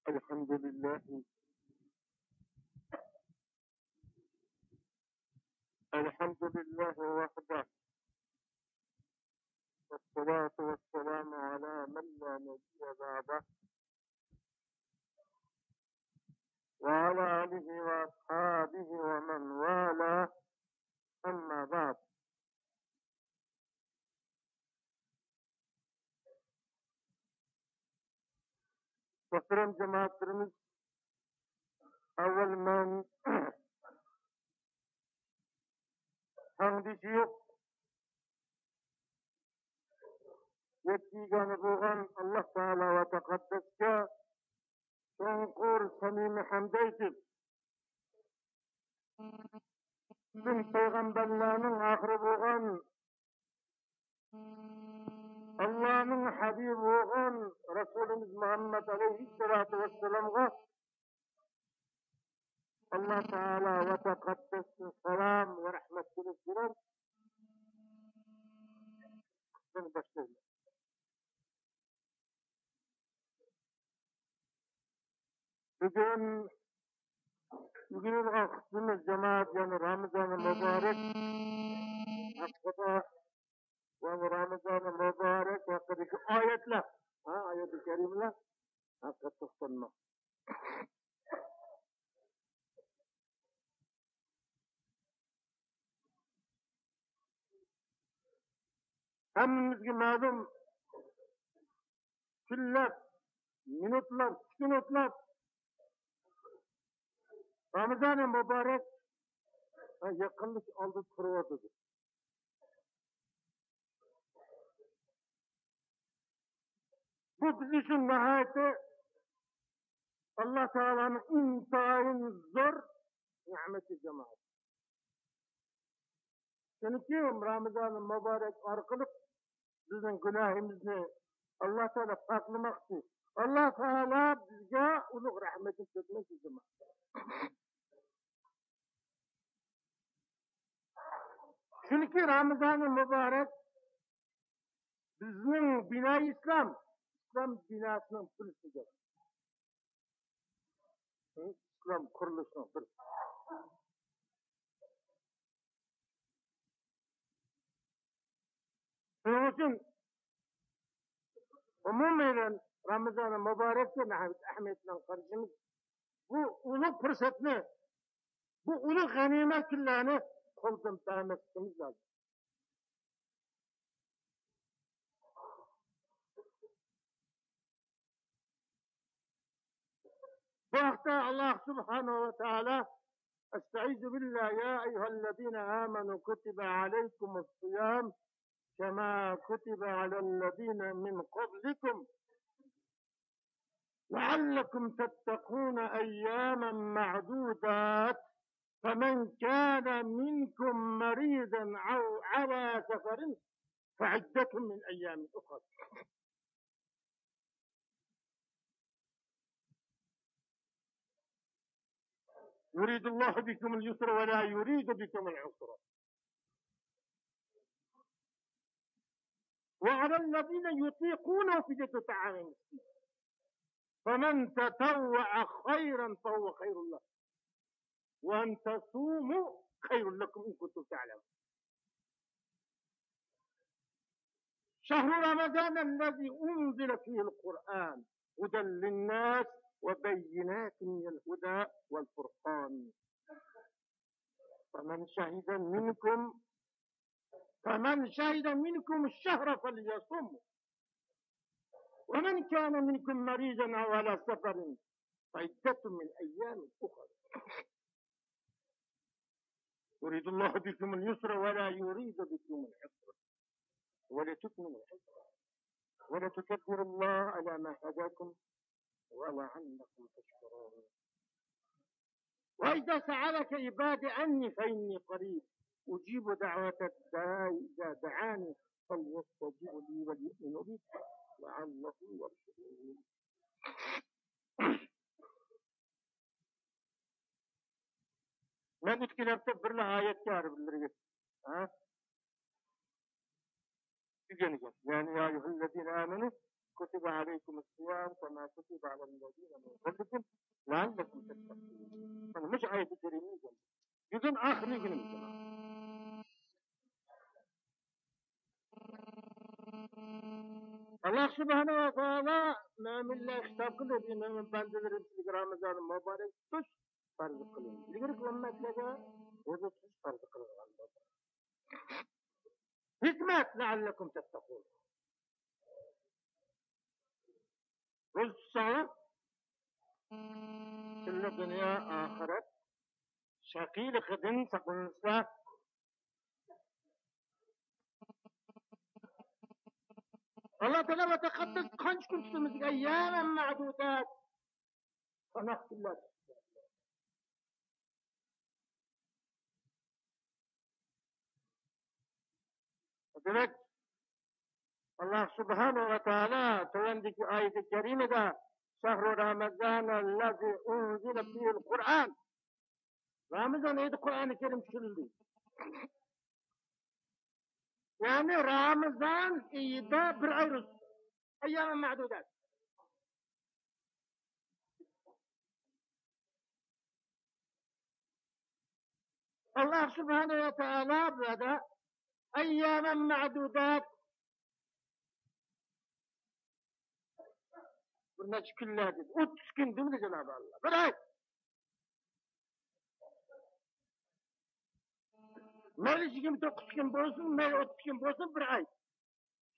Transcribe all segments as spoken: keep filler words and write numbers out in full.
الحمد لله. الحمد لله وحده. والصلاة والسلام على من لا نبي بعده. وعلى آله وأصحابه ومن والاه. أما بعد. مۆھتەرەم جامائەتلىرىمىز، ئەۋۋەل مەن تەڭدىشى يوق، يەككە يېگانە بولغان ئاللاھ تائالا ۋە تەقەددەسكە چوڭقۇر سەمىمىي ھەمد ئېيتىپ، پۈتۈن پەيغەمبەرلەرنىڭ ئاخىرى بولغان، ئاللاھنىڭ ھەبىبى بولغان رەسۇلىمىز مۇھەممەد ئەلەيھىسسالاتۇ ۋەسسالامغا ئاللاھ تائالا ۋە تەقەددەستىن سالام ۋە رەھمەت تىلەپ بىلەن باشلايمەن. بۈگۈن، بۈگۈن خۇتبىمىز جامائەت، يەنى رامىزانى مۇبارەك ھەققىدە، يەنى رامىزانى مۇبارەك ھەققىدىكى ئايەتلەر، ھە، ئايەتى كەرىمىلەر ھەققىدە توختالماق. ھەممىمىزگە مەلۇم، كۈنلەپ، مىنۇتلاپ، سېكۇنتلاپ رامىزانى مۇبارەك يېقىنلىشىش ئالدىدا تۇرۇۋاتىدۇ. بۇ بىز ئۈچۈن ناھايىتى ئاللاھ تائالانىڭ ئىنتايىن زور نېمىتى، جامائەت. چۈنكى رامىزانى مۇبارەك ئارقىلىق بىزنىڭ گۇناھىمىزنى ئاللاھ تائالا پاكلىماقچى. ئاللاھ تائالا بىزگە ئۇلۇغ رەھمىتىنى تۆكمەكچى، جامائەت. چۈنكى رامىزانى مۇبارەك بىزنىڭ بىنائى ئىسلام، ئىسلام بىناسىنىڭ بىرسىدۇر. ئىسلام قۇرۇلۇشىنىڭ بىرسى. شۇنىڭ ئۈچۈن ئومۇمەن رامىزانى مۇبارەككە ناھايىتى ئەھمىيەت بىلەن قارىشىمىز، بۇ ئۇلۇغ پۇرسەتنى، بۇ ئۇلۇغ غەنىيمەت كۈنلەرنى قولدىن بەرمەسلىكىمىز لازىم. بۇ ھەقتە ئاللاھ سۇبھانەھۇ ۋە تائالا، أستعيذ بالله، يا أيها الذين آمنوا كتب عليكم الصيام كما كتب على الذين من قبلكم لعلكم تتقون، أياما معدودات، فمن كان منكم مريضا أو على سفر فعدة من أيام أخر. يريد الله بكم اليسر ولا يريد بكم العسر. وعلى الذين يطيقونه فدية طعام مسكين. فمن تطوع خيرا فهو خير له. وأن تصوموا خير لكم إن كنتم تعلمون. شهر رمضان الذي أنزل فيه القرآن هدى للناس وبينات من الهدى والفرقان. فمن شهد منكم، فمن شهد منكم الشهر فليصمه. ومن كان منكم مريضا أو على سفر فعدة من أيام أخر. يريد الله بكم اليسر ولا يريد بكم العسر ولتكملوا العدة ولتكبروا الله على ما هداكم ولعلكم تشكرون. وإذا سألك عبادي عني فإني قريب أجيب دعوة الداع إذا دعاني فليستجيبوا لي وليؤمنوا بي لعلهم يرشدون. مەن ئۆتكەن ھەپتە بىرلا ئايەتكە ھەر بىرلىرىگە، ھە؟ دېگەن گەپ. يەنى، يا أيها الذين آمنوا كتب عليكم الصيام كما كتب على الذين من قبلكم لعلكم تتقون. مانا مۇشۇ ئايەت كەرىمە دېگەن. بۈگۈن ئاخىرقى كۈنىمىز. ئاللا سۇبھانەھۇ ۋە تائالا مۆمىنلەرگە خىتاب قىلدى: مۆمىن بەندىلىرىم، سىزگە رامىزاننى مۇبارەك تۇتۇش پەرز قىلىندى. ئىلگىرىكى ئۈممەتلەرگە روزا تۇتۇش پەرز قىلىنغان بولدى. ھېكمەت، لەئەللەكۇم تەتتەقۇن. روزا تۇتساڭلار، تىللا دۇنيا، ئاخىرەت شەقىيلىقىدىن ساقلىنىسىلەر. ئاللا تائالا ۋە تەقەددەس قانچە كۈن تۇتىمىز دېگەن، أياما معدودات. ساناق كۈنلەر. دېمەك، ئاللا سۇبھانەھۇ ۋە تائالا تۆۋەندىكى ئايىتى كەرىمىدە، شەھرۇ رامەزانەللەزى ئۇنزىلە فىھىل قۇرئان، رامىزان ئېيىدا قۇرئانى كەرىم چۈشۈرۈلدى. يەنى رامىزان ئېيىدا بىر ئاي روزا، أياما معدودات. ئاللا سۇبھانەھۇ ۋە تائالا بۇ يەردە أياما معدودات، بىر نەچچە كۈنلەر دېدى. ئوتتۇز كۈن دېمىدى جانابى ئاللا. بىر ئاي. مەيلى يىگىرمە توققۇز كۈن بولسۇن، مەيلى ئوتتۇز كۈن بولسۇن، بىر ئاي.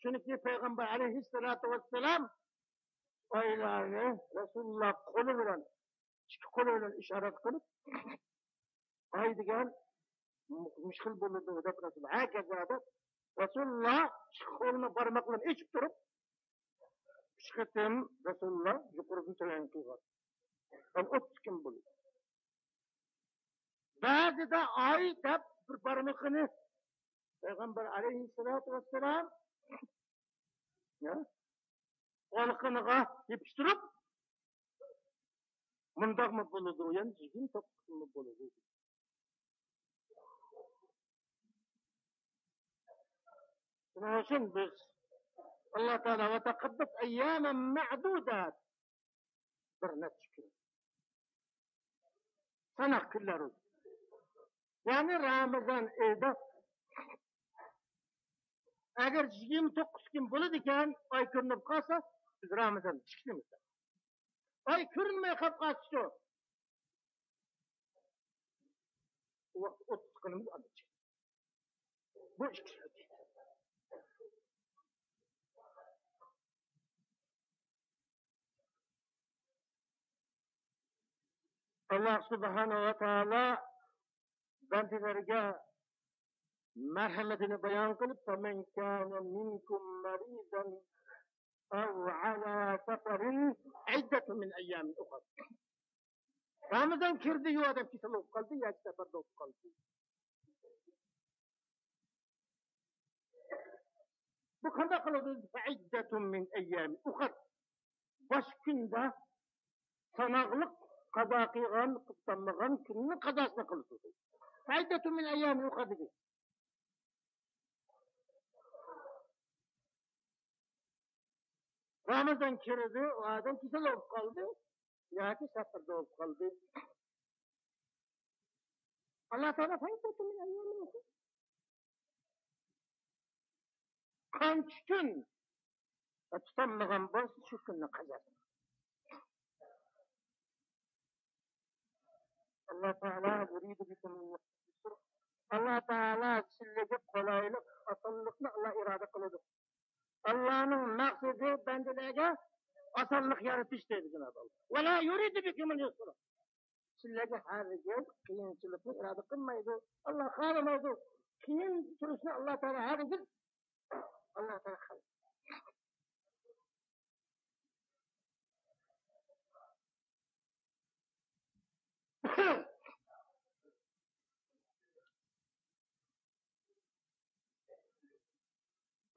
چۈنكى پەيغەمبەر ئەلەيھىسسالاتۇ ۋەسسالام ئايلارنى رەسۇلۇللا قولى بىلەن، ئىككى قولى بىلەن ئىشارەت قىلىپ، ئاي دېگەن مۇشۇ خىل بولىدۇ دەپ رەسۇل، ھەكەزا دەپ رەسۇلۇللا ئىككى قولىنى بارماقلىرىنى ئېچىپ تۇرۇپ، ئۈچ قېتىم رەسۇلۇللا يۇقىرىدىن تۆۋەن قىلغان. يەنى ئوتتۇز كۈن بولىدۇ. بەزىدە ئاي دەپ بىر بارمىقىنى پەيغەمبەر ئەلەيھىسسالاتۇ ۋەسسالام، يا، قۇلىقىغا يېپىشتۇرۇپ، مۇنداقمۇ بولىدۇ، يەنى يىگىرمە توققۇزمۇ بولىدۇ. شۇنىڭ ئۈچۈن بىز، ئاللا تائالا ۋە تەقەددەس أياما معدودات، بىر نەچچە كۈن، ساناق كۈنلەر ئۇ. يەنى رامىزان ئېيىدا ئەگەر يىگىرمە توققۇز كۈن بولىدىكەن، ئاي كۆرۈنۈپ قالسا، بىز رامىزان چىقىشىمىز. ئاي كۆرۈنمەي قاپ قالسىچۇ؟ ئۇ ۋاقىت ئوتتۇز كۈنىمىز ئاندىچە. بۇ ئىككى. ئاللا سۇبھانەھۇ ۋە تائالا بەندىلەرگە مەرھەمىتىنى بايان قىلىپ، فمن كان منكم مريضا أو على سفر فعدة من أيام أخر. رامىزان كىردى، يو ئادەم كېسەل بولۇپ قالدى ياكى سەپەردە بولۇپ قالدى. بۇ قانداق قىلىدۇ؟ فعدة من أيام أخر. باشقا كۈندە ساناقلىق قازا قىلغان، قىلالمىغان كۈننىڭ قازاسىنى قىلىدۇ. فعدة من أيام أخر دېدى. رامىزان كىردى، ئۇ ئادەم كېسەل بولۇپ قالدى ياكى سەپەردە بولۇپ قالدى. ئاللا تائالا فعدة من أيام أخر. قانچە كۈن تۇتالمىغان بولسا، شۇ كۈننى قازاسىنى. ئاللا تائالا يريد بكم اليسر. ئاللا تائالا سىلەرگە قولايلىق، ئاسانلىقنى ئاللا ئىرادە قىلىدۇ. ئاللانىڭ مەقسىتى بەندىلەرگە ئاسانلىق يارىتىش دەيدۇ جانابى ئاللا. ولا يريد بكم اليسر. سىلەرگە ھەرگىز قىيىنچىلىقنى ئىرادە قىلمايدۇ. ئاللا خالىمايدۇ. قىيىن تۇرۇشنى ئاللا تائالا ھەرگىز، ئاللا تائالا خالىمايدۇ.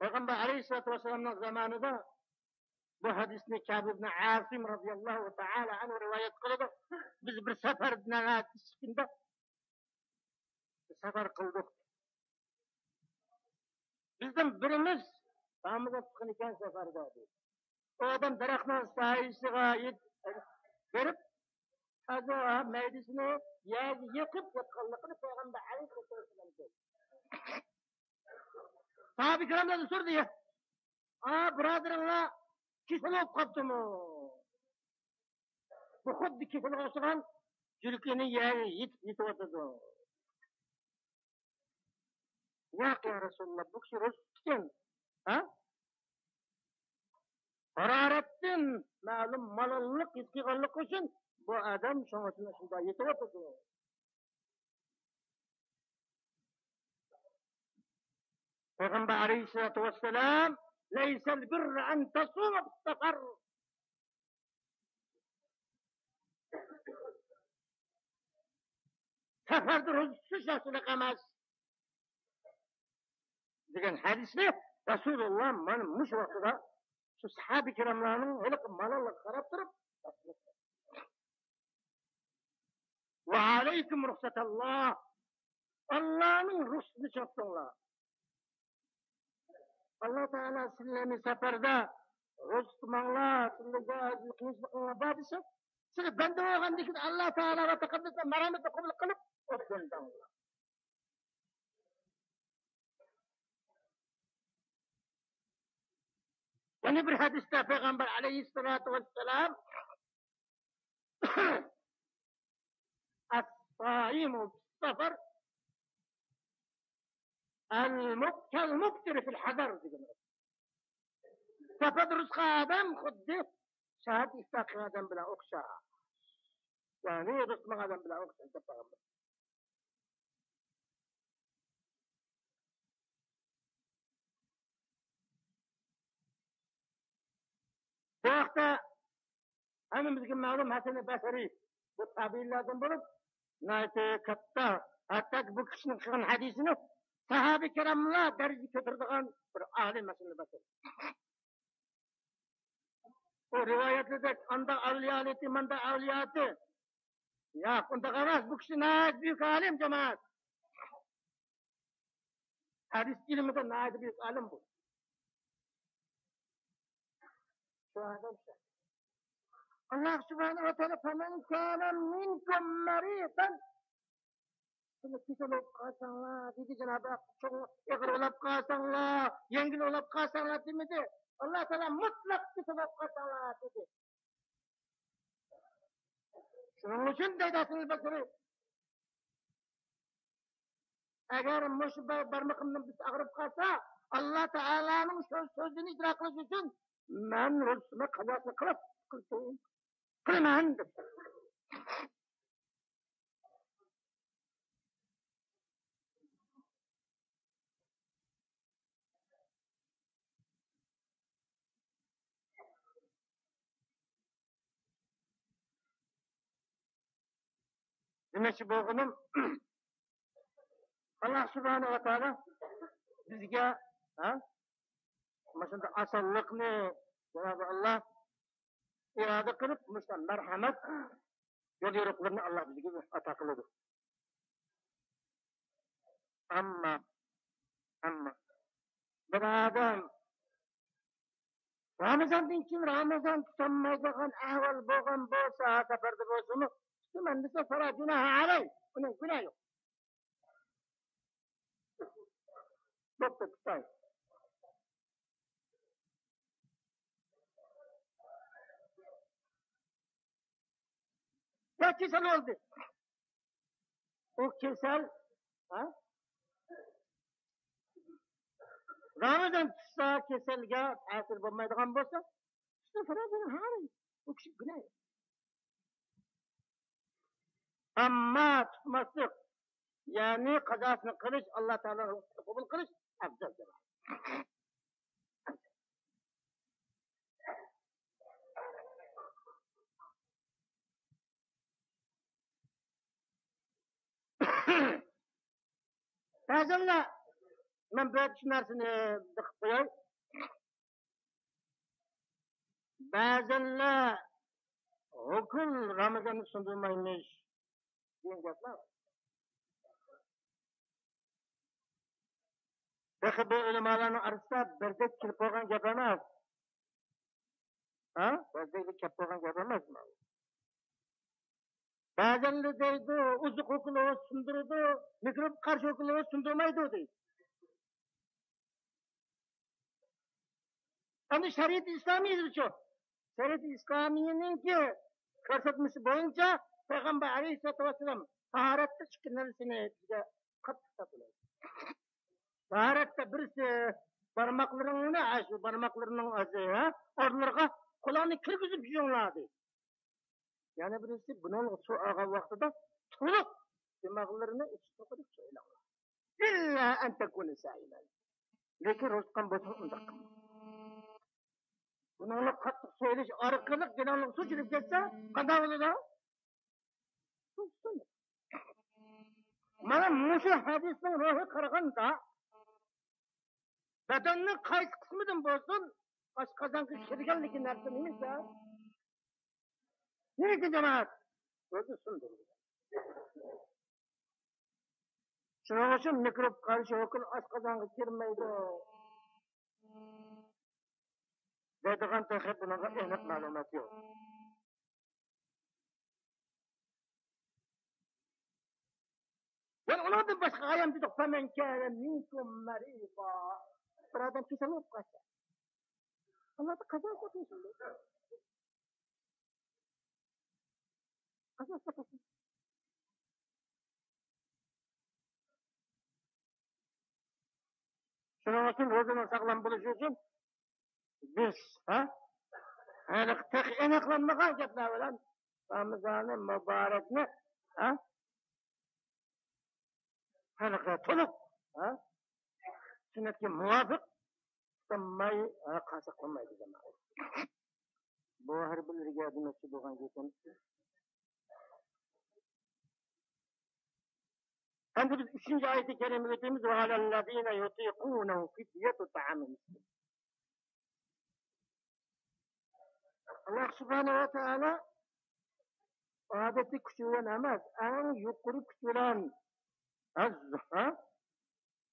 پەيغەمبەر ئەلەيھىسسالاتۇ ۋەسسالامنىڭ زامانىدا، بۇ ھەدىسنى كەب ئىبنى ئاسىم رەزىياللاھۇ تائالا ئەنھۇ رىۋايەت قىلىدۇ. بىز بىر سەپەردە، بىر سەپەر قىلدۇق. بىزدىن بىرىمىز ئازاب چىققان ئىكەن سەپەردە، دېدى. ئۇ ئادەم دەرەخنىڭ سايىسىغا يېت-، بېرىپ، تازا مەيدىسىنى يەرگە يېقىپ ياتقانلىقىنى پەيغەمبەر ئەلەيھىسسالاتۇ ۋەسسالام كۆردى. ساھابە كىراملاردىن سورىدى، ئا، بۇرادىرىڭلار كېسەل بولۇپ قاپتىمۇ؟ بۇ خۇددى كېسەلگە ئوخشىغان، يۈرىكىنى يەرگە يېتىپ يېتىۋاتىدۇ. ياق، يا رەسۇلاللا، بۇ كىشى روزا تۇتىدىكەن. ھە؟ ھارارەتتىن مەلۇم مالاللىق ھېس قىلغانلىقى ئۈچۈن بۇ ئادەم شۇنىڭ ئۈچۈن شۇنداق يېتىۋاتىدۇ. پەيغەمبەر ئەلەيھىسسالاتۇ ۋەسسالام، ليس البر أن تصوم في السفر. سەپەردە روزا تۇتۇش ياخشىلىق ئەمەس، دېگەن ھەدىسنى رەسۇلۇللا مانا مۇشۇ ۋاقتىدا شۇ ساھابە كىراملارنىڭ ھېلىقى مالاللىقىغا قاراپ تۇرۇپ، وعليكم رخصة الله، ئاللانىڭ رۇخسىتىنى چاپساڭلار. ئاللا تائالا سىلەرنى سەپەردە روزا تۇتماڭلار، سىلەرگە قىيىنچىلىقىڭلار بار دېسە، سىلەر بەندە بولغاندىن كېيىن ئاللا تائالا ۋە تەقەددەس مەرھەمىتىنى قوبۇل قىلىپ ئۆتكەن. يەنە بىر ھەدىستە پەيغەمبەر ئەلەيھىسسالاتۇ ۋەسسالام، الصائم في السفر كالمفطر في الحضر، دېگەن. سەپەردە روزا تۇتقان ئادەم خۇددى سەھەردە ئىپتار قىلغان ئادەم بىلەن ئوخشاش. يەنى روزا تۇتمىغان ئادەم بىلەن ئوخشاش دەپ پەيغەمبەر. بۇ ھەقتە ھەممىمىزگە مەلۇم ھەسەن بەسرى، بۇ تابىئىنلاردىن بولۇپ، ناھايىتى كاتتا، ھەتتاكى بۇ كىشىنىڭ قىلغان ھەدىسىنى ساھابە كىراملار دەرىجىگە كۆتۈرىدىغان بىر ئالىم ھەسەن بەسرى. ئۇ رىۋايەتلىدەك، ئاندا ئەۋلىيالىتى، ماندا ئەۋلىياتى. ياق، ئۇنداق ئەمەس. بۇ كىشى ناھايىتى بۈيۈك ئالىم، جامائەت. ھەدىس ئىلمىدا ناھايىتى بۈيۈك ئالىم بۇ. شۇ ئادەم شۇ. ئاللا سۇبھانەھۇ ۋە تائالا، فمن كان منكم مريضا، سىلەر كېسەل بولۇپ قالساڭلار، دېدى جانابى ھەق. چوڭ ئېغىر بولۇپ قالساڭلار، يەڭگىل بولۇپ قالساڭلار دېمىدى. ئاللا تائالا مۇتلەق كېسەل بولۇپ قالساڭلار دېدى. شۇنىڭ ئۈچۈن دەيدۇ ھەسەن بەسرى، ئەگەر مۇشۇ بار-، بارمىقىمنىڭ بىرسى ئاغرىپ قالسا، ئاللا تائالانىڭ شۇ سۆزىنى ئىجرا قىلىش ئۈچۈن مەن روزىنى قازاسىنى قىلىپ، قىلىمەن دەپتۇ. دېمەكچى بولغىنىم، ئاللا سۇبھانەھۇ ۋە تائالا بىزگە، ھە، مۇشۇنداق ئاسانلىقنى جانابى ئاللا ئىرادە قىلىپ، مۇشۇنداق مەرھەمەت يوليورۇقلىرىنى ئاللا بىزگە ئاتا قىلىدۇ. ئەمما، ئەمما بىر ئادەم رامىزاندىن كېيىن رامىزان تۇتالمايدىغان ئەھۋال بولغان بولسا، سەپەردە بولسىمۇ، تۇتىمەن دېسە، فلا جۇناھە ئەلەيھ، ئۇنىڭ گۇناھى يوق. بوپتۇ، تۇتاي. يا كېسەل بولدى. ئۇ كېسەل، ھە؟ رامىزان تۇتسا، كېسەلگە تەسىر بولمايدىغان بولسا، تۇتسا، فلا جۇناھە ئەلەيھ. ئۇ كىشى گۇناھ يوق. ئەمما تۇتماسلىق، يەنى قازاسىنى قىلىش، ئاللا تائالانىڭ رۇخسىتىنى قوبۇل قىلىش ئەۋزەل، جامائەت. بەزىلەر، مەن بۇ يەردە شۇ نەرسىنى بېقىپ قوياي. بەزىلەر ھۆكۈم رامىزاننى سۇندۇرمايمىش دېگەن گەپلەر بار. تېخى بۇ ئۆلىمالارنىڭ ئارىسىدا بىردەك كېلىپ بولغان گەپ ئەمەس. ھە؟ بىردەك كېلىپ بولغان گەپ ئەمەس. بەزەنلەر دەيدۇ، ئوزۇق ھوكۇلى سۇندۇرىدۇ، مىكروب قارشى ھوكۇلى سۇندۇرمايدۇ دەيدۇ. ئەمدى شەرىئەت ئىسلامىيەتچۇ؟ شەرىئەت ئىسلامىيەنىڭكى كۆرسەتمىسى بويىچە پەيغەمبەر ئەلەيھىسسالاتۇ ۋەسسالام تاھارەتتە ئىككى نەرسىنى بىزگە قاتتىق تاپىلايدۇ. تاھارەتتە بىرسى بارماقلىرىڭنى، ئاشۇ بارماقلىرىنىڭ ئازى، ھە، ئورۇنلىرىغا قولۇڭنى كىرگۈزۈپ يۇيۇڭلار دەيدۇ. يەنە بىرسى بۇنىڭغا سۇ ئالغان ۋاقتىدا تولۇق دىماغلىرىنى ئىچى توقۇدەك سۇ ئېلىڭلار. ئىللا ئەن تەكۇنە سائىمەن. لېكىن روزا تۇتقان بولسىڭىز ئۇنداق قىلماڭ. بۇنىڭغا قاتتىق سۆيۈلۈش ئارقىلىق دىلىڭلىق سۇ چۈشۈپ كەتسە قانداق بولىدۇ؟ مانا مۇشۇ ھەدىسنىڭ روھى قارىغاندا، بەدەننىڭ قايسى قىسمىدىن بولسۇن، ئاشقازانغا كىرگەنلىكى نەرسە نېمە دېسە، نېمىكىن جامائەت؟ روزا سۇندۇرۇلغان. شۇنىڭ ئۈچۈن مىكروب قارشى ھوكۇل ئاشقازانغا كىرمەيدۇ دەيدىغان تېخى بۇنىڭغا ئېنىق مەلۇمات يوق. يەنە ئۇنىڭدىن باشقا ئايەم دېدۇق، فەمەن كانە مىنكۇم مەرىزا. بىر ئادەم كېسەل بولۇپ قالسا، ئاللادا قازا قىلسۇن. قازا قىلسۇن. شۇنىڭ ئۈچۈن روزىنىڭ ساغلام بولۇشى ئۈچۈن بىز، ھە؟ ھېلىقى تېخى ئېنىقلانمىغان گەپلەر بىلەن رامىزانى مۇبارەكنى، ھە؟ ھېلىقى تولۇق، ھە؟ سۈننەتكە مۇۋاپىق تۇتالماي، ھە، قالساق بولمايدۇ جامائەت. بۇ ھەر بىرلىرىگە دېمەكچى بولغان گېپىم. ئەمدى بىز ئۈچىنچى ئايىتى كەرىمىگە ئۆتىمىز. وعلى الذين يطيقونه فدية طعام مسكين. ئاللا سۇبھانەھۇ ۋە تائالا ئادەتتىكى كۈچى بىلەن ئەمەس، ئەڭ يۇقىرى كۈچ بىلەن، ھە،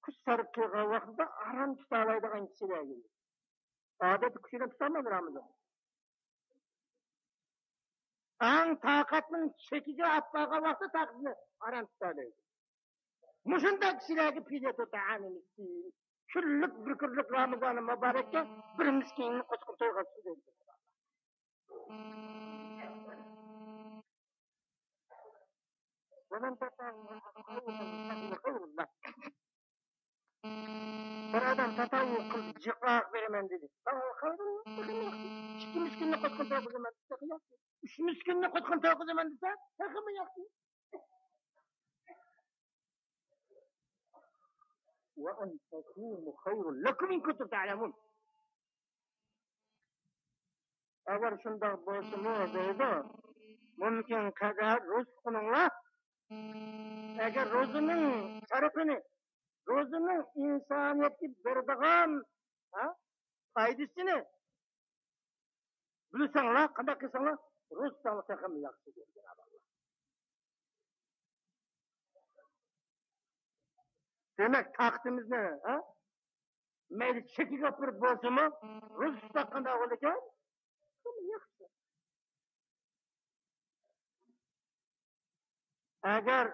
كۈچ سەرپ قىلغان ۋاقتىدا ھارام تۇتالايدىغان كىشىلەرگە. ئادەتتىكى كۈچى بىلەن تۇتالمايدۇ رامىزان. ئەڭ تاقەتنىڭ چېكىگە ئاپارغان ۋاقتىدا تاقىتىنى ھارام تۇتالايدۇ. مۇشۇنداق كىشىلەرگە فىديەتۇ تائامى مىسكىن. كۈنلۈك بىر كۈنلۈك رامىزانى مۇبارەككە بىر مىسكىننى قوچقىن تويغۇزسۇن دەيدۇ. ومن تطوع خيرا فهو خير له. بىر ئادەم تاتاۋۋۇ قىلىپ جىقا بېرىمەن دېدى. فهو خير له، تېخىمۇ ياخشى. ئىككى مىسكىننى قوچقىن تويغۇزىمەن دېسە، تېخى ياخشى. ئۈچ مىسكىننى قوچقىن تويغۇزىمەن دېسە، تېخىمۇ ياخشى. وأن تصوموا خير لكم إن كنتم تعلمون. ئەگەر شۇنداق بولسىمۇ دەيدۇ، مۇمكىن قەدەر روزا تۇتقىنىڭلار، ئەگەر روزىنىڭ شەرىپىنى، روزىنىڭ ئىنسانىيەتكە بېرىدىغان، ھە، پايدىسىنى بىلسەڭلار، قانداق قىلساڭلار، روزا تۇتساڭلار تېخىمۇ ياخشى دېدى جانابى ئاللا. دېمەك، تاقىتىمىزنى، ھە، مەيلى چېكىگە ئاپىرىپ بولسىمۇ، روزا تۇتساق قانداق بولىدىكەن؟ تېخىمۇ ياخشى. ئەگەر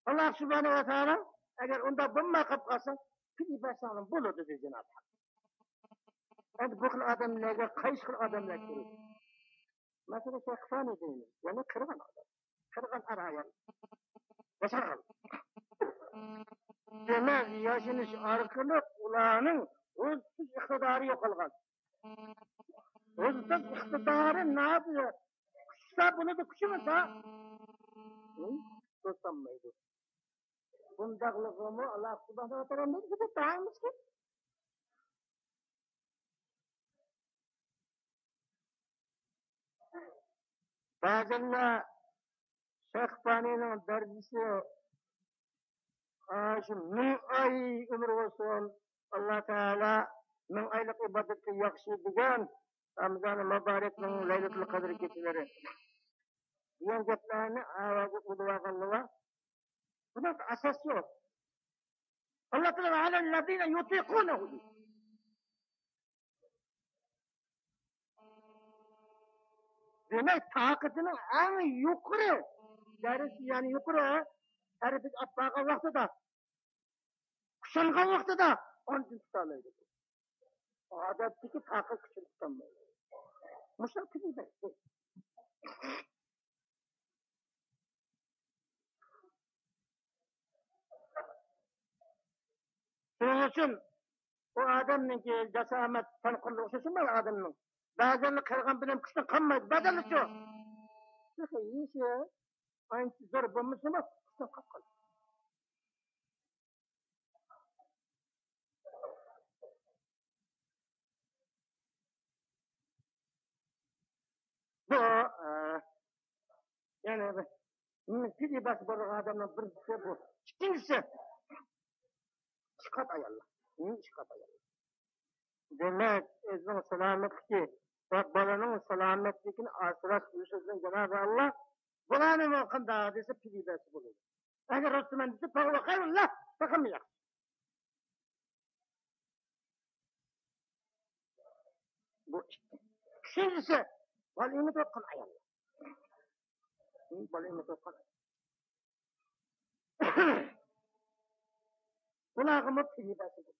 ئاللا سۇبھانەھۇ ۋە تائالا، ئەگەر ئۇنداق بولماي قېلىپ قالسا، پىدىيە بەرسەڭلار بولىدۇ، دېدى جانابى ھەق. ئەمدى بۇ خىل ئادەملەرگە قايسى خىل ئادەملەر كىرىدۇ؟ مەسىلەن، شەيخۇسانى دەيمىز، يەنى قىرغان ئادەم، قىرغان ئەر-ئايال، ياشانغان. دېمەك، ياشىنىش ئارقىلىق ئۇلارنىڭ روزا تۇتۇش ئىقتىدارى يوقالغان. روزا تۇتۇش ئىقتىدارى ناھايىتى كۈچسە بولىدۇ، كۈچىمىسە، ھە، تۇتالمايدۇ. بۇنداقلىقىمۇ ئاللا سۇبھانەھۇ ۋە تائالا نېمە دەپ تائامىزكى؟ بەزەنلەر شەيخۇسانىنىڭ دەرىجىسى، ئاشۇ مىڭ ئاي ئۆمرى بولسۇن، ئاللا تائالا مىڭ ئايلىق ئىبادەتكە ياخشى دېگەن رامىزانى مۇبارەكنىڭ لەيلەتۇل قەدىر كېچىلىرى دېگەن گەپلەرنى ئاۋازى ئۇلىۋالغانلار بار. بۇنىڭغا ئاساس يوق. ئاللا تائالا «ۋەئەلەللەزىنە يۇتىقۇنەھۇ» دېدى. دېمەك، تاقىتىنىڭ ئەڭ يۇقىرى دەرىجىسى، يەنى يۇقىرى تەرىپىگە ئاپارغان ۋاقتىدا، كۈچەنگەن ۋاقتىدا ئاندىن تۇتالايدۇ. ئادەتتىكى تاقەت كۈچىنى تۇتالمايدۇ. مۇشۇ كۈچى بەردى. شۇنىڭ ئۈچۈن ئۇ ئادەمنىڭكى جاسامەت تەنقۇرلۇق ئوخشىشىمايدۇ ئادەمنىڭ. بەزەنلەر قېرىغان بىلەن كۈچتىن قالمايدۇ، بەزەنلىرىچۇ. تېخى يېشى ئانچە زور بولمىسىمۇ، كۈچتىن قالىدۇ. بۇ، ئە، يەنە بىر، مم، تېجرىبىسى بولغان ئادەمنىڭ بىرىنچىسى بۇ. ئىككىنچىسى، ئىشقات ئاياللار. مم، ئىشقات ئاياللار. دېمەك، ئۆزىنىڭ سالامەتلىكى ۋە بالىنىڭ سالامەتلىكىنى ئاسراش يۈزىسىدىن جانابى ئاللا بۇلارنىمۇ قانداق دېسە تېجرىبىسى بولىدۇ. ئەگەر روزا تۇتىمەن دېسە، فەھۇۋە خەيرۇن لەھ، تېخىمۇ ياخشى. بۇ ئىككى. ئۈچىنچىسى، بالا ئېمىتىۋاتقان ئاياللار. بالا ئېمىتىۋاتقان. بۇلارغىمۇ تېجرىبىسى بولىدۇ.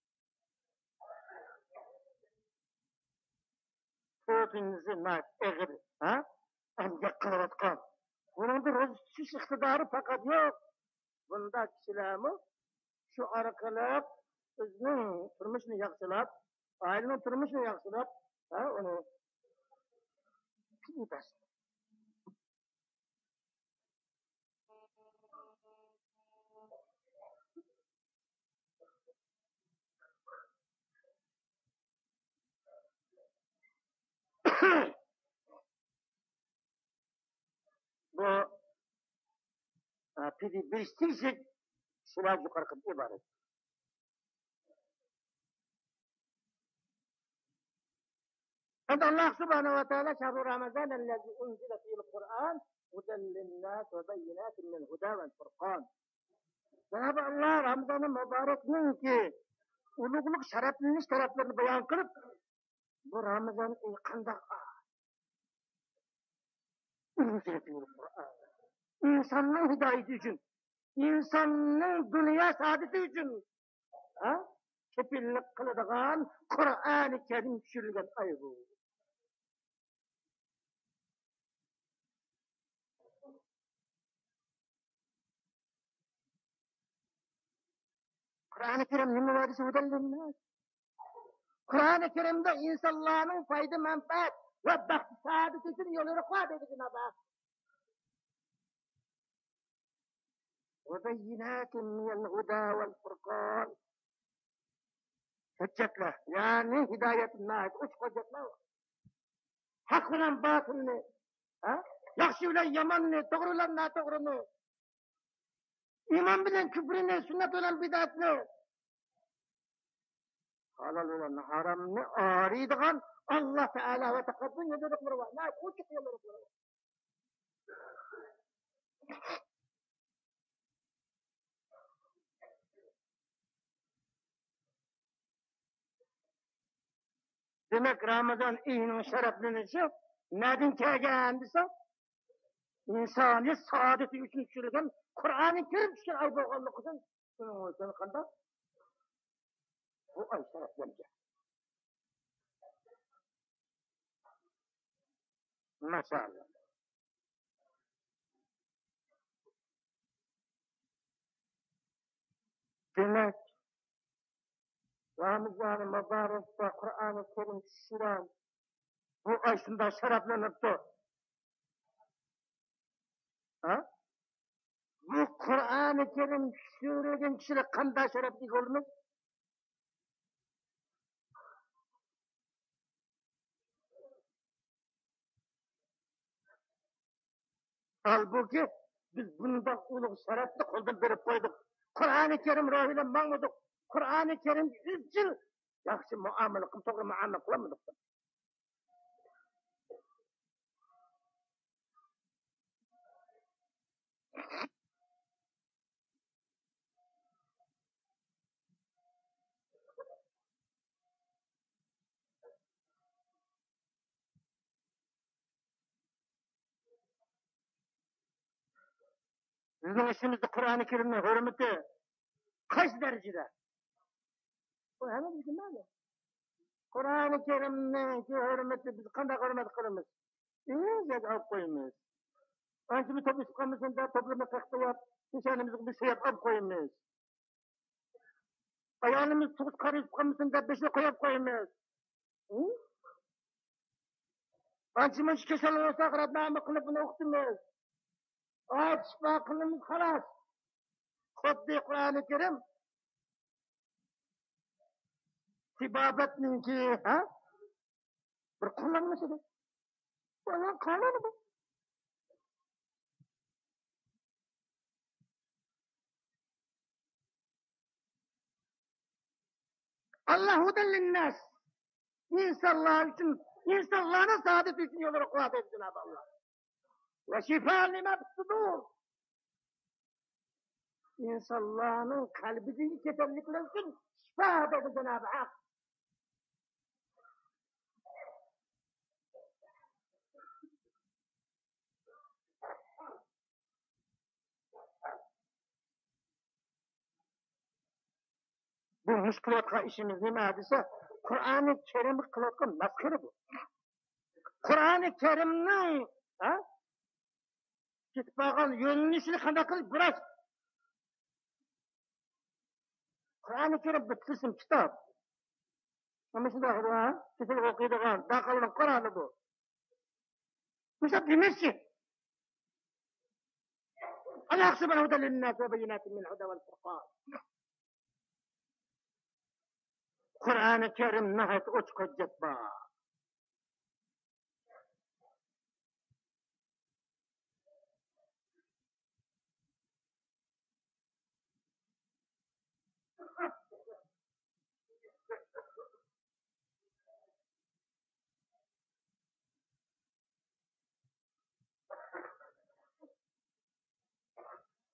تۆتىنچىسى ناھايىتى ئېغىر، ھە؟ ئەمگەك قىلىۋاتقان. بۇنىڭدا روزا تۇتۇش ئىقتىدارى پەقەت يوق. بۇنداق كىشىلەرمۇ شۇ ئارقىلىق ئۆزىنىڭ تۇرمۇشىنى ياخشىلاپ، ئائىلىنىڭ تۇرمۇشىنى ياخشىلاپ، ھە، ئۇنى بۇ، ئە، پىدىيە بېرىش تېگىشلىك شۇلار يۇقىرىقىدىن ئىبارەت. ئەمدى ئاللا سۇبھانەھۇ ۋە تائالا «شەھرۇ رامەزانەللەزى ئۇنزىلە فىھىل قۇرئان ھۇدەللىنناس ۋە بەييىناتىن مىنەل ھۇدا ۋەل فۇرقان». جانابى ئاللا رامىزانى مۇبارەكنىڭكى ئۇلۇغلۇق، شەرەپلىنىش تەرەپلىرىنى بايان قىلىپ، بۇ رامىزان ئېيى قانداق ئاي؟ ئىنساننىڭ ھىدايىتى ئۈچۈن، ئىنساننىڭ دۇنيا سائادىتى ئۈچۈن، ھە؟ كېپىللىك قىلىدىغان قۇرئانى كەرىم چۈشۈرۈلگەن ئاي بۇ. قۇرئانى كەرىم نېمە ۋەدىسى ھۇدەللىنناس؟ قۇرئانى كەرىمدە ئىنسانلارنىڭ پايدا، مەنپەئەت ۋە بەخت سائادىتى ئۈچۈن يوليورۇقلار دەيدۇ جانابى ھەق. ۋە بەييىناتىن مىنەل ھۇدا ۋەل فۇرقان. ھۆججەتلەر، يەنى ھىدايەت، ناھايىتى ئوچۇق ھۆججەتلەر بار. ھەق بىلەن باتىلنى، ھە؟ ياخشى بىلەن ياماننى، توغرا بىلەن ناتوغرىنى، ئىمان بىلەن كۇفرىنى، سۈننەت بىلەن بىدئەتنى، ھالال بىلەن ھارامنى ئايرىيدىغان ئاللا تائالا ۋە تەقەددۇم يوليورۇقلىرى بار. ناھايىتى ئوچۇق يوليورۇقلىرى بار. دېمەك، رامىزان ئېيىنىڭ شەرەپلىنىشى نەدىن كەلگەن دېسە، ئىنسانىيەت سائادىتى ئۈچۈن چۈشۈرۈلگەن قۇرئانى كەرىم چۈشكەن ئاي بولغانلىقىدىن، شۇنىڭ ئۈچۈن قانداق؟ بۇ ئاي شەرەپلەنگەن. ماشائاللا. دېمەك، رامىزانى مۇبارەكتە قۇرئانى كەرىم چۈشۈرۈپ، بۇ ئاي شۇنداق شەرەپلىنىپتۇ. ھە؟ بۇ قۇرئانى كەرىم چۈشۈرۈلگەن كىشىلەر قانداق شەرەپكە ئىگە بولىدۇ؟ ھالبۇكى، بىز بۇنداق ئۇلۇغ شەرەپنى قولدىن بېرىپ قويدۇق. قۇرئانى كەرىم روھى بىلەن ماڭمىدۇق. قۇرئانى كەرىمگە ئىزچىل ياخشى مۇئامىلە قىلىپ، توغرا مۇئامىلە قىلالمىدۇق. بىزنىڭ ئىچىمىزدە قۇرئانى كەرىمنىڭ ھۆرمىتى قايسى دەرىجىدە؟ بۇ ھەممىمىزگە مەلۇم. قۇرئانى كەرىمنىڭكى ھۆرمىتى، بىز قانداق ھۆرمەت قىلىمىز؟ ئىنچىكە ئېلىپ قويىمىز. ئانچە بىر توپلىشىپ قالمىسۇن دەپ، توپلىرىنى قېقىپ قويۇپ، پېشانىمىزگە بىر سۆيۈپ ئېلىپ قويىمىز. ئايالىمىز تۇغۇت قارىيىپ قالمىسۇن دەپ، بېشىنى قويۇپ قويىمىز. ھە؟ ئانچە مۇنچە كېسەل بولسا، رەبنامە قىلىپ ئۇنى ئوقۇتىمىز. ئاچ شىپا قىلىمىز، خالاس. خۇددى قۇرئانى كەرىم تېبابەتنىڭكى، ھە؟ بىر قوللانمىسىدەك. بۇ ئاللاھنىڭ قانۇنى بۇ. ئاللاھ ھۇدەن لىنناس. ئىنسانلار ئۈچۈن، ئىنسانلارنىڭ سائادىتى ئۈچۈن يوللىرى قۇۋۋەت دەيدۇ جانابى ئاللاھ. ۋە شىفا لىما فىسسۇدۇر. ئىنسانلارنىڭ قەلبىدىكى كېسەللىكلەر ئۈچۈن شىپا دەيدۇ جانابى ھەق. بۇ مۇشۇ قىلىۋاتقان ئىشىمىز نېمە دېسە، قۇرئانى كەرىمگە قىلىۋاتقان مەسخىرە بۇ. قۇرئانى كەرىمنىڭ، ھە؟ كېتىپ بارغان يۆنىلىشىنى قانداق قىلىپ بۇراش؟ قۇرئانى كەرىم بىر تىلسىم كىتاب. ئەمما شۇنداق، ھە؟ كېسەل ئوقۇيدىغان، داقالنىڭ قۇرئانى بۇ. مۇشۇنداق دېمەكچى. ئاللاھ سۇبھانەھۇ ۋە تائالا لىنناس ۋە بەييىناتىن مىنەل ھۇدى ۋەل فۇرقان. قۇرئانى كەرىم ناھايىتى ئوچۇق ھۆججەت بار.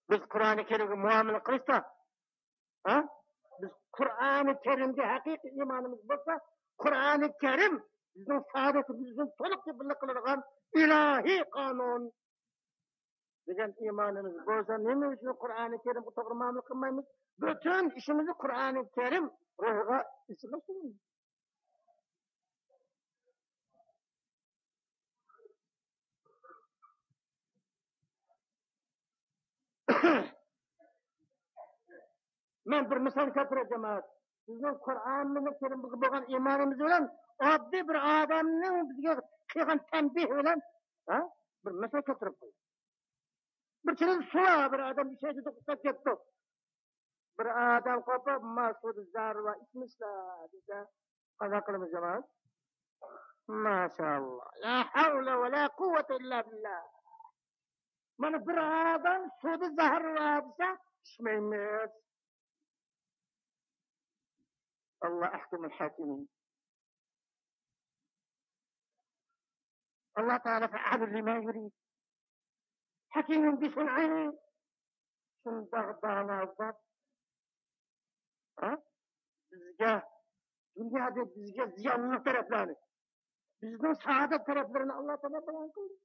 بىز قۇرئانى كەرىمگە مۇئامىلە قىلىشتا، ھە؟ بىز قۇرئانى كەرىمگە ھەقىقىي ئىمانىمىز بولسا، قۇرئانى كەرىم بىزنىڭ سائادىتىمىز ئۈچۈن تولۇق كېپىللىك قىلىدىغان ئىلاھىي قانۇن دېگەن ئىمانىمىز بولسا، نېمە ئۈچۈن قۇرئانى كەرىمگە توغرا مۇئامىلە قىلمايمىز؟ پۈتۈن ئىشىمىزنى قۇرئانى كەرىم روھىغا ئېسىلىپ قىلىمىز. مەن بىر مىسال كەلتۈرەي، جامائەت. بىزنىڭ قۇرئانىمىزنىڭ كەرىمگە بولغان ئىمانىمىز بىلەن ئاددىي بىر ئادەمنىڭ بىزگە قىلغان تەنبىھ بىلەن، ھە؟ بىر مىسال كەلتۈرۈپ قوياي. بىر چىلىم سۇ بار، بىر ئادەم ئىچەي دېدۇق، ئۇخلاپ كەتتۇق. بىر ئادەم قوپۇپ، ما سۇدا زەھەر بار، ئىچمىسىلە دېسە، قانداق قىلىمىز، جامائەت؟ ماشائاللاھ. لا ھەۋلە ۋە لا قۇۋۋەتە ئىللا بىللاھ. مانا بىر ئادەم سۇدا زەھەر بار دېسە، ئىچمەيمىز. ئاللاھ ئەھكەمۇل ھاكىمىن. ئاللاھ تائالا فەئالۇن لىما يۇرىد. ھەكىمۇن بىسۇنئىھى. شۇنداق دانا زات. ھە؟ بىزگە، دۇنيادا بىزگە زىيانلىق تەرەپلەرنى، بىزنىڭ سائادەت تەرەپلىرىنى ئاللاھ تائالا بايان قىلدى.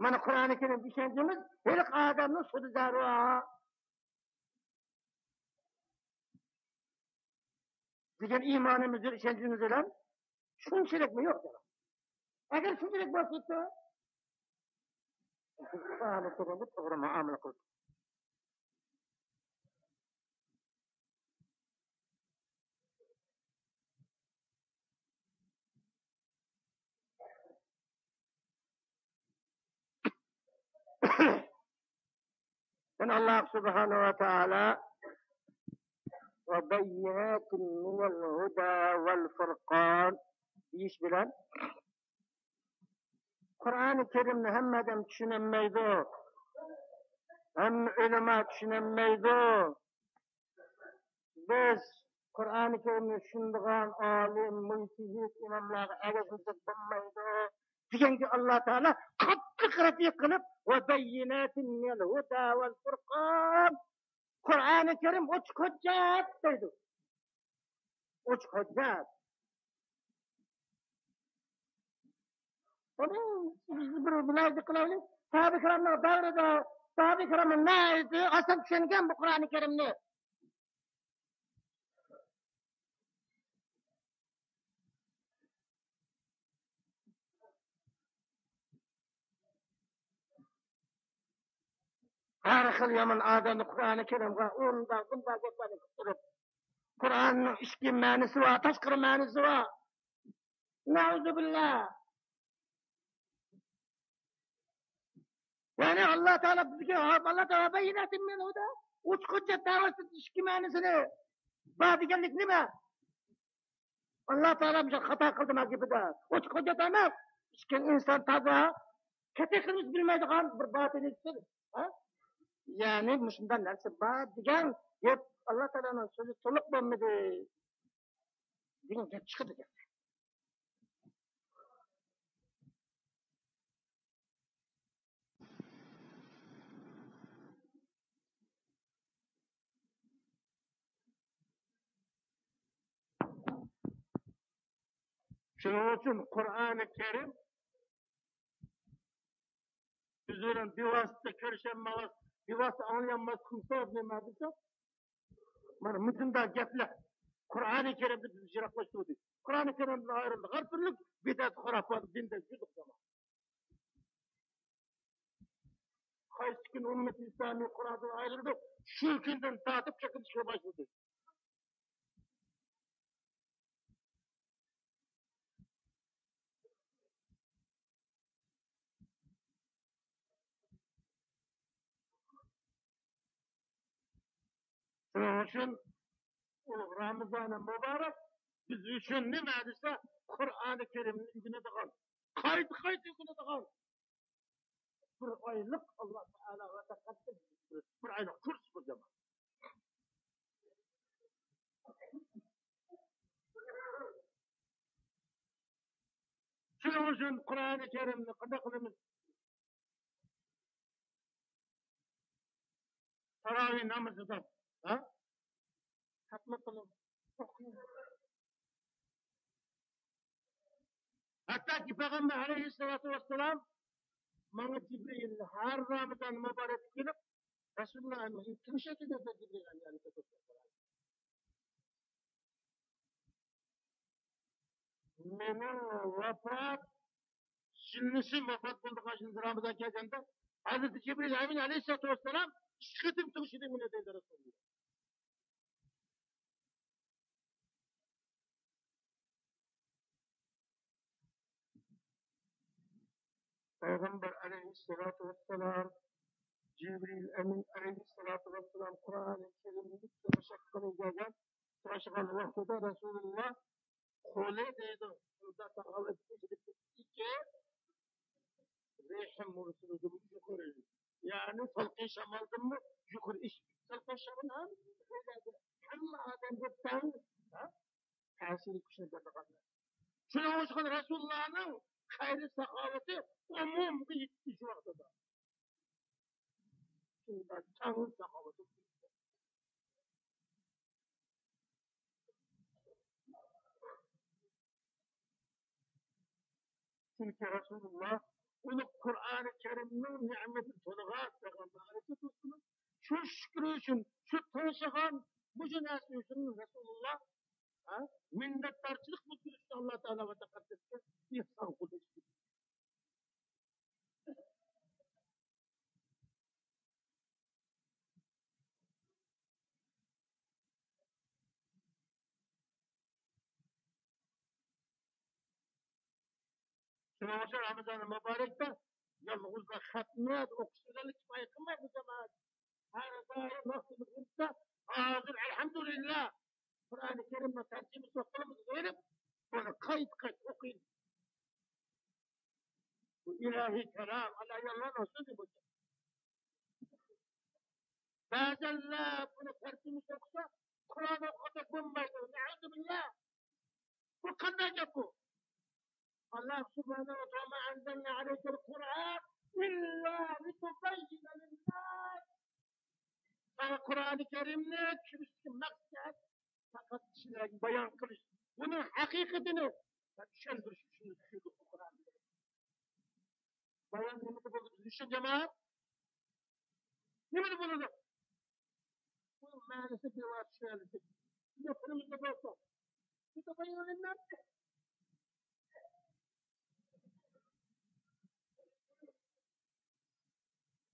مانا قۇرئانى كەرىم ئىشەنچىمىز ھېلىقى ئادەمنىڭ سۇدا زەھىرى بار دېگەن ئىمانىمىز بىلەن، ئىشەنچىمىز بىلەن شۇنچىلىكمۇ يوق دەپ. ئەگەر شۇنچىلىك بولسا، قۇرئانى كەرىمگە توغرا مۇئامىلە قىلدۇق. يەنە ئاللاھ سۇبھانەھۇ ۋە تائالا ۋە بەييىناتىن مىنەل ھۇدى ۋەل فۇرقان دېيىش بىلەن، قۇرئانى كەرىمنى ھەممە ئادەم چۈشىنەلمەيدۇ، ھەممە ئۆلىما چۈشىنەلمەيدۇ. بىز قۇرئانى كەرىمنى چۈشىنىدىغان ئالىم، مۇجتەھىد ئىماملارغا ئەگەشمىسەك بولمايدۇ دېگەنگە، ئاللاھ تائالا قاتتىق رەت قىلىپ، ۋە بەييىناتىن مىنەل ھۇدى ۋەل فۇرقان. قۇرئانى كەرىم ئوچۇق ھۆججەت دەيدۇ. ئوچۇق ھۆججەت. ئۇنى بىز بىر مۇلاھىزە قىلايلى. ساھابە كىرامنىڭ دەۋرىدە، ساھابە كىرامنىڭ ناھايىتى ئاسان چۈشەنگەن بۇ قۇرئانى كەرىمنى. ھەر خىل يامان ئادەمنى قۇرئانى كەرىمگە ئۇنداق، بۇنداق گەپلەرنى قىلىپ تۇرۇپ، قۇرئاننىڭ ئىچكى مەنىسى بار، تاشقىرى مەنىسى بار. نەئۇزۇبىللا. يەنى ئاللا تائالا بىزگە، ئاللا تائالا بەيناتىن مىنھۇ دە، ئوچۇق ھۆججەت دەۋاتسا ئىچكى مەنىسىنى بار دېگەنلىك نېمە؟ ئاللا تائالا مۇشۇ خاتا قىلدى ما گېپىدە. ئوچۇق ھۆججەت ئەمەس. ئىچكى ئىنسان تازا، قەتئىي قىلمىش بىلمەيدىغان بىر باتىنىي سىر. ھە؟ يەنى مۇشۇنداق نەرسە بار دېگەن گەپ، ئاللا تائالانىڭ سۆزى تولۇق بولمىدى دېگەن گەپ چىقىدۇ دېگەن. شۇنىڭ ئۈچۈن قۇرئانى كەرىم بىز بىلەن بىۋاسىتە كۆرۈشەلمەس، بىۋاسىتە ئاڭلىيالماسلىقنىڭ سەۋەبى نېمە دېسە، مانا مۇشۇنداق گەپلەر قۇرئانى كەرىمدىن بىزنى يىراقلاشتۇردى. قۇرئانى كەرىمدىن ئايرىلدۇق. ھەر تۈرلۈك بىدئەت، خۇراپات، دىندىن يۈردۇق جامائەت. قايسى كۈن ئۈممەت ئىسلامىي قۇرئاندىن ئايرىلدى، شۇ كۈندىن تارتىپ چېقىلىشقا باشلىدى. شۇنىڭ ئۈچۈن ئۇلۇغ رامىزانى مۇبارەك بىز ئۈچۈن نېمە دېسە، قۇرئانى كەرىمنى ئۆگىنىدىغان، قايتا-قايتا ئۆگىنىدىغان، بىر ئايلىق ئاللا تائالا ۋە تەقەددەس بىر ئايلىق كۇرس بۇ جامائەت. شۇنىڭ ئۈچۈن قۇرئانى كەرىمنى قانداق قىلىمىز؟ تاراۋىھ نامىزىدا، ھە؟ خەتمە قىلىڭ، ئوقۇڭ. ھەتتاكى پەيغەمبەر ئەلەيھىسسالاتۇ ۋەسسالام ماڭا جىبرىئىل ھەر رامىزان مۇبارەككە كېلىپ، رەسۇلۇللا، تىڭشاۋاتىدۇ جىبرىئىل ئەلەيھىسسالام. مېنىڭ ۋاپات، جىللىسىم ۋاپات بولىدىغان يىل رامىزان كەلگەندە، ھەزرىتى جىبرىئىل ئەمىن ئەلەيھىسسالاتۇ ۋەسسالام ئىككى قېتىم تىڭشىدى مېنى دەيدۇ رەسۇلۇللا. پەيغەمبەر ئەلەيھىسسالاتۇ ۋەسسالام، جىبرىئىل ئەمىن ئەلەيھىسسالاتۇ ۋەسسالام قۇرئانى كەرىمنى تىڭشاتقىلى كەلگەن، تىڭشىغان ۋاقتىدا رەسۇلۇللا قولى دەيدۇ، قولدا تاغاۋەت كېسىلىپ كېتىپتىكەن، رەھىم مۇرسىلىدىمۇ يۇقىرى، يەنى سالقىن شامالدىنمۇ يۇقىرى ئىش. سالقىن شامال ھەم، ھەممە ئادەمگە تەڭ، ھە؟ تەسىرى كۈچنى بېرىدىغان. شۇنىڭ ئۈچۈن رەسۇلۇللانىڭ خەيرى ساخاۋىتى ئومۇمغا يېتىشى ۋاقتىدا. شۇنداق چاڭ ساخاۋىتى. چۈنكى رەسۇلۇللا ئۇلۇغ قۇرئانى كەرىمنىڭ نېمىتىنى تونۇغان پەيغەمبەر ئەلەيھىسسالاتۇ ۋەسسالام. شۇ شۈكرى ئۈچۈن، شۇ تىڭشىغان مۇشۇ نەرسە ئۈچۈن رەسۇلۇللا، ھە، مىننەتدارچىلىق بىلدۈرۈشنى ئاللا تائالا ۋە تەقەددەسكە ئېھسان قىلدى. شۇنىڭ ئۈچۈن رامىزان مۇبارەكتە يالغۇزلا خەتمە ئوقۇش بىلەن كۇپايە قىلمايدۇ، جامائەت. ھەر دائىم ۋاقتىمىز بولسا، ھازىر، ئەلھەمدۇلىللا، قۇرئانى كەرىمنىڭ تەرجىمىسىنى قولىمىزغا ئېلىپ، بۇنى قايتا-قايتا ئوقۇيمىز. بۇ ئىلاھىي كالام، ئاللا يالغان سۆزى بۇ. بەزەنلەر بۇنى تەرجىمىسى ئوقۇسا، قۇرئان ئوقۇغاندەك بولمايدۇ. نەئۇزۇبىللا. بۇ قانداق گەپ بۇ؟ ئاللا سۇبھانەھۇ ۋە تائالا، «ما ئەنزەلنا ئەلەيكەل قۇرئانە ئىللا لىتۇبەييىنە لىنناس.» ساڭا قۇرئانى كەرىمنى چۈشۈرۈشتىكى مەقسەت پەقەت كىشىلەرگە بايان قىلىش، بۇنىڭ ھەقىقىتىنى چۈشەندۈرۈش ئۈچۈن چۈشۈردۇق بۇ قۇرئاننى. بايان نېمىدە بولىدۇ؟ بىز ئۈچۈن جامائەت نېمىدە بولىدۇ؟ بۇ مەنىسى بىۋاسىتە چۈشەنسەك، بىزنىڭ تىلىمىزدا بولسا، يتبين للناس.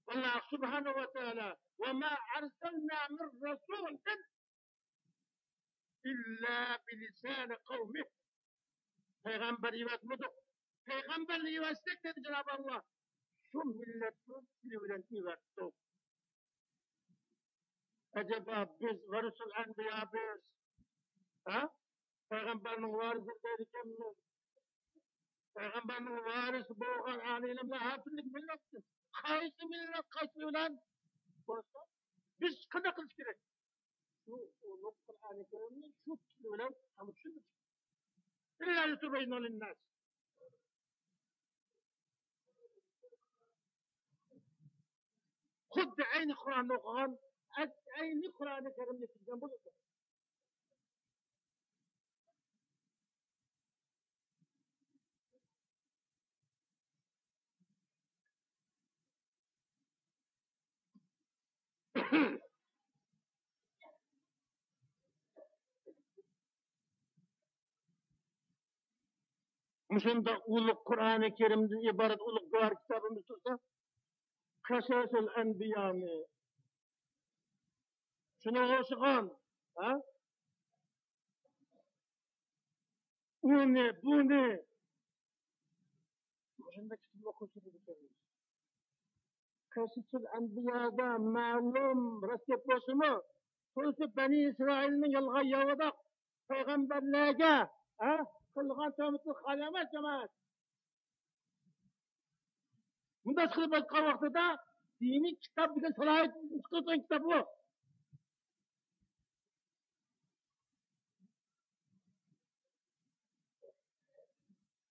ئاللا سۇبھانەھۇ ۋە تائالا، وما أرسلنا من رسول إلا بلسان قومه. پەيغەمبەر يېۋەتمىدۇق. پەيغەمبەرنى يېۋەتسەك، دېدى جانابى ئاللا، شۇ مىللەتنىڭ تىلى بىلەن يېۋەتتۇق. ئەجەبا، بىز ۋارىسۇل ئەنبىيا بىز. ھە؟ پەيغەمبەرنىڭ ۋارىسى دەيدىكەنمىز. پەيغەمبەرنىڭ ۋارىسى بولغان ئالىي ئىلىملەر ھەر تۈرلۈك مىللەتتىن. قايسى مىللەت، قايسى بىلەن بولسا، بىز قانداق قىلىش كېرەك؟ شۇ ئۇلۇغ قۇرئانى كەرىمنى شۇ تىل بىلەن ھەم چۈشىنىش. إلا لتبين للناس. خۇددى ئەينى قۇرئاننى ئوقۇغان، ئەينى قۇرئانى كەرىمنى چۈشەنگەن بولىدۇ. مۇشۇنداق ئۇلۇغ قۇرئانى كەرىمدىن ئىبارەت ئۇلۇغ گۆھەر كىتابىمىز تۇرسا، قەسەسۇل ئەنبىيانى، شۇنىڭغا ئوخشىغان، ھە؟ ئۇنى، بۇنى، مۇشۇنداق كىتابنى ئوقۇپ يۈرىدىكەنمىز. قەسەسۇل ئەنبىيادا مەلۇم، راست گەپ بولسىمۇ، تولىسى بەنى ئىسرائىلنىڭ يالغان ياۋىداق پەيغەمبەرلەرگە، ھە، قىلغان تۆھمىتى خالىماس جامائەت. مۇنداق قىلىپ ئېيتقان ۋاقتىدا دىنىي كىتاب دېگەن سالاھىيەتنى چىقىرىدىغان كىتاب بۇ.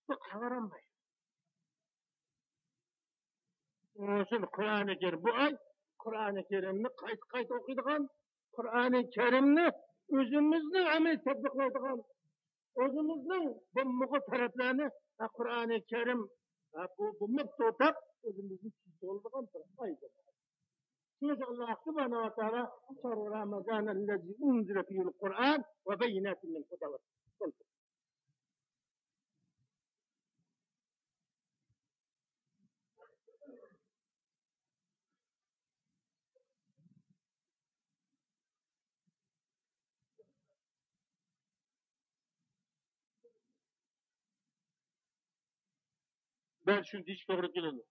بۇ قاۋىرالمايدۇ. شۇ قۇرئانى كەرىم، بۇ ئاي قۇرئانى كەرىمنى قايتا قايتا ئوقۇيدىغان، قۇرئانى كەرىمنى ئۆزىمىزنىڭ ئەمەلىي تەتبىقلايدىغان، ئۆزىمىزنىڭ بولمىغۇر تەرەپلەرنى، ھە، قۇرئانى كەرىم، ھە، بۇ، بۇ مۇپتۇ دەپ ئۆزىمىزنى تۈزىتىۋالىدىغان بىر ئاي. شۇنىڭ ئۈچۈن ئاللا سۇبھانەھۇ ۋە تائالا شەھرۇ رامەزانەللەزى ئۇنزىلە فىھىل قۇرئان ۋە بەييىناتىن مىنەل ھۇدە ۋەل فۇرقان. بەزى شۇنى دېيىش توغرا كېلىدۇ.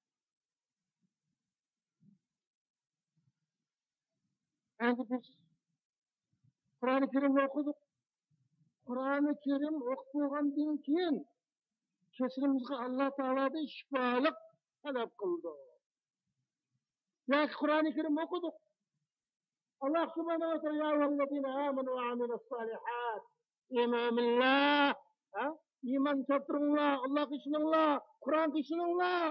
ئەمدى بىز قۇرئانى كەرىمنى ئوقۇدۇق. قۇرئانى كەرىم ئوقۇپ بولغاندىن كېيىن، كېسىلىمىزگە ئاللا تائالادىن شىپالىق تەلەپ قىلدۇق. ياكى قۇرئانى كەرىم ئوقۇدۇق. ئاللا سۇبھانەھۇ ۋە تائالا، يا ئەييۇھەللەزىنە ئامەنۇ ۋە ئەمىلۇسسالىھات. ئى مۆمىنلەر، ھە؟ ئىمان كەلتۈرۈڭلار، ئاللاغا ئىشىنىڭلار، قۇرئانغا ئىشىنىڭلار.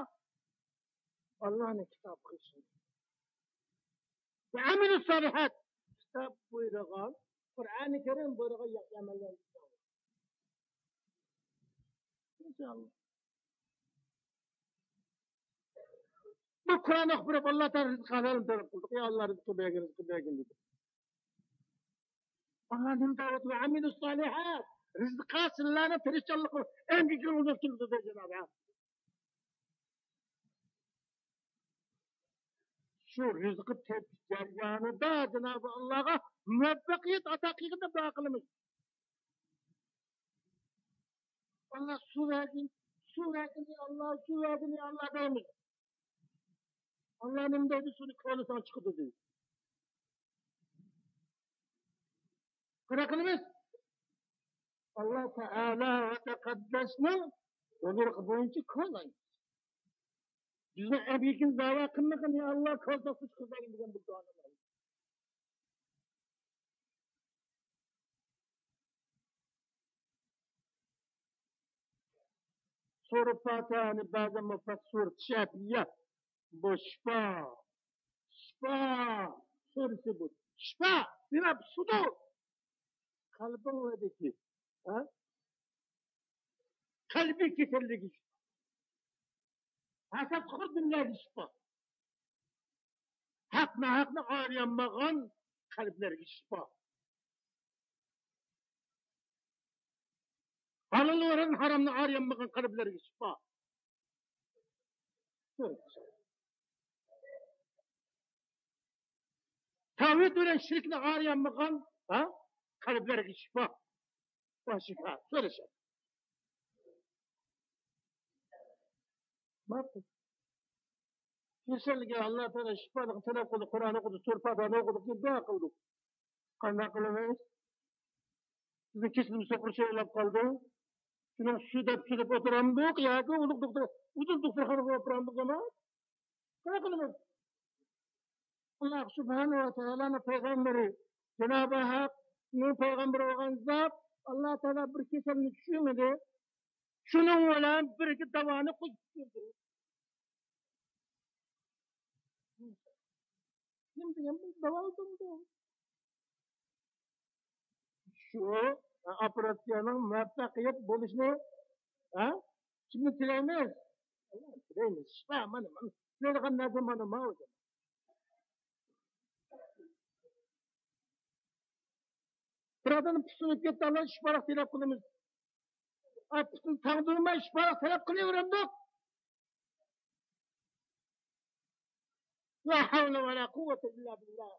ئاللانىڭ كىتابىغا ئىشىنىڭ. ۋە ئەمىلۇسسالىھات. كىتاب بۇيرۇغان، قۇرئانى كەرىم بۇيرۇغان ياخشى ئەمەللەرنى قىلىڭ. ئىنشائاللا. بۇ قۇرئان ئوقۇپ بېرىپ، ئاللا تائالا رىزقى ھالالنى تەلەپ قىلدۇق. يا ئاللا، رىزقى بەرگىن، رىزقى بەرگىن دېدى. ئاللا نېمە دەۋاتىدۇ؟ ۋە ئەمىلۇسسالىھات. رىزقى سىلەرنىڭ تىرىشچانلىقى، ئەمگىكىڭىزنى كېلتۈردى جانابى ھەق. شۇ رىزقى تېپىش جەريانىدا جانابى ئاللاغا مۇۋەپپەقىيەت ئاتا قىلغىنىدا دۇئا قىلىمىز. ئاللا سۇ بەرگىن، سۇ بەرگىن، ئاللا سۇ بەرگىن، ئاللا دەيمىز. ئاللا نېمە دەيدۇ؟ سۇنى كولىساڭ چىقىدۇ دەيدۇ. قانداق قىلىمىز؟ ئاللا تائالا ۋە تەقەددەسنىڭ بۇيرۇقى بويىچە كولايمىز. بىزنىڭ ئەمگىكىمىز دەۋا قىلمىغىن، يا ئاللا، كولىساڭ سۇ چىقىدۇ دەيدىغان بىر دۇئانى بار. سورە پاتىھەنى بەزەن مۇپەسسىر سورە شەپىيە، بۇ شىپا، شىپا سورىسى بۇ. شىپا، بىمە سۇدۇر. قەلبىڭلەردىكى، ھە؟ قەلبىي كېسەللىكى. ھەسەتخور دىللەرگە شىپا. ھەق ناھەقنى ئايرىيالمىغان قەلبلەرگە شىپا. ھالال ۋە ھارامنى ئايرىيالمىغان قەلبلەرگە شىپا. تەۋھىد بىلەن شىركنى ئايرىيالمىغان، ھە، قەلبلەرگە شىپا. ۋە شىپا سورىشىڭ. ماقۇل. كېسەلگە ئاللا تائالا شىپالىقنى تەلەپ قىلدى، قۇرئان ئوقۇدى، سۈرە پاتىھەنى ئوقۇدى، دۇئا قىلدى. قانداق قىلىمىز؟ بىزنىڭ كېسىلىمىز سوقۇر شېۋىلاپ قالدى. شۇنىڭ شۇ دەپ، شۇ دەپ ئولتۇرامدۇق ياكى ئۇلۇغ دوختۇر، ئۇدۇل دوختۇرخانىغا ئاپىرامدۇق جامائەت؟ قانداق قىلىمىز؟ ئاللا سۇبھانەھۇ ۋە تائالانىڭ پەيغەمبىرى، جانابى ھەقنىڭ پەيغەمبىرى بولغان زات، ئاللا تائالا بىر كېسەلنى چۈشۈرمىدى. شۇنىڭ بىلەن بىرگە داۋانى قويۇپ بېرىدۇ. نېمە دېگەن بۇ داۋالدىمدۇ؟ شۇ ئوپېراتسىيەنىڭ مۇۋەپپەقىيەت بولۇشىنى، ھە؟ كىمدىن تىلەيمىز؟ تىلەيمىز. شىپا مانا، مانا. تىلەيدىغان نەرسە مانا، ماۋۇ. بىر ئادەمنىڭ پۇتى سۇنۇپ كەتتى، ئاللا شىپالىق تەلەپ قىلىمىز. ئاي، پۇتىنى تاڭدۇرماي شىپالىق تەلەپ قىلىۋېرەمدۇق. لا حول ولا قوة إلا بالله.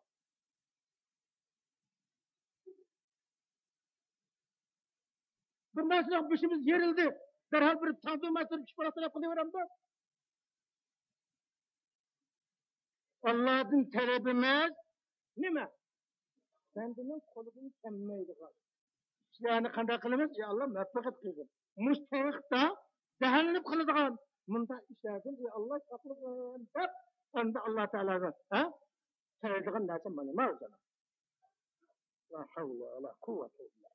بىر نەرسىنىڭ بېشىمىز يېرىلدى. دەرھال بىر تاڭدۇرماي تۇرۇپ شىپالىق تەلەپ قىلىۋېرەمدۇق. ئاللادىن تەلىپىمىز نېمە؟ بەندىنىڭ قولىدىن كەلمەيدىغان ئىشلارنى قانداق قىلىمىز؟ يا ئاللا، مۇۋەپپەقىيەت قىلغىن. مۇشۇ تارىختا زەھەرلىنىپ قالىدىغان مۇنداق ئىشلاردىن، يا ئاللا، ساقلىغىن دەپ، ئەمدى ئاللا تائالاغا، ھە؟ تىلەيدىغان نەرسە مانا، ماۋۇ جانا. لا ھەۋلە ۋە لا قۇۋۋەتە ئىللا بىللا.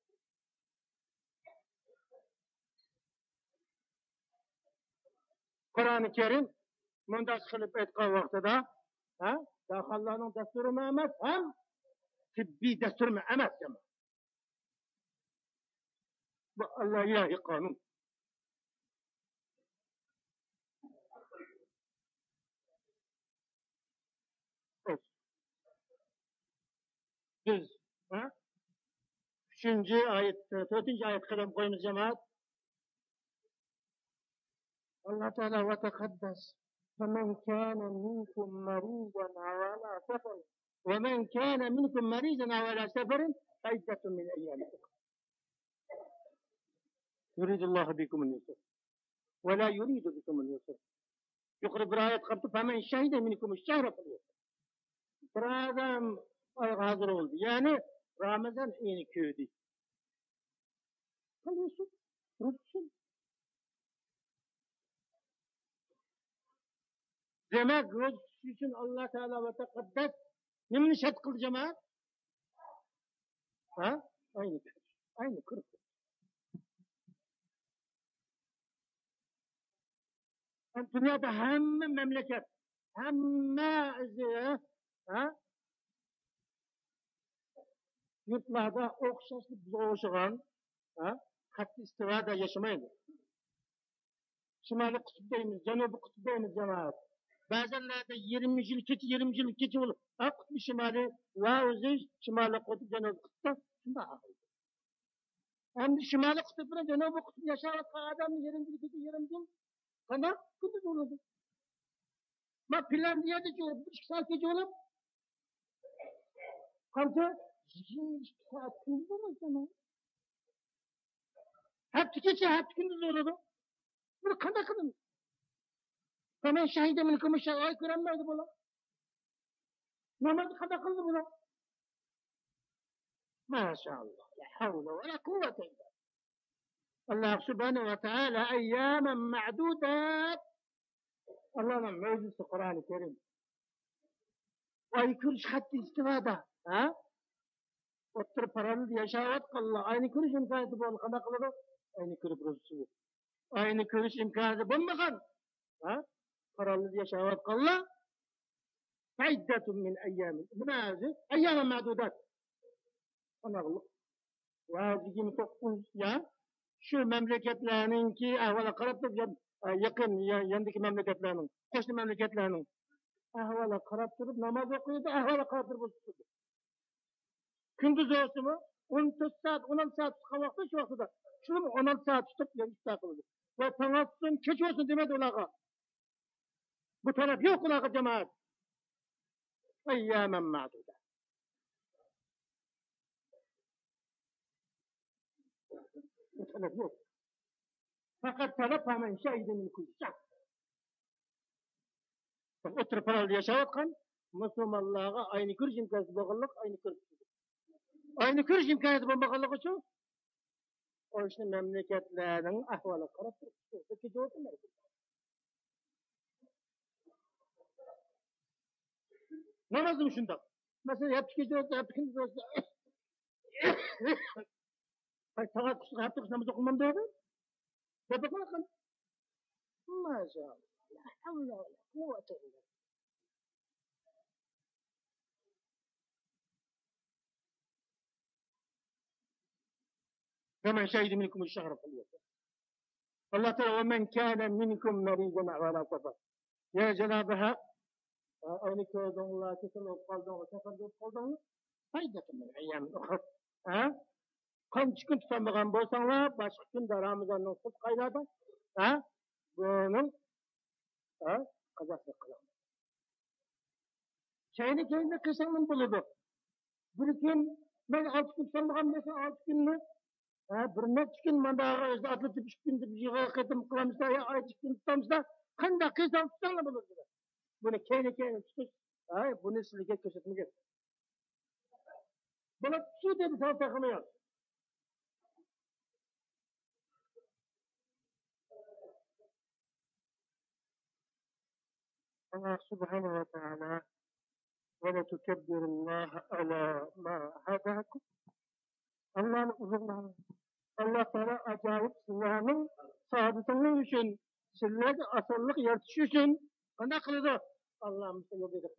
قۇرئانى كەرىم مۇنداق قىلىپ ئېيتقان ۋاقتىدا، ھە، داخانلارنىڭ دەستۇرىمۇ ئەمەس، ھەم تېببىي دەستۇرمۇ ئەمەس، جامائەت. بۇ ئاللا ئىلاھىي قانۇن. بىز، ھە؟ ئۈچىنچى ئايەت، تۆتىنچى ئايەتكە قەدەم قويىمىز، جامائەت. ئاللا تائالا ۋە تەقەددەس، فَمَنْ كَانَ مِنْكُمْ مَرِيضًا أَوْ عَلَى سَفَرٍ، وَمَنْ كَانَ مِنْكُمْ مَرِيضًا أَوْ عَلَى سَفَرٍ فَعِدَّةٌ مِنْ أَيَّامٍ أُخَرَ. يُرِيدُ اللَّهُ بِكُمُ الْيُسْرَ وَلَا يُرِيدُ بِكُمُ الْعُسْرَ. يۇقىرى بىر ئايەت قاپتۇ، فَمَنْ شَهِدَ مِنْكُمُ الشَّهْرَ فَلْيَصُمْهُ. بىر ئادەم ئايغا ھازىر بولدى، يەنى رامىزان ئېيىنى كۆردى. فَلْيَصُمْ، روزا تۇتسۇن. دېمەك، روزا تۇتۇش ئۈچۈن ئاللا تائالا ۋە تەقەددەس نېمىنى شەرت قىلدى، جامائەت؟ ھە؟ ئاينى كۆرۈش. ئاينى كۆرۈپ. دۇنيادا ھەممە مەملىكەت، ھەممە، ھە؟ يۇرتلاردا ئوخشاشلا بىزگە ئوخشىغان، ھە؟ خەتتە ئىستىۋادا ياشىمايدۇ. شىمالىي قۇتۇپ دەيمىز، جەنۇبىي قۇتۇپ دەيمىز، جامائەت. بەزەنلەردە يېرىم يىل كېچە، يېرىم يىل كېچە بولۇپ، ھە، قۇتبى شىمالىي ۋە ئۆزى شىمالىي قۇتۇپ، جەنۇبىي قۇتۇپتا شۇنداق ئەمدى شىمالىي قۇتۇپ بىلەن جەنۇبىي قۇتۇپ ياشاۋاتقان ئادەمنى يېرىم يىل كېچە، يېرىم يىل قانداق كۈندۈز بولىدۇ؟ ما فىنلاندىيەدىچۇ بىر ئىككى سائەت كېچە بولۇپ، قانچە؟ يىگىرمە ئىككى سائەت كۈندۈز بولىدۇ. ھەپتە كېچە، ھەپتە كۈندۈز بولىدۇ. بۇنى قانداق قىلىمىز؟ فَمَنْ شَهِدَ مِنْكُمُ الشَّهْرَ، ئاي كۆرەلمەيدۇ بۇلار. نامازنى قانداق قىلدى بۇلار؟ ماشائاللا. لا حول ولا قوة إلا بالله. ئاللا سۇبھانەھۇ ۋە تائالا أياما معدودات. ئاللانىڭ مۆجىزىسى قۇرئانى كەرىم. ئاي كۆرۈش خەتتە ئىستىۋادا. ھە؟ ئوتتۇرا پاراللېلدا ياشاۋاتقانلار ئاينى كۆرۈش ئىمكانىيىتى بولغان قانداق قىلىدۇ؟ ئاينى كۆرۈپ روزا تۇتىدۇ. ئاينى كۆرۈش ئىمكانىيىتى بولمىغان، ھە؟ پاراللېلدا ياشاۋاتقانلار فەئىددەتۇن مىن ئەييامىن. نېمە ئۆزى؟ ئەييامەن مەدۇدات. ساناقلىق. ۋە يىگىرمە توققۇز يا شۇ مەملىكەتلەرنىڭكى ئەھۋالىغا قاراپ تۇرۇپ، يا ئە، يېقىن يا-، ياندىكى مەملىكەتلەرنىڭ، قوشنا مەملىكەتلەرنىڭ ئەھۋالىغا قاراپ تۇرۇپ ناماز ئوقۇيدۇ، ئەھۋالىغا قاراپ تۇرۇپ ئۇزىتىدۇ. كۈندۈز بولسىمۇ ئون تۆت سائەت، ئون ئالتە سائەت تۇتقان ۋاقتى شۇ ۋاقتىدا، شۇنىمۇ ئون ئالتە سائەت تۇتۇپ يەنە ئىپتار قىلىدۇ. ۋە تاڭ ئاتسۇن، كەچ بولسۇن دېمەيدۇ ئۇلارغا. بۇ تەلەپ يوق ئۇلارغا، جامائەت. أياما معدودة. بۇ تەلەپ يوق. پەقەت تەلەپ فمن شهد منكم الشهر. ئوتتۇرا پالاندا ياشاۋاتقان مۇسۇلمانلارغا ئاينى كۆرۈش ئىمكانىيىتى بولغانلىق، ئاينى كۆرۈپ، ئاينى كۆرۈش ئىمكانىيىتى بولمىغانلىقى ئۈچۈن قوشنا مەملىكەتلەرنىڭ ئەھۋالىغا قاراپ تۇرۇپ، كېچە ئولتۇرمايدۇ. نامازمۇ شۇنداق. مەسىلەن، ھەپتە كېچە بولسا، ھەپتە كۈندۈز بولسا، ھەي، تاڭ ئاتقۇچىغا ھەپتە كېچە ناماز ئوقۇلمامدۇ ئادەم؟ دەپ ئوقۇۋاتقان. ماشائاللا. لا حول ولا قوة إلا بالله. فمن شهد منكم الشهر فليصمه. ئاللا تائالا، ومن كان منكم مريضا أو على سفر. يا جنابى ھەق، ئاينى كۆردۈڭلار، كېسەل بولۇپ قالدىڭلار، سەپەردە بولۇپ قالدىڭلار. فعدة من أيام أخر. ھە؟ قانچە كۈن تۇتالمىغان بولساڭلار، باشقا كۈندە رامىزاننىڭ سىرتقى ئايلاردا، ھە؟ بۇنىڭ، ھە؟ قازاسىنى قىلىڭ. كەينى كەينىدە قىلساڭلار بولىدۇ. بىر كۈن، مەن ئالتە كۈن تۇتالمىغان بولسا، ئالتە كۈننى، ھە، بىر نەچچە كۈن مانداغا ئۆزى ئاتلىتىپ، ئىككى كۈندە بىر يىغا قېتىم قىلامسىلەر يا ئايدا ئىككى كۈن تۇتامسىلەر، قانداق قىلساڭ تۇتساڭلار بولىدۇ. بۇنى كەينى كەينى تۇتۇش، ھە، بۇنى سىلىگە كۆرسەتمىگەن. بۇلار شۇ دېدى سەن تېخىمۇ ياخشى. ئاللا سۇبھانەھۇ ۋە تائالا، ولتكبروا الله على ما هداكم. ئاللانى ئۇلۇغلاڭ. ئاللا تائالا ئاجايىپ سىلەرنىڭ سائادىتىڭلار ئۈچۈن، سىلەرگە ئاسانلىق يارىتىش ئۈچۈن قانداق قىلىدۇ؟ ئاللا مۇشۇ يولدا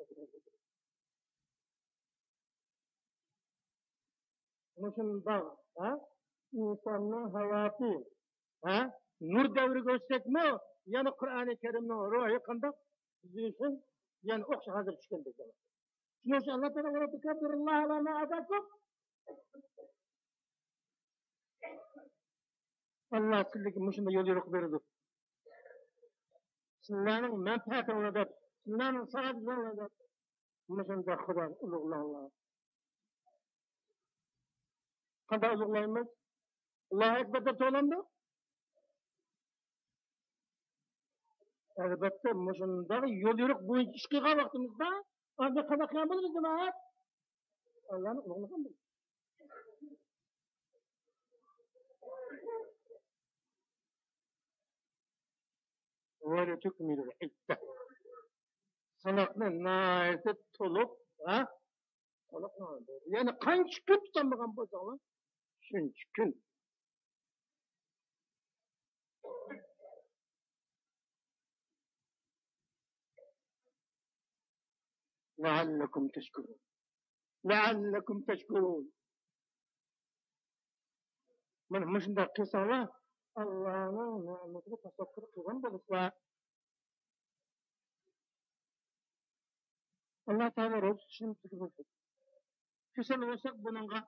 مۇشۇنداق، ھە؟ ئىنساننىڭ ھاياتى، ھە؟ نۇر دەۋرىگە ئۆتسەكمۇ، يەنە قۇرئانى كەرىمنىڭ روھى قانداق؟ بىز ئۈچۈن يەنە ئوخشاش ھازىر چۈشكەندەك. شۇنىڭ ئۈچۈن ئاللا تائالا، ولتكبروا الله على ما هداكم. ئاللا سىلەرگە مۇشۇنداق يول يورۇق بېرىدۇ. سىلەرنىڭ مەنپەئەتىڭلار دەپ، سىلەرنىڭ سائادىتىڭلار دەپ، مۇشۇنداق خۇدانى ئۇلۇغلاڭلار. قانداق ئۇلۇغلايمىز؟ ئاللاھۇ ئەكبەر دەپ توۋلاندۇق. ئەلۋەتتە، مۇشۇنداق يول يورۇق بويىچە ئىش قىلغان ۋاقتىمىزدا، ئاندىن قانداق قىلغان بولىمىز، جامائەت؟ ئاللانى ئۇلۇغلىغان بولىمىز. ولتكملوا العدة. ساناقنى ناھايىتى تولۇق، ھە؟ تولۇق ناھايىتى. يەنى قانچە كۈن تۇتالمىغان بولساڭلار، شۇنچە كۈن. لعلكم تشكرون. لعلكم تشكرون. مانا مۇشۇنداق قىلساڭلار، ئاللانىڭ نېمىتىگە تەشەككۈر قىلغان بولىسىلەر. ئاللا تائالا روزا تۇتۇشنى بىزگە بۇيرۇدى. كېسەل بولساق بۇنىڭغا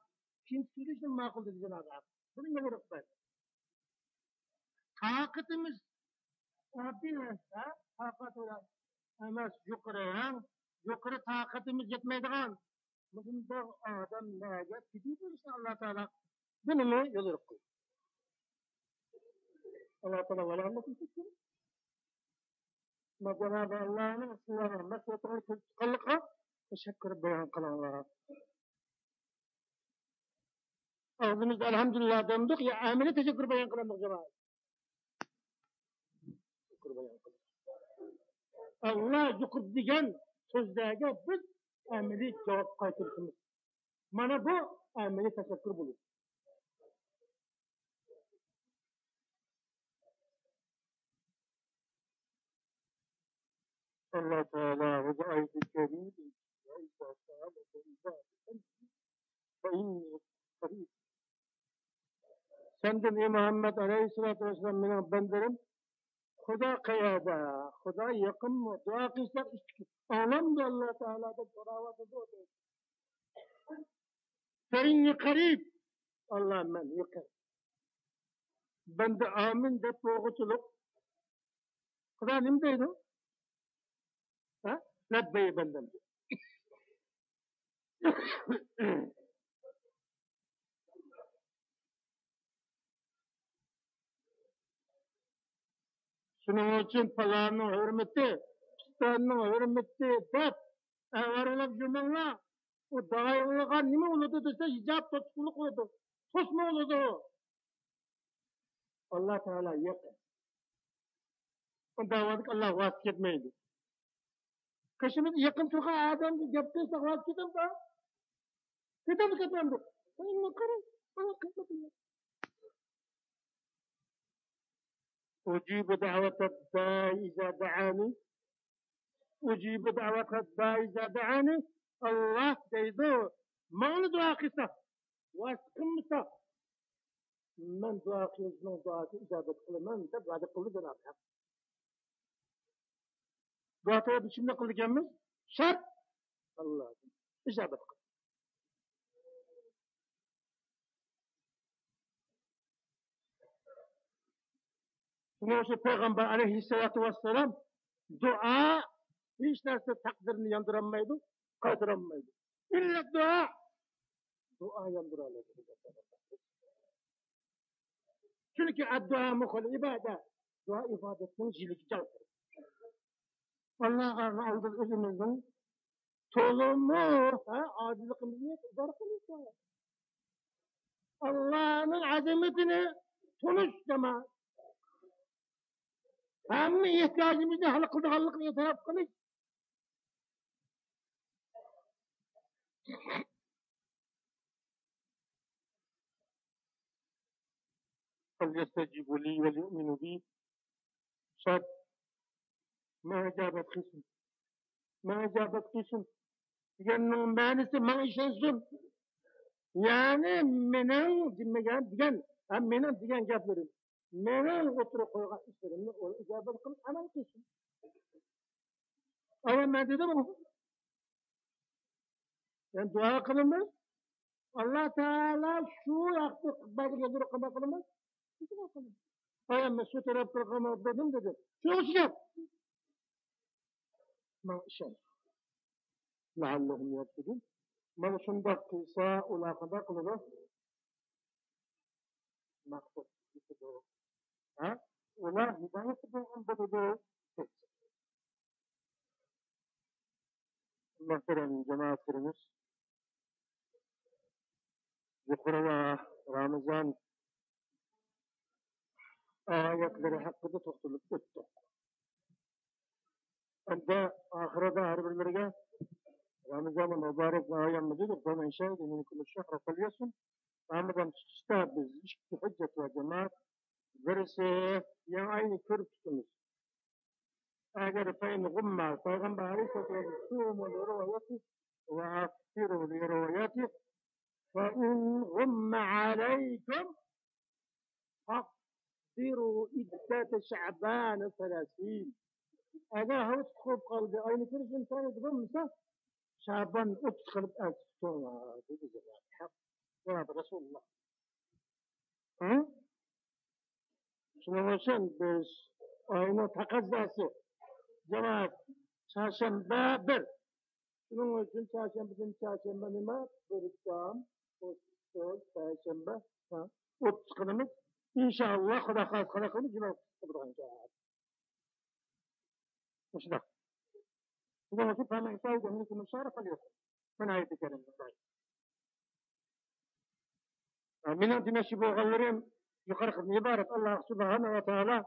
كېيىن تۇتۇۋېلىشنى ماقۇل دېدى جانابى ھەق. بۇنى نېمە قىلىپ بەردى؟ تاقىتىمىز ئاددىي ئەمەس، ھە؟ تاقەت بىلەن ئەمەس، يۇقىرى، ھە؟ يۇقىرى تاقىتىمىز يەتمەيدىغان مۇشۇنداق ئادەملەرگە پىدىيە بېرىشنى ئاللا تائالا بۇنىمۇ يوليورۇق قىلدى. ئاللا تائالا ۋالاھەممىسىنى كەچسۇن. جانابى ئاللانىڭ سىلەرنىڭ مەسلىھەتىڭلارنى كۆرۈپ چىققانلىقىغا تەشەككۈر بايان قىلىڭلار. ئاغزىمىزدا ئەلھەمدۇلىللا دەمدۇق، يا ئەمەلىي تەشەككۈر بايان قىلامدۇق، جامائەت؟ تەشەككۈر بايان قىلىمىز. ئاللا يۇقىرىدا دېگەن سۆزلەرگە بىز ئەمەلىي جاۋاب قايتۇرۇشىمىز. مانا بۇ ئەمەلىي تەشەككۈر بولىدۇ. ئاللا تائالا بۇ ئايەتنى كەرىمدە، سەندىن، ئەي مۇھەممەد ئەلەيھىسسالاتۇ ۋەسسالام، مېنىڭ بەندىلىرىم خۇدا قەيەردە؟ خۇدا يېقىنمۇ؟ دۇئا قىلساق ئىشىك ئاڭلامدۇ ئاللا تائالا دەپ سوراۋاتىدۇ. فإني قريب. ئاللا، مەن يېقىن. بەندە ئامىن دەپ بولغۇچىلىق. خۇدا نېمە دەيدۇ؟ ھە؟ لەببەي بەندەم. شۇنىڭ ئۈچۈن پالانىڭ ھۆرمىتى، پىستانىڭ ھۆرمىتى دەپ ئەۋەرىلەپ يۈرمەڭلار. ئۇ دائىرىغا نېمە بولىدۇ دېسە، ھىجاب توسقۇنلۇق بولىدۇ. توسما بولىدۇ. ئاللا تائالا يېقىن. ئۇ دەۋادىكى ئاللا ۋاز كەتمەيدۇ. قېشىمىزدا يېقىن تۇرغان ئادەمگە گەپ قىلساق ۋاز كېتەمدۇ؟ كېتەمدۇ، كەتمەمدۇ؟ ئۇنىڭغا قارا، ئۇنىڭ قىممىتى يوق. أجيب دعوة الداع إذا دعاني. أجيب دعوة الداع إذا دعاني. ئاللا دەيدۇ، ماڭا دۇئا قىلسا، ۋاسىتە قىلمىسا، مەن دۇئا قىلغۇچىنىڭ دۇئاسىنى ئىجابەت قىلىمەن دەپ ۋەدە قىلدى جانابى ھەق. دۇئا تەلەپ ئىچىمدە قىلىدىكەنمىز. شەرت. ئاللا ئىجابەت قىل. شۇنىڭ ئۈچۈن پەيغەمبەر ئەلەيھىسسالاتۇ ۋەسسالام، دۇئا ھېچ نەرسە تەقدىرنى ياندۇرالمايدۇ، قايتۇرالمايدۇ. ئىللا دۇئا. دۇئا ياندۇرالايدۇ. چۈنكى ئەددۇئا مۇخۇل ئىبادە. دۇئا ئىبادەتنىڭ يىلىكى جاۋابى. ئاللاغا ئالدىدا ئۆزىمىزنىڭ تولىمۇ، ھە، ئاجىزلىقىمىزنى ئىزھار قىلىش. ئاللانىڭ ئەزىمىتىنى تونۇش، جامائەت. ھەممە ئېھتىياجىمىزنى ھەل قىلىدىغانلىقىنى ئېتىراپ قىلىش. فليستجيبوا لي وليؤمنوا بي. شەرت. ماڭا ئىجابەت قىلسۇن. ماڭا ئىجابەت قىلسۇن دېگەننىڭ مەنىسى ماڭا ئىشەنسۇن. يەنى مېنىڭ دېمىگەن، دېگەن، ھە، مېنىڭ دېگەن گەپلىرىم، مېنىڭ ئوتتۇرىغا قويغان ئىشلىرىمنى ئۇ ئىجابەت قىلىپ ئەمەل قىلسۇن. ئاۋۋال مەن دېدىم، يەنى دۇئا قىلىمىز. ئاللا تائالا شۇ ھەقتە بەرگەن يەرگە قانداق قىلىمىز؟ دۇئا قىلىمىز. ئاي، مەن شۇ تەرەپكە قاراپ بېرىمەن دېدى. شۇنىڭ ئۈچۈن گەپ. ماڭا ئىشەن. لەئەللەھۇم يەھتەدۇن. مانا شۇنداق قىلسا، ئۇلار قانداق قىلىدۇ؟ مەقسەت يېتىدۇ. ھە؟ ئۇلار ھىدايەتتە بولغان بولىدۇ. مۆھتەرەم جامائەتلىرىمىز، يۇقىرىدا رامىزان ئايەتلىرى ھەققىدە توختىلىپ ئۆتتۇق. ئەمدى ئاخىرىدا ھەر بىرلىرىگە رامىزان مۇبارەك ئايەممىدى، فمن شهد منكم الشهر فليصمه. رامىزان تۇتۇشتا بىز ئىككى ھۆججەت ۋە جامائەت، بىرسى يېڭى ئاينى كۆرۈپ تۇتىمىز. ئەگەر فإن غم، پەيغەمبەر ئەلەيھىسسالاتۇ ۋەسسالام سوموا لرؤيته وأفطروا لرؤيته، فإن غم عليكم فاقدروا عدة شعبان ثلاثين. ئەگەر ھاۋا تۇتۇق بولۇپ قالدى، ئاينى كۆرۈش ئىمكانىيىتى بولمىسا، شەبان ئوتتۇز قىلىپ ئەرتىپ تۇتۇڭلار، دېدى جانابى ھەق، جانابى رەسۇلۇللاھ. ھە؟ شۇنىڭ ئۈچۈن بىز ئاينىڭ تەقەززاسى، جامائەت، چارشەنبە بىر. شۇنىڭ ئۈچۈن چارشەنبىدىن چارشەنبە نېمە؟ بىر تام، ئوتتۇز، پەيشەنبە، ھە، ئوتتۇز قىلىمىز. ئىنشائاللاھ، خۇدا خالىسا قانداق قىلىمىز؟ جۈمە ئوتتۇز قىلىدىغان ئىكەن. مۇشۇنداق. شۇنىڭ ئۈچۈن فمن شهد منكم الشهر فليصمه. مانا ئايەتى كەرىمە. مېنىڭ دېمەكچى بولغانلىرىم يۇقىرىقىدىن ئىبارەت. ئاللاھ سۇبھانەھۇ ۋە تائالا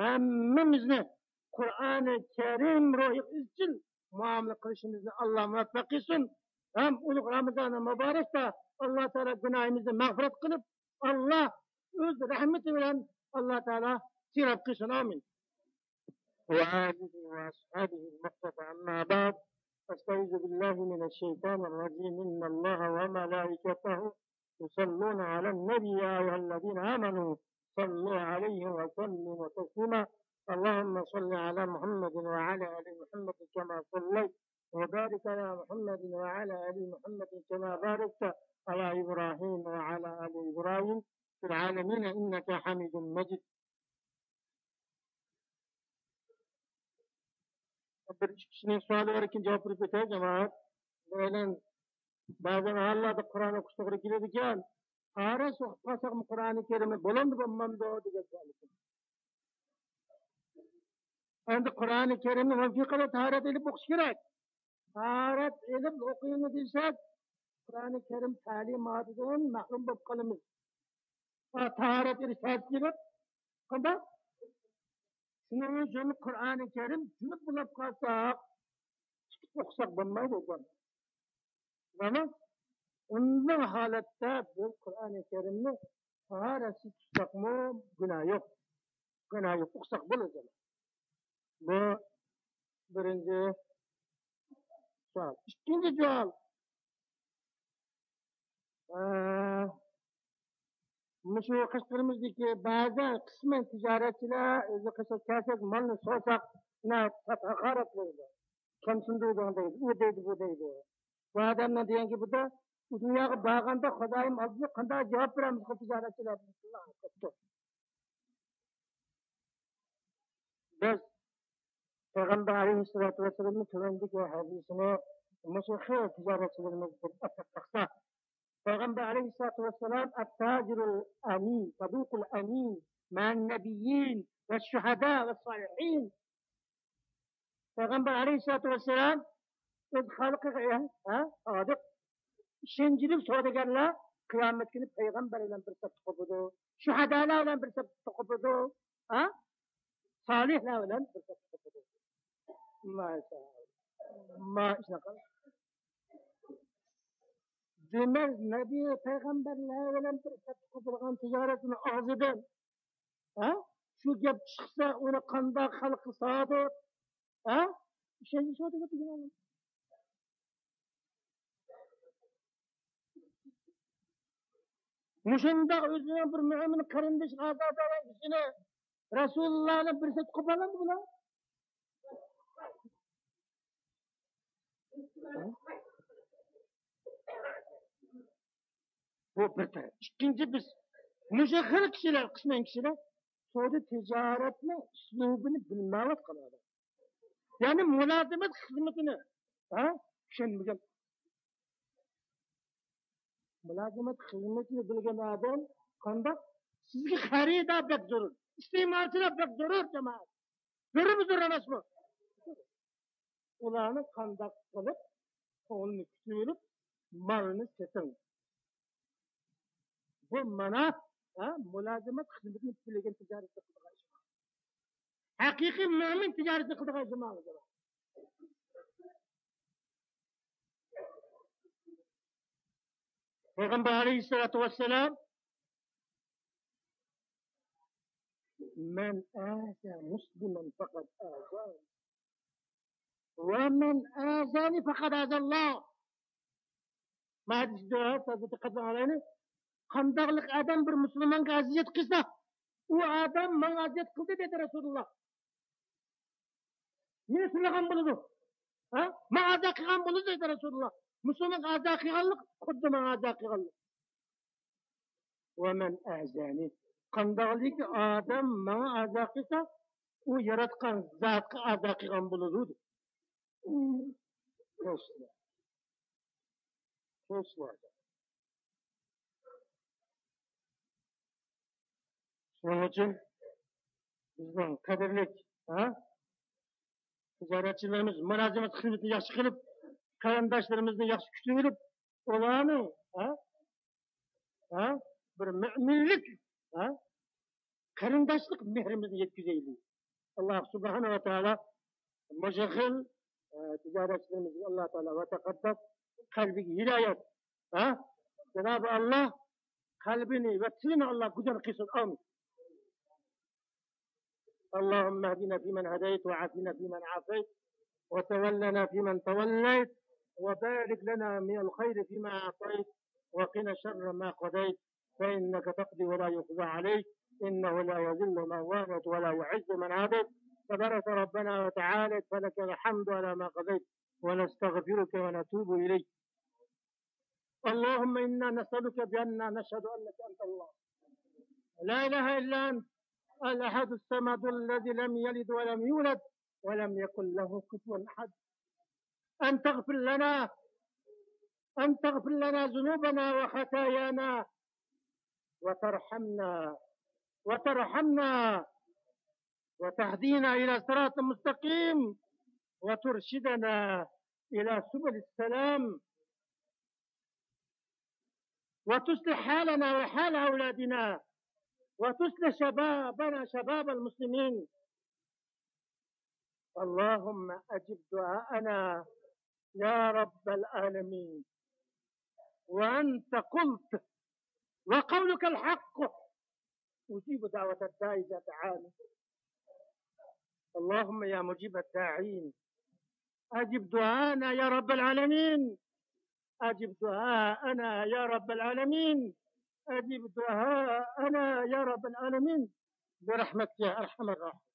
ھەممىمىزنى قۇرئانى كەرىم روھىغا ئىزچىل مۇئامىلە قىلىشىمىزنى ئاللاھ مۇۋەپپەق قىلسۇن. ھەم ئۇلۇغ رامىزانى مۇبارەكتە ئاللاھ تائالا گۇناھىمىزنى مەغپىرەت قىلىپ، ئاللاھ ئۆز رەھمىتى بىلەن ئاللاھ تائالا سىيراپ قىلسۇن. ئامىن. وآله وأصحابه المقتفى، أما بعد، أستعيذ بالله من الشيطان الرجيم. إن الله وملائكته يصلون على النبي، يا أيها الذين آمنوا صلوا عليه وسلموا تسليما. اللهم صل على محمد وعلى آل محمد كما صليت، وبارك على محمد وعلى آل محمد كما باركت على إبراهيم وعلى آل إبراهيم في العالمين إنك حميد مجيد. بىر ئىككى كىشىنىڭ سوئالى بار ئىكەن، جاۋاب بېرىپ ئۆتەي، جامائەت. بەزەن، بەزەن ھاللاردا قۇرئان ئوقۇش توغرا كېلىدىكەن. تاھارەتسىز ئوقۇپ قالساقمۇ قۇرئانى كەرىمنى بولامدۇ، بولمامدۇ دېگەن سوئال. ئەمدى قۇرئانى كەرىمنى مۇۋاپىقەتلىك تاھارەت ئېلىپ ئوقۇش كېرەك. تاھارەت ئېلىپ ئوقۇيمىز دېسەك، قۇرئانى كەرىم تەلىماتىدىن مەھرۇم بولۇپ قالىمىز. ھا، تاھارەت ئېلىش تەس كېلىپ، قانداق؟ شۇنىڭ ئۈچۈن قۇرئانى كەرىم جۈنۈپ بولاپ قالساق، تۇتۇپ ئوقۇساق بولمايدۇ ئۇ. مانا، ئۇنداق ھالەتتە بىز قۇرئانى كەرىمنى تاھارەتسىز تۇتساقمۇ گۇناھ يوق. گۇناھ يوق، ئوقۇساق بولىدۇ. بۇ بىرىنچى سوئال. ئىككىنچى سوئال. ئە، مۇشۇ قەشقىرىمىزدىكى بەزى قىسمەن تىجارەتچىلەر ئۆزى قىسمەن كەلسەك مالنى سورىساق، ھاقارەتلەيدۇ. كەمسىندۈرىدۇ دەيدۇ، ئۇ دەيدۇ، بۇ دەيدۇ. بۇ ئادەمنىڭ دېگەن گېپىدە، ئۇ دۇنياغا بارغاندا خۇدايىم ئالدىدا قانداق جاۋاب بېرەمىز تىجارەتچىلەر؟ بىز پەيغەمبەر ئەلەيھىسسالاتۇ ۋەسسالامنىڭ تۆۋەندىكى ھەدىسىنى مۇشۇ خىل تىجارەتچىلىرىمىز بىر ئەسلەپ باقسا، پەيغەمبەر ئەلەيھىسسالاتۇ ۋەسسالام، التاجر الأمين، صدوق الأمين، مع النبيين والشهداء والصالحين. پەيغەمبەر ئەلەيھىسسالاتۇ ۋەسسالام ئۆز خالقىغا، ھە، سادىق، ئىشەنچلىك سودىگەرلەر قىيامەت كۈنى پەيغەمبەر بىلەن بىر سەپتە قوپىدۇ، شۇھادالار بىلەن بىر سەپتە قوپىدۇ، ھە، سالىھلار بىلەن بىر سەپتە قوپىدۇ. ماشائاللا. ما شۇناقا. دېمەك، نەبىي پەيغەمبەرلەر بىلەن بىر سەپتە قوپىدىغان تىجارەتنىڭ ئاغزىدىن، ھە؟ شۇ گەپ چىقسا، ئۇنى قانداق خەلققە سادىق، ھە؟ ئىشەنچ سودىگەر دېگەن. مۇشۇنداق ئۆزىنىڭ بىر مۆمىن قېرىندىشىغا ئازار بەرگەن كىشىنى رەسۇلۇللاھنى بىر سەت قوپالامدۇ بۇلار؟ بۇ بىر تەرەپ. ئىككىنچى، بىز مۇشۇ خىل كىشىلەر، قىسمەن كىشىلەر سودا تىجارەتنىڭ ئۇسلۇبىنى بىلمەيۋاتقان ئادەم. يەنى مۇلازىمەت خىزمىتىنى، ھە، چۈشەنمىگەن. مۇلازىمەت خىزمىتىنى بىلگەن ئادەم قانداق؟ سىزگە خېرىدار بەك زۆرۈر، ئىستېمالچىلار بەك زۆرۈر، جامائەت. زۆرۈرمۇ زۆرۈر ئەمەسمۇ؟ ئۇلارنى قانداق قىلىپ كۆڭلىنى كۈتۈۋېلىپ مالنى سېتىڭ. بۇ مانا، ھە، مۇلازىمەت خىزمىتىنى بىلگەن تىجارەتنى قىلىدىغان ئىش. ھەقىقىي مۆمىن تىجارەتنى قىلىدىغان ئىش. پەيغەمبەر ئەلەيھىسسالاتۇ ۋەسسالام، من آذى مسلما فقد آذاني، ومن آذاني فقد آذى الله. ما ھەدىسىدە دىققەت قىلىڭلار. قانداقلىق ئادەم بىر مۇسۇلمانغا ئەزىيەت قىلسا، ئۇ ئادەم ماڭا ئەزىيەت قىلدى، دېدى رەسۇلۇللا. مېنى سىنىغان بولىدۇ. ھە؟ ماڭا ئەزا قىلغان بولىدۇ، دېدى رەسۇلۇللا. مۇسۇلمانغا ئەزا قىلغانلىق خۇددى ماڭا ئەزا قىلغانلىق. ومن آذاني. قانداقلىكى ئادەم ماڭا ئەزا قىلسا، ئۇ ياراتقان زاتقا ئەزا قىلغان بولىدۇ، دېدى. دوستلار. دوستلار. شۇنىڭ ئۈچۈن بىزنىڭ قەدىرلىك، ھە، تىجارەتچىلىرىمىز مۇلازىمەت خىزمىتىنى ياخشى قىلىپ، قېرىنداشلىرىمىزنى ياخشى كۈتۈۋېلىپ، ئۇلارنىڭ، ھە، ھە، بىر مۆمىنلىك، ھە، قېرىنداشلىق مېھرىمىزنى يەتكۈزەيلى. ئاللا سۇبھانەھۇ ۋە تائالا مۇشۇ خىل، ئە، تىجارەتچىلىرىمىزگە ئاللا تائالا ۋە تەقەددەس قەلبىگە ھىدايەت، ھە، جانابى ئاللا قەلبىنى ۋە تىلىنى ئاللا گۈزەل قىلسۇن. ئامىن. اللهم اهدنا فيمن هديت وعافنا فيمن عافيت وتولنا فيمن توليت وبارك لنا من الخير فيما أعطيت وقنا شر ما قضيت فإنك تقضي ولا يقضى عليك إنه لا يذل من واليت ولا يعز من عاديت. تبارك ربنا وتعالى، فلك الحمد على ما قضيت، ونستغفرك ونتوب إليك. اللهم إنا نسألك بأننا نشهد أنك أنت الله، لا إله إلا أنت، الأحد الصمد الذي لم يلد ولم يولد ولم يكن له كفوا أحد، أن تغفر لنا، أن تغفر لنا ذنوبنا وخطايانا وترحمنا، وترحمنا وتهدينا إلى صراط مستقيم وترشدنا إلى سبل السلام وتصلح حالنا وحال أولادنا وتصلح شبابنا شباب المسلمين. اللهم أجب دعاءنا يا رب العالمين. وأنت قلت وقولك الحق، أجيب دعوة الداعي إذا دعاني. اللهم يا مجيب الداعين، أجب دعاءنا يا رب العالمين. أجب دعاءنا يا رب العالمين. أجب دعاءنا يا رب العالمين، برحمتك يا أرحم الراحمين.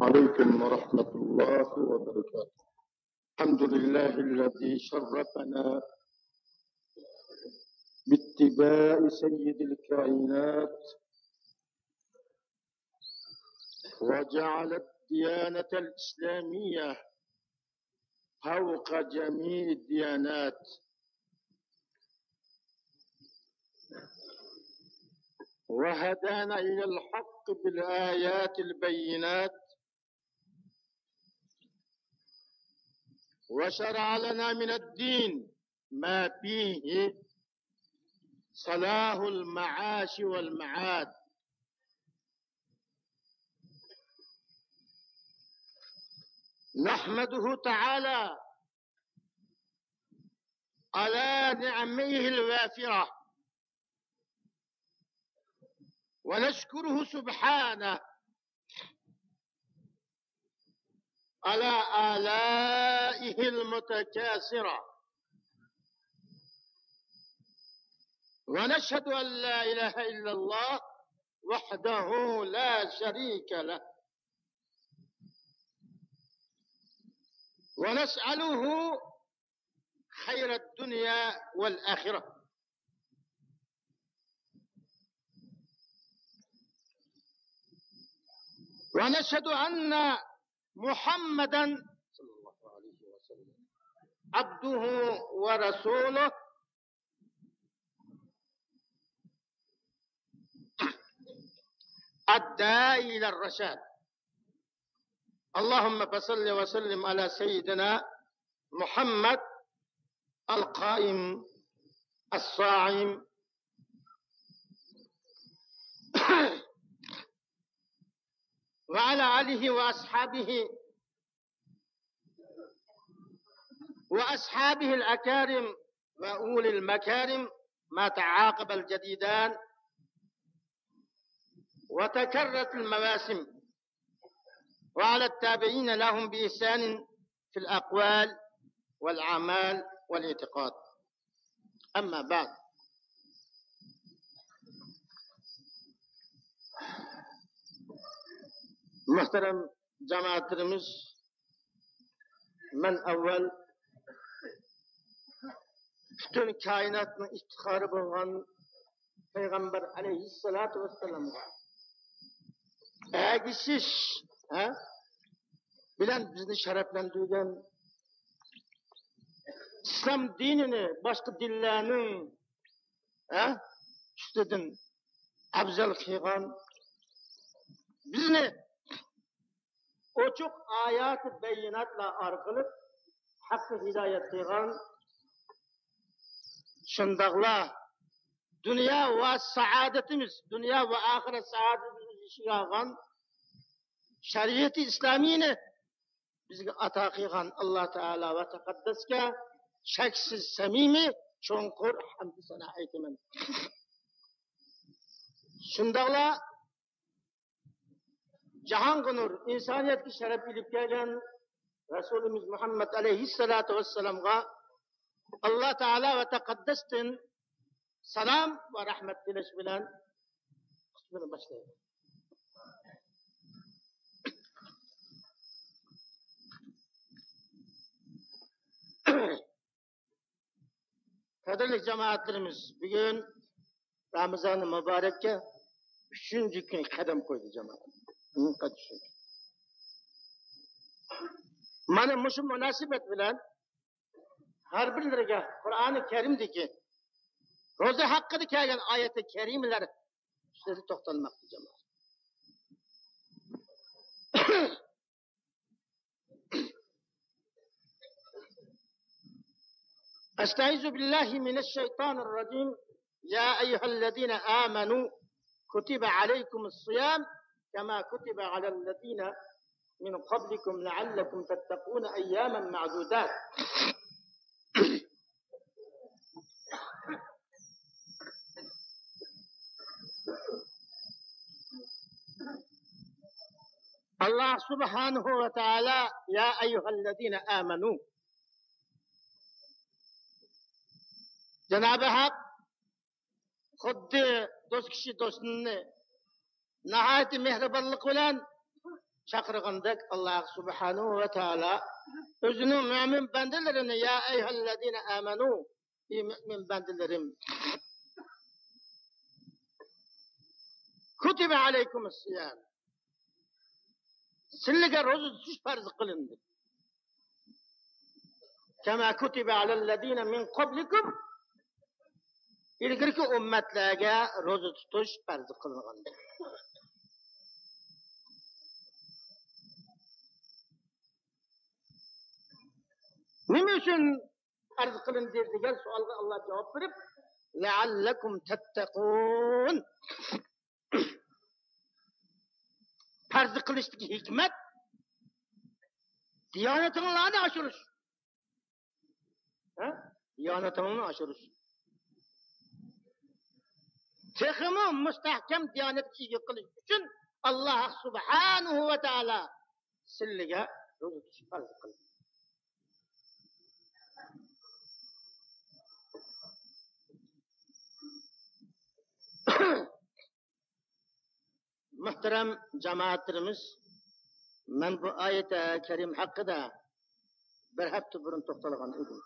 عليكم ورحمة الله وبركاته. الحمد لله الذي شرفنا باتباع سيد الكائنات، وجعل الديانة الإسلامية فوق جميع الديانات، وهدانا إلى الحق بالآيات البينات، وشرع لنا من الدين ما فيه صلاح المعاش والمعاد. نحمده تعالى على نعمه الوافرة، ونشكره سبحانه على آلائه المتكاثرة، ونشهد أن لا إله إلا الله وحده لا شريك له، ونسأله خير الدنيا والآخرة، ونشهد أن محمدا صلى الله عليه وسلم عبده ورسوله، الداعي إلى الرشاد. اللهم فصل وسلم على سيدنا محمد القائم الصائم وعلى آله وأصحابه وأصحابه الأكارم وأولي المكارم ما تعاقب الجديدان وتكررت المواسم، وعلى التابعين لهم بإحسان في الأقوال والأعمال والاعتقاد. أما بعد. مۇھتەرەم جامائەتلىرىمىز، مەن ئەۋۋەل پۈتۈن كائىناتنىڭ ئىپتىخارى بولغان پەيغەمبەر ئەلەيھىسسالاتۇ ۋەسسالامغا، ئەگىشىش، ھە، بىلەن بىزنى شەرەپلەندۈرگەن، ئىسلام دىنىنى باشقا دىنلارنىڭ، ھە، ئۈستىدىن ئەۋزەل قىلغان، بىزنى ئوچۇق ئاياتى بەييىناتلار ئارقىلىق ھەققە ھىدايەت قىلغان، شۇنداقلا دۇنيا ۋە سائادىتىمىز، دۇنيا ۋە ئاخىرەت سائادىتىمىزنى ئىشىگە ئالغان شەرىئىتى ئىسلامىينى بىزگە ئاتا قىلغان ئاللا تائالا ۋە تەقەددەسكە چەكسىز سەمىمىي، چوڭقۇر ھەمدۇ سانا ئېيتىمەن. شۇنداقلا جاھانغا نۇر، ئىنسانىيەتكە شەرەپ ئېلىپ كەلگەن رەسۇلىمىز مۇھەممەد ئەلەيھىسسالاتۇ ۋەسسالامغا ئاللا تائالا ۋە تەقەددەستىن سالام ۋە رەھمەت تىلەش بىلەن خۇتبىنى باشلايمىز. قەدىرلىك جامائەتلىرىمىز، بۈگۈن رامىزانى مۇبارەككە ئۈچىنچى كۈنگە قەدەم قويدى جامائەت. مانا مۇشۇ مۇناسىۋەت بىلەن ھەر بىرلىرىگە قۇرئانى كەرىمدىكى روزا ھەققىدە كەلگەن ئايەتى كەرىمىلەر ئۈستىدە توختالماقچى جامائەت. أستعيذ بالله من الشيطان الرجيم. يا أيها الذين آمنوا كتب عليكم الصيام كما كتب على الذين من قبلكم لعلكم تتقون أياما معدودات. ئاللا سۇبھانەھۇ ۋە تائالا، يا ئەييۇھەللەزىنە ئامەنۇ، جانابى ھەق خۇددى دوست كىشى دوستىنى ناھايىتى مېھرىبانلىق بىلەن چاقىرغاندەك، ئاللا سۇبھانەھۇ ۋە تائالا ئۆزىنىڭ مۆمىن بەندىلىرىنى، يا ئەييۇھەللەزىنە ئامەنۇ، ئى مۆمىن بەندىلىرىم، كۇتىبە ئەلەيكۇمۇس سىيام، سىلىگە روزا تۇتۇش پەرز قىلىندى. كەما كۇتىبە ئەلەللەزىنە مىن قەبلىكۇم، ئىلگىرىكى ئۈممەتلەرگە روزا تۇتۇش پەرز قىلىنغان. نېمە ئۈچۈن پەرز قىلىندى دېگەن سوئالغا ئاللا جاۋاب بېرىپ، لەئەللەكۇم تەتتەقۇن. پەرز قىلىشتىكى ھېكمەت دىيانىتىڭلارنى ئاشۇرۇش. ھە؟ دىيانىتىڭلارنى ئاشۇرۇش. تېخىمۇ مۇستەھكەم دىيانەتكە ئىگە قىلىش ئۈچۈن ئاللا سۇبھانەھۇ ۋە تائالا سىلىگە روزا تۇتۇش پەرز قىلدى. مۆھتەرەم جامائەتلىرىمىز، مەن بۇ ئايەتى كەرىم ھەققىدە بىر ھەپتە بۇرۇن توختالغان ئىدىم.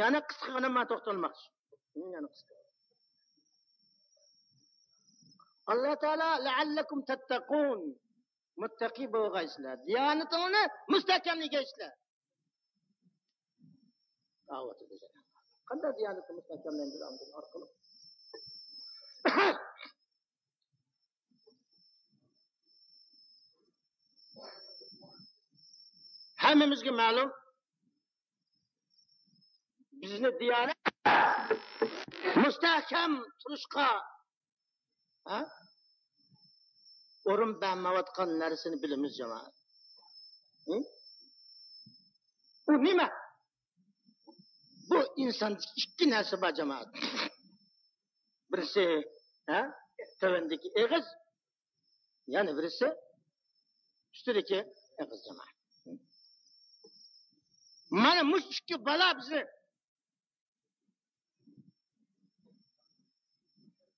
يەنە قىسقىغىنا مەن توختالماقچى. يەنە قىسقا. ئاللا تائالا لەئەللەكۇم تەتتەقۇن. مۇتتەقى بولغايسىلەر. دىيانىتىڭلارنى مۇستەھكەملىگەيسىلەر. داۋەت ئېتىدۇ. قانداق دىيانەتنى مۇستەھكەملەندۈرەمدۇ ئارقىلىق؟ ھەممىمىزگە مەلۇم، بىزنى دىيانەت مۇستەھكەم تۇرۇشقا ھە؟ ئورۇن بەرمەيۋاتقان نەرسىنى بىلىمىز، جامائەت. ھە؟ ئۇ نېمە؟ بۇ ئىنساندا ئىككى نەرسە بار، جامائەت. بىرسى، ھە؟ تۆۋەندىكى ئېغىز، يەنە بىرسى ئۈستىدىكى ئېغىز، جامائەت. مانا مۇشۇ ئىككى بالا بىزنى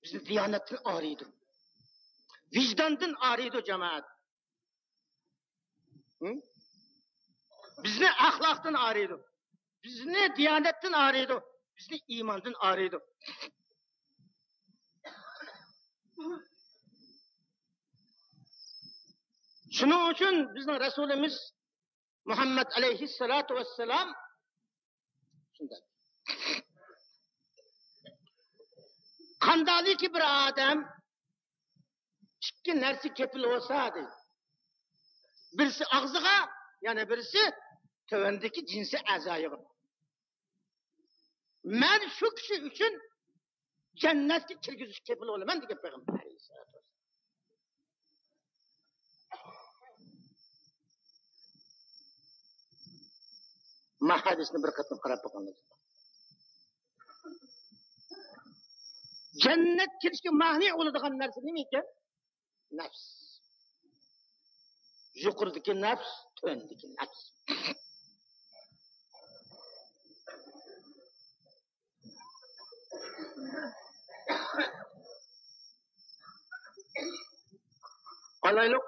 بىزنى دىيانەتتىن ئايرىيدۇ. ۋىجداندىن ئايرىيدۇ، جامائەت. ھە؟ بىزنى ئەخلاقتىن ئايرىيدۇ. بىزنى دىيانەتتىن ئايرىيدۇ. بىزنى ئىماندىن ئايرىيدۇ. شۇنىڭ ئۈچۈن بىزنىڭ رەسۇلىمىز مۇھەممەد ئەلەيھىسسالاتۇ ۋەسسالام شۇنداق. قانداقلىكى بىر ئادەم ئىككى نەرسە كېپىل بولسا، دەيدۇ. بىرسى ئاغزىغا، يەنە بىرسى تۆۋەندىكى جىنسىي ئەزايىغا. مەن شۇ كىشى ئۈچۈن جەننەتكە كىرگۈزۈش كېپىل بولىمەن، دېگەن پەيغەمبەر ئەلەيھىسسالاتۇ ۋەسسالام. ما ھەدىسنى بىر قېتىم قاراپ باقىڭلار. جەننەت كىرىشكە مانە بولىدىغان نەرسە نېمە ئىكەن؟ نەپس. يۇقىرىدىكى نەپس، تۆۋەندىكى نەپس. ئالايلۇق،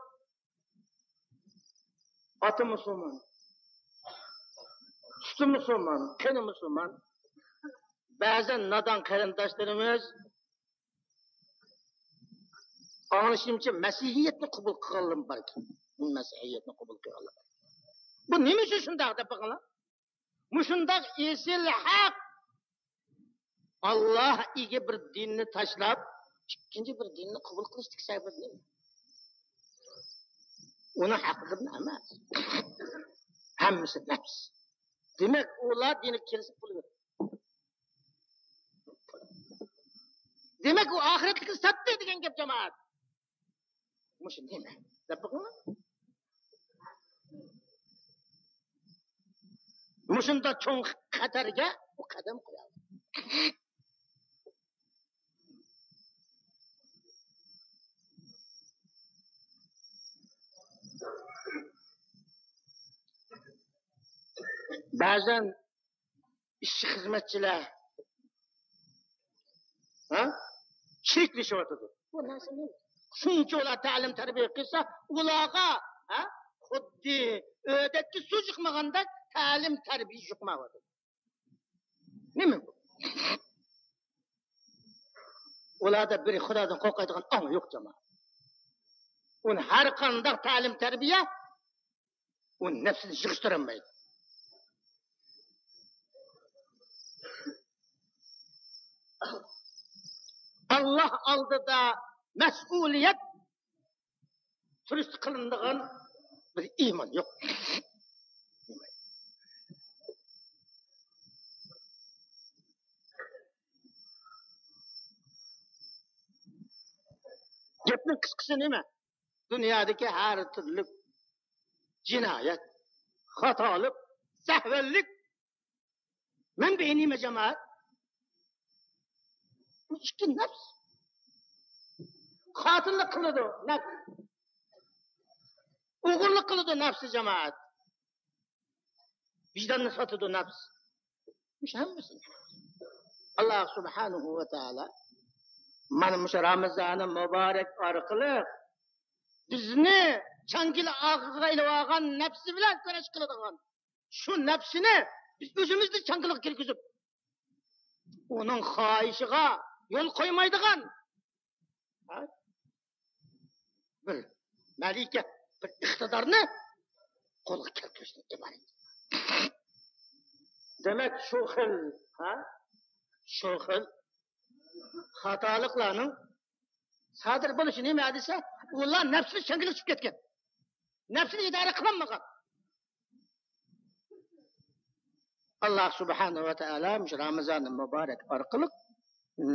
ئاتا مۇسۇلمان، سۈتى مۇسۇلمان، قېنى مۇسۇلمان. بەزەن نادان قېرىنداشلىرىمىز ئاڭلىشىمچە، مەسىھىيەتنى قوبۇل قىلغانلىرىمۇ باركەن. مەسىھىيەتنى قوبۇل قىلغانلار. بۇ نېمە ئۈچۈن شۇنداق دەپ بېقىڭلار. مۇشۇنداق ئېسىل ھەق. ئاللاھ ئىگە بىر دىننى تاشلاپ، ئىككىنچى بىر دىننى قوبۇل قىلىشتىكى سەۋەب نېمە؟ ئۇنىڭ ھەقىقىتىنى ئەمەس. ھەممىسى نەپس. دېمەك، ئۇلار دىنگە كىرسە پۇل بېرىدۇ. دېمەك، ئۇ ئاخىرەتلىكنى ساتتى دېگەن گەپ، جامائەت. مۇشۇ نېمە؟ دەپ بېقىڭلار. مۇشۇنداق چوڭ خەتەرگە ئۇ قەدەم قويالمايدۇ. بەزەن ئىشچى خىزمەتچىلەر، ھە؟ چىرىكلىشىۋاتىدۇ. بۇ نەرسە نېمە؟ شۇنچە ئۇلار تەلىم تەربىيە قىلسا، ئۇلارغا، ھە؟ خۇددى ئۆدەككە سۇ يۇقمىغاندەك تەلىم تەربىيە يۇقمايۋاتىدۇ. نېمە بۇ؟ ئۇلاردا بىر خۇدادىن قورقايدىغان ئاڭ يوق، جامائەت. ئۇنى ھەر قانداق تەلىم تەربىيە ئۇ نەپسىنى يىغىشتۇرالمايدۇ. ئاللاھ ئالدىدا مەسئۇلىيەت تۇرۇشتا قىلىنىدىغان بىر ئىمان يوق. گەپنىڭ قىسقىسى نېمە؟ دۇنيادىكى ھەر تۈرلۈك جىنايەت، خاتالىق، سەھۋەنلىك مەنبەئى نېمە، جامائەت؟ بۇ ئىككى نەپس. قاتىللىق قىلىدۇ نەپس. ئوغرىلىق قىلىدۇ نەپسى، جامائەت. ۋىجداننى ساتىدۇ نەپس. مۇشۇ ھەممىسى. ئاللاھ سۇبھانەھۇ ۋە تائالا مانا مۇشۇ رامىزانى مۇبارەك ئارقىلىق بىزنى چاڭگىلى ئاغزىغا ئېلىۋالغان نەپسى بىلەن كۈرەش قىلىدىغان، شۇ نەپسىنى بىز ئۆزىمىزنى چاڭگىلىغا كىرگۈزۈپ، ئۇنىڭ خاھىشىغا يول قويمايدىغان، ھە؟ بىر مەلىكە، بىر ئىقتىدارنى قولغا كەلتۈرۈشتىن ئىبارەت. دېمەك، شۇ خىل، ھە؟ شۇ خىل خاتالىقلارنىڭ سادىر بولۇشى نېمە دېسە، ئۇلار نەپسىنى چاڭگىلىغا چۈشۈپ كەتكەن. نەپسىنى ئىدارە قىلالمىغان. ئاللاھ سۇبھانەھۇ ۋە تائالا مۇشۇ رامىزانى مۇبارەك ئارقىلىق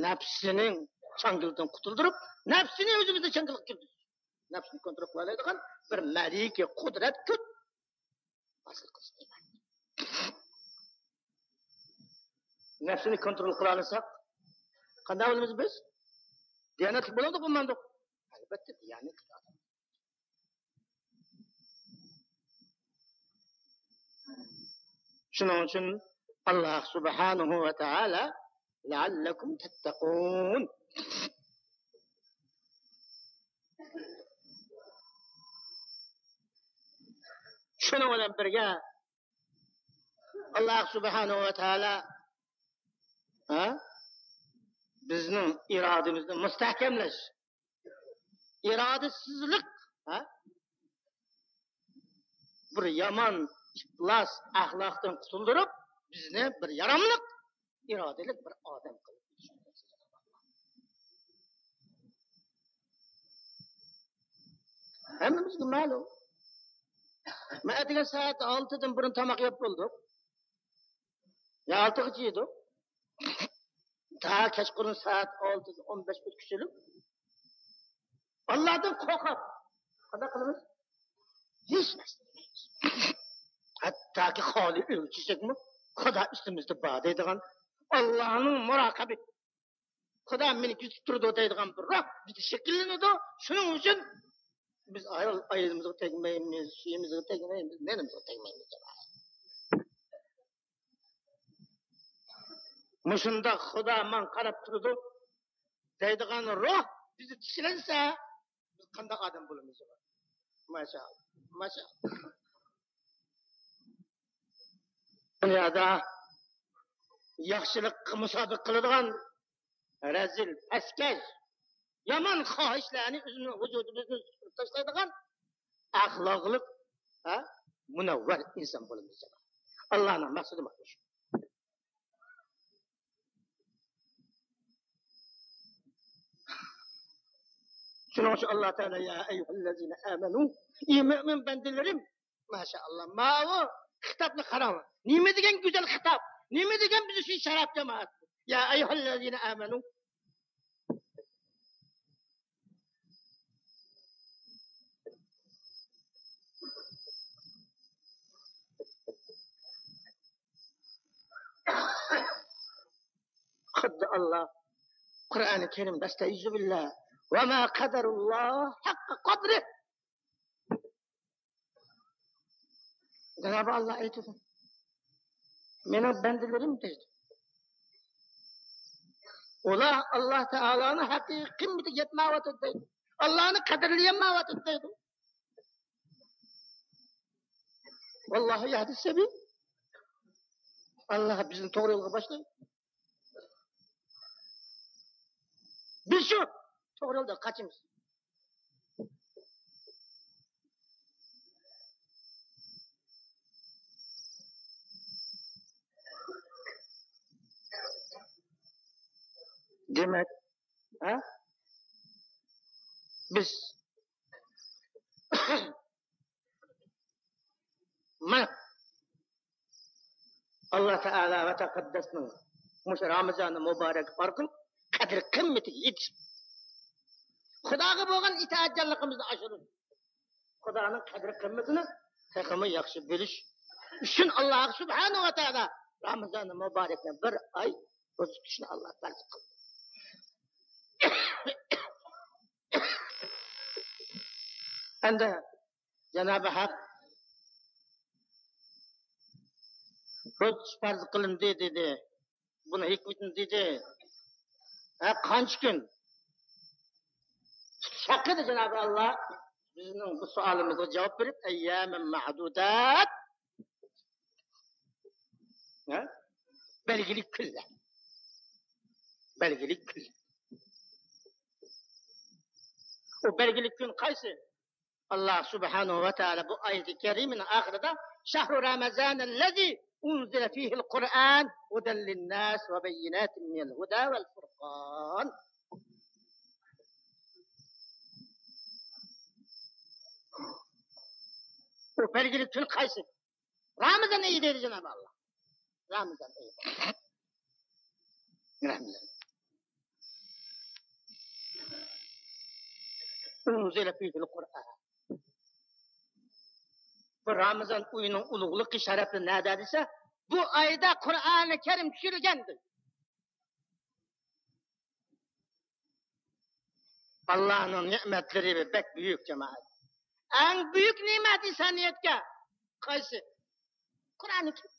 نەپسىنىڭ چاڭگىلىدىن قۇتۇلدۇرۇپ، نەپسىنى ئۆزىمىزنى چاڭگىلىغا كىرگۈزۈپ، نەپسىنى كونترول قىلالايدىغان بىر مەلىكە قۇدرەت كۈچ ھاسىل قىلىش. نەپسىنى كونترول قىلالىساق، قانداق بولىمىز بىز؟ دىيانەتلىك بولامدۇق، بولمامدۇق؟ ئەلبەتتە، دىيانەتلىك ئادەم. شۇنىڭ ئۈچۈن ئاللاھ سۇبھانەھۇ ۋە تائالا لەئەللەكۇم تەتتەقۇن. شۇنىڭ بىلەن بىرگە، ئاللاھ سۇبھانەھۇ ۋە تائالا، ھە، بىزنىڭ ئىرادىمىزنى مۇستەھكەملەش، ئىرادىسىزلىك، ھە، بىر يامان ئىپلاس ئەخلاقتىن قۇتۇلدۇرۇپ، بىزنى بىر ياراملىق، ئىرادىلىك بىر ئادەم قىلدى. ھەممىمىزگە مەلۇم. مەن ئەتىگەن سائەت ئالتىدىن بۇرۇن تاماق يەپ بولدۇق. يا ئالتىغىچە يېدۇق. تا كەچقۇرۇن سائەت ئالتە ئون بەش ئۆتكۈچىلىك. ئاللادىن قورقۇپ، قانداق قىلىمىز؟ ھېچ نەرسە دېمەيمىز. ھەتتاكى خالىي ئۆلۈپ كەتسەكمۇ، خۇدا ئۈستىمىزدە بار دەيدىغان، ئاللانىڭ مۇراقىبىتى، خۇدا مېنى كۆزىتىپ تۇرىدۇ دەيدىغان بىر روھ بىزدە شەكىللىنىدۇ. شۇنىڭ ئۈچۈن بىز ئايال-، ئايىلىمىزغا تەگمەيمىز، سۈيىمىزگە تەگمەيمىز، نېنىمىزغا تەگمەيمىز. مۇشۇنداق خۇدا ماڭا قاراپ تۇرىدۇ دەيدىغان روھ بىزدە تىكلەنسە، بىز قانداق ئادەم بولىمىز؟ ماشائاللا، ماشائاللا. دۇنيادا ياخشىلىققا مۇسابىقە قىلىدىغان رەزىل، پەسكەش، يامان خاھىشلارنى ئۆزىمىزنىڭ ۋۇجۇدىمىزدىن سۈپۈرۈپ تاشلايدىغان ئەخلاقلىق، ھە، مۇنەۋۋەر ئىنسان بولىمىز. ئاللانىڭ مەقسىتى مانا شۇ. شۇنىڭ ئۈچۈن ئاللا تائالا، يا ئەييۇھەللەزىنە ئامەنۇ، ئى مۆمىن بەندىلىرىم، ماشائاللا، ماۋۇ خىتابنى قاراڭلار. نېمە دېگەن گۈزەل خىتاب، نېمە دېگەن بىز ئۈچۈن شەرەپ، جامائەت. يا ئەييۇھەللەزىنە ئامەنۇ. خۇددى ئاللا قۇرئانى كەرىمدە، ئەستەئىزۇبىللا، ۋەما قەدەرۇللا ھەققە قەدرى. جانابى ئاللا ئېيتىدۇ، مېنىڭ بەندىلىرىم دەيدۇ. ئۇلار ئاللا تائالانىڭ ھەقىقىي قىممىتىگە يەتمەيۋاتىدۇ دەيدۇ. ئاللانى قەدىرلىيەلمەيۋاتىدۇ دەيدۇ. ۋاللاھۇ يەھدىس سەبىل. ئاللا بىزنى توغرا يولغا باشلايدۇ. بىز شۇ توغرا يولدا قاچىمىز. دېمەك، ھە؟ بىز مانا، ئاللا تائالا ۋە تەقەددەسنىڭ مۇشۇ رامىزانى مۇبارەك ئارقىلىق قەدىر قىممىتىگە يېتىشىپ، خۇداغا بولغان ئىتائەتچانلىقىمىزنى ئاشۇرۇپ، خۇدانىڭ قەدىر قىممىتىنى تېخىمۇ ياخشى بىلىش ئۈچۈن، ئاللا سۇبھانەھۇ ۋە تائالا رامىزانى مۇبارەكنى بىر ئاي روزا تۇتۇشنى ئاللا پەرز قىلدى. ئەمدى جانابى ھەق روزا تۇتۇش پەرز قىلىندى دېدى. بۇنىڭ ھېكمىتىنى دېدى. ھە، قانچە كۈن تۇتۇش ھەققىدە جانابى ئاللا بىزنىڭ بۇ سوئالىمىزغا جاۋاب بېرىپ، ئەييامەن مەئدۇدات. ھە؟ بەلگىلىك كۈنلەر. بەلگىلىك كۈنلەر. ئۇ بەلگىلىك كۈن قايسى؟ ئاللا سۇبھانەھۇ ۋە تائالا بۇ ئايىتى كەرىمىنىڭ ئاخىرىدا، شەھرۇ رامەزانەللەزى ئۇنزىلە فىھىل قۇرئان ھۇدەل لىنناس ۋە بەييىناتىم مىنەل ھۇدا ۋەل فۇرقان. بۇ بەلگىلىك كۈن قايسى؟ رامىزان ئېيى دەيدۇ جانابى ئاللا. رامىزان ئېيى. رامىزان. ئۇنزىلە فىھىل قۇرئان. بۇ رامىزان ئېيىنىڭ ئۇلۇغلۇقى، شەرەپى نەدە دېسە، بۇ ئايدا قۇرئانى كەرىم چۈشۈرۈلگەن دەيدۇ. ئاللانىڭ نېمەتلىرى بەك بۈيۈك، جامائەت. ئەڭ بۈيۈك نېمەت ئىنسانىيەتكە قايسى؟ قۇرئانى كەرىم.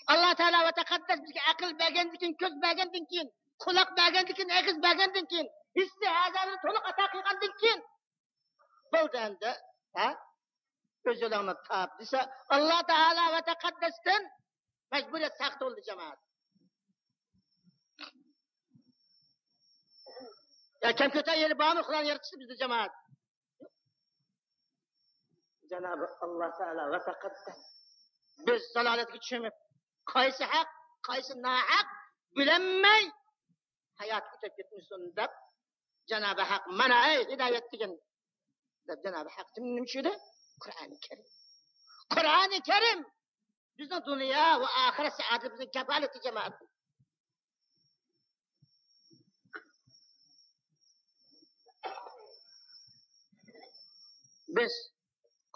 ئاللا تائالا ۋە تەقەددەس بىزگە ئەقىل بەرگەندىن كېيىن، كۆز بەرگەندىن كېيىن، قۇلاق بەرگەندىن كېيىن، ئېغىز بەرگەندىن كېيىن، ھېسسىي ئەزالىرىنى تولۇق ئاتا قىلغاندىن كېيىن، بولدى ئەمدى، ھە؟ ئۆز يولۇڭنى تاپ دېسە، ئاللا تائالا ۋە تەقەددەستىن مەجبۇرىيەت ساقىت بولدى، جامائەت. يا كەم كۆتەر يېرى بارمۇ خۇدانىڭ يارىتىشتا بىزدە، جامائەت؟ جانابى ئاللا تائالا ۋە تەقەددەس بىز زالالەتكە چۆمۈپ، قايسى ھەق، قايسى ناھەق بىلەلمەي ھاياتى ئۆتۈپ كەتمىسۇن دەپ، جانابى ھەق مانا ئەي ھىدايەت دېگىن دەپ، جانابى ھەق نېمە چۈشۈردى؟ قۇرئانى كەرىم. قۇرئانى كەرىم بىزنىڭ دۇنيا ۋە ئاخىرەت سائادىتىمىزنىڭ كاپالىتى، جامائەت. بىز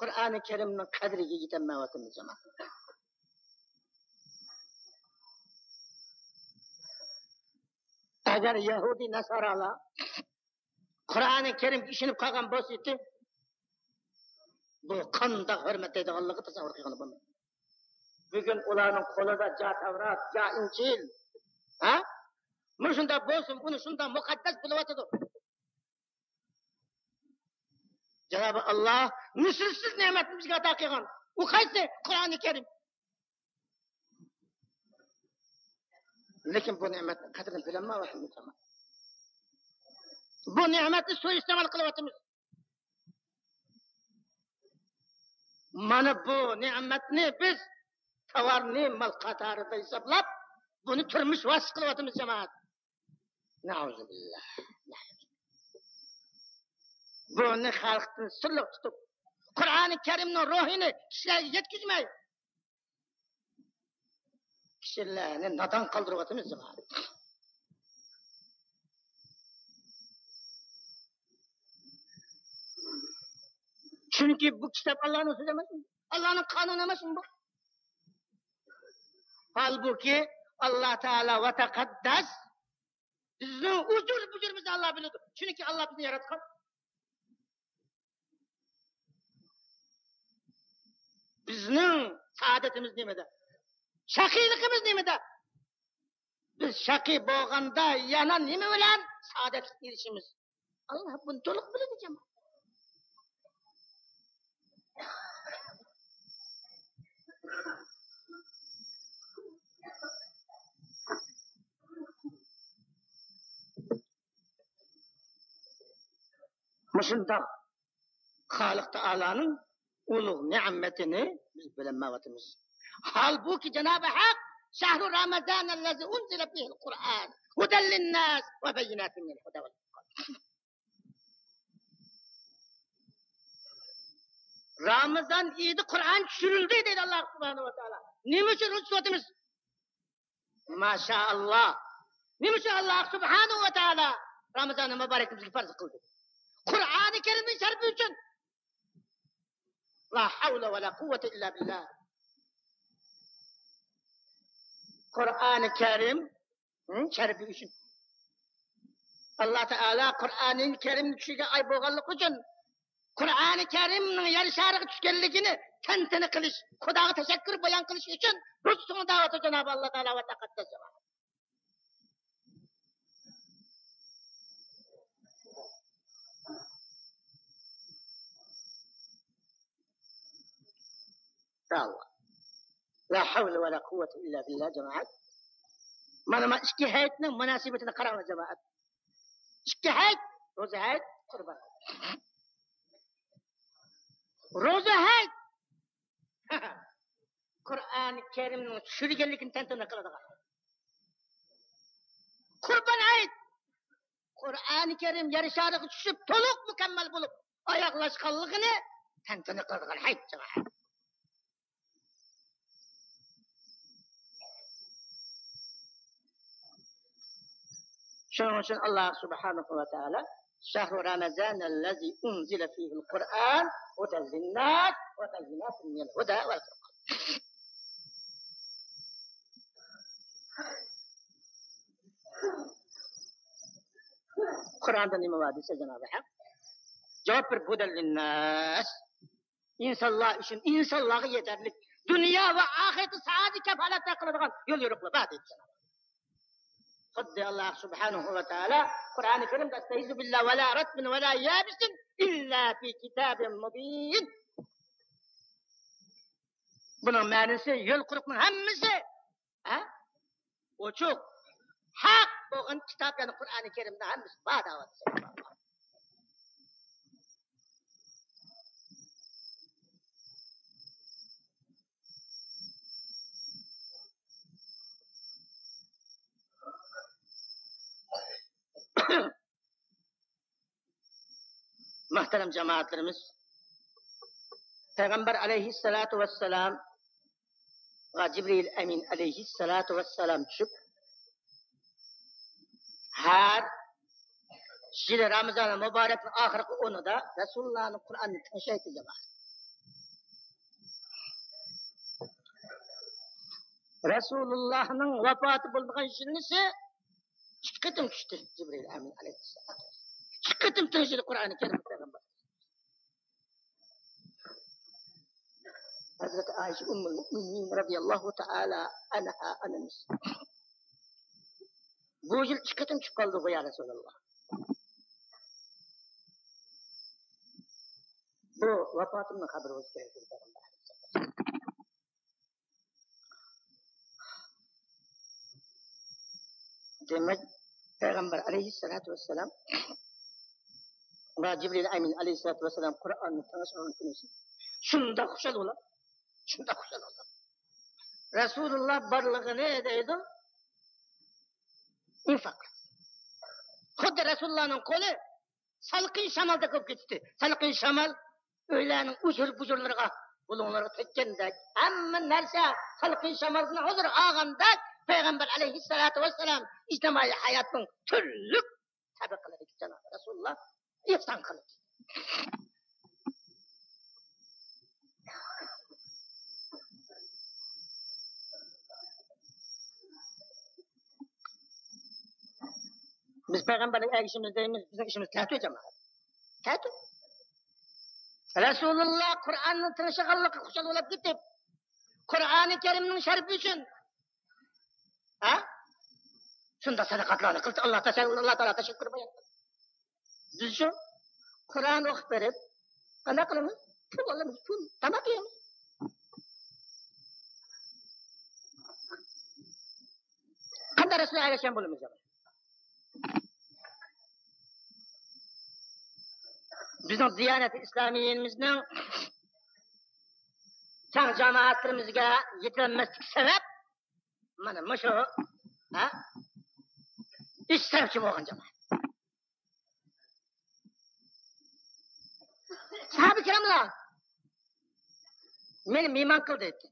قۇرئانى كەرىمنىڭ قەدرىگە يېتەلمەيۋاتىمىز، جامائەت. ئەگەر يەھۇدىي ناسارالار قۇرئانى كەرىمگە ئىشىنىپ قالغان بولسا ئىدى، بۇ قانداق ھۆرمەتلەيدىغانلىقى تەسەۋۋۇر قىلغىلى بولمايدۇ. بۈگۈن ئۇلارنىڭ قولىدا جا تەۋرات، جا ئىنجىل. ھە؟ مۇشۇنداق بولسىمۇ، ئۇنى شۇنداق مۇقەددەس بىلىۋاتىدۇ. جانابى ئاللا مىسلىسىز نېمەتنى بىزگە ئاتا قىلغان. ئۇ قايسى؟ قۇرئانى كەرىم. لېكىن بۇ نېمەتنىڭ قەدرىنى بىلەلمەيۋاتىمىز، جامائەت. بۇ نېمەتنى سۇيىئىستېمال قىلىۋاتىمىز. مانا بۇ نېمەتنى بىز تاۋارنى مال قاتارىدا ھېسابلاپ، بۇنى تۇرمۇش ۋاسىتە قىلىۋاتىمىز، جامائەت. نەئۇزۇبىللا. بۇنى خەلقتىن سىرلىق تۇتۇپ، قۇرئانى كەرىمنىڭ روھىنى كىشىلەرگە يەتكۈزمەي، كىشىلەرنى نادان قالدۇرۇۋاتىمىز، جامائەت. چۈنكى بۇ كىتاب ئاللانىڭ سۆزى ئەمەسمۇ؟ ئاللانىڭ قانۇنى ئەمەسمۇ بۇ؟ ھالبۇكى، ئاللا تائالا ۋە تەقەددەس بىزنىڭ ئۇجۇر بۇجۇرىمىزنى ئاللا بىلىدۇ. چۈنكى ئاللا بىزنى ياراتقان. بىزنىڭ سائادىتىمىز نېمىدە؟ شەقىيلىقىمىز نېمىدە؟ بىز شەقىي بولغاندا يەنە نېمە بىلەن سائادەتلىككە ئېرىشىمىز؟ ئاللا بۇنى تولۇق بىلىدۇ، جامائەت. مۇشۇنداق خالىق تائالانىڭ ئۇلۇغ نېمىتىنى بىز بىلەلمەيۋاتىمىز. ھالبۇكى، جانابى ھەق، شەھرۇ رامەزانەللەزى ئۇنزىلە فىھىل قۇرئان ھۇدەل لىنناس ۋە بەييىناتىن مىنەل ھۇدە ۋەل پۇرقان. رامىزان ئېيىدا قۇرئان چۈشۈرۈلدى دەيدۇ ئاللا سۇبھانەھۇ ۋە تائالا. نېمە ئۈچۈن روزا تۇتۇۋاتىمىز؟ ماشائاللا. نېمە ئۈچۈن ئاللا سۇبھانەھۇ ۋە تائالا رامىزانى مۇبارەكنى بىزگە پەرز قىلدى؟ قۇرئانى كەرىمنىڭ شەرىپى ئۈچۈن. لا حول ولا قوة إلا بالله. قۇرئانى كەرىم، ھە، شەرىپى ئۈچۈن. ئاللا تائالا قۇرئانى كەرىمنى چۈشۈرگەن ئاي بولغانلىقى ئۈچۈن، قۇرئانى كەرىمنىڭ يەر شارىغا چۈشكەنلىكىنى تەنتەنە قىلىش، خۇداغا تەشەككۈر بايان قىلىش ئۈچۈن روزا تۇتۇڭ دەۋاتىدۇ جانابى ئاللا تائالا ۋە تەقەددەس. ئىنشائاللا. لا حول ولا قوة إلا بالله، جامائەت. مانا، مانا ئىككى ھەيتنىڭ مۇناسىۋىتىنى قاراڭلار، جامائەت. ئىككى ھەيت، روزا ھەيت، قۇربان ھەيت. روزا ھەيت. قۇرئانى كەرىمنىڭ چۈشۈرگەنلىكىنى تەنتەنە قىلىدىغان. قۇربان ھەيت. قۇرئانى كەرىم يەر شارىغا چۈشۈپ، تولۇق مۇكەممەل بولۇپ، ئاياغلاشقانلىقىنى تەنتەنە قىلىدىغان ھەيت، جامائەت. شۇنىڭ ئۈچۈن ئاللا سۇبھانەھۇ ۋە تائالا شەھرۇ رامەزانەللەزى ئۇنزىلە فىھىل قۇرئان ھۇدەل لىنناس ۋە بەييىناتىن مىنەل ھۇدە ۋەل پۇرقان. قۇرئاندا نېمە بار دېسە، جانابى ھەق جاۋاب بېرىپ، ھۇدەل لىنناس، ئىنسانلار ئۈچۈن، ئىنسانلارغا يېتەرلىك، دۇنيا ۋە ئاخىرەتتە سائادەت كاپالەتلەر قىلىدىغان يول يورۇقلار بار دەيدۇ. خۇددى ئاللا سۇبھانەھۇ ۋە تائالا قۇرئانى كەرىمدە، ئەستەئىزۇ بىللا، ۋەلا رەتبىن ۋەلا يابىسىن ئىللا فى كىتابىن مۇبىن. بۇنىڭ مەنىسى، يول قۇرۇقنىڭ ھەممىسى، ھە؟ ئوچۇق، ھەق بولغان كىتاب، يەنى قۇرئانى كەرىمدە ھەممىسى بار دەۋاتىدۇ. مۇھتەرەم جامائەتلىرىمىز، پەيغەمبەر ئەلەيھىسسالاتۇ ۋەسسالامغا جىبرىئىل ئەمىن ئەلەيھىسسالاتۇ ۋەسسالام چۈشۈپ، ھەر يىلى رامىزان مۇبارەكنىڭ ئاخىرقى ئونىدا رەسۇلۇللانىڭ قۇرئانىنى تىڭشايتتى جامائەت. رەسۇلۇللانىڭ ۋاپاتى بولمىغان يىلنىسى ئىككى قېتىم چۈشتى جىبرىئىل ئەمىن ئەلەيھىسسالام. ئىككى قېتىم تىڭشىدى قۇرئانى كەرىم پەيغەمبەر. ھەزرىتى ئائىشە ئۇممۇل مۇئمىنىن رەزىياللاھۇ تائالا ئەنھا ئانىمىز بۇ يىل ئىككى قېتىم چۈشۈپ قالدىغۇ يا رەسۇلاللا. بۇ ۋاپاتىمنىڭ خەۋىرى بولسا كېرەك دېدى پەيغەمبەر. دېمەك، پەيغەمبەر ئەلەيھىسسالاتۇ ۋەسسالام ۋە جىبرىل ئەمىن ئەلەيھىسسالاتۇ ۋەسسالام قۇرئاننى تىڭشىغان كۈنى شۇنداق خۇشال بولۇپ، شۇنداق خۇشال بولۇپ، رەسۇلۇللا بارلىقىنى دەيدۇ، ئىنفاق قىلىپ. خۇددى رەسۇلۇللانىڭ قولى سالقىن شامالدەك بولۇپ كېتىشتى. سالقىن شامال ئۆيلەرنىڭ ئۇجۇر-بۇجۇرلىرىغا، بۇلۇڭلىرىغا تەگكەندەك، ھەممە نەرسە سالقىن شامالدىن ھۇزۇر ئالغاندەك، پەيغەمبەر ئەلەيھىسسالاتۇ ۋەسسالام ئىجتىمائىي ھاياتنىڭ تۈرلۈك تەبىقىلىرىگە جانابى رەسۇلۇللا ئېھسان قىلدى. بىز پەيغەمبەرگە ئەگىشىمىز دەيمىز، بىزنىڭ ئىشىمىز تەتۈر جامائەت. تەتۈر. رەسۇلۇللا قۇرئاننى تىڭشىغانلىقى خۇشال بولۇپ كېتىپ، قۇرئانى كەرىمنىڭ شەرىپى ئۈچۈن، ھە؟ شۇنداق سەدىقاتلارنى قىلدى. ئاللا تەشەككۇر، ئاللا تائالا تەشەككۈر بايان قىلدى. بىز شۇ قۇرئان ئوقۇپ بېرىپ، قانداق قىلىمىز؟ پۇل ئالىمىز، پۇل، تاماق يەيمىز. قانداق رەسۇلغا ئەگەشكەن بولىمىز يا؟ بىزنىڭ دىيانەت ئىسلامىيىمىزنىڭ كەڭ جامائەتلىرىمىزگە يېتەلمەسلىك سەۋەب مانا مۇشۇ، ھە؟ ئىش سەۋەبچى بولغان جامائەت. ساھابە كىراملار مېنى مېھمان قىل دەيتتى.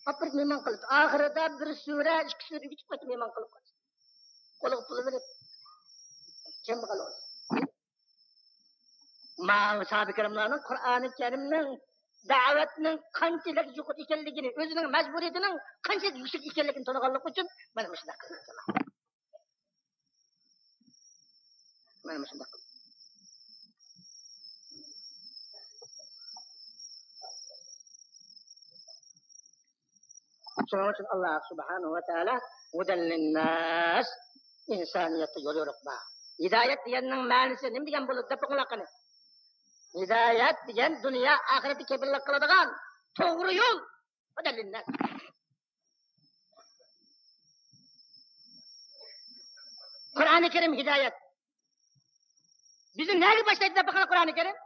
ئاپىرىپ مېھمان قىلدى. ئاخىرىدا بىر سۈرە، ئىككى سۈرە ئۆگىتىپ قويدى، مېھمان قىلىپ قويدى. قولىغا پۇل بېرىپ، جەم قىلىۋالدى. ماۋۇ ساھابە كىراملارنىڭ قۇرئانى كەرىمنىڭ، دەۋەتنىڭ قانچىلىك يۇقىرى ئىكەنلىكىنى، ئۆزىنىڭ مەجبۇرىيىتىنىڭ قانچىلىك يۈكسەك ئىكەنلىكىنى تونۇغانلىقى ئۈچۈن مانا مۇشۇنداق قىلدى. مانا مۇشۇنداق قىلدى. شۇنىڭ ئۈچۈن ئاللا سۇبھانەھۇ ۋە تائالا ھۇدەل لىنناس، ئىنسانىيەتتە يول يورۇق بار. ھىدايەت دېگەننىڭ مەنىسى نېمە دېگەن بولىدۇ دەپ بېقىڭلار قېنى. ھىدايەت دېگەن دۇنيا ئاخىرەتتە كېپىللىك قىلىدىغان توغرا يول. ھۇدەل لىنناس. قۇرئانى كەرىم ھىدايەت. بىزنى نەگە باشلايدۇ دەپ بېقىڭلار قۇرئانى كەرىم.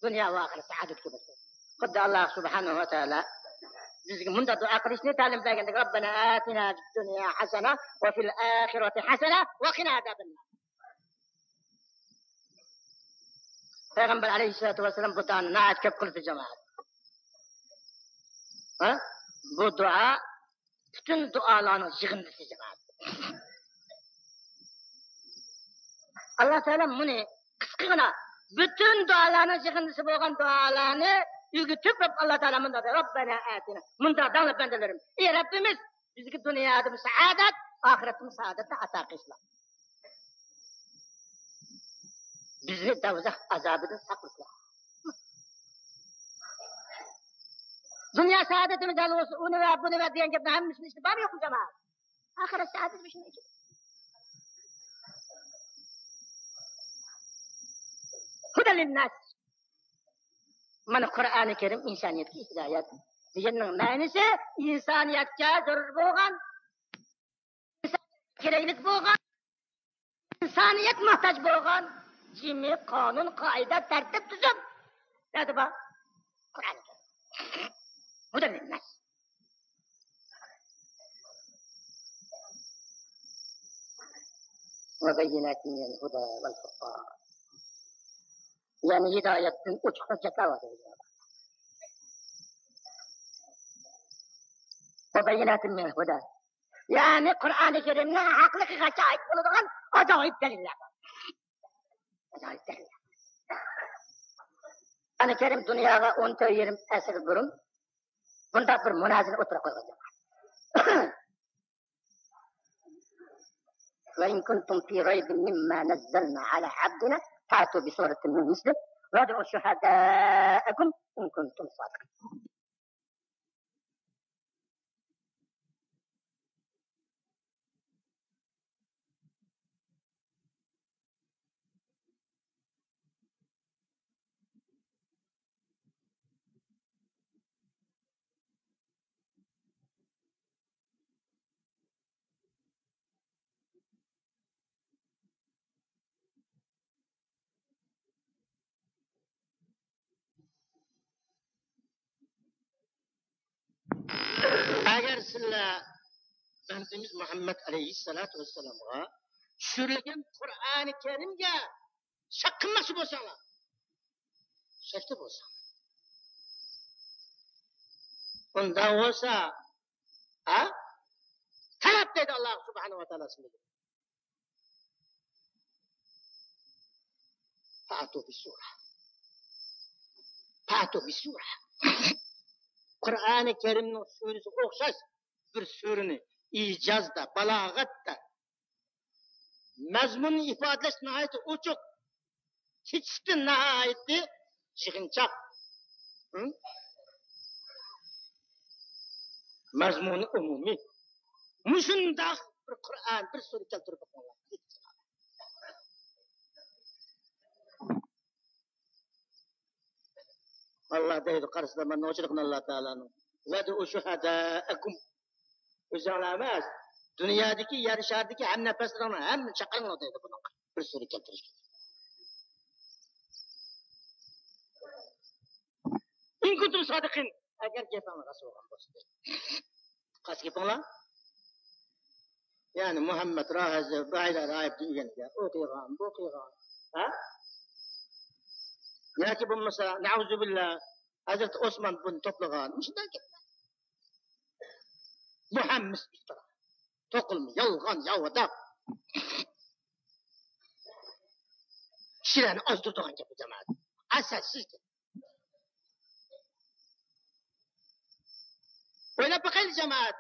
دۇنيا ۋە ئاخىرەت سائادەتكە باشلايدۇ. خۇددى ئاللا سۇبھانەھۇ ۋە تائالا بىزگە مۇنداق دۇئا قىلىشنى تەلىم بەرگەندەك، رەببەنا ئاتىنا فىد دۇنيا ھەسەنە ۋە فىل ئاخىرەتى ھەسەنە ۋە قىنا ئازابەننار. پەيغەمبەر ئەلەيھىسسالاتۇ ۋەسسالام بۇ دۇئانى ناھايىتى كۆپ قىلدى، جامائەت. ھە؟ بۇ دۇئا پۈتۈن دۇئالارنىڭ يىغىندىسى، جامائەت. ئاللا تائالا مۇنى قىسقىغىنا پۈتۈن دۇئالارنىڭ يىغىندىسى بولغان دۇئالارنى ئۆگىتىپ، رەب-، ئاللا تائالا مۇنداق دەيدۇ، رەببەنا ئاتىنا. مۇنداق دەڭلار بەندىلىرىم. ئى رەببىمىز، بىزگە دۇنيادىمۇ سائادەت، ئاخىرەتتىمۇ سائادەتنى ئاتا قىلسىلا. بىزنى دوزاخ ئازابىدىن ساقلىسىلا. دۇنيا سائادىتىمىز ھەل بولسا، ئۇنى ۋە بۇنى ۋە دېگەن گەپنىڭ ھەممىسىنى ئىچىدە بارمۇ يوقمۇ، جامائەت؟ ئاخىرەت سائادىتى مۇشۇنىڭ ئىچىدە. ھۇدەل لىنناس. مانا قۇرئانى كەرىم ئىنسانىيەتكە ھىدايەت دېگەننىڭ مەنىسى، ئىنسانىيەتكە زۆرۈر بولغان، كېرەكلىك بولغان، ئىنسانىيەت موھتاج بولغان جىمى، قانۇن، قائىدە، تەرتىپ، تۈزۈم نەدە بار؟ قۇرئانى كەرىم. ھۇدەل لىنناس. وبينات من الهدى والفرقان. يەنى ھىدايەتتىن ئوچۇق ھۆججەتلەر بار دەيدۇ. وبينات من الهدى. يەنى قۇرئانى كەرىمنىڭ ھەقلىقىغا شاھىت بولىدىغان ئاجايىپ دەلىللەر بار. ئاجايىپ دەلىللەر. قۇرئانى كەرىم دۇنياغا ئون تۆت يېرىم ئەسىر بۇرۇن بۇنداق بىر مۇنازىرە ئوتتۇرىغا قويغان. وإن كنتم في ريب مما نزلنا على عبدنا فأتوا بسورة من مثله وادعوا شهداءكم إن كنتم صادقين. ئەگەر سىلەر بەندىمىز مۇھەممەد ئەلەيھىسسالاتۇ ۋەسسالامغا چۈشۈرۈلگەن قۇرئانى كەرىمگە شەك قىلماقچى بولساڭلار، شەكتە بولساڭلار، ئۇنداق بولسا، ھە؟ تەلەپ دەيدۇ ئاللا سۇبھانەھۇ ۋە تائالا سىلەرگە. فأتوا بسورة. فأتوا بسورة. قۇرئانى كەرىمنىڭ سۈرىسىگە ئوخشاش بىر سۈرىنى ئىجازدا، بالاغەتتە، مەزمۇننى ئىپادىلەش ناھايىتى ئوچۇق، كېچىسى ناھايىتى يىغىنچاق. ھە؟ مەزمۇنى ئومۇمىي. مۇشۇنداق بىر قۇرئان، بىر سۈرە كەلتۈرۈپ بېقىڭلار. ئاللا دەيدۇ، قارىسىلەر، مانا نوچىلىقىنى ئاللا تائالانىڭ. وادعوا شهداءكم. ئۆزۈڭلار ئەمەس، دۇنيادىكى، يەر شارىدىكى ھەم نەپەسلىرىڭلار، ھەممىنى چاقىرىڭلار دەيدۇ بۇنىڭغا. بىر سۈرە كەلتۈرۈشكە. إن كنتم صادقين. ئەگەر گېپىڭلار راست بولغان بولسا دەيدۇ. قايسى گېپىڭلار؟ يەنى مۇھەممەد راھىب، راھىب، راھىب دېگەنگە ئۇ قىلغان، بۇ قىلغان. ھە؟ ياكى بولمىسا، نەئۇزۇبىللا، ھەزرىتى ئوسمان بۇنى توپلىغان. مۇشۇنداق گەپلەر. بۇ ھەممىسى ئىپتىرا. توقۇلما، يالغان، ياۋىداق. كىشىلەرنى ئازدۇرىدىغان گەپ، جامائەت. ئاساسسىز گەپ. ئويلاپ بېقايلى، جامائەت.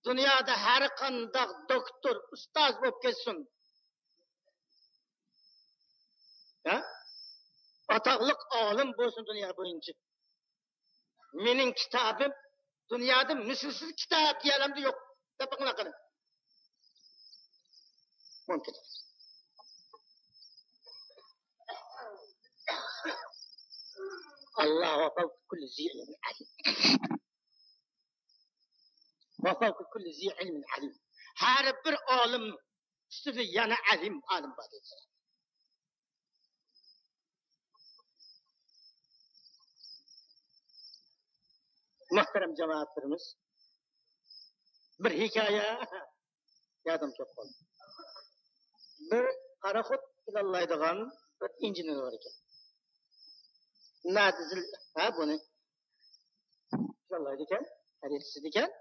دۇنيادا ھەر قانداق دوكتور، ئۇستاز بولۇپ كەتسۇن، ھە؟ ئاتاقلىق ئالىم بولسۇن دۇنيا بويىچە، مېنىڭ كىتابىم دۇنيادا مىسلىسىز كىتاب دېيەلەمدۇ؟ يوق. دەپ بېقىڭلار قېنى. مۇمكىن. الله وفوق كل ذي علم عليم. وفوق كل ذي علم عليم. ھەر بىر ئالىم ئۈستىدە يەنە ئەلىم ئالىم بار دەيدۇ. مۇھتەرەم جامائەتلىرىمىز، بىر ھېكايە يادىم كەپ قالدى. بىر پاراخوت پىلانلايدىغان بىر ئىنژېنېر بار ئىكەن. نادىزىل، ھە، بۇنى پىلانلايدىكەن، ھەرىكەت قىلىدىكەن.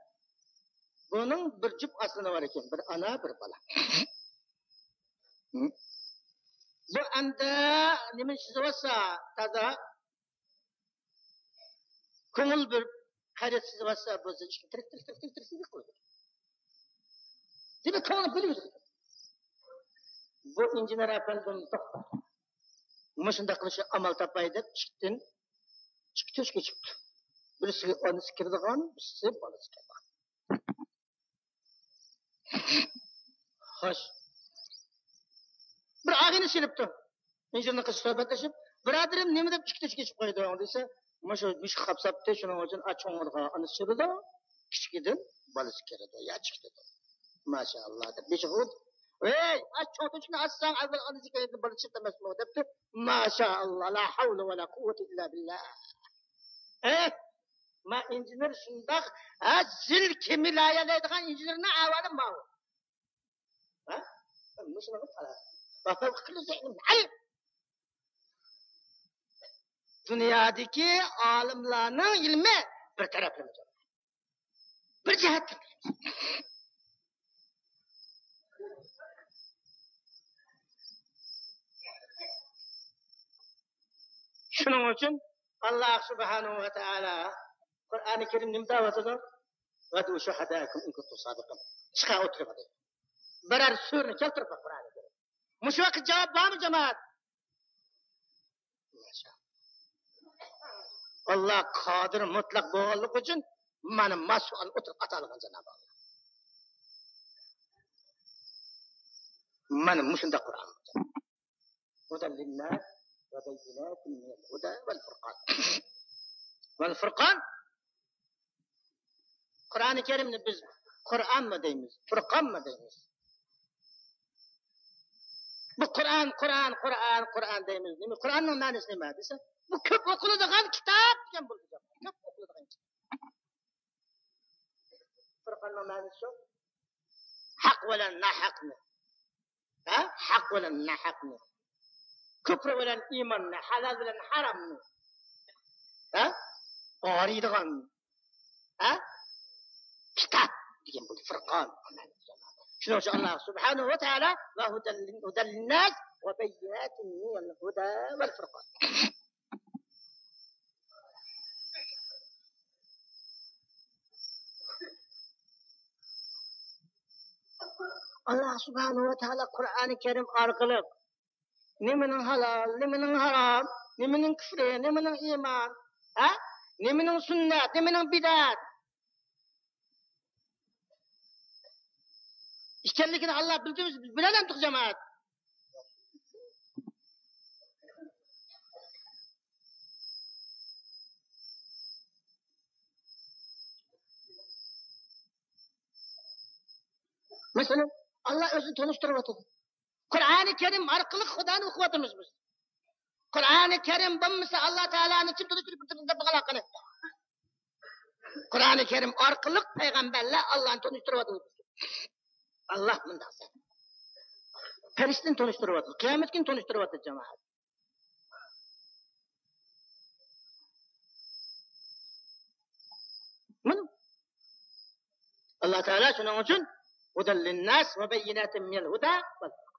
بۇنىڭ بىر جۈپ ئاسلىنى بار ئىكەن، بىر ئانا، بىر بالا. بۇ ئەمدى نېمە سىزىۋاتسا، تازا كۆڭۈل بېرىپ خەرىتە سىزىۋاتسا، بولسا ئىشقا تىرىك، تىرىك، تىرىك، تىرىك، تىرىك، تىرىك قىلىدۇ. دېمەك، كۆڭلى بىلىۋېتىدۇ. بۇ ئىنژېنېر ئەپەندىم توختاپ، مۇشۇنداق قىلىشقا ئامال تاپاي دەپ، ئىشىكتىن ئىككى تۆشۈكى چىقىپتۇ. بىرسىگە ئانىسى كىرىدىغان، بىرسى بالىسى كىرىدىغان. خوش. بىر ئاغىنىسى كېلىپتۇ. ئىنژېنېرنىڭ قىزى سۆھبەتلىشىپ، بۇرادىرىم نېمە دەپ ئىككى تۆشۈك ئېچىپ قويدۇڭ دېسە، مۇشۇ مۈشۈك قاپساپتۇ، شۇنىڭ ئۈچۈن ئاچ قوڭۇرغا ئانىسى چۈشىدۇ، كىچىكىدىن بالىسى كىرىدۇ، يا چىقىدۇ. ماشائاللا دەپ بېشىغا ئۇردى. ۋەي، ئاچ چوڭ تۆشۈكنى ئاچساڭ، ئەۋۋەل ئانىسى كىرىدۇ، بالىسى چىقىدۇ ئەمەسمۇ دەپتۇ. ماشائاللا، لا حول ولا قوة إلا بالله. ئەي، ما ئىنژېنېر شۇنداق، ھە، زىل كېمە لايىھەلەيدىغان ئىنژېنېرنىڭ ئەھۋالى ماۋۇ. ھە؟ مۇشۇنىڭغا پاراس. وفوق كل ذي علم عليم. دۇنيادىكى ئالىملارنىڭ ئىلمى بىر تەرەپلىمە. بىر جەھەتتىن. شۇنىڭ ئۈچۈن ئاللا سۇبھانەھۇ ۋە تائالا قۇرئانى كەرىم نېمە دەۋاتىدۇ؟ ۋەدئۇ شۇھەدائەكۇم ئىن كۇنتۇم سادىقىن. چىقىڭ ئوتتۇرىغا دەيدۇ. بىرەر سۈرىنى كەلتۈرۈپ بېقىڭ قۇرئانى كەرىم. مۇشۇ ۋاقىت جاۋاب بارمۇ، جامائەت؟ ئاللا قادىر مۇتلەق بولغانلىقى ئۈچۈن مانا ما سوئالنى ئوتتۇرىغا ئاتالىغان جانابى ئاللا. مانا مۇشۇنداق قۇرئان. هدى للناس وبينات من الهدى والفرقان. والفرقان. قۇرئانى كەرىمنى بىز قۇرئانمۇ دەيمىز، پۇرقانمۇ دەيمىز؟ بۇ قۇرئان، قۇرئان، قۇرئان، قۇرئان دەيمىز. نېمە، قۇرئاننىڭ مەنىسى نېمە دېسە، بۇ كۆپ ئوقۇلىدىغان كىتاب دېگەن بولىدۇ. كۆپ ئوقۇلىدىغان كىتاب. پۇرقاننىڭ مەنىسى شۇ. ھەق بىلەن ناھەقنى، ھە؟ ھەق بىلەن ناھەقنى، كۇپر بىلەن ئىماننى، ھالال بىلەن ھارامنى، ھە؟ ئايرىيدىغان، ھە؟ كىتاب دېگەن بۇ فۇرقان. شۇنىڭ ئۈچۈن ئاللا سۇبھانەھۇ ۋە تائالا ۋە ھۇدەل لىن-، ھۇدەل لىنناس ۋە بەييىناتىن مىنەل ھۇدە ۋەل فۇرقان. ئاللا سۇبھانەھۇ ۋە تائالا قۇرئانى كەرىم ئارقىلىق نېمىنىڭ ھالال، نېمىنىڭ ھارام، نېمىنىڭ كۇفرى، نېمىنىڭ ئىمان، ھە؟ نېمىنىڭ سۈننەت، نېمىنىڭ بىدئەت ئىكەنلىكىنى ئاللا بىلدۈرمىسە، بىز بىلەلەمدۇق، جامائەت؟ مەسىلەن، ئاللا ئۆزىنى تونۇشتۇرۇۋاتىدۇ. قۇرئانى كەرىم ئارقىلىق خۇدانى ئۇقۇۋاتىمىز بىز. قۇرئانى كەرىم بولمىسا، ئاللا تائالانى كىم تونۇشتۇرۇپ بېرىدۇ دەپ بولغان قېنى؟ قۇرئانى كەرىم ئارقىلىق پەيغەمبەرلەر ئاللانى تونۇشتۇرۇۋاتىدۇ. ئاللا مۇنداق زات. پەرىشتىنى تونۇشتۇرۇۋاتىدۇ. قىيامەت كۈنى تونۇشتۇرۇۋاتىدۇ، جامائەت. مانا. ئاللا تائالا شۇنىڭ ئۈچۈن ھۇدەل لىنناس ۋە بەييىناتىن مىنەل ھۇدە ۋەل فۇرقان.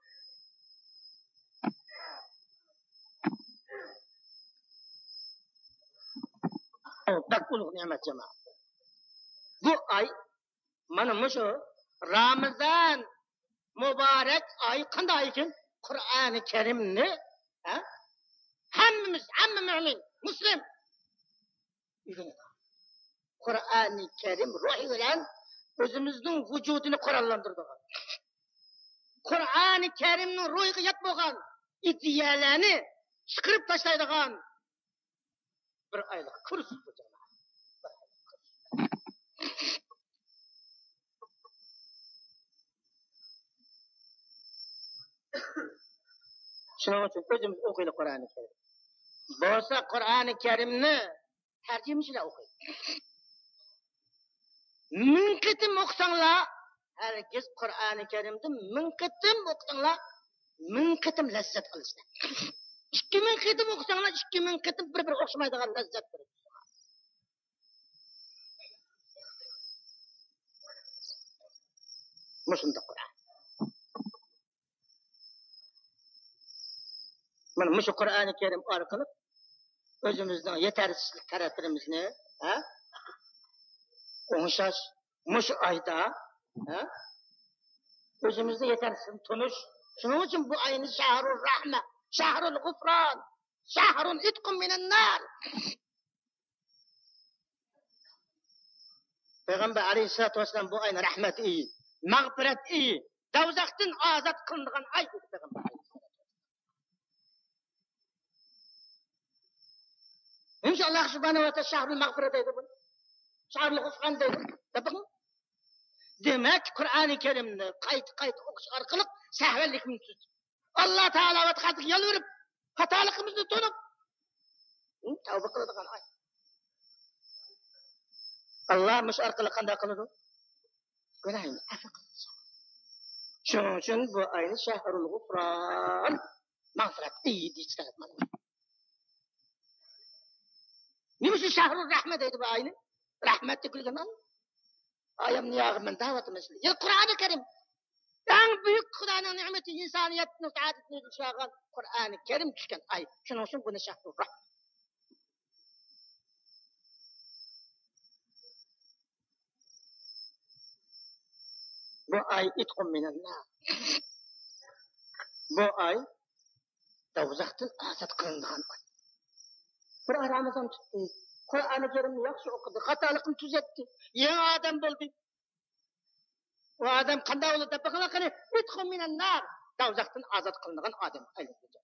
ئۇ بەك ئۇلۇغ نېمەت، جامائەت. بۇ ئاي، مانا مۇشۇ رامىزان مۇبارەك ئاي قانداق ئايكىن؟ قۇرئانى كەرىمنى، ھە؟ ھەممىمىز، ھەممە مۆمىن، مۇسلىم ئۆگىنىدۇ. قۇرئانى كەرىم روھى بىلەن ئۆزىمىزنىڭ ۋۇجۇدىنى قوراللاندۇرىدىغان، قۇرئانى كەرىمنىڭ روھىغا يات بولغان ئىدىيەلەرنى چىقىرىپ تاشلايدىغان بىر ئايلىق كۇرس بۇ، جامائەت. شۇنىڭ ئۈچۈن ئۆزىمىز ئوقۇيلى قۇرئانى كەرىم. بولسا قۇرئانى كەرىمنى تەرجىمىسى بىلەن ئوقۇيلى. مىڭ قېتىم ئوقۇساڭلار، ھەرگىز قۇرئانى كەرىمدىن مىڭ قېتىم ئوقۇساڭلار، مىڭ قېتىم لەززەت ئالىسىلەر. ئىككى مىڭ قېتىم ئوقۇساڭلار، ئىككى مىڭ قېتىم بىر-بىرىگە ئوخشىمايدىغان لەززەت بېرىدۇ. مۇشۇنداق قۇرئان. مانا مۇشۇ قۇرئانى كەرىم ئارقىلىق ئۆزىمىزنىڭ يېتەرسىزلىك تەرەپلىرىمىزنى، ھە، ئوڭشاش، مۇشۇ ئايدا، ھە، ئۆزىمىزنى يېتەرسىزلىكنى تونۇش. شۇنىڭ ئۈچۈن بۇ ئاينى شەھرۇر رەھمە، شەھرۇل غۇفران، شەھرۇل ئىتقۇ مىنەن نار. پەيغەمبەر ئەلەيھىسسالاتۇ ۋەسسالام بۇ ئاينى رەھمەت ئېيى، مەغپىرەت ئېيى، دوزاختىن ئازاد قىلىنىدىغان ئاي دېدى پەيغەمبەر ئەلەيھىسسالاتۇ ۋەسسالام. نېمىشقا ئاللا سۇبھانەھۇ ۋە تائالا شەھرۇل مەغپىرە دەيدۇ بۇنى؟ شەھرۇل غۇفران دەيدۇ. دەپ بېقىڭ. دېمەك، قۇرئانى كەرىمنى قايتا-قايتا ئوقۇش ئارقىلىق سەھۋەنلىكىمىزنى تۈزىتىپ، ئاللا تائالا ۋە قادىرغا يالۋۇرۇپ، خاتالىقىمىزنى تونۇپ، تەۋبە قىلىدىغان ئاي. ئاللا مۇشۇ ئارقىلىق قانداق قىلىدۇ؟ گۇناھىمىزنى ئەپۇ قىلىدۇ. شۇنىڭ ئۈچۈن بۇ ئاينى شەھرۇل غۇفران، مەغفىرەت ئېيى دېيىش تەلەپ قىلىنغان. نېمە ئۈچۈن شەھرۇر رەھمە دەيدۇ بۇ ئاينى؟ رەھمەت تۆكۈلگەن ئاي. ئايەم نىياغى مەن دەۋاتىمەن سىلەرگە. يەنى قۇرئانى كەرىم. ئەڭ بۈيۈك خۇدانىڭ نېمىتى، ئىنسانىيەتنىڭ سائادىتىنى ئۆزىگە چىقارغان قۇرئانى كەرىم چۈشكەن ئاي. شۇنىڭ ئۈچۈن بۇنى شەھرۇر رەھمە. بۇ ئاي ئىتقۇم مىنەننار. بۇ ئاي دوزاختىن ئازاد قىلىنىدىغان ئاي. بىر ئاي رامىزان تۇتتى. قۇرئانى كەرىمنى ياخشى ئوقۇدى. خاتالىقىنى تۈزەتتى. يېڭى ئادەم بولدى. ئۇ ئادەم قانداق بولىدۇ دەپ بېقىڭلار قېنى. ئىتقۇم مىنەننار. دوزاختىن ئازاد قىلىنىدىغان ئادەمگە ئايلىنىدۇ.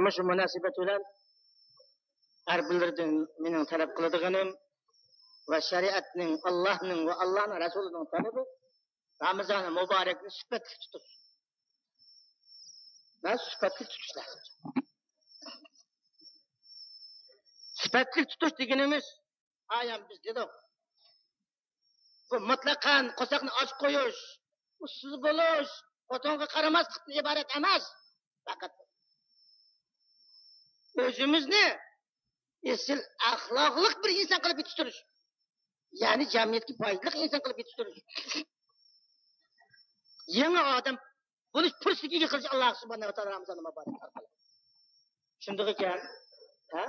مۇشۇ مۇناسىۋەت بىلەن ھەر بىرلىرىدىن مېنىڭ تەلەپ قىلىدىغىنىم ۋە شەرىئەتنىڭ، ئاللاھنىڭ ۋە ئاللاھنىڭ رەسۇلىنىڭ تەلىپى، رامىزانى مۇبارەكنى سۈپەتلىك تۇتۇش. ۋە سۈپەتلىك تۇتۇش لازىم. سۈپەتلىك تۇتۇش دېگىنىمىز، ئايان بىز دېدۇق، بۇ مۇتلەقەن قورساقنى ئاچ قويۇش، ئۇسسۇز بولۇش، خوتۇنغا قارىماسلىقتىن ئىبارەت ئەمەس. پەقەت ئۆزىمىزنى ئېسىل ئەخلاقلىق بىر ئىنسان قىلىپ يېتىشتۈرۈش. يەنى جەمئىيەتكە پايدىلىق ئىنسان قىلىپ يېتىشتۈرۈش. يېڭى ئادەم بولۇش پۇرسىتىگە ئىگە قىلىش ئاللاھ سۇبھانەھۇ ۋە تائالا رامىزان مۇبارەك ئارقىلىق. شۇندىغىكەن، ھە؟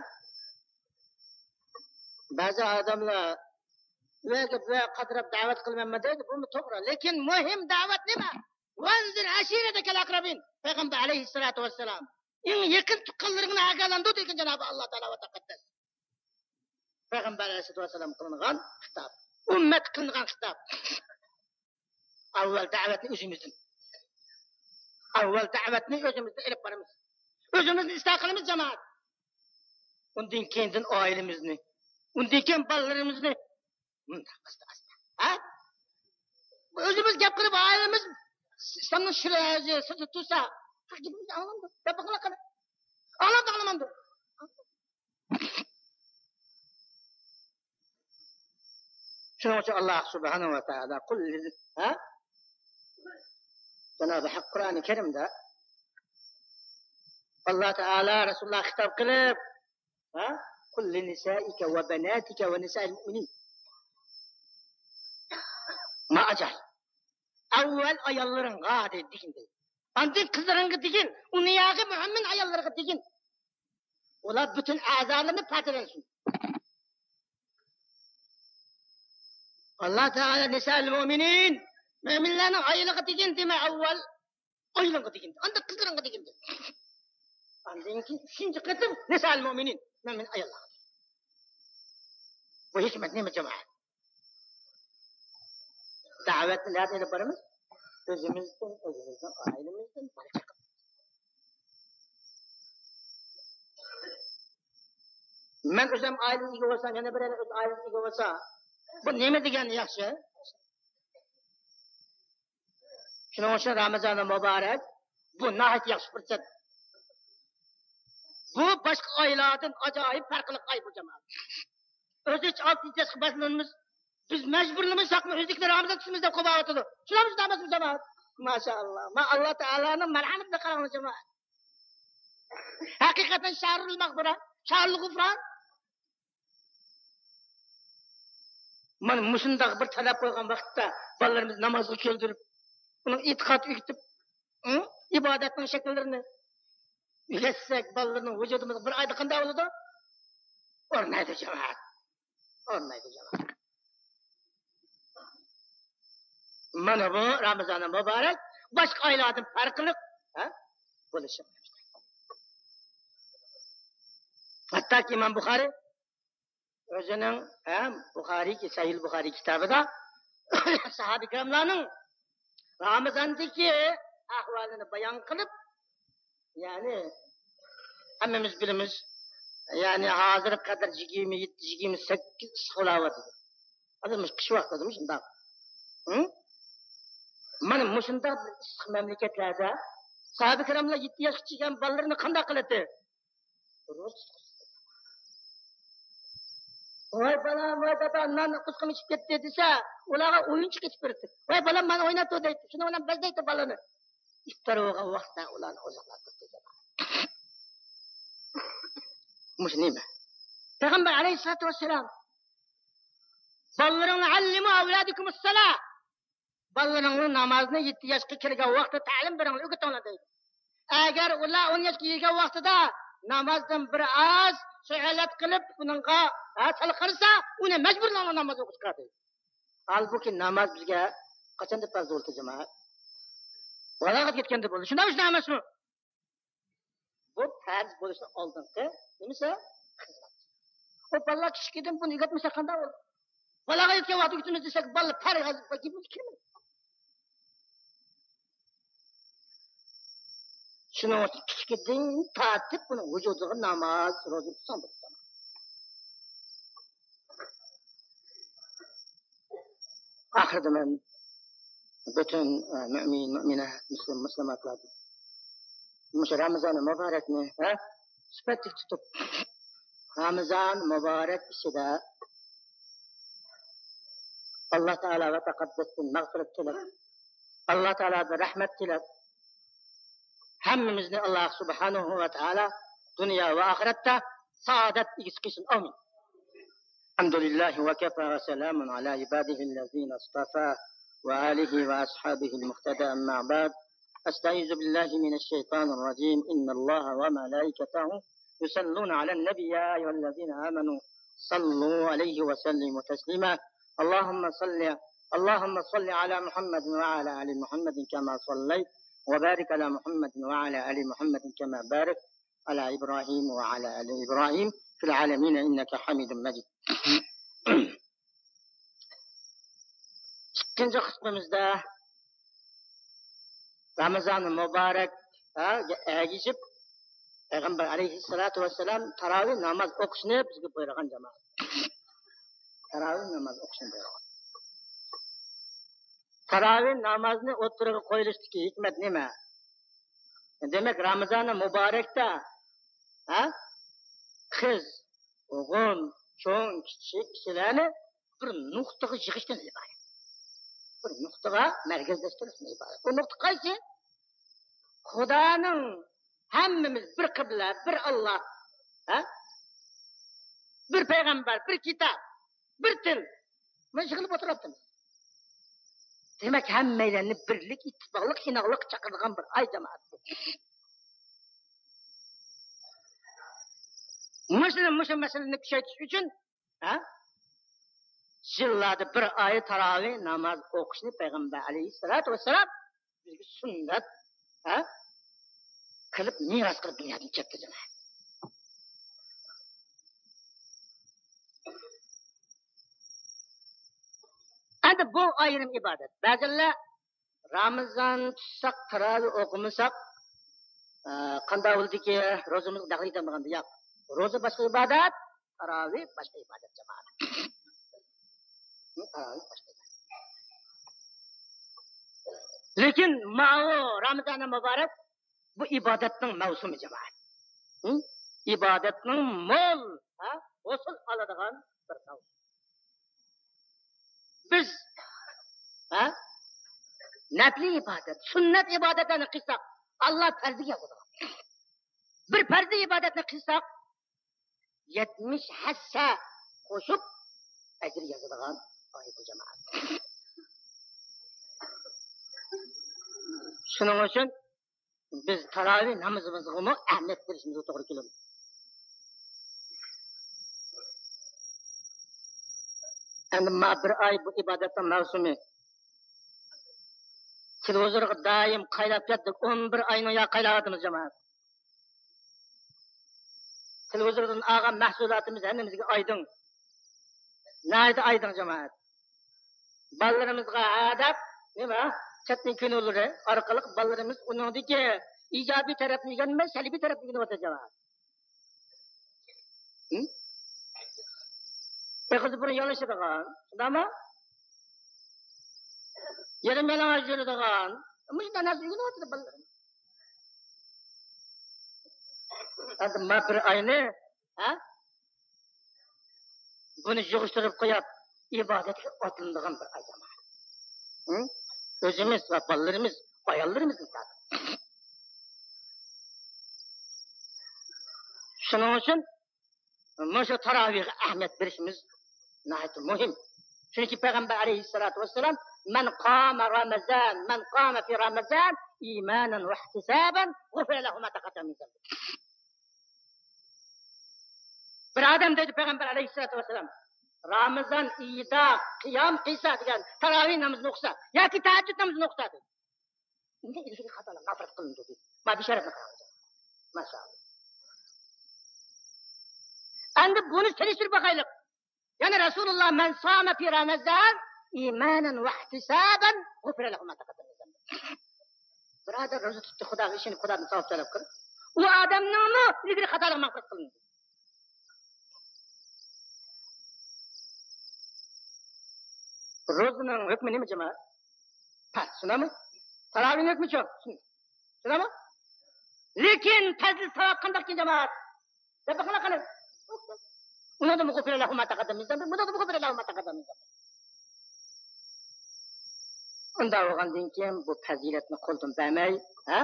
بەزى ئادەملەر ئۇ يەرگە بۇ يەرگە قاتراپ دەۋەت قىلىمەنمەن دەيدۇ، بۇمۇ توغرا. لېكىن مۇھىم دەۋەت نېمە؟ ۋەنزىر ئەشىرەتەكەل ئەقرەبىن. پەيغەمبەر ئەلەيھىسسالاتۇ ۋەسسالام ئىڭ يېقىن تۇغقانلىرىڭنى ئاگاھلاندۇر دېگەن جانابى ئاللاھ تائالا ۋە تەقەددەس. پەيغەمبەر ئەلەيھىسسالاتۇ ۋەسسالام قىلىنغان خىتاب. ئۈممەت قىلىنغان خىتاب. ئاۋۋال دەۋەتنى ئۆزىمىزدىن. ئاۋۋال دەۋەتنى ئۆزىمىزدىن ئېلىپ بارىمىز. ئۆزىمىزنى ئىسلاھ قىلىمىز، جامائەت. ئۇندىن كېيىندىن ئائىلىمىزنى. ئۇندىن كېيىن بالىلىرىمىزنى. مۇنداق ئاستا-ئاستا. ھە؟ ئۆزىمىز گەپ قىلىپ، ئائىلىمىز ئىسلامنىڭ شىرى، سىرتىدا تۇرسا، گېپىمىزنى ئاڭلامدۇ؟ دەپ باقىڭلار قېنى. ئاڭلامدۇ، ئاڭلىمامدۇ؟ شۇنىڭ ئۈچۈن ئاللاھ سۇبھانەھۇ ۋە تائالا قۇل لىل-، ھە؟ جانابى ھەق قۇرئانى كەرىمدە ئاللاھ تائالا رەسۇلۇللاھقا خىتاب قىلىپ، ھە؟ قۇل لىنىسائىكە ۋە بەناتىكە ۋە نىسائىل مۇئمىنىن. ما ئاجايىپ. ئەۋۋەل ئاياللىرىڭغا دېگىن. ئاندىن قىزلىرىڭغا دېگىن. ئۇ نىياغى مۆمىن ئاياللىرىغا دېگىن. ئۇلار پۈتۈن ئەزالىرىنى پاكىزلىسۇن. ئاللاھ تائالا نىسائىل مۇئمىنىن، مۆمىنلەرنىڭ ئايالىغا دېگىن دېمە ئەۋۋەل. ئايالىڭغا دېگىن. ئاندىن قىزلىرىڭغا دېگىن. ئاندىن كېيىن ئۈچىنچى قېتىم نىسائىل مۇئمىنىن، مۆمىن ئاياللارغا دېگىن. بۇ ھېكمەت نېمە جامائەت؟ دەۋەتنى نەدىن ئېلىپ بارىمىز؟ ئۆزىمىزدىن، ئۆزىمىزنىڭ ئائىلىمىزدىن، بالا-چاقىمىزدىن. مەن ئۆزۈم ئائىلىگە ئىگە بولسام، يەنە بىرەيلەن ئۆز ئائىلىسىگە ئىگە بولسا، بۇ نېمە دېگەن ياخشى؟ شۇنىڭ ئۈچۈن رامىزانى مۇبارەك، بۇ ناھايىتى ياخشى پۇرسەت. بۇ باشقا ئايلاردىن ئاجايىپ پەرقلىق ئاي بۇ، جامائەت. ئۆزى ئالتىنچى ياشقا باشلىنىمىز. بىز مەجبۇرلىمىساقمۇ ئۆزلۈكىدىن رامىزان تۇتىمىز دەپ قويۇۋاتىدۇ. شۇلارمۇ شۇنداق ئەمەسمۇ، جامائەت؟ ماشائاللاھ. ما ئاللاھ تائالانىڭ مەرھەمىتىگە قاراڭلار، جامائەت. ھەقىقەتەن شەھرۇل مەغفىرە، شەھرۇل غۇفران. مانا مۇشۇنداق بىر تەلەپ قويغان ۋاقىتتا بالىلىرىمىزنى نامازغا كۆندۈرۈپ، ئۇنىڭ ئېتىقاد ئۆگىتىپ، ئۇ ئىبادەتنىڭ شەكىللىرىنى ئۆگەتسەك، بالىلىرىنىڭ ۋۇجۇدىمىزغا بىر ئايدا قانداق بولىدۇ؟ ئورنايدۇ، جامائەت. ئورنايدۇ، جامائەت. مانا بۇ رامىزانى مۇبارەك باشقا ئايلاردىن پەرقلىق، ھە، بولۇشى. ھەتتاكى ئىمام بۇخارىي ئۆزىنىڭ، ھە، بۇخارىي، سەھىھ بۇخارىي كىتابىدا ساھابە كىراملارنىڭ رامىزاندىكى ئەھۋالىنى بايان قىلىپ، يەنى ھەممىمىز بىلىمىز، يەنى ھازىرغا قەدەر يىگىرمە يەتتە، يىگىرمە سەككىز ئىسسىق بولاۋاتىدۇ. ھازىر مۇشۇ قىش ۋاقتىدىمۇ شۇنداق. ھە؟ مانا مۇشۇنداق بىر ئىسسىق مەملىكەتلەردە ساھابە كىراملار يەتتە ياشقا كىرگەن بالىلىرىنى قانداق قىلاتتى؟ ۋاي بالام، ۋاي دادا، نان قۇسقۇم ئىچىپ كەتتى دېسە، ئۇلارغا ئويۇنچۇق ئېتىپ بېرىدۇ. ۋاي بالام، مانا ئويناپ تۇر دەيدۇ. شۇنىڭ بىلەن بەزەيدۇ بالىنى. ئىپتار بولغان ۋاقىتتا ئۇلارنى ئوزۇقلاپ تۇرىدۇ. مۇشۇ نېمە؟ پەيغەمبەر ئەلەيھىسسالاتۇ ۋەسسالام، بالىلىرىڭلار، «ئەللىمۇ ئەۋلادىكۇمۇسسالا»، بالىلىرىڭلار نامازنى يەتتە ياشقا كىرگەن ۋاقتىدا تەلىم بېرىڭلار، ئۆگىتىڭلار دەيدۇ. ئەگەر ئۇلار ئون ياشقا يەتكەن ۋاقتىدا نامازدىن بىر ئاز سۆھبەت قىلىپ، ئۇنىڭغا، ھە، سەل قارىسا، ئۇنى مەجبۇرلاڭلار ناماز ئوقۇشقا دەيدۇ. ھالبۇكى، ناماز بىزگە قاچاندا پەرز بولدى، جامائەت؟ بالاغەت يەتكەندە بولدى. شۇنداق ئىش ئەمەسمۇ؟ بۇ پەرز بولۇشنىڭ ئالدىنقى نېمىسى؟ خىزمەت. ئۇ بالىلار كىچىكىدىن بۇنى ئۆگەتمىسەك قانداق بولىدۇ؟ بالاغەت يەتكەن ۋاقىتتا ئۆگىتىمىز دېسەك، بالىلار پەرز كىرمەيدۇ. شۇنىڭ ئۈچۈن كىچىكىدىن تارتىپ ئۇنىڭ ۋۇجۇدىغا ناماز، روزا تۇتساڭ بولىدۇ. ئاخىرىدا مەن پۈتۈن، ئە، مۆمىن، مۆمىنە، مۇسلىم، مۇسلىماتلاردىن مۇشۇ رامىزانى مۇبارەكنى، ھە، سۈپەتلىك تۇتۇپ، رامىزان مۇبارەك ئىچىدە ئاللا تائالاغا تەقەددۇستىن مەغپىرەت تىلەپ، ئاللا تائالادىن رەھمەت تىلەپ، ھەممىمىزنى ئاللا سۇبھانەھۇ ۋە تائالا دۇنيا ۋە ئاخىرەتتە سائادەت ئىگىسى قىلسۇن. ئامىن. الحمد لله وكفى وسلام على عباده الذين اصطفى وآله وأصحابه المقتدى، أما بعد. أستعيذ بالله من الشيطان الرجيم. إن الله وملائكته يصلون على النبي، يا أيها الذين آمنوا صلوا عليه وسلموا تسليما. اللهم صل، اللهم صل على محمد وعلى آل محمد كما صليت، وبارك على محمد وعلى آل محمد كما باركت على إبراهيم وعلى آل إبراهيم في العالمين إنك حميد مجيد. ئىككىنچى خۇتبىمىزدە رامىزانى مۇبارەككە ئەگىشىپ، پەيغەمبەر ئەلەيھىسسالاتۇ ۋەسسالام تاراۋىھ ناماز ئوقۇشنى بىزگە بۇيرۇغان، جامائەت. تاراۋىھ ناماز ئوقۇشنى بۇيرۇغان. تاراۋىھ نامازنى ئوتتۇرىغا قويۇلۇشتىكى ھېكمەت نېمە؟ دېمەك، رامىزانى مۇبارەكتە، ھە، قىز، ئوغۇل، چوڭ، كىچىك كىشىلەرنى بىر نۇقتىغا يىغىشتىن ئىبارەت. بىر نۇقتىغا مەركەزلەشتۈرۈشتىن ئىبارەت. بۇ نۇقتا قايسى؟ خۇدانىڭ ھەممىمىز بىر قىبلە، بىر ئاللا، ھە؟ بىر پەيغەمبەر، بىر كىتاب، بىر تىل. مانا يىغىلىپ ئولتۇرۇۋاتىمىز. دېمەك، ھەممەيلەننى بىرلىك، ئىتتىپاقلىق، ئىناقلىققا چاقىرىدىغان بىر ئاي، جامائەت. مۇشۇ، مۇشۇ مەسىلىنى كۈچەيتىش ئۈچۈن، ھە، يىللاردا بىر ئاي تاراۋىھ ناماز ئوقۇشنى پەيغەمبەر ئەلەيھىسسالاتۇ ۋەسسالام بىزگە سۈننەت، ھە، قىلىپ، مىراس قىلىپ دۇنيادىن كەتتى، جامائەت. ئەمدى بۇ ئايرىم ئىبادەت. بەزىلەر رامىزان تۇتساق، تاراۋىھ ئوقۇمىساق، ئە، قانداق بولىدىكى، روزىمىزغا دەخلى يېتەلمىگەندە؟ ياق. روزا باشقا ئىبادەت، تاراۋىھ باشقا ئىبادەت، جامائەت. تاراۋىھ باشقا ئىبادەت. لېكىن ماۋۇ رامىزانى مۇبارەك بۇ ئىبادەتنىڭ مەۋسۇمى، جامائەت. ھە؟ ئىبادەتنىڭ مول، ھە، ھوسۇل ئالىدىغان بىر مەۋسۇم. بىز، ھە، نەپلى ئىبادەت، سۈننەت ئىبادەتلەرنى قىلساق، ئاللا پەرزگە يازىدىغان. بىر پەرزىي ئىبادەتنى قىلساق، يەتمىش ھەسسە قوشۇپ ئەجىر يازىدىغان ئايەت، جامائەت. شۇنىڭ ئۈچۈن بىز تاراۋىھ نامىزىمىزغىمۇ ئەھمىيەت بېرىشىمىزگە توغرا كېلىدۇ. ئەمدى ما بىر ئاي بۇ ئىبادەتنىڭ مەۋسۇمى. تېلېۋىزورغا دائىم قايلاپ ياتتۇق. ئون بىر ئاينىڭ يا قايلاۋاتىمىز، جامائەت. تېلېۋىزوردىن ئالغان مەھسۇلاتىمىز ھەممىمىزگە ئايدىڭ. ناھايىتى ئايدىڭ، جامائەت. بالىلىرىمىزغا ھە دەپ، نېمە، چەتنىڭ كىنولىرى ئارقىلىق بالىلىرىمىز ئۇنىڭدىكى ئىجابىي تەرەپنى ئۆگەنمەي، سەلبىي تەرەپنى ئۆگىنىۋاتىدۇ، جامائەت. ھە؟ ئېغىزى بۇرنى يالىشىدىغان، شۇنداقمۇ؟ يېرىم يالىڭاچ يۈرىدىغان، مۇشۇنداق نەرسە ئۆگىنىۋاتىدۇ بالىلىرىمىز. ئەمدى ما بىر ئاينى، ھە؟ بۇنى يىغىشتۇرۇپ قويۇپ، ئىبادەتكە ئاتلىنىدىغان بىر ئاي، جامائەت. ھە؟ ئۆزىمىز ۋە بالىلىرىمىز، ئاياللىرىمىزنى تارتىپ. شۇنىڭ ئۈچۈن مۇشۇ تاراۋىھقا ئەھمىيەت بېرىشىمىز ناھايىتى مۇھىم. چۈنكى پەيغەمبەر ئەلەيھىسسالاتۇ ۋەسسالام، مەن قام رمضان، مەن قام في رمضان إيمانا واحتسابا غفر له ما تقدم من ذنبه. بىر ئادەم دەيدۇ پەيغەمبەر ئەلەيھىسسالاتۇ ۋەسسالام، رامىزان ئېيىدا قىيام قىلسا دېگەن، تاراۋىھ نامىزىنى ئوقۇسا ياكى تەھەججۇد نامىزىنى ئوقۇسا دەيدۇ، ئۇنىڭ ئىلگىرىكى خاتالىقى مەغپىرەت قىلىنىدۇ دەيدۇ. مانا بېشارەتنى قاراڭ. ماشائاللا. ئەمدى بۇنى سېلىشتۇرۇپ باقايلىق. يەنى رەسۇلۇللا، مەن سامە في رمضان إيمانا واحتسابا غفر له ما تقدم من ذنبه. بىر ئادەم روزا تۇتتى، خۇداغا ئىشىنىپ، خۇدادىن ساۋاب تەلەپ قىلىپ، ئۇ ئادەمنىڭمۇ ئىلگىرى خاتالىقى مەغپىرەت قىلىندى. روزىنىڭ ھۆكمى نېمە، جامائەت؟ پەرز، شۇنداقمۇ؟ تاراۋىھنىڭ ھۆكمى چوڭ، شۇنداقمۇ؟ لېكىن پەزىلەت، ساۋاب قانداقكەن، جامائەت؟ دەپ بېقىڭلار قېنى. ئۇنىڭدىن غۇفرە لەھۇ ما تەقەددەم مىن زەنبى، بۇنىڭدىن غۇفرە لەھۇ ما تەقەددەم مىن زەنبى. ئۇنداق بولغاندىن كېيىن بۇ پەزىلەتنى قولدىن بەرمەي، ھە؟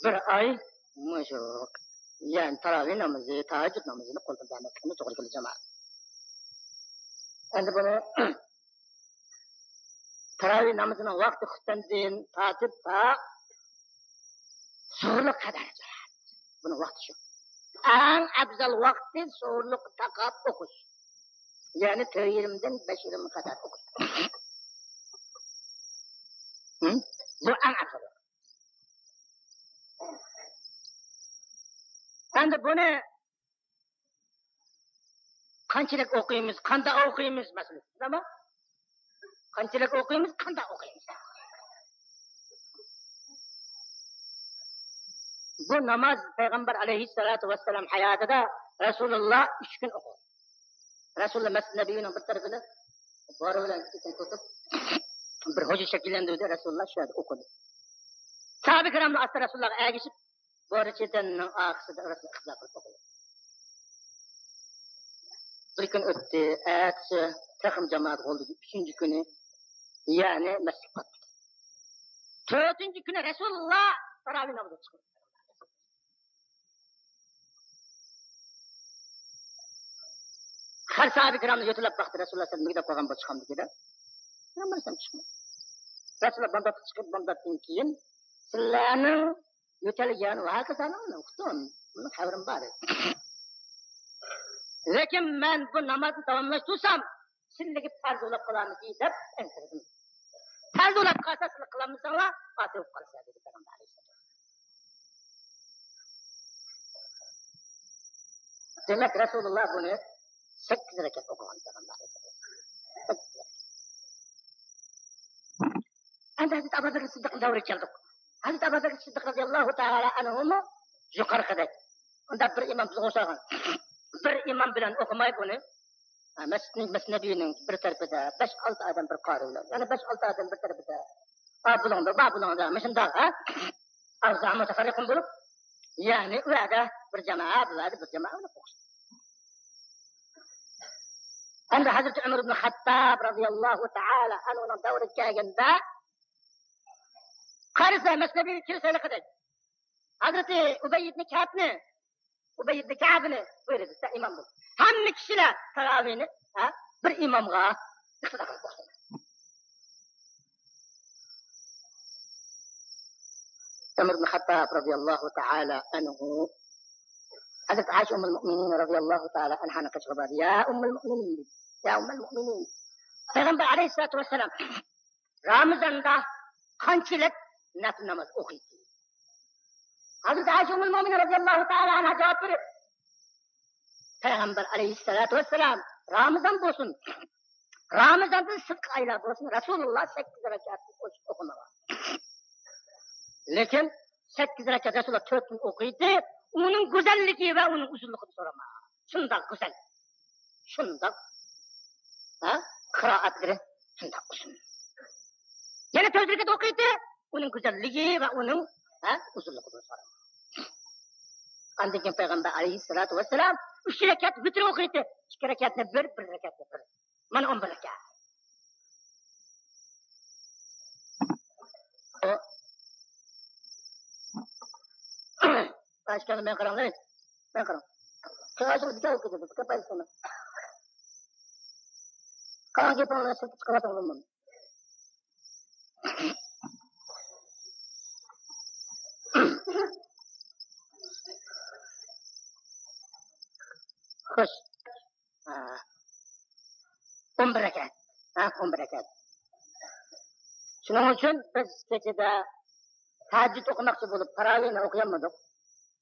بىر ئاي مۇشۇ، يەنى تاراۋىھ نامىزى، تەھەججۇد نامىزىنى قولدىن بەرمەسلىكىمىز توغرا كېلىدۇ، جامائەت. ئەمدى بۇنى تاراۋىھ نامىزىنىڭ ۋاقتى خۇپتەندىن تارتىپ تا سۇھۇرلۇق قەدەر. بۇنىڭ ۋاقتى شۇ. ئەڭ ئەپزەل ۋاقتى سۇھۇرلۇققا تاقاپ ئوقۇش. يەنى تۆت يېرىمدىن بەش يېرىمگە قەدەر ئوقۇش. ھە؟ بۇ ئەڭ ئەپزەل ۋاقىت. ئەمدى بۇنى قانچىلىك ئوقۇيمىز، قانداق ئوقۇيمىز مەسىلىسى، بىلەمۇ؟ قانچىلىك ئوقۇيمىز، قانداق ئوقۇيمىز؟ بۇ ناماز پەيغەمبەر ئەلەيھىسسالاتۇ ۋەسسالام ھاياتىدا رەسۇلۇللا ئۈچ كۈن ئوقۇغان. رەسۇلۇللا مەسجىد نەبىۋىنىڭ بىر تەرىپىدە بارى بىلەن ئىككىسىنى توسۇپ، بىر ھوججە شەكىللەندۈردى، رەسۇلۇللا شۇ يەردە ئوقۇدى. ساھابە كىراملار ئاستا رەسۇلۇللاغا ئەگىشىپ، بۇ چېتەننىڭ ئارقىسىدا ئارىسىدا ئىقتىدا قىلىپ ئوقۇدى. بىر كۈن ئۆتتى، ئەتىسى تېخىمۇ جامائەت غولدىدى. ئۈچىنچى كۈنى يەنە مەسچىتكە قايتتى. تۆتىنچى كۈنى رەسۇلۇللا تاراۋىھ نامىزىغا چىقتى. ھەر ساھابە كىرامنى يۆتىلەپ باقتى، رەسۇلۇللا سەل مۈگدەپ قالغان بولسا چىقامدىكىن دەپ. پەيغەمبەر ئەلەيھىسسالام چىقمىدى. رەسۇلۇللا بامداتقا چىقىپ، بامداتتىن كېيىن سىلەرنىڭ يۆتەلگەن ۋە ھاكازانى مەن ئۇقتۇم. بۇنىڭ خەۋىرىم بار ئىدى. لېكىن مەن بۇ نامازنى داۋاملاشتۇرسام، سىلىگە پەرز بولاپ قالامدۇ دەپ ئەنسىرىدىم. پەرز بولاپ قالسا، سىلەر قىلالمىساڭلار، ئاسىي بولۇپ قالىسىلەر، دېدى پەيغەمبەر ئەلەيھىسسالام. دېمەك، رەسۇلۇللا بۇنى سەككىز رەكەت ئوقۇغان پەيغەمبەر ئەلەيھىسسالام. ئەمدى ھەزرىتى ئەبۇ بەكرى سىددىقنىڭ دەۋرىگە كەلدۇق. ھەزرىتى ئەبۇ بەكرى سىددىق رەزىياللاھۇ تائالا ئەنھۇمۇ يۇقىرىقىدەك. ئۇندا بىر ئىمام بىزگە ئوخشىغان. بىر ئىمام بىلەن ئوقۇماي بۇنى. ھە، مەسچىتنىڭ، مەسچىت نەبىۋىنىڭ بىر تەرىپىدە بەش-ئالتە ئادەم بىر قارى بىلەن، يەنە بەش-ئالتە ئادەم بىر تەرىپىدە. ئا، بۇلۇڭدا، با، بۇلۇڭدا، مۇشۇنداق، ھە؟ ئەۋزا مۇتەفەررىقۇن بولۇپ، يەنى ئۇ يەردە بىر جامائەت، بۇ يەردە بىر جامائەت بولۇپ ئوقۇشتى. ئەمدى ھەزرىتى ئۆمەر ئىبن خەتتاب رەزىياللاھۇ تائالا ئەنھۇنىڭ دەۋرىگە كەلگەندە، قارىسا، مەسچىت نەبىۋىگە كىرسە ھېلىقىدەك. ھەزرىتى ئۇبەي ئىبن كەئبنى، ئۇبەي ئىبن كەئبنى بۇيرۇدى، سەن ئىمام بول. ھەممە كىشىلەر تاراۋىھنى، ھە، بىر ئىمامغا ئىقتىدا قىلىپ ئوقۇسۇن. ئۆمەر ئىبن خەتتاب رەزىياللاھۇ تائالا ئەنھۇ، ھەزرىتى ئائىشە ئۇممۇل مۇئمىنىن رەزىياللاھۇ تائالا ئەنھانىڭ قېشىغا باردى. يا ئۇممۇل مۇئمىنىن، يا ئۇممۇل مۇئمىنىن. پەيغەمبەر ئەلەيھىسسالاتۇ ۋەسسالام رامىزاندا قانچىلىك نەپىل ناماز ئوقۇيتتى؟ ھەزرىتى ئائىشە ئۇممۇل مۆمىنىن رەزىياللاھۇ تائالا ئەنھا جاۋاب بېرىپ، پەيغەمبەر ئەلەيھىسسالاتۇ ۋەسسالام رامىزان بولسۇن، رامىزاندىن سىرتقى ئايلار بولسۇن، رەسۇلۇللا سەككىز رەكەتتىن ئوشۇپ ئوقۇمىغان. لېكىن سەككىز رەكەت رەسۇلۇللا تۆتتىن ئوقۇيتتى، ئۇنىڭ گۈزەللىكى ۋە ئۇنىڭ ئۇزۇنلۇقىنى سورىما. شۇنداق گۈزەل. شۇنداق، ھە، قىرائەتلىرى شۇنداق ئۇزۇن. يەنە تۆت رەكەت ئوقۇيتتى، ئۇنىڭ گۈزەللىكى ۋە ئۇنىڭ، ھە، ئۇزۇنلۇقىدىن سوراڭ. ئاندىن كېيىن پەيغەمبەر ئەلەيھىسسالاتۇ ۋەسسالام ئۈچ رەكەت ۋىتىر ئوقۇيتتى. ئىككى رەكەتنى بىر، بىر رەكەتنى بىر. مانا ئون بىر رەكەت. ئۇ، ئاشكارا مەن قاراڭلار. مەن قاراڭ. قىلغاچىڭ بىكار بولۇپ كېتىدۇ. بىكار پايدىسى بولمايدۇ. قالغان گېپىڭلارنى سىرتقا چىقىرىۋاتىڭلار. خوش. ھە. ئون بىر رەكەت. ھە، ئون بىر رەكەت. شۇنىڭ ئۈچۈن بىز كېچىدە تەھەججۇد ئوقۇماقچى بولۇپ، تاراۋىھنى ئوقۇيالمىدۇق.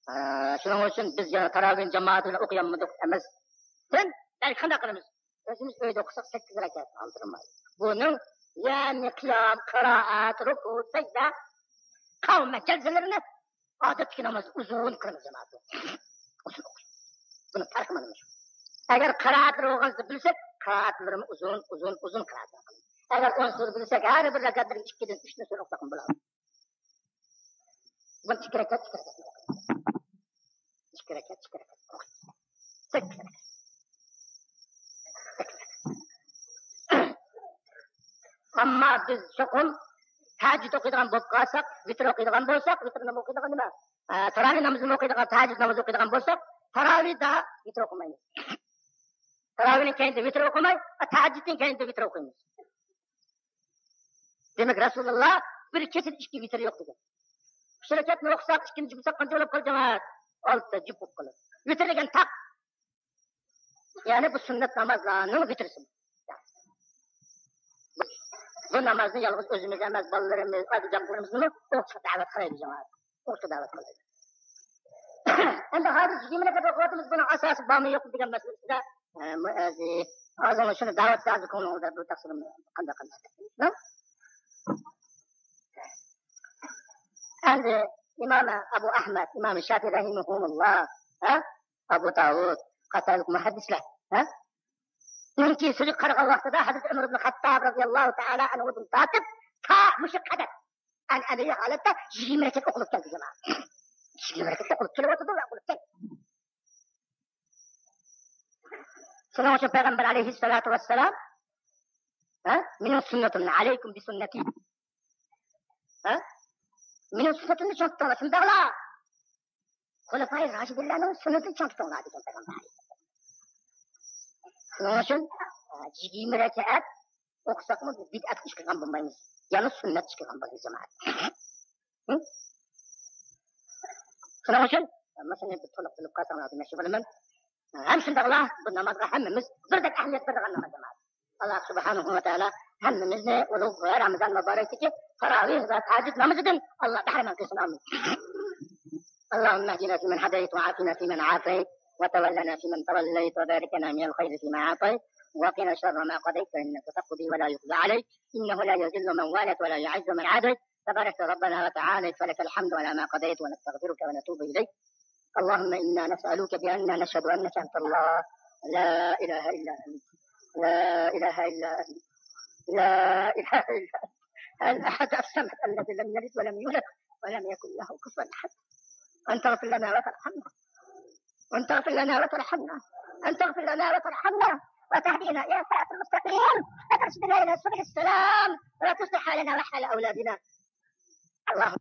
ھە، شۇنىڭ ئۈچۈن بىز يەنە تاراۋىھنى جامائەت بىلەن ئوقۇيالمىدۇق ئەمەس. سەن بەلكى قانداق قىلىمىز؟ ئۆزىمىز ئۆيدە ئوقۇساق، سەككىز رەكەت قالدۇرماي. بۇنىڭ، يەنى قىيام، قىرائەت، رۇكۇ، سەجدە، قەۋمە جەلسىلىرىنى ئادەتتىكى ناماز ئۇزۇن قىلىمىز، جامائەت. ئۇزۇن ئوقۇيمىز. بۇنىڭ پەرقى مانا شۇ. ئەگەر قىرائەتلىرى بولغانسا بىلسەك، قىرائەتلىرىمۇ ئۇزۇن، ئۇزۇن، ئۇزۇن قىرائەتلەر قىلىمىز. ئەگەر ئون سۈرە بىلسەك، ھەر بىر رەكەتلىرىگە ئىككىدىن ئۈچنى سۈرە ئوقۇساقمۇ بولىدۇ. بۇ ئىككى رەكەت، ئىككى رەكەت. ئىككى رەكەت، ئىككى رەكەت. سەككىز رەكەت. ئەمما بىز چوقۇم تەھەججۇد ئوقۇيدىغان بولۇپ قالساق، ۋىتىر ئوقۇيدىغان بولساق، ۋىتىر نامىزى ئوقۇيدىغان نېمە؟ ئە، تاراۋىھ نامىزىنى ئوقۇيدىغان، تەھەججۇد نامىزى ئوقۇيدىغان بولساق، تاراۋىھدا ۋىتىر ئوقۇمايمىز. تاراۋىھنىڭ كەينىدە ۋىتىر ئوقۇماي، تەھەججۇدتىن كەينىدە ۋىتىر ئوقۇيمىز. دېمەك، رەسۇلۇللا بىر كېچىدە ئىككى ۋىتىر يوق دېگەن. ئۈچ رەكەتنى ئوقۇساق، ئىككىنى جۈپ قىلساق، قانچە بولۇپ قالىدۇ، جامائەت؟ ئالتە جۈپ بولۇپ قالىدۇ. ۋىتىر دېگەن تاق. يەنى بۇ سۈننەت نامازلارنىڭ ۋىترىسى. بۇ نامازنى يالغۇز ئۆزىمىز ئەمەس، بالىلىرىمىز، ئاجىجانلىرىمىزنىمۇ ئوقۇشقا دەۋەت قىلايلى، جامائەت. ئوقۇشقا دەۋەت قىلايلى. ئەمدى ھازىر يىگىرمە رەكەت ئوقۇۋاتىمىز، بۇنىڭ ئاساسى بارمۇ يوقمۇ دېگەن مەسىلە ئۈستىدە، ئە، مۇ-، ئەزى، ھازىر شۇنى دەۋەتسە، ھازىر كۆڭلىڭىزدە بىر تەقسىر قانداق، قانداق. ئەمدى ئىمام ئەبۇ ئەھمەد، ئىمام شافىئى رەھىمەھۇمۇللا، ھە؟ ئەبۇ داۋۇد قاتارلىق مۇھەددىسلەر، ھە؟ نىڭكى سۆزىگە قارىغان ۋاقتىدا ھەزرىتى ئۆمەر ئىبن خەتتاب رەزىياللاھۇ تائالا ئەنھۇدىن تارتىپ تا مۇشۇ قەدەر ئەنئەنىۋى ھالەتتە يىگىرمە رەكەت ئوقۇلۇپ كەلدى، جامائەت. يىگىرمە رەكەت ئوقۇلۇپ كېلىۋاتىدۇ ۋە ئوقۇلۇپ كەلدى. شۇنىڭ ئۈچۈن پەيغەمبەر ئەلەيھىسسالاتۇ ۋەسسالام، ھە، مېنىڭ سۈننىتىمنى، ئەلەيكۇم بىسۈننەتى. ھە؟ مېنىڭ سۈننىتىمنى چىڭ تۇتۇڭلار، شۇنداقلا خۇلەپائى راشىدىنلارنىڭ سۈننىتىنى چىڭ تۇتۇڭلار دېگەن پەيغەمبەر. شۇنىڭ ئۈچۈن، ئە، يىگىرمە رەكەت ئوقۇساقمۇ بىدئەت ئىش قىلغان بولمايمىز. يەنى سۈننەت ئىش قىلغان بولىمىز، جامائەت. ھە؟ شۇنىڭ ئۈچۈن مۇشۇنى بىر تولۇق بىلىپ قالساڭلار دېمەكچى بولىمەن. ھەم شۇنداقلا بۇ نامازغا ھەممىمىز بىردەك ئەھمىيەت بېرىدىغان ناماز، جامائەت. ئاللا سۇبھانەھۇ ۋە تائالا ھەممىمىزنى ئۇلۇغ رامىزان مۇبارەكتىكى تاراۋىھ ۋە تەھەججۇد نامىزىدىن ئاللا بەھرىمەن قىلسۇن، ئامىن. اللهم اهدنا فيمن هديت وعافنا فيمن عافيت وتولنا فيمن توليت وبارك لنا من الخير فيما أعطيت وقنا شر ما قضيت فإنك تقضي ولا يقضى عليك إنه لا يذل من واليت ولا يعز من عاديت تباركت ربنا وتعاليت فلك الحمد على ما قضيت ونستغفرك ونتوب إليك. اللهم إنا نسألك بأننا نشهد أنك أنت الله لا إله إلا أنت لا إله إلا أنت لا إله إلا أنت الأحد الصمد الذي لم يلد ولم يولد ولم يكن له كفوا أحد. أن تغفر لنا وترحمنا. أن تغفر لنا وترحمنا. أن تغفر لنا وترحمنا. وتهدينا إلى الصراط المستقيم. وترشدنا إلى سبل السلام. وتصلح حالنا وحال أولادنا. اللهم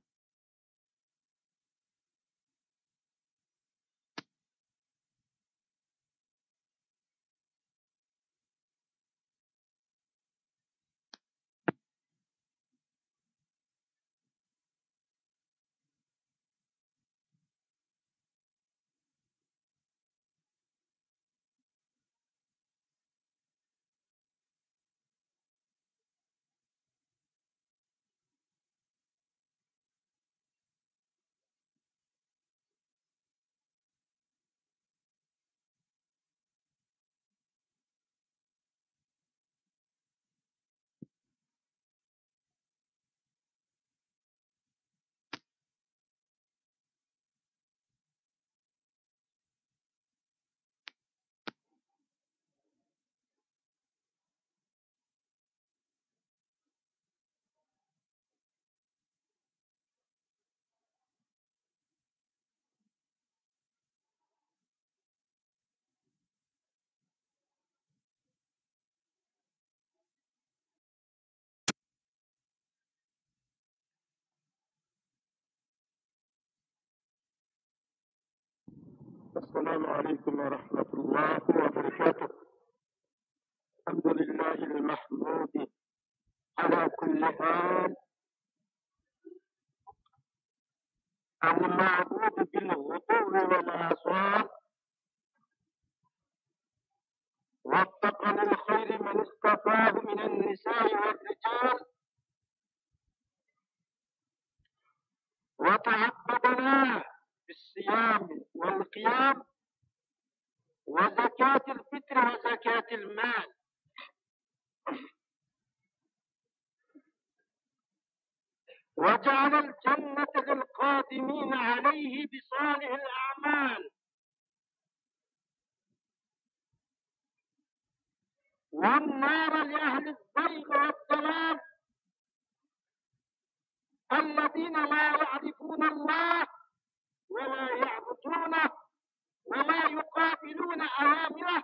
السلام عليكم ورحمة الله وبركاته. الحمد لله المحمود على كل حال، المعبود بالغدو والآصال، وفق للخير من اصطفاه من النساء والرجال، وتعبدناه بالصيام والقيام وزكاة الفطر وزكاة المال، وجعل الجنة للقادمين عليه بصالح الأعمال، والنار لأهل الزيغ والضلال، الذين لا يعرفون الله ولا يعبدونه ولا يقابلون أوامره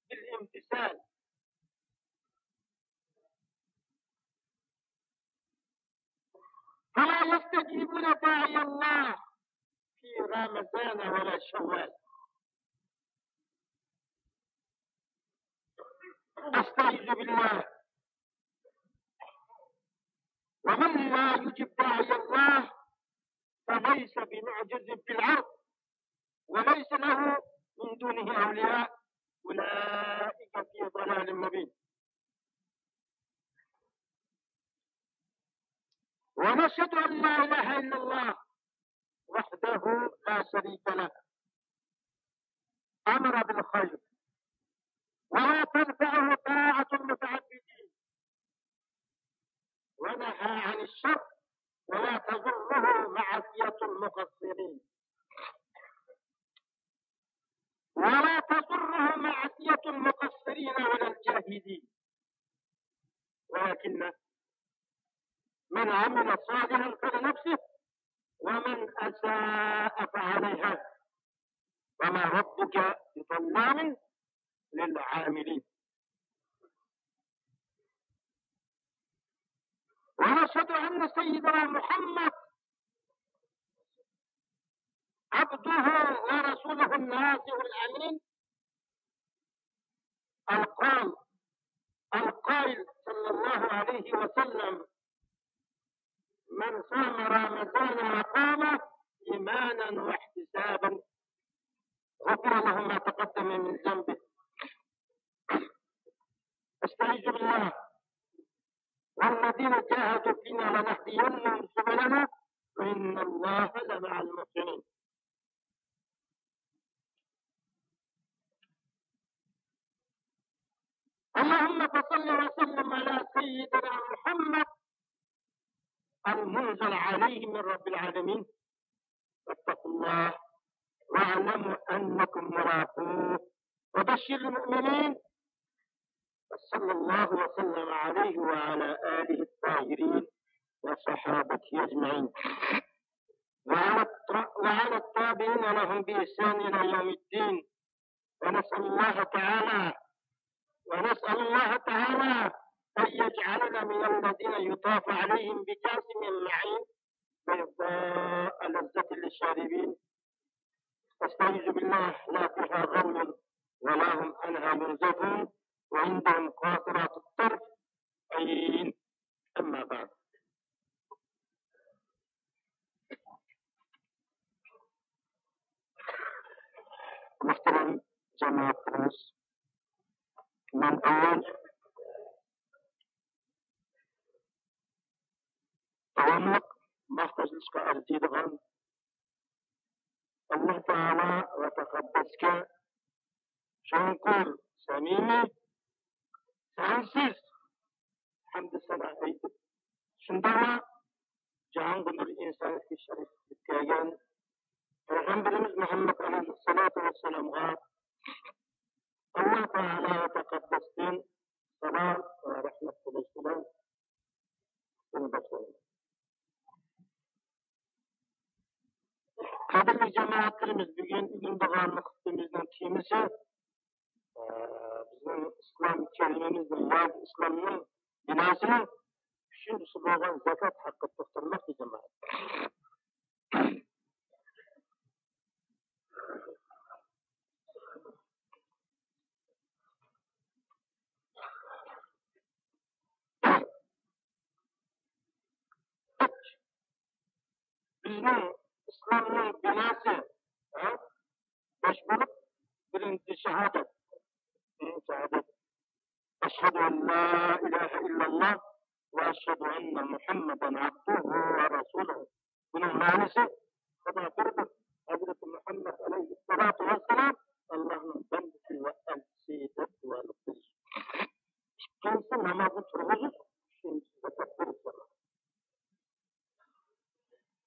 بالامتثال، فلا يستجيبون داعي الله في رمضان ولا شوال. أستعيذ بالله. ومن لا يجب داعي الله فليس بمعجز في الأرض وليس له من دونه أولياء أولئك في ضلال مبين. ونشهد أن لا إله إلا الله وحده لا شريك له، أمر بالخير ولا تنفعه طاعة المتعبدين، ونهى عن الشر ولا تضره معصية المقصرين، ولا تضره معصية المقصرين ولا الجاهدين، ولكن من عمل صالحا فلنفسه ومن أساء فعليها وما ربك بظلام للعابدين. ونشهد أن سيدنا محمد عبده ورسوله الناصح الأمين القال، القائل صلى الله عليه وسلم: من صام رمضان وقام إيمانا واحتسابا غفر له ما تقدم من ذنبه. أستعيذ بالله. والذين جاهدوا فينا لنهدينهم سبلنا وإن الله لمع المحسنين. اللهم فصل وسلم على سيدنا محمد المنزل عليه من رب العالمين. واتقوا الله واعلموا أنكم ملاقوه وبشر المؤمنين. وصلى الله وسلم عليه وعلى آله الطاهرين وصحابته أجمعين وعلى الط-، وعلى التابعين لهم بإحسان إلى يوم الدين. ونسأل الله تعالى، ونسأل الله تعالى أن يجعلنا من الذين يطاف عليهم بكأس من معين بيضاء لذة للشاربين. أستعيذ بالله، لا فيها غول ولا هم عنها ينزفون وعندهم قاصرات الطرف عين. أما بعد. مۇھتەرەم جامائەتلىرىمىز، مەن ئاۋۋال داۋاملىق ماختاشلىشقا ئەرزىيدىغان ئاللا تائالا ۋە تەقەددەسكە چوڭقۇر، سەمىمىي، سانسىز ھەمدۇ سانا ئېيتىپ، شۇنداقلا جاھانغا نۇر، ئىنسانىيەتكە شەرىپ ئېلىپ كەلگەن پەيغەمبىرىمىز مۇھەممەد ئەلەيھىسسالاتۇ ۋەسسالامغا ئاللا تائالا ۋە تەقەددەستىن سالام ۋە رەھمەت تىلەش بىلەن سۆزنى باشلايمەن. قەدىرلىك جامائەتلىرىمىز، بۈگۈن ئۆگىنىدىغان خۇتبىمىزنىڭ تېمىسى، ئە، بىزنىڭ ئىسلام كەلىمىمىزنىڭ ياكى ئىسلامنىڭ بىناسىنىڭ ئۈچىنچىسى بولغان زاكات ھەققىدە توختالماقچى، جامائەت. بىزنىڭ ئىسلامنىڭ بىناسى، ھە، بەش بولۇپ، بىرىنچى شاھادەت. بىرىنچى شاھادەت. أشهد أن لا إله إلا الله وأشهد أن محمدا عبده ورسوله. بۇنىڭ مەنىسى، خۇدا بىردۇر، ھەزرىتى مۇھەممەد ئەلەيھىسسالاتۇ ۋەسسالام ئاللاھنىڭ بەندىسى ۋە ئەلچىسى دەپ گۇۋاھلىق بېرىش. ئىككىنچىسى، نامازنى تۇرغۇزۇش، ئۈچىنچىسى، زاكات بېرىش.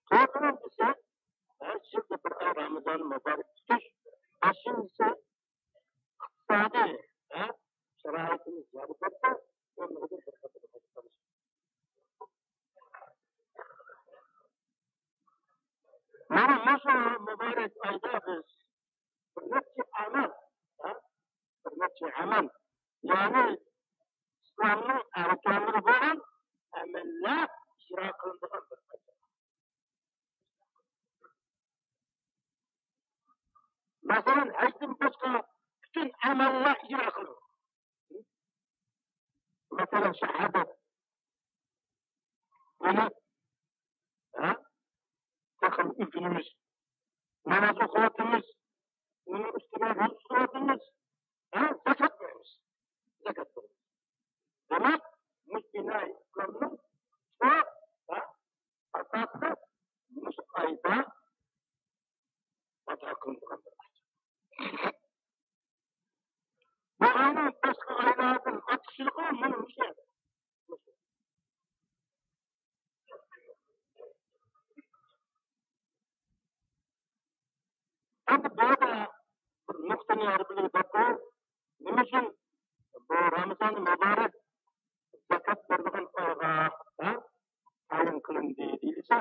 تۆتىنچىسى، ھەر يىلدا بىر ئاي رامىزان مۇبارەك تۇتۇش. بەشىنچىسى، ئىقتىسادىي، ھە، شارائىتىمىز يار بەرسە، ئۆمرىدە بىر قېتىم ھەج قىلىش. مانا مۇشۇ مۇبارەك ئايدا بىز بىر نەچچە ئەمەل، ھە، بىر نەچچە ئەمەل، يەنى ئىسلامنىڭ ئەركانلىرى بولغان ئەمەللەر ئىجرا قىلىنىدىغان بىر ئاي. مەسىلەن، ھەجدىن باشقا پۈتۈن ئەمەللەر ئىجرا قىلىنىدۇ. مەسىلەن، شاھادەت. بۇنى، ھە، تېخىمۇ ئۆگىنىمىز. ناماز ئوقۇۋاتىمىز. ئۇنىڭ ئۈستىگە روزا تۇتۇۋاتىمىز. ھە، زاكات بېرىمىز. زاكات بېرىمىز. دېمەك، مۇشۇ بىنائى ئىسلامنىڭ شۇ، ھە، ئاساسى مۇشۇ ئايدا ئادا قىلىنغان بىر ئاي. بۇ ئاينىڭ باشقا ئايلاردىن ئارتۇقچىلىقى مانا مۇشۇ يەردە. ئەمدى بۇ يەردە بىر نۇقتىنى ھەر بىرىگە دەپ قويۇپ، نېمە ئۈچۈن بۇ رامىزان مۇبارەك زاكات بېرىدىغان ئايغا، ھە، تەيىن قىلىندى دېيىلسە،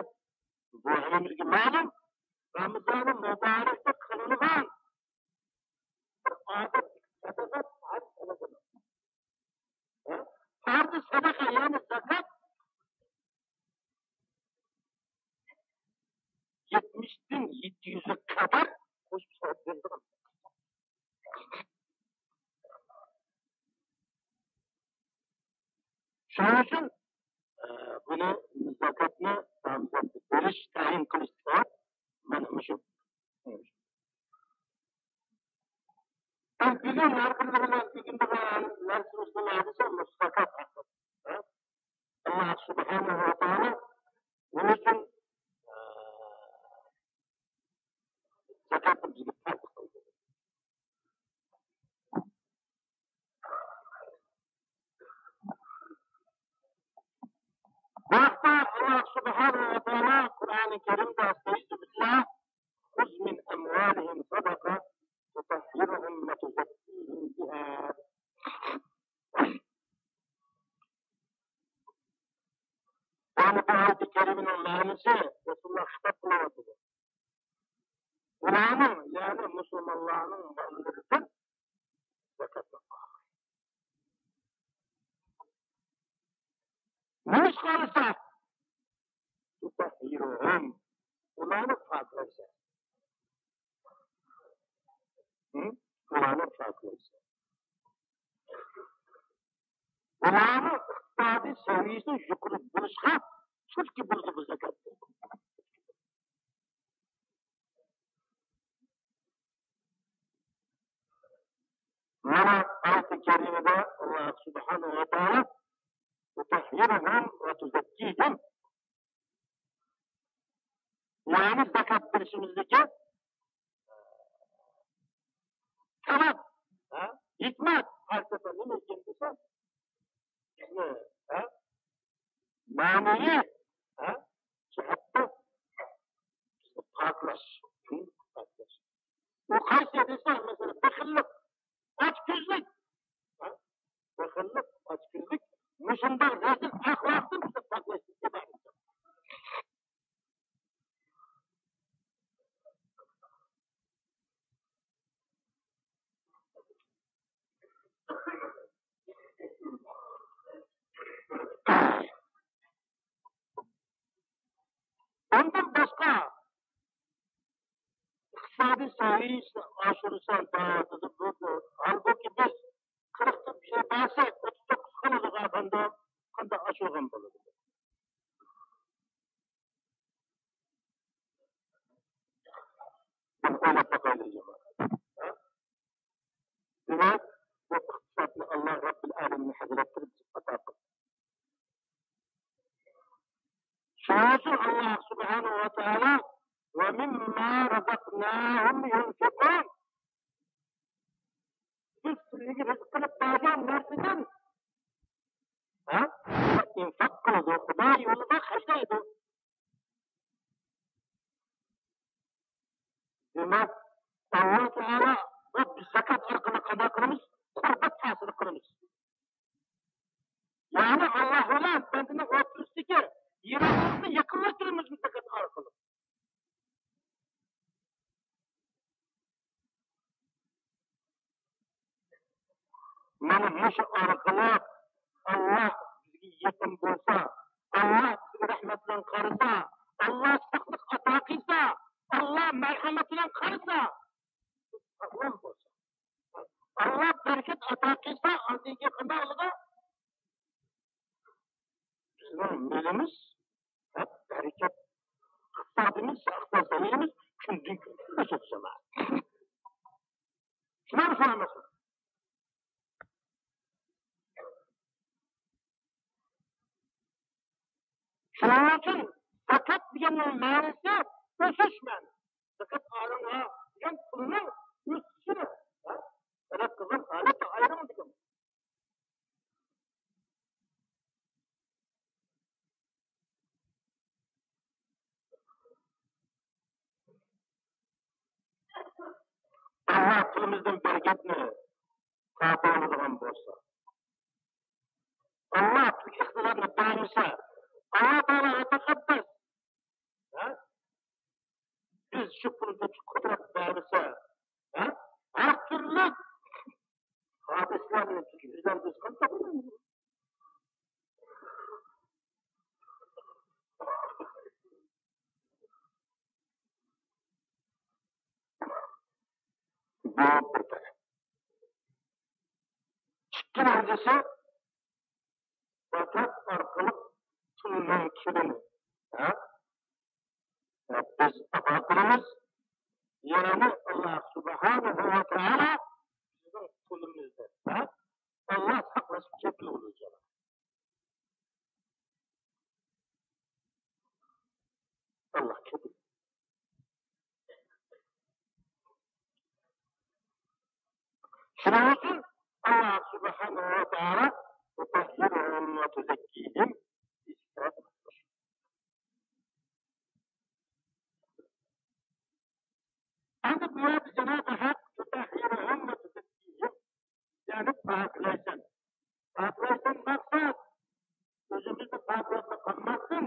بۇ ھەممىمىزگە مەلۇم، رامىزان مۇبارەكتە قىلىنغان بىر ئادەت سەدەقە پەرز سەدەقە. ھە؟ پەرز سەدەقە، يەنى زاكات يەتمىشتىن يەتتە يۈزگە قەدەر قوشۇپ سەدەقە بېرىدىغان. شۇنىڭ ئۈچۈن، ئە، بۇنى زاكاتنى رامىزاندا بېرىش، تەيىن قىلىش دېسەك، مانا مۇشۇ. بىز بۈگۈن ھەر بىرلىرىمىز ئۆگىنىدىغان نەرسىمىز نېمە دېسە، مۇشۇ زاكات ھەققىدە. ھە؟ ئاللا سۇبھانەھۇ ۋە تائالا نېمە ئۈچۈن، ئە، زاكاتنى بىزگە پەرز قىلدى؟ بۇ ھەقتە ئاللا سۇبھانەھۇ ۋە تائالا قۇرئانى كەرىمدە، ئەستەئىزۇ بىللا، خذ من أموالهم صدقة تطهرهم وتزكيهم بها. يەنى بۇ ئايەت كەرىمىنىڭ مەنىسى، رەسۇلۇللا خىتاب قىلىۋاتىدۇ. ئۇلارنىڭ، يەنى مۇسۇلمانلارنىڭ ماللىرىدىن زاكاتنى ئال. نېمىشقا ئالىسەن؟ تطهرهم. ئۇلارنى پاكلايسەن. ھە؟ ئۇلارنى پاكلايسەن. ئۇلارنىڭ ئىقتىسادىي سەۋىيەسىنى يۇقىرى بولۇشقا تۈرتكە بولىدۇ بۇ زاكات. مانا ئايەت كەرىمىدە ئاللا سۇبھانەھۇ ۋە تائالا تۇتەھھىرۇھۇم ۋە تۇزەككىھىم، يەنى زاكات بېرىشىمىزدىكى سەۋەب، ھە، ھېكمەت، پەلسەپە نېمە ئىكەن دېسە، بىزنى، ھە، مەنىۋى، ھە، جەھەتتە بىزنى پاكلاش، پاكلاش. ئۇ قايسى دېسە، مەسىلەن، بېخىللىق، ئاچكۆزلۈك، ھە، بېخىللىق، ئاچكۆزلۈك، مۇشۇنداق رەزىل ئەخلاقتىن بىزنى پاكلاشتىن ئىبارەت. ئۇندىن باشقا، ئىقتىسادىي سەۋىيەسىنى ئاشۇرىسەن دەۋاتىدۇ. بۇ، بۇ، ھالبۇكى، بىز قىرىقتىن بىر بەرسەك، ئوتتۇز توققۇزغا قالىدىغۇ ئادەمدە قانداق ئاشۇرغان بولىدۇ؟ ئويلاپ باقايلى، جامائەت. ھە؟ دېمەك، بۇ ئىقتىسادنى ئاللا رەببىل ئالەمىن ھەزرەتلىرى بىزگە ئاتا قىلدى. شۇنىڭ ئۈچۈن ئاللا سۇبھانەھۇ ۋە تائالا، «ۋە مىمما رەزەقناھۇم يۇنفىقۇن». بىز سىلەرگە رىزىق قىلىپ بەرگەن نەرسىدىن، ھە؟ ئىنفاق قىلىدۇ، خۇدا يولىدا خەجلەيدۇ. دېمەك، ئاللا تائالا ۋە بىز زاكات ئارقىلىق قانداق قىلىمىز؟ قۇربەت ھاسىل قىلىمىز. يەنى ئاللا بىلەن بەندىنىڭ ئوتتۇرىسىدىكى يىراقلىقنى يېقىنلاشتۇرىمىز بىز زاكات ئارقىلىق. مانا مۇشۇ ئارقىلىق ئاللا بىزگە يېقىن بولسا، ئاللا بىزگە رەھمەت بىلەن قارىسا، ئاللا ساقلىق ئاتا قىلسا، ئاللا مەرھەمەت بىلەن قارىسا، ساغلام بولسا، ئاللا بەرىكەت ئاتا قىلسا، ئاندىن كېيىن قانداق بولىدۇ؟ بىزنىڭ مېلىمىز ھەم بەرىكەت، ئىقتىسادىمىز، ئىقتىساد زېمىنىمىز كۈندىن كۈنگە ئۆسىدۇ، جامائەت. شۇنى سورىماسمۇ؟ شۇنىڭ ئۈچۈن زاكات دېگەننىڭ مەنىسى ئۆسۈش مەنىسى. زاكات ئالىڭلار دېگەن پۇلنىڭ ئۆسۈشىنى، ھە؟ تەلەپ قىلغان ھالەتتە ئايرىڭ دېگەن. ئاللا پۇلىمىزدىن بەرىكەتنى تارتىۋالىدىغان بولسا، ئاللا پۇل ئىقتىدارنى بەرمىسە، ئاللا تائالا ئەتەقەددەس، ھە؟ بىز شۇ پۇلنى قۇدرەت بەرمىسە، ھە؟ ھەر تۈرلۈك ھادىسىلەرنى يۈز بىز قانداق بىلىمىز؟ بۇ بىر تەرەپ. ئىككىنچىسى، زاكات ئارقىلىق پۇلنىڭ كىرىمى، ھە؟ بىز ئاتا قىلىمىز، يەنى ئاللا سۇبھانەھۇ ۋە تائالا بىزنىڭ پۇلىمىزنى، ھە؟ ئاللا ساقلاش كېپىل بولىدۇ. ئاللا كېپىل. شۇنىڭ ئۈچۈن ئاللا سۇبھانەھۇ ۋە تائالا تۇتەھھىرۇھۇم ۋە تۇزەككىھىم. ئەمدى بۇ يەردە جانابى ھەق تۇتەھھىرۇھۇم ۋە تۇزەككىھىم، يەنى پاكلايسەن. پاكلايسەن مەقسەت، ئۆزىمىزنى پاكلاپ قالماستىن،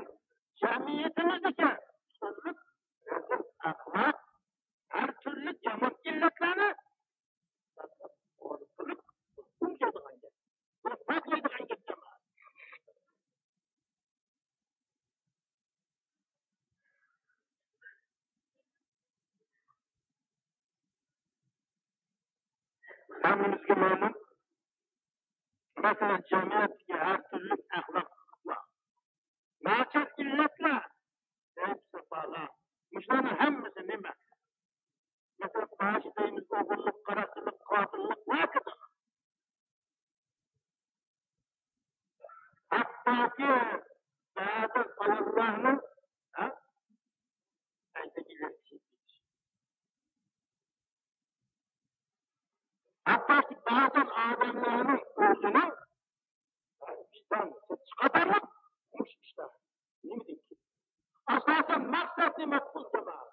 جەمئىيىتىمىزدىكى تۈرلۈك رەزىل ئەخلاق، ھەر تۈرلۈك يامان ئىللەتلەرنى پاكلايدىغان گەپ. بۇ پاكلايدىغان گەپ، جامائەت. ھەممىمىزگە مەلۇم، مەسىلەن، جەمئىيەتتىكى ھەر تۈرلۈك ئەخلاقسىزلىقلار، ناچار ئىللەتلەر، زەئىپ ساپالار، مۇشۇلارنىڭ ھەممىسى نېمە؟ مەسىلەن، پاھىشە دەيمىز، ئوغرىلىق، قاراقچىلىق، قاتىللىق ۋە ھاكازا. ھەتتاكى بەزى ئاياللارنىڭ، ھە، ئەينەكلىرى چىقىپ كېتىش. ھەتتاكى بەزى ئادەملەرنىڭ ئۆزىنىڭ، ھە، ۋىجدان چىقىدىغان مۇشۇ ئىشلار. نېمىدىن كېلىپ؟ ئاساسەن مەقسەت نېمە؟ پۇل، جامائەت.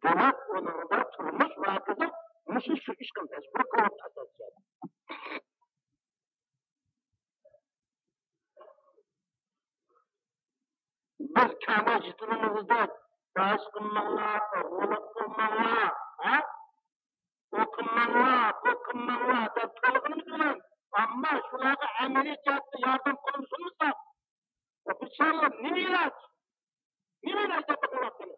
دېمەك، ئۇنىڭدا تۇرمۇش ۋە ھاكازا مۇشۇ، شۇ ئىشقا مەجبۇر قىلىۋاتىدۇ ئاساسەن. بىز كەلمەي يېتىلىمىزدەك، باش قىلماڭلار، غۇلات قىلماڭلار، ھە؟ ئۇ قىلماڭلار، بۇ قىلماڭلار دەپ تولىغىنىمىز بىلەن، ئەمما شۇلارغا ئەمەلىي جەھەتتە ياردەم قولىمىزنى سۇنمىساق، بۇ بىچارىلەر نېمە ئىلاج؟ نېمە ئىلاج دەپ بېقىڭلار قېنى.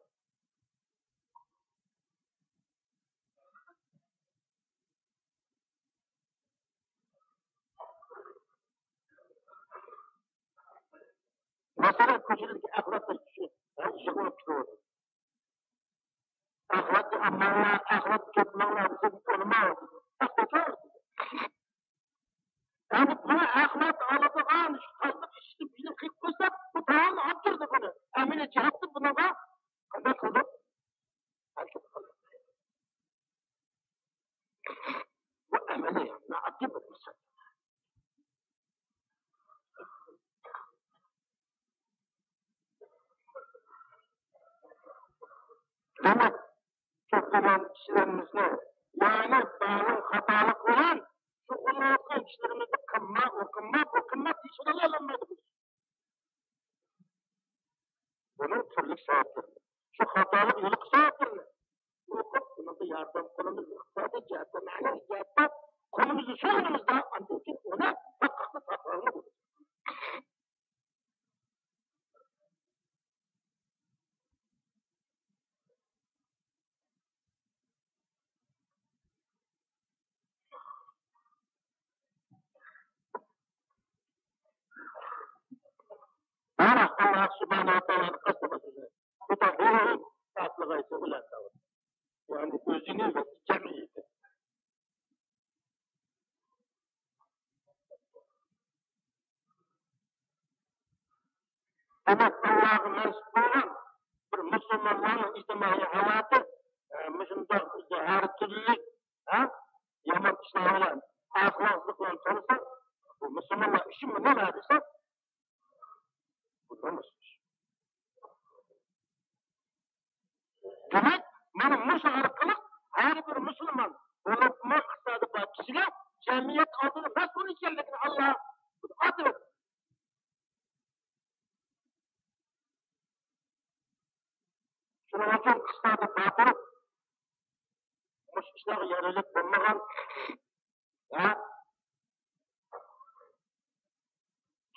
مەسىلەن، كوچىدىكى ئەخلەتلەر كىشى، ھە، يىغلاپ تۇرۇۋاتىدۇ. ئەخلەتنى ئالماڭلار، ئەخلەتنى تېپىماڭلار دېسەم، ئۇنىمايدۇ. يەنى بۇ ئەخلەت ئالىدىغان شۇ تازىلىق ئىشىكنى بىلىپ قىلىپ قويسا، بۇ تامامەن ئاپتۇردى بۇنى. ئەمەلىي جەھەتتە بۇنىڭغا قانداق قىلدۇق؟ ھەرىكەت قىلدۇق. بۇ ئەمەلىي، ئاددىي بىر مىسال. دېمەك، كۆپلىگەن كىشىلىرىمىزنى، يەنى بارلىق خاتالىق بىلەن شۇغۇللىنىۋاتقان كىشىلىرىمىزنى قىلما، ئۇ قىلما، بۇ قىلما دېيىشىۋالالمايدۇ بىز. بۇنىڭ تۈرلۈك سەۋەبلىرى. شۇ خاتالىق يولىقى سەۋەبلىرىنى ئوقۇپ، بۇنىڭغا ياردەم قولىمىزنى ئىقتىسادىي جەھەتتە، مەنىۋى جەھەتتە قولىمىزنى سۇنغىنىمىزدا، ئاندىن كېيىن ئۇنى ھەققىنى تاپالمايمىز. بىراق، ئاللا سۇبھانەھۇ ۋە تائالانى قەستەن باشلىدى. بۇ تەقدىرنى ئاتلىغايسى ئۇلار تاۋۇر. يەنى ئۆزىنى ۋە جەمئىيىتى. دېمەك، ئاللاغا مەنسۇپ بولغان بىر مۇسۇلمانلارنىڭ ئىجتىمائىي ھاياتى، ئە، مۇشۇنداق ھەر تۈرلۈك، ھە، يامان ئىشلار بىلەن، ئەخلاقسىزلىق بىلەن تولسا، بۇ مۇسۇلمانلار ئۈچۈنمۇ نېمە دېسە، بۇ نومۇس ئىش. دېمەك، مانا مۇشۇ ئارقىلىق ھەر بىر مۇسۇلمان، بولۇپمۇ ئىقتىسادى بار كىشىگە جەمئىيەت ئالدىدا مەسئۇل ئىكەنلىكىنى ئاللا ئاتىۋەتتى. شۇنىڭ ئۈچۈن ئىقتىسادى بار تۇرۇپ، مۇشۇ ئىشلارغا يارىلىق بولمىغان، ھە؟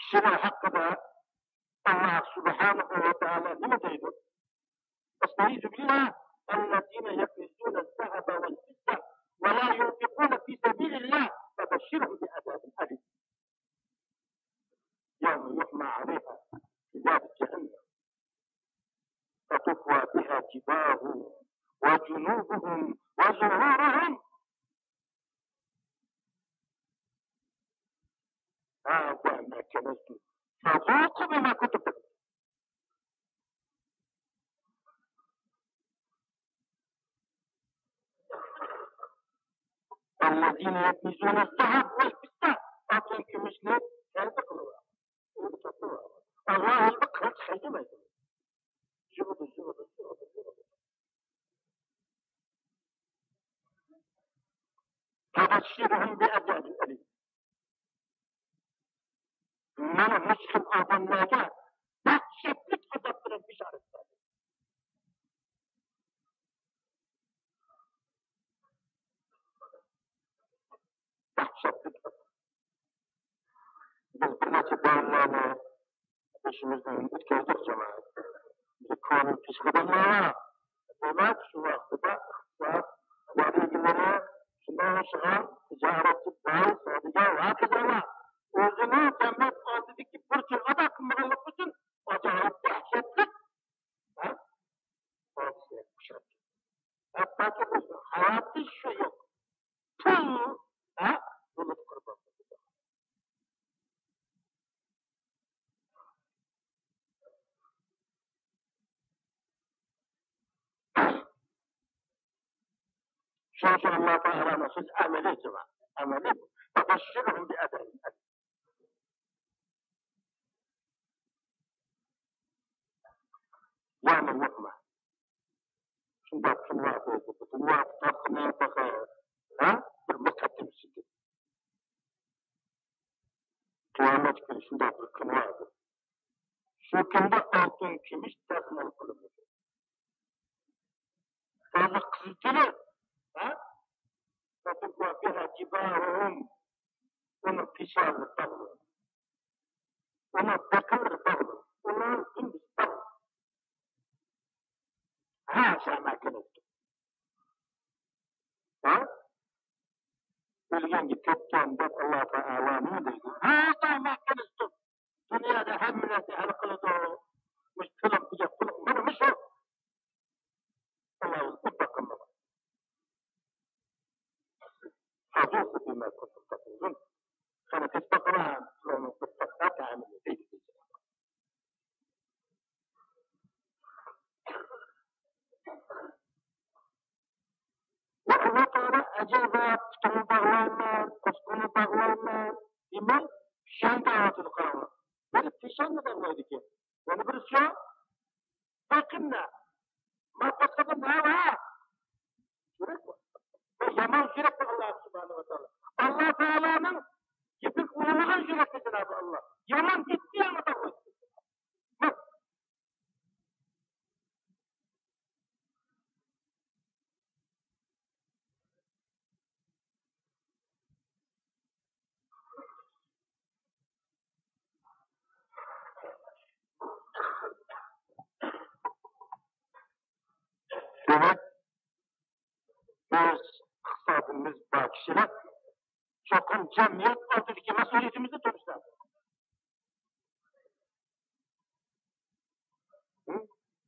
كىشىلەر ھەققىدە ئاللا سۇبھانەھۇ ۋە تائالا نېمە دەيدۇ؟ أستعيذ بالله، الذين يكنزون الذهب والفضة ولا ينفقون في سبيل الله فبشرهم بعذاب أليم. يوم يحمى عليها في نار جهنم فتكوى بها جباههم وجنوبهم وظهورهم. هذا ما كنزتم فذوقوا ما كنتم تكنزون. الذين يكنزون الذهب والفضة، ئالتۇن كۈمۈشنى سەدىقە قىلىۋالىدۇ. ئاللا يولىدا قىلىچ ھەيدىمەيدۇ. يىغىدۇ، يىغىدۇ، يىغىدۇ، يىغىدۇ. فبشرهم بعذاب أليم. مانا مۇشۇ خىل ئادەملەرگە دەھشەتلىك ئازاب بىلەن بېشارەت بەردى. دەھشەتلىك ئازاب. بىز بىر نەچچە دەۋرلەرنى بېشىمىزدىن ئۆتكۈزدۇق، جامائەت. بىز كونا پېشقەدەملەر. دېمەك، شۇ ۋاقتىدا ئىقتىساد ۋەلىگىلىرى، شۇنداق ئوخشىغان تىجارەتچى باي، سودىگەر ۋە ھاكازالار ئۆزىنىڭ جەمئىيەت ئالدىدىكى بۇرچىنى ئادا قىلمىغانلىقى ئۈچۈن ئاجايىپ دەھشەتلىك، ھە، ھادىسىلەرگە ئۇچراپ كەتتى. ھەتتاكى ئۆزىنىڭ ھاياتى شۇ يوق. پۇل، ھە، بۇلۇت قۇربان بولىدۇ. شۇنىڭ ئۈچۈن ئاللا تائالانىڭ سۆزى ئەمەلىي، جامائەت. ئەمەلىي. فبشرهم بعذاب أليم. يەنى يوقما؟ شۇنداق كۈن ۋاردى، دۇنيا تارىخىنىڭ تېخى، ھە، بىر مۇقەددىمىسىدىن. قىيامەت كۈنى شۇنداق بىر كۈن ۋاردى. شۇ كۈندە ئالتۇن، كۈمۈش دەسمال قىلىنىدۇ. تازا قىزىل تېرىق، ھە؟ فتكوى بها جباههم. ئۇنىڭ پېشانىلىرى داغلىق. ئۇنىڭ بېقىنلىرى داغلىق. ئۇنىڭ دۈمبىسى داغلىق. هذا ما كنزتم. ھە؟ ئۆلگەنگە كەتكەن دەپ ئاللا تائالا نېمە دەيدۇ؟ هذا ما كنزتم. دۇنيادا ھەممە نەرسە ھەل قىلىدۇ. مۇشۇ تىلىم دېگەن قۇلۇق مانا مۇشۇ. ئاللاھ ئۆزى ئۇنداق قىلمىغان. فذوقوا بما كنتم تكنزون. قېنى، تېتىپ باقىڭلار، سىلەرنىڭ تېتىپ باققان تائامىڭلار دەيدۇ. ۋە ئاللاھ تائالا ئەجەبا پۇتۇمنى باغلايمەن، قوسىقىمنى باغلايمەن دېمەي، پېشانىدە ئاۋاتىدۇ، قاراڭلار. يەنە پېشانىنى باغلايدىكەن. يەنە بىرسى شۇ، بېقىندا، ماقۇلدا نە بار؟ يۈرەك بار. بۇ يامان يۈرەك بار ئاللاھ سۇبھانەھۇ ۋە تائالا. ئاللاھ تائالانىڭ گېپىگە ئۇيمىغان يۈرەكنى جانابى ئاللاھ يامان گېپنى يامان باغلايدۇ. دېمەك، بىز ئىقتىسادىمىز بار كىشىلەر چوقۇم جەمئىيەت ئالدىدىكى مەسئۇلىيىتىمىزنى تونۇشى لازىم.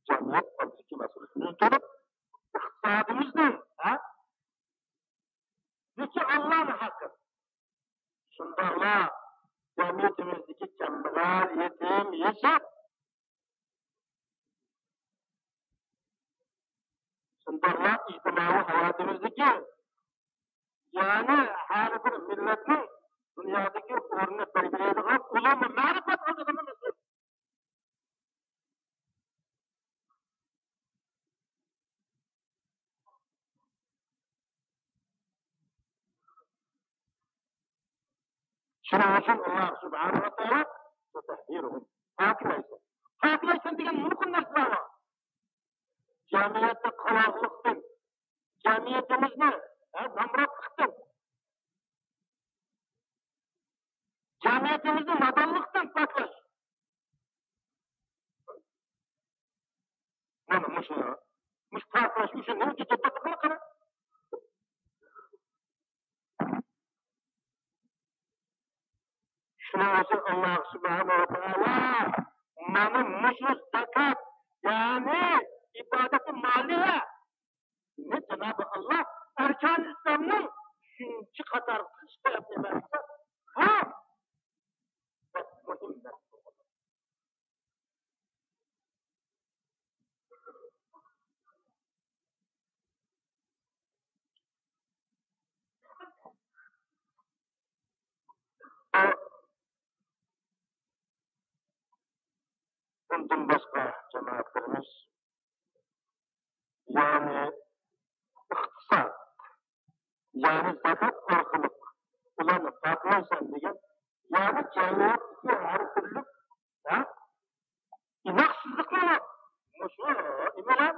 جەمئىيەت ئالدىدىكى مەسئۇلىيىتىمىزنى تونۇپ، ئىقتىسادىمىزنى، ھە؟ لېكىن ئاللانىڭ ھەققى. شۇنداقلا جەمئىيىتىمىزدىكى كەمبەغەل، يېتىم، يېشىل، شۇنداقلا ئىجتىمائىي ھاياتىمىزدىكى، يەنى ھەر بىر مىللەتنىڭ دۇنيادىكى ئورنىنى بەلگىلەيدىغان ئۇلۇغ مەرىپەت ئالدىدا مەسئۇل. شۇنىڭ ئۈچۈن ئاللاھ سۇبھانەھۇ ۋە تائالا تۇتەھھىرۇھۇم، پاكلەيسەن. پاكلەيسەن دېگەن نۇرغۇن نەرسىلەر بار. جەمئىيەتنى قالاڭغۇلۇقتىن، جەمئىيىتىمىزنى، ھە، نامراتلىقتىن، جەمئىيىتىمىزنى نادانلىقتىن پاكلاش. مانا مۇشۇ، مۇشۇ پاكلاش ئۈچۈن نېمە كېچىرىپ قارا. شۇنىڭ ئۈچۈن ئاللاھ سۇبھانەھۇ ۋە تائالا مانا مۇشۇ زاكات، يەنى ئىبادەت مالىيە، نى جانابى ئاللاھ ئەركان ئىسلامنىڭ ئۈچىنچى قاتارغا قىلىش سەۋەبلىك بەرسە، ھە، بەك مۇھىم نەرسە بولغان. بۇندىن باشقا جامائەتلىرىمىز، يەنى ئىقتىساد، يەنى زاكات ئارقىلىق ئۇلارنى پاكلايسەن دېگەن، يەنى جەمئىيەتتىكى ھەر تۈرلۈك، ھە، ئىناقسىزلىقنى مۇشۇ نېمە بىلەن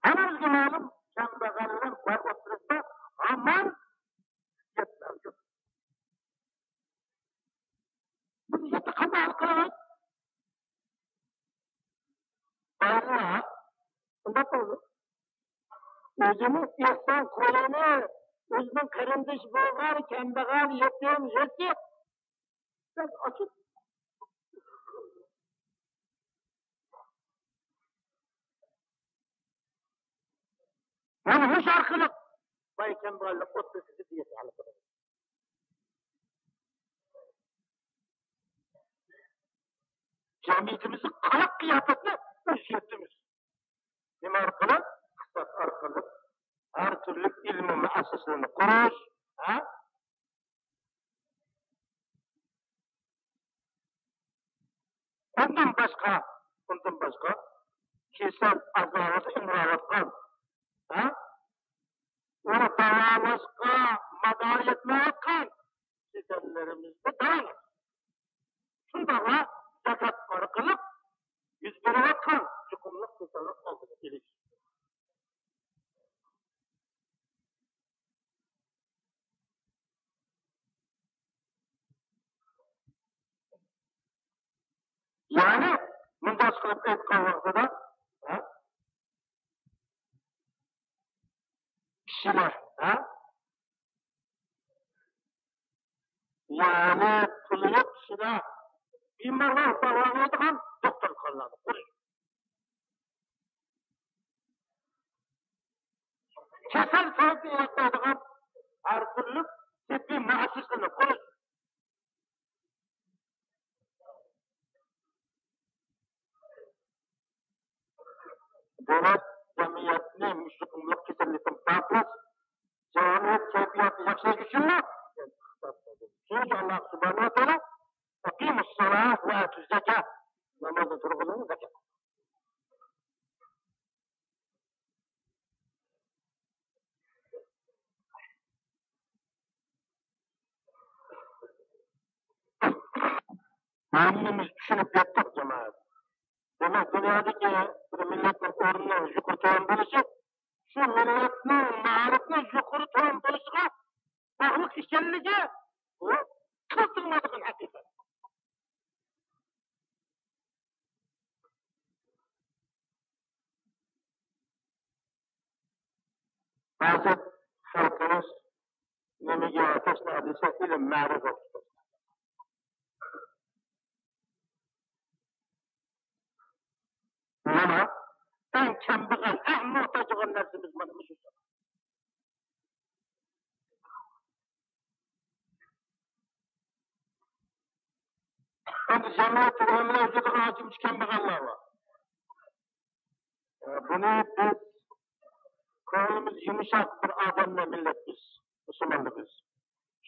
ھەممىمىزگە مەلۇم، كەمبەغەل بىلەن باي ئوتتۇرىسىدا ھامان زىددىيەت مەۋجۇت. بۇ زىددىيەتنى قانداق ھەل قىلىمىز؟ بايلار شۇنداق قىلىدۇ. ئۆزىنىڭ ئېھسان قولىنى ئۆزىنىڭ قېرىندىشى بولغان كەمبەغەل، يېتىم، يېتىم، بەك ئاچچىق. مانا مۇشۇ ئارقىلىق باي كەمبەغەللىك ئوتتۇرىسىدا زىددىيەت ھەل قىلىدۇ. جەمئىيىتىمىزنى قىلىق قىياپەتنى ئۆزگەرتىمىز. نېمە ئارقىلىق؟ ئىقتىساد ئارقىلىق، ھەر تۈرلۈك ئىلمىي مۇئەسسەسىلەرنى قۇرۇش، ھە؟ ئۇندىن باشقا، ئۇندىن باشقا كېسەل ئازابىدا ئىڭراۋاتقان، ھە؟ ئۇنى داۋالاشقا مادارى يەتمەيۋاتقان كېسەللىرىمىزنى داۋالاش. شۇنداقلا زاكات ئارقىلىق يۈز بېرىۋاتقان يۇقۇملۇق كېسەلنىڭ ئالدىنى ئېلىش. يەنى مۇنداق قىلىپ ئېيتقان ۋاقتىدا، ھە؟ كىشىلەر، ھە؟ يەنى پۇلى يوق كىشىلەر بىمارلار داۋالايدىغان دوختۇرخانىلارنى قۇرۇش. كېسەل سەۋەبىدىن ئېلىپ بېرىدىغان ھەر تۈرلۈك تېببىي مۇئەسسەسىلەرنى قۇرۇش. دۆلەت جەمئىيەتنى مۇشۇ يۇقۇملۇق كېسەللىكتىن پاكلاش، جەمئىيەت كەيپىياتىنى ياخشىلاش ئۈچۈنمۇ؟ چۈنكى ئاللا سۇبھانەھۇ ۋە تائالا، «ئەقىمۇس سالاھ ۋە ئاتۇز زاكاھ»، نامازنى تۇرغۇزۇڭ، زاكات. ھەممىمىز چۈشىنىپ يەتتۇق، جامائەت. دېمەك، دۇنيادىكى بىر مىللەتنىڭ ئورنىنىڭ يۇقىرى تۆۋەن بولۇشى شۇ مىللەتنىڭ مائارىپنىڭ يۇقىرى تۆۋەن بولۇشىغا باغلىق ئىكەنلىكى، بۇ قىلتىرىمايدىغان ھەقىقەت. ھازىر خەلقىمىز نېمىگە تەشنا دېسە، ئىلىم، مەرىپەت. مانا ئەڭ كەمبەغەل، ئەڭ موھتاج بولغان نەرسىمىز مانا مۇشۇ. ئەمدى جەمئىيەتتە ئۆمرە ئۆتىدىغان ئاچ كەمبەغەللەر بار. ئە، بۇنى بىز، كۆڭلىمىز يۇمشاق بىر ئادەملەر مىللەت بىز، مۇسۇلمانلار بىز.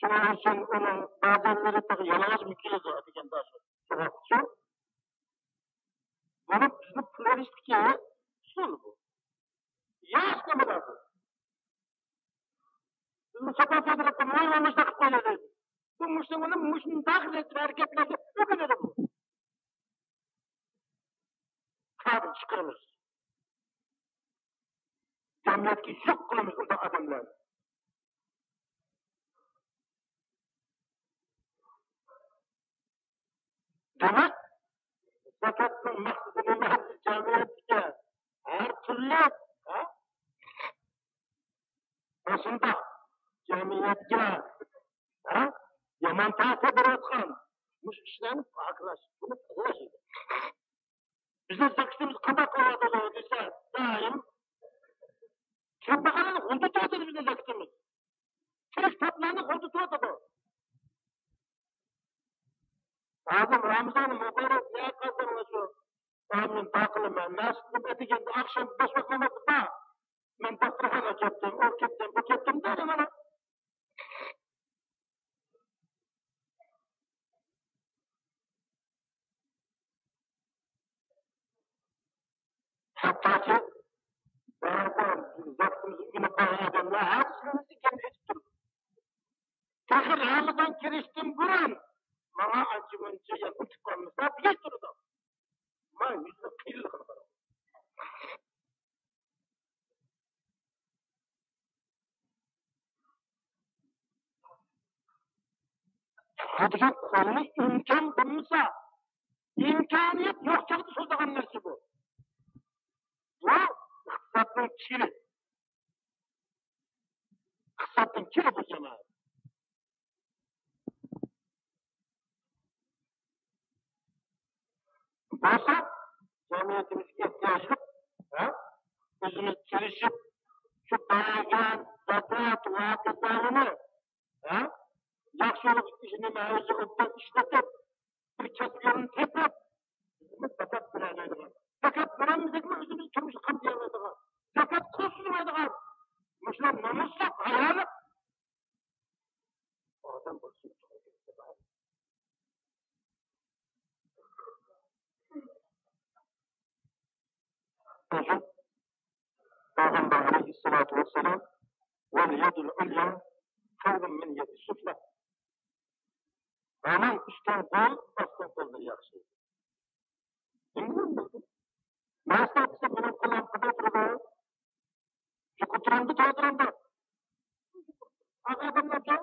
شۇنىڭ ئۈچۈن ئۇنىڭ بەزەنلىرى تېخى يالىڭاچمۇ كېلىدۇ دېگەن سوئال شۇ. بۇنى بىزنى پۇل ئېلىشتىكى ئۇسۇل بۇ. ياش نېمىلەر بۇ؟ بىزنى سوپا سودىرىپ ماڭا مۇشۇنداق قىلىپ قويدى دەيدۇ. بۇ مۇشۇنىڭ بىلەن مۇشۇنداق ھەرىكەتلەرگە ئۆگىنىدۇ بۇ. قانداق چىقىرىمىز؟ جەمئىيەتكە يۈك قىلىمىز ئۇنداق ئادەملەرنى. دېمەك، زاكاتنىڭ مەقسىتى نېمە؟ جەمئىيەتكە ھەر تۈرلۈك، ھە؟ مۇشۇنداق جەمئىيەتكە، ھە؟ يامان تەسىر بېرىۋاتقان مۇشۇ ئىشلارنى پاكلاش، بۇنى تازىلاش ئىدى. بىزنىڭ زاكىتىمىز قانداق قىلىۋاتىدۇ دېسە، دائىم كەمبەغەلنى غۇلىتىۋاتىدۇ بىزنىڭ زاكىتىمىز. تىرىك تاپلارنى غۇلىتىۋاتىدۇ. ھازىر رامىزان مۇبارەك نىيەت قىلساڭلار شۇ، ئامىن، دۇئا قىلىمەن. مەسچىتتىن ئەتىگەندە ئاخشام بەش ۋاق نامازدا بار. مەن دوختۇرخانىغا كەتتىم، ئۇ كەتتىم، بۇ كەتتىم دەيدۇ مانا. ھەتتاكى بەزى زاكىتىمىزنى ئېلىپ بارغان ئادەملەر ھەر ئىككىمىزنى كەينىدىن ئېتىپ تۇرىدۇ. تېخى رامىزان كىرىشتىن بۇرۇن ماڭا ئانچە-مۇنچە يەنە ئۇتۇپ قالمىسا دېيىپ تۇرىدۇ. مانا يۈزىنىڭ قىيىنلىقىنى قاراڭ. بۇ دېگەن قولنى ئىمكان بولمىسا، ئىمكانىيەت يوق چاغدا سوزىدىغان نەرسە بۇ. بۇ ئىقتىسادنىڭ كىرى. ئىقتىسادنىڭ كىرى بۇ، جامائەت. بولسا، جەمئىيىتىمىزگە ئېھتىياجلىق، ھە؟ ئۆزىمىز تىرىشىپ، شۇ بەرگەن زاكات ۋە ھەدىيەلىرىنى، ھە؟ ياخشى يولغا ئىشلىنىپ، ئۆزى ئوبدان ئىشلىتىپ، بىر كەسىپ يولىنى تېپىپ، زاكات بېرەلەيدىغان. زاكات بېرەلمىسەكمۇ، ئۆزىمىزنى تۇرمۇشقا قامدىيالايدىغان. زاكات قىلسۇن دەيدىغان. مۇشۇلار نومۇسلۇق، ھايالىق. ئادەم بولسۇن. پەيغەمبەر ئەلەيھىسسالاتۇ ۋەسسالام، «ۋەل يەدۇل ئۇليا خەيرۇم مىن يەدىس سۇفلا.» ھامان ئۈستۈن قول ئاستىن قولدىن ياخشى. مەن سىلەرگە دېسەم، مېنىڭ قولۇم قانداق تۇرىدۇ؟ يۇقىرى تۇرامدۇ، تۆۋەن تۇرامدۇ؟ ئادەملەرچە.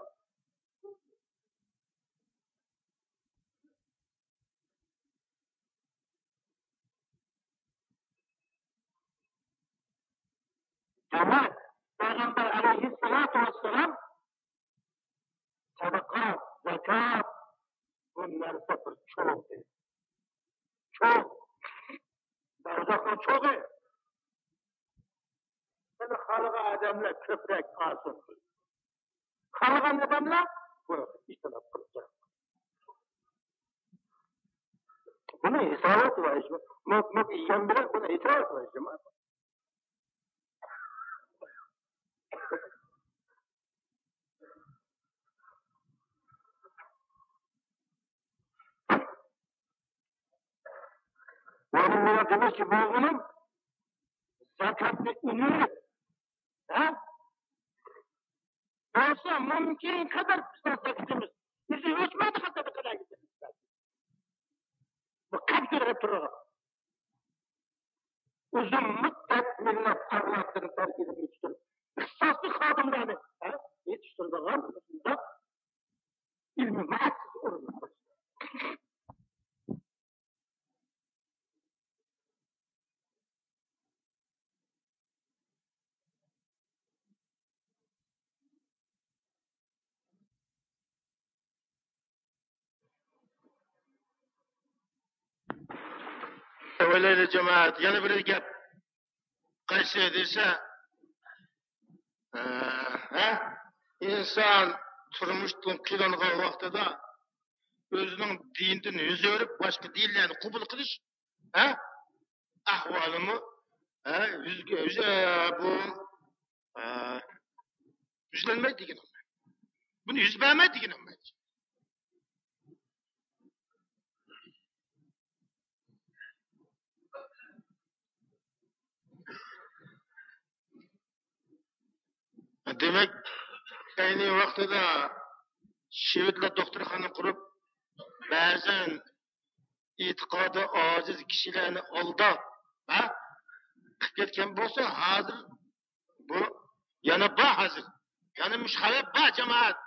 دېمەك، پەيغەمبەر ئەلەيھىسسالاتۇ ۋەسسالام سەدىقە، زاكات، بۇ نەرسە بىر چوغ. چوغ. دوزاخنىڭ چوغى. بۇنى خالىغان ئادەملەر كۆپرەك ئالسۇن. خالىغان ئادەملەر بۇ ئىسراپ قىلىپ. بۇنى ھېسابات بار. مۇ-، مۇ-، يەم بىلەن بۇنى ھېسابات بار، جامائەت. يەنى مانا دېمەكچى بولغىنىم، زاكاتنى ئۈنۈپ، ھە؟ بولسا مۇمكىن قەدەر بىزنىڭ زاكىتىمىز ئۆزى ئۆچمەيدىغان قەدەر بۇ قەپ كۆرۈپ تۇرىدىغان. ئۇزۇن مۇددەت مىللەت ئەۋلادلىرىنى تەربىيەلەپ يېتىشتۈرۈپ، ئىختىساسلىق خادىملارنى، ھە، يېتىشتۈرىدىغان مۇشۇنداق ئىلمىي مۇئەسسەسە ئورۇنلاشتۇرۇش. ئويلايلى جامائەت، يەنە بىر گەپ. قايسى دېسە، ئە، ھە؟ ئىنسان تۇرمۇشتىن قىينالغان ۋاقتىدا ئۆزىنىڭ دىنىدىن يۈز ئۆرۈپ، باشقا دىنلارنى قوبۇل قىلىش، ھە؟ ئەھۋالىمۇ، ھە؟ يۈز-، يۈز-، ئە، بۇ، ئە، يۈزلەنمەيدۇ دېگىنىم. بۇنى يۈز بەرمەيدۇ دېگىنىم. دېمەك، ئەينى ۋاقتىدا شىۋېتلار دوختۇرخانا قۇرۇپ، بەزەن ئېتىقادى ئاجىز كىشىلەرنى ئالداپ، ھە، قىلىپ كەتكەن بولسا، ھازىر بۇ يەنە بار، ھازىر يەنە مۇشۇ خەۋپ بار، جامائەت.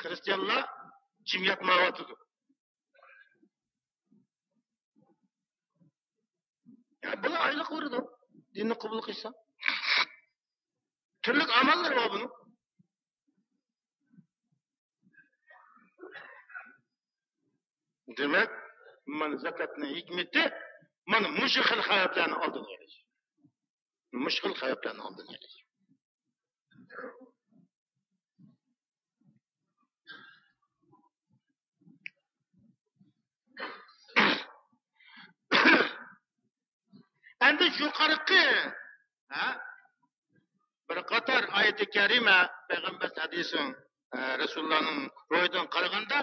خرىستىيانلار جىم ياتمايۋاتىدۇ. يا، بۇلار ئايلىق بېرىدۇ، دىننى قوبۇل قىلسا. تۈرلۈك ئاماللىرى بار بۇنىڭ. دېمەك، مانا زاكاتنىڭ ھېكمىتى مانا مۇشۇ خىل خەۋپلەرنى ئالدىنى ئېلىش. مۇشۇ خىل خەۋپلەرنى ئالدىنى ئېلىش. ئەمدى يۇقىرىقى، ھە، بىر قاتار ئايىتى كەرىمە، پەيغەمبەر ھەدىسىنىڭ، ئە، رەسۇلۇللانىڭ روھىدىن قارىغاندا،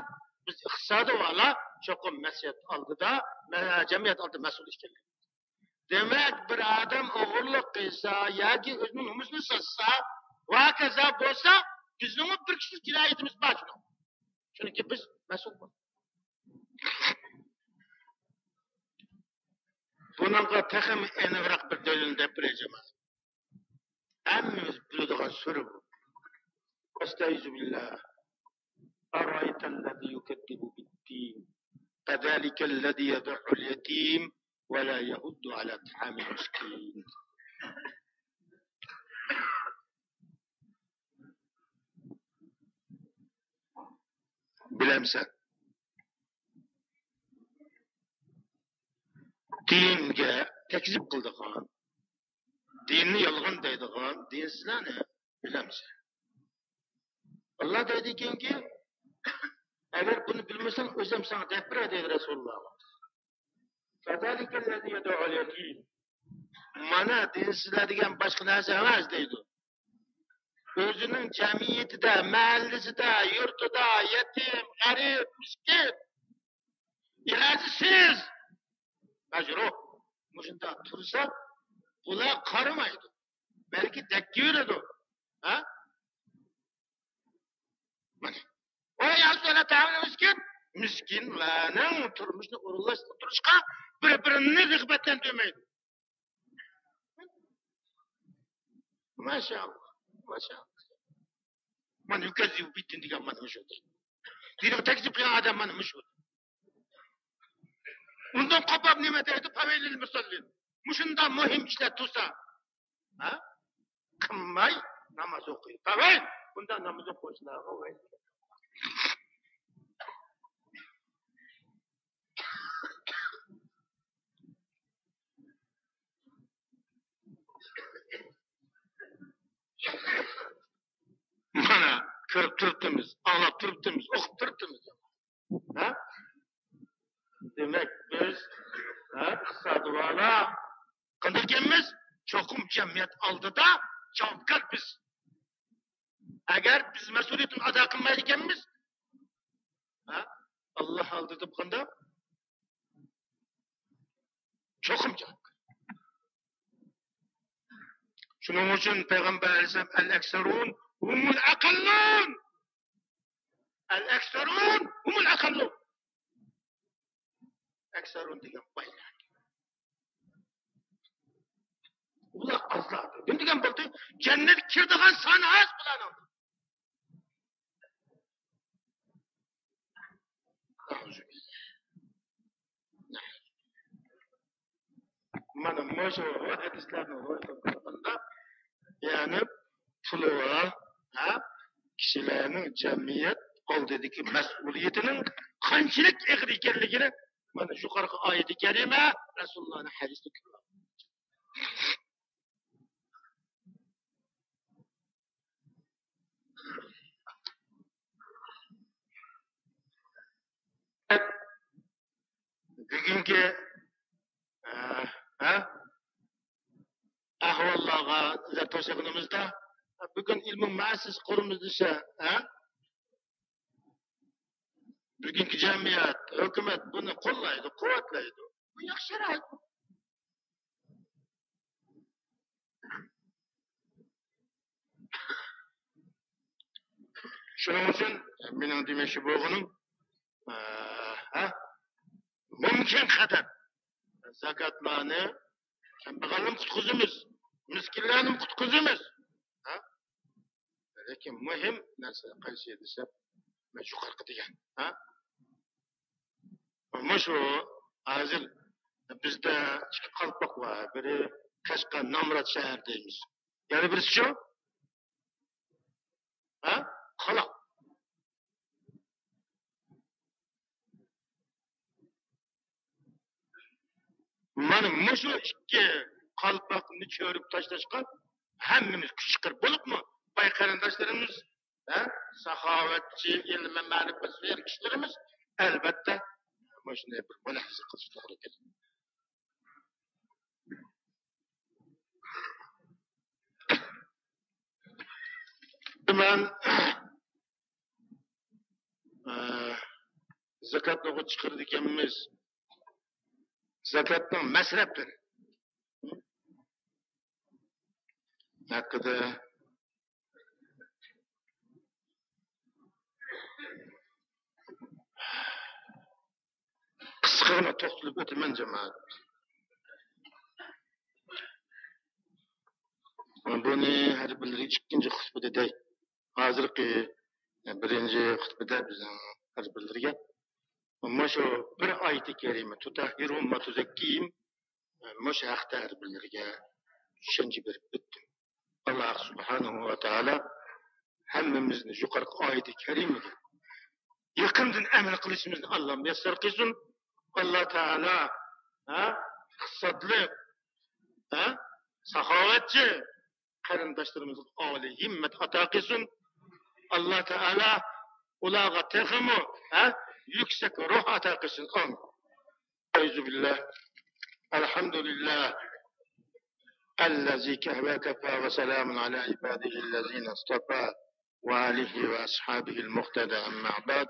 بىز ئىقتىسادىي ۋالا چوقۇم مەسئۇلىيەت ئالدىدا، مە-، جەمئىيەت ئالدىدا مەسئۇل ئىكەنلىك. دېمەك، بىر ئادەم ئوغرىلىق قىلسا ياكى ئۆزىنىڭ نومۇسىنى ساتسا، ۋاكازا بولسا، بىزنىڭمۇ بىر كىشىلىك جىنايىتىمىز بار شۇنىڭ. چۈنكى بىز مەسئۇل بولدۇق. بۇنىڭغا تېخىمۇ ئېنىقراق بىر دەلىلنى دەپ بېرەي، جامائەت. ھەممىمىز بىلىدىغان سۈرە بۇ. ئەستەئىزۇ بىللا. أرأيت الذي يكذب بالدين فذلك الذي يدع اليتيم ولا يحض على طعام المسكين. بىلەمسەن؟ دىنگە تەكزىپ قىلىدىغان، دىننى يالغان دەيدىغان دىنسىزلەرنى بىلەمسەن؟ ئاللا دەيدىكەنكى، ئەگەر بۇنى بىلمىسەڭ، ئۆزۈم ساڭا دەپ بېرەي دەيدۇ رەسۇلۇللاغا. فذلك الذي يدع اليتيم. مانا دىنسىزلەر دېگەن باشقا نەرسە ئەمەس دەيدۇ. ئۆزىنىڭ جەمئىيىتىدە، مەھەللىسىدە، يۇرتىدا يەتىم، غەرىب، مىسكىن، ئىلاجسىز، مەجرۇھ. مۇشۇنداق تۇرسا، بۇلار قارىمايدۇ. بەلكى دەككە بېرىدۇ. ھە؟ مانا. ۋە يەھۇددۇ ئەلە تەئامىل مىسكىن. مىسكىنلارنىڭ تۇرمۇشىنى ئورۇنلاشتۇرۇشقا بىر-بىرىنى رىغبەتلەندۈرمەيدۇ. ماشائاللا، ماشائاللا. مانا يۇكەززىبۇ بىددىن دېگەن مانا مۇشۇ. دىنغا تەكزىپ قىلغان ئادەم مانا مۇشۇ. ئۇندىن قوپۇپ نېمە دەيدۇ؟ فوەيلۇل لىل مۇسەللىن. مۇشۇنداق مۇھىم ئىشلار تۇرسا، ھە؟ قىلماي ناماز ئوقۇيدۇ. فوەيل! بۇنداق ناماز ئوقۇغۇچىلارغا ۋەيل. كۆرۈپ تۇرۇپتىمىز، ئاڭلاپ تۇرۇپتىمىز، ئوقۇپ تۇرۇپتىمىز. ھە؟ دېمەك، بىز، ھە، ئىقتىسادىۋالار قانداق ئىكەنمىز؟ چوقۇم جەمئىيەت ئالدىدا جاۋابكار بىز. ئەگەر بىز مەسئۇلىيىتىنى ئادا قىلمايدىكەنمىز، ھە؟ ئاللا ئالدىدا قانداق؟ چوقۇم جاۋابكار. شۇنىڭ ئۈچۈن پەيغەمبەر ئەلەيھىسسالام، «ئەل ئەكسەرۇن ھۇمۇل ئەقەللۇن.» «ئەل ئەكسەرۇن ھۇمۇل ئەقەللۇن.» ئەكسەرۇن دېگەن بايلار. ئۇلار ئازلاردۇر. نېمە دېگەن بولدى؟ جەننەتكە كىرىدىغان سانى ئاز بۇلارنىڭ. مانا مۇشۇ ھەدىسلەرنى روشەن قىلغاندا، يەنى پۇلى بار، ھە، كىشىلەرنىڭ جەمئىيەت ئالدىدىكى مەسئۇلىيىتىنىڭ قانچىلىك ئېغىر ئىكەنلىكىنى مانا يۇقىرىقى ئايىتى كەرىمە، رەسۇلۇللانىڭ ھەدىسى كۆرسىتىدۇ. بۈگۈنكى، ئە، ھە؟ ئەھۋاللارغا نەزەر تاشلىغىنىمىزدا، بۈگۈن ئىلمىي مۇئەسسەسە قۇرىمىز دېسە، ھە؟ بۈگۈنكى جەمئىيەت، ھۆكۈمەت بۇنى قوللايدۇ، قۇۋۋەتلەيدۇ. بۇ ياخشى شارائىت. شۇنىڭ ئۈچۈن مېنىڭ دېمەكچى بولغىنىم، ئە، ھە؟ مۇمكىن قەدەر زاكاتلارنى كەمبەغەلنىمۇ قۇتقۇزىمىز، مىسكىنلەرنىمۇ قۇتقۇزىمىز. ھە؟ لېكىن مۇھىم نەرسە قايسى دېسە، مەن يۇقىرىقى دېگەن. ھە؟ مۇشۇ ھازىر بىزدە ئىككى قالپاق بار، بىرى قەشقەر، نامرات شەھەر دەيمىز. يەنە بىرسىچۇ؟ ھە؟ قالاق. مانا مۇشۇ ئىككى قالپاقنى چۆرۈپ تاشلاشقا ھەممىمىز كۈچ چىقىرىپ، بولۇپمۇ باي قېرىنداشلىرىمىز، ھە، ساخاۋەتچى، ئىلمى مەرىپەتلىك كىشىلىرىمىز، ئەلۋەتتە، مۇشۇنى بىر مۇلاھىزە قىلىش توغرا كېلىدۇ. مەن، ئە، زاكاتنى چىقىرىدىكەنمىز. زاكاتنىڭ مەسرەپلىرى ھەققىدە قىسقىغىنا توختىلىپ ئۆتىمەن، جامائەت. بۇنى ھەر بىرلىرى ئىككىنچى خۇتبىدە دەي. ھازىرقى بىرىنچى خۇتبىدە بىزنىڭ ھەر بىرلىرىگە مۇشۇ بىر ئايىتى كەرىمە، تۇتەھھىرۇھۇم ۋە تۇزەككىھىم، مۇشۇ ھەقتە ھەر بىرلىرىگە چۈشەنچە بېرىپ ئۆتتۈم. ئاللا سۇبھانەھۇ ۋە تائالا ھەممىمىزنى يۇقىرىقى ئايىتى كەرىمىگە يېقىندىن ئەمەل قىلىشىمىزنى ئاللا مۇيەسسەر قىلسۇن. ئاللا تائالا، ھە، ئىقتىسادلىق، ھە، ساخاۋەتچى قېرىنداشلىرىمىزغا ئالىي ھىممەت ئاتا قىلسۇن. ئاللا تائالا ئۇلارغا تېخىمۇ، ھە، يۈكسەك روھ ئاتا قىلسۇن. ئامىن. أعوذ بالله. الحمد لله الذي كفى وكفى وسلام على عباده الذين اصطفى وآله وأصحابه المقتدى، أما بعد.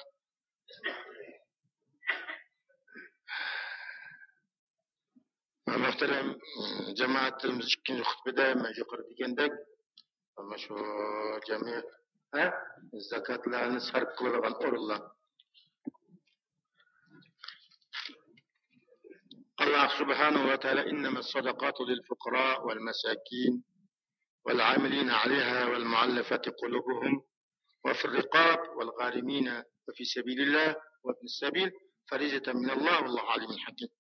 مۆھتەرەم جامائەتلىرىمىز، ئىككىنچى خۇتبىدە مەن يۇقىرىدا دېگەندەك، مانا شۇ جەمئىيەت، ھە، زاكاتلارنى سەرپ قىلىدىغان ئورۇنلار. ئاللا سۇبھانەھۇ ۋە تائالا، إنما الصدقات للفقراء والمساكين والعاملين عليها والمؤلفة قلوبهم وفي الرقاب والغارمين وفي سبيل الله وابن السبيل فريضة من الله والله عليم حكيم.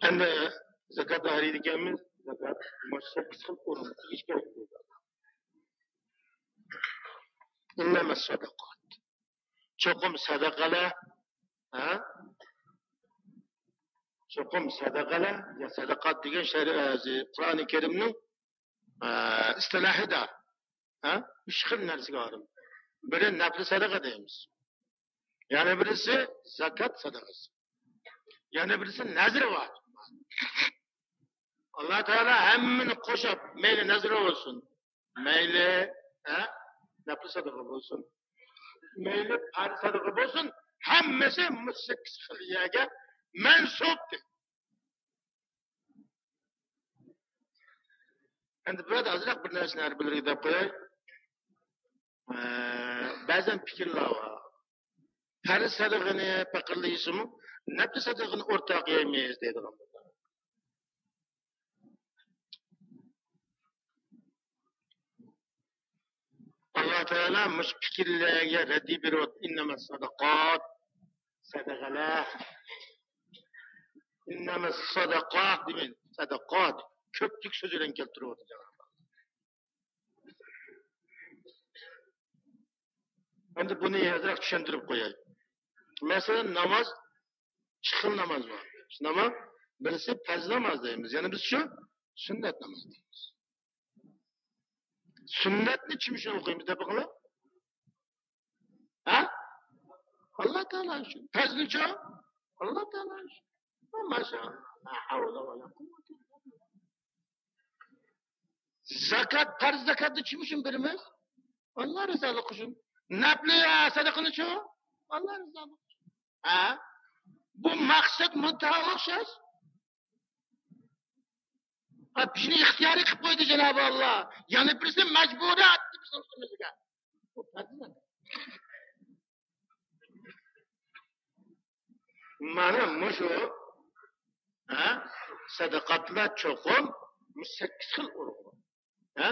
ئەمدى زاكات ئايرىيدىكەنمىز. زاكات مۇشۇ سەككىز خىل ئورۇنغا تېگىش كېرەك. إنما الصدقات. چوقۇم سەدەقىلەر، ھە؟ چوقۇم سەدەقىلەر، يا سەدەقات دېگەن شەرى-، قۇرئانى كەرىمنىڭ ئە، ئىستىلاھىدا، ھە، ئۈچ خىل نەرسىگە ئايرىلدى. بىرى نەپلى سەدىقە دەيمىز. يەنە بىرسى زاكات سەدىقىسى. يەنە بىرسى نەزىر ۋاجىپ. ئاللا تائالا ھەممىنى قوشۇپ، مەيلى نەزىر بولسۇن، مەيلى، ھە، نەپلى سەدىقە بولسۇن، مەيلى پەرز سەدىقە بولسۇن، ھەممىسى مۇشۇ سەككىز خىل يەرگە مەنسۇپ دېدى. ئەمدى بۇ يەردە ئازراق بىر نەرسىنى ھەر بىرلىرىگە دەپ قوياي. ئە، بەزەن پىكىرلەر بار. پەرز سەدىقىنى پەقىرلەر يېسىمۇ، نەپلى سەدىقىنى ئورتاق يەيمىز دەيدىغان بولسا. ئاللا تائالا مۇشۇ پىكىرلەرگە رەددىي بېرىۋاتىدۇ. ئىننەمەس سەدىقات، سەدىقىلەر. ئىننەمەس سەدىقات دېمەيدۇ. سەدىقات. كۆپلۈك سۆز بىلەن كەلتۈرۈۋاتىدۇ جانابى. ئەمدى بۇنى ئازراق چۈشەندۈرۈپ قوياي. مەسىلەن، ناماز، ئىككى خىل ناماز بار. شۇنداقمۇ؟ بىرسى پەرز ناماز دەيمىز، يەنە بىرسى شۇ سۈننەت ناماز دەيمىز. سۈننەتنى كىم ئۈچۈن ئوقۇيمىز دەپ بېقىڭلار؟ ھە؟ ئاللا تائالا ئۈچۈن. پەرزنىچۇ؟ ئاللا تائالا ئۈچۈن. ماشائاللا. لا ھەۋلە ۋە لا قۇۋۋەتە ئىللا بىللا. زاكات، پەرز زاكاتنى كىم ئۈچۈن بېرىمىز؟ ئاللا رىزالىقى ئۈچۈن. نەپلى سەدىقىنىچۇ؟ ئاللا رىزالىقى ئۈچۈن. ھە؟ بۇ مەقسەت مۇددىئا ئوخشاش. ھە، بىزنى ئىختىيارىي قىلىپ قويدى جانابى ئاللا. يەنە بىرسى مەجبۇرىي ئاتتى بىزنىڭ ئۈستىمىزگە. بۇ پەرز زاكات. مانا مۇشۇ، ھە، سەدىقاتلار چوقۇم مۇشۇ سەككىز خىل ئۇرغۇ، ھە،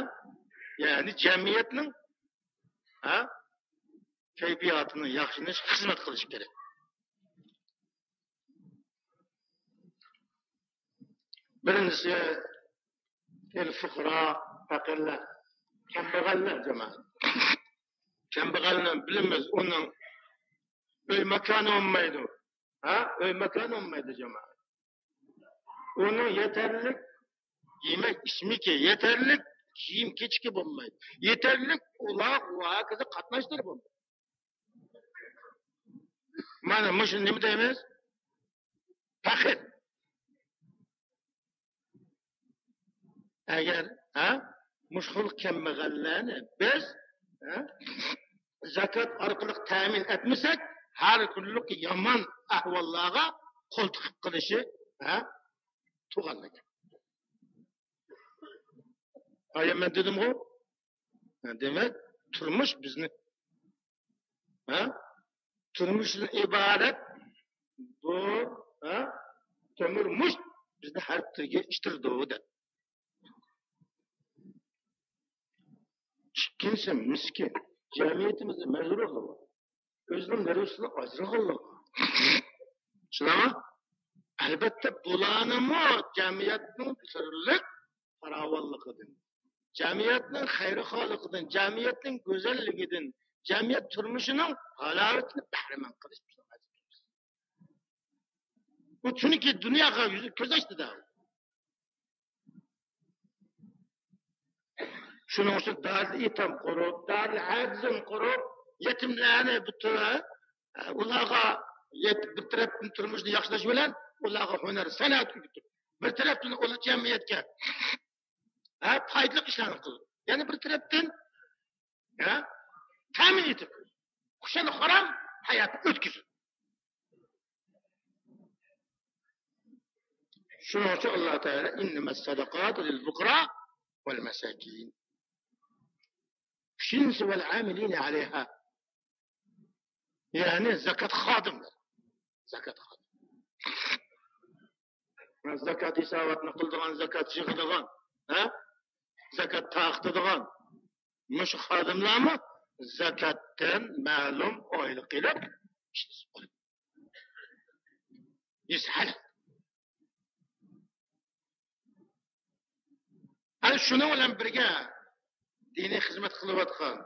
يەنى جەمئىيەتنىڭ، ھە، كەيپىياتىنى ياخشىلىنىشقا خىزمەت قىلىشى كېرەك. بىرىنچىسى، ئەل فۇقرا، پەقىرلەر، كەمبەغەللەر جامائەت. كەمبەغەلنى بىلىمىز، ئۇنىڭ ئۆي ماكانى بولمايدۇ. ھە؟ ئۆي ماكانى بولمايدۇ جامائەت. ئۇنىڭ يېتەرلىك يېمەك ئىچمىكى، يېتەرلىك كىيىم كېچىكى بولمايدۇ. يېتەرلىك ئۇلاغ ۋە ھاكازا قاتناشلىرى بولمايدۇ. مانا مۇشۇنى نېمە دەيمىز؟ پەقىر. ئەگەر، ھە، مۇشۇ خىل كەمبەغەللەرنى بىز، ھە، زاكات ئارقىلىق تەمىن ئەتمىسەك، ھەر كۈنلۈك يامان ئەھۋاللارغا قول تىقىپ قېلىشى، ھە، تۇغانلىق. ئايا مەن دېدىمغۇ؟ دېمەك، تۇرمۇش بىزنى، ھە؟ تۇرمۇشتىن ئىبارەت بۇ، ھە؟ تۆمۈر مۇشت بىزنى ھەر تۈرگە ئىتتىرىدۇ دەپ. ئىككىنچىسى، مىسكىن. جەمئىيىتىمىزدە مەزلۇملار بار. ئۆزىنىڭ نېرۋىسىدىن ئاجرىغانلار بار. شۇنداقمۇ؟ ئەلبەتتە، بۇلارنىمۇ جەمئىيەتنىڭ تۈرلۈك پاراۋانلىقىدىن، جەمئىيەتنىڭ خەيرىخاھلىقىدىن، جەمئىيەتنىڭ گۈزەللىكىدىن، جەمئىيەت تۇرمۇشىنىڭ ھالاۋىتىنى بەھرىمەن قىلىش بىزنىڭ ۋەزىپىمىز. بۇ چۈنكى دۇنياغا يۈز، كۆز ئاچتى-دە. شۇنىڭ ئۈچۈن دارىل ئېيتام قۇرۇپ، دارىل ھەرزىن قۇرۇپ، يېتىملەرنى بىر تۈرى، ئۇلارغا يەت-، بىر تەرەپتىن تۇرمۇشىنى ياخشىلاش بىلەن ئۇلارغا ھۈنەر، سەنئەت ئۆگىتىپ، بىر تەرەپتىن ئۇلار جەمئىيەتكە، ھە، پايدىلىق ئىشلارنى قىلىدۇ. يەنە بىر تەرەپتىن، ھە، تەمىن ئېتىپ، خۇشال-خۇرام ھاياتنى ئۆتكۈزىدۇ. شۇنىڭ ئۈچۈن ئاللا تائالا، «ئىننەمەس سەدىقاتۇ لىل فۇقەرا ۋەل مەساكىن.» ئۈچىنچىسى، «ۋەل ئامىلىنە ئەلەيھا.» يەنى زاكات خادىملىرى. زاكات خادىم. زاكات ھېساباتنى قىلىدىغان، زاكات يىغىدىغان، ھە؟ زاكات تارقىتىدىغان مۇشۇ خادىملارمۇ زاكاتتىن مەلۇم ئايلىق ئېلىپ ئىشلىسە بولىدۇ. يېسە ھالال. ئەنە شۇنىڭ بىلەن بىرگە دىنىي خىزمەت قىلىۋاتقان،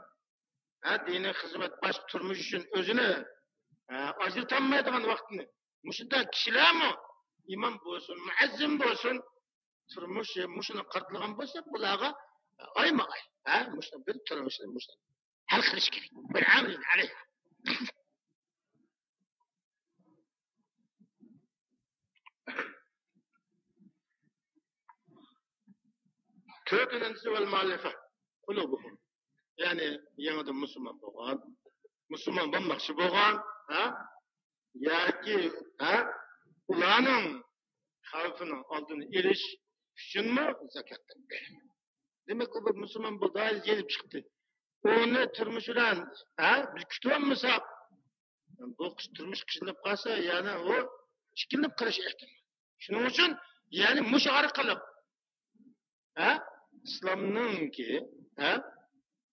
ھە، دىنىي خىزمەت، باشقا تۇرمۇش ئۈچۈن ئۆزىنى، ھە، ئاجرىتالمايدىغان ۋاقتىنى مۇشۇنداق كىشىلەرمۇ ئىمام بولسۇن، مۇئەززىن بولسۇن، تۇرمۇشى مۇشۇنى قارىتىلغان بولسا، بۇلارغا ئايما ئاي، ھە، مۇشۇنداق بىر تۇرمۇشنى مۇشۇنداق ھەل قىلىش كېرەك. بىر ئامىلىن ئەلەيھا. تۆتىنچىسى ۋەل مۇئەللەفە قۇلۇبۇھۇم. يەنى يېڭىدىن مۇسۇلمان بولغان، مۇسۇلمان بولماقچى بولغان، ھە؟ ياكى، ھە؟ ئۇلارنىڭ خەۋپىنىڭ ئالدىنى ئېلىش ئۈچۈنمۇ زاكاتنى بېرىمەن. دېمەك، ئۇ بىر مۇسۇلمان بولدى، يېنىپ چىقتى. ئۇنى تۇرمۇش بىلەن، ھە، بىز كۈتۈۋالمىساق، بۇ قىز تۇرمۇش قىينىلىپ قالسا، يەنە ئۇ ئىككىلىنىپ قېلىش ئېھتىمال. شۇنىڭ ئۈچۈن، يەنى مۇشۇ ئارقىلىق، ھە، ئىسلامنىڭكى، ھە،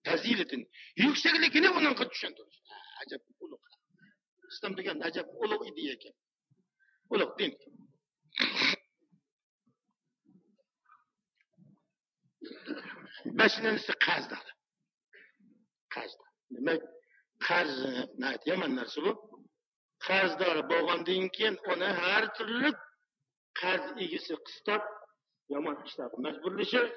پەزىلىتىنى، يۈكسەكلىكىنى ئۇنىڭغا چۈشەندۈرۈش. ھە، ئەجەب ئۇلۇغ. ئىسلام دېگەن ئەجەب ئۇلۇغ ئىدىيە ئىكەن. ئۇلۇغ دىن. بەشىنچىسى قەرزدار. قەرزدار. دېمەك، قەرز ناھايىتى يامان نەرسە بۇ. قەرزدار بولغاندىن كېيىن ئۇنى ھەر تۈرلۈك قەرز ئىگىسى قىستاپ، يامان ئىشلارغا مەجبۇرلىشىپ،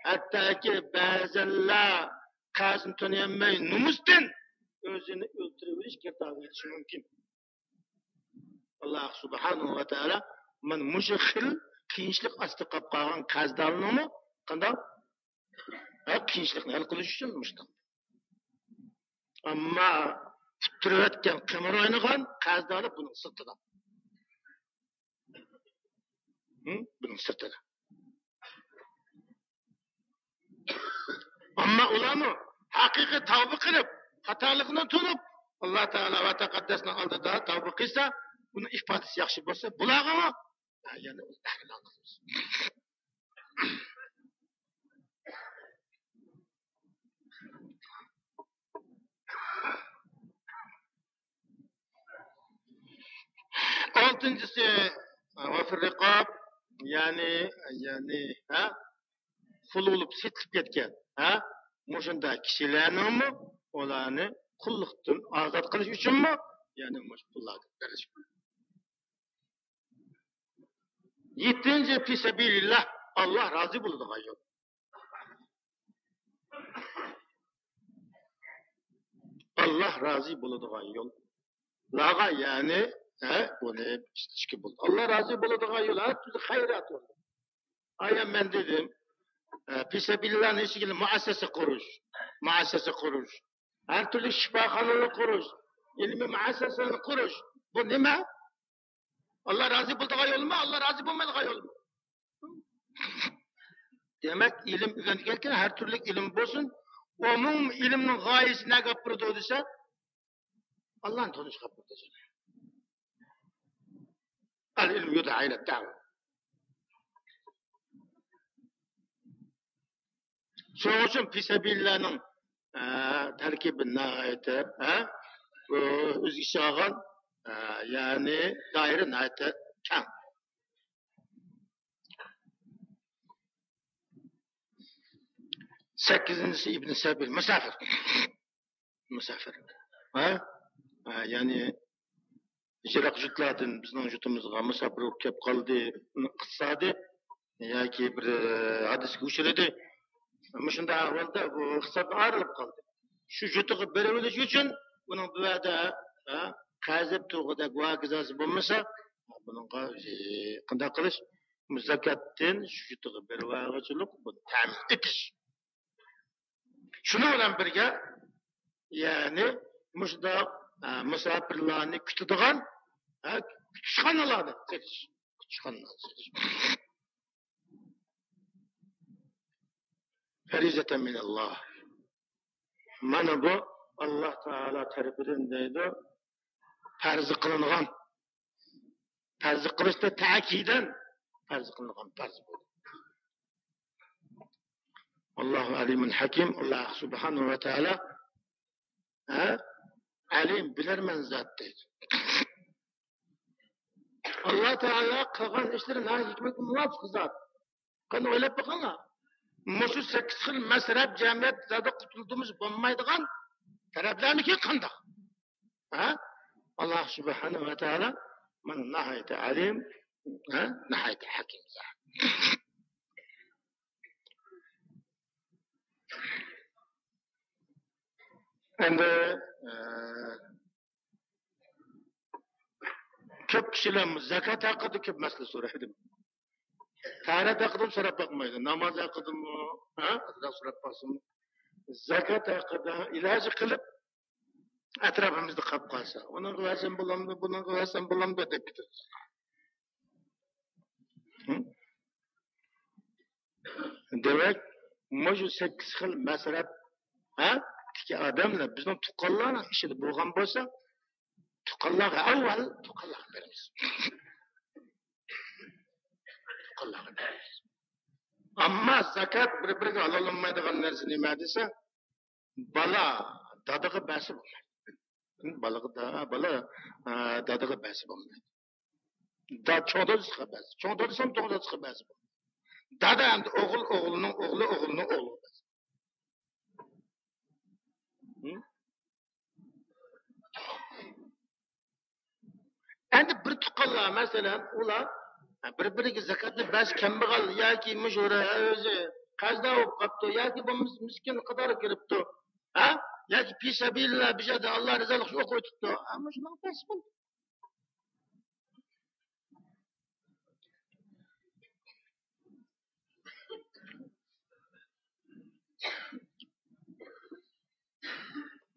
ھەتتاكى بەزەنلەر قەرزنى تۆلىيەلمەي نومۇستىن ئۆزىنى ئۆلتۈرۈۋېلىش گىرىپتارغا يېتىشى مۇمكىن. ئاللا سۇبھانەھۇ ۋە تائالا مانا مۇشۇ خىل قىيىنچىلىق ئاستىدا قاپ قالغان قەرزدارلارنىڭمۇ قانداق؟ ھە، قىيىنچىلىقنى ھەل قىلىش ئۈچۈن مۇشۇنداق. ئەمما ئۇتتۇرۇۋەتكەن، قىمار ئوينىغان قەرزدارلار بۇنىڭ سىرتىدا. ھە؟ بۇنىڭ سىرتىدا. ئەمما ئۇلارمۇ ھەقىقىي تەۋبە قىلىپ، خاتالىقىنى تونۇپ، ئاللا تائالا ۋە تەقەددەسنىڭ ئالدىدا تەۋبە قىلسا، بۇنىڭ ئىپادىسى ياخشى بولسا، بۇلارغىمۇ، ھە، يەنە ئەھلى قىلىمىز. ئالتىنچىسى، ۋە فىر رىقاب، يەنى، يەنى، ھە، قۇل بولۇپ سېتىلىپ كەتكەن، ھە، مۇشۇنداق كىشىلەرنىڭمۇ ئۇلارنى قۇللۇقتىن ئازاد قىلىش ئۈچۈنمۇ، يەنى مۇشۇ پۇللارنى بېرىش. يەتتىنچى، في سبيل الله، ئاللا رازى بولىدىغان يول. ئاللا رازى بولىدىغان يول. لارغا، يەنى، ھە، بۇنى ئىشلىتىشكە بولىدۇ. ئاللا رازى بولىدىغان يول، ھەر تۈرلۈك خەيرات يولى. ئايا مەن دېدىم، ئە، في سبيل اللهنىڭ ئىچىگە مۇئەسسەسە قۇرۇش، مۇئەسسەسە قۇرۇش، ھەر تۈرلۈك شىپاخانىلار قۇرۇش، ئىلمىي مۇئەسسەسىلەرنى قۇرۇش. بۇ نېمە؟ ئاللا رازى بولىدىغان يولمۇ، ئاللا رازى بولمايدىغان يولمۇ؟ دېمەك، ئىلىم ئۆگەنگەنكىن ھەر تۈرلۈك ئىلىم بولسۇن، ئومۇم ئىلىمنىڭ غايىسى نەگە ئاپىرىدۇ دېسە، ئاللانى تونۇشقا ئاپىرىدۇ. العلم يدعى إلى الدعوة. شۇنىڭ ئۈچۈن في سبيل اللهنىڭ، ئە، تەركىبى ناھايىتى، ئە، ئۆزگىچە ئالغان، ئە، يەنى دائىرە ناھايىتى كەڭ. سەككىزىنچىسى ئىبن سەبىل، مۇساپىر. مۇساپىر. ھە؟ ھە، يەنى يىراق يۇرتلاردىن بىزنىڭ يۇرتىمىزغا مۇساپىر بولۇپ كەپ قالدى، ئۇنىڭ ئىقتىسادى ياكى بىر، ئە، ھادىسىگە ئۇچرىدى. مۇشۇنداق ئەھۋالدا بۇ ئىقتىسادتىن ئايرىلىپ قالدى. شۇ يۇرتىغا بېرىۋېلىش ئۈچۈن بۇنىڭ بۇ يەردە، ھە، قەرز ئېلىپ تۇرغۇدەك ۋاكىزاسى بولمىسا، بۇنىڭغا، ئە، قانداق قىلىش؟ زاكاتتىن شۇ يۇرتىغا بېرىۋالغۇچىلىق، بۇنى تەمىن ئېتىش. شۇنىڭ بىلەن بىرگە، يەنى مۇشۇنداق، ئە، مۇساپىرلارنى كۈتىدىغان، ئە، كۈتۈشخانىلارنى سېتىش. كۈتۈشخانىلارنى سېتىش. فريضة من الله. مانا بۇ ئاللا تائالا تەرىپىدىن دەيدۇ، پەرز قىلىنغان. پەرز قىلىشتا تەكىدەن پەرز قىلىنغان پەرز بولدى. ئاللاھۇ ئەلىمۇن ھەكىم، ئاللا سۇبھانەھۇ ۋە تائالا، ھە، ئەلىم، بىلەرمەن زات دەيدۇ. ئاللا تائالا قىلغان ئىشلىرى ناھايىتى ھېكمەتكە مۇۋاپىق زات. قېنى ئويلاپ بېقىڭلار. مۇشۇ سەككىز خىل مەزھەپ جەمئىيەت زادى قۇتۇلدىمىز بولمايدىغان تەرەپلەرمىكىن قانداق؟ ھە؟ ئاللا سۇبھانەھۇ ۋە تائالا مانا ناھايىتى ئەلىم، ھە؟ ناھايىتى ھەكىم زات. ئەمدى، ئە، كۆپ كىشىلەر زاكات ھەققىدە كۆپ مەسىلە سورايدۇ. تاھارەت ھەققىدە سوراپ باقمايدۇ. ناماز ھەققىدىمۇ، ھە؟ ئازراق سوراپ باقسىمۇ. زاكات ھەققىدە ئىلاجى قىلىپ، ئەتراپىمىزدا قاپ قالسا، ئۇنىڭغا بەرسەم بولامدۇ، بۇنىڭغا بەرسەم بولامدۇ دەپ كېتىدۇ. ھە؟ دېمەك، مۇشۇ سەككىز خىل مەسەلەپ، ھە؟ تىكى ئادەملەر بىزنىڭ تۇغقانلارنىڭ ئىچىدە بولغان بولسا، تۇغقانلارغا ئاۋۋال تۇغقانلارغا بېرىمىز. تۇغقانلارغا بېرىمىز. ئەمما زاكات بىر-بىرىگە ھالاللانمايدىغان نەرسە نېمە دېسە، بالا دادىغا بەرسە بولمايدۇ. بالىغا دا-، بالا، ئا، دادىغا بەرسە بولمايدۇ. دا-، چوڭ دادىسىغا بەرسە، چوڭ دادىسىمۇ چوڭ دادىسىغا بەرسە بولمايدۇ. دادا ئەمدى ئوغۇل ئوغلىنىڭ ئوغلى ئوغلىنىڭ ئوغلىغا بەرسە. ھە؟ ئەمدى بىر تۇغقانلار، مەسىلەن، ئۇلار بىر-بىرىگە زاكاتنى بەرسە، كەمبەغەل ياكى مۇشۇ ئۆزى قەرزدار بولۇپ قاپتۇ ياكى بولمىسا مىسكىن قاتارىغا كىرىپتۇ، ھە؟ ياكى پى سەبىلىللا بىر يەردە ئاللا رىزالىقى ئۈچۈن ئوقۇۋېتىپتۇ. ھە، مۇشۇنىڭغا بەرسە بولدى.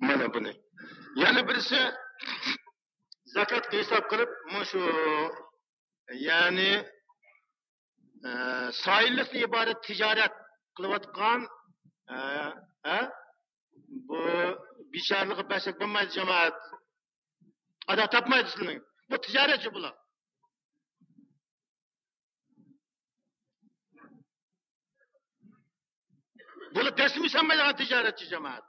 مانا بۇنى. يەنە بىرسى زاكاتقا ھېساب قىلىپ، مۇشۇ، يەنى، ئە، سايىللىقتىن ئىبارەت تىجارەت قىلىۋاتقان، ئە، ئە، بۇ بىچارىلىققا بەرسەك بولمايدۇ، جامائەت. ئادا تاپمايدۇ سىلىنى. بۇ تىجارەتچى بۇلار. بۇلار دەسمە سالمايدىغان تىجارەتچى جامائەت.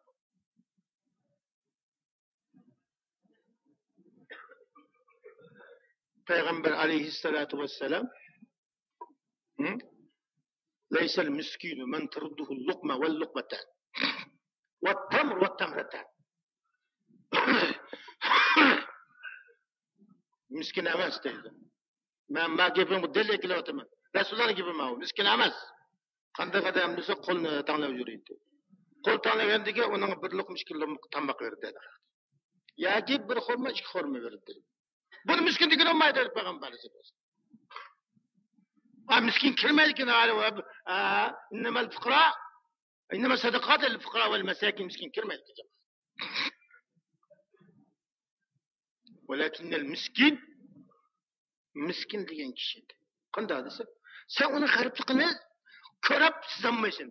پەيغەمبەر ئەلەيھىسسالاتۇ ۋەسسالام، ھە؟ ليس المسكين من ترده اللقمة واللقمتان والتمر والتمرتان. مىسكىن ئەمەس دەيدۇ. مەن، مەن گېپىمگە دەلىل كېلىۋاتىمەن. رەسۇلۇللانىڭ گېپى ماۋۇ. مىسكىن ئەمەس. قانداق ئادەم دېسە، قولىنى تەڭلەپ يۈرىدۇ. قول تەڭلىگەندىكىن ئۇنىڭ بىر لوقما، ئىككى لوقما تاماق بېرىدۇ دەيدۇ. ياكى بىر خورما، ئىككى خورما بېرىدۇ دەيدۇ. بۇنى مىسكىن دېگىلى بولمايدۇ دەيدۇ پەيغەمبەر ئەلەيھىسسالام. ئا، مىسكىن كىرمەيدىكەن، ھە، ئا، إنما الفقراء، إنما الصدقات للفقراء والمساكين، مىسكىن كىرمەيدىكەن. ولكن المسكين، مىسكىن دېگەن كىشى. قانداق دېسە، سەن ئۇنىڭ غەرىبلىكىنى كۆرۈپ سىزالمايسەن.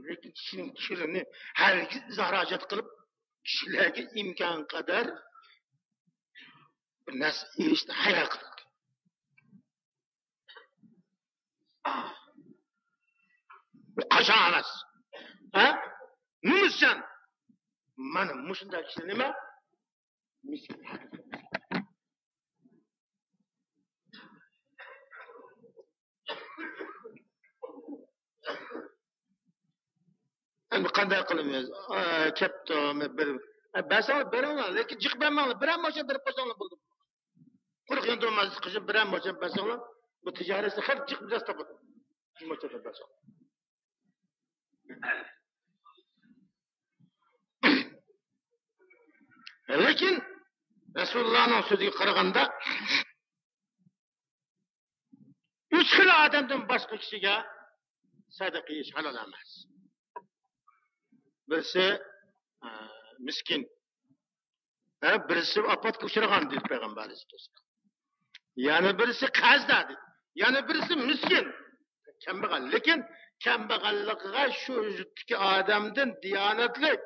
لېكىن كىشىنىڭ كىرىنى ھەرگىز ئىزھار ھاجەت قىلىپ، كىشىلەرگە ئىمكان قەدەر بىر نەرسە ئېلىشنى ھايا قىلىدۇ. بۇ قاچان ئەمەس؟ ھە؟ نېمىشقا؟ مانا مۇشۇنداق كىشى نېمە؟ مىسكىن. ئەمدى قانداق قىلىمىز؟ ئا، كەپتۇ، بىر، ئە، بەرسەڭلار بېرىڭلار، لېكىن جىق بەرمەڭلار، بىرەر موچەن بېرىپ قويساڭلار بولدى. قۇرۇق ياندۇرماس قىزىم، بىرەر موچەن بەرسەڭلار، بۇ تىجارەتتە خېلى جىق بىر نەرسە تاپىدۇ. موچەن بەرسەڭلار. لېكىن رەسۇلۇللانىڭ سۆزىگە قارىغاندا، ئۈچ خىل ئادەمدىن باشقا كىشىگە سەدىقە يېيىش ھالال ئەمەس. بىرسى، ئە، مىسكىن. ھە، بىرسى ئاپەتكە ئۇچرىغان دېدى پەيغەمبەر ئەلەيھىسسالام. يەنە بىرسى قەرزدار دېدى. يەنە بىرسى مىسكىن. كەمبەغەل. لېكىن كەمبەغەللىكىگە شۇ يۇرتتىكى ئادەمدىن دىيانەتلىك،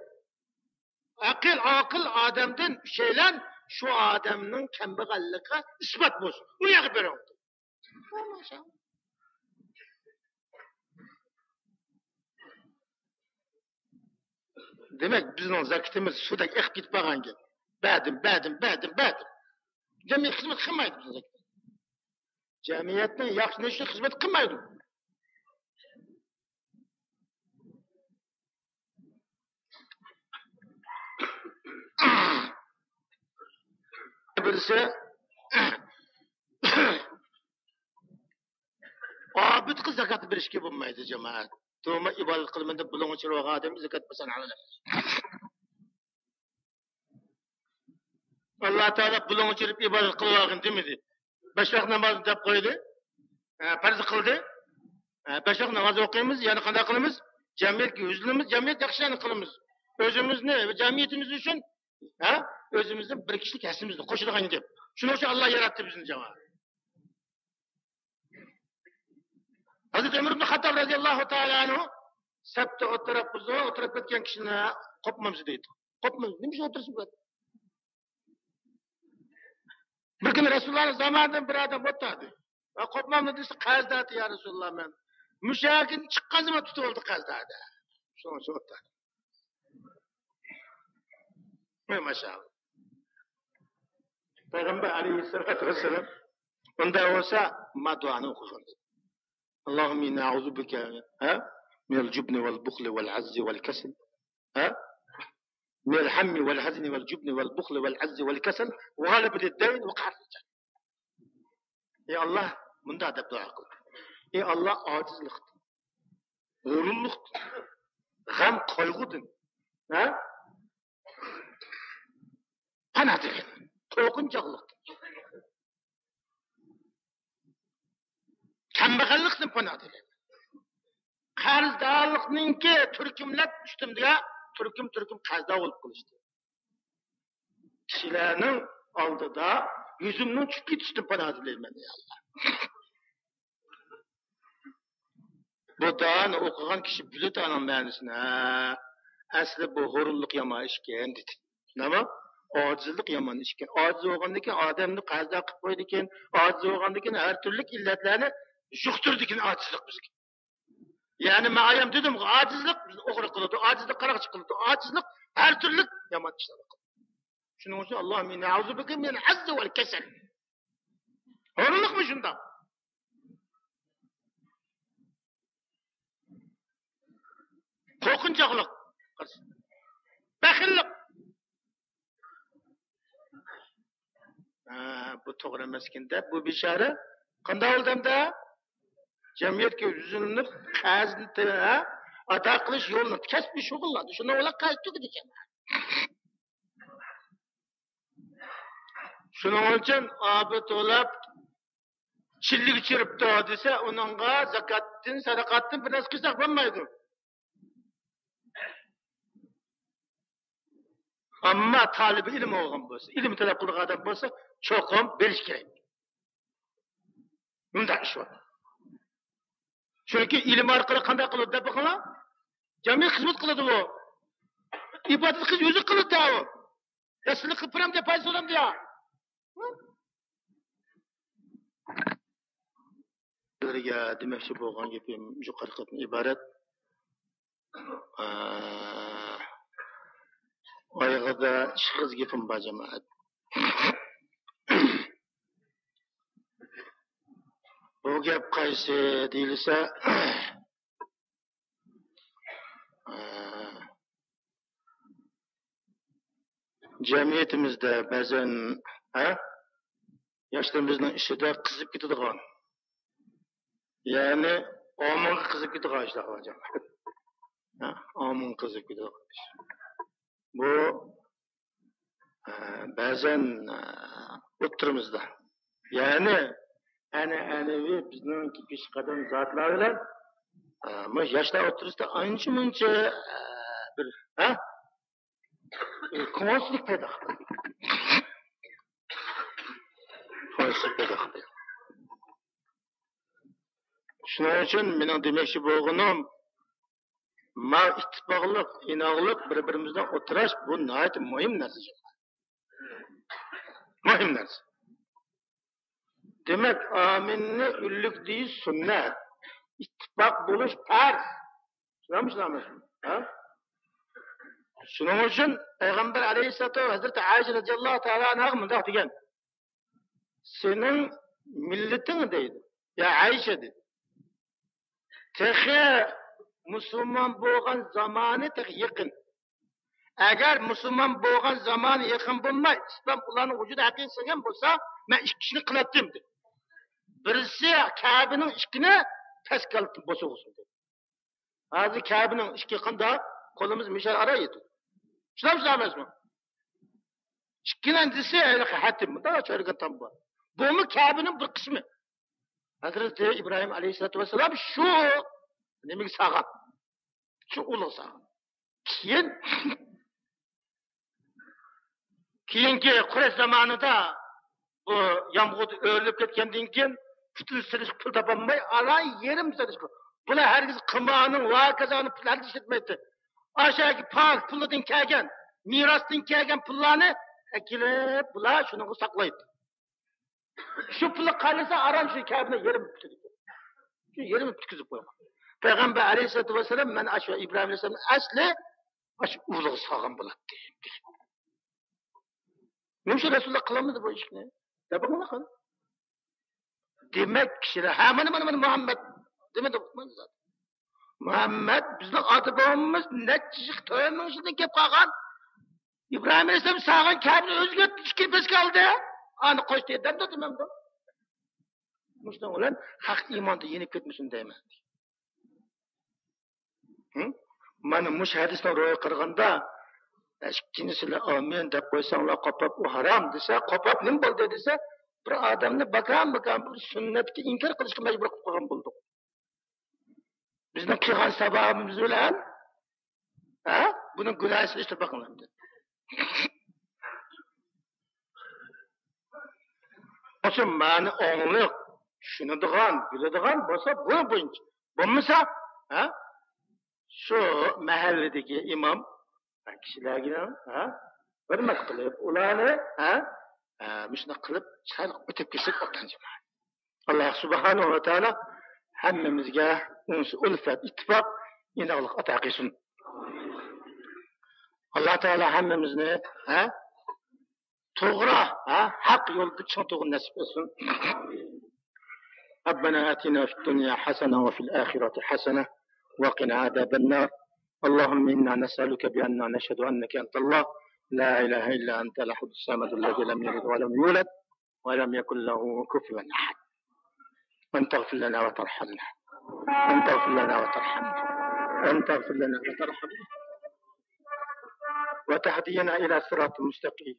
ئەقىل، ئاقىل ئادەمدىن ئۈچەيلەن شۇ ئادەمنىڭ كەمبەغەللىكىگە ئىسپات بولسۇن. ئۇ يەرگە بېرىڭ. دېمەك، بىزنىڭ زاكىتىمىز سۇدەك ئېقىپ كېتىپ بارغانكەن. بەردىم، بەردىم، بەردىم، بەردىم. جەمئىيەت خىزمەت قىلمايدۇ بىزنىڭ زاكىت. جەمئىيەتنىڭ ياخشىلىنىشى خىزمەت قىلمايدۇ. بىرسى ئابىدقا زاكات بېرىشكە بولمايدۇ، جامائەت. تۇرما ئىبادەت قىلىمەن دەپ بۇلۇڭغا چىرىۋالغان ئادەمگە زاكات بەرسەڭ ھالال ئەمەس. ئاللا تائالا بۇلۇڭ چىرىپ ئىبادەت قىلىۋالغىن دېمىدى. بەش ۋاق نامازنى دەپ قويدى. ئە، پەرز قىلدى. ئە، بەش ۋاق ناماز ئوقۇيمىز، يەنە قانداق قىلىمىز؟ جەمئىيەتكە يۈزلىنىمىز، جەمئىيەت ياخشى ئىشلارنى قىلىمىز. ئۆزىمىزنى ۋە جەمئىيىتىمىز ئۈچۈن، ھە، ئۆزىمىزنى بىر كىشىلىك ھەسسىمىزنى قوشىدىغان گەپ. شۇنىڭ ئۈچۈن ئاللا ياراتتى بىزنى، جامائەت. ھەزرىتى ئۆمەر ئىبن خەتتاب رەزىياللاھۇ تائالا ئەنھۇ سەپتە ئولتۇرۇپ، بىز ئولتۇرۇپ كەتكەن كىشىنى قوپمامسىز دەيدۇ. قوپمامسىز، نېمە ئۈچۈن ئولتۇرىسىز بۇ يەردە؟ بىر كۈنى رەسۇلۇللاھنىڭ زامانىدىن بىر ئادەم ئولتۇردى. ۋە قوپمامدۇ دېسە، قەرزدارتى يا رەسۇلۇللاھ مەن. مۇشۇ يەردىن چىققانسىمۇ تۇتۇۋالدى قەرزدارى. شۇنىڭ ئۈچۈن ئولتۇردى. ۋەي ماشائاللاھ. پەيغەمبەر ئەلەيھىسسالاتۇ ۋەسسالام ئۇنداق بولسا، ما دۇئانى ئوقۇغان. اللهم إنا نعوذ بك، ھە؟ من الجبن والبخل والعجز والكسل. ھە؟ من الهم والحزن والجبن والبخل والعجز والكسل وغلبة الدين وقهر الرجال. ئى ئاللا، مۇنداق دەپ دۇئا قىل. ئى ئاللا، ئاجىزلىقتىن، ھۇرۇنلۇقتىن، غەم قايغۇدىن، ھە؟ پانا تىلەيمەن. قورقۇنچاقلىقتىن، كەمبەغەللىكتىن پانا تىلەيمەن. قەرزدارلىقنىڭكى تۈركۈملەپ ئۈستۈمدە تۈركۈم-تۈركۈم قەرزدار بولۇپ قېلىشتى. كىشىلەرنىڭ ئالدىدا يۈزۈمنىڭ چۈشۈپ كېتىشىدىن پانا تىلەيمەن، يا ئاللا. بۇ دۇئانى ئوقۇغان كىشى بىلىدۇ ئانىڭ مەنىسىنى. ھە، ئەسلى بۇ ھۇرۇنلۇق يامان ئىشكەن، دېدى. نېمە؟ ئاجىزلىق يامان ئىشكەن. ئاجىز بولغاندىن كېيىن ئادەمنى قەرزدار قىلىپ قويىدىكەن. ئاجىز بولغاندىن كېيىن ھەر تۈرلۈك ئىللەتلەرنى يۇقتۇرىدىكەن ئاجىزلىق بىزگە. يەنى مەن ئايام دېدىمغۇ، ئاجىزلىق بىزنى ئوغرى قىلىدۇ، ئاجىزلىق قاراقچى قىلىدۇ، ئاجىزلىق ھەر تۈرلۈك يامان ئىشلارنى قىلىدۇ. شۇنىڭ ئۈچۈن اللهم إنا نعوذ بك من العجز والكسل. ھۇرۇنلۇقمۇ شۇنداق. قورقۇنچاقلىق. بەخىللىق. ھە، بۇ توغرا ئەمەسكەن دەپ، بۇ بىچارە قانداق بولدى ئەمدى؟ جەمئىيەتكە يۈزلىنىپ، قەرزنى تۆ-، ھە، ئادا قىلىش يولىنى كەسپىي شۇغۇللاندى. شۇنىڭ بىلەن قەرز تۈگىدىكەن. شۇنىڭ ئۈچۈن ئابىد بولۇپ، چىللىگە چىرىپتۇ دېسە، ئۇنىڭغا زاكاتتىن، سەدىقەتتىن بىر نەرسە قىلساق بولمايدۇ. ئەمما تالىبى ئىلىم بولغان بولسا، ئىلىم تەلەپ قىلىدىغان ئادەم بولسا، چوقۇم بېرىش كېرەك. مۇنداق ئىش بار. چۈنكى ئىلىم ئارقىلىق قانداق قىلىدۇ دەپ بېقىڭلار. جەمئىيەت خىزمەت قىلىدۇ بۇ. ئىبادەت قىلسا ئۆزى قىلىدۇ ئۇ. يا سىلى قىلىپ بېرەمدۇ، پايدا سورامدۇ يا؟ سىلەرگە دېمەكچى بولغان گېپىم يۇقىرىقىدىن ئىبارەت. ئە، ئايىغىدا ئىككى ئېغىز گېپىم بار، جامائەت. بۇ گەپ قايسى دېيىلسە، ئە، جەمئىيىتىمىزدە بەزەن، ھە، ياشلىرىمىزنىڭ ئىچىدە قىزىپ كېتىدىغان، يەنى ئامىڭغا قىزىپ كېتىدىغان ئىشلار بار، جامائەت. ھە، ئامىڭغا قىزىپ كېتىدىغان ئىش. بۇ، ئە، بەزەن، ئە، ئوتتۇرىمىزدا، يەنى ئەنئەنىۋى بىزنىڭكى پېشقەدەم زاتلار بىلەن، ئە، مۇشۇ ياشلار ئوتتۇرىسىدا ئانچە-مۇنچە، ئە، بىر، ھە؟ كۆڭۈلسىزلىك پەيدا قىلدى. كۆڭۈلسىزلىك پەيدا قىلدى. شۇنىڭ ئۈچۈن مېنىڭ دېمەكچى بولغىنىم، ما ئىتتىپاقلىق، ئىناقلىق، بىر-بىرىمىزدە ئولتۇراش، بۇ ناھايىتى مۇھىم نەرسە. مۇھىم نەرسە. دېمەك، ئامىننى ئۈنلۈك دېيىش سۈننەت. ئىتتىپاق بولۇش پەرز. شۇنداقمۇ، شۇنداقمۇ؟ ھە؟ شۇنىڭ ئۈچۈن پەيغەمبەر ئەلەيھىسسالاتۇ ھەزرىتى ئائىشە رەزىياللاھۇ تائالا ئەنھاغا مۇنداق دېگەن: «سېنىڭ مىللىتىڭ» دەيدۇ. «يا ئائىشە» دېدى. «تېخى مۇسۇلمان بولغان زامانى تېخى يېقىن. ئەگەر مۇسۇلمان بولغان زامانى يېقىن بولماي، ئىسلام ئۇلارنىڭ ۋۇجۇدىغا ھەقىقىي سىڭگەن بولسا، مەن ئىككى ئىشنى قىلاتتىم» دېدى. بىرسى كەبىنىڭ ئىشىكىنى تەسكە بوسۇغۇسۇن دېدى. ھازىر كەبىنىڭ ئىشىكى قانداق؟ قولىمىز مىشەل ئارا يېتىدۇ. شۇنداق، شۇنداق ئەمەسمۇ؟ كېيىن دېسە، ھېلىقى ھەتىم، مۇنداق چۆرىگەن تام بار. بۇمۇ كەبىنىڭ بىر قىسمى. ھەزرىتى ئىبراھىم ئەلەيھىسسالاتۇ ۋەسسالام شۇ نېمىگە سالغان. شۇ ئۇۋىلىغا سالغان. كېيىن، كېيىنكى قۇرەيش زامانىدا بۇ يامغۇردا ئۆرۈلۈپ كەتكەندىن كېيىن، پۈتۈن سېلىشقا پۇل تاپالماي، ئالا يېرىم سېلىشقا. بۇلار ھەرگىز قىمارنىڭ ۋە كازانىڭ پۇلىنى ھەرگىز ئىشلەتمەيتتى. ئاشۇ پاك پۇلىدىن كەلگەن، مىراستىن كەلگەن پۇللارنى ئەكېلىپ، بۇلار شۇنىڭغا ساقلايتتى. شۇ پۇلى قارىسا، ئاران شۇ كەبىنى يېرىم پۈتىدىكەن. شۇ يېرىم پۈتكۈزۈپ قويغان. پەيغەمبەر ئەلەيھىسسالاتۇ ۋەسسالام، مەن ئاشۇ ئىبراھىم ئەلەيھىسسالامنى ئەسلى ئاشۇ ئۇۋىلىغا سالغان بولاتتى. نېمىشقا رەسۇلۇللا قىلالمىدى بۇ ئىشنى؟ دەپ باقىڭلار قېنى. دېمەك، كىشىلەر، ھە، مانا، مانا، مانا مۇھەممەد دېمىدى. مۇھەممەد بىزنىڭ ئاتا بوۋىمىز نەچچە يۈز، تۆت مىڭ يىلدىن كېلىپ قالغان. ئىبراھىم ئەلەيھىسسالام سالغان كەبىنى ئۆزگەرتتى، ئىككى پەسكە ئالدى. ئانا قوشتى دەمدۇ دېمەمدۇ؟ مۇشۇنىڭ بىلەن خەق ئىماندا يېنىپ كەتمىسۇن دەيمەن. ھە؟ مانا مۇشۇ ھەدىسنىڭ روھىغا قارىغاندا، ئىككىنچىسىلەر ئامىن دەپ قويساڭلار، قاپاپ ئۇ ھارام دېسە، قاپاپ نېمە بولدى دېسە، بىر ئادەمنى باكام باكام بىر سۈننەتكە ئىنكار قىلىشقا مەجبۇر قىلىپ قويغان بولدۇق. بىزنىڭ قىلغان ساۋابىمىز بىلەن، ھە؟ بۇنىڭ گۇناھىنى سېلىشتۇرۇپ باقىڭلار. مۇشۇ مەنە ئاڭلىق، چۈشىنىدىغان، بىلىدىغان بولسا بۇ بويىچە. بولمىسا، ھە؟ شۇ مەھەللىدىكى ئىمام كىشىلەرگە، ھە؟ ھۆرمەت قىلىپ، ئۇلارنى، ھە؟ ھە، مۇشۇنداق قىلىپ چىرايلىق ئۆتۈپ كەتسەك ئوبدان جامائەت. ئاللاھ سۇبھانەھۇ ۋە تائالا ھەممىمىزگە ئۇنس، ئۈلفەت، ئىتتىپاق، ئىناقلىق ئاتا قىلسۇن. ئاللاھ تائالا ھەممىمىزنى، ھە، توغرا، ھە، ھەق يولدا چىڭ تۇرغىنى نېسىپ قىلسۇن. ربنا آتنا في الدنيا حسنة وفي الآخرة حسنة وقنا عذاب النار. اللهم إنا نسألك بأننا نشهد أنك أنت الله لا إله إلا أنت الأحد الصمد الذي لم يلد ولم يولد ولم يكن له كفوا أحد. أن تغفر لنا وترحمنا. أن تغفر لنا وترحمنا. أن تغفر لنا وترحمنا. وتهدينا إلى صراط مستقيم.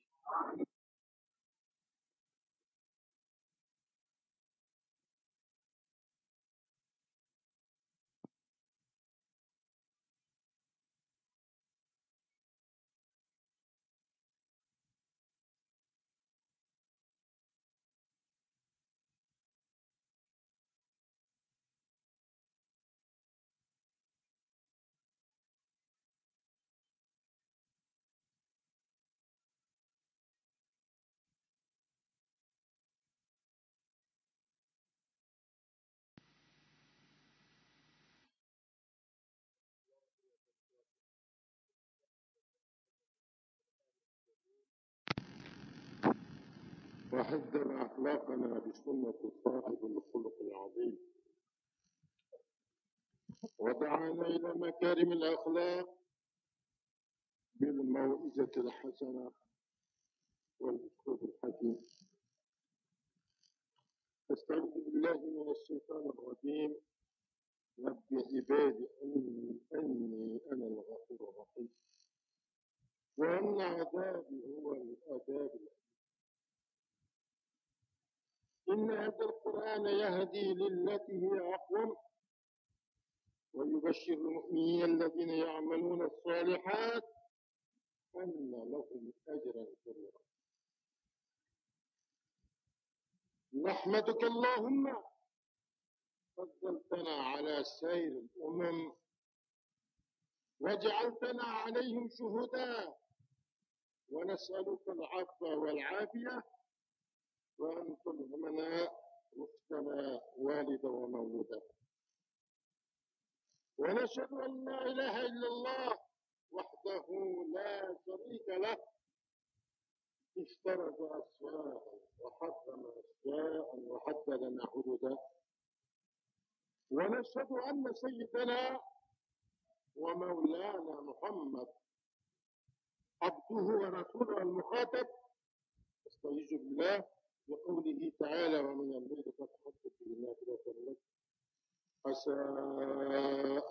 وهذب أخلاقنا بسنة صاحب الخلق العظيم، ودعانا إلى مكارم الأخلاق بالموعظة الحسنة والأسلوب الحكيم. أستعيذ بالله من الشيطان الرجيم. نبئ عبادي أني، أني أنا الغفور الرحيم. وأن عذابي هو العذاب الأليم. إن هذا القرآن يهدي للتي هي أقوم ويبشر المؤمنين الذين يعملون الصالحات أن لهم أجرا كبيرا. نحمدك اللهم فضلتنا على سائر الأمم وجعلتنا عليهم شهداء، ونسألك العفو والعافية، وأن تلهمنا رشدنا والدا ومولودا. ونشهد أن لا إله إلا الله وحده لا شريك له، افترض أشياء وحرم أشياء وحدد لنا حدودا. ونشهد أن سيدنا ومولانا محمد عبده ورسوله المخاطب، أستعيذ بالله، بقوله تعالى: ومن الليل فتهجد به نافلة لك عسى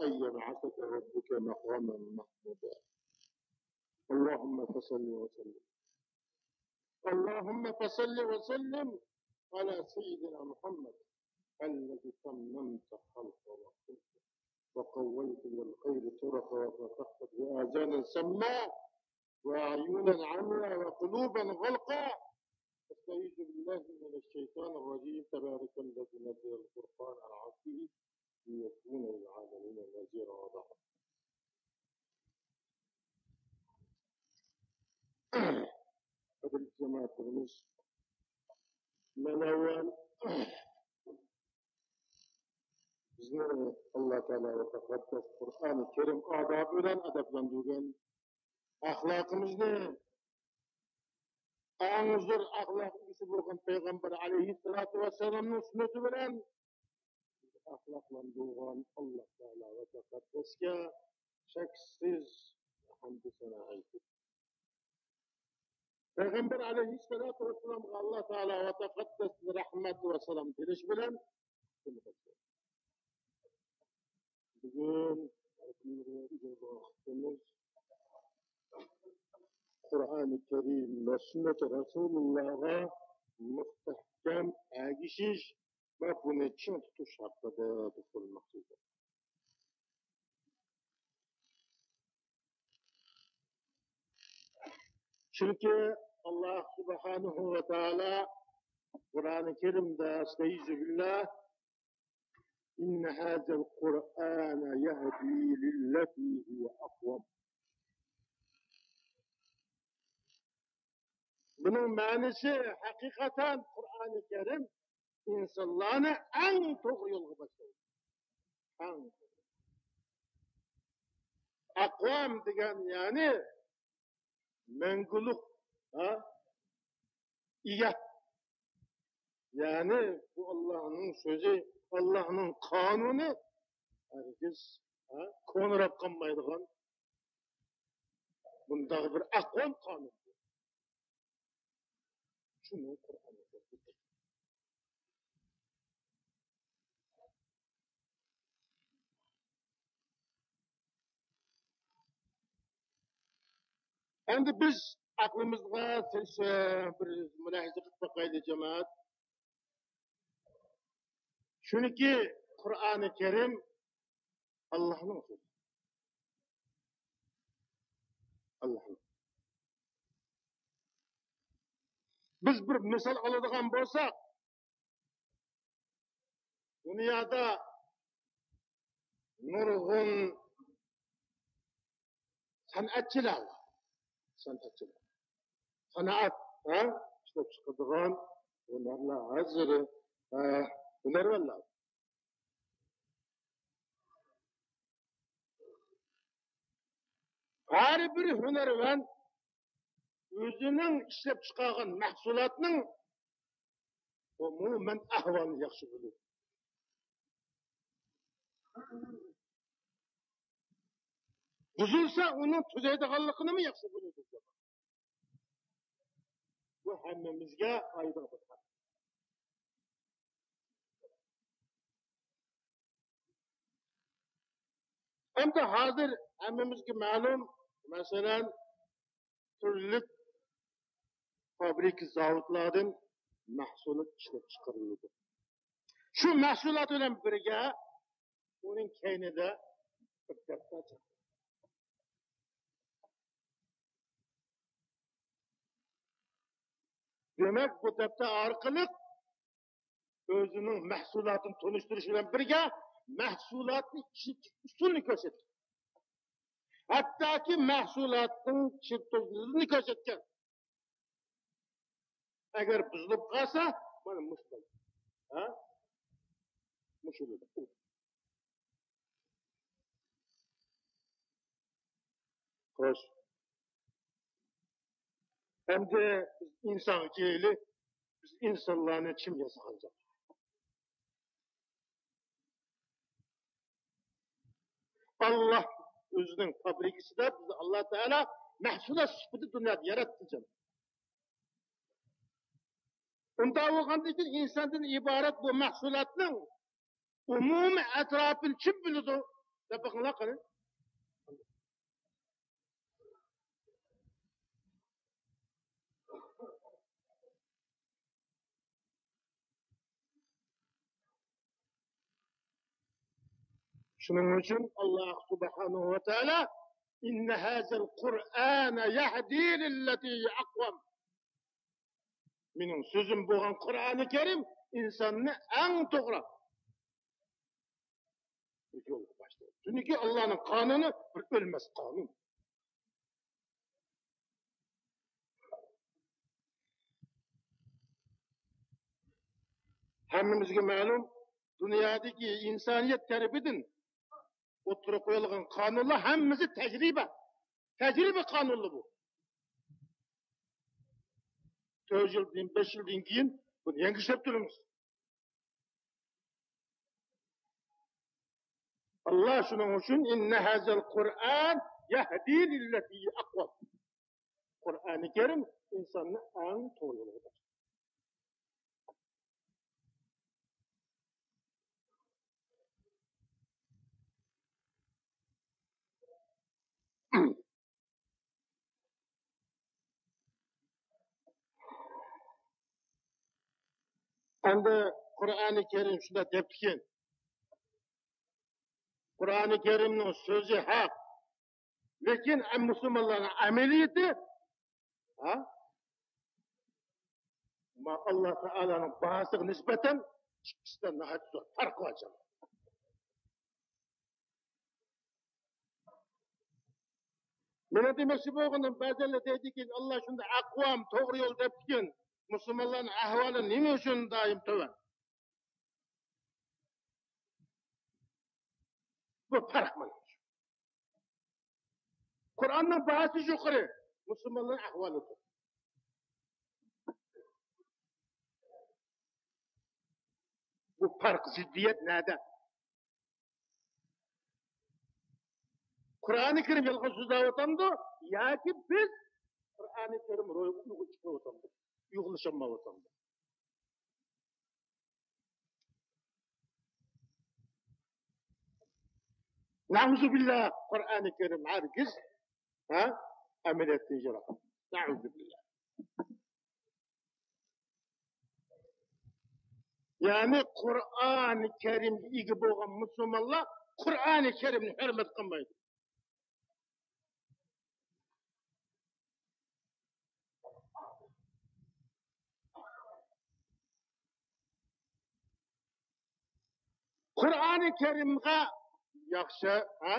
أن يبعثك ربك مقاما محمودا. اللهم فصل وسلم اللهم فصل وسلم على سيدنا محمد الذي تممت خلقه وخلقه وقويت للخير طرقه وفتحت به آذانا سمعا وعيونا عميا وقلوبا غلقا. أستعيذ بالله من الشيطان الرجيم. تبارك الذي نزل الفرقان على عبده ليكون للعالمين نذيرا. قەدىرلىك جامائەتلىرىمىز، مەن ئەۋۋەل بىزنى ئاللا تائالا ۋە تەقەددەس قۇرئانى كەرىم ئادابى بىلەن ئەدەپلەندۈرگەن، ئەخلاقىمىزنى ئەڭ زور ئەخلاق ئىگىسى بولغان پەيغەمبەر ئەلەيھىسسالاتۇ ۋەسسالامنىڭ سۈننىتى بىلەن ئەخلاقلاندۇرغان ئاللا تائالا ۋە تەقەددەسكە چەكسىز ھەمدۇ سانا ئېيتىپ، پەيغەمبەر ئەلەيھىسسالاتۇ ۋەسسالامغا ئاللا تائالا ۋە تەقەددەس رەھمەت ۋە سالام تىلەش بىلەن بۈگۈن قۇرئانى كەرىم ۋە سۈننەت رەسۇلۇللاغا مۇستەھكەم ئەگىشىش ۋە بۇنى چىڭ تۇتۇش ھەققىدە توختالماقچى ئىدۇق. چۈنكى ئاللا سۇبھانەھۇ ۋە تائالا قۇرئانى كەرىمدە، ئەستەئىزۇبىللا، إن هذا القرآن يهدي للتي هي أقوم. بۇنىڭ مەنىسى، ھەقىقەتەن قۇرئانى كەرىم ئىنسانلارنى ئەڭ توغرا يولغا باشلايدۇ. ئەڭ توغرا. ئەقۋام دېگەن، يەنى مەڭگۈلۈك، ھە؟ ئىگە. يەنى بۇ ئاللانىڭ سۆزى، ئاللانىڭ قانۇنى ھەرگىز، ھە، كونىراپ قالمايدىغان بۇنداق بىر ئەقۋام قانۇن. شۇنىڭ قۇرئانى. ئەمدى بىز ئەقلىمىزغا بىر مۇلاھىزە قىلىپ باقايلى، جامائەت. چۈنكى قۇرئانى كەرىم ئاللانىڭ سۆزى. ئاللانىڭ. بىز بىر مىسال ئالىدىغان بولساق، دۇنيادا نۇرغۇن سەنئەتچىلەر بار. سەنئەتچىلەر. سانائەت، ھە؟ ئىشلەپچىقىرىدىغان ھۈنەرلەر ھازىر، ھە، ھۈنەرۋەنلەر. ھەر بىر ھۈنەرۋەن ئۆزىنىڭ ئىشلەپچىقارغان مەھسۇلاتنىڭ ئومۇمەن ئەھۋالىنى ياخشى بىلىدۇ. بۇزۇلسا، ئۇنىڭ تۈزەيدىغانلىقىنىمۇ ياخشى بىلىدۇ. بۇ ھەممىمىزگە ئايدىغان بىر ھەق. ئەمدى ھازىر ھەممىمىزگە مەلۇم، مەسىلەن، تۈرلۈك فابرىكا، زاۋۇتلاردىن مەھسۇلات ئىشلەپ چىقىرىلىدۇ. شۇ مەھسۇلات بىلەن بىرگە ئۇنىڭ كەينىدە بىر دەپتەر چىقىدۇ. دېمەك، بۇ دەپتەر ئارقىلىق ئۆزىنىڭ مەھسۇلاتىنى تونۇشتۇرۇش بىلەن بىرگە، مەھسۇلاتنى ئىشلىتىش ئۇسۇلىنى كۆرسەتكەن. ھەتتاكى مەھسۇلاتنىڭ چېرتياژلىرىنى كۆرسەتكەن. ئەگەر بۇزۇلۇپ قالسا، مانا مۇشۇ بولىدۇ. ھە؟ مۇشۇ بولىدۇ. خوش. ئەمدى بىز ئىنسانغا كېلەيلى. بىز ئىنسانلارنى كىم ياسىغان؟ ئاللا ئۆزىنىڭ فابرىكىسىدا بىزنى ئاللا تائالا مەھسۇلات سۈپىتىدە دۇنيادا ياراتتى، جان. ئۇنداق بولغاندىن كېيىن ئىنساندىن ئىبارەت بۇ مەھسۇلاتنىڭ ئومۇمىي ئەتراپىنى كىم بىلىدۇ؟ دەپ بېقىڭلار قېنى. شۇنىڭ ئۈچۈن ئاللاھ سۇبھانەھۇ ۋە تائالا، «إن هذا القرآن يهدي للتي هي أقوم.» مېنىڭ سۆزۈم بولغان قۇرئانى كەرىم ئىنساننى ئەڭ توغرا بىر يولغا باشلايدۇ. چۈنكى ئاللاھنىڭ قانۇنى بىر ئۆلمەس قانۇن. ھەممىمىزگە مەلۇم، دۇنيادىكى ئىنسانىيەت تەرىپىدىن ئوتتۇرىغا قويۇلغان قانۇنلار ھەممىسى تەجرىبە. تەجرىبە قانۇنلىرى بۇ. تۆت يىلدىن، بەش يىلدىن كېيىن بۇنى يەنە ئىشلەپ تۇرىمىز. ئاللاھ شۇنىڭ ئۈچۈن، «إن هذا القرآن يهدي للتي هي أقوم.» قۇرئانى كەرىم ئىنساننى ئەڭ توغرا يولغا باشلايدۇ. ئەمدى قۇرئانى كەرىم شۇنداق دەپتىكەن، قۇرئانى كەرىمنىڭ سۆزى ھەق، لېكىن ئەم-، مۇسۇلمانلارنىڭ ئەمەلىيىتى، ھە؟ ما ئاللاھ تائالانىڭ باھاسىغا نىسبەتەن ئىككىسىدە ناھايىتى زور پەرق بار، جانلار. مېنىڭ دېمەكچى بولغىنىم، بەزىلەر دەيدىكى، ئاللاھ شۇنداق ئەقۋام، توغرا يول دەپتىكەن، مۇسۇلمانلارنىڭ ئەھۋالى نېمە ئۈچۈن دائىم تۆۋەن؟ بۇ پەرق مانا. قۇرئاننىڭ باھاسى يۇقىرى، مۇسۇلمانلارنىڭ ئەھۋالى توغرا. بۇ پەرق، زىددىيەت نەدە؟ قۇرئانى كەرىم يالغان سۆزلەۋاتامدۇ ياكى بىز قۇرئانى كەرىم روھىغا ئۇيغۇن چىقىۋاتامدۇ، ئۇيغۇنلىشالمايۋاتامدۇ؟ نەئۇزۇبىللا، قۇرئانى كەرىم ھەرگىز، ھە، ئەمەلىيەتتىن يىراق. نەئۇزۇبىللا. يەنى قۇرئانى كەرىمگە ئىگە بولغان مۇسۇلمانلار قۇرئانى كەرىمنى ھۆرمەت قىلمايدۇ. قۇرئانى كەرىمغا ياخشى، ھە؟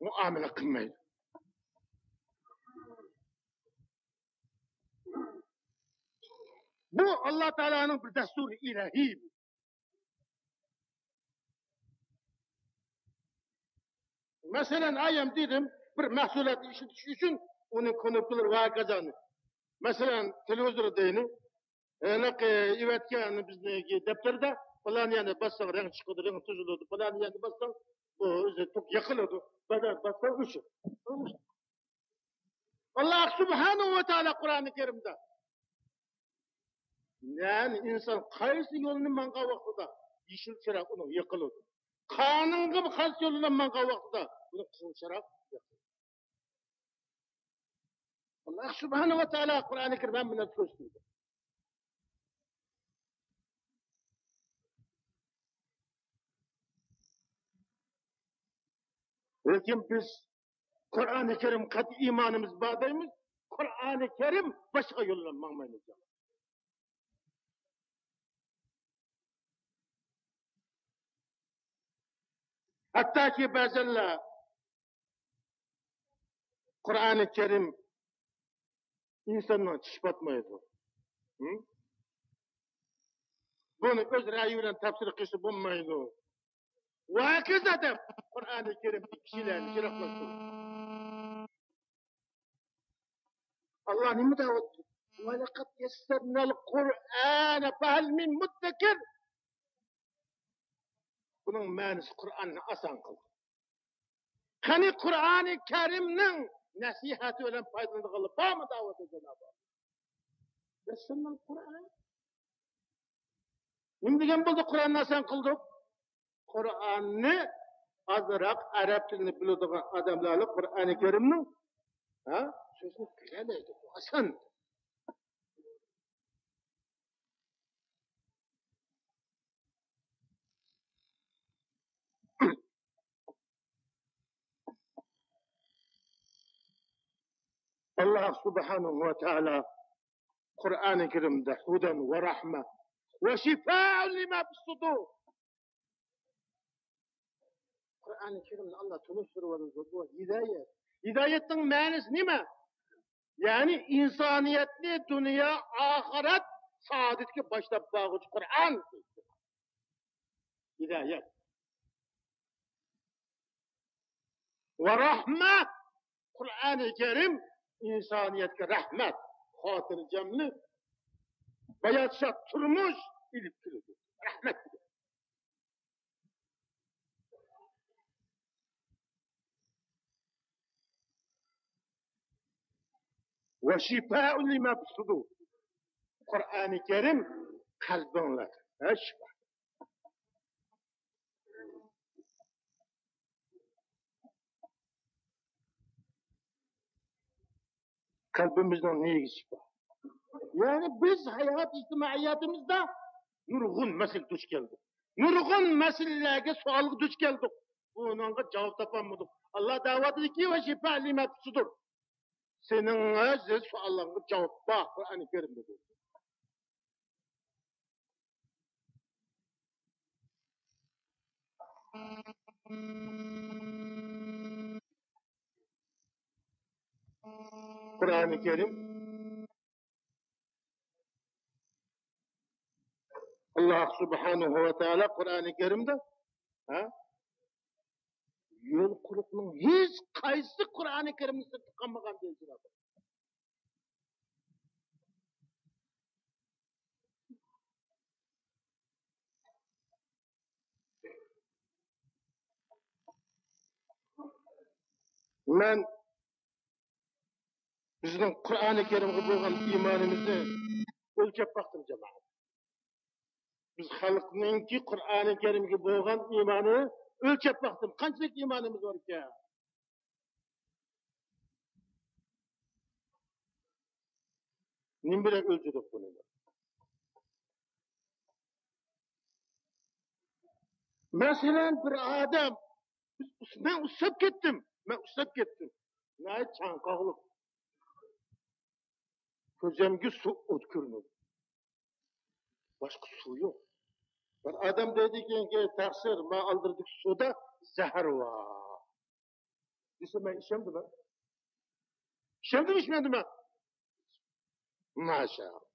مۇئامىلە قىلمايدۇ. بۇ ئاللا تائالانىڭ بىر دەستۇرى ئىلاھى. مەسىلەن، ئايەم دېدىم، بىر مەھسۇلاتنى ئىشلىتىش ئۈچۈن ئۇنىڭ كۇنۇپكىلىرى ۋە ھاكازانى. مەسىلەن، تېلېۋىزور دەيلى. ھېلىقى ئېۋەتكەن بىزنىڭكى دەپتەردە، پىلان يەرنى باسساڭ رەڭ چىقىدۇ، رەڭ تۈزۈلىدۇ، پىلان يەرنى باسساڭ بۇ ئۆزى توك يېقىلىدۇ، پىلان باسساڭ ئۆچىدۇ. ئاللا سۇبھانەھۇ ۋە تائالا قۇرئانى كەرىمدە، يەنى ئىنسان قايسى يولنى ماڭغان ۋاقتىدا يېشىل چىراغ ئۇنىڭ يېقىلىدۇ. قانۇنغا قايسى يول بىلەن ماڭغان ۋاقتىدا ئۇنىڭ قىزىل چىراغ يېقىلىدۇ. ئاللا سۇبھانەھۇ ۋە تائالا قۇرئانى كەرىم ھەممە نەرسە كۆرسىتىدۇ. لېكىن بىز قۇرئانى كەرىم قەتئىي ئىمانىمىز بار دەيمىز، قۇرئانى كەرىم باشقا يول بىلەن ماڭمايمىز. ھەتتاكى بەزەنلەر قۇرئانى كەرىم ئىنساننىڭ چىشى پاتمايدۇ. ھە؟ بۇنى ئۆز رەيى بىلەن تەپسىر قىلسا بولمايدۇ. ۋە ھاكازا دەپ قۇرئانى كەرىمدىن كىشىلەرنى يىراقلاشتۇرىدۇ. ئاللا نېمە دەۋاتىدۇ؟ ولقد يسرنا القرآن فهل من مدكر. بۇنىڭ مەنىسى قۇرئاننى ئاسان قىلدى. قېنى قۇرئانى كەرىمنىڭ نەسىھەتى بىلەن پايدىلىنىدىغانلار بارمۇ دەۋاتىدۇ جانابى ئاللا؟ يسرنا القرآن. نېمە دېگەن بولدى؟ قۇرئاننى ئاسان قىلدۇق. قۇرئاننى ئازراق ئەرەب تىلىنى بىلىدىغان ئادەملەرلا قۇرئانى كەرىمنىڭ، ھە، سۆزىنى بىلەلەيدۇ. بۇ ئاسان. ئاللاھ سۇبھانەھۇ ۋە تائالا قۇرئانى كەرىمدە ھۇدەن ۋە رەھمە ۋە شىفائۇن لىما فىسسۇدۇر. قۇرئانى كەرىمدە ئاللاھ تونۇشتۇرۇۋاتىدۇ، بۇ ھىدايەت. ھىدايەتنىڭ مەنىسى نېمە؟ يەنى ئىنسانىيەتنى دۇنيا، ئاخىرەت سائادىتىگە باشلاپ بارغۇچى قۇرئان. ھىدايەت. ۋە رەھمە. قۇرئانى كەرىم ئىنسانىيەتكە رەھمەت، خاتىرجەملىك، باياشات تۇرمۇش ئېلىپ كېلىدۇ. رەھمەت دېگەن. ۋە شىفائۇن لىما فىسسۇدۇر. قۇرئانى كەرىم قەلبىڭلارغا شىپا. قەلبىمىزنىڭ نېيىگە شىپا. يەنى بىز ھايات ئىجتىمائىياتىمىزدا نۇرغۇن مەسىلە دۇچ كەلدۇق. نۇرغۇن مەسىلىلەرگە، سوئالغا دۇچ كەلدۇق. بۇنىڭغا جاۋاب تاپالمىدۇق. ئاللاھ دەۋاتىدۇكى، ۋە شىفائۇن لىما فىسسۇدۇر. سېنىڭ ئۆز سوئاللىرىڭغا جاۋاب بار، قۇرئانى كەرىمدە دەيدۇ. قۇرئانى كەرىم، ئاللاھ سۇبھانەھۇ ۋە تائالا قۇرئانى كەرىمدە، ھە؟ يول قۇرۇقنىڭ ھېچ قايسىسى قۇرئانى كەرىمدىن سىرتتا قالمىغان دەيدۇ. مەن بىزنىڭ قۇرئانى كەرىمگە بولغان ئىمانىمىزنى ئۆلچەپ باقتىم، جامائەت. بىز خەلقنىڭكى قۇرئانى كەرىمگە بولغان ئىمانىنى ئۆلچەپ باقتىم. قانچىلىك ئىمانىمىز بار ئىكەن؟ نېمە بىلەن ئۆلچىدۇق بۇنى؟ مەسىلەن، بىر ئادەم، مەن ئۇسساپ كەتتىم، مەن ئۇسساپ كەتتىم. ناھايىتى چاڭقاقلىق. كۆزۈمگە سۇ ئوت كۆرۈنىدۇ. باشقا سۇ يوق. بىر ئادەم دەيدىكەنكى، تەقسىر، ما ئالدىدىكى سۇدا زەھەر بار دېسە، مەن ئىشەندىمەن. ئىشەندىم، ئىشەندىمەن. ماشائاللاھ.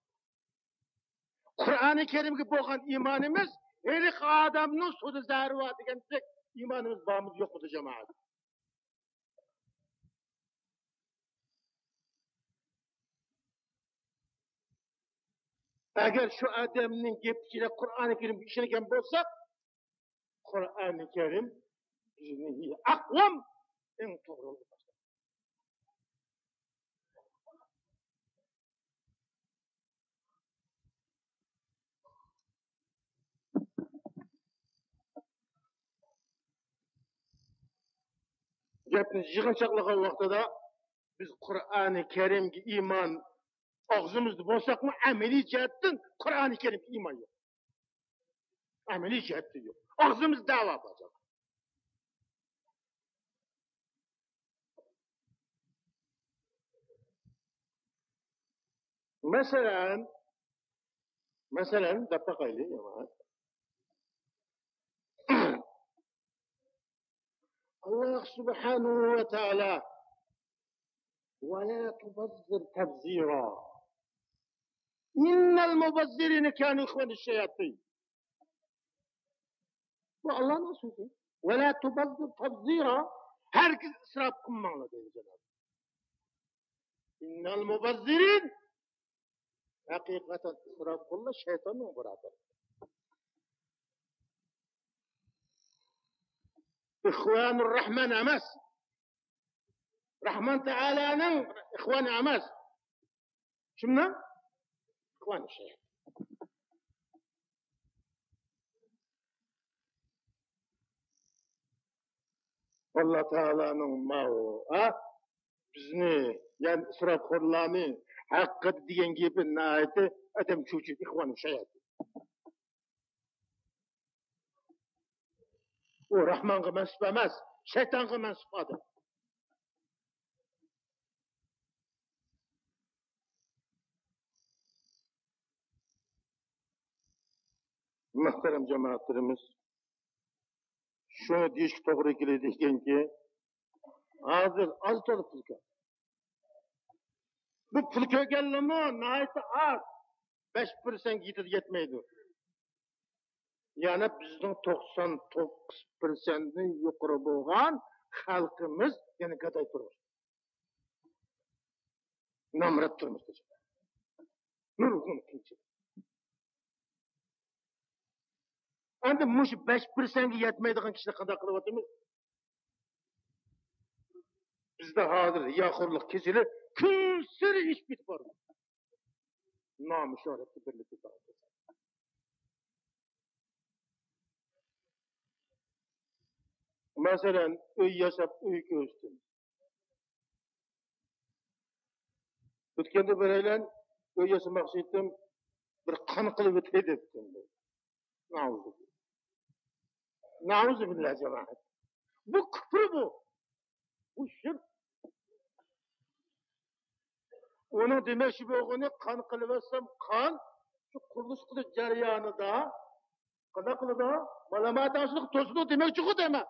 قۇرئانى كەرىمگە بولغان ئىمانىمىز، ھېلىقى ئادەمنىڭ سۇدا زەھەر بار دېگەندەك ئىمانىمىز بارمىدى، يوقمىدى، جامائەت؟ ئەگەر شۇ ئادەمنىڭ گېپى ئىچىدە قۇرئانى كەرىمگە ئىشەنگەن بولساق، قۇرئانى كەرىم بىزنى ئەقۋەم، ئەڭ توغرا يولغا باشلايدۇ. گەپنى يىغىنچاقلىغان ۋاقتىدا، بىز قۇرئانى كەرىمگە ئىمان ئاغزىمىزدا بولساقمۇ، ئەمەلىي جەھەتتىن قۇرئانى كەرىمگە ئىمان يوق. ئەمەلىي جەھەتتە يوق. ئاغزىمىزدا دەۋا بار. مەسىلەن، مەسىلەن، دەپ باقايلى، جامائەت. ئاللاھ سۇبھانەھۇ ۋە تائالا، «ولا تبذر تبذيرا. إن المبذرين كانوا إخوان الشياطين.» بۇ ئاللانىڭ سۆزى. «ولا تبذر تبذيرا.» ھەرگىز ئىسراپ قىلماڭلار دەيدۇ جانابى. «إن المبذرين.» ھەقىقەتەن ئىسراپخورلار شەيتاننىڭ بۇرادىرى. ئىخۋانۇر راھمان ئەمەس. راھمان تائالانىڭ ئىخۋانى ئەمەس. كىمنىڭ؟ ئىخۋانى شەيتان. ئاللا تائالانىڭ ماۋۇ، ھە؟ بىزنى، يەنى ئىسراپخورلارنى ھەققىدە دېگەن گېپى ناھايىتى ئادەم چۆچۈيدۇ، ئىخۋانۇ شەيتان. ئۇ راھمانغا مەنسۇپ ئەمەس، شەيتانغا مەنسۇپ ئادەم. مۇھتەرەم جامائەتلىرىمىز، شۇنى دېيىشكە توغرا كېلىدىكەنكى، ھازىر ئاز تولا پۇل كەلدى. بۇ پۇل كەلگەنلىمۇ ناھايىتى ئاز. بەش پىرسەنتكە يېتىدۇ، يەتمەيدۇ. يەنى بىزنىڭ توقسان توققۇز پىرسەنتتىن يۇقىرى بولغان خەلقىمىز يەنە گاداي تۇرمۇشتا، نامرات تۇرمۇشتا، نۇرغۇن قىيىنچىلىق. ئەمدى مۇشۇ بەش پىرسەنتكە يەتمەيدىغان كىشىلەر قانداق قىلىۋاتىمىز؟ بىزدە ھازىر رىياخورلۇق كېسىلى كۈنسېرى ئېشىپ كېتىپ بارىدۇ. نام-شۆھرەتكە بىرلىككە بارىدۇ. مەسىلەن، ئۆي ياساپ، ئۆي كۆرسىتىمىز. ئۆتكەندە بىرەيلەن ئۆي ياسىماقچى ئىدىم، بىر قان قىلىپ ئۆتەي دەپتۇ. نەئۇزۇبىللا. نەئۇزۇبىللا، جامائەت. بۇ كۇپۇر بۇ. بۇ شىرك. ئۇنىڭ دېمەكچى بولغىنى، قان قىلىۋەتسەم، قان شۇ قۇرۇلۇش قىلىش جەريانىدا قانداق قىلىدۇ؟ بالا ماتاڭشىلىق توسىدۇ دېمەكچىغۇ دەيمەن.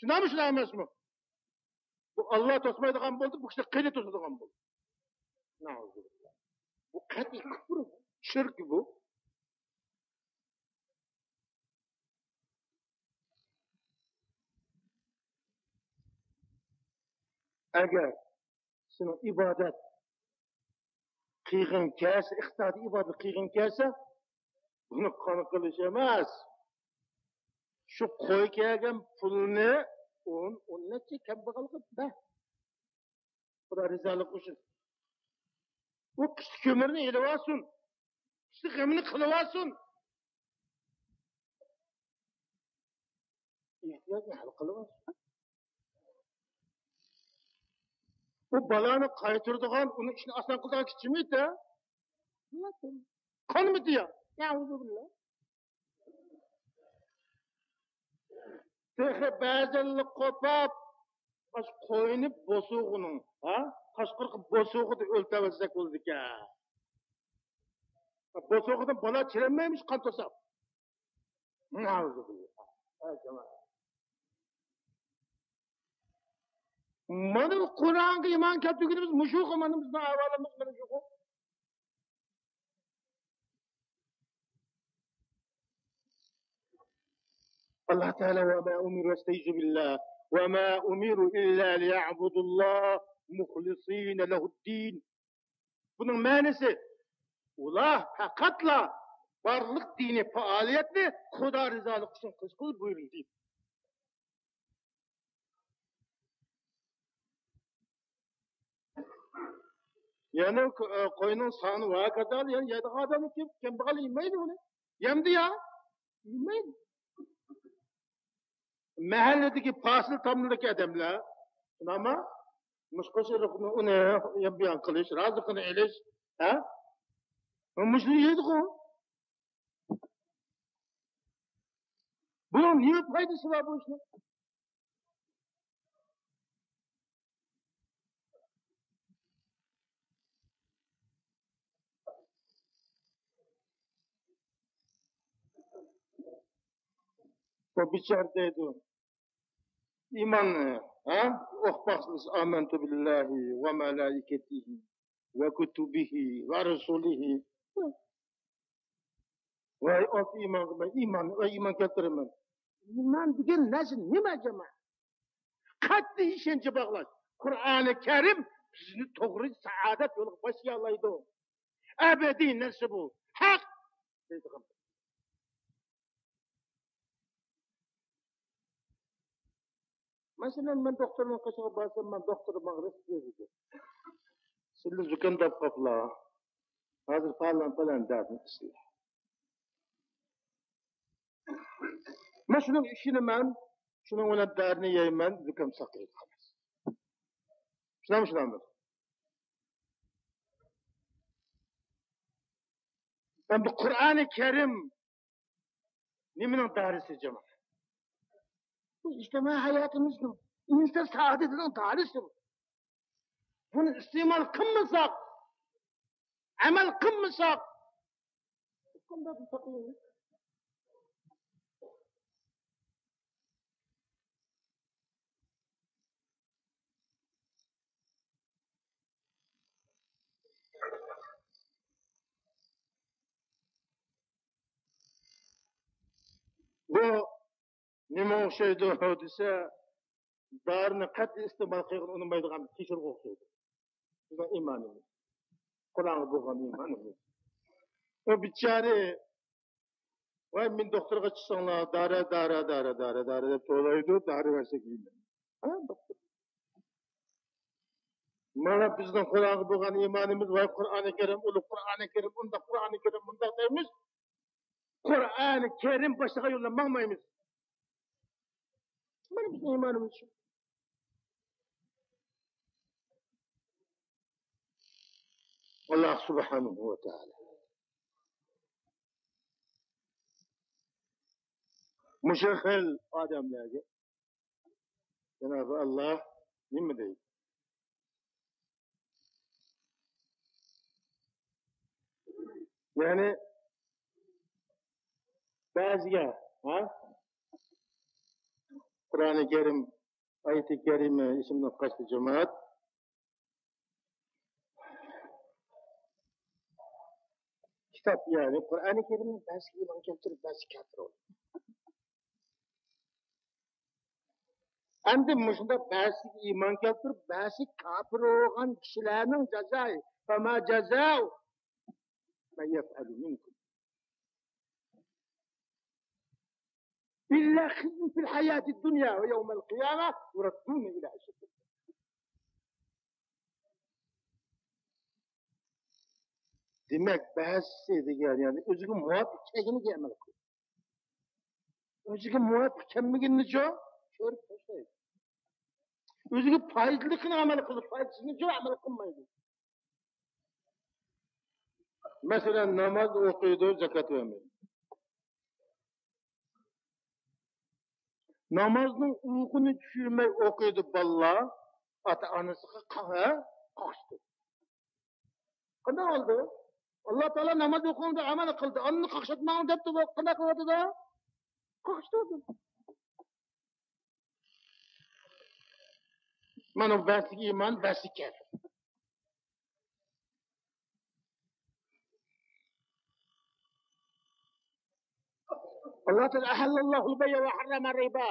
شۇنداقمۇ، شۇنداق ئەمەسمۇ؟ بۇ ئاللا توسمايدىغان بولدى، بۇ كىشى قېنى توسىدىغان بولدى؟ نەئۇزۇبىللا. بۇ قەتئىي كۇپۇر، شىرك بۇ. ئەگەر سېنىڭ ئىبادەت قىلغىڭ كەلسە، ئىقتىسادىي ئىبادەت قىلغىڭ كەلسە، بۇنى قان قىلىش ئەمەس. شۇ قوي كەلگەن پۇلنى ئون، ئون نەچچە كەمبەغەلگە بەر. خۇدا رىزالىقى ئۈچۈن. ئۇ قىشتا كۆمۈرنى ئېلىۋالسۇن. قىشتا غېمىنى قىلىۋالسۇن. ئېھتىياجنى ھەل قىلىۋالسۇن. بۇ بالانى قايتۇرىدىغان، ئۇنىڭ ئىشىنى ئاسان قىلىدىغان كىشىمىدى؟ قانمىدى يا. نەئۇزۇبىللا. تېخى بەزەنلا قوپاپ، ئاشۇ قوينى بوسۇغىنىڭ، ھە؟ قاشقۇرۇق بوسۇغىدا ئۆلتۈرۈۋەتسەك بولىدىكەن. بوسۇغىدىن بالا چىرەلمەيمىش قان توساپ. نەئۇزۇبىللا. ھەي جامائەت. مانا بۇ قۇرئانغا ئىمان كەلتۈرگىنىمىز مۇشۇغۇ، مانا بىزنىڭ ئەھۋالىمىز مانا شۇغۇ. ئاللا تائالا، وما أمروا، أستعيذ بالله، وما أمروا إلا ليعبدوا الله مخلصين له الدين. بۇنىڭ مەنىسى، ئۇلار پەقەتلا بارلىق دىنىي پائالىيەتنى خۇدا رىزالىقى ئۈچۈن قىلىشقا بۇيرۇلدى. يەنى قوينىڭ سانى ۋە كازالىك، يەنى يەيدىغان ئادەمنى كەم، كەمبەغەل يېمەيدۇ بۇنى. يەمدى يا؟ يېمەيدۇ. مەھەللىدىكى پاسىل تاملىدىكى ئادەملەر، شۇنداقمۇ؟ مۇشۇ قوشۇقنى ئۇنى يەم بىيان قىلىش، رازىقىنى ئېلىش، ھە؟ مۇشۇنى يەيدىغۇ. بۇنىڭ نېمە پايدىسى بار بۇ ئىشنىڭ؟ بۇ بىچارە دەيدۇ، ئىمان، ھە؟ ئوقۇپ باقسىز، آمنت بالله وملائكته وكتبه ورسله. ۋاي ئالتە ئىمانغا مەن ئىمان، ۋاي ئىمان كەلتۈرىمەن. ئىمان دېگەن نەرسە نېمە جامائەت؟ قەتئىي ئىشەنچ باغلاش. قۇرئانى كەرىم بىزنى توغرا سائادەت يولىغا باشلىيالايدۇ. ئەبەدىي نەرسە بۇ. ھەق دەيدىغان. مەسىلەن، مەن دوختۇرنىڭ قېشىغا بارسام، مەن دوختۇر ماڭا رېتسېپت يېزىدۇ. سىلى زۇكام دەپ قاپلا. ھازىر پالان، پالان دەردىنى ئىچىڭلار. مەن شۇنىڭغا ئىشىنىمەن، شۇنىڭ بىلەن دەرىنى يەيمەن، زۇكام ساقىيىدۇ، خالاس. شۇنداقمۇ، شۇنداقمۇ؟ ئەمدى قۇرئانى كەرىم نېمىنىڭ دارىسى، جامائەت؟ بۇ ئىجتىمائىي ھاياتىمىزنىڭ، ئىنسان سائادىتىنىڭ دارىسى بۇ. بۇنى ئىستېمال قىلمىساق، ئەمەل قىلمىساق، قانداق ساقىيىمىز؟ ئۇ نېمە ئوخشايدۇ دېسە، دارىنى قەتئىي ئىستېمال قىلغىلى ئۇنىمايدىغان كېسەلگە ئوخشايدۇ. بىزنىڭ ئىمانىمىز. قۇرئانغا بولغان ئىمانىمىز. ئۇ بىچارە، ۋاي، مېنى دوختۇرغا چىقساڭلار، دارا، دارا، دارا، دارا، دارا دەپ توۋلايدۇ، دارا بەرسەك يەيمەن. ھە، دوختۇر. مانا بىزنىڭ قۇرئانغا بولغان ئىمانىمىز، ۋاي، قۇرئانى كەرىم، ئۇلۇغ قۇرئانى كەرىم، ئۇنداق قۇرئانى كەرىم، مۇنداق دەيمىز. قۇرئانى كەرىم باشلىغان يولدا ماڭمايمىز. مانا بىزنىڭ ئىمانىمىز شۇ. ئاللا سۇبھانەھۇ ۋە تائالا مۇشۇ خىل ئادەملەرگە جانابى ئاللا نېمە دەيدۇ؟ يەنى بەزىگە، ھە؟ قۇرئانى كەرىم، ئايىتى كەرىمە ئېسىمدىن قاچتى، جامائەت. كىتاب، يەنى قۇرئانى كەرىمنى بەزىسىگە ئىمان كەلتۈرۈپ، بەزىسى كاپىر بولدى. ئەمدى مۇشۇنداق بەزىسىگە ئىمان كەلتۈرۈپ، بەزىسى كاپىر بولغان كىشىلەرنىڭ جازائى، فما جزاء من يفعل منكم إلا خزي في الحياة الدنيا ويوم القيامة يردون إلى أشد العذاب. دېمەك، بەزىسى دېگەن، يەنى ئۆزىگە مۇۋاپىق كەلگىنىگە ئەمەل قىلىدۇ. ئۆزىگە مۇۋاپىق كەلمىگىنىنىچۇ؟ چۆرۈپ تاشلايدۇ. ئۆزىگە پايدىلىقىنى ئەمەل قىلىدۇ، پايدىسىزنىچۇ ئەمەل قىلمايدۇ. مەسىلەن، ناماز ئوقۇيدۇ، زاكات بەرمەيدۇ. نامازنىڭ ئۇيقۇنى چۈشۈرمەي ئوقۇيدۇ بالىلار، ئاتا-ئانىسىغا قا-، ھە؟ قاقشىتىدۇ. قانداق بولدى؟ ئاللا تائالا ناماز ئوقۇڭ دەپ ئەمر قىلدى، ئاندىن قاقشاتماڭ دەپتۇ، بۇ قانداق قىلىۋاتىدۇ؟ قاقشىتىۋاتىدۇ. مانا بەزىگە ئىمان، بەزىگە كەپىر. ئاللا تائالا، أحل الله البيع وحرم الربا.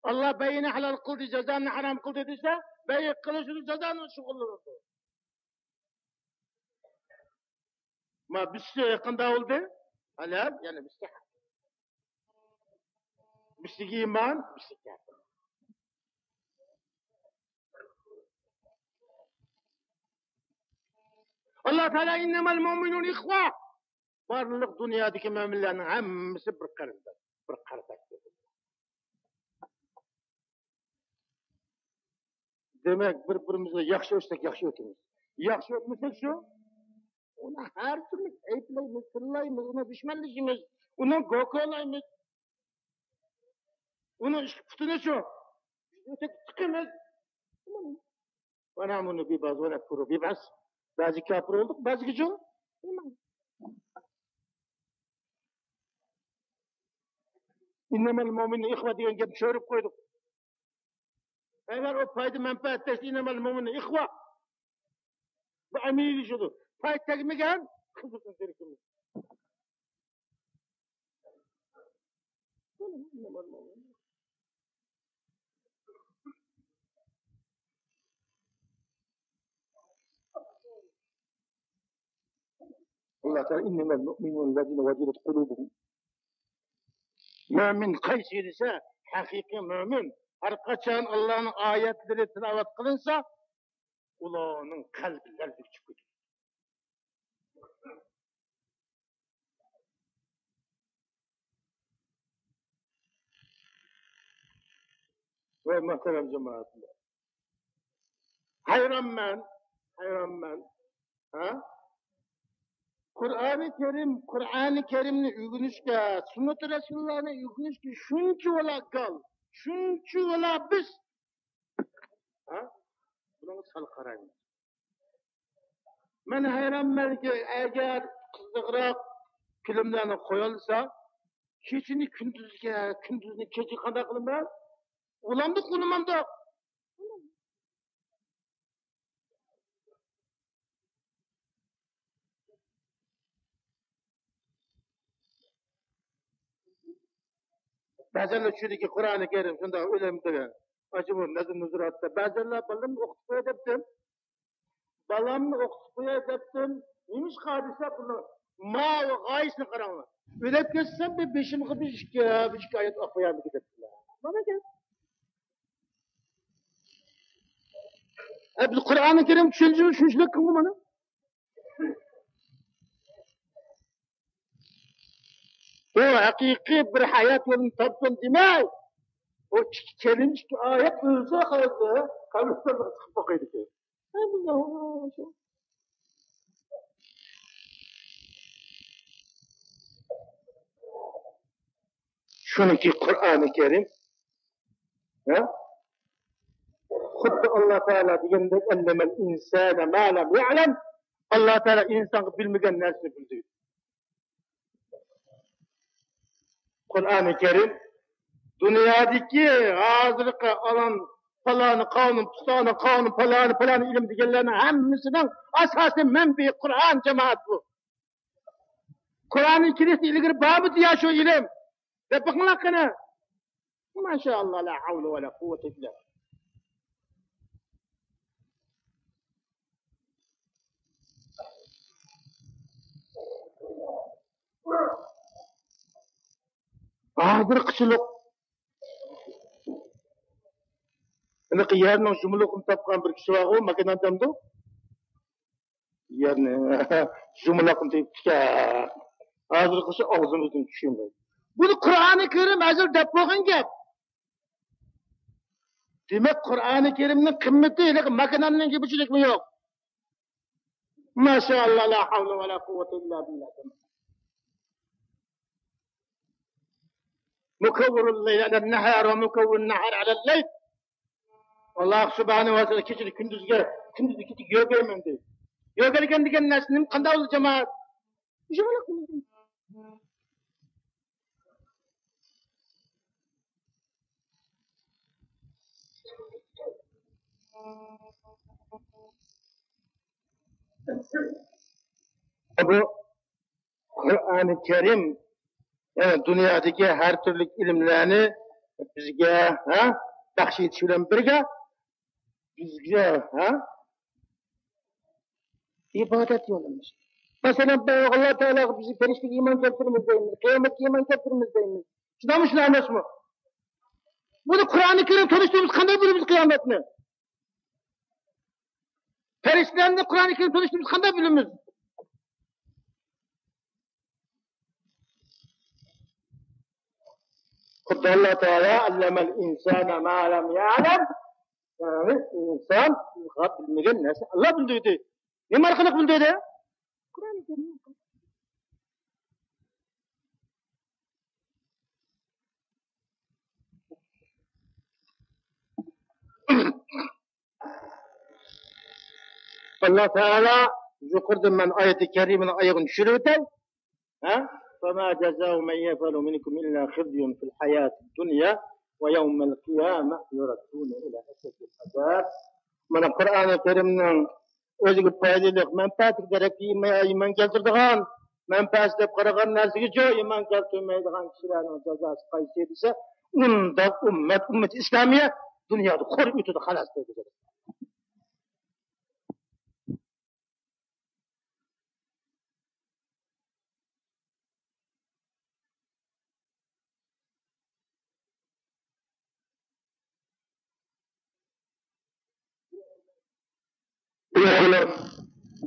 ئاللا بەيئنى ھالال قىلدى، جازانى ھارام قىلدى دېسە، بەيئ قىلىشىدۇ، جازانى شۇغۇللىنىدۇ. ما بىرسى قانداق بولدى؟ ھالال، يەنە بىرسى ھارام. بىرسىگە ئىمان، بىرسىگە كاپىر. ئاللا تائالا، إنما المؤمنون إخوة. بارلىق دۇنيادىكى مۆمىنلەرنىڭ ھەممىسى بىر قېرىنداش، بىر قەرداش. دېمەك، بىر-بىرىمىزگە ياخشى ئۆتسەك، ياخشى ئۆتىمىز. ياخشى ئۆتمىسەك شۇ، ئۇنى ھەر تۈرلۈك ئەيىبلەيمىز، تىللايمىز، ئۇنى دۈشمەنلىشىمىز، ئۇنى گوكۇلايمىز. ئۇنىڭ ئىككى پۇتىنى شۇ، بىز ئۆتۈپ چىقىمىز. ونؤمن ببعض ونكفر ببعض. بەزى كاپىر بولدۇق، بەزىگە جۇ. إنما المؤمنون إخوة دېگەن گەپنى چۆرۈپ قويدۇق. ئەگەر ئۇ پايدا مەنپەئەت تەگسە، إنما المؤمنون إخوة. بۇ ئەمەلىيلىشىدۇ. پايدا تەگمىگەن قىزىقىن تېرىكىمىز. ئاللا تائالا، إنما المؤمنون الذين وجلت قلوبهم. مۆمىن قايسى دېسە، ھەقىقىي مۆمىن، ھەر قاچان ئاللانىڭ ئايەتلىرى تىلاۋەت قىلىنسا، ئۇلارنىڭ قەلبى لەرزىگە چۈشۈپ كېتىدۇ. ۋەي مۆھتەرەم جامائەتلەر، ھەيرانمەن، ھەيرانمەن. ھە؟ قۇرئانى كەرىم، قۇرئانى كەرىمنى ئۆگىنىشكە، سۈننىتى رەسۇلۇللانى ئۆگىنىشكە شۇنچىۋالا گال، شۇنچىۋالا بىز، ھە؟ بۇنىڭغا سەل قارايمىز. مەن ھەيرانمەنكى، ئەگەر قىزىقراق فىلىملەرنى قويالىسا، كېچىنى كۈندۈزگە، كۈندۈزنى كېچىگە قانداق قىلىمەن؟ ئۇلامدۇق، ئۇنىمامدۇق. بەزەنلەر چۈشىدىكى قۇرئانى كەرىم شۇنداق ئۆلەمدىگەن. ئاشۇ بۇ نەزم ھۇزۇراتتا بەزەنلەر بالىلىرىمنى ئوقۇتۇپ قوياي دەپتىم. بالامنى ئوقۇتۇپ قوياي دەپتىم. نېمىشقا دېسە، بۇنى ماۋۇ غايىسىنى قاراڭلار. ئۆلۈپ كەتسەم، بىر بېشىمغا بىر ئىككى، بىر ئىككى ئايەت ئوقۇپ قويارمىكىن دەپتىلا. مانا گەپ. ئە، بىز قۇرئانى كەرىم چۈشەنچىمىز شۇنچىلىك قىلغۇ مانا. بۇ ھەقىقىي بىر ھايات يولىنى تاپتىم دېمەي، بۇ ئىككى كەلىم، ئىككى ئايەت ئۆزى ھازىر قەبرىستانلىققا چىقىپ باقايدىكەن. شۇنىڭكى قۇرئانى كەرىم، ھە؟ خۇددى ئاللا تائالا دېگەندەك، «ئەللەمەل ئىنسانە ما لەم يەئلەم»، ئاللا تائالا ئىنسانغا بىلمىگەن نەرسىنى بىلدۈردى. قۇرئانى كەرىم دۇنيادىكى ھازىرقى ئالان، پالانى قانۇن، پۇستانى قانۇن، پالانى، پالانى ئىلىم دېگەنلەرنىڭ ھەممىسىنىڭ ئاساسىي مەنبىيى قۇرئان، جامائەت، بۇ. قۇرئاننىڭ كىرىشتىن ئىلگىرى بارمىدى يا شۇ ئىلىم؟ دەپ بېقىڭلار قېنى. ماشائاللا، لا ھەۋلە ۋە لا قۇۋۋەتە ئىللا. ھازىرقىچىلىق ھېلىقى يەرنىڭ يۇمىلىقىنى تاپقان بىر كىشى بارغۇ، ماكىنا ئادەمدۇ؟ يەرنى يۇمىلاقنى تېگىپ تىكەن. ھازىرقىسى ئاغزىمىزدىن چۈشمەيدۇ. بۇنى قۇرئانى كەرىم ئەزەل دەپ بولغان گەپ. دېمەك، قۇرئانى كەرىمنىڭ قىممىتى ھېلىقى ماكىنانىڭ گېپىچىلىكمۇ يوق. ماشائاللا، لا ھەۋلە ۋە لا قۇۋۋەتە ئىللا بىللا. مۇكەۋۋىرۇل لەيلى ئەلەن نەھار ۋە مۇكەۋۋىرۇن نەھار ئەلەل لەيل. ئاللا سۇبھانەھۇ ۋە تائالا كېچىنى كۈندۈزگە، كۈندۈزنى كېچىگە يۆگەيمەن دەيدۇ. يۆگەلگەن دېگەن نەرسە نېمە، قانداق بولىدۇ، جامائەت؟ مۇشۇنداق بولىدۇ. بۇ قۇرئانى كەرىم، يەنى دۇنيادىكى ھەر تۈرلۈك ئىلىملەرنى بىزگە، ھە، بەخش ئېتىش بىلەن بىرگە، بىزگە، ھە، ئىبادەت يولىمىز. مەسىلەن، ئاللا تائالاغا بىز پەرىشتىگە ئىمان كەلتۈرىمىز دەيمىز، قىيامەتكە ئىمان كەلتۈرىمىز دەيمىز. شۇنداقمۇ، شۇنداق ئەمەسمۇ؟ بۇنى قۇرئانى كەرىم تونۇشتۇرمىسا قانداق بىلىمىز قىيامەتنى؟ پەرىشتىلەرنى قۇرئانى كەرىم تونۇشتۇرمىسا قانداق بىلىمىز؟ خۇددى ئاللا تائالا «ئەللەمەل ئىنسانە ما لەم يەئلەم»، يەنى ئىنسانغا بىلمىگەن نەرسىنى ئاللا بىلدۈردى. نېمە ئارقىلىق بىلدۈردى؟ قۇرئانى كەرىم. ئاللا تائالا يۇقىرىدا مەن ئايىتى كەرىمىنىڭ ئايىغىنى چۈشۈرۈۋېتەي. ھە؟ فما جزاء من يفعل منكم إلا خزي في الحياة الدنيا ويوم القيامة يردون إلى أشد العذاب. مانا قۇرئانى كەرىمنىڭ ئۆزىگە پايدىلىق، مەنپەئەتلىك تەرەپكە ئىمان، ئىمان كەلتۈرىدىغان، مەنپەئەتسىز دەپ قارىغان نەرسىگىچۇ ئىمان كەلتۈرمەيدىغان كىشىلەرنىڭ جازاسى قايسى دېسە، ئۇنداق ئۈممەت، ئۈممىتى ئىسلامىيە دۇنيادا خور ئۆتىدۇ، خالاس دەيدۇ.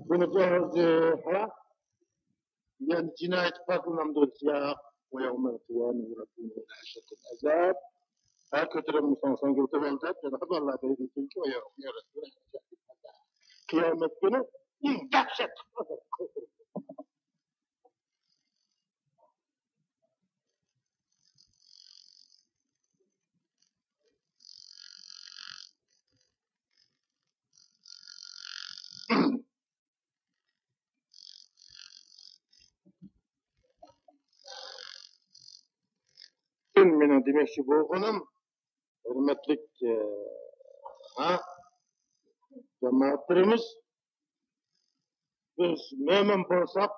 بۇنى، ھە؟ يەنى جىنايىتى پاكلىنامدۇ دېسە، ياق. ويوم القيامة يردون إلى أشد العذاب. ھە، كۆتۈرەلمىسەڭ سەن كۆتۈرەل دەپ، يەنە بالىلار دەيدۇ، چۈنكى قىيامەت كۈنى ئەڭ دەھشەتلىك. مېنىڭ دېمەكچى بولغىنىم، ھۆرمەتلىك، ئە، ھە، جامائەتلىرىمىز، بىز مۆمىن بولساق،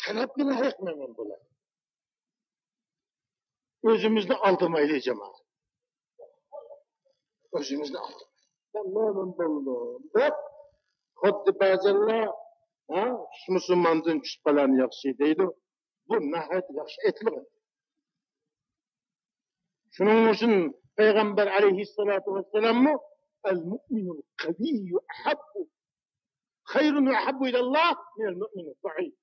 تەلەپكە لايىق مۆمىن بولايلى. ئۆزىمىزنى ئالدىمايلى، جامائەت. ئۆزىمىزنى ئالدىمايلى. مەن مۆمىن بولدۇم دەپ، خۇددى بەزىلەر، ھە، مۇسۇلماندىن چۈشۈپ قالغان ياخشى دەيدۇ. بۇ ناھايىتى ياخشى ئېيتىلغان. شۇنىڭ ئۈچۈن پەيغەمبەر ئەلەيھىسسالاتۇ ۋەسسالاممۇ، «المؤمن القوي أحب، خير وأحب إلى الله من المؤمن الضعيف.»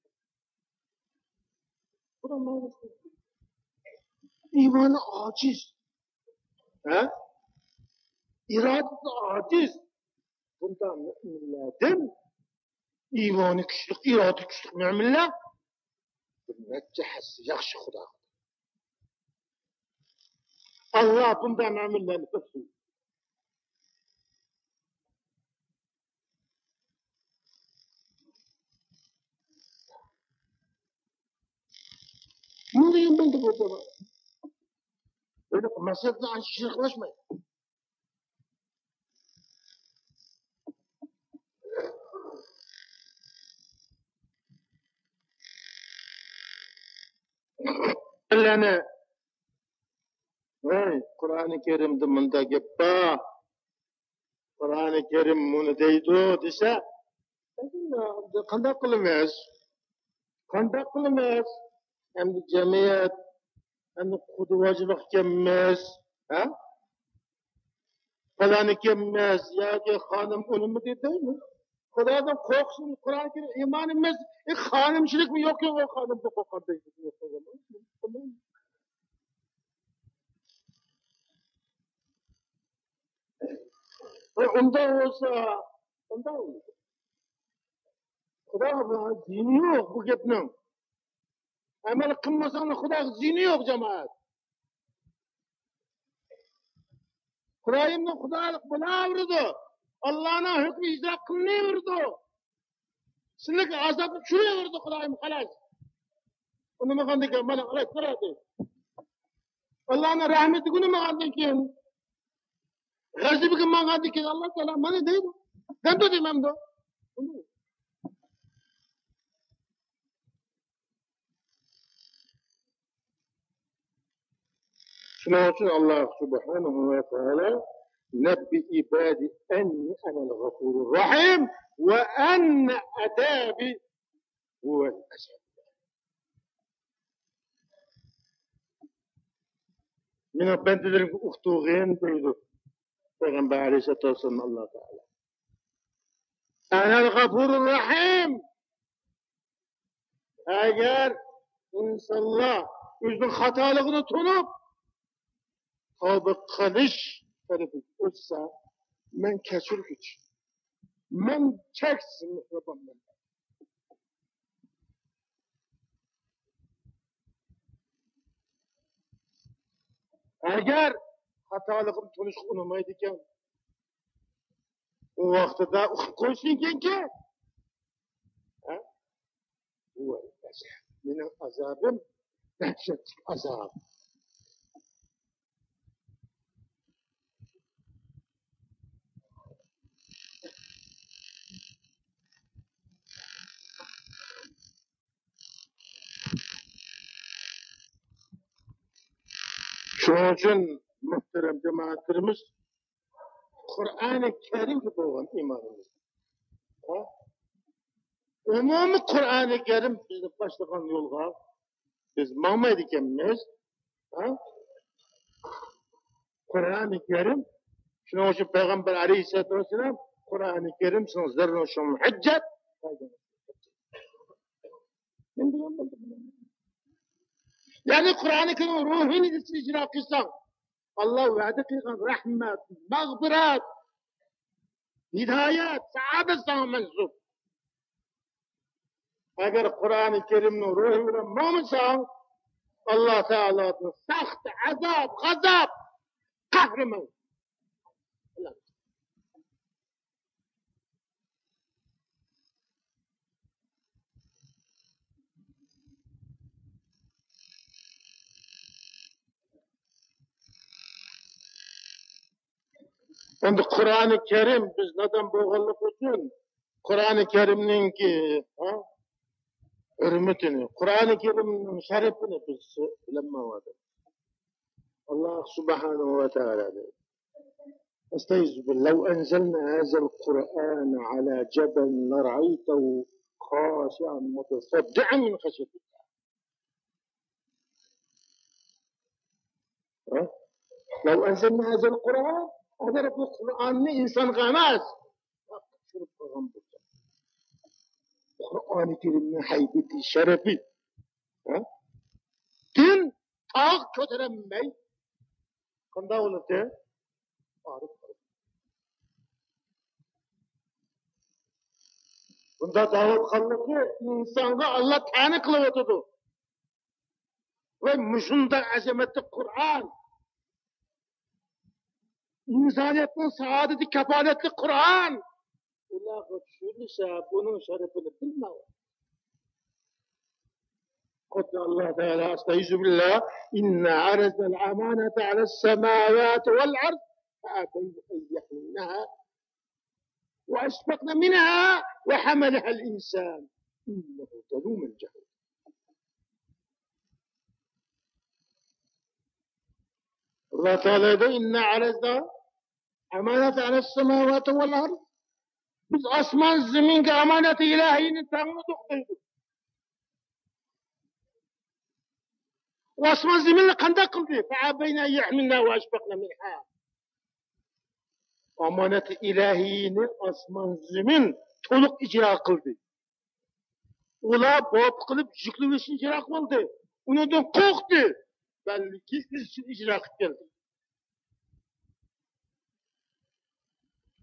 بۇنىڭ مەنىسى، ئىمانى ئاجىز، ھە؟ ئىرادىسى ئاجىز. بۇنداق مۆمىنلەردىن، ئىمانى كۈچلۈك، ئىرادىسى كۈچلۈك مۆمىنلەر بىر نەچچە ھەسسە ياخشى خۇدا. ئاللا بۇنداق مۆمىنلەرنى كۆپ سۆيىدۇ. نېمە دېگەن بولدى بۇ جاۋاب؟ بۇنداق مەسىلىدە ئانچە شېرىكلەشمەيدۇ. بىرلەرنى، ۋاي، قۇرئانى كەرىمدە مۇنداق گەپ بار، قۇرئانى كەرىم مۇنى دەيدۇ دېسە، قانداق قىلىمىز؟ قانداق قىلىمىز؟ ئەمدى جەمئىيەت، ئەمدى قۇدىۋاجلىق ئىكەنمىز، ھە؟ پالان ئىكەنمىز ياكى خانىم ئۇنىمىدى دەيمىز. خۇدادىن قورقسۇن، قۇرئان كەرىم ئىمانىمىز، ئى، خانىمچىلىكمۇ يوق، يوق، خانىمدىن قورققان دەيمىز. ئۇنداق بولسا، ئۇنداق بولسا، خۇداغا زىيىنى يوق بۇ گەپنىڭ. ئەمەل قىلمىساڭلار خۇداغا زىيىنى يوق، جامائەت. خۇدايىمنىڭ خۇدالىق بولاۋېرىدۇ. ئاللانىڭ ھۆكمى ئىجرا قىلىنىۋېرىدۇ. سىلىگە ئازابنى چۈشۈرۈۋېرىدۇ خۇدايىم، خالاس. ئۇنىمىغاندىن كېيىن مانا ئالايتتۇراتتى. ئاللانىڭ رەھمىتىگە ئۇنىمىغاندىن كېيىن، غەزىپىگە ماڭغاندىن كېيىن ئاللا تائالا مانا دەيدۇ. دەمدۇ دېمەمدۇ؟ شۇنىڭ ئۈچۈن ئاللا سۇبھانەھۇ ۋە تائالا، «نبئ عبادي أني أنا الغفور الرحيم وأن عذابي هو العذاب.» مېنىڭ بەندىلىرىمگە ئۇقتۇرغىن دەيدۇ پەيغەمبەر ئەلەيھىسسالاتۇ ۋەسسالام ئاللا تائالا. «أنا الغفور الرحيم.» ئەگەر ئىنسانلار ئۆزىنىڭ خاتالىقىنى تونۇپ، تەۋبە قىلىش تەرىپىگە ئۆتسە، مەن كەچۈرگۈچى، مەن چەكسىز مېھرىبانمەن. ئەگەر خاتالىقىنى تونۇشقا ئۇنىمايدىكەن، ئۇ ۋاقتىدا ئۇقۇپ قويسۇن ئىكەنكى، ھە؟ بۇ مېنىڭ ئازابىم دەھشەتلىك ئازاب. شۇنىڭ ئۈچۈن، مۆھتەرەم جامائەتلىرىمىز، قۇرئانى كەرىمگە بولغان ئىمانىمىز، ھە؟ ئومۇمىي قۇرئانى كەرىم بىزنى باشلىغان يولغا بىز ماڭمايدىكەنمىز، ھە؟ قۇرئانى كەرىم، شۇنىڭ ئۈچۈن پەيغەمبەر ئەلەيھىسسالاتۇ ۋەسسالام، «قۇرئانى كەرىم سىڭىڭ زەررۇن شۇڭ ھۆججەت.» يەنى قۇرئانى كەرىم روھىنى ئىجرا قىلساڭ، ئاللا ۋەدە قىلغان رەھمەت، مەغپىرەت، ھىدايەت، سائادەت ساڭا مەنسۇپ. ئەگەر قۇرئانى كەرىمنىڭ روھى بىلەن ماڭمىساڭ، ئاللا تائالادىن سەخت ئازاب، غازاب، قەھرىمان. ئەمدى قۇرئانى كەرىم بىز نادان بولغانلىقى ئۈچۈن قۇرئانى كەرىمنىڭكى، ھە، ھۆرمىتىنى، قۇرئانى كەرىمنىڭ شەرىپىنى بىز بىلەلمەيۋاتىمىز. ئاللاھ سۇبھانەھۇ ۋە تائالا دەيدۇ. أستعيذ بالله. لو أنزلنا هذا القرآن على جبل لرأيته خاشعا متصدعا من خشية الله. ھە؟ لو أنزلنا هذا القرآن، ئەگەر بۇ قۇرئاننى ئىنسانغا ئەمەس، چۈشۈرۈپ قويغان بولسا، قۇرئانى كەرىمنىڭ ھەيۋىتى، شەرىپى، ھە؟ دىن تاغ كۆتۈرەلمەي، قانداق بولاتتى؟ ئاغرىپ قالىدۇ. بۇنداق دەۋاتقانلىقى ئىنسانغا ئاللاھ تەنە قىلىۋاتىدۇ. ۋە مۇشۇنداق ئەزەمەتلىك قۇرئان، ئىنسانىيەتنىڭ سائادىتى كاپالەتلىك قۇرئان ئۇلارغا چۈشۈرۈلسە، بۇنىڭ شەرىپىنى بىلمەڭ. خۇددى ئاللاھ تائالا، أستعيذ بالله، إنا عرضنا الأمانة على السماوات والأرض فأبين أن يحملنها وأشفقن منها وحملها الإنسان إنه ظلوم جهول. ئاللاھ تائالا دەيدۇ، إنا عرضنا الأمانة على السماوات والأرض. بىز ئاسمان زېمىنگە ئامانەت ئىلاھىينى تەڭلىدۇق دەيدۇ. ئاسمان زېمىننى قانداق قىلدى؟ فأبين أن يحملنها وأشفقن منها. ئامانەت ئىلاھىينى ئاسمان زېمىن تولۇق ئىجرا قىلدى. ئۇلار بوپ قىلىپ يۈكلىۋېلىشنى ئىجرا قىلىۋالدى. ئۇنىڭدىن قورقتى. بەلكى ئىزچىل ئىجرا قىلىپ كەلدى.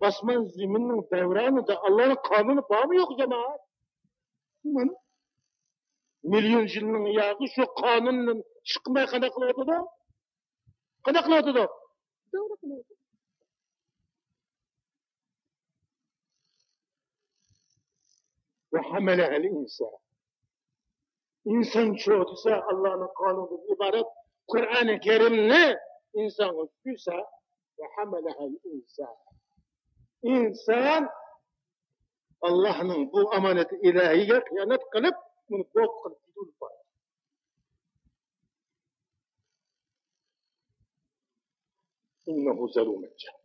ئاسمان زېمىننىڭ دەۋرانىدا ئاللانىڭ قانۇنى بارمۇ يوق، جامائەت؟ مانا. مىليون يىلنىڭ ياغى شۇ قانۇندىن چىقماي قانداق قىلىۋاتىدۇ؟ قانداق قىلىۋاتىدۇ؟ دەۋرە قىلىۋاتىدۇ. وحملها الإنسان. ئىنسان چۇ دېسە، ئاللانىڭ قانۇنىدىن ئىبارەت قۇرئانى كەرىمنى ئىنسانغا چۈشۈرسە، وحملها الإنسان. ئىنسان ئاللانىڭ بۇ ئامانىتى ئىلاھىيگە خىيانەت قىلىپ، بۇنى بوپ قىلىپ يۇتۇپ بارىدۇ. إنه ظلوم جهول.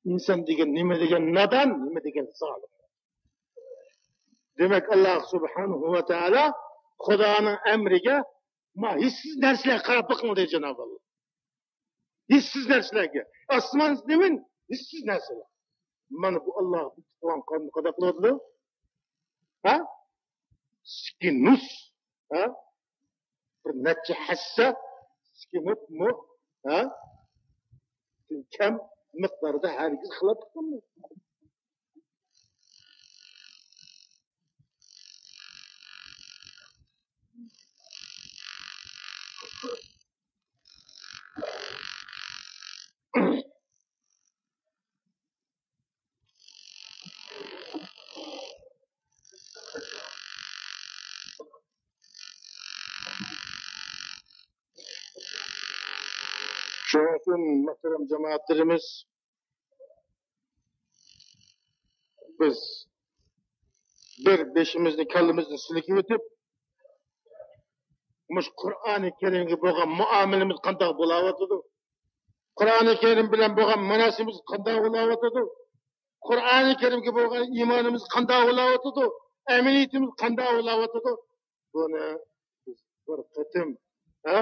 ئىنسان دېگەن نېمە دېگەن نادان، نېمە دېگەن زالىم. دېمەك، ئاللاھ سۇبھانەھۇ ۋە تائالا خۇدانىڭ ئەمرىگە، ما ھېسسىز نەرسىلەرگە قاراپ بېقىڭ دەيدۇ جانابى ئاللاھ. ھېسسىز نەرسىلەرگە. ئاسمان، زېمىن ھېسسىز نەرسىلەر. مانا بۇ ئاللاھ قىلغان قانۇننى قانداق قىلىۋاتىدۇ؟ ھە؟ سىكىنۇس. ھە؟ بىر نەچچە ھەسسە سىكىنۇسمۇ، ھە؟ كەم مىقداردا ھەرگىز خىلاپ قىلمايدۇ. شۇنىڭ ئۈچۈن، مۆھتەرەم جامائەتلىرىمىز، بىز بىر بېشىمىزنى، كاللىمىزنى سىلكىۋېتىپ، مۇشۇ قۇرئانى كەرىمگە بولغان مۇئامىلىمىز قانداق بولاۋاتىدۇ؟ قۇرئانى كەرىم بىلەن بولغان مۇناسىۋىتىمىز قانداق بولاۋاتىدۇ؟ قۇرئانى كەرىمگە بولغان ئىمانىمىز قانداق بولاۋاتىدۇ؟ ئەمەلىيىتىمىز قانداق بولاۋاتىدۇ؟ بۇنى بىز بىر قېتىم، ھە؟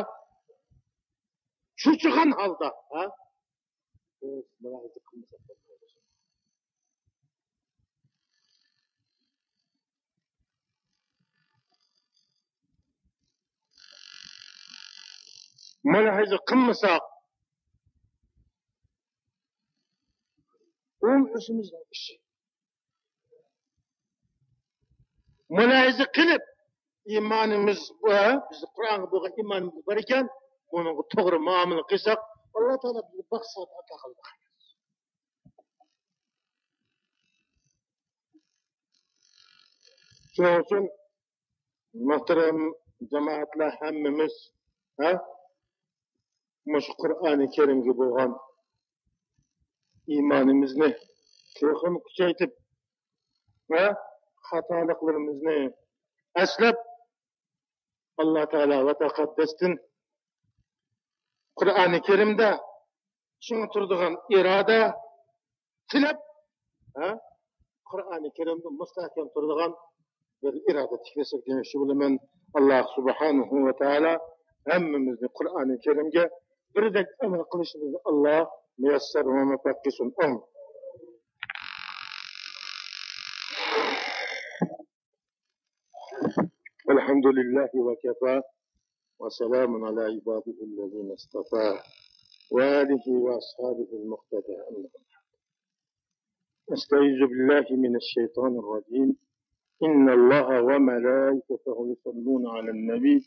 چۆچۈگەن ھالدا، ھە؟ بىز مۇلاھىزە قىلمىساق بولمايدۇ. مۇلاھىزە قىلمىساق، ئۇ ئۆزىمىزنىڭ ئىشى. مۇلاھىزە قىلىپ، ئىمانىمىز، بۇ، بىز قۇرئانغا بولغان ئىمانىمىز بار ئىكەن، بۇنىڭغا توغرا مۇئامىلە قىلساق، ئاللا تائالا بىزگە باخشىش ئاتا قىلىدۇ. شۇنىڭ ئۈچۈن، مۆھتەرەم جامائەتلەر، ھەممىمىز، ھە، مۇشۇ قۇرئانى كەرىمگە بولغان ئىمانىمىزنى تېخىمۇ كۈچەيتىپ ۋە خاتالىقلىرىمىزنى ئەسلەپ، ئاللا تائالا ۋە تەقەددەستىن قۇرئانى كەرىمدە چىڭ تۇرىدىغان ئىرادە تىلەپ، ھە، قۇرئانى كەرىمدە مۇستەھكەم تۇرىدىغان بىر ئىرادە تىكلىسەك دېمەكچى بولىمەن. ئاللا سۇبھانەھۇ ۋە تائالا ھەممىمىزنى قۇرئانى كەرىمگە بىردەك ئەمەل قىلىشىمىزنى ئاللا مۇيەسسەر ۋە مۇۋەپپەق قىلسۇن. ئامىن. الحمد لله وكفى وسلام على عباده الذين اصطفى وآله وأصحابه المقتدى. أما بعد. أستعيذ بالله من الشيطان الرجيم. إن الله وملائكته يصلون على النبي.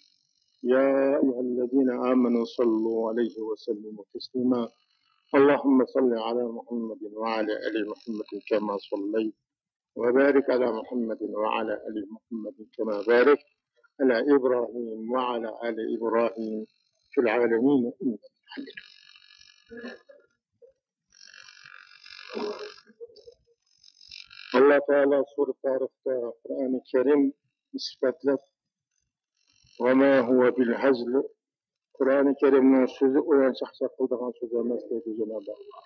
يا أيها الذين آمنوا صلوا عليه وسلموا تسليما. اللهم صل على محمد وعلى آل محمد كما صليت وبارك على محمد وعلى آل محمد كما باركت على إبراهيم وعلى آل إبراهيم في العالمين إنك حميد مجيد. ئاللا تائالا سۈرە تارىختا قۇرئانى كەرىم سۈپەتلەپ، وما هو بالهزل، قۇرئانى كەرىمنىڭ سۆزى ئويۇن چاقچاق قىلىدىغان سۆز ئەمەس دەيدۇ جانابى ئاللا.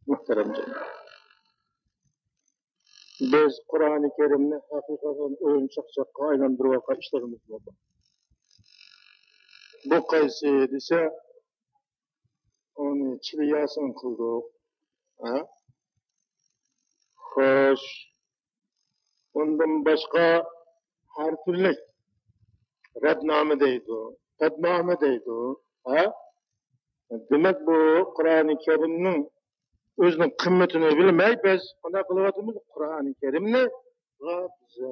مۇھتەرەم جاناب، بىز قۇرئانى كەرىمنى ھەقىقەتەن ئويۇن چاقچاققا ئايلاندۇرۇۋاتقان ئىشلىرىمىز بولدى. بۇ قايسى دېسە، ئۇنى چىلى ياسىن قىلدۇق. ھە؟ خوش. ئۇندىن باشقا ھەر تۈرلۈك رەدنامە دەيدۇ، قەدنامە دەيدۇ. ھە؟ دېمەك، بۇ قۇرئانى كەرىمنىڭ ئۆزىنىڭ قىممىتىنى بىلمەي، بىز قانداق قىلىۋاتىمىز؟ قۇرئانى كەرىمنى بىز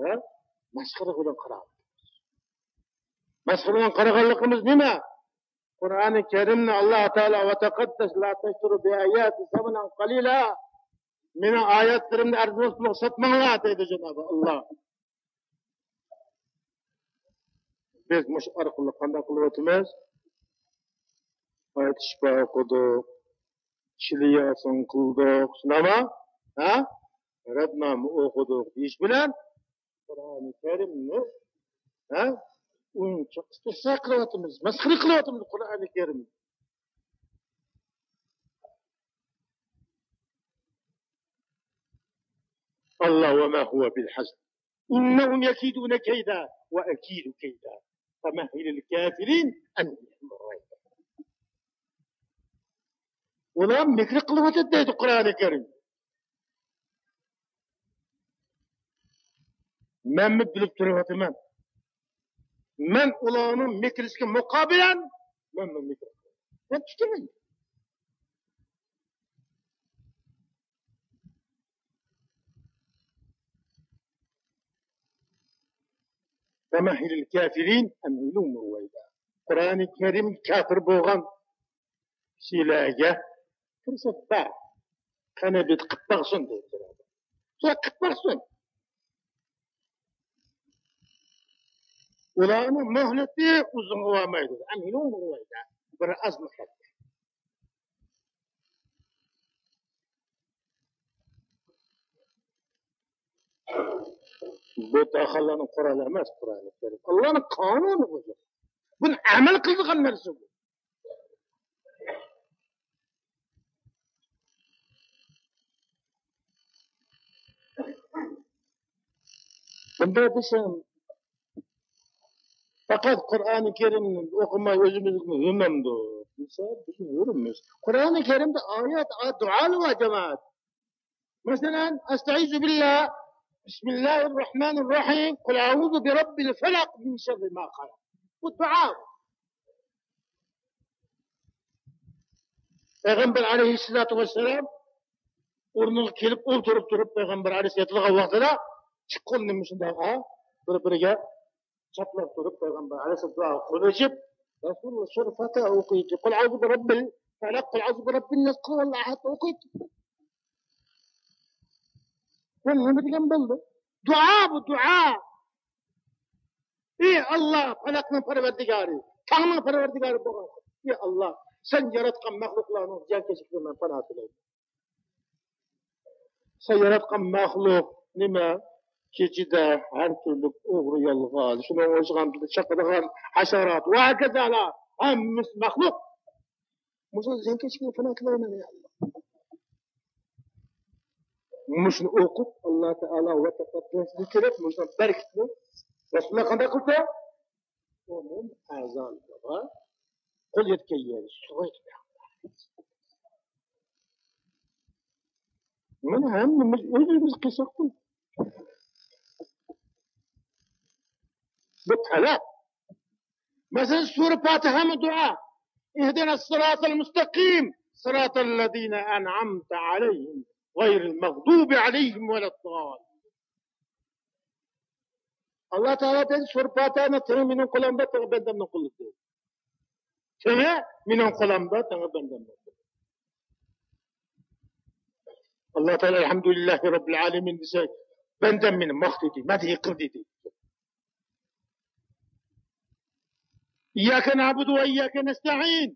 مەسخىرە بىلەن قاراۋاتىمىز. مەسخىرە بىلەن قارىغانلىقىمىز نېمە؟ قۇرئانى كەرىمنى ئاللا تائالا، ۋەتەقەددەس، لا تەشتۇرۇ بىئاياتى سەمەنەن قەلىلا، مېنىڭ ئايەتلىرىمنى ئەرزىمەس پۇلغا ساتماڭلار دەيدۇ جانابى ئاللا. بىز مۇشۇ ئارقىلىق قانداق قىلىۋاتىمىز؟ ئايەت شىپا ئوقۇدۇق، چىلى ياسىن قىلدۇق، شۇنداقمۇ؟ ھە؟ رەدنامە ئوقۇدۇق دېيىش بىلەن قۇرئانى كەرىمنى، ھە، ئويۇنچۇق ئىستېھزا قىلىۋاتىمىز، مەسخىرە قىلىۋاتىمىز قۇرئانى كەرىمنى. ئاللا، وما هو بالهزل إنهم يكيدون كيدا وأكيد كيدا فمهل الكافرين أمهلهم رويدا. ئۇلار مىكىر قىلىۋاتىدۇ دەيدۇ قۇرئانى كەرىم. مەنمۇ بىلىپ تۇرۇۋاتىمەن. مەن ئۇلارنىڭ مىكرىسىگە مۇقابىلەن، مەنمۇ مىكىر قىلىمەن. مەن تۇتىمەن. فمهل الكافرين أمهلهم رويدا. قۇرئانى كەرىم كاپىر بولغان كىشىلەرگە پۇرسەت بەر. قېنى بىر قىپ باقسۇن دەيدۇ. شۇ قىپ باقسۇن. ئۇلارنىڭ مۆھلىتى ئۇزۇنغا بارمايدۇ. أمهلهم رويدا. بىر ئاز مۆھلەت. بۇ داخاللارنىڭ قورالى ئەمەس، قۇرئانى كەرىم. ئاللانىڭ قانۇنى بۇ. بۇنى ئەمەل قىلىدىغان نەرسە بۇ. بۇنداق دېسەم، پەقەت قۇرئانى كەرىمنى ئوقۇماي ئۆزىمىزگىمۇ ھۆمەمدۇ دېسە، بىز ھۆرمىز. قۇرئانى كەرىمدە ئايەت، دۇئالار بار، جامائەت. مەسىلەن، أستعيذ بالله، بسم الله الرحمن الرحيم، قل أعوذ برب الفلق من شر ما خلق. بۇ دۇئا. پەيغەمبەر ئەلەيھىسسالاتۇ ۋەسسالام ئورنىغا كېلىپ ئولتۇرۇپ تۇرۇپ، پەيغەمبەر ئەلەيھىسسالام ياتىدىغان ۋاقتىدا ئىككى قولىنى مۇشۇنداق، ھە، بىر-بىرىگە چاپلاپ تۇرۇپ، پەيغەمبەر ئەلەيھىسسالام دۇئاغا قول ئېچىپ، رەسۇلۇللا سۈرە فاتىھە ئوقۇيتتى. قۇل ئەئۇزۇ بىرەببىل فەلەق، قۇل ئەئۇزۇ بىرەببىن ناس، قۇل ھۇۋەللاھۇ ئەھەد ئوقۇيتتى. بۇ نېمە دېگەن بولدى؟ دۇئا بۇ، دۇئا. ئى ئاللا، پەلەقنىڭ پەرۋەردىگارى، تاڭنىڭ پەرۋەردىگارى بولغان، ئى ئاللا، سەن ياراتقان مەخلۇقلارنىڭ زىيانكەشلىكىدىن مەن پاناھ تىلەيمەن. سەن ياراتقان مەخلۇق نېمە؟ كېچىدە ھەر تۈرلۈك ئوغرى، يالغان، شۇنىڭغا ئوخشىغان چاقىدىغان ھاشارات ۋە ھاكازالار. ھەممىسى مەخلۇق. مۇشۇ زەڭكەشكىنى پانا قىلايمەن، يا ئاللا. مۇشۇنى ئوقۇپ، ئاللا تائالا ۋە تەقەددەسنى كۆرۈپ، مۇشۇ بەرىكىتىنى رەسۇلۇللا قانداق قىلسا، ئۇمۇم ئەزالىرىغا قول يەتكەن يەرگە سۇغا يېتىپ. مانا ھەممىمىز ئۆزىمىز قىلساقمۇ، بۇ تەلەپ. مەسىلەن، سۈرە پاتىھەمۇ دۇئا. اهدنا الصراط المستقيم، صراط الذين أنعمت عليهم، غير المغضوب عليهم ولا الضالين. ئاللا تائالا دەيدۇ، سۈرە پاتىھەنى تېڭى مېنىڭ قولۇمدا، تېڭى بەندەمنىڭ قولىدا. تېڭى مېنىڭ قولۇمدا، تېڭى بەندەمنىڭ قولىدا. ئاللا تائالا ئەلھەمدۇلىللاھى رەببىل ئالەمىن دېسە، بەندەم مېنى ماختىدى، مەدھىي قىلدى دەيدۇ. إياك نعبد وإياك نستعين.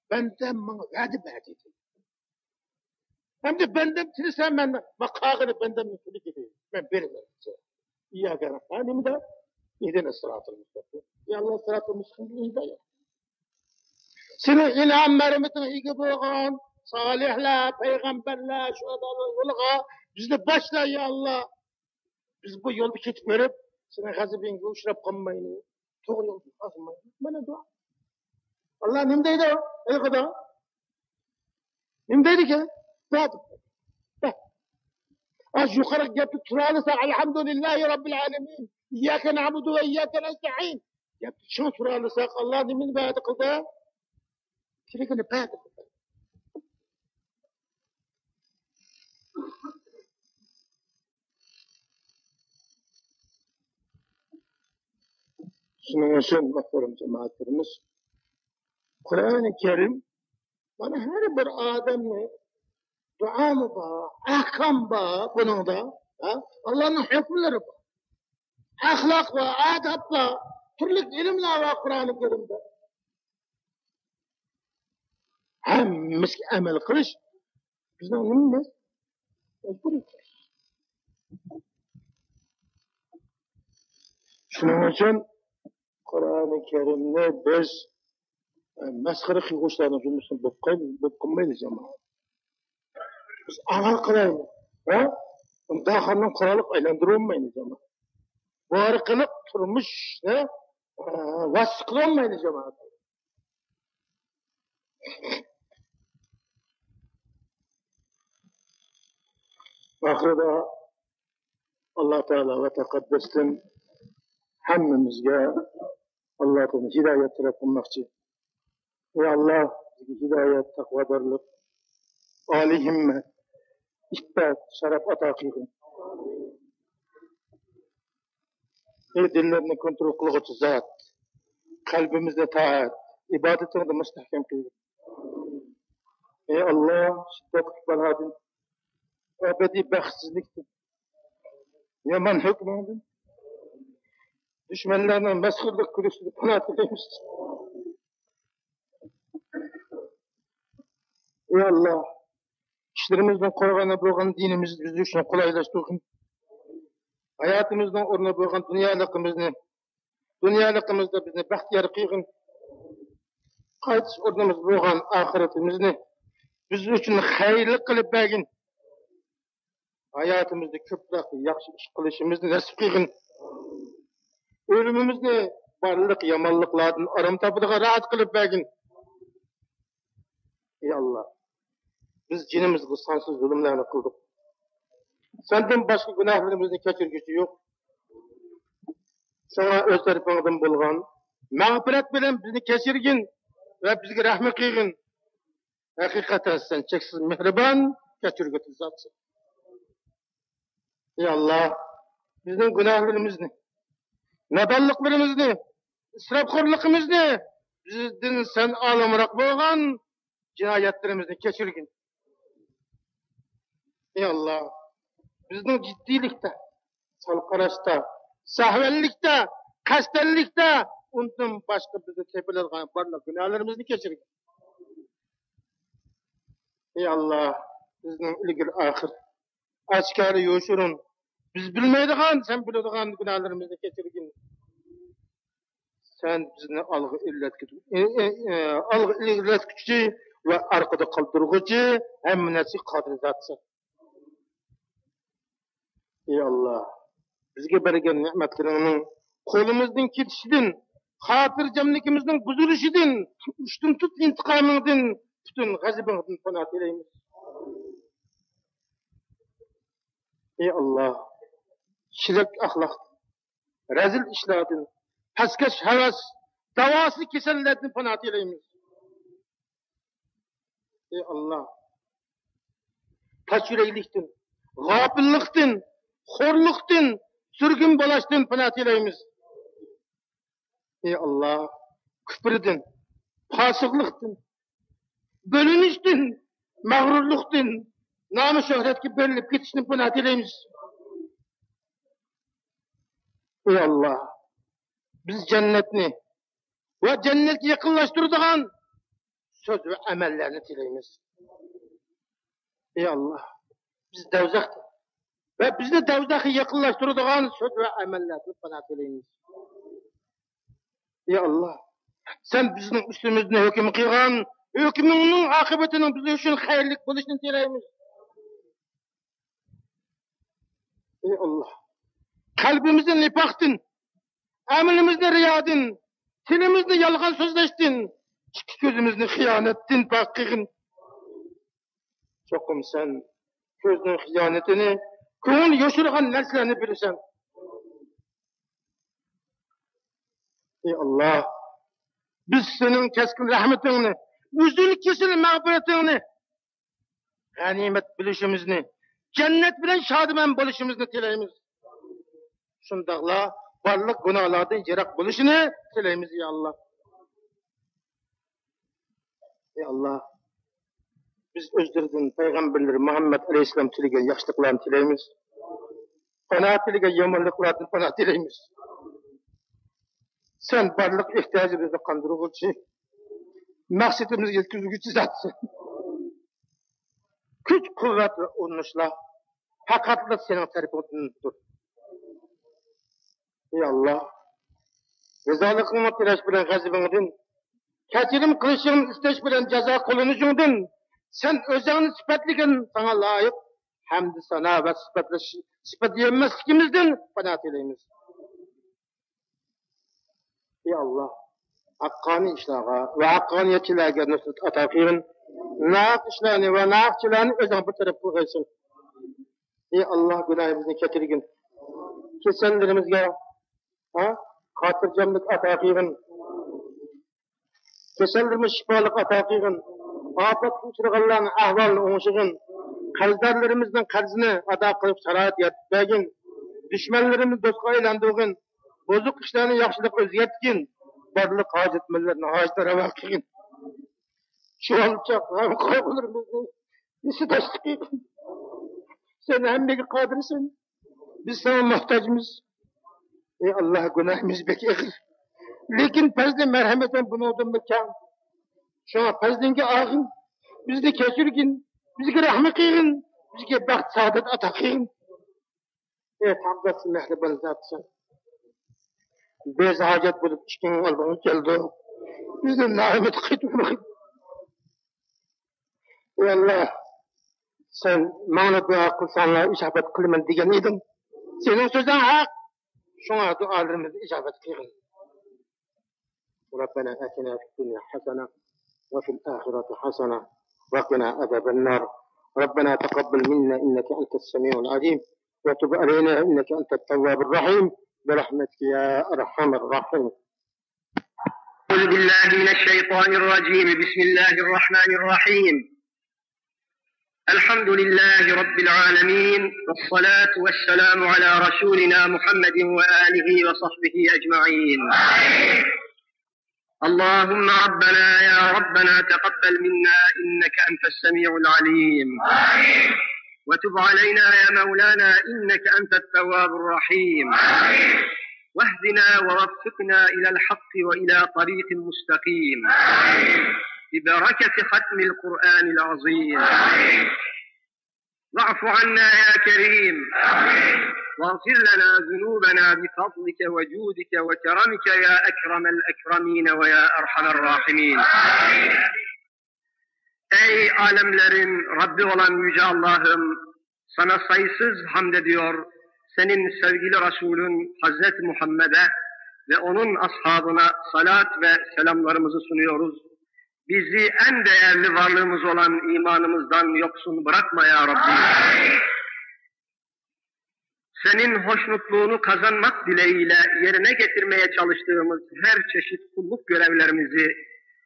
بەندەم ماڭا ۋەدە بەردى دەيدۇ. ئەمدى بەندەم تىلىسە، مەن، ماڭا قالغىنى بەندەمنىڭ تىلىكى دەيدۇ. مەن بېرىمەن دېسە. ئىيياكە نەستەئىن، نېمە دەپ؟ اهدنا الصراط المستقيم. يا ئاللا، سىراتىل مۇستەقىمگە ھىدايەت. سېنىڭ ئىنئام مەرھىمىتىڭگە ئىگە بولغان سالىھلار، پەيغەمبەرلەر، شۇھادالار يولىغا بىزنى باشلا، يا ئاللا. بىز بۇ يولدا كېتىپ بېرىپ، سېنىڭ غەزىپىڭگە ئۇچراپ قالمايلى. توغرا يولدىن ئازمايلى. مانا دۇئا. ئاللا نېمە دەيدۇ؟ ئېيتقىدا. نېمە دەيدىكەن؟ بەردى. بەر. ئاشۇ يۇقىرىقى گەپنى تۇرالىسا، ئەلھەمدۇلىللاھى رەببىل ئالەمىن. ئىيياكە نەئبۇدۇ ۋە ئىيياكە نەستەئىن. گەپنى چىڭ تۇرالىساق، ئاللا نېمىنى ۋەدە قىلدى؟ كېرىكىنى بەردى. شۇنىڭ ئۈچۈن، مەھتەرەم جامائەتلىرىمىز، قۇرئانى كەرىم، مانا، ھەر بىر ئادەمنى، دۇئامۇ بار، ئەھكام بار بۇنىڭدا، ھە؟ ئاللانىڭ ھۆكۈملىرى بار. ئەخلاق بار، ئاداب بار، تۈرلۈك ئىلىملار بار قۇرئانى كەرىمدە. ھەممىسىگە ئەمەل قىلىش بىزنىڭ نېمىمىز؟ مەجبۇرىيىتىمىز. شۇنىڭ ئۈچۈن قۇرئانى كەرىمنى بىز، ئە، مەسخىرە قىلغۇچىلارنىڭ جۈملىسىدىن بولۇپ قال-، بولۇپ قالمايلى، جامائەت. بىز ئەمەل قىلايلى. ھە؟ داخاننىڭ قورالىغا ئايلاندۇرۇۋالمايلى، جامائەت. بۇ ئارقىلىق تۇرمۇشنى، ئە، ۋاسىتە قىلىۋالمايلى، جامائەت. ئاخىرىدا ئاللا تائالا ۋە تەقەددەستىن ھەممىمىزگە ئاللا تائالا ھىدايەت تەلەپ قىلماقچى. يا ئاللا، بىزگە ھىدايەت، تەقۋادارلىق، ئالىي ھىممەت، ئىپپەت، شەرەپ ئاتا قىلغىن. ئەي دىللىرىنى كونترول قىلغۇچى زات، قەلبىمىزنى تائەت، ئىبادىتىڭدە مۇستەھكەم قىلغىن. ئەي ئاللا، شىددەتلىك بالادىن، ئەبەدىي بەختسىزلىكتىن، يامان ھۆكمۈڭدىن، دۈشمەنلەرنىڭ مەسخىرىلىك كۈلكىسىدىن پانا تىلەيمىز. ئەي ئاللا، ئىشلىرىمىزنىڭ قورغىنى بولغان دىنىمىزنى بىز ئۈچۈن قولايلاشتۇرغىن. ھاياتىمىزنىڭ ئورنى بولغان دۇنيالىقىمىزنى، دۇنيالىقىمىزدا بىزنى بەختىيار قىلغىن. قايتىش ئورنىمىز بولغان ئاخىرىتىمىزنى بىز ئۈچۈن خەيرلىك قىلىپ بەرگىن. ھاياتىمىزدا كۆپرەك ياخشى ئىش قىلىشىمىزنى نەسىپ قىلغىن. ئۆلۈمىمىزنى بارلىق يامانلىقلاردىن ئارام تاپىدىغان راھەت قىلىپ بەرگىن. ئەي ئاللا، بىز جېنىمىزغا سانسىز زۇلۇملارنى قىلدۇق. سەندىن باشقا گۇناھلىرىمىزنى كەچۈرگۈچى يوق. شۇڭا ئۆز تەرىپىڭدىن بولغان مەغپىرەت بىلەن بىزنى كەچۈرگىن ۋە بىزگە رەھمەت قىلغىن. ھەقىقەتەن سەن چەكسىز مېھرىبان، كەچۈرگۈچى زاتسەن. ئەي ئاللا، بىزنىڭ گۇناھلىرىمىزنى، نادانلىقلىرىمىزنى، ئىسراپخورلۇقىمىزنى، بىزدىن سەن ئالىمراق بولغان جىنايەتلىرىمىزنى كەچۈرگىن. ئەي ئاللا، بىزنىڭ جىددىيلىكتە، سەل قاراشتا، سەھۋەنلىكتە، قەستەنلىكتە، ئۇندىن باشقا بىزدە تېپىلىدىغان بارلىق گۇناھلىرىمىزنى كەچۈرگىن. ئەي ئاللا، بىزنىڭ ئىلگىرى ئاخىر، ئاشكارا يوشۇرۇن، بىز بىلمەيدىغان، سەن بىلىدىغان گۇناھلىرىمىزنى كەچۈرگىن. سەن بىزنى ئالغا ئىللەتكۈ-، ئالغا ئىللەتكۈچى ۋە ئارقىدا قالدۇرغۇچى، ھەممە نەرسىگە قادىر زاتسەن. ئى ئاللا، بىزگە بەرگەن نېمەتلىرىڭنىڭ قولىمىزدىن كېتىشىدىن، خاتىرجەملىكىمىزنىڭ بۇزۇلۇشىدىن، ئۇشتۇمتۇت ئىنتىقامىڭدىن، پۈتۈن غەزىپىڭدىن پانا تىلەيمىز. ئى ئاللا، كىشىلىك ئەخلاق، رەزىل ئىشلاردىن، پەسكەش ھەۋەس، داۋاسىز كېسەللەردىن پانا تىلەيمىز. ئى ئاللا، پاچ يۈرەكلىكتىن، غاپىللىقتىن، خورلۇقتىن، سۈرگۈن بولۇشتىن پانا تىلەيمىز. ئى ئاللا، كۇپرىدىن، پاسىقلىقتىن، بۆلۈنۈشتىن، مەغرۇرلۇقتىن، نامى شۆھرەتكە بېرىلىپ كېتىشتىن پانا تىلەيمىز. ئى ئاللا، بىز جەننەتنى ۋە جەننەتكە يېقىنلاشتۇرىدىغان سۆز ۋە ئەمەللەرنى تىلەيمىز. ئى ئاللا، بىز دوزاختىن ۋە بىزنى دوزاخقا يېقىنلاشتۇرىدىغان سۆز ۋە ئەمەللەردىن پانا تىلەيمىز. ئى ئاللا، سەن بىزنىڭ ئۈستىمىزدىن ھۆكۈم قىلغان ھۆكمۈڭنىڭ ئاقىۋىتىنىڭ بىز ئۈچۈن خەيرلىك بولۇشىنى تىلەيمىز. ئى ئاللا، قەلبىمىزنى نىپاقتىن، ئەمىلىمىزنى رىيادىن، تىلىمىزنى يالغان سۆزلەشتىن، ئىككى كۆزىمىزنى خىيانەتتىن پاك قىلغىن. چوقۇم سەن كۆزنىڭ خىيانىتىنى، كۆڭۈل يوشۇرغان نەرسىلەرنى بىلىسەن. ئى ئاللا، بىز سېنىڭ كەسكىن رەھمىتىڭنى، ئۈزۈل-كېسىل مەغپىرىتىڭنى، غەنىيمەت بىلىشىمىزنى، جەننەت بىلەن شادىمەن بولۇشىمىزنى تىلەيمىز. شۇنداقلا بارلىق گۇناھلاردىن يىراق بولۇشىنى تىلەيمىز، يا ئاللا. يا ئاللا، بىز ئۆزلىرىدىن پەيغەمبەرلىرى مۇھەممەد ئەلەيھىسسالام تىلىگەن ياخشىلىقلارنى تىلەيمىز. پانا تىلىگەن يامانلىقلاردىن پانا تىلەيمىز. سەن بارلىق ئېھتىياجىمىزنى قاندۇرغۇچى، مەقسىتىمىزگە يەتكۈزگۈچى زاتسەن. كۈچ، قۇۋۋەت ۋە ئۇرۇنۇشلار پەقەتلا سېنىڭ تەرىپىڭدىندۇر. ئى ئاللا، رىزالىقىڭنى تىلەش بىلەن غەزىپىڭدىن، كەچۈرۈم قىلىشىڭنى ئىستەش بىلەن جازا قوللىنىشىڭدىن، سەن ئۆزۈڭنى سۈپەتلىگەن ساڭا لايىق ھەمدۇ سانا ۋە سۈپەتلەش، سۈپەتلىيەلمەسلىكىمىزدىن پانا تىلەيمىز. ئى ئاللا، ھەققانىي ئىشلارغا ۋە ھەققانىيەتچىلەرگە نۇسرەت ئاتا قىلغىن. ناھەق ئىشلارنى ۋە ناھەقچىلەرنى ئۆزۈڭ بىر تەرەپ قىلغايسەن. ئى ئاللا، گۇناھىمىزنى كەچۈرگىن. كېسەللىرىمىزگە، ھە، خاتىرجەملىك ئاتا قىلغىن. كېسەللىرىمىز شىپالىق ئاتا قىلغىن. ئاپەتكە ئۇچرىغانلارنىڭ ئەھۋالىنى ئوڭشىغىن. قەرزدارلىرىمىزنىڭ قەرزىنى ئادا قىلىپ شارائىت يارىتىپ بەرگىن. دۈشمەنلىرىمىزنى دوستقا ئايلاندۇرغىن. بۇزۇق ئىشلارنى ياخشىلىققا ئۆزگەرتكىن. بارلىق ھاجەتمەنلەرنىڭ ھاجىتىنى راۋا قىلغىن. شۇ ھالچاق غەم-قايغۇلىرىمىزنى ھېسداشلىق قىلغىن. سەن ھەممىگە قادىرسەن. بىز ساڭا موھتاجمىز. ئى ئاللا، گۇناھىمىز بەك ئېغىر. لېكىن پەزلىڭ، مەرھەمىتىڭ بۇنىڭدىنمۇ كەڭ. شۇڭا پەزلىڭگە ئالغىن، بىزنى كەچۈرگىن، بىزگە رەھمەت قىلغىن، بىزگە بەخت-سائادەت ئاتا قىلغىن. ئى تاقەتسىز مېھرىبان زاتسەن. بىز ھاجەت بولۇپ ئىشىكىڭ ئالدىڭغا كەلدۇق. بىزنى نائۈمىد قىلمىغىن. ئى ئاللا، سەن ماڭا دۇئا قىلساڭلار ئىجابەت قىلىمەن دېگەن ئىدىڭ. سېنىڭ سۆزۈڭ ھەق. شۇڭا دۇئالىرىمىزنى ئىجابەت قىلغىن. ربنا آتنا في الدنيا حسنة وفي الآخرة حسنة وقنا عذاب النار. ربنا تقبل منا إنك أنت السميع العليم وتب علينا إنك أنت التواب الرحيم برحمتك يا أرحم الراحمين. أعوذ بالله من الشيطان الرجيم. بسم الله الرحمن الرحيم. الحمد لله رب العالمين، والصلاة والسلام على رسولنا محمد وآله وصحبه أجمعين. اللهم ربنا يا ربنا تقبل منا إنك أنت السميع العليم. وتب علينا يا مولانا إنك أنت التواب الرحيم. واهدنا ووفقنا إلى الحق وإلى طريق مستقيم. ببركة ختم القرآن العظيم. واعف عنا يا كريم. واغفر لنا ذنوبنا بفضلك وجودك وكرمك يا أكرم الأكرمين ويا أرحم الراحمين. Ey alemlerin Rabbi olan Yüce Allah'ım, sana sayısız hamd ediyor. Senin sevgili Resulün Hazreti Muhammed'e ve onun ashabına salat ve selamlarımızı sunuyoruz. Bizi en değerli varlığımız olan imanımızdan yoksun bırakma ya Rabbi. Senin hoşnutluğunu kazanmak dileğiyle yerine getirmeye çalıştığımız her çeşit kulluk görevlerimizi,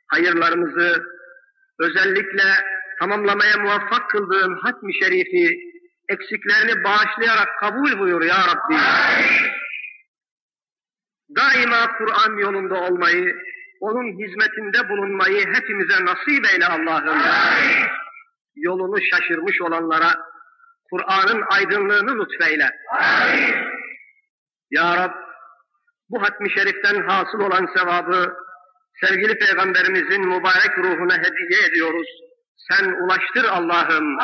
hayırlarımızı, özellikle tamamlamaya muvaffak kıldığın hatmi şerifi eksiklerini bağışlayarak kabul buyur ya Rabbi. Daima Kur'an yolunda olmayı, onun hizmetinde bulunmayı hepimize nasip eyle Allah'ım. Yolunu şaşırmış olanlara Kur'an'ın aydınlığını lütfeyle. Ya Rab, bu hatmi şeriften hasıl olan sevabı sevgili Peygamberimizin mübarek ruhuna hediye ediyoruz. Sen ulaştır Allah'ım.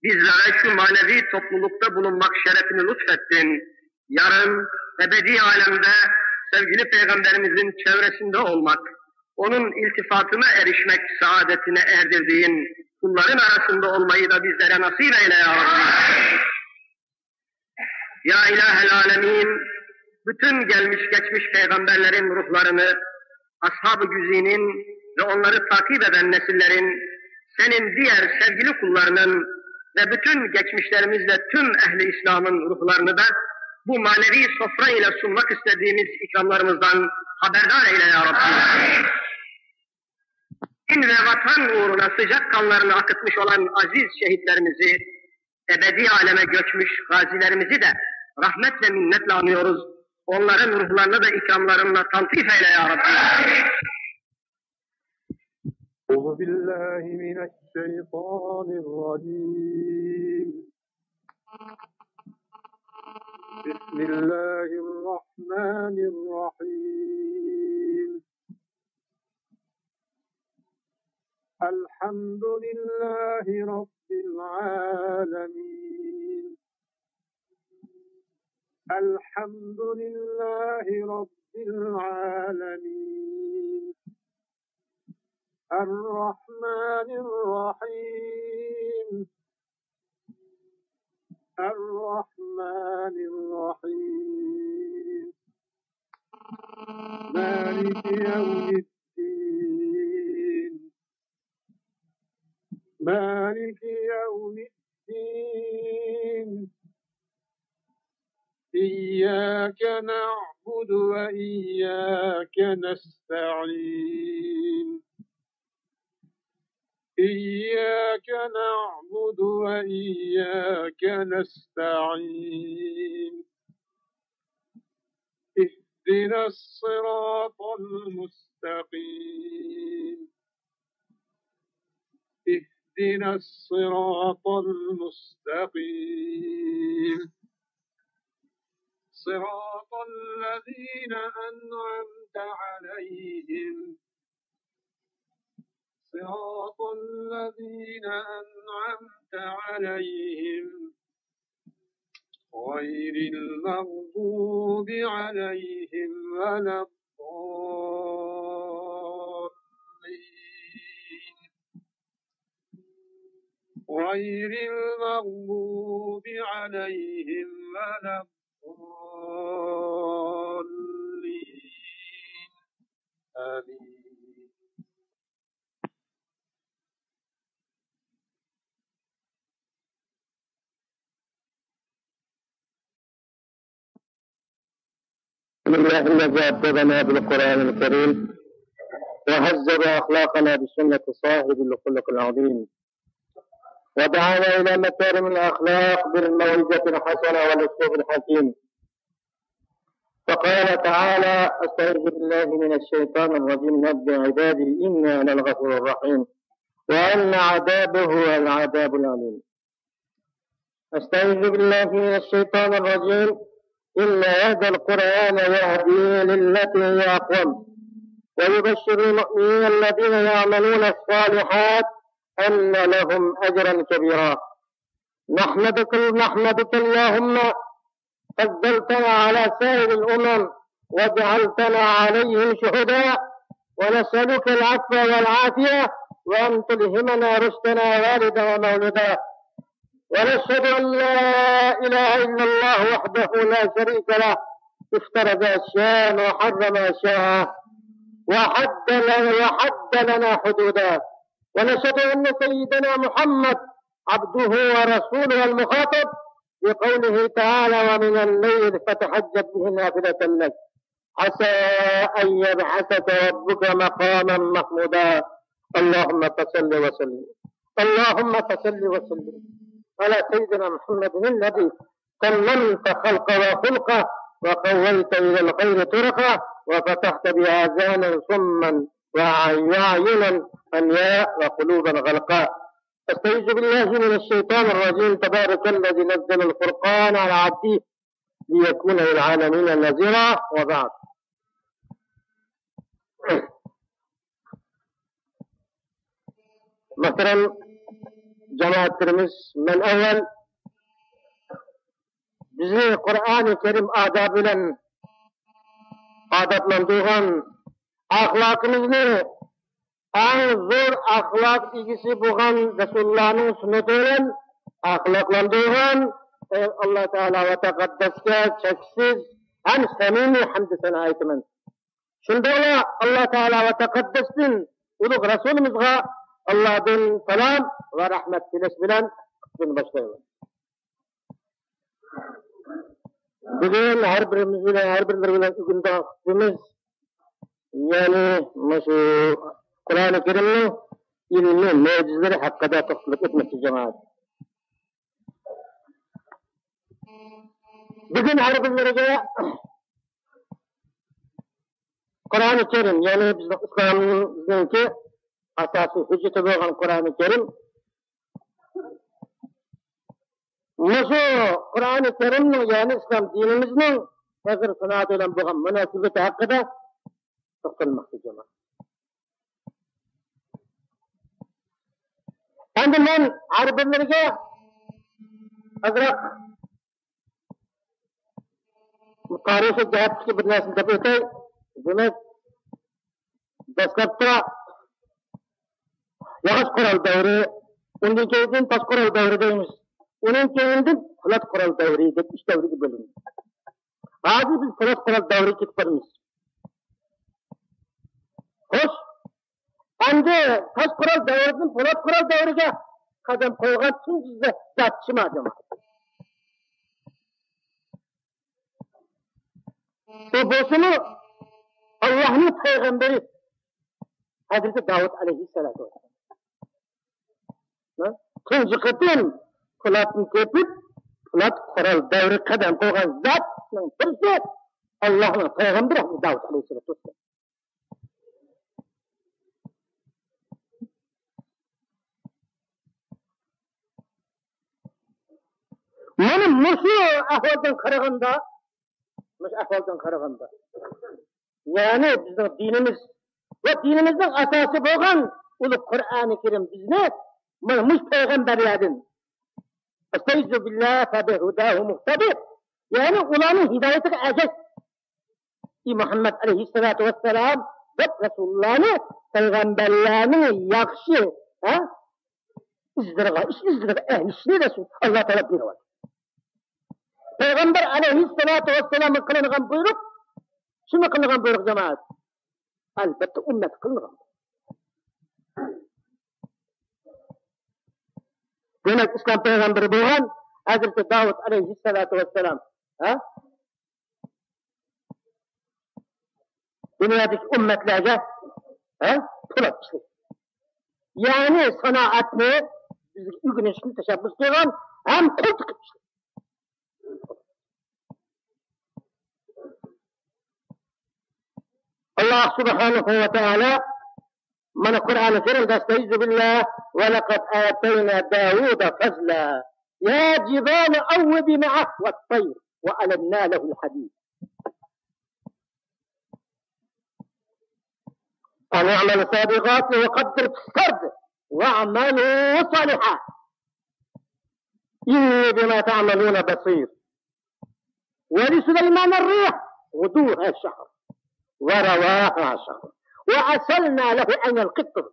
Bizlere şu manevi toplulukta bulunmak şerefini lütfettin. Yarın ebedi alemde sevgili Peygamberimizin çevresinde olmak, onun iltifatına erişmek saadetine erdirdiğin kulların arasında olmayı da bizlere nasip eyle ya Rabbi. Ya İlahel Alemin, bütün gelmiş geçmiş peygamberlerin ruhlarını, ashab-ı güzinin ve onları takip eden nesillerin, senin diğer sevgili kullarının ve bütün geçmişlerimizle tüm ehli İslam'ın ruhlarını da bu manevi sofra ile sunmak istediğimiz ikramlarımızdan haberdar eyle ya Rabbi. Din ve vatan uğruna sıcak kanlarını akıtmış olan aziz şehitlerimizi, ebedi aleme göçmüş gazilerimizi de rahmetle minnetle anıyoruz. Onların ruhlarını da ikramlarınla taltif eyle ya Rabbi. أعوذ بالله من الشيطان الرجيم. بسم الله الرحمن الرحيم. الحمد لله رب العالمين. الحمد لله رب العالمين. الرحمن الرحيم. الرحمن الرحيم. مالك يوم الدين. مالك يوم الدين. إياك نعبد وإياك نستعين. إياك نعبد وإياك نستعين. اهدنا الصراط المستقيم. اهدنا الصراط المستقيم. صراط الذين أنعمت عليهم. صراط الذين أنعمت عليهم. غير المغضوب عليهم ولا الضالين. غير المغضوب عليهم ولا الضالين. آمين. الحمد لله الذي أدبنا بالقرآن الكريم وهذب أخلاقنا بسنة صاحب الخلق العظيم ودعانا إلى مكارم الأخلاق بالموعظة الحسنة والأسلوب الحكيم. فقال تعالى: أستعيذ بالله من الشيطان الرجيم. نبئ عبادي إني أنا الغفور الرحيم وأن عذابي هو العذاب الأليم. أستعيذ بالله من الشيطان الرجيم. إن هذا القرآن يهدي للتي هي أقوم ويبشر المؤمنين الذين يعملون الصالحات أن لهم أجرا كبيرا. نحمدك، نحمدك اللهم فضلتنا على سائر الأمم وجعلتنا عليهم شهداء، ونسألك العفو والعافية، وأن تلهمنا رشدنا والدا ومولدا. ونشهد أن لا إله إلا الله وحده لا شريك له، افترض أشياء وحرم أشياء، وحد لنا، وحد لنا حدودا. ونشهد أن سيدنا محمد عبده ورسوله المخاطب بقوله تعالى: "ومن الليل فتهجد به نافلة لك عسى أن يبعثك ربك مقاما محمودا". اللهم فصل وسلم، اللهم فصل وسلم على سيدنا محمد الذي كملت خلقه وخلقه، وقويت إلى الخير طرقه، وفتحت به آذانا صما وأعينا عمياء وقلوبا غلقا. أستعيذ بالله من الشيطان الرجيم. تبارك الذي نزل الفرقان على عبده ليكون للعالمين نذيرا. وبعد. مۆھتەرەم جامائەتلىرىمىز، مەن ئەۋۋەل بىزنى قۇرئانى كەرىم ئادابى بىلەن ئادابلاندۇرغان، ئەخلاقىمىزنى ئەڭ زور ئەخلاق ئىگىسى بولغان رەسۇلۇللانىڭ سۈننىتى بىلەن ئەخلاقلاندۇرغان، ئەي ئاللا تائالا ۋە تەقەددەسكە چەكسىز ھەم سەمىمىي ھەمدۇ سانا ئېيتىمەن. شۇنداقلا ئاللا تائالا ۋە تەقەددەستىن ئۇلۇغ رەسۇلىمىزغا ئاللادىن سالام ۋە رەھمەت تىلەش بىلەن خۇتبىنى باشلايمەن. بۈگۈن ھەر بىرىمىز بىلەن، ھەر بىرلىرى بىلەن ئۆگىنىدىغان خۇتبىمىز، يەنى مۇشۇ قۇرئانى كەرىمنىڭ ئىلمىي مۆجىزىلىرى ھەققىدە توختىلىپ ئۆتمەكچى، جامائەت. بۈگۈن ھەر بىرلىرىگە قۇرئانى كەرىم، يەنى بىزنىڭ ئىسلامىمىزنىڭكى ئاساسىي ھۆججىتى بولغان قۇرئانى كەرىم، مۇشۇ قۇرئانى كەرىمنىڭ، يەنى ئىسلام دىنىمىزنىڭ سېھىر سانائەت بىلەن بولغان مۇناسىۋىتى ھەققىدە توختالماقچى، جامائەت. ئەمدى مەن ھەر بىرلىرىگە ئازراق تارىخىي جەھەتتىكى بىر نەرسىنى دەپ ئۆتەي. دېمەك، دەسلەپتە ياغاچ قورال دەۋرى، ئۇندىن كېيىن تاش قورال دەۋرى دەيمىز. ئۇنىڭ كېيىندىن پولات قورال دەۋرى دەپ ئۈچ دەۋرگە بۆلۈندى. ھازىر بىز پولات قورال دەۋرىگە كېتىپ بارىمىز. خوش، ئەمدى تاش قورال دەۋرىدىن پولات قورال دەۋرىگە قەدەم قويغان تۇنجى زات شىما جامائەت. ئۇ بولسىمۇ ئاللاھنىڭ پەيغەمبىرى ھەزرىتى داۋۇت ئەلەيھىسسالاتۇ ۋەسسالام. ھە؟ تۇنجى قېتىم پولاتنى تېپىپ، پولات قورال دەۋرىگە قەدەم قويغان زاتنىڭ بىرسى ئاللاھنىڭ پەيغەمبىرى ھەزرىتى داۋۇت ئەلەيھىسسالاتۇ ۋەسسالام. مانا مۇشۇ ئەھۋالدىن قارىغاندا، مۇشۇ ئەھۋالدىن قارىغاندا، يەنى بىزنىڭ دىنىمىز ۋە دىنىمىزنىڭ ئاساسى بولغان ئۇلۇغ قۇرئانى كەرىم بىزنى مانا مۇشۇ پەيغەمبەرلەردىن، ئەستەئىزۇ بىللا فەبىھۇداھۇ مۇقتەدى، يەنى ئۇلارنىڭ ھىدايىتىگە ئەگەش. ئى مۇھەممەد ئەلەيھىسسالاتۇ ۋەسسالام دەپ رەسۇلۇللانى پەيغەمبەرلەرنىڭ ياخشى، ھە، ئىزلىرىغا، ئىش ئىزلىرىغا ئەگىشىشنى رەسۇل، ئاللا تائالا بۇيرۇۋاتىدۇ. پەيغەمبەر ئەلەيھىسسالاتۇ ۋەسسالامغا قىلىنغان بۇيرۇق، كىمگە قىلىنغان بۇيرۇق، جامائەت؟ ئەلبەتتە ئۈممەتكە قىلىنغان. دېمەك، ئىسلام پەيغەمبىرى بولغان ھەزرىتى داۋۇت ئەلەيھىسسالاتۇ ۋەسسالام، ھە؟ دۇنيادىكى ئۈممەتلەرگە، ھە، پولات ئىشلىدى. يەنى سانائەتنى بىزگە ئۆگىنىشنى تەشەببۇس قىلغان ھەم قول تىقىپ ئىشلىدى. ئاللا سۇبھانەھۇ ۋە تائالا مانا قۇرئانى كەرىمدە، ئەستەئىزۇ بىللا، ۋەلەقەد ئاتەينا داۋۇدە فەزلا، يا جىبالۇ ئەۋۋىبى مەئەھ ۋەت تەير ۋە ئەلەننا لەھۇل ھەدىد. أن اعمل سابغات وقدر في السرد واعملوا صالحا. إني بما تعملون بصير. ولسليمان الريح غدوها شهر ورواها شهر وأسلنا له عين القطر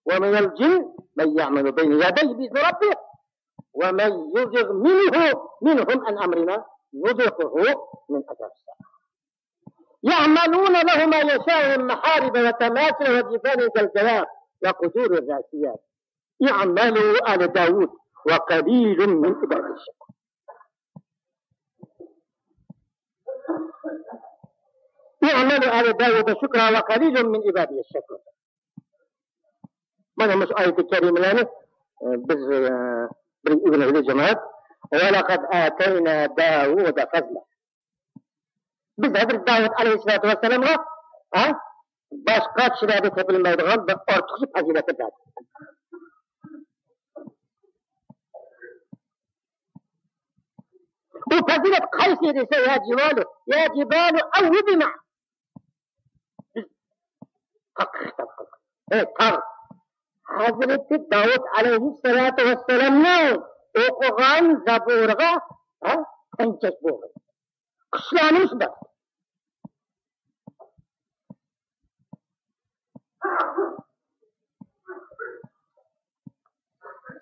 ومن الجن من يعمل بين يديه بإذن ربه ومن يزغ منه منهم عن أمرنا نذقه من عذاب السعير. يعملون له ما يشاء من محارب وتماثيل وجفان كالجواب وقدور الراسيات. اعملوا آل داود وقليل من عبادي الشكور. اعملوا آل داود شكرا وقليل من عبادي الشكور. مانا مۇشۇ ئايىتى كەرىمىلەرنى، ئە، بىز، ئە، بىر ئۆگىنەيلى جامائەت. ولقد آتينا داود فضله. بىز ھەزرىتى داۋۇت ئەلەيھىسسالاتۇ ۋەسسالامغا، ھە، باشقا كىشىلەردە تېپىلمايدىغان بىر ئارتۇقچە پەزىلەتنى بەردۇق. بۇ پەزىلەت قايسى دېسە، يا جىبالۇ، يا جىبالۇ ئەۋبى مەئەھ. بىز تاغقا خىتاب قىلدۇق. ئەي تاغ، ھەزرىتى داۋۇت ئەلەيھىسسالاتۇ ۋەسسالامنىڭ ئوقۇغان زەبۇرىغا، ھە، تەڭكەش بولغىن. قۇشلارنىمۇ شۇنداق.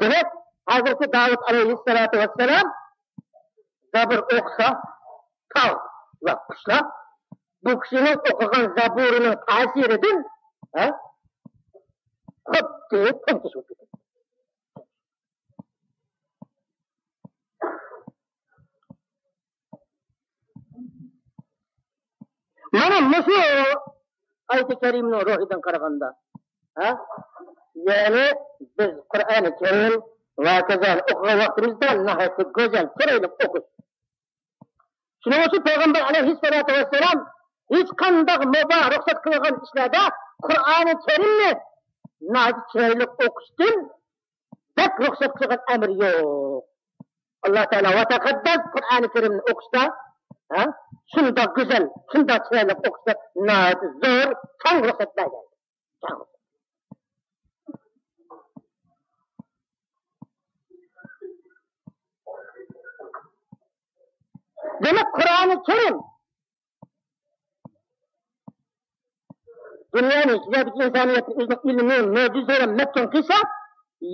دېمەك، ھەزرىتى داۋۇت ئەلەيھىسسالاتۇ ۋەسسالام زەبۇر ئوقۇسا، تاغ ۋە قۇشلار بۇ كىشىنىڭ ئوقۇغان زەبۇرىنىڭ تەسىرىدىن، ھە، خۇددى تەڭكەش بولۇپ كېتىدۇ. مانا مۇشۇ ئايىتى كەرىمىنىڭ روھىدىن قارىغاندا، ھە؟ يەنى بىز قۇرئانى كەرىم ۋە ھاكازانى ئوقۇغان ۋاقتىمىزدا ناھايىتى گۈزەل، چىرايلىق ئوقۇش. شۇنىڭ ئۈچۈن پەيغەمبەر ئەلەيھىسسالاتۇ ۋەسسالام ھېچقانداق مۇباھ رۇخسەت قىلغان ئىشلاردا قۇرئانى كەرىمنى ناھايىتى چىرايلىق ئوقۇشتىن بەك رۇخسەت قىلغان ئەمرى يوق. ئاللا تائالا ۋە تەقەددەس قۇرئانى كەرىمنى ئوقۇشتا، ھە، شۇنداق گۈزەل، شۇنداق چىرايلىق ئوقۇشتا ناھايىتى زور، كەڭ رۇخسەت بەرگەن. كەڭ. دېمەك، قۇرئانى كەرىم دۇنيانى، يەردىكى ئىنسانىيەتنى ئۆزىنىڭ ئىلمى، مۆجىزىسى بىلەن مەپتۇن قىلسا،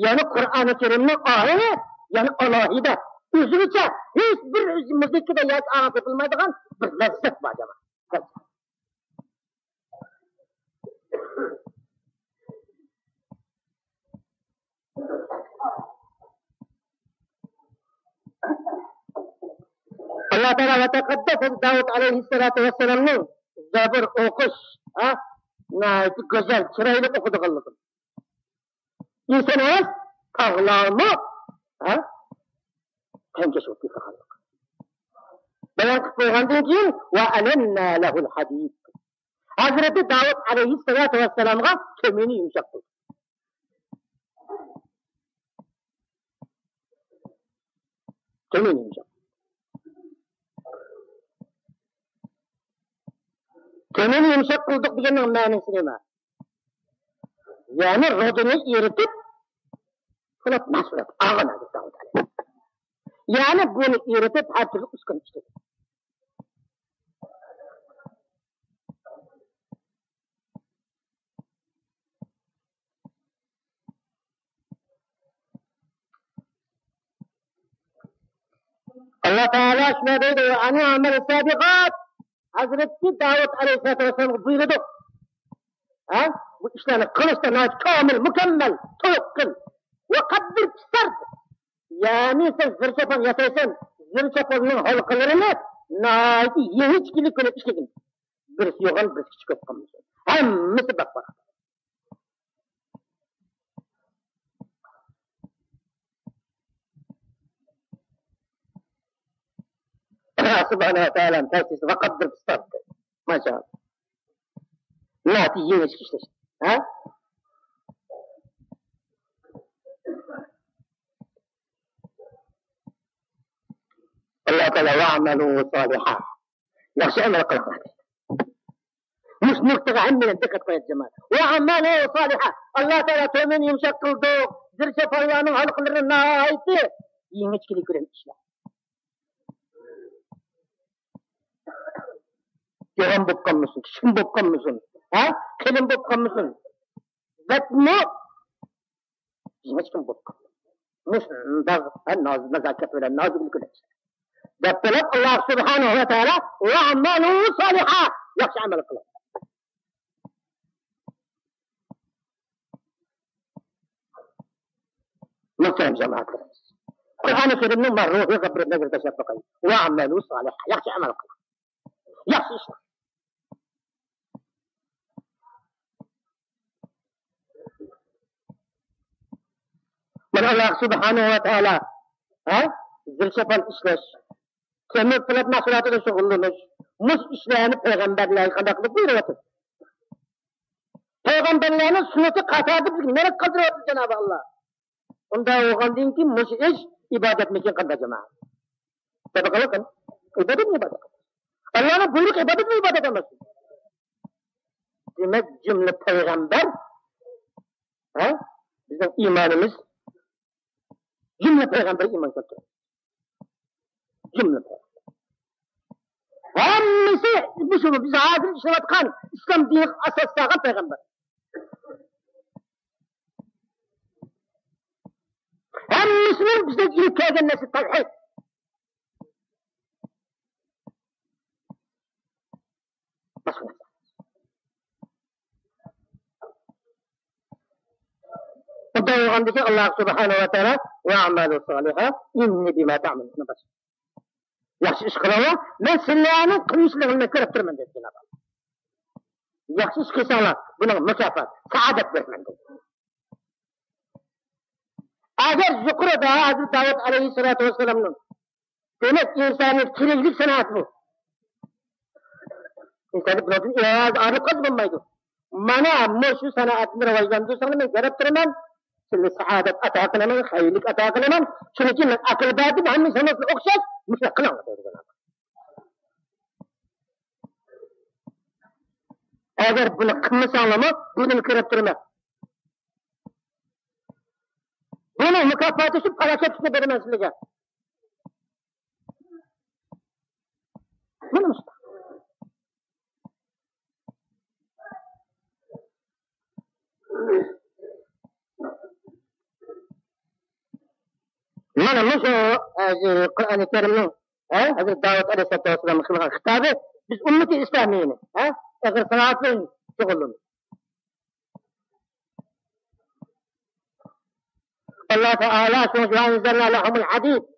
يەنە قۇرئانى كەرىمنىڭ ئاھىڭى، يەنە ئالاھىدە، ئۆزگىچە، ھېچ بىر مۇزىكىدا ياكى ئاڭا تېپىلمايدىغان بىر لەززەت بار، جامائەت. ئاللا تائالا ۋە تەقەددەس ھەزرىتى داۋۇت ئەلەيھىسسالاتۇ ۋەسسالامنىڭ زەبۇر ئوقۇش، ھە، ناھايىتى گۈزەل، چىرايلىق ئوقۇيدىغانلىقىنى. ئىنسان ئەمەس، تاغلارمۇ، ھە، تەڭكەش بولۇپ كېتىدىغانلىقى. بايان قىلىپ بولغاندىن كېيىن، ۋە ئەلەننا لەھۇل ھەدىد. ھەزرىتى داۋۇت ئەلەيھىسسالاتۇ ۋەسسالامغا تۆمۈرنى يۇمشاق قىلدى. تۆمۈرنى يۇمشاق. تۆمۈرنى يۇمشاق قىلدۇق دېگەننىڭ مەنىسى نېمە؟ يەنى رۇدىنى ئېرىتىپ، پولات مەھسۇلات ئالغان ھەزرىتى داۋۇت ئەلەيھىسسالام. يەنى بۇنى ئېرىتىپ، ھەر تۈرلۈك ئۈسكۈنە ئىشلىدى. ئاللا تائالا شۇنداق دەيدۇ، ۋە ئەنى ئەمەل سابىغات. ھەزرىتى داۋۇت ئەلەيھىسسالاتۇ ۋەسسالامغا بۇيرۇدۇق. ھە؟ بۇ ئىشلارنى قىلىشتا ناھايىتى كامىل، مۇكەممەل، تولۇق قىل. ۋە قەددىر پىسار. يەنى سەن زىر چاپان ياسايسەن، زىر چاپاننىڭ ھالقىلىرىنى ناھايىتى يېڭىچكىلىك بىلەن ئىشلىگىن. بىرسى يوغان، بىرسى كىچىك بولۇپ قالمىسۇن. ھەممىسى بەپبار. سۇبھانەھۇ ۋە تائالانىڭ تەۋسىيىسى ۋە قەددىر پىسار. ماشائاللا. ناھايىتى يېڭىچكە ئىشلەش. ھە؟ ئاللا تائالا ۋە ئەمەلۇ سالىھا. ياخشى ئەمەل قىلىڭلار. مۇشۇ نۇقتىغا ھەممەيلەن دىققەت قويايلى، جامائەت. ۋە ئەمەلۇ سالىھا. ئاللا تائالا تۆمۈرنى يۇمشاق قىلدۇق. زىر چاپانلارنىڭ ھالقىلىرىنى ناھايىتى يېڭىچە كېلىپ كۆرەم ئىشلار. يوغان بولۇپ قالمىسۇن، كىچىككىنە بولۇپ قالمىسۇن، ھە؟ قېلىن بولۇپ قالمىسۇن. بەكمۇ يېڭىچكىنە بولۇپ قالمىسۇن. مۇشۇنداق، ھە، ناز-، نازاكەت بىلەن، نازۇكلۇق بىلەن دەپ بولۇپ، ئاللا سۇبھانەھۇ ۋە تائالا، «ۋەئمەلۇ سالىھا»، ياخشى ئەمەل قىلىڭ. مۇھتەرەم جامائەتلىرىمىز، قۇرئانى كەرىمنىڭ مانا روھىغا بىر نەزەر تاشلاپ باقايلى. «ۋەئمەلۇ سالىھا»، ياخشى ئەمەل قىلىڭ. ياخشى ئىشلار. مانا ئاللا سۇبھانەھۇ ۋە تائالا، ھە؟ زىل-چاپان ئىشلەش، تۆمۈر پولات مەھسۇلاتىدا شۇغۇللىنىش، مۇشۇ ئىشلارنى پەيغەمبەرلەرگە قانداق قىلىپ بۇيرۇۋاتىدۇ؟ پەيغەمبەرلەرنىڭ سۈننىتى قاتارىدا بىزگە نېرى قالدۇرۇۋاتىدۇ جانابى ئاللا. ئۇنداق بولغاندىن كېيىن مۇشۇ ئىش ئىبادەتمىكىن قانداق جامائەت؟ سەدىقىلىق ئىبادەتمۇ ئىبادەت. ئاللانىڭ بۇيرۇقى ئىبادەتمۇ ئىبادەت ئەمەس. دېمەك، جۈملە پەيغەمبەر، ھە؟ بىزنىڭ ئىمانىمىز، جۈملە پەيغەمبەر ئىمان كەلتۈرگەن. جۈملە پەيغەمبەر. ھەممىسى مۇشۇ بىز ھازىر ئىشلەۋاتقان ئىسلام دىنىغا ئاساس سالغان پەيغەمبەر. ھەممىسىنىڭ بىزدىن ئېلىپ كەلگەن نەرسە تەۋھىد. باشقا نەرسە. خۇددى ئويغاندىكى، ئاللا سۇبھانەھۇ ۋە تائالا، «ۋەئمەلۇ سالىھا ئىننى بىما تەئمەلۇنە بەسىر.» ياخشى ئىش قىلىڭلار، مەن سىلەرنىڭ قىلمىشلىرىڭلارنى كۆرۈپ تۇرىمەن، دەيدۇ جانابى ئاللا. ياخشى ئىش قىلساڭلار، بۇنىڭغا مۇكاپات، سائادەت بېرىمەن، دەيدۇ. ئەگەر يۇقىرىدا ھەزرىتى داۋۇت ئەلەيھىسسالاتۇ ۋەسسالامنىڭ، دېمەك، ئىنساننىڭ كېرەكلىك سانائەت بۇ. ئىنسان بۇنىڭدىن ئايرىلىپ قالسا بولمايدۇ. مانا مۇشۇ سانائەتنى راۋاجلاندۇرساڭلار، مەن ياراپ تۇرىمەن. سىلەرگە سائادەت ئاتا قىلىمەن، خەيرلىك ئاتا قىلىمەن. چۈنكى مەن ئەقىل بەردىم، ھەممىسى ھەممىسىگە ئوخشاش، مۇشۇنداق قىلىڭلار، دەيدۇ جانابى. ئەگەر بۇنى قىلمىساڭلارمۇ، بۇنى كۆرۈپ تۇرىمەن. بۇنىڭ مۇكاپاتى شۇ، پالاكەتلىكنى بېرىمەن سىلەرگە. مانا مۇشۇنداق. مانا مۇشۇ، ئە، قۇرئانى كەرىمنىڭ، ئە، ھەزرەت داۋۇت ئەلەيھىسسالاتۇ ۋەسسالامغا قىلغان خىتابى بىز ئۈممىتى ئىسلامىينى، ئە، ئېغىر سانائەت بىلەن شۇغۇللىنىدۇ. ئاللا تائالا شۇڭا «ۋەئەنزەلنا لەھۇمۇل ھەدىد.»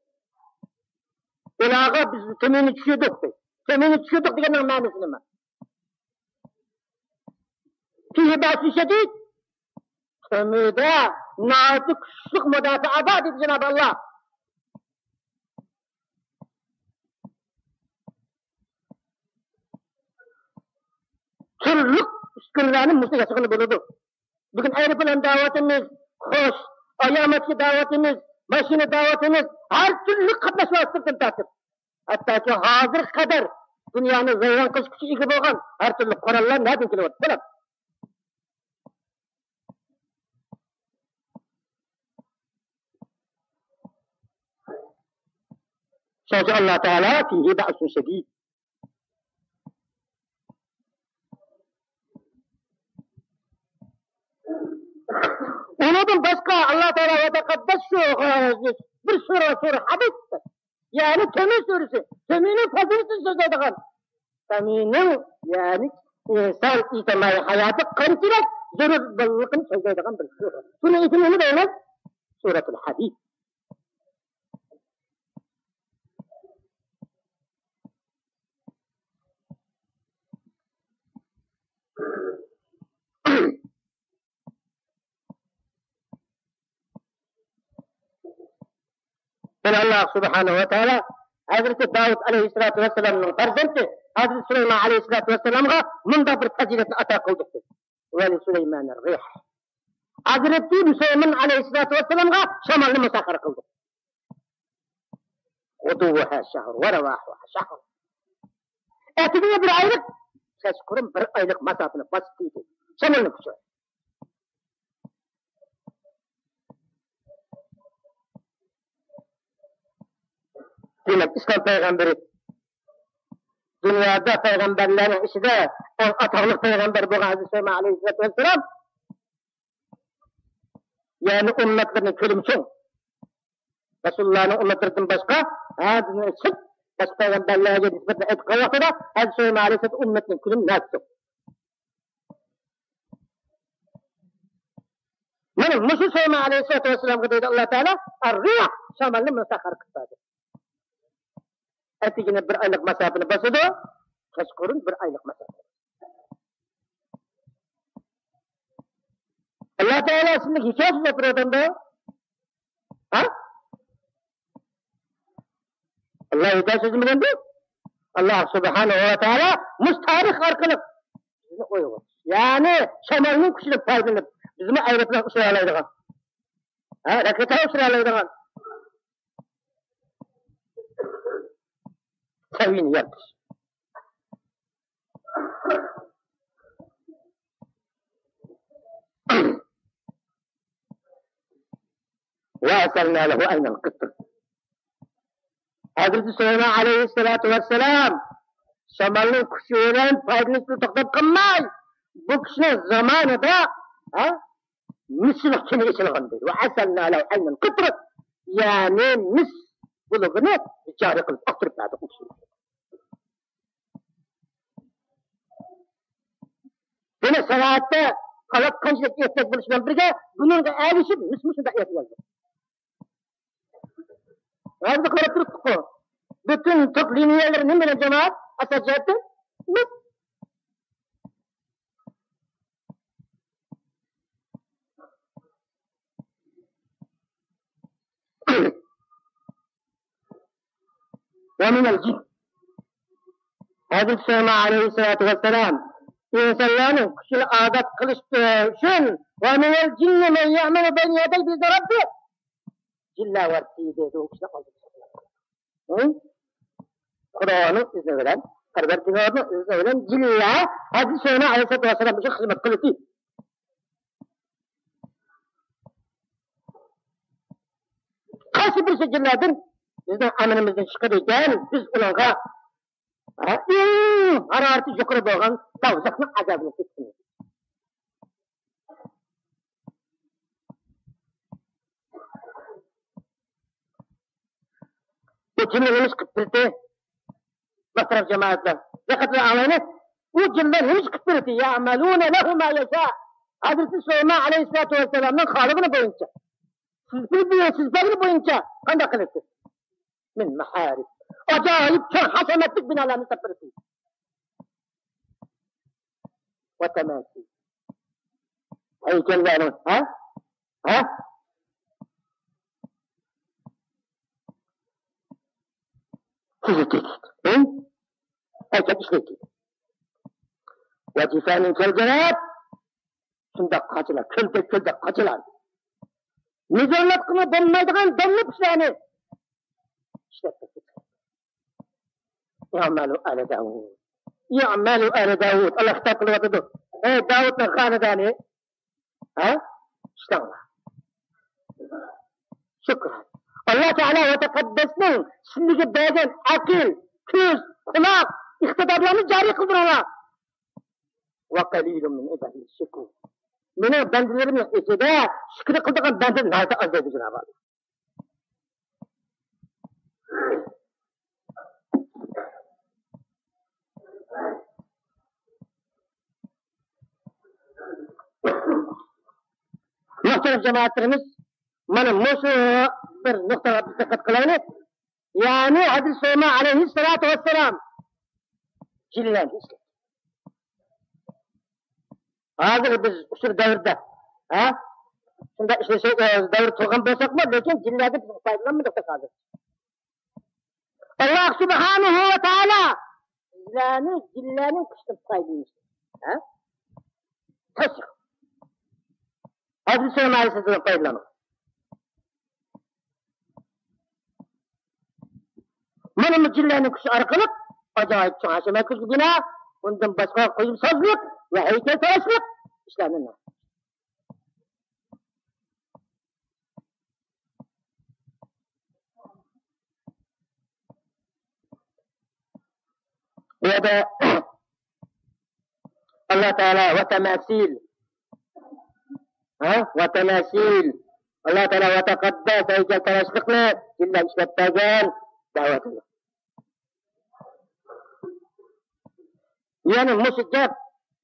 ئۇلارغا بىز تۆمۈرنى چۈشۈردۇق، دەيدۇ. تۆمۈرنى چۈشۈردۇق دېگەننىڭ مەنىسى نېمە؟ فىھى بەئسۇن شەدىد. تۆمۈردە ناھايىتى كۈچلۈك مۇداپىئە بار، دېدى جانابى ئاللا. تۈرلۈك ئۈسكۈنىلەرنى مۇشۇ ياسىغىلى بولىدۇ. بۈگۈن ئايروپىلان دەۋاتىمىز، خوش، ئاياماتكا دەۋاتىمىز، ماشىنا دەۋاتىمىز، ھەر تۈرلۈك قاتناش ۋاسىتىسىدىن تارتىپ، ھەتتاكى ھازىرغا قەدەر دۇنيانى ۋەيران قىلىش كۈچىگە ئىگە بولغان ھەر تۈرلۈك قوراللار نەدىن كېلىۋاتىدۇ؟ بولۇپ. شۇنىڭ ئۈچۈن ئاللا تائالا فىھى بەئسۇن شەدىد. ئۇنىڭدىن باشقا ئاللا تائالا ۋە تەقەددەس شۇ بىر سۈرە، سۈرە ھەدىد، يەنى تۆمۈر سۈرىسى، تۆمۈرنىڭ پەزىلىتىنى سۆزلەيدىغان، تۆمۈرنىڭ، يەنى ئىنسان ئىجتىمائىي ھاياتى قانچىلىك زۆرۈر بولغانلىقىنى سۆزلەيدىغان بىر سۈرە. شۇنىڭ ئىسمىنى نېمە دەيمىز؟ سۈرەتۇل ھەدىد. يەنە ئاللا سۇبھانەھۇ ۋە تائالا ھەزرىتى داۋۇت ئەلەيھىسسالاتۇ ۋەسسالامنىڭ پەرزەنتى ھەزرىتى سۇلايمان ئەلەيھىسسالاتۇ ۋەسسالامغا مۇنداق بىر پەزىلەتنى ئاتا قىلدۇق، دەيدۇ. ۋەلىسۇلايمانىر رىھ. ھەزرىتى سۇلايمان ئەلەيھىسسالاتۇ ۋەسسالامغا شامالنى مۇسەخخەر قىلدۇق. غۇدۇۋۋۇھا شەھر ۋە رەۋاھۇھا شەھر. ئەتىگىنى بىر ئايلىق، كەچقۇرۇن بىر ئايلىق ماساپىنى باسىپ كېلىدۇ. شامالنىڭ كۈچى. دېمەك، ئىسلام پەيغەمبىرى دۇنيادا پەيغەمبەرلەرنىڭ ئىچىدە ئەڭ ئاتاقلىق پەيغەمبەر بولغان ھەزرىتى سۇلايمان ئەلەيھىسسالاتۇ ۋەسسالام، يەنى ئۈممەتلىرىنىڭ كۆلىمى چوڭ. رەسۇلۇللانىڭ ئۈممەتلىرىدىن باشقا، ھەددىدىن سىرت باشقا پەيغەمبەرلەرگە نىسبەتەن ئېيتقان ۋاقتىدا، ھەزرىتى سۇلايمان ئەلەيھىسسالام ئۈممەتنىڭ كۆلىمى ناھايىتى چوڭ. مانا مۇشۇ سۇلايمان ئەلەيھىسسالاتۇ ۋەسسالامغا دەيدۇ ئاللا تائالا، ئەر-رىياھ، شامالنى مۇسەخخەر قىلىپ بەردى. ئەتىگىنى بىر ئايلىق مەساپىنى باسىدۇ، كەچقۇرۇن بىر ئايلىق مەساپە. ئاللا تائالا سىزگە ھېكايە سۆزلەپ بېرىۋاتامدۇ؟ ھە؟ ئاللا ھېكايە سۆزلىمىگەندۇ؟ ئاللا سۇبھانەھۇ ۋە تائالا مۇشۇ تارىخ ئارقىلىق بىزنى ئويغىتىش، يەنى شامالنىڭ كۈچىدىن پايدىلىنىپ، بىزمۇ ئايروپىلان ئۇچۇرالايدىغان، ھە، راكېتا ئۇچۇرالايدىغان سەۋىيەنى يارىتىش. وأسلنا له عين القطر. ھەزرىتى سۇلايمان ئەلەيھىسسالاتۇ ۋەسسالام شامالنىڭ كۈچى بىلەن پايدىلىنىشتىن توختاپ قالماي، بۇ كىشىنىڭ زامانىدا، ھە، مىسچىلىق كېنى ئېچىلغان دەيدۇ. وأسلنا له عين القطر، يەنى مىس بۇلىقىنى جارى قىلىپ ئاقتۇرۇپ بەردۇق ئۇ كىشىگە. دېمەك، سانائەتتە تالانت قانچىلىك ئېھتىياج بولۇشى بىلەن بىرگە، بۇنىڭغا ئەگىشىپ مىسمۇ شۇنداق ئېھتىياج بار. ھازىر قاراپ تۇرۇپتۇققۇ. پۈتۈن توك لىنىيەلىرى نېمە بىلەن جامائەت؟ ئاساسىي جەھەتتىن مىس. ومن الجن. ھەزرىتى سۇلايمان ئەلەيھىسسالاتۇ ۋەسسالام ئىنسانلارنىڭ كۈچىنى ئازاد قىلىش ئۈچۈن، ومن الجن من يعمل بين يديه بإذن ربه. جىنلار بار دېدى، ئۇ كىشىنىڭ ئالدىدا. ھە؟ خۇدانىڭ ئىزنى بىلەن، پەرۋەردىگارنىڭ ئىزنى بىلەن جىنلار ھەزرىتى سۇلايمان ئەلەيھىسسالاتۇ ۋەسسالام ئۈچۈن خىزمەت قىلدى. قايسى بىرسى جىنلاردىن بىزنىڭ ئەمرىمىزدىن چىقىدىكەن، بىز ئۇنىڭغا، ھە، ئەڭ ھارارىتى يۇقىرى بولغان دوزاخنىڭ ئازابىنى چەككۈزىمىز. بۇ جىنلار نېمە ئىش قىلىپ بېرىدۇ؟ مەھتەرەم جامائەتلەر، دىققەت بىلەن ئاڭلايلى. بۇ جىنلار نېمە ئىش قىلىپ بېرىدۇ؟ يعملون له ما يشاء. ھەزرىتى سۇلايمان ئەلەيھىسسالاتۇ ۋەسسالامنىڭ خالىغىنى بويىچە، سىزلىگىنى بويىچە قانداق قىلىدۇ؟ من محاريب. ئاجايىپ چوڭ ھەشەمەتلىك بىنالارنى سېلىپ بېرىدۇ. وتماثيل. ھەيكەللەرنى، ھە؟ ھە؟ تۈزۈتتى. ھە؟ ھەيكەل ئىشلەيتتى. وجفان كالجواب. شۇنداق قاچىلار، كۆلدەك، كۆلدەك قاچىلار. مىزىرلاتقىلى بولمايدىغان دانلىق ئىشلارنى ئىشلەپ بېرىدۇ. اعملوا آل داود. اعملوا آل داود. ئاللا خىتاب قىلىۋاتىدۇ. ئەي داۋۇتنىڭ خانىدانى، ھە؟ ئىشلەڭلار. شۈكرى. ئاللا تائالا ۋە تەقەددەسنىڭ سىلىگە بەرگەن ئەقىل، كۆز، قۇلاق، ئىقتىدارلارنى جارى قىلدۇرۇڭلار. وقليل من عبادي الشكور. مېنىڭ بەندىلىرىمنىڭ ئىچىدە شۈكرى قىلىدىغان بەندە ناھايىتى ئاز دەيدۇ جانابى ئاللا. مۇھتەرەم جامائەتلىرىمىز، مانا مۇشۇ بىر نۇقتىغا بىز دىققەت قىلايلى. يەنى ھەزرىتى سۇلايمان ئەلەيھىسسالاتۇ ۋەسسالام جىنلەرنى ئىشلەتتى. ھازىر بىز ئۇشۇ دەۋردە، ھە؟ شۇنداق ئىشلىشى، ئە، دەۋر تۇرغان بولساقمۇ، لېكىن جىنلەردىن بىز پايدىلانمىدۇق ھازىر. ئاللا سۇبھانەھۇ ۋە تائالا بىزلەرنى جىنلەرنىڭ كۈچىدىن پايدىلىنىشتىن، ھە؟ تەس-، ھەزرىتى سۇلايمان ئەلەيھىسسالام پايدىلانغان. مانا بۇ جىنلەرنىڭ كۈچى ئارقىلىق ئاجايىپ چوڭ ھەشەمەتلىك بىنا، ئۇندىن باشقا قۇيۇمسازلىق ۋە ھەيكەلتىرەشلىك ئىشلارنى. بۇ يەردە ئاللا تائالا ۋەتەمەسىل، ھە؟ ۋەتەمەسىل. ئاللا تائالا ۋەتەقەددەس، ھەيكەلپەرەسلىكنى جىنلار ئىشلەپ بەرگەن دەۋاتىدۇ. يەنى مۇشۇ گەپ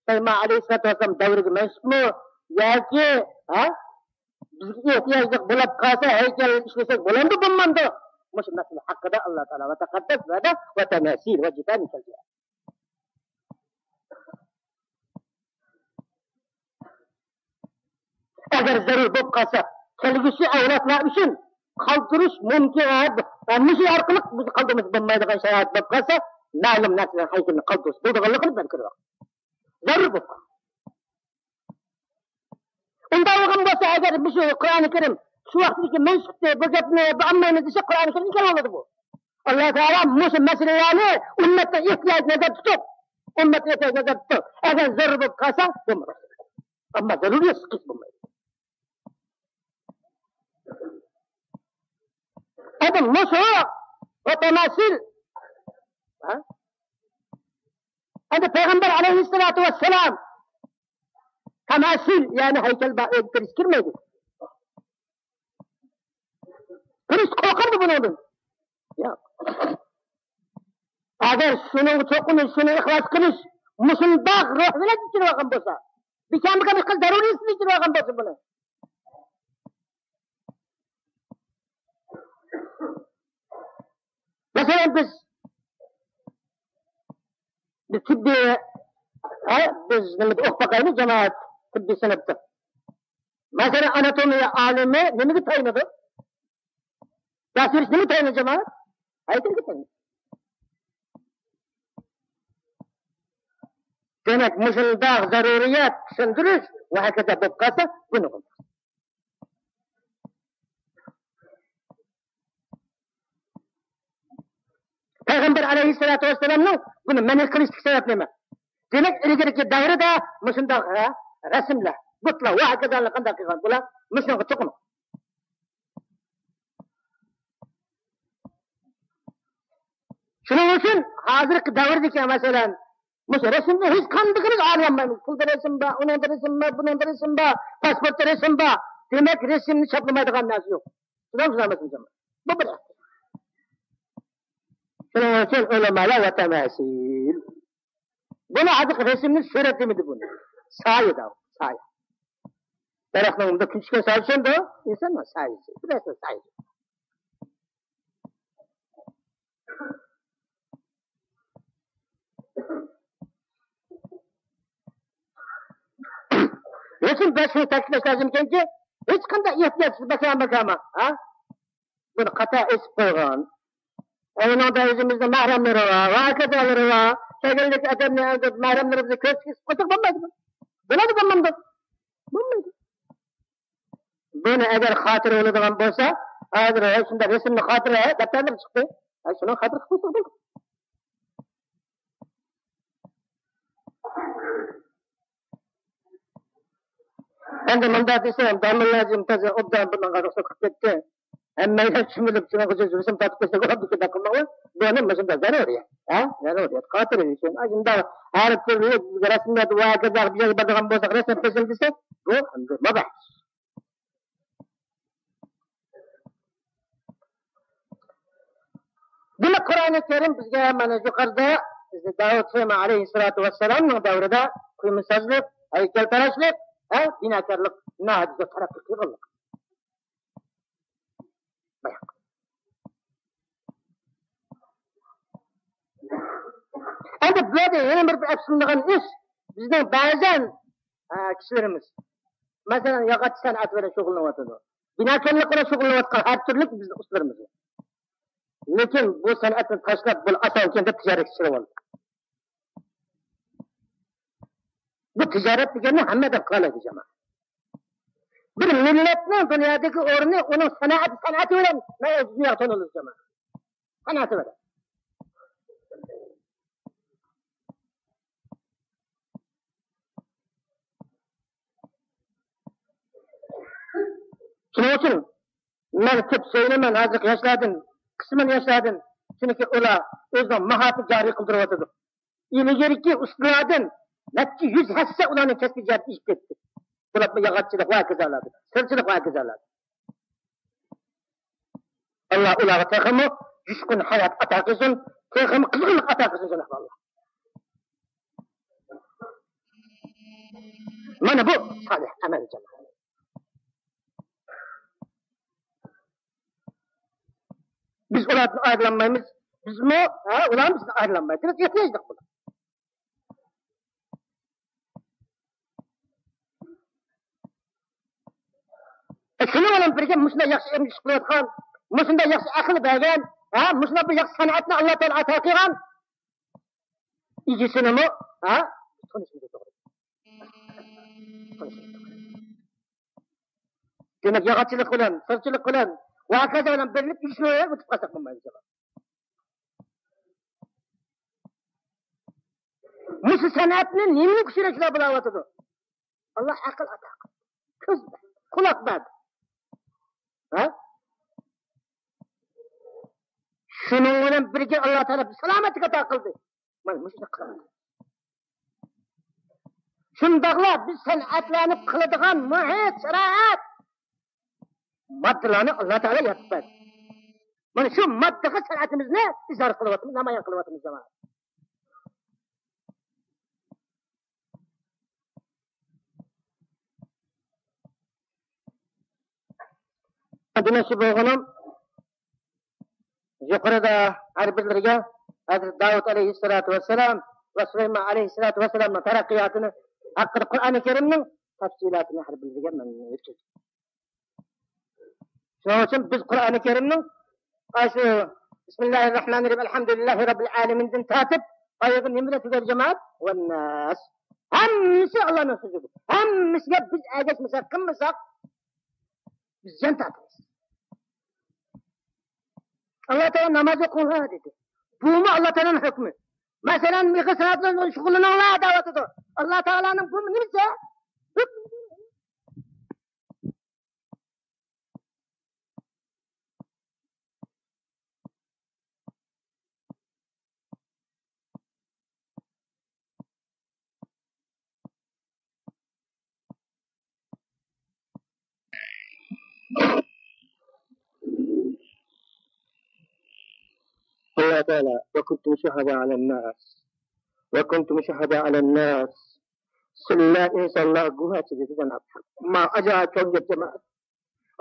پەيغەمبەر ئەلەيھىسسالاتۇ ۋەسسالام دەۋرىگە مەنسۇپمۇ ياكى، ھە؟ بىزگە ئېھتىياجلىق بولۇپ قالسا، ھەيكەل ئىشلىسەك بولامدۇ، بولمامدۇ؟ مۇشۇ مەسىلە ھەققىدە ئاللا تائالا ۋەتەقەددەس ۋە ۋەتەمەسىل ۋە جىددەن كەلگەن. ئەگەر زەرۇر بولۇپ قالسا، كەلگۈسى ئەۋلادلار ئۈچۈن قالدۇرۇش مۇمكىن. ھە، مۇشۇ ئارقىلىق بىز قالدۇرمىسا بولمايدىغان شارائىت بولۇپ قالسا، مەلۇم نەرسىلەر ھەيكىلنى قالدۇرسا بولىدىغانلىقىنى بىلدۈرۈۋاتىدۇ. زەرۇر بولۇپ قالسا. ئۇنداق بولغان بولسا، ئەگەر مۇشۇ قۇرئانى كەرىم شۇ ۋاقىتتىكى مەنسۇختى، بۇ گەپنى بۇ ئالمايمىز دېسە، قۇرئانى كەرىمگە كەلمەيدۇ بۇ. ئاللا تائالا مۇشۇ مەسىلىلەرنى ئۈممەتنىڭ ئېھتىياجىنى نەزەردە تۇتۇپ، ئۈممەتنىڭ ئېھتىياجىنى نەزەردە تۇتۇپ، ئەگەر زەرۇر بولۇپ قالسا، بولمايدۇ. ئەمما زەرۇرىيەتسىز قىلسا بولمايدۇ. ئەمدى مۇشۇ ۋە تەماسىل. ھە؟ ئەمدى پەيغەمبەر ئەلەيھىسسالاتۇ ۋەسسالام تەماسىل، يەنى ھەيكەل بار ئۆيگە كىرىش كىرمەيدۇ. كىرىش قورقامدۇ بۇنىڭدىن؟ ياق. ئەگەر شۇنىڭغا چوقۇنۇش، شۇنى ئىخلاس قىلىش مۇشۇنداق روھ بىلەن كېچىرىۋالغان بولسا، بىكەم بىكەم ئىش قىلىش زەرۇرىيىتى كېچىرىۋالغان بولسا بۇنى. مەسىلەن، بىز، بىز تېببىي، ھە، بىز نېمىدە ئوقۇپ باقايلى، جامائەت تېببىي سىنىپتا. مەسىلەن، ئاناتومىيە ئالىمى نېمىگە تايىنىدۇ؟ دەرس بېرىش نېمىگە تايىنىدۇ، جامائەت؟ ھەيكەلگە تايىنىدۇ. دېمەك، مۇشۇنداق زەرۇرىيەت، چۈشەندۈرۈش ۋە ھەقىقەت بولۇپ قالسا، بۇنى قىلىمىز. پەيغەمبەر ئەلەيھىسسالاتۇ ۋەسسالامنىڭ بۇنى مەنئى قىلىشتىكى سەۋەب نېمە؟ دېمەك، ئىلگىرىكى دەۋردە مۇشۇنداق، ھە، رەسىملەر، بۇتلار ۋە ھاكازالار قانداق قىلغان؟ بۇلار مۇشۇنىڭغا چوقۇنۇڭ. شۇنىڭ ئۈچۈن ھازىرقى دەۋردىكى، مەسىلەن، مۇشۇ رەسىمنى ھېچقاندىقىمىز ئاڭلىيالمايمىز. پۇلدا رەسىم بار، ئۇنىڭدا رەسىم بار، بۇنىڭدا رەسىم بار، پاسپورتتا رەسىم بار. دېمەك، رەسىمنى چاپلىمايدىغان نەرسە يوق. شۇنداق، شۇنداق ئەمەسمۇ جامائەت؟ بۇ بىر ئەھۋال. شۇنىڭ ئۈچۈن ئۆلىمالار ۋەتەمەسىل. بۇنى ھازىرقى رەسىمنى سۈرەتلىمىدى بۇنى. سايە دەۋ، سايە. دەرەخنىڭ بۇندا كۈن چۈشكەن سايىسى چۈشەندى. ئىنساننىڭ سايىسى. بىر نەرسە سايىسى. لېكىن بىز شۇنى تەكىتلەش لازىمكەنكى، ھېچقانداق ئېھتىياجسىز بەكرەم بەكرەم، ھە؟ بۇنى قاتا ئېسىپ قويغان. ئۇنىڭدا ئۆزىمىزنىڭ مەھرەملىرى بار، ۋە ھاكازالىرى بار. كەلگەنلىك ئادەمنى ئەۋزەپ مەھرەملىرىمىزنى كۆرسىتىپ قويساق بولمايدۇ. بولىدۇ، بولمامدۇ؟ بولمايدۇ. بۇنى ئەگەر خاتىرە بولىدىغان بولسا، ھازىر ھە شۇنداق رەسىمنى خاتىرە دەپتەرلىرى چىقتى. ھە، شۇنىڭ خاتىرە قىلىپ قويساق بولدى. ئەمدى مۇنداق دېسەم، داموللاجىم تازا ئوبدان بۇنىڭغا رۇخسەت قىلىپ كەتتى. ھەممەيلەن چۈمۈلۈپ، شۇنىڭغا رەسىم تارتىپ قويساق بولامدۇ، شۇنداق قىلماڭلار. بۇنى مۇشۇنداق زەرۇرىيەت. ھە؟ زەرۇرىيەت. خاتىرە ئۈچۈن. ئاشۇنداق ھەر تۈرلۈك رەسىملەردە ۋە ھاكازا بىر يەرگە بارىدىغان بولساق، رەسىم قىلسۇن دېسەك، بۇ ئەمدى مۇباھ. دېمەك، قۇرئانى كەرىم بىزگە مانا يۇقىرىدا بىزنى داۋۇت سۇلەيمان ئەلەيھىسسالاتۇ ۋەسسالامنىڭ دەۋرىدە قۇيمىسازلىق، ھەيكەلپەرەسلىك، ھە، بىناكارلىق ناھايىتى زور تەرەققىي قىلغانلىقى. ئەمدى بۇ يەردە يەنە بىر ئەپسۇسلىنىدىغان ئىش، بىزنىڭ بەزەن، ئە، كىشىلىرىمىز، مەسىلەن، ياغاچ سەنئەتى بىلەن شۇغۇللىنىۋاتىدۇ. بىناكارلىق بىلەن شۇغۇللىنىۋاتقان ھەر تۈرلۈك بىزنىڭ ئۇستىلىرىمىز بار. لېكىن بۇ سەنئەتنى تاشلاپ، بۇ ئاسان كەينىدە تىجارەتكە چىقىۋالدى. بۇ تىجارەت دېگەننى ھەممە ئادەم قىلالايدۇ، جامائەت. بىر مىللەتنىڭ دۇنيادىكى ئورنى ئۇنىڭ سانائەت، سانائىتى بىلەن دۇنياغا تونۇلىدۇ، جامائەت. سانائىتى بىلەن. شۇنىڭ ئۈچۈن مەن كۆپ سۆيۈنىمەن ھازىرقى ياشلاردىن، قىسمەن ياشلاردىن، چۈنكى ئۇلار ئۆزىنىڭ ماھارىتىنى جارى قىلدۇرۇۋاتىدۇ. ئىلگىرىكى ئۇستىلاردىن نەچچە يۈز ھەسسە ئۇلارنىڭ كەسپىي جەھەتتە ئېشىپ كەتتى. بولۇپمۇ ياغاچچىلىق ۋە ھاكازالاردىن، سىرچىلىق ۋە ھاكازالاردىن. ئاللا ئۇلارغا تېخىمۇ جۇشقۇن ھايات ئاتا قىلسۇن، تېخىمۇ قىزغىنلىق ئاتا قىلسۇن، جانابى ئاللا. مانا بۇ سالىھ ئەمەل، جانابى. بىز ئۇلاردىن ئايرىلالمايمىز. بىزمۇ، ھە، ئۇلار بىزدىن ئايرىلالمايدۇ. بىز ئېھتىياجلىق بۇلار. شۇنىڭ بىلەن بىرگە مۇشۇنداق ياخشى ئەمگەك قىلىۋاتقان، مۇشۇنداق ياخشى ئەقىل بەرگەن، ھە، مۇشۇنداق بىر ياخشى سەنئەتنى ئاللا تائالا ئاتا قىلغان ئىگىسىنىمۇ، ھە، تونۇشىمىز توغرا. دېمەك، ياغاچچىلىق بىلەن، سىرچىلىق بىلەن ۋە ھاكازا بىلەن بېرىلىپ ئىگىسىنى ئۇنتۇپ قالساق بولمايدۇ، جاناب. مۇشۇ سەنئەتنى نېمىنى كۈچىرەكلەر بىلاۋاتىدۇ؟ ئاللا ئەقىل ئاتا قىلدى. كۆز بەردى. قۇلاق بەردى. ھە؟ شۇنىڭ بىلەن بىرگە ئاللا تائالا سالامەتلىك ئاتا قىلدى. مانا مۇشۇنداق قىلىمىز. شۇنداقلا بىز سەنئەتلەرنى قىلىدىغان مۇھىت، شارائىت، ماددىلارنى ئاللا تائالا يارىتىپ بەردى. مانا شۇ ماددىغا سەنئىتىمىزنى ئىزھار قىلىۋاتىمىز، نامايان قىلىۋاتىمىز، جامائەت. دېمەكچى بولغىنىم، يۇقىرىدا ھەر بىرلىرىگە ھەزرىتى داۋۇت ئەلەيھىسسالاتۇ ۋەسسالام ۋە سۇلايمان ئەلەيھىسسالاتۇ ۋەسسالامنىڭ تەرەققىياتىنى ھەققىدە قۇرئانى كەرىمنىڭ تەپسىلاتىنى ھەر بىرلىرىگە مەن يەتكۈزدۈم. شۇنىڭ ئۈچۈن بىز قۇرئانى كەرىمنىڭ ئاشۇ بىسمىللاھىررەھمانىررەھىم، ئەلھەمدۇلىللاھى رەببىل ئالەمىندىن تارتىپ ئايىغى نېمە بىلەن تۈگەيدۇ، جامائەت؟ ۋەنناس. ھەممىسى ئاللانىڭ سۆزىدۇر. ھەممىسىگە بىز ئەگەشمىسەك، قىلمىساق، بىز زىيان تارتىمىز. ئاللا تائالا ناماز ئوقۇڭلار دېدى. بۇمۇ ئاللا تائالانىڭ ھۆكمى. مەسىلەن، مېھىر سانائەت بىلەن شۇغۇللىنىڭلار دەۋاتىدۇ. ئاللا تائالانىڭ بۇ نېمىسى؟ ئاللا تائالا، «ۋە كۇنتۇم شۇھەداء ئەلەنناس. ۋە كۇنتۇم شۇھەداء ئەلەنناس.» سىلەر ئىنسانلارغا گۇۋاھچى دېدى جاناب ھەق. ما ئاجايىپ چوڭ گەپ، جامائەت.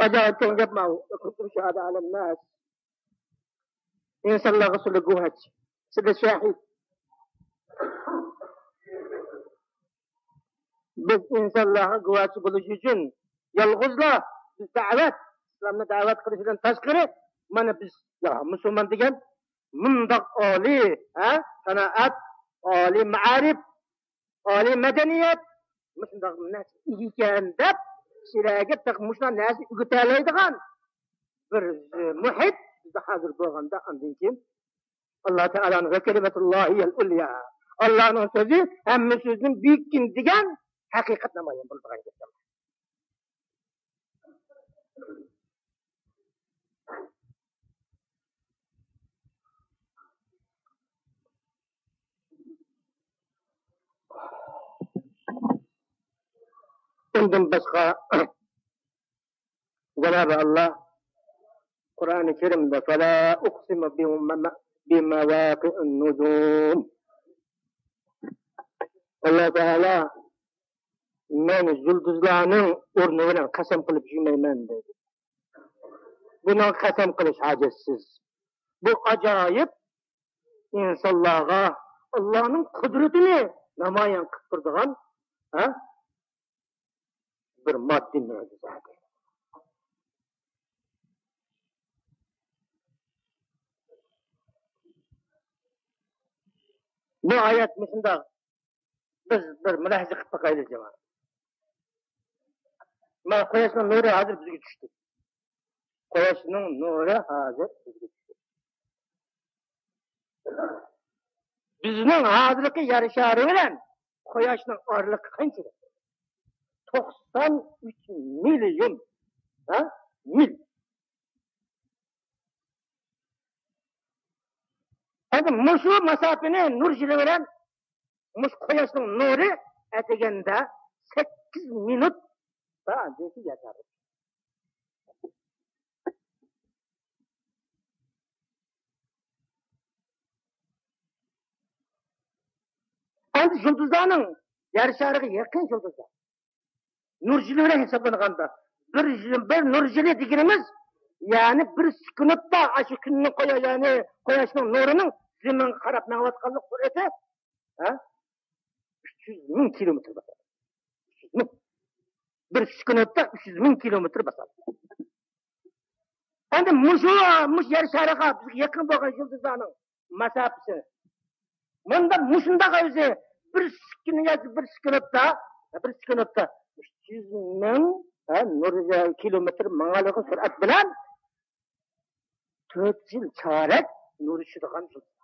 ئاجايىپ چوڭ گەپ ماۋۇ. «ۋە كۇنتۇم شۇھەداء ئەلەنناس.» ئىنسانلارغا سىلەر گۇۋاھچى، سىلەر شاھىت. بىز ئىنسانلارغا گۇۋاھچى بولۇش ئۈچۈن يالغۇزلا بىز دەۋەت، ئىسلامنى دەۋەت قىلىشتىن تاشقىرى، مانا بىز، يا، مۇسۇلمان دېگەن مۇنداق ئالىي، ھە، سانائەت، ئالىي مائارىپ، ئالىي مەدەنىيەت، مۇشۇنداق نەرسە ئىگىكەن دەپ، كىشىلەرگە تېخى مۇشۇنداق نەرسە ئۆگىتەلەيدىغان بىر، ئى، مۇھىت بىزدە ھازىر بولغاندا، ئاندىن كېيىن ئاللا تائالانىڭ «ۋە كەلىمەتۇللاھىيەل ئۇليا»، ئاللانىڭ سۆزى ھەممە سۆزدىن بۈيۈككىن دېگەن ھەقىقەت نامايان بولىدىغان گەپ. ئۇندىن باشقا، جانابى ئاللا قۇرئانى كەرىمدە، «فلا أقسم بم-، بمواقع النجوم.» ئاللا تائالا، «مەن يۇلدۇزلارنىڭ ئورنى بىلەن قەسەم قىلىپ يۈرمەيمەن» دەيدۇ. بۇنىڭغا قەسەم قىلىش ھاجەتسىز. بۇ ئاجايىپ، ئىنسانلارغا ئاللانىڭ قۇدرىتىنى نامايان قىلىپ تۇرىدىغان، ھە، بىر ماددىي مۆجىزە. بۇ ئايەت مۇشۇنداق. بىز بىر مۇلاھىزە قىلىپ باقايلى، جامائەت. مانا قۇياشنىڭ نۇرى ھازىر بىزگە چۈشتى. قۇياشنىڭ نۇرى ھازىر بىزگە چۈشتى. بىزنىڭ ھازىرقى يەر شارى بىلەن قۇياشنىڭ ئارىلىقى قانچىلىك؟ توقسان ئۈچ مىليون، ھە؟ مىل. ئەمدى مۇشۇ ماساپىنى نۇر يىلى بىلەن مۇشۇ قۇياشنىڭ نۇرى ئەتىگەندە سەككىز مىنۇت ئاندىن كېيىن ياشار. ئەمدى يۇلتۇزلارنىڭ يەر شارىغا يېقىن يۇلتۇزلار نۇر يىلى بىلەن ھېسابلانغاندا، بىر، بىر نۇر يىلى دېگىنىمىز، يەنى بىر سېكۇنتتا ئاشۇ كۈننىڭ قويا-، يەنى قۇياشنىڭ نۇرىنىڭ زېمىنغا قاراپ مېڭىۋاتقانلىق سۈرئىتى، ھە؟ ئۈچ يۈز مىڭ كىلومېتىر باسىدۇ. ئۈچ يۈز مىڭ. بىر سېكۇنتتا ئۈچ يۈز مىڭ كىلومېتىر باسىدۇ. ئەمدى مۇشۇ، مۇشۇ يەر شارىغا بىزگە يېقىن بولغان يۇلتۇزلارنىڭ ماساپىسى. مۇندا مۇشۇنداق ئۆزى بىر سېكۇنت ياكى بىر سېكۇنتتا، بىر سېكۇنتتا ئۈچ يۈز مىڭ، ھە، نۇر، كىلومېتىر ماڭالىغان سۈرئەت بىلەن تۆت يىل چارەك نۇر چۈشىدىغان يۇلتۇز.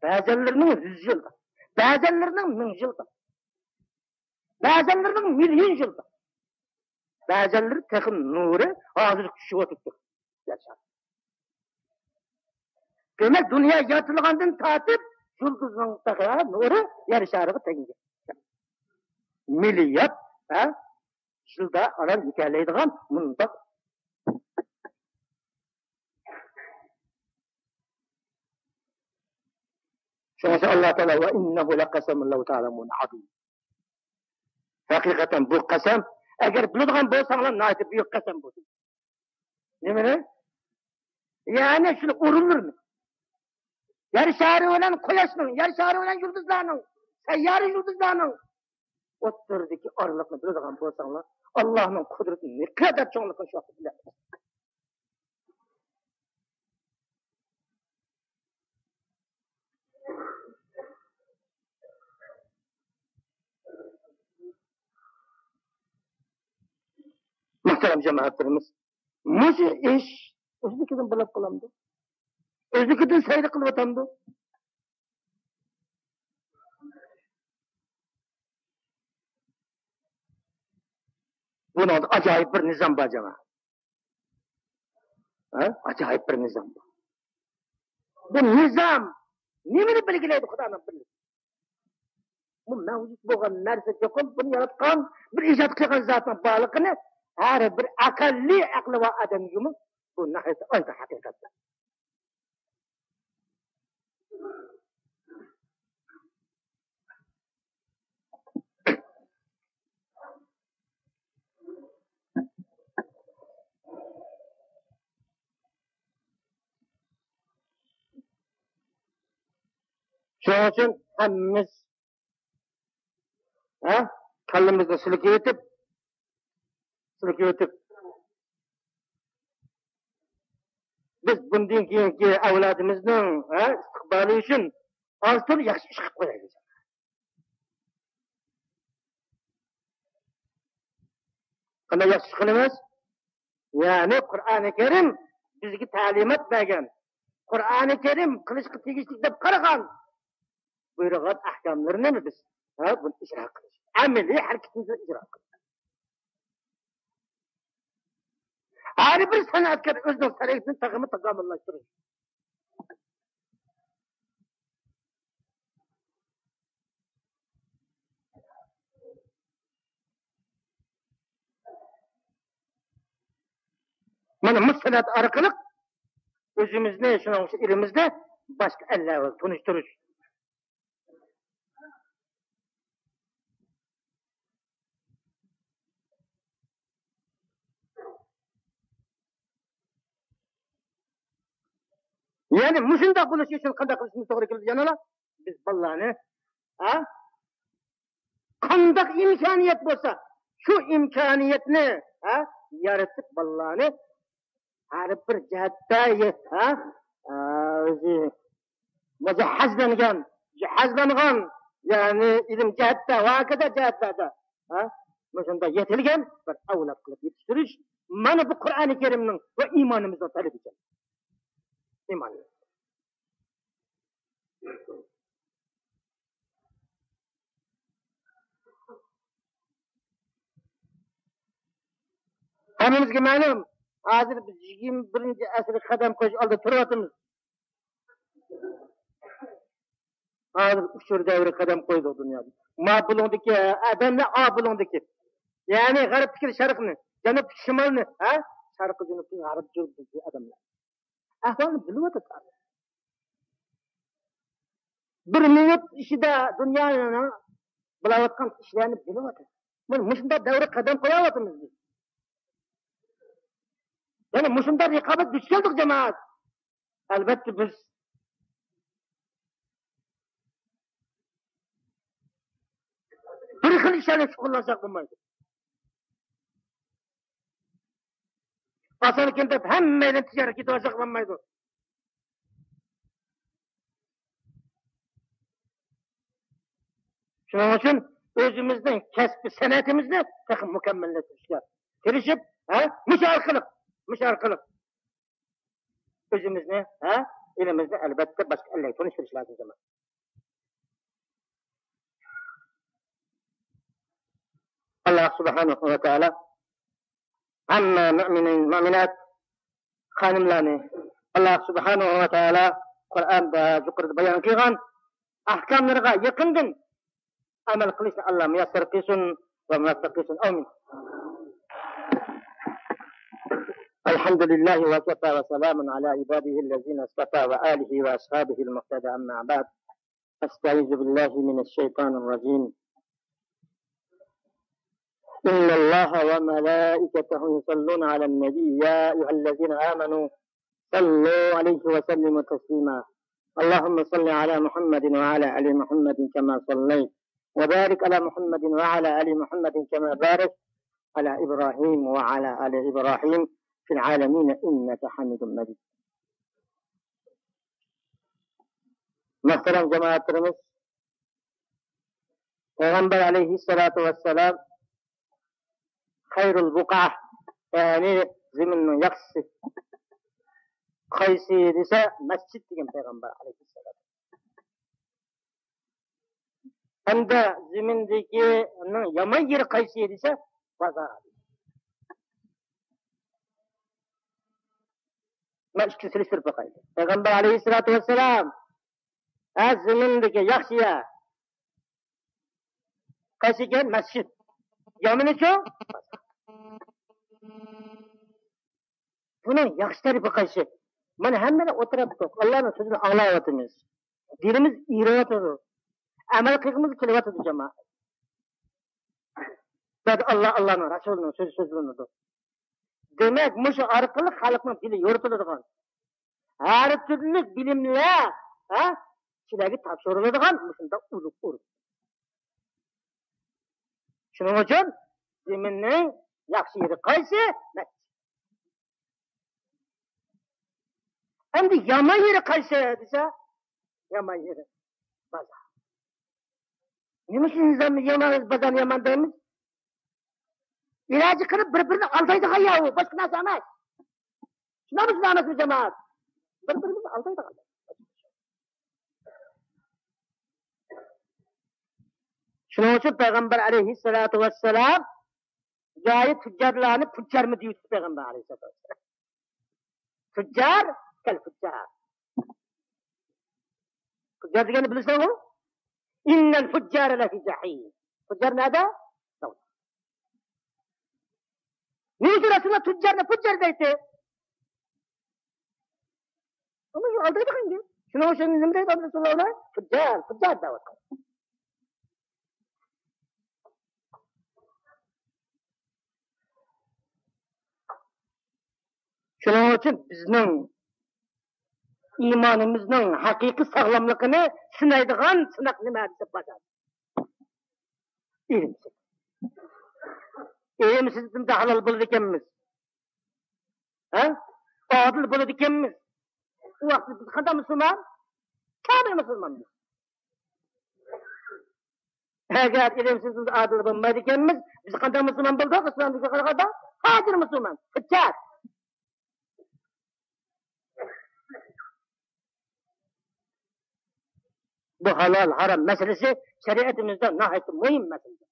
بەزەنلىرىنىڭ يۈز يىلدا، بەزەنلىرىنىڭ مىڭ يىلدا، بەزەنلىرىنىڭ مىليون يىلدا، بەزەنلىرى تېخى نۇرى ھازىر چۈشۈۋاتىدۇ. دېمەك، دۇنيا يارىتىلغاندىن تارتىپ يۇلتۇزنىڭ تېخى نۇرى يەر شارىغا تەگمىگەن. مىليارد، ھە؟ يىلدا ئاران يېتەلەيدىغان مۇنداق. شۇڭا ئاللا تائالا، «ۋە ئىننەھۇ لەقەسەمۇن لەۋ تەئلەمۇنە ئەزىم.» ھەقىقەتەن بۇ قەسەم، ئەگەر بىلىدىغان بولساڭلار، ناھايىتى بۈيۈك قەسەم بۇ. نېمىنى؟ يەنى شۇنى ئورۇنلىرىنى. يەر شارى بىلەن قۇياشنىڭ، يەر شارى بىلەن يۇلتۇزلارنىڭ، سەييارە يۇلتۇزلارنىڭ ئوتتۇرىدىكى ئارىلىقنى بىلىدىغان بولساڭلار، ئاللانىڭ قۇدرىتىنى نېقەدەر چوڭلۇقىنى شۇ ۋاقىتتا بىلەسىز. مۇھتەرەم جامائەتلىرىمىز، مۇشۇ ئىش ئۆزلۈكىدىن بولۇپ قالامدۇ؟ ئۆزلۈكىدىن سەيلە قىلىۋاتامدۇ؟ بۇنىڭدا ئاجايىپ بىر نىزام بار، جامائەت. ھە؟ ئاجايىپ بىر نىزام بار. بۇ نىزام نېمىنى بەلگىلەيدۇ؟ خۇدانىڭ بىرلىكى. بۇ مەۋجۇت بولغان نەرسە چوقۇم بۇنى ياراتقان، بىر ئىجاد قىلغان زاتنىڭ بارلىقىنى ھەر بىر ئەقەللىي ئەقلى بار ئادەمگىمۇ بۇ ناھايىتى ئايدىڭ ھەقىقەتتە. شۇنىڭ ئۈچۈن ھەممىمىز، ھە، كاللىمىزنى سىلكىۋېتىپ، سىلكىۋېتىپ، بىز بۇندىن كېيىنكى ئەۋلادىمىزنىڭ، ھە، ئىستىقبالى ئۈچۈن ئاز تولا ياخشى ئىش قىلىپ قويايلى. قانداق ياخشى ئىش قىلىمىز؟ يەنى قۇرئانى كەرىم بىزگە تەلىمات بەرگەن، قۇرئانى كەرىم قىلىشقا تېگىشلىك دەپ قارىغان، بۇيرۇغان ئەھكاملىرىنى بىز، ھە، بۇنى ئىجرا قىلىش، ئەمەلىي ھەرىكىتىمىزدە ئىجرا قىلىش. ھەر بىر سەنئەتكار ئۆزىنىڭ سەنئىتىنى تېخىمۇ تاكامۇللاشتۇرۇش. مانا مۇشۇ سەنئەت ئارقىلىق ئۆزىمىزنى، شۇنىڭ ئۈچۈن ئېلىمىزنى باشقا ئەللەر بىلەن تونۇشتۇرۇش. يەنى مۇشۇنداق بولۇشى ئۈچۈن قانداق قىلىشىمىز توغرا كېلىدۇ يەنىلا؟ بىز بالىلارنى، ھە؟ قانداق ئىمكانىيەت بولسا، شۇ ئىمكانىيەتنى، ھە، يارىتىپ بالىلارنى ھەر بىر جەھەتتە، ھە، ئۆزى مۇجەھھەزلەنگەن، جاھازلانغان، يەنى ئىلىم جەھەتتە ۋە ھاكازا جەھەتلەردە، ھە، مۇشۇنداق يېتىلگەن بىر ئەۋلاد قىلىپ يېتىشتۈرۈش، مانا بۇ قۇرئانى كەرىمنىڭ ۋە ئىمانىمىزنىڭ تەلىپى ئىكەن. ئىمان. ھەممىمىزگە مەلۇم، ھازىر بىز يىگىرمە بىرىنچى ئەسىرگە قەدەم قويۇش ئالدىدا تۇرۇۋاتىمىز. ھازىر ئۇچۇر دەۋرى قەدەم قويدۇق دۇنيادا. ما بۇلۇڭدىكى ئادەملەر ئا بۇلۇڭدىكى. يەنى غەربتىكى شەرقنى، جەنۇبتىكى شىمالنى، ھە؟ شەرقى جەنۇبتىكى غەرب جۇرتىدىكى ئادەملەر. ئەھۋالنى بىلىۋاتىدۇ. بىر مىنۇت ئىچىدە دۇنيانىڭ بولۇۋاتقان ئىشلارنى بىلىۋاتىدۇ. مانا مۇشۇنداق دەۋرگە قەدەم قويۇۋاتىمىز بىز. يەنى مۇشۇنداق رىقابەت دۇچ كەلدۇق، جامائەت. ئەلۋەتتە، بىز بىر خىل ئىشلارنى شۇغۇللانساق بولمايدۇ. ئاسانكەن دەپ ھەممەيلەن تىجارەتكە كېتىۋالساق بولمايدۇ. شۇنىڭ ئۈچۈن ئۆزىمىزنىڭ كەسپىي سەنئىتىمىزنى تېخى مۇكەممەللەشتۈرۈشكە تىرىشىپ، ھە، مۇشۇ ئارقىلىق، مۇشۇ ئارقىلىق ئۆزىمىزنى، ھە، ئېلىمىزنى ئەلۋەتتە باشقا ئەللەرگە تونۇشتۇرۇش لازىم، جامائەت. ئاللا سۇبھانەھۇ ۋە تائالا ھەممە مۆمىن، مۆمىنات خانىملارنى ئاللا سۇبھانەھۇ ۋە تائالا قۇرئاندا يۇقىرىدا بايان قىلغان ئەھكاملىرىغا يېقىندىن ئەمەل قىلىشنى ئاللا مۇيەسسەر قىلسۇن ۋە مۇۋەپپەق قىلسۇن. ئامىن. الحمد لله وكفى وسلام على عباده الذين اصطفى وآله وأصحابه المقتدى، أما بعد. أستعيذ بالله من الشيطان الرجيم. إن الله وملائكته يصلون على النبي، يا أيها الذين آمنوا صلوا عليه وسلموا تسليما. اللهم صل على محمد وعلى آل محمد كما صليت، وبارك على محمد وعلى آل محمد كما باركت على إبراهيم وعلى آل إبراهيم في العالمين إنك حميد مجيد. مەھتەرەم جامائەتلىرىمىز، پەيغەمبەر ئەلەيھىسسالاتۇ ۋەسسالام خەيرۇل بۇقا، يەنى زېمىننىڭ ياخشىسى قايسى دېسە، مەسچىت دېگەن پەيغەمبەر ئەلەيھىسسالام. ھەمدە زېمىندىكىنىڭ يامان يېرى قايسى دېسە، بازار. مەن ئىككىسىنى سېلىشتۇرۇپ باقايلى. پەيغەمبەر ئەلەيھىسسالاتۇ ۋەسسالام، ھە، زېمىندىكى ياخشى يەر قايسى ئىكەن؟ مەسچىت. يامىنىچۇ؟ بۇنىڭ ياخشى تەرىپى قايسى؟ مانا ھەممىلا ئولتۇرۇپتۇق. ئاللانىڭ سۆزىنى ئاڭلاۋاتىمىز. دىلىمىز ئېرىۋاتىدۇ. ئەمەل قىلغۇمىز كېلىۋاتىدۇ، جامائەت. بەزى ئاللا، ئاللانىڭ رەسۇلىنىڭ سۆزى سۆزلىنىدۇ. دېمەك، مۇشۇ ئارقىلىق خەلقنىڭ دىلى يورۇتۇلىدىغان. ھەر تۈرلۈك بىلىملەر، ھە، كىشىلەرگە تاپشۇرۇلىدىغان مۇشۇنداق ئۇلۇغ ئورۇن. شۇنىڭ ئۈچۈن زېمىننىڭ ياخشى يېرى قايسى؟ مەسچىت. ئەمدى يامان يېرى قايسى دېسە، يامان يېرى بازار. نېمە ئۈچۈن يامان، بازارنى يامان دەيمىز؟ ئىلاجى قىلىپ بىر-بىرىنى ئالدايدىغان يا ئۇ، باشقا نەرسە ئەمەس. شۇنداقمۇ، شۇنداق ئەمەسمۇ، جامائەت؟ بىر-بىرىمىزنى ئالدايدىغان. شۇنىڭ ئۈچۈن پەيغەمبەر ئەلەيھىسسالاتۇ ۋەسسالام جاھىل تۈججارلارنى پۇججارمۇ دېيىپتۇ پەيغەمبەر ئەلەيھىسسالاتۇ ۋەسسالام. تۈججار، كەل پۇججار. پۇججار دېگەننى بىلىسەنغۇ؟ ئىننەل پۇججارە لەفى جەھىم. پۇججار نەدە؟ نېمە ئۈچۈن رەسۇلۇللا تۈججارنى پۇججار دەيتتى؟ ئۇنى ئالدايدىغان گەپ. شۇنىڭ ئۈچۈن نېمە دەيدۇ رەسۇلۇللا؟ پۇججار، پۇججار دەۋاتقان. شۇنىڭ ئۈچۈن بىزنىڭ ئىمانىمىزنىڭ ھەقىقىي ساغلاملىقىنى سىنايدىغان سىناق نېمە دېسە، بازار. ئىلىم سېتىپ. ئىلىم سېتىپ ھالال بولىدىكەنمىز. ھە؟ ئادىل بولىدىكەنمىز. ئۇ ۋاقىتتا بىز قانداق مۇسۇلمان؟ كامىل مۇسۇلمانمىز. ئەگەر ئىلىمسىز بىز ئادىل بولمايدىكەنمىز، بىز قانداق مۇسۇلمان بولدۇق؟ ئىسلامدىكىگە قارىغاندا پاجىر مۇسۇلمان، پۇچار. بۇ ھالال، ھارام مەسىلىسى شەرىئىتىمىزدە ناھايىتى مۇھىم مەسىلە.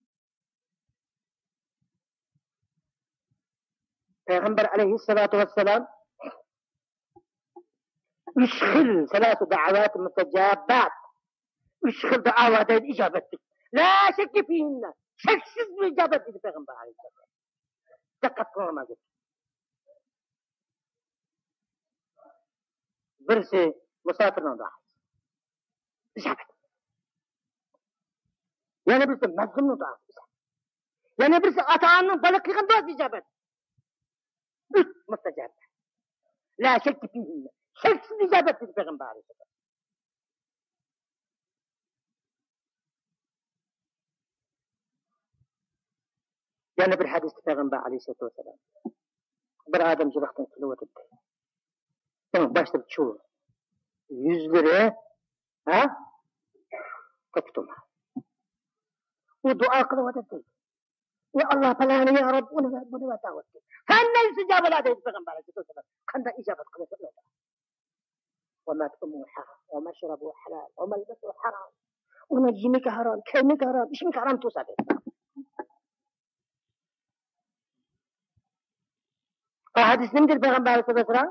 پەيغەمبەر ئەلەيھىسسالاتۇ ۋەسسالام ئۈچ خىل، سەلاسۇ دەئەۋاتى مۇستەجابات، ئۈچ خىل دۇئا بار دەيدۇ ئىجابەتلىك. لا شەككە فىھىننە. شەكسىز بۇ ئىجابەت دېدى پەيغەمبەر ئەلەيھىسسالام. دىققەت قىلىڭلار مانا. بىرسى مۇساپىرنىڭ دۇئاسى. ئىجابەت. يەنە بىرسى مەزلۇمنىڭ دۇئاسى. يەنە بىرسى ئاتا-ئانىنىڭ بالا قىلغان دۇئاسى ئىجابەت. ئۈچ مۇستەجاب. لا شەككە فىھىننە. شەكسىز ئىجابەت دېدى پەيغەمبەر ئەلەيھىسسالام. يەنە بىر ھەدىستە پەيغەمبەر ئەلەيھىسسالاتۇ ۋەسسالام بىر ئادەم يىراقتىن كېلىۋاتىدۇ. ئۇنىڭ باشلىرى چۇۋۇل. يۈزلىرى، ھە؟ قىپقىزىل. ئۇ دۇئا قىلىۋاتىدۇ. يا ئاللا، پالانى يا رەب، ئۇنى ۋە بۇنى ۋە دەۋاتتى. فەننە يۇستەجابۇ لەھ دەيدۇ پەيغەمبەر ئەلەيھىسسالام. قانداق ئىجابەت قىلىسىز ئۇنىڭغا؟ ومطعمه حرام، ومشربه حلال، وملبسه حرام. ئۇنىڭ يېمىكى ھارام، كىيمىكى ھارام، ئىچمىكى ھارام تۇرسا دەيدۇ. بۇ ھەدىس نېمىدۇر پەيغەمبەر ئەلەيھىسسالاتۇ ۋەسسالام؟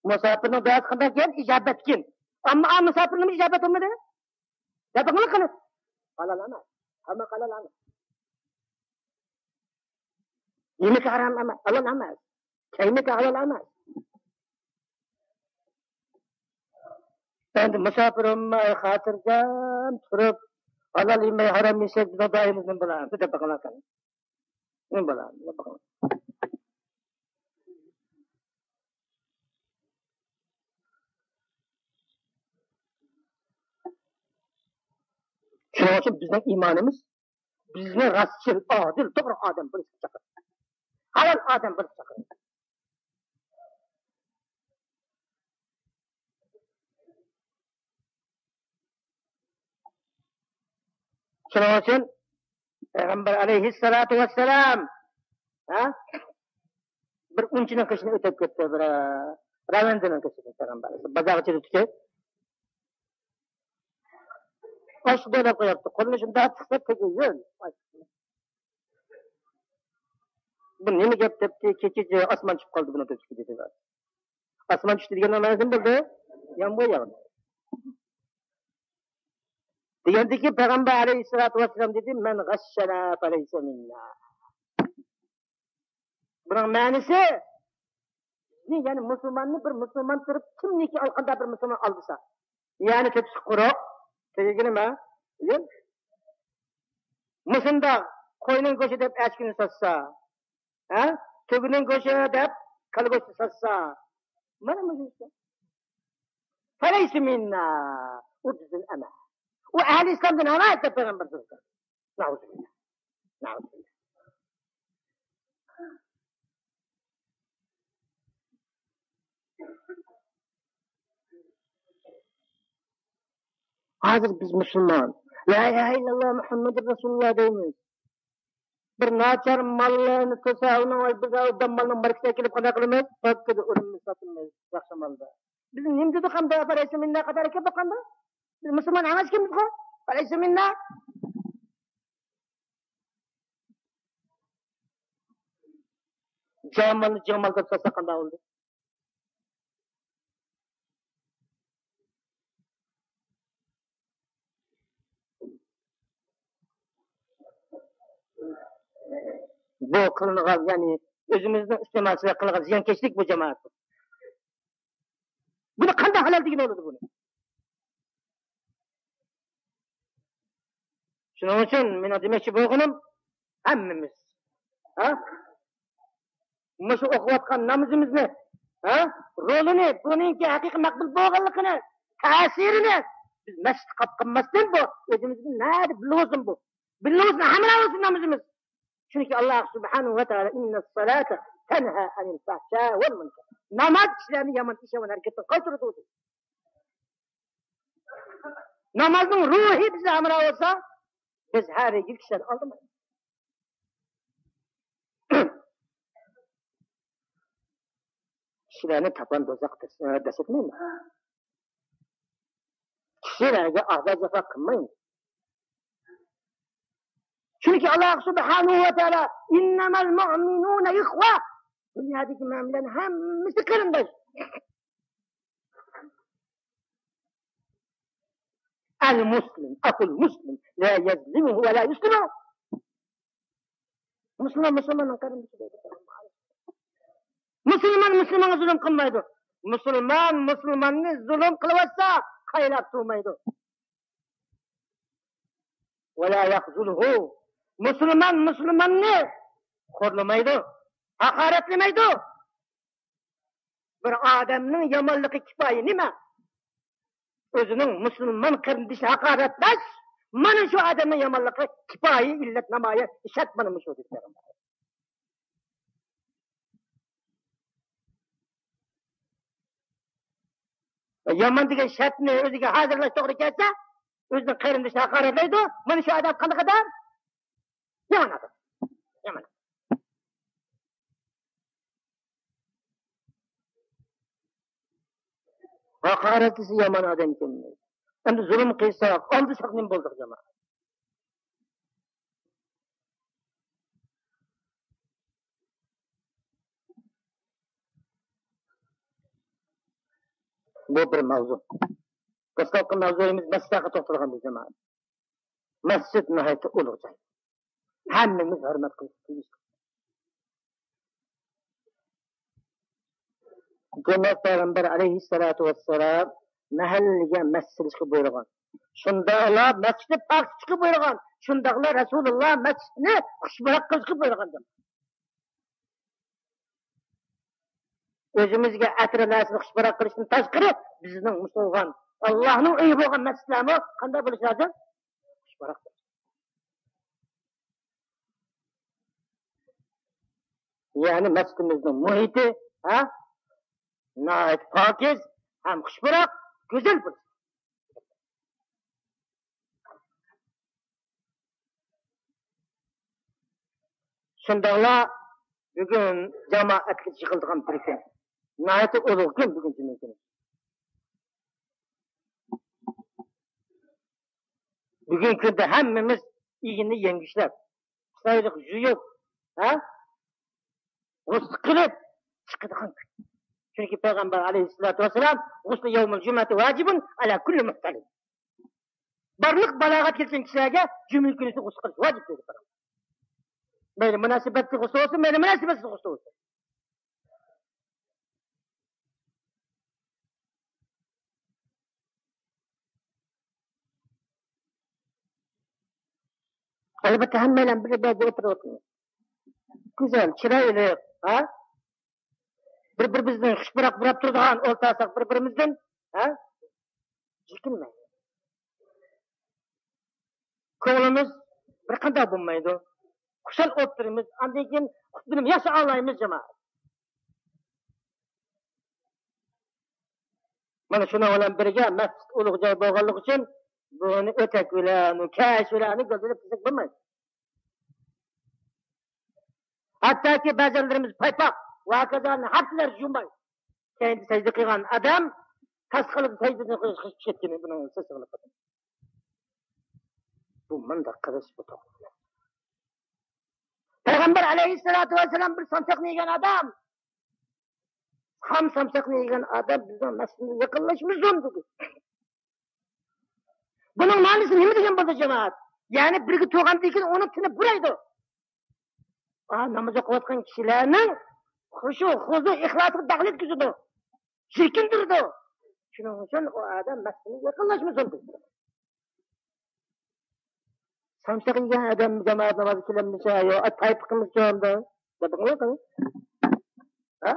مۇساپىرنىڭ دۇئاسى قانداق ئىكەن؟ ئىجابەتكىن. ئەمما ئا مۇساپىرنىڭمۇ ئىجابەت بولمىدى. دەپ بېقىڭلار قېنى. ھالال ئەمەس. ھەممە ھالال ئەمەس. يېمەك ھارام ئەمەس، ھالال ئەمەس. كىيمەك ھالال ئەمەس. ئەمدى مۇساپىر بولماي خاتىرجەم تۇرۇپ، ھالال يېمەي ھارام يېسەك، بىزنىڭ دۇئايىمىز نېمە بولار؟ دەپ بېقىڭلار قېنى. نېمە بولار؟ دەپ بېقىڭلار. شۇنىڭ ئۈچۈن بىزنىڭ ئىمانىمىز بىزنى راستچىل، ئادىل، توغرا ئادەم بولۇشقا چاقىرىدۇ. ھالال ئادەم بولۇشقا چاقىرىدۇ. شۇنىڭ ئۈچۈن پەيغەمبەر ئەلەيھىسسالاتۇ ۋەسسالام، ھە؟ بىر ئۇنچىنىڭ قېشىدىن ئۆتۈپ كەتتى، بىر رەۋەندىنىڭ قېشىدىن پەيغەمبەر بازارغا چىقىپ كەتتى. ئاشۇ بويلاپ قوياپتۇ. قولىنى شۇنداق تىقسا تېگى يول. بۇ نېمە گەپ دەپتۇ، كېچىچە ئاسمان چۈشۈپ قالدى بۇنىڭ تۆشۈكى دېدى. ئاسمان چۈشتى دېگەننىڭ مەنىسى نېمە بولدى؟ يامغۇر ياغدى. دېگەندىكىن پەيغەمبەر ئەلەيھىسسالاتۇ ۋەسسالام دېدى، مەن غەششەنا فەلەيسە مىننا. بۇنىڭ مەنىسى، بىزنى، يەنى مۇسۇلماننى بىر مۇسۇلمان تۇرۇپ، كىمنىكى ئالغاندا بىر مۇسۇلمان ئالدىسا، يەنى تۆپىسى قۇرۇق، تېگىگىنى ما، مۇشۇنداق قوينىڭ گۆشى دەپ ئەچكىنى ساتسا، ھە؟ تۆگىنىڭ گۆشى دەپ كالا گۆشىنى ساتسا، مانا مۇشۇ ئىشتا. فەلەيسە مىننا. ئۇ بىزدىن ئەمەس. ئۇ ئەھلى ئىسلامدىن ئەمەس دەپ پەيغەمبەر سۆزلىدى. نەئۇزۇبىللا. نەئۇزۇبىللا. ھازىر بىز مۇسۇلمان، لا ئىلاھە ئىللاللا مۇھەممەدۇر رەسۇلۇللا دەيمىز. بىر ناچار ماللارنى كۆرسە، ئۇنىڭ بىز ئوبدان مالنىڭ ماركىسىغا كېلىپ قانداق قىلىمىز؟ پاككىدا ئۇرۇمنى ساتىمىز، ياخشى مالدا. بىز نېمە دېدۇق ئەمدى؟ فەلەيسە مىننا قاتارىغا كېلىپ باققاندا، بىز مۇسۇلمان ئەمەس ئىكەنمىزغۇ؟ فەلەيسە مىننا. جامالنى جامال دەپ ساتسا قانداق بولدى؟ بۇ قىلىنغان، يەنى ئۆزىمىزنىڭ ئىستېمالچىلىق قىلغان زىيانكەشلىك بۇ، جامائەت. بۇنى قانداق ھالال دېگىلى بولىدۇ بۇنى؟ شۇنىڭ ئۈچۈن مېنىڭ دېمەكچى بولغىنىم، ھەممىمىز، ھە؟ مۇشۇ ئوقۇۋاتقان نامىزىمىزنى، ھە؟ رولىنى، بۇنىڭكى ھەقىقىي مەقبۇل بولغانلىقىنى، تەسىرىنى بىز مەسچىتتە قاپ قالماستىن بۇ، ئۆزىمىزدىن نەدە بىلىۋالسۇن بۇ. بىلىۋالسۇن، ھەمراھ بولسۇن نامىزىمىز. چۈنكى ئاللا سۇبھانەھۇ ۋە تائالا، ئىننەسسالاتە تەنھا ئەنىل فەھشا ۋەل مۇنكەر. ناماز كىشىلەرنى يامان ئىش، يامان ھەرىكەتتىن قايتۇرىدۇ دېدى. نامازنىڭ روھى بىزدە ھەمراھ بولسا، بىز ھەرگىز كىشىلەرنى ئالدىمايمىز. كىشىلەرنى تاپان دوزاخقا دەس-، دەسسەتمەيمىز. كىشىلەرگە ئازار جاپا قىلمايمىز. چۈنكى ئاللا سۇبھانەھۇ ۋە تائالا، ئىننەمەل مۇئمىنۇنە ئىخۋە. دۇنيادىكى مۆمىنلەرنىڭ ھەممىسى قېرىنداش. المسلم أخو المسلم لا يظلمه ولا يسلمه. مۇسۇلمان مۇسۇلماننىڭ قېرىندىشى دەيدۇ. مۇسۇلمان مۇسۇلمانغا زۇلۇم قىلمايدۇ. مۇسۇلمان مۇسۇلماننى زۇلۇم قىلىۋاتسا، قايىلاپ تۇرمايدۇ. ولا يخذله. مۇسۇلمان مۇسۇلماننى خورلىمايدۇ، ھاقارەتلىمەيدۇ. بىر ئادەمنىڭ يامانلىقى كۇپايە نېمە؟ ئۆزىنىڭ مۇسۇلمان قېرىندىشىنى ھاقارەتلەش، مانا شۇ ئادەمنىڭ يامانلىقى كۇپايە، ئىللەت، نامايە، شەرت مانا مۇشۇ دېدى پەيغەمبەر. يامان دېگەن شەرتنى ئۆزىگە ھازىرلاش توغرا كەلسە، ئۆزىنىڭ قېرىندىشىنى ھاقارەتلەيدۇ. مانا شۇ ئادەم قانداق ئادەم؟ يامان ئادەم. يامان. ھاقارەتلىسە يامان ئادەمكەن. ئەمدى زۇلۇم قىلساق، ئالدىساق نېمە بولدۇق، جامائەت؟ بۇ بىر ماۋزۇ. دەسلەپكى ماۋزۇيىمىز مەسچىتلەرگە توختالغان بىز، جامائەت. مەسچىت ناھايىتى ئۇلۇغ جاي. ھەممىمىز ھۆرمەت قىلىشقا تېگىشلىك. دېمەك، پەيغەمبەر ئەلەيھىسسالاتۇ ۋەسسالام مەھەللىگە مەسچىت سېلىشقا بۇيرۇغان. شۇنداقلا مەسچىتنى پاك تۇتۇشقا بۇيرۇغان. شۇنداقلا رەسۇلۇللا مەسچىتنى خۇشپۇراق قىلىشقا بۇيرۇغان. ئۆزىمىزگە ئەتىر نەرسىنى خۇشپۇراق قىلىشتىن تاشقىرى، بىزنىڭ مۇسۇلمان، ئاللاھنىڭ ئۆيى بولغان مەسچىتلەرمۇ قانداق بولۇشى لازىم؟ خۇشپۇراق بولۇشى. يەنى مەسچىتىمىزنىڭ مۇھىتى، ھە؟ ناھايىتى پاكىز ھەم خۇشپۇراق، گۈزەل بولسۇن. شۇنداقلا بۈگۈن جامائەتلىك يىغىلىدىغان بىر كۈن. ناھايىتى ئۇلۇغ كۈن بۈگۈن جۈمە كۈنى. بۈگۈنكى كۈندە ھەممىمىز ئىگىنى يەڭگۈشلەپ، چىرايلىق يۇيۇپ، ھە؟ غۇسل قىلىپ چىقىدىغان كۈن. چۈنكى پەيغەمبەر ئەلەيھىسسالاتۇ ۋەسسالام، غۇسلى يەۋمۇل جۇمئەتى ۋاجىبۇن ئەلا كۇللى مۇھتەلىم. بارلىق بالاغەتكە يەتكەن كىشىلەرگە جۈمە كۈنىسى غۇسل قىلىش ۋاجىپ دېدى پەيغەمبەر. مەيلى مۇناسىۋەتلىك غۇسل بولسۇن، مەيلى مۇناسىۋەتسىز غۇسل بولسۇن. ئەلۋەتتە، ھەممەيلەن بىر بەردە ئولتۇرۇۋاتىمىز. گۈزەل، چىرايلىق، ھە؟ بىر-بىرىمىزدىن خۇشپۇراق بۇراپ تۇرىدىغان ئولتۇرساق بىر-بىرىمىزدىن، ھە؟ چېكىنمەي. كۆڭلىمىز بىر قانداق بولمايدۇ. خۇشال ئولتۇرىمىز، ئاندىن كېيىن خۇتبىنىمۇ ياخشى ئاڭلايمىز، جامائەت. مانا شۇنىڭ بىلەن بىرگە، مەسچىت ئۇلۇغ جاي بولغانلىقى ئۈچۈن، بۇنى ئۆتەك بىلەن، كەش بىلەن گۈلدۈرۈپ كەتسەك بولمايدۇ. ھەتتاكى بەزەنلىرىمىز پايپاق ۋە ھاكازا، ھەپتىلەر يۇماي. كەينىدە سەجدە قىلغان ئادەم تاس قىلىپ سەجدىدىن چۈشۈپ كەتكىنى بۇنىڭ سېسىغلىقىدىن. بۇ مۇنداق قىلىش بۇ توغرا. پەيغەمبەر ئەلەيھىسسالاتۇ ۋەسسالام بىر سامساقنى يېگەن ئادەم، خام سامساقنى يېگەن ئادەم بىزنىڭ مەسچىتىمىزگە يېقىنلاشمىسۇن دېدى. بۇنىڭ مەنىسى نېمە دېگەن بولدى، جامائەت؟ يەنى بىرگە تۇرغاندىن كېيىن ئۇنىڭ تېنى بۇرايدۇ. ئا، ناماز ئوقۇۋاتقان كىشىلەرنىڭ خۇشۇ، خۇزۇ، ئىخلاسىغا دەخلى يەتكۈزىدۇ، چېكىندۈرىدۇ. شۇنىڭ ئۈچۈن ئۇ ئادەم مەسچىتىگە يېقىنلاشمىسۇن دېدى. سامساق يېگەن ئادەم جامائەت نامازغا كېلەلمىسە، يا پايپىقىمىز كەمدە دەپ قويۇڭ. ھە؟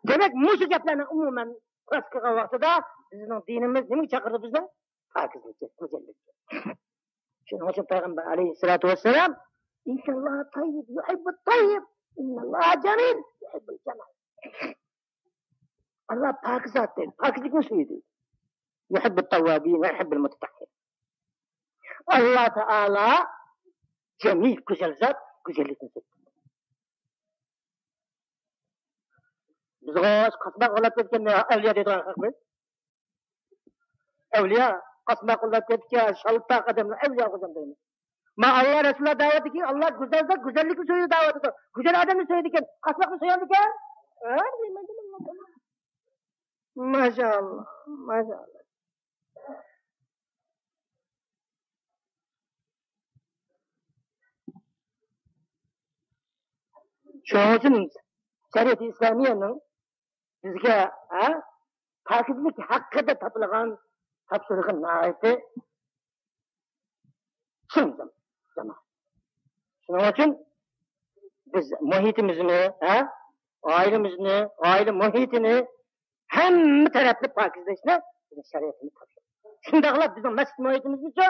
دېمەك، مۇشۇ گەپلەرنى ئومۇمەن خۇلاسە قىلغان ۋاقتىدا بىزنىڭ دىنىمىز نېمىگە چاقىرىدۇ بىزنى؟ پاكىزلىككە، گۈزەللىككە. شۇنىڭ ئۈچۈن پەيغەمبەر ئەلەيھىسسالاتۇ ۋەسسالام، إن الله طيب يحب الطيب، إن الله جميل يحب الجمال. ئاللا پاكىز زات دەيدۇ، پاكىزلىكنى سۆيىدۇ. يحب التوابين ويحب المتطهرين. ئاللا تائالا جەمىل، گۈزەل زات، گۈزەللىكنى سۆيىدۇ. بىزغۇ قاسماق ئۇلاپ كەتكەن ئەۋلىيا دەيدىغان خەق بىز. ئەۋلىيا، قاسماق ئۇلاپ كەتكەن شالتاق ئادەمنى ئەۋلىيا قىلغان دەيمىز. ما ئاللا رەسۇلۇللا دەۋاتىدىكى، ئاللا گۈزەل زات، گۈزەللىكنى سۆيىدۇ دەۋاتىدۇ. گۈزەل ئادەمنى سۆيىدىكەن، قاسماقنى سۆيەمدىكەن؟ ھە، دېمىدىم. ماشائاللا، ماشائاللا. شۇنىڭ ئۈچۈن شەرىئەت ئىسلامىيەنىڭ بىزگە، ھە، پاكىزلىك ھەققىدە تاپىلغان تاپشۇرۇقى ناھايىتى چىڭ، جامائەت. شۇنىڭ ئۈچۈن بىز مۇھىتىمىزنى، ھە، ئائىلىمىزنى، ئائىلە مۇھىتىنى ھەممە تەرەپلىك پاكىزلاشنى بىزنىڭ شەرىئىتىمىز تاپشۇرىدۇ. شۇنداقلا بىزنىڭ مەسچىت مۇھىتىمىزنىچۇ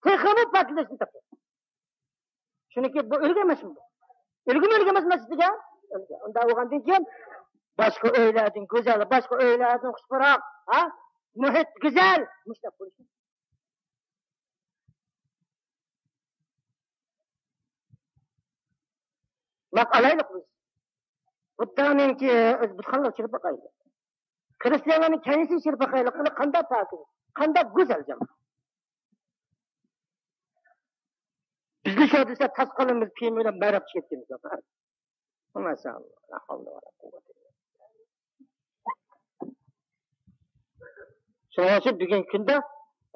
تېخىمۇ پاكىزلاشنى تاپشۇرىدۇ. چۈنكى بۇ ئۆلگەن مەسچىت بۇ. ئۆلگىمۇ ئۆلگەن مەسچىت دېگەن؟ ئۆلگەن. ئۇنداق بولغاندىن كېيىن باشقا ئۆيلەردىن گۈزەل، باشقا ئۆيلەردىن خۇش پۇراق، ھە؟ مۇھىت گۈزەل، مۇشۇنداق بولۇشى. ماق ئالايلۇق بىز. بۇددانىڭكى ئۆز بۇتخانىلىرى چىرىپ باقايلى. خرىستىيانلارنىڭ كەنىسىنى چىرىپ باقايلى. قانداق پاكىز، قانداق گۈزەل جامائەت. بىزنى شۇ دېسە تاس قالىمىز، پىيمە بىلەن مەرەپ چىقىپ كېتىمىز. ماشائاللا. لا ھەۋلە ۋە لا قۇۋۋەتە ئىللا بىللا. شۇنىڭ ئۈچۈن بۈگۈنكى كۈندە،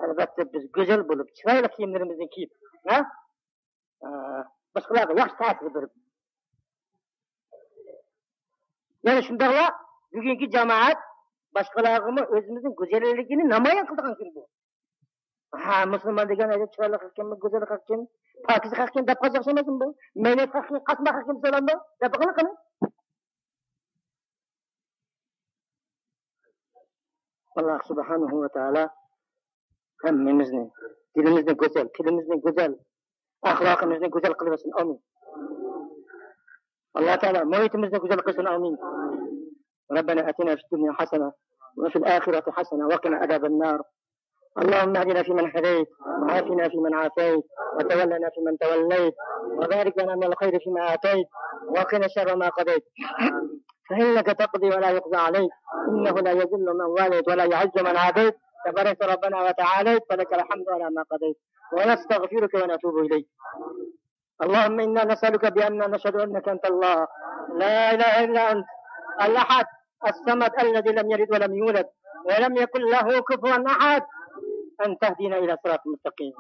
ئەلۋەتتە، بىز گۈزەل بولۇپ، چىرايلىق كىيىملىرىمىزنى كىيىپ، ھە؟ ئە، باشقىلارغا ياخشى تەسىر بېرىپ، يەنە شۇنداقلا بۈگۈنكى جامائەت باشقىلارغىمۇ ئۆزىمىزنىڭ گۈزەللىكىنى نامايان قىلىدىغان كۈن بۇ. ھە، مۇسۇلمان دېگەن ئەجەب چىرايلىق ئىكەن، گۈزەل ئىكەن، پاكىز ئىكەن دەپ قالسا ياخشى ئەمەسمۇ بۇ؟ مەينەت ئىكەن، قاسما ئىكەن دېسە بولامدۇ؟ دەپ بېقىڭلار قېنى. ئاللا سۇبھانەھۇ ۋە تائالا ھەممىمىزنى، دىلىمىزنى گۈزەل، تىلىمىزنى گۈزەل، ئەخلاقىمىزنى گۈزەل قىلىۋەتسۇن. ئامىن. ئاللا تائالا مۇھىتىمىزنى گۈزەل قىلسۇن. ئامىن. ربنا آتنا في الدنيا حسنة وفي الآخرة حسنة وقنا عذاب النار. اللهم اهدنا فيمن هديت، وعافنا فيمن عافيت، وتولنا فيمن توليت، وبارك لنا من الخير فيما أعطيت، وقنا شر ما قضيت، فإنك تقضي ولا يقضى عليك، إنه لا يذل من واليت ولا يعز من عاديت، تباركت ربنا وتعاليت، فلك الحمد على ما قضيت، ونستغفرك ونتوب إليك. اللهم إنا نسألك بأننا نشهد أنك أنت الله، لا إله إلا أنت، الأحد، الصمد، الذي لم يلد ولم يولد، ولم يكن له كفوا أحد، أن تهدينا إلى صراط مستقيم،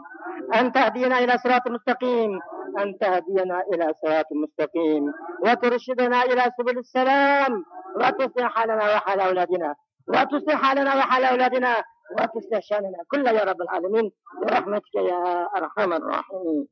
أن تهدينا إلى صراط مستقيم، أن تهدينا إلى صراط مستقيم، وترشدنا إلى سبل السلام، وتصلح حالنا وحال أولادنا، وتصلح حالنا وحال أولادنا، وتصلح شأننا كله يا رب العالمين، برحمتك يا أرحم الراحمين.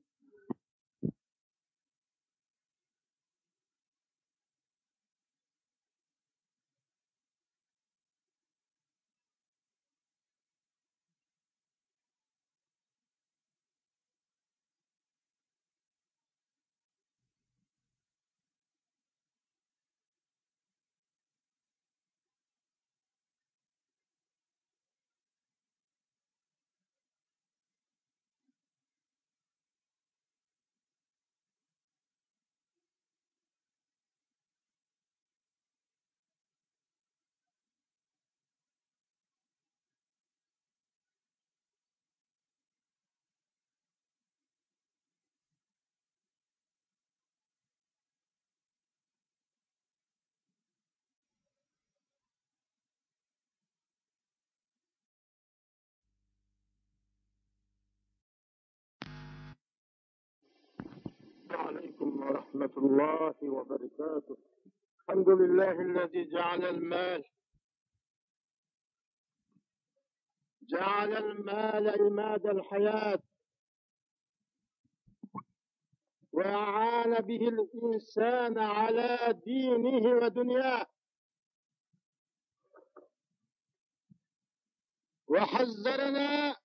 عليكم ورحمة الله وبركاته. الحمد لله الذي جعل المال، جعل المال عماد الحياة، وأعان به الإنسان على دينه ودنياه، وحذرنا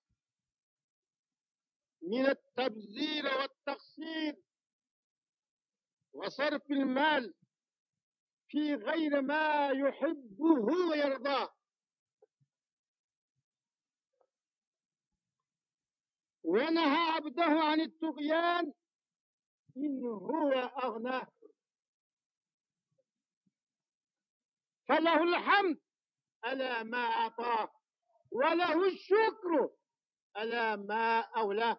من التبذير والتقصير وصرف المال في غير ما يحبه ويرضاه، ونهى عبده عن الطغيان إن هو أغناه، فله الحمد على ما أعطاه، وله الشكر على ما أولاه،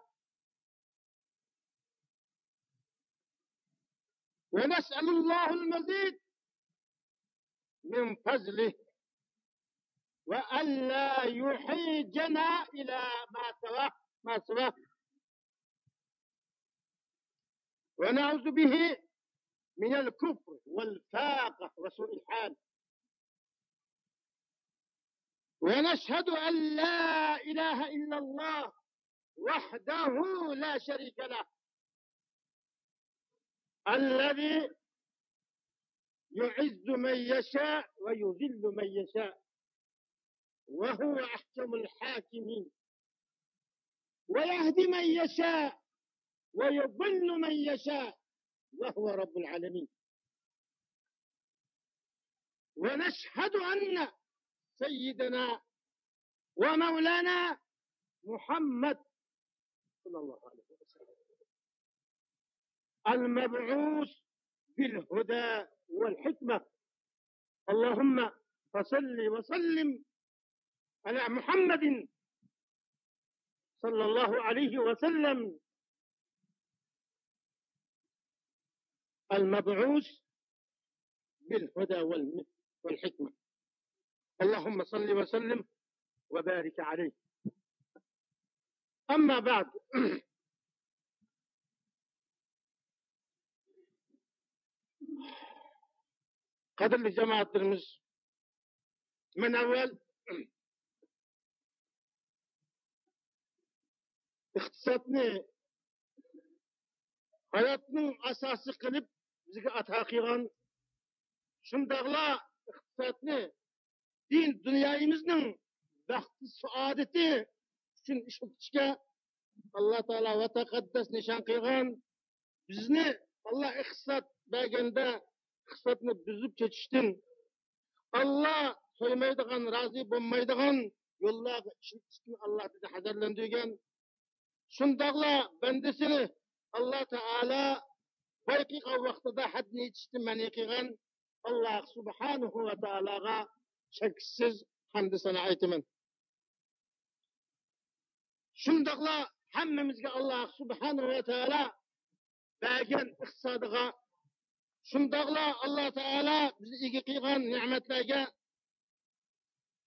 ونسأل الله المزيد من فضله، وألا يحيجنا إلى ما سواه، ما سواه، ونعوذ به من الكفر والفاقة وسوء الحال. ونشهد أن لا إله إلا الله وحده لا شريك له، الذي يعز من يشاء ويذل من يشاء، وهو أحكم الحاكمين، ويهدي من يشاء، ويضل من يشاء، وهو رب العالمين. ونشهد أن سيدنا ومولانا محمد صلى الله عليه وسلم المبعوث بالهدى والحكمة. اللهم فصل وسلم على محمد صلى الله عليه وسلم المبعوث بالهدى والم-، والحكمة. اللهم صل وسلم وبارك عليه. أما بعد. قەدىرلىك جامائەتلىرىمىز، مەن ئەۋۋەل ئىقتىسادنى ھاياتنىڭ ئاساسى قىلىپ بىزگە ئاتا قىلغان، شۇنداقلا ئىقتىسادنى دىن دۇنيايىمىزنىڭ بەخت سائادىتى ئۈچۈن ئىشلىتىشكە ئاللا تائالا ۋە تەقەددەس نىشان قىلغان. بىزنى ئاللا ئىقتىساد بەرگەندە، ئىقتىسادنى بۇزۇپ كېتىشتىن، ئاللا سۆيمەيدىغان، رازى بولمايدىغان يوللارغا ئىشلىتىشتىن ئاللا بىزنى ھەزەرلەندۈرگەن. شۇنداقلا بەندىسىنى ئاللا تائالا باي قىلغان ۋاقتىدا ھەددىنى يېتىشتىن مەنئى قىلغان ئاللا سۇبھانەھۇ ۋە تائالاغا چەكسىز ھەمدۇ سانا ئېيتىمەن. شۇنداقلا ھەممىمىزگە ئاللا سۇبھانەھۇ ۋە تائالا بەرگەن ئىقتىسادىغا، شۇنداقلا ئاللا تائالا بىزنى ئىگە قىلغان نېمەتلەرگە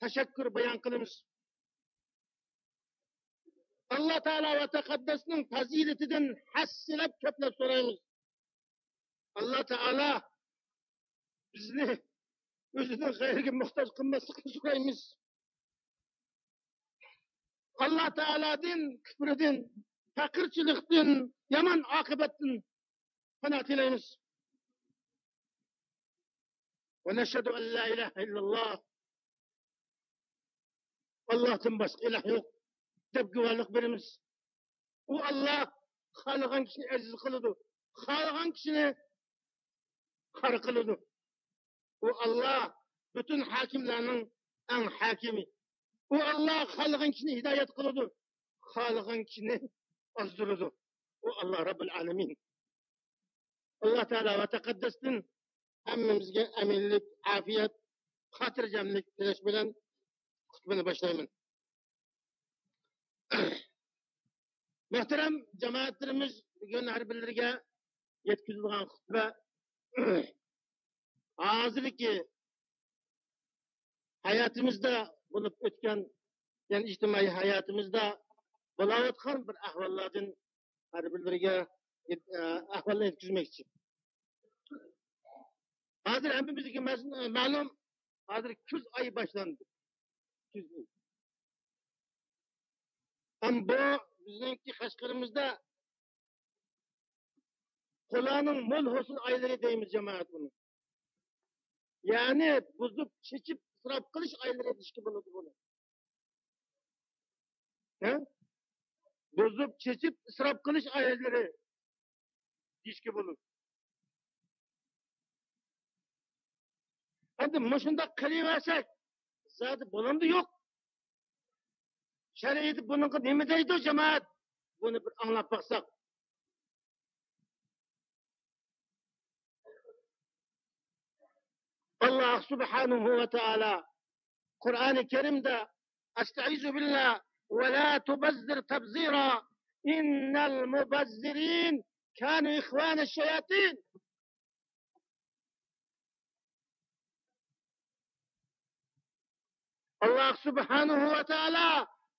تەشەككۈر بايان قىلىمىز. ئاللا تائالا ۋە تەقەددەسنىڭ پەزىلىتىدىن ھەسسىلەپ كۆپلەپ سورايمىز. ئاللا تائالا بىزنى ئۆزىنىڭ غەيرىگە موھتاج قىلماسلىقنى سورايمىز. ئاللا تائالادىن كۈپرىدىن، پەقىرچىلىكتىن، يامان ئاقىۋەتتىن پانا تىلەيمىز. ونشهد أن لا إله إلا الله، ئاللاھتىن باشقا ئىلاھ يوق دەپ گۇۋاھلىق بېرىمىز. ئۇ ئاللاھ خالىغان كىشىنى ئەزىز قىلىدۇ، خالىغان كىشىنى خار قىلىدۇ. ئۇ ئاللاھ پۈتۈن ھاكىملارنىڭ ئەڭ ھاكىمى. ئۇ ئاللاھ خالىغان كىشىنى ھىدايەت قىلىدۇ، خالىغان كىشىنى ئازدۇرىدۇ. ئۇ ئاللاھ رەببۇل ئالەمىن. ئاللاھ تائالا ۋە تەقەددەستىن ھەممىمىزگە ئەمىنلىك، ئافىيەت، خاتىرجەملىك تىلەش بىلەن خۇتبىنى باشلايمەن. مۆھتەرەم جامائەتلىرىمىز، بۈگۈن ھەر بىرلىرىگە يەتكۈزۈلگەن خۇتبە ھازىرقى ھاياتىمىزدا بولۇپ ئۆتكەن، يەنى ئىجتىمائىي ھاياتىمىزدا بولاۋاتقان بىر ئەھۋاللاردىن ھەر بىرلىرىگە يەت-، ئەھۋالنى يەتكۈزمەكچى. ھازىر ھەممىمىزگە مەز-، مەلۇم، ھازىر كۈز ئايى باشلاندى. كۈز ئايى. ئەمما بۇ بىزنىڭكى قەشقىرىمىزدا قولانىڭ مول ھوسۇل ئايلىرى دەيمىز جامائەت بۇنى. يەنى بۇزۇپ، چېچىپ، ئىسراپ قىلىش ئايلىرى دېيىشكە بولىدۇ بۇنى. ھە؟ بۇزۇپ، چېچىپ، ئىسراپ قىلىش ئايلىرى دېيىشكە بولىدۇ. ئەمدى مۇشۇنداق قىلىۋەرسەك، زادى بولامدۇ يوق؟ شەرىئەتتە بۇنىڭغا نېمە دەيدۇ، جامائەت؟ بۇنى بىر ئاڭلاپ باقساق. ئاللاھ سۇبھانەھۇ ۋە تائالا قۇرئانى كەرىمدە، أستعيذ بالله، ولا تبذر تبذيرا، إن المبذرين كانوا إخوان الشياطين. ئاللاھ سۇبھانەھۇ ۋە تائالا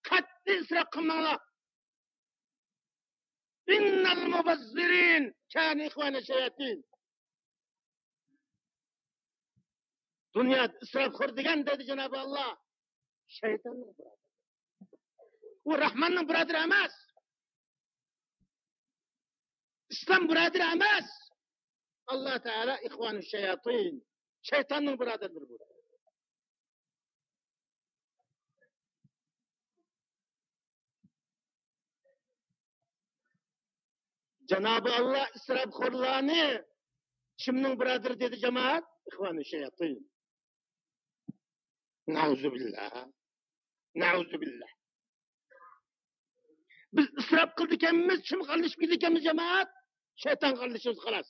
قەتئىي ئىسراپ قىلماڭلار. إن المبذرين كانوا إخوان الشياطين. دۇنيا ئىسراپخور دېگەن دېدى جانابى ئاللاھ. شەيتاننىڭ بۇرادىرى. ئۇ راھماننىڭ بۇرادىرى ئەمەس. ئىسلام بۇرادىرى ئەمەس. ئاللاھ تائالا إخوان الشياطين. شەيتاننىڭ بۇرادىرلىرى بۇ. جانابى ئاللاھ ئىسراپخورلارنى كىمنىڭ بۇرادىرى دېدى جامائەت؟ إخوان الشياطين. نەئۇزۇبىللاھ. نەئۇزۇبىللاھ. بىز ئىسراپ قىلىدىكەنمىز، كىمگە ئارىلىشىپ كېتىدىكەنمىز جامائەت؟ شەيتانغا ئارىلىشىمىز خالاس.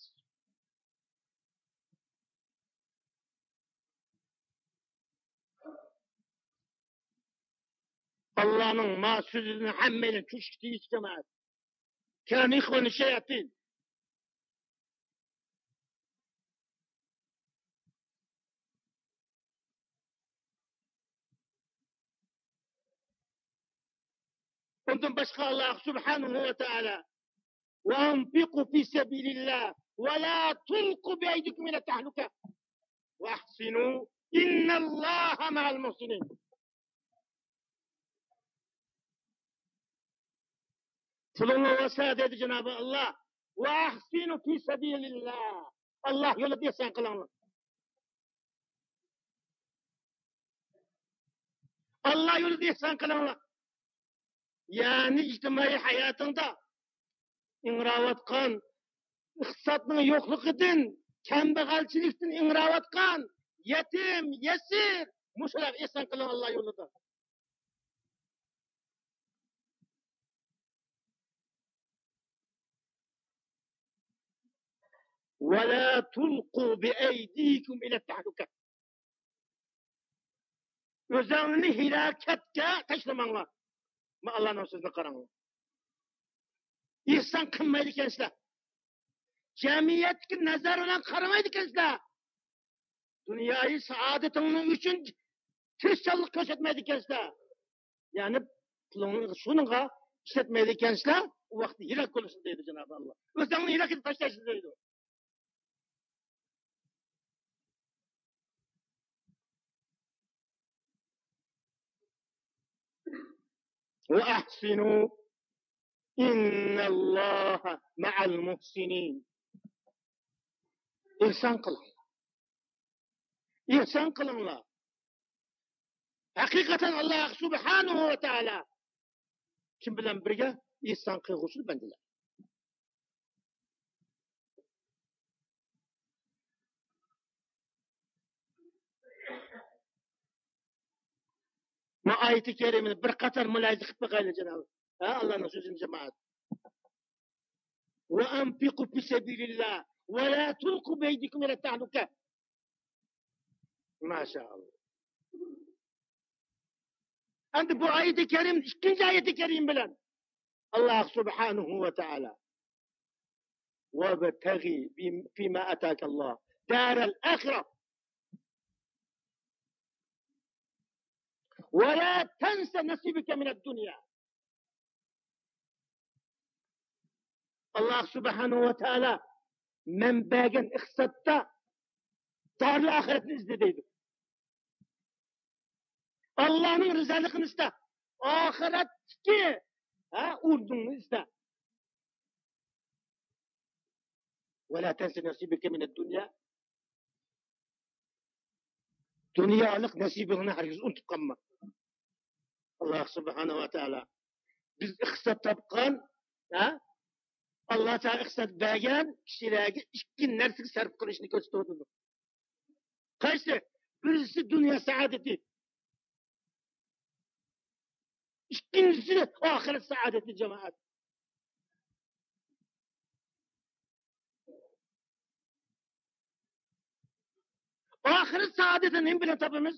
ئاللاھنىڭ ما سۆزىدىن ھەممەيلەن چۆچۈشكە تېگىشلىك جامائەت. كانوا إخوان الشياطين. ئۇندىن باشقا ئاللاھ سۇبھانەھۇ ۋە تائالا: وأنفقوا في سبيل الله ولا تلقوا بأيديكم إلى التهلكة وأحسنوا إن الله مع المحسنين. پۇلۇڭلار بولسا دېدى جانابى ئاللاھ، وأحسنوا في سبيل الله. ئاللاھ يولىدا ئېھسان قىلىڭلار. ئاللاھ يولىدا ئېھسان قىلىڭلار. يەنى ئىجتىمائىي ھاياتىڭدا ئىڭراۋاتقان، ئىقتىسادنىڭ يوقلۇقىدىن، كەمبەغەلچىلىكتىن ئىڭراۋاتقان يېتىم، يېسىر، مۇشۇلارغا ئېھسان قىلىڭ ئاللاھ يولىدا. ولا تلقوا بأيديكم إلى التهلكة. ئۆزۈڭلارنى ھالاكەتكە تاشلىماڭلار. مانا ئاللانىڭ سۆزىنى قاراڭلار. ئېھسان قىلمايدىكەنسىلەر. جەمئىيەتتىكى نەزەر بىلەن قارىمايدىكەنسىلەر. دۇنيايى سائادىتىڭلار ئۈچۈن تىرىشچانلىق كۆرسەتمەيدىكەنسىلەر. يەنى پۇلۇڭنى شۇنىڭغا ئىشلەتمەيدىكەنسىلەر، ئۇ ۋاقىتتا ھالاك بولىسىلەر دەيدۇ جانابى ئاللاھ. ئۆزۈڭنى ھالاكەتكە تاشلايسىلەر دەيدۇ. وأحسنوا إن الله مع المحسنين. ئېھسان قىلىڭلار. ئېھسان قىلىڭلار. ھەقىقەتەن ئاللاھ سۇبھانەھۇ ۋە تائالا كىم بىلەن بىرگە؟ ئېھسان قىلغۇچى بەندىلەر. بۇ ئايىتى كەرىمىنى بىر قاتار مۇلاھىزە قىلىپ بېقايلى جانابى. ھە، ئاللانىڭ سۆزىنى جامائەت. وأنفقوا في سبيل الله ولا تلقوا بأيديكم إلى التهلكة. ماشائاللاھ. ئەمدى بۇ ئايىتى كەرىم، ئىككىنچى ئايىتى كەرىم بىلەن ئاللاھ سۇبھانەھۇ ۋە تائالا: وابتغ فيما آتاك الله دار الآخرة ولا تنس نصيبك من الدنيا. ئاللاھ سۇبھانەھۇ ۋە تائالا مەن بەرگەن ئىقتىسادتا دارىل ئاخىرەتنى ئىزدە دەيدۇ. ئاللاھنىڭ رىزالىقىنى ئىزدە. ئاخىرەتتىكى، ھە، ئورنۇڭنى ئىزدە. ولا تنس نصيبك من الدنيا. دۇنيالىق نەسىبىڭنى ھەرگىز ئۇنتۇپ قالما. ئاللاھ سۇبھانەھۇ ۋە تائالا بىز ئىقتىساد تاپقان، ھە؟ ئاللاھ تائالا ئىقتىساد بەرگەن كىشىلەرگە ئىككى نەرسىگە سەرپ قىلىشنى كۆرسىتىۋاتىدۇ. قايسى؟ بىرسى دۇنيا سائادىتى. ئىككىنچىسى ئاخىرەت سائادىتى، جامائەت. ئاخىرەت سائادىتىنى نېمە بىلەن تاپىمىز؟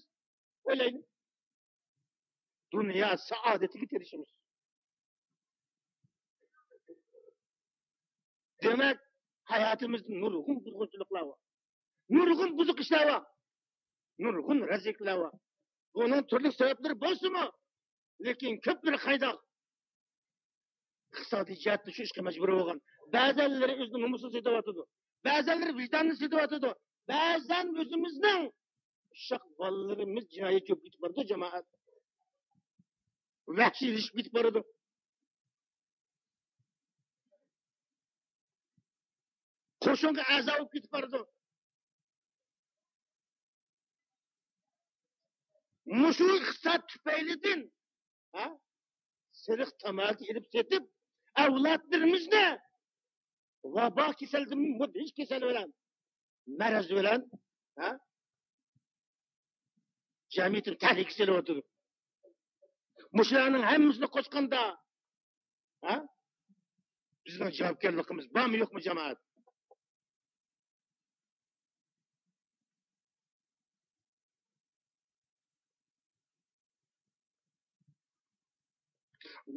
ئويلايلى. دۇنيا سائادىتىگە تىرىشىمىز. دېمەك، ھاياتىمىزدا نۇرغۇن بۇزغۇنچىلىقلار بار. نۇرغۇن بۇزۇق ئىشلار بار. نۇرغۇن رەزىللىكلەر بار. بۇنىڭ تۈرلۈك سەۋەبلىرى بولسىمۇ، لېكىن كۆپلىرى قايداق؟ ئىقتىسادىي جەھەتتە شۇ ئىشقا مەجبۇر بولغان. بەزەنلىرى ئۆزىنىڭ نومۇسىنى سېتىۋاتىدۇ. بەزەنلىرى ۋىجدانىنى سېتىۋاتىدۇ. بەزەن ئۆزىمىزنىڭ ئۇششاق بالىلىرىمىز جىنايەتچى بولۇپ كېتىپ بارىدۇ، جامائەت. ۋەھشىيلىشىپ كېتىپ بارىدۇ. قوشۇنغا ئەزا بولۇپ كېتىپ بارىدۇ. مۇشۇ ئىقتىساد تۈپەيلىدىن، ھە، سېرىق تاماكا ئېلىپ سېتىپ، ئەۋلادلىرىمىزنى ۋابا كېسەلدىن، مۇدھىش كېسەل بىلەن، مەرەز بىلەن، ھە، جەمئىيىتىنى تەھلىكىگە سېلىۋاتىدۇ. مۇشۇلارنىڭ ھەممىسىنى قوشقاندا، ھە، بىزنىڭ جاۋابكارلىقىمىز بارمۇ يوقمۇ، جامائەت؟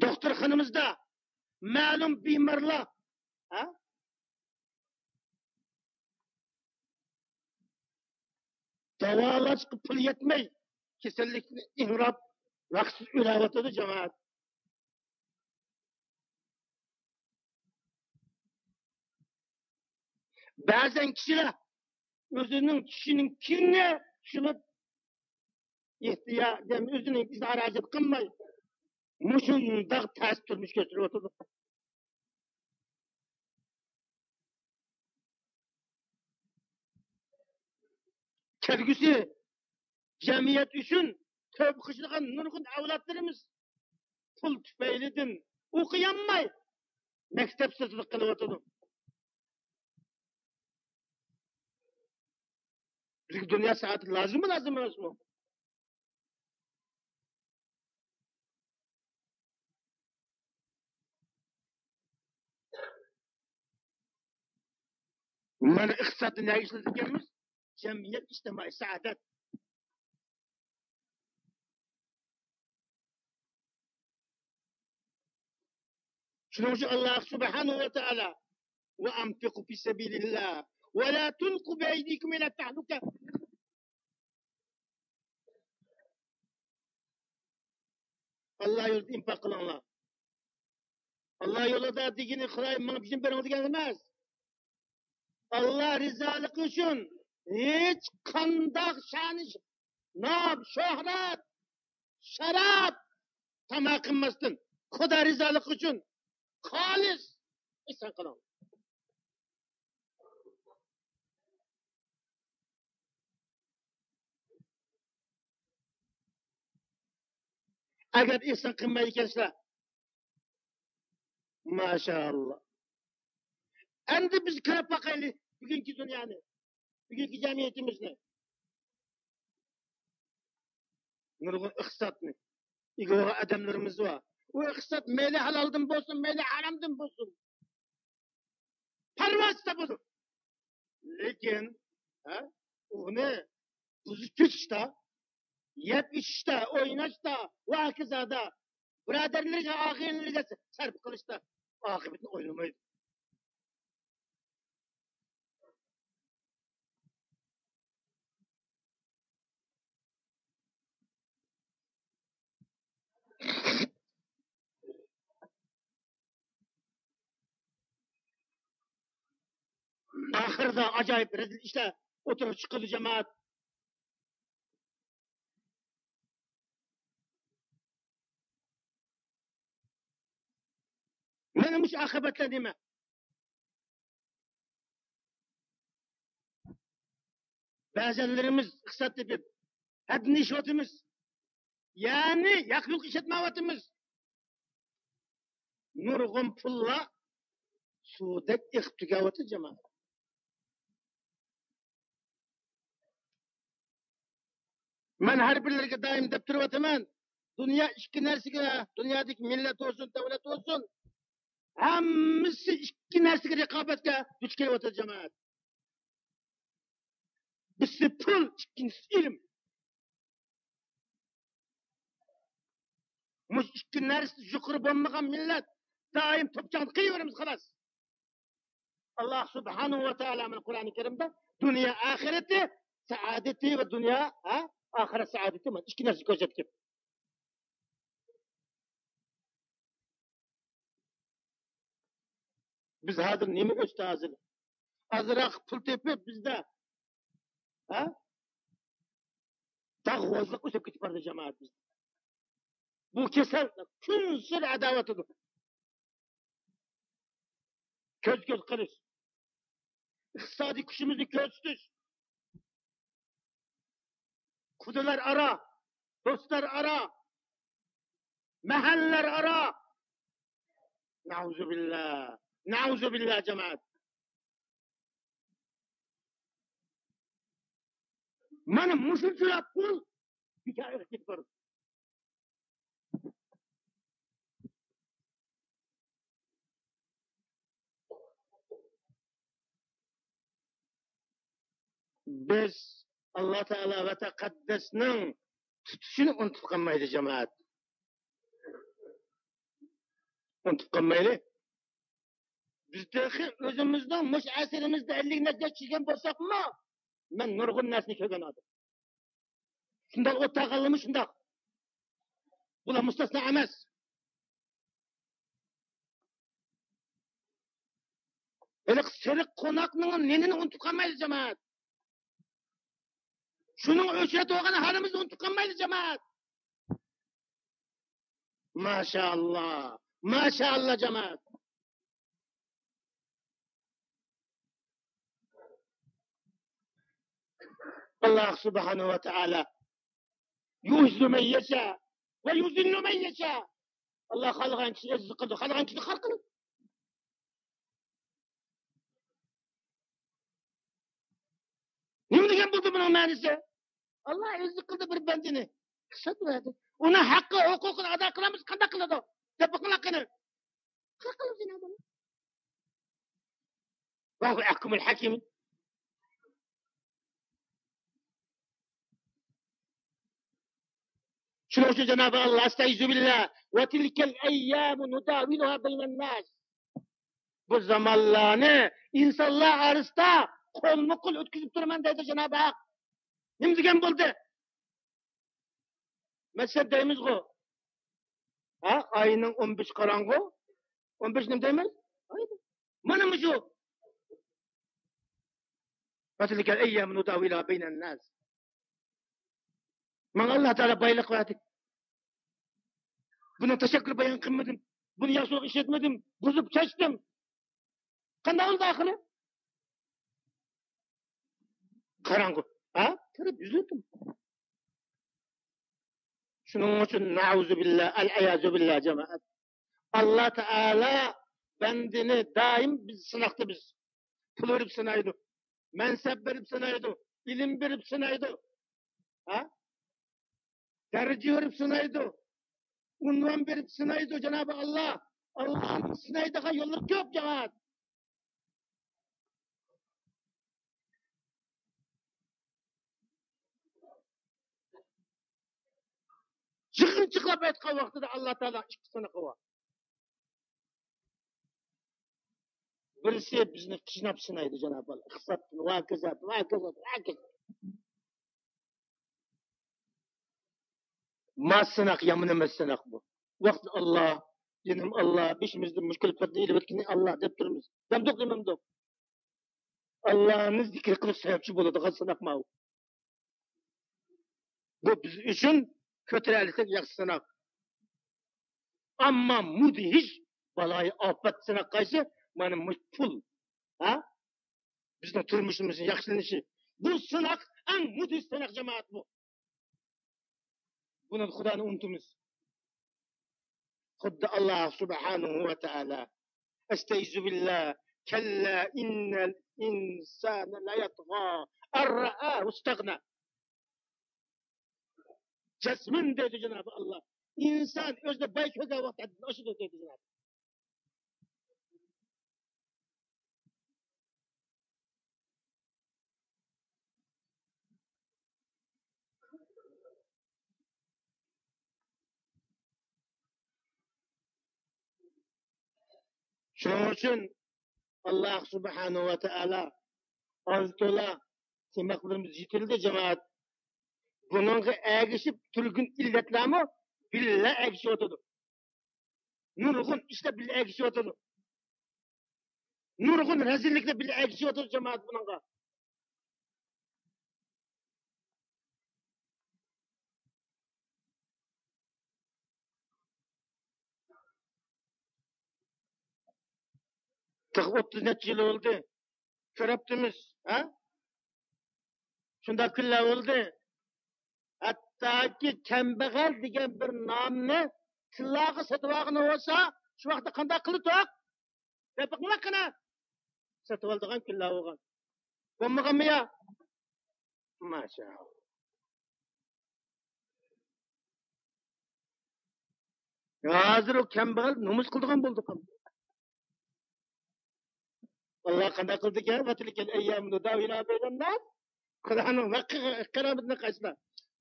دوختۇرخانىمىزدا مەلۇم بىمارلار، ھە، داۋالاشقا پۇل يەتمەي، كېسەللىكتىن ئىڭراپ، ۋاقىتسىز ئۆلۈۋاتىدۇ، جامائەت. بەزەن كىشىلەر ئۆزىنىڭ چۈشىنىڭ كىرىنى چۈشىنىپ، ئېھتىيا-، ئۆزىنىڭ ئىزھار ھاجەت قىلماي، مۇشۇنداق تەس تۇرمۇش كەچۈرۈۋاتىدۇ. كەلگۈسى جەمئىيەت ئۈچۈن تۆھپە قوشىدىغان نۇرغۇن ئەۋلادلىرىمىز پۇل تۈپەيلىدىن ئوقۇيالماي، مەكتەپ سىرتىدا قېلىۋاتىدۇ. بىزگە دۇنيا سائادىتى لازىممۇ، لازىم ئەمەسمۇ؟ مانا ئىقتىسادنى نەگە ئىشلىتىدىكەنمىز؟ جەمئىيەت، ئىجتىمائىي سائادەت. شۇنىڭ ئۈچۈن ئاللاھ سۇبھانەھۇ ۋە تائالا، «وأنفقوا في سبيل الله ولا تلقوا بأيديكم إلى التهلكة». ئاللاھ يولىدا ئىنفاق قىلىڭلار. ئاللاھ يولىدا دېگىنى خۇدايىم ماڭا بېجىرىپ بېرىڭ دېگەن ئەمەس. ئاللاھ رىزالىقى ئۈچۈن ھېچقانداق شان، نام، شۆھرەت، شەرەپ تاما قىلماستىن، خۇدا رىزالىقى ئۈچۈن خالىس ئېھسان قىلىڭ. ئەگەر ئېھسان قىلمايدىكەنسىلەر، ماشائاللاھ. ئەمدى بىز قاراپ باقايلى بۈگۈنكى دۇنيانى، بۈگۈنكى جەمئىيىتىمىزنى. نۇرغۇن ئىقتىسادنى ئىگە بولغان ئادەملىرىمىز بار. ئۇ ئىقتىساد مەيلى ھالالدىن بولسۇن، مەيلى ھارامدىن بولسۇن، پەرۋاسىز تاپىدۇ. لېكىن، ھە، ئۇنى بۇزۇپ كېتىشتا، يەپ ئىچىشتە، ئويناشتا ۋە ھاكازادا، بۇرادەرلىرىگە، ئاغىنىلىرىگە سەرپ قىلىشتا ئاقىۋىتىنى ئويلىمايدۇ. ئاخىرىدا ئاجايىپ رەزىل ئىشلار ئوتتۇرىغا چىقىدۇ، جامائەت. مانا مۇشۇ ئاقىۋەتلەر نېمە؟ بەزەنلىرىمىز ئىقتىساد تېپىپ، ھەددىنى ئېشىۋاتىمىز. يەنى ياقا-يۇقا ئىشلەتمەيۋاتىمىز. نۇرغۇن پۇللار سۇدەك ئېقىپ تۈگەۋاتىدۇ، جامائەت. مەن ھەر بىرلىرىگە دائىم دەپ تۇرۇۋاتىمەن، دۇنيا ئىككى نەرسىگە، دۇنيادىكى مىللەت بولسۇن، دۆلەت بولسۇن، ھەممىسى ئىككى نەرسىگە رىقابەتكە دۇچ كېلىۋاتىدۇ، جامائەت. بىرسى پۇل، ئىككىنچىسى ئىلىم. مۇشۇ ئىككى نەرسە يۇقىرى بولمىغان مىللەت دائىم توپچاڭدا قېلىۋېرىمىز، خالاس. ئاللاھ سۇبھانەھۇ ۋە تائالا مانا قۇرئانى كەرىمدە دۇنيا ئاخىرىتى سائادىتى ۋە دۇنيا، ھە، ئاخىرەت سائادىتى مانا ئىككى نەرسە كۆرسەتكەن. بىز ھازىر نېمە ئۆستى ھازىر؟ ئازراق پۇل تېپىپ بىزدە، ھە؟ داغۋازلىق ئۆسۈپ كېتىپ بارىدۇ جامائەت بىزدە. بۇ كېسەل كۈنسېرى ئەدەۋاتىدۇ. كۆز-كۆز قىلىش، ئىقتىسادىي كۈچىمىزنى كۆرسىتىش، قۇدىلەر ئارا، دوستلار ئارا، مەھەللىلەر ئارا. نەئۇزۇبىللا، نەئۇزۇبىللا جامائەت. مانا مۇشۇنچىلا پۇل بىكارغا كېتىپ بارىدۇ. بىز ئاللا تائالا ۋە تەقەددەسنىڭ تۇتۇشىنى ئۇنتۇپ قالمايلى جامائەت. ئۇنتۇپ قالمايلى. بىز تېخى ئۆزىمىزنىڭ مۇشۇ ئەسىرىمىزدە ئەللىك نەچچە ياشقا كىرگەن بولساقمۇ، مەن نۇرغۇن نەرسىنى كۆرگەن ئادەم. شۇنداق ئولتۇرغانلىرىمۇ شۇنداق. بۇلار مۇستەسنا ئەمەس. ھېلىقى سېرىق قوناقنىڭ نېنىنى ئۇنتۇپ قالمايلى جامائەت. شۇنىڭ ئۆچرەتتۈرگەن ھالىمىزنى ئۇنتۇپ قالمايلى جامائەت. ماشائاللا، ماشائاللا جامائەت. ئاللا سۇبھانەھۇ ۋە تائالا يۇئىززۇ مەن يەشا ۋە يۇزىللۇ مەن يەشا. ئاللا خالىغان كىشىنى ئەزىز قىلىدۇ، خالىغان كىشىنى خار قىلىدۇ. نېمە دېگەن بولدى بۇنىڭ مەنىسى؟ ئاللا ئەزىز قىلدى بىر بەندىنى، ئىقتىساد بەردى. ئۇنىڭ ھەققى، ھوقۇقىنى ئادا قىلالمىسا قانداق قىلىدۇ؟ دەپ بېقىڭلار قېنى. خار قىلىدۇ جانابى ئاللا. ۋەھۇ ئەھكەمۇل ھاكىمىن. شۇنىڭ ئۈچۈن جانابى ئاللا، ئەستەئىزۇ بىللا، ۋە تىلكەل ئەييامۇ نۇداۋىلۇھا بەينەن ناس. بۇ زامانلارنى ئىنسانلار ئارىسىدا قولمۇ قول ئۆتكۈزۈپ تۇرىمەن دەيدۇ جانابى ھەق. نېمە دېگەن بولدى؟ مەسىلەن دەيمىزغۇ، ھە، ئاينىڭ ئون بەشى قاراڭغۇ، ئون بەش نېمە دەيمىز؟ ئاي. مانا مۇشۇ. ۋە تىلكەل ئەييامۇ نۇداۋىلۇھا بەينەن ناس. ماڭا ئاللا تائالا بايلىق بەردى. بۇنىڭ تەشەككۈر بايان قىلمىدىم. بۇنى ياخشىلىق ئىشلەتمىدىم. بۇزۇپ چاچتىم. قانداق بولدى ئاخىرى؟ قاراڭغۇ. ھە؟ كىرىپ يۈزلىدىم. شۇنىڭ ئۈچۈن نەئۇزۇبىللا، ئەلئىيازۇبىللا جامائەت. ئاللا تائالا بەندىنى دائىم بىز سىناقتا بىز. پۇل بېرىپ سىنايدۇ. مەنسەپ بېرىپ سىنايدۇ. ئىلىم بېرىپ سىنايدۇ. ھە؟ دەرىجە بېرىپ سىنايدۇ. ئۇنۋان بېرىپ سىنايدۇ جانابى ئاللا. ئاللانىڭ سىنايدىغان يوللىرى كۆپ جامائەت. يىغىنچاقلاپ ئېيتقان ۋاقتىدا ئاللا تائالا ئىككى سىنىقى بار. بىرسى بىزنى قىيناپ سىنايدۇ جانابى ئاللا. ئىقتىسادتىن ۋاكىزات، ۋاكىزات، ۋاكىزات. ما سىناق يامان ئەمەس سىناق بۇ. ۋاقتىدا ئاللا، جېنىم ئاللا، بېشىمىزدىن مۇشۇ كۈلپەتنى ئېلىۋەتكىنى ئاللا دەپ تۇرىمىز. دەمدۇق دېمەمدۇق. ئاللانى زىكىر قىلىش سەۋەبچى بولىدىغان سىناق ماۋۇ. بۇ بىز ئۈچۈن كۆتۈرەلىسەك ياخشى سىناق. ئەمما مۇدھىش بالايىئاپەت سىناق قايسى؟ مانا مۇشۇ پۇل. ھە؟ بىزنىڭ تۇرمۇشىمىزنىڭ ياخشىلىنىشى. بۇ سىناق ئەڭ مۇدھىش سىناق جامائەت بۇ. بۇنى خۇدانى ئۇنتۇمىز. خۇددى ئاللا سۇبھانەھۇ ۋە تائالا. ئەستەئىزۇ بىللا. كەللا ئىننەل ئىنسانە لەيەتغا ئەن رائاھۇ ئىستەغنا. جەزمەن دەيدۇ جانابى ئاللا. ئىنسان ئۆزىنى باي كۆرگەن ۋاقتىدا ھەددىدىن ئاشىدۇ دەيدۇ جانابى. شۇنىڭ ئۈچۈن ئاللا سۇبھانەھۇ ۋە تائالا ئاز تولا تىمىقلىرىمىز يېتىلدى جامائەت. بۇنىڭغا ئەگىشىپ تۈرگۈن ئىللەتلەرمۇ بىللە ئەگىشىۋاتىدۇ. نۇرغۇن ئىشلار بىللە ئەگىشىۋاتىدۇ. نۇرغۇن رەزىللىكلەر بىللە ئەگىشىۋاتىدۇ جامائەت بۇنىڭغا. تېخى ئوتتۇز نەچچە يىل بولدى. كۆرۈپتىمىز، ھە؟ شۇنداق كۈنلەر بولدى. ھەتتاكى كەمبەغەل دېگەن بىر نامنى تىللاغا سېتىۋالغىنى بولسا، شۇ ۋاقىتتا قانداق قىلدۇق؟ دەپ بېقىڭلار قېنى. سېتىۋالىدىغان كۈنلەر بولغان. بولمىغانمۇ يا؟ ماشائاللا. ھازىر ئۇ كەمبەغەل نومۇس قىلىدىغان بولدى. ئاللا قانداق قىلدىكەن؟ وتلك الأيام نداولها بين الناس. خۇدانىڭ ۋەقە كارامىتىنى قايسىلار؟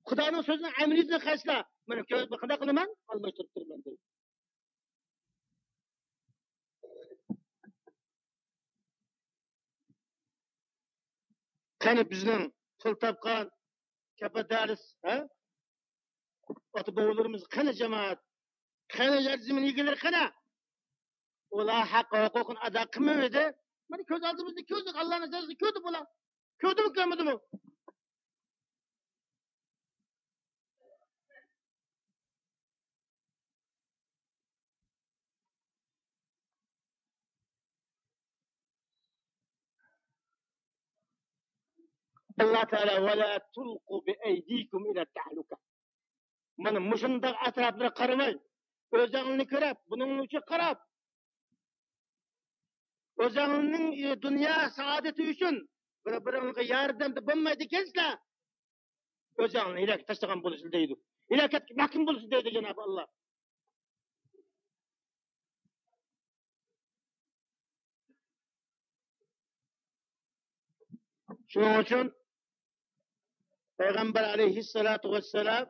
خۇدانىڭ سۆزىنىڭ ئەمەلىيىتىنى قايسىلار؟ مانا كۆرۈپ قانداق قىلىمەن؟ ئالماشتۇرۇپ تۇرىمەن دەيدۇ. قېنى بىزنىڭ پۇل تاپقان كاپادارىس، ھە؟ ئاتا بوۋىلىرىمىز قېنى جامائەت؟ قېنى يەر زېمىن ئىگىلىرى قېنى؟ ئۇلار ھەق ھوقۇقىنى ئادا قىلمىۋىدى. مانا كۆز ئالدىمىزدا كۆردۇق، ئاللانىڭ جازاسىنى كۆردۇق ئۇلار. كۆردىمۇ، كۆرمىدىمۇ؟ ئاللا تائالا، «ولا تلقوا بأيديكم إلى التهلكة». مانا مۇشۇنداق ئەتراپلىرىغا قارىماي، ئۆزەڭلارنى كۆرۈپ، بۇنىڭ ئۈچۈن قاراپ، ئۆزەڭلارنىڭ، ئى، دۇنيا سائادىتى ئۈچۈن بىر-بىرىڭلارغا ياردەمدە بولمايدىكەنسىلەر، ئۆزەڭلارنى ھېلىككە تاشلىغان بولىسىلەر دەيدۇ. ھېلىكەتكە مەھكۇم بولىسىلەر دەيدۇ جانابى ئاللا. شۇنىڭ ئۈچۈن پەيغەمبەر ئەلەيھىسسالاتۇ ۋەسسالام،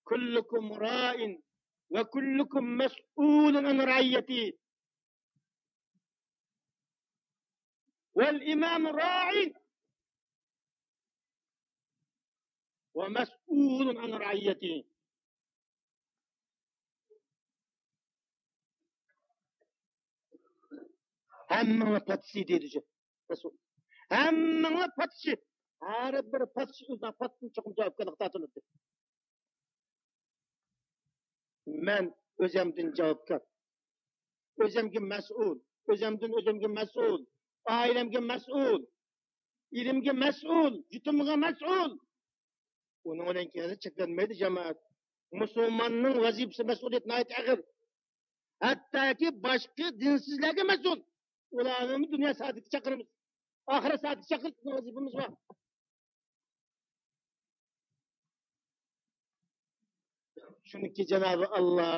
«كلكم راع وكلكم مسؤول عن رعيته، والإمام راع ومسؤول عن رعيته». ھەممىڭلار پادىچى دېدى رەسۇل. ھەممىڭلار پادىچى. ھەر بىر پادىچى ئۆزىنىڭ پادىچىسىنى چوقۇم جاۋابكارلىققا تارتىلىدۇ. مەن ئۆزەمدىن جاۋابكار. ئۆزەمگە مەسئۇل. ئۆزەمدىن ئۆزەمگە مەسئۇل. ئائىلەمگە مەسئۇل. ئېرىمگە مەسئۇل، جۇتۇمغا مەسئۇل. ئۇنىڭ بىلەن كېيىن چەكلەنمەيدۇ، جامائەت. مۇسۇلماننىڭ ۋەزىپىسى، مەسئۇلىيىتى ناھايىتى ئېغىر. ھەتتاكى باشقا دىنسىزلەرگە مەسئۇل. ئۇلارنىمۇ دۇنيا سائادىتىگە چاقىرىمىز. ئاخىرەت سائادىتىگە چاقىرىش بىزنىڭ ۋەزىپىمىز بار. چۈنكى جانابى ئاللا،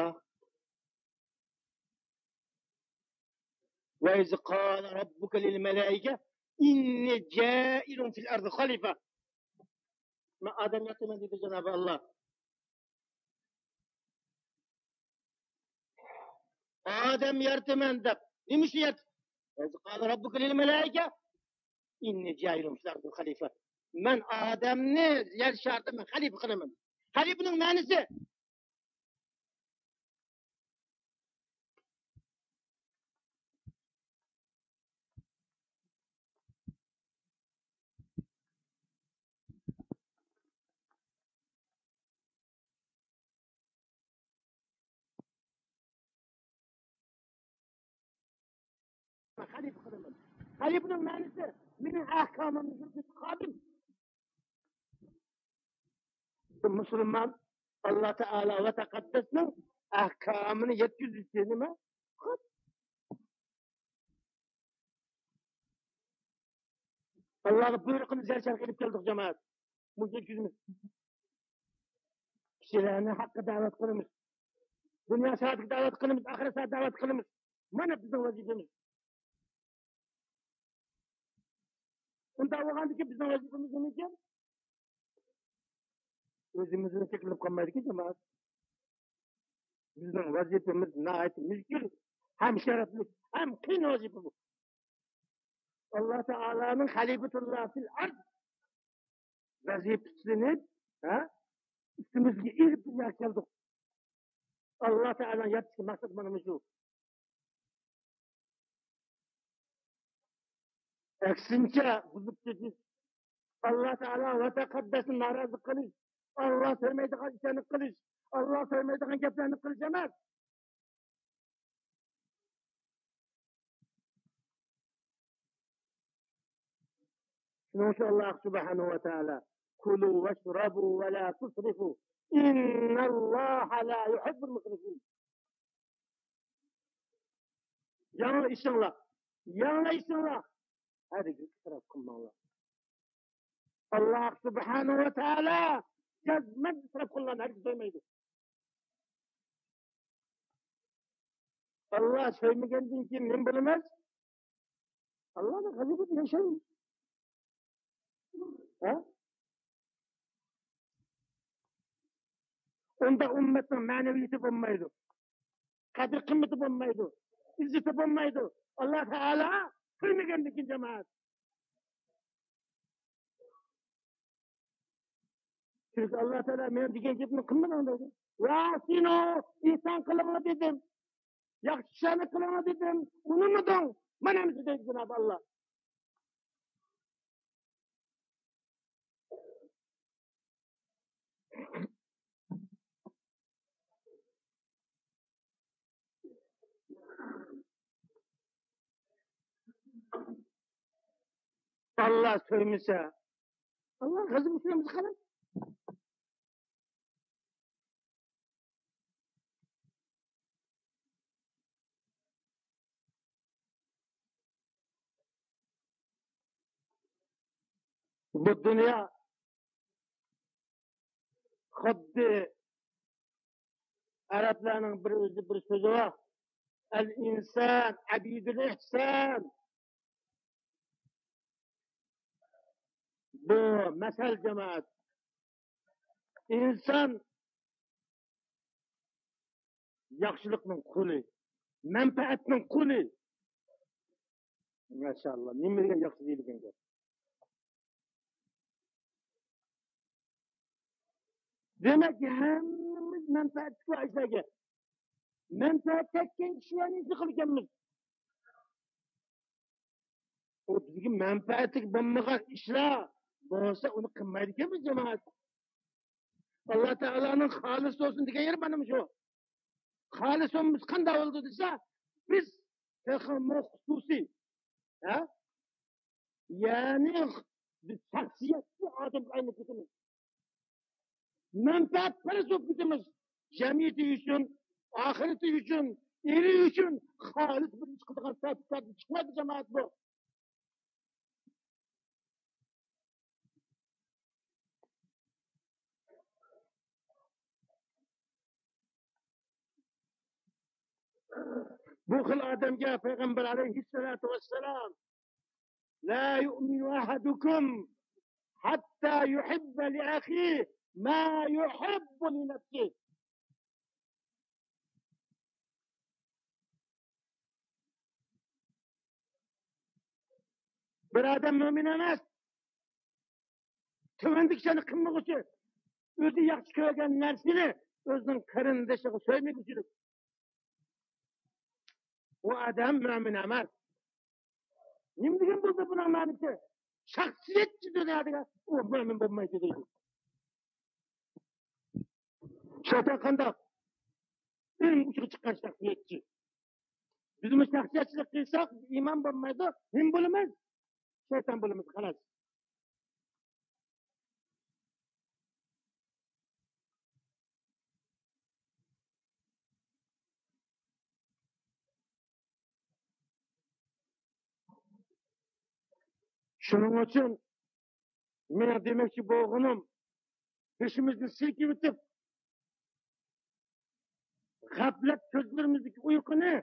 «وإذ قال ربك للملائكة إني جاعل في الأرض خليفة». مەن ئادەم يارىتىمەن دېدى جانابى ئاللا. ئادەم يارىتىمەن دەپ. نېمە ئۈچۈن يارىتىپ؟ «وإذ قال ربك للملائكة إني جاعل في الأرض خليفة». مەن ئادەمنى يەر شارىدا مەن خەلىپە قىلىمەن. خەلىپىنىڭ مەنىسى خەلىپە قىلىمەن. خەلىپىنىڭ مەنىسى مېنىڭ ئەھكامىمنى يۈرگۈزۈش خادىم. مۇسۇلمان ئاللا تائالا ۋە تەقەددەسنىڭ ئەھكامىنى يەتكۈزۈشى نېمە؟ ئاللاغا بۇيرۇقىنى زەر شەرققە ئېلىپ كەلدۇق، جامائەت. مۇشۇنى يەتكۈزىمىز. كىشىلەرنى ھەققە دەۋەت قىلىمىز. دۇنيا سائادىتىگە دەۋەت قىلىمىز، ئاخىرەت سائادىتىگە دەۋەت قىلىمىز. مانا بىزنىڭ ۋەزىپىمىز. ئۇنداق بولغاندىكىن بىزنىڭ ۋەزىپىمىز نېمىكەن؟ ئۆزىمىزنى چەكلىنىپ قالمايدىكەن، جامائەت. بىزنىڭ ۋەزىپىمىز ناھايىتى مۈشكۈل، ھەم شەرەپلىك، ھەم قىيىن ۋەزىپە بۇ. ئاللا تائالانىڭ خەلىپەتۇللا فىل ئەرز، ۋەزىپە تۇتۇپ، ھە؟ ئۈستىمىزگە ئېلىپ دۇنياغا كەلدۇق. ئاللا تائالانىڭ يارىتىشتىكى مەقسەت مانا مۇشۇ. ئەكسىنچە، بۇزۇپ كېتىش، ئاللا تائالا ۋە تەقەددەسنى نارازى قىلىش، ئاللا سۆيمەيدىغان ئىشلارنى قىلىش، ئاللا سۆيمەيدىغان گەپلەرنى قىلىش ئەمەس. شۇنىڭ ئۈچۈن ئاللا سۇبھانەھۇ ۋە تائالا، كُلُوا وَاشْرَبُوا وَلَا تُسْرِفُوا إِنَّ اللَّهَ لَا يُحِبُّ الْمُسْرِفِينَ. يەڭ ئىچىڭلار، يەڭ ئىچىڭلار، ھەرگىز ئىسراپ قىلماڭلار. ئاللا سۇبھانەھۇ ۋە تائالا جەزمەن ئىسراپ قىلغان ھەرگىز سۆيمەيدۇ. ئاللا سۆيمىگەندىن كېيىن نېمە بولىمىز؟ ئاللانىڭ غەزىپىدە ياشايمىز. ھە؟ ئۇنداق ئۈممەتنىڭ مەنىۋىيىتى بولمايدۇ. قەدىر-قىممىتى بولمايدۇ. ئىززىتى بولمايدۇ. ئاللا تائالا سۆيمىگەندىكىن، جامائەت. چۈنكى ئاللا تائالا مەن دېگەن گەپنى قىلمىدىڭ دەيدۇ. ۋە سېنى ئېھسان قىلىڭلار دېدىم. ياخشى ئىشلارنى قىلىڭلار دېدىم. ئۇنىمىدىڭ. مانا ئەمدى دەيدۇ جانابى ئاللا. ئاللا سۆيمىسە، ئاللا غەزىپى ئۈستىمىزگە قارايدۇ. بۇ دۇنيا خۇددى ئەرەبلەرنىڭ بىر ئۆزى بىر سۆزى بار. الإنسان عبيد الإحسان. بۇ مەسەل، جامائەت. ئىنسان ياخشىلىقنىڭ قۇلى، مەنپەئەتنىڭ قۇلى. ماشائاللا، نېمە دېگەن ياخشى دېيىلگەن گەپ. دېمەك، ھەممىمىز مەنپەئەتلىك ئىشلارغا، مەنپەئەت تەگكەن كىشىلەرنى ئىزدەيدىكەنمىز. ئۇ بىزگە مەنپەئەتلىك بولمىغان ئىشلار بولسا، ئۇنى قىلمايدىكەنمىز، جامائەت. ئاللا تائالانىڭ خالىس بولسۇن دېگەن يېرى مانا شۇ. خالىس بولمىسا قانداق بولىدۇ دېسە، بىز تېخىمۇ خۇسۇسىي، ھە؟ يەنى بىز شەخسىيەتچى ئادەمگە ئايلىنىپ كېتىمىز. مەنپەئەتپەرەس بولۇپ كېتىمىز. جەمئىيىتى ئۈچۈن، ئاخىرىتى ئۈچۈن، ئېلى ئۈچۈن خالىس بىر ئىش قىلىدىغان تەپەككۇردىن چىقمايدۇ، جامائەت، بۇ. بۇ خىل ئادەمگە پەيغەمبەر ئەلەيھىسسالاتۇ ۋەسسالام، لا يؤمن أحدكم حتى يحب لأخيه ما يحب لنفسه. بىر ئادەم مۆمىن ئەمەس. تۆۋەندىكى ئىشلارنى قىلمىغۇچى، ئۆزى ياخشى كۆرگەن نەرسىنى ئۆزىنىڭ قېرىندىشىغا سۆيمىگۈچىلىك. ئۇ ئادەم مۆمىن ئەمەس. نېمە دېگەن بولدى بۇنىڭ مەنىسى؟ شەخسىيەتچى دۇنيادىكى، ئۇ مۆمىن بولمايدۇ دەيدۇ. شەيتان قانداق؟ ئەڭ ئۇچىغا چىققان شەخسىيەتچى. بىزمۇ شەخسىيەتچىلىك قىلساق، ئىمان بولمايدۇ، نېمە بولىمىز؟ شەيتان بولىمىز، خالاس. شۇنىڭ ئۈچۈن مېنىڭ دېمەكچى بولغىنىم، بېشىمىزنى سىلكىۋېتىپ، غەپلەت كۆزلىرىمىزدىكى ئۇيقۇنى،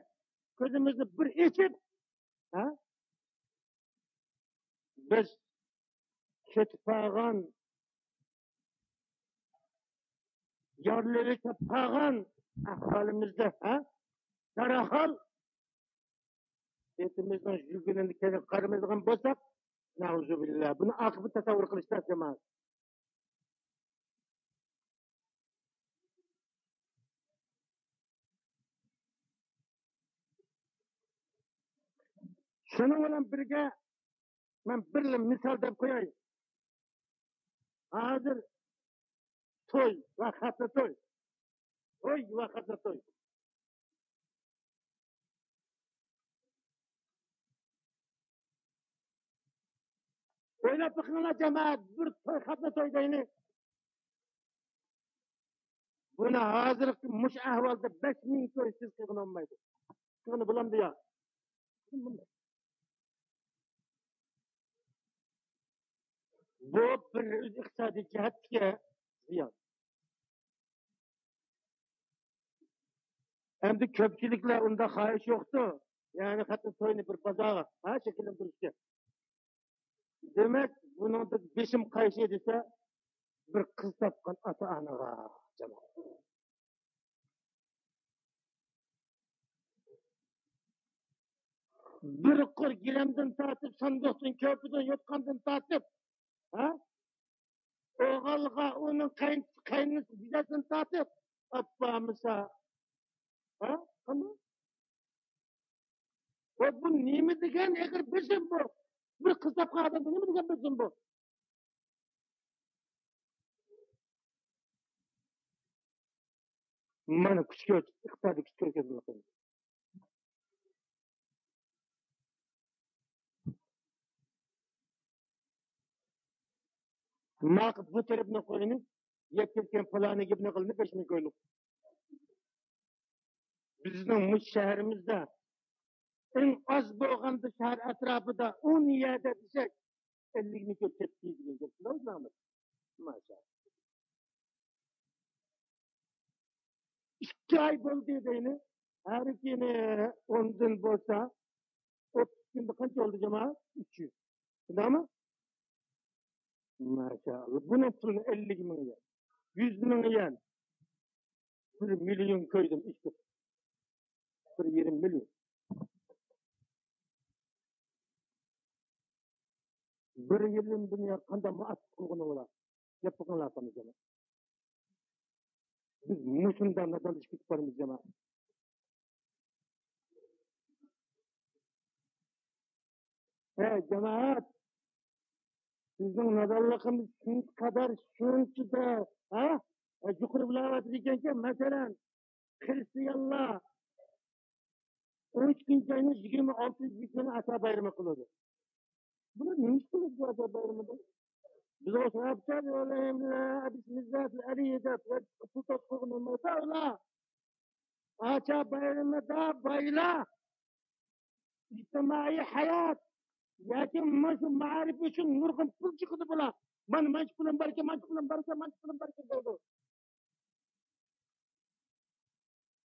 كۆزىمىزنى بىر ئېچىپ، ھە؟ بىز كېتىپ قالغان، يارلىرى كەپ قالغان ئەھۋالىمىزدا، ھە؟ دەرھال بېتىمىزنىڭ يۈگىنىنى كېلىپ قارىمايدىغان بولساق، نەئۇزۇبىللا، بۇنى ئاقىۋىتىنى تەسەۋۋۇر قىلىش تەس، جامائەت. شۇنىڭ بىلەن بىرگە، مەن بىرلا مىسال دەپ قوياي. ھازىر توي ۋە خەتنە توي. توي ۋە خەتنە توي. ئويلاپ بېقىڭلار، جامائەت، بىر توي، خەتنە توي دەيلى. بۇنى ھازىرقى مۇشۇ ئەھۋالدا بەش مىڭ توي سىز قىلغىلى بولمايدۇ. قىلغىلى بولامدۇ يا؟ بۇ بىر ئىقتىسادىي جەھەتتىكى زىيان. ئەمدى كۆپچىلىكلەر ئۇنداق خاھىش يوقتۇ. يەنى خەتنە توينى بىر بازارغا، ھە، شەكىللەندۈرۈشكە. دېمەك، بۇنىڭدا بېشىم قايسى دېسە، بىر قىز تاپقان ئاتا-ئانىغا، جامائەت. بىر قۇر گىلەمدىن تارتىپ، ساندۇقتىن، كۆرپىدىن، يوتقاندىن تارتىپ، ھە؟ ئوغۇلغا ئۇنىڭ قەين-، قەينىسى بىلەسىنى تارتىپ ئاپارمىسا، ھە؟ قانداق؟ ۋە بۇ نېمە دېگەن ئېغىر بېسىم بۇ؟ بىر قىز تاپقان ئادەمگە نېمە دېگەن بېسىم بۇ؟ مانا كۈچ كۆرسىتىپ، ئىقتىسادىي كۈچ كۆرسەتمەكتە. ماقۇل، بۇ تەرەپنى قويۇڭ، يەتكۈزگەن پىلانى گېپىنى قىلىنى بەش مىڭ كويلۇق. بىزنىڭ مۇشۇ شەھىرىمىزدە ئەڭ ئاز بولغاندا شەھەر ئەتراپىدا ئون يەردە دېسەك، ئەللىك مىڭ كۆپ كەتتى دېگەن گەپ. ماشائاللا. ئىككى ئاي بولدى دەيلى. ھەر كۈنى ئوندىن بولسا، ئوتتۇز كۈندە قانچە بولدى، جامائەت؟ ئۈچ يۈز. شۇنداقمۇ؟ ماشائاللا. بۇنىڭ پۇلىنى ئەللىك مىڭ يەن، يۈز مىڭ يەن، بىر مىليون كويدىن ئىشلىق. بىر يېرىم مىليون. بىر يىلدىن بۇيان قانداق مۇئەسسەسە قۇرغىنىڭلار؟ گەپ قىلىڭلار قېنى، جامائەت. بىز مۇشۇنداق نادانلىشىپ كېتىپ بارىمىز، جامائەت. ھە، جامائەت، بىزنىڭ نادانلىقىمىز شۇنچە قەدەر، شۇنچە دە، ھە؟ ھە، يۇقىرى بولاۋاتىدىكەنكەن، مەسىلەن، خرىستىيانلار ئون ئىككىنچى ئاينىڭ يىگىرمە ئالتىنچى كۈنى ئەسا بايرىمى قىلىدۇ. بۇلار نېمە ئىش قىلىدۇ ئەسا بايرىمىدا؟ بىز ئوخشاپ، بىسمىللاھىل ئەلىي دەپ، پۇل تاپقىلى بولمايدۇ ئۇلار. ئەسا بايرىمىدا بايلار ئىجتىمائىي ھايات ياكى مانا شۇ مائارىپ ئۈچۈن نۇرغۇن پۇل چىقىدۇ بۇلار. مانا، مانچە پۇلۇم باركەن، مانچە پۇلۇم باركەن، مانچە پۇلۇم باركەن دەيدۇ.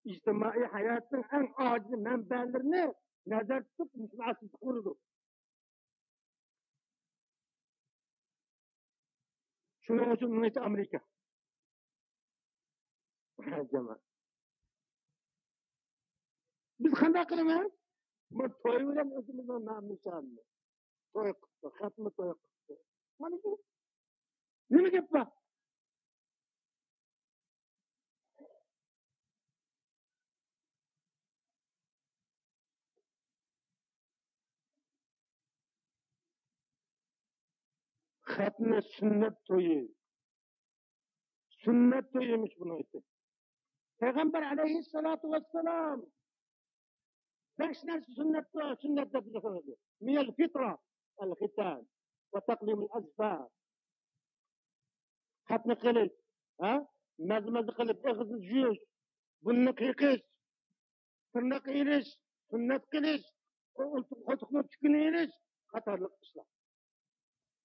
ئىجتىمائىي ھاياتنىڭ ئەڭ ئاجىز مەنبەلىرىنى نەزەردە تۇتۇپ، مۇشۇنى ئاساس قۇرىدۇ. شۇنىڭ ئۈچۈن ئۇنى ئامېرىكا. جامائەت. بىز قانداق قىلىمىز؟ بۇ توي بىلەن ئۆزىمىزنىڭ نام نىشانىنى. توي قىپتۇ، خەتمە توي قىپتۇ. مانا شۇ. نېمە گەپ بار؟ خەتنە سۈننەت تويى. سۈننەت تويىمىش بۇنىڭ ئىسمى. پەيغەمبەر ئەلەيھىسسالاتۇ ۋەسسالام بەش نەرسە سۈننەت، سۈننەت دەپ بىزگە قىلدى. مىنەل فىترا، ئەل خىتان، ۋە تەقلىمۇل ئەزفار. خەتنە قىلىش، ھە؟ مەزمەزە قىلىپ، ئېغىزنى يۇيۇش، بۇرنىنى قىيقىش، تىرناق ئېلىش، سۈننەت قىلىش، قولتۇقنىڭ تۈكىنى ئېلىش قاتارلىق ئىشلار.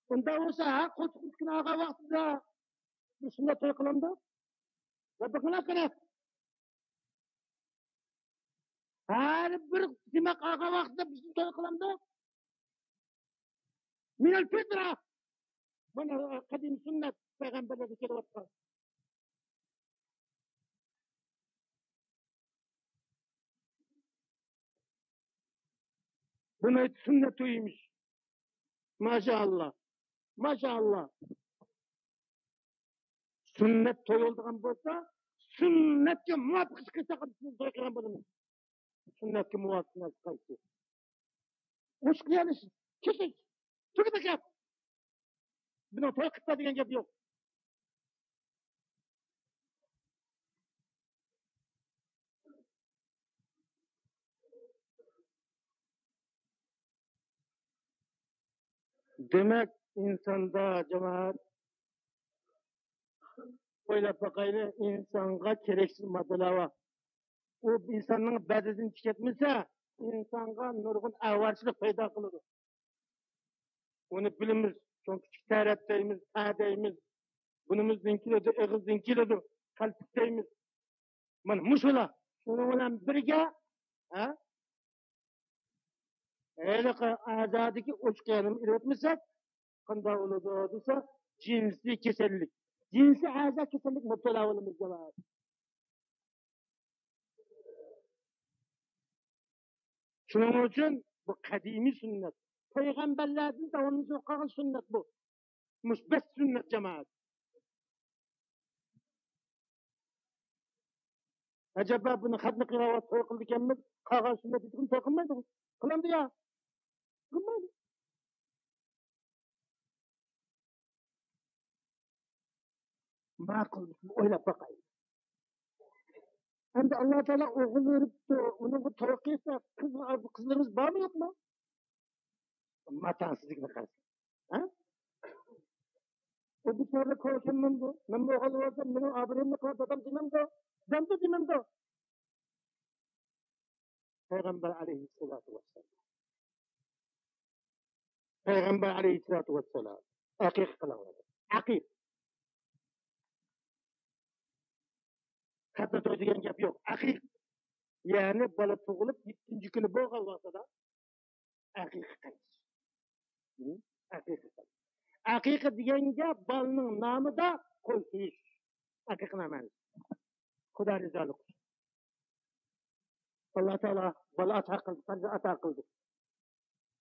ئۇنداق بولسا، ھە، قولتۇقنىڭ تۈكىنى ئالغان ۋاقتىدا بىز سۈننەت توي قىلامدۇ؟ ۋە بېقىڭلار قېنى. ھەر بىر دېمەك ئالغان ۋاقتىدا بىز توي قىلامدۇ؟ مىنەل فىترا. مانا قەدىم سۈننەت پەيغەمبەرلەردىن كېلىۋاتقان. بۇنى سۈننەت تويىمىش. ماشائاللا. ماشائاللا. سۈننەت توي بولىدىغان بولسا، سۈننەتكە مۇۋاپىق ئىش قىلساق، توي قىلغان بولىمىز. سۈننەتكە مۇۋاپىق نەرسە قايسى؟ ئوچۇق يەرلىشىش، كېسىش، تۈگىدى گەپ. بۇنىڭ توي قىلىپ بەر دېگەن گەپ يوق. دېمەك، ئىنساندا، جامائەت، ئويلاپ باقايلى، ئىنسانغا كېرەكسىز ماددىلار بار. ئۇ ئىنساننىڭ بەدىنىدىن چىقىپ كەتمىسە، ئىنسانغا نۇرغۇن ئاۋارىچىلىك پەيدا قىلىدۇ. ئۇنى بىلىمىز، چوڭ كىچىك تەرەت دەيمىز، تە دەيمىز. بۇنىمىزدىن كېلىدۇ، ئېغىزدىن كېلىدۇ، قەلتىك دەيمىز. مانا مۇشۇلار. شۇنىڭ بىلەن بىرگە، ھە؟ ھېلىقى ئەزادىكى ئوچۇق يەرنى ئېلىۋەتمىسەك، قانداق بولىدۇ دېسە، جىنسىي كېسەللىك، جىنسىي ئەزا كېسەللىك مۇپتىلا بولىمىز، جامائەت. شۇنىڭ ئۈچۈن بۇ قەدىمىي سۈننەت. پەيغەمبەرلەردىن داۋاملىشىپ قالغان سۈننەت بۇ. مۇشۇ بەس سۈننەت، جامائەت. ئەجەبا، بۇنى خەتنە قىلغان ۋاقىت توي قىلىدىكەنمىز، قالغان سۈننەت دېگەن توي قىلمايدىغۇ؟ قىلامدۇ يا؟ قىلمايدۇ. ماقۇل، ئويلاپ باقايلى. ئەمدى ئاللا تائالا ئوغۇل بېرىپتۇ، ئۇنىڭغا توي قىلسا، قىز، قىزلىرىمىز بارمۇ يوقمۇ؟ ماتاسىزلىكنى قارىسا. ھە؟ ئۇ بىچارە كوشۇنمامدۇ؟ مەن بۇ ئوغۇل بولسام، مېنىڭ ئابرۇيۇمنى قىلار دادام دېمەمدۇ؟ دەمدۇ دېمەمدۇ؟ پەيغەمبەر ئەلەيھىسسالاتۇ ۋەسسالام. پەيغەمبەر ئەلەيھىسسالاتۇ ۋەسسالام. ئەقىقە قىلىڭلار. ئەقىقە. خەتنە توي دېگەن گەپ يوق. ئەقىقە. يەنى بالا تۇغۇلۇپ يەتتىنچى كۈنى بولغان ۋاقتىدا ئەقىقە قىلىش. ھە؟ ئەقىقە قىلىش. ئەقىقە دېگەنگە بالىنىڭ نامىدا قوي سويۇش. ئەقىقە نامەنىسى. خۇدا رىزالىقى ئۈچۈن. ئاللا تائالا بالا ئاتا قىلدى، پەرزەنت ئاتا قىلدى.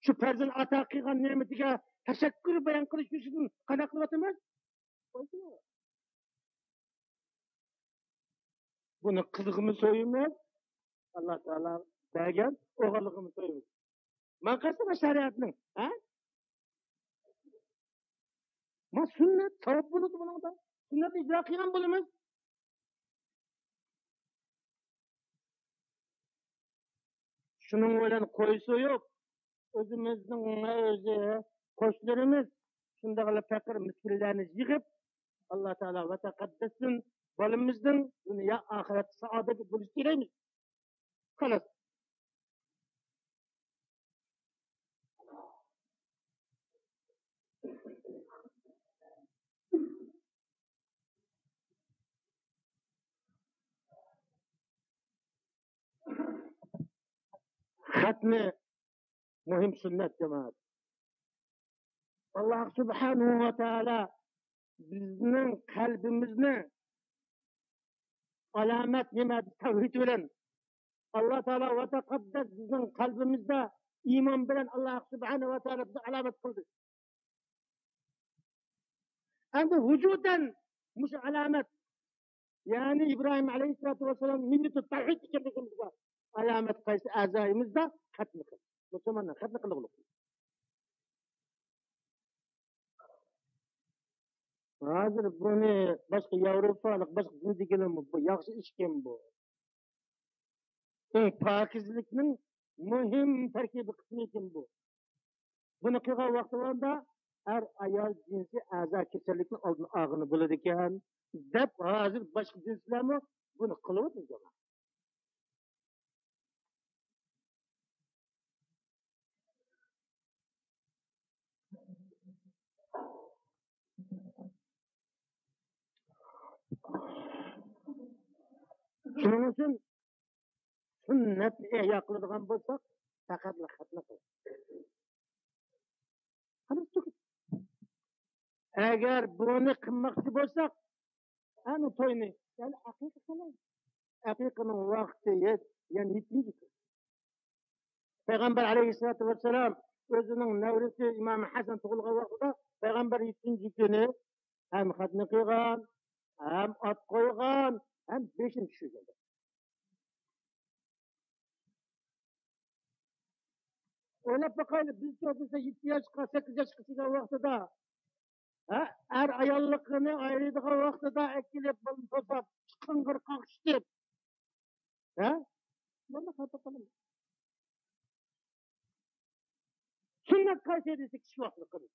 شۇ پەرزەنت ئاتا قىلغان نېمىتىگە تەشەككۈر بايان قىلىش ئۈچۈن قانداق قىلىۋاتىمىز؟ بۇنى قىزغىمۇ سۆيىمىز، ئاللا تائالا بەرگەن ئوغۇلغىمۇ سۆيىمىز. ماڭا قارىسا شەرىئەتنىڭ، ھە؟ ما سۈننەت ساۋاب بولىدۇ بۇنىڭدا. سۈننەتنى ئىجرا قىلغان بولىمىز. شۇنىڭ بىلەن قوي سويۇپ، ئۆزىمىزنىڭ ئۆزى، قوشنىلىرىمىز، شۇنداقلا پەقىر مىسكىنلەرنى يىغىپ، ئاللا تائالا ۋە تەقەددەستىن بالىمىزنىڭ دۇنيا ئاخىرەتتە سائادەتلىك بولۇشىنى تىلەيمىز. خالاس. خەتنە مۇھىم سۈننەت، جامائەت. ئاللا سۇبھانەھۇ ۋە تائالا بىزنىڭ قەلبىمىزنى ئالامەت نېمە؟ تەۋھىد بىلەن. ئاللا تائالا ۋە تەقەددەس بىزنىڭ قەلبىمىزدە ئىمان بىلەن ئاللا سۇبھانەھۇ ۋە تائالا بىزنى ئالامەت قىلدى. ئەمدى ۋۇجۇدەن مۇشۇ ئالامەت، يەنى ئىبراھىم ئەلەيھىسسالاتۇ ۋەسسالام مىللىتى تەۋھىد ئىكەنلىكىمىزگە ئالامەت قايسى ئەزايىمىزدا؟ خەتنە قىل. مۇسۇلمانلار خەتنە قىلغۇلۇق. ھازىر بۇنى باشقا ياۋروپالىق، باشقا دىندىكىلەرمۇ بۇ ياخشى ئىشكەن بۇ. ئۇ پاكىزلىكنىڭ مۇھىم تەركىبىي قىسمى ئىكەن بۇ. بۇنى قىلغان ۋاقتىڭلاردا ئەر ئايال جىنسىي ئەزا كېسەللىكنىڭ ئالدىنى ئالغىلى بولىدىكەن، دەپ ھازىر باشقا دىنچىلەرمۇ بۇنى قىلىۋاتىدۇ. شۇنىڭ ئۈچۈن سۈننەتنى ئىھيا قىلىدىغان بولساق، پەقەتلا خەتنە قىل. خالاس، تۈگىدى. ئەگەر بۇنى قىلماقچى بولساق، ئەنە توينى، يەنى ئەقىقە قىلىڭ. ئەقىقىنىڭ ۋاقتى يەت-، يەنى يەتتىنچى كۈن. پەيغەمبەر ئەلەيھىسسالاتۇ ۋەسسالام ئۆزىنىڭ نەۋرىسى ئىمام ھەسەن تۇغۇلغان ۋاقتىدا پەيغەمبەر يەتتىنچى كۈنى ھەم خەتنە قىلغان، ھەم ئات قويغان، ھەم بېشىنى چۈشۈرگەن. ئويلاپ باقايلى، بىزچۇ دېسە، يەتتە ياشقا، سەككىز ياشقا كىرگەن ۋاقتىدا، ھە، ئەر ئاياللىقىنى ئايرىيدىغان ۋاقتىدا ئەكېلىپ، بالىنى توساپ، قىڭغىر قاقشىتىپ، ھە؟ بۇنى خاتا قىلىڭ. سۈننەت قايسى دېسە، كىشى ۋاقتىدا قىلىش.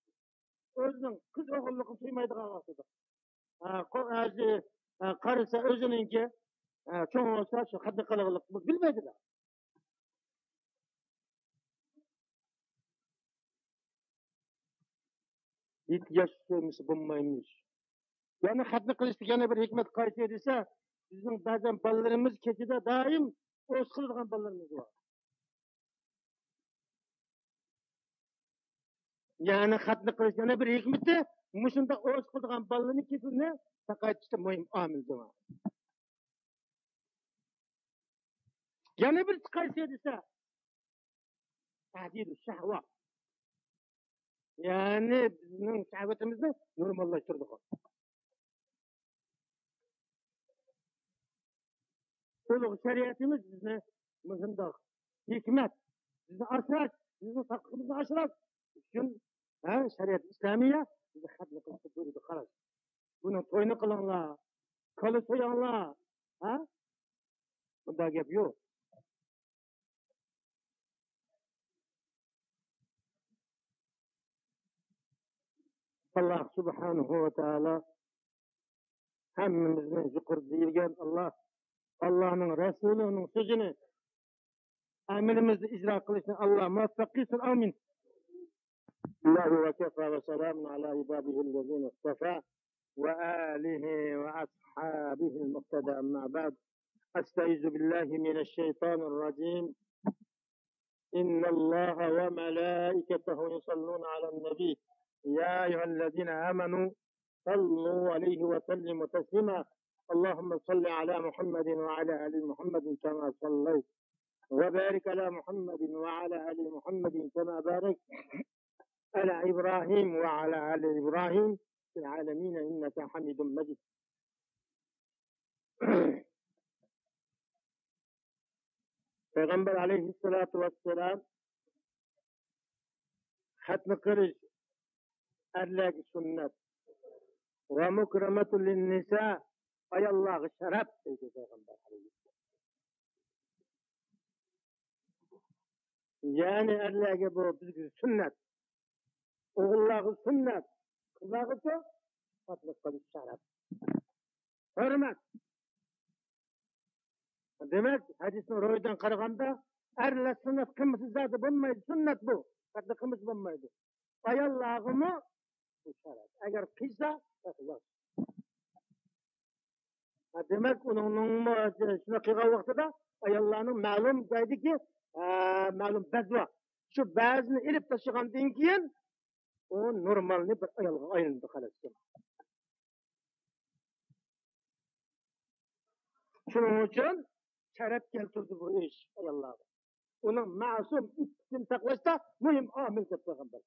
ئۆزىنىڭ قىز ئوغۇللۇقىنى تۇيمايدىغان ۋاقتىدا. ھە، قو-، ئۆزى، ھە، قارىسا ئۆزىنىڭكى، ھە، چوڭ بولسا شۇ خەتنە قىلغانلىق بۇ بىلمەيدىلا. يەتتە ياش سۆيمىسە بولمايمىش. يەنە خەتنە قىلىشتىكى يەنە بىر ھېكمەت قايسى دېسە، بىزنىڭ بەزەن بالىلىرىمىز كېچىدە دائىم ئوس قىلىدىغان بالىلىرىمىز بار. يەنى خەتنە قىلىش يەنە بىر ھېكمىتى، مۇشۇنداق ئوس قىلىدىغان بالىلىرىنى كېسىلىنى ساقايتىشتا مۇھىم ئامىل بۇ. يەنە بىرسى قايسى دېسە، تەھدىدۇ شەھۋا. يەنى بىزنىڭ شەھۋىتىمىزنى نورماللاشتۇرىدىغان. ئۇلۇغ شەرىئىتىمىز بىزنى مۇشۇنداق ھېكمەت، بىزنى ئاسراش، بىزنىڭ ساقلىقىمىزنى ئاسراش ئۈچۈن، ھە، شەرىئەت ئىسلامىيە بىزنى خەتنە قىلىشقا بۇيرۇدى، قاراش. بۇنىڭ تويىنى قىلىڭلار، كالا سويۇڭلار، ھە؟ بۇنداق گەپ يوق. ئاللا سۇبھانەھۇ ۋە تائالا ھەممىمىزنى يۇقىرىدا دېيىلگەن ئاللا، ئاللانىڭ رەسۇلىنىڭ سۆزىنى ئەمىلىمىزدە ئىجرا قىلىشنى ئاللا مۇۋەپپەق قىلسۇن. ئامىن. بسم الله وكفى وسلام على عباده الذين اصطفى وآله وأصحابه المقتدى، أما بعد. أستعيذ بالله من الشيطان الرجيم. إن الله وملائكته يصلون على النبي، يا أيها الذين آمنوا صلوا عليه وسلموا تسليما. اللهم صل على محمد وعلى آل محمد كما صليت، وبارك على محمد وعلى آل محمد كما باركت على إبراهيم وعلى آل إبراهيم في العالمين إنك حميد مجيد. پەيغەمبەر ئەلەيھىسسالاتۇ ۋەسسالام خەتنە قىلىش ئەرلەرگە سۈننەت. ۋە مۇكرەمەتۇ لىننىسا، ئاياللارغا شەرەپ دەيدۇ پەيغەمبەر ئەلەيھىسسالام. يەنى ئەرلەرگە بۇ بىزگە سۈننەت. ئوغۇللارغا سۈننەت. قىزلارغىچۇ؟ خەتنە قىلىش شەرەپ. ھۆرمەت. دېمەك، ھەدىسنىڭ روھىدىن قارىغاندا، ئەرلەر سۈننەت قىلمىسا زادى بولمايدۇ، سۈننەت بۇ. خەتنە قىلمىسا بولمايدۇ. ئاياللارغىمۇ بۇ شەرەپ. ئەگەر قىلسا، تېخى ياخشى. ھە، دېمەك، ئۇنىڭمۇ شۇنداق قىلغان ۋاقتىدا ئاياللارنىڭ مەلۇم جايدىكى، ھە، مەلۇم بەز بار. شۇ بەزنى ئېلىپ تاشلىغاندىن كېيىن، ئۇ نورمالنى بىر ئايالغا ئايلىنىدۇ، خالاس. شۇنىڭ ئۈچۈن شەرەپ كەلتۈردى بۇ ئىش ئاياللارغا. ئۇنىڭ مەسۇم ئىپپىتىنى ساقلاشتا مۇھىم ئامىل دەپ پەيغەمبەر.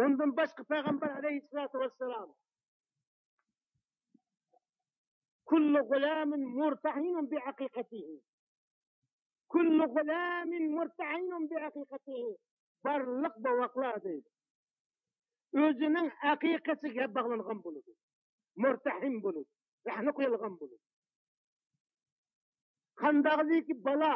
ئۇندىن باشقا پەيغەمبەر ئەلەيھىسسالاتۇ ۋەسسالام، كل غلام مرتهن بعقيقته. كل غلام مرتهن بعقيقته. بارلىق بوۋاقلار دەيدۇ، ئۆزىنىڭ ئەقىقىسىگە باغلانغان بولىدۇ. مۇرتەھىن بولىدۇ. رەھنە قويۇلغان بولىدۇ. قانداقلىكى بالا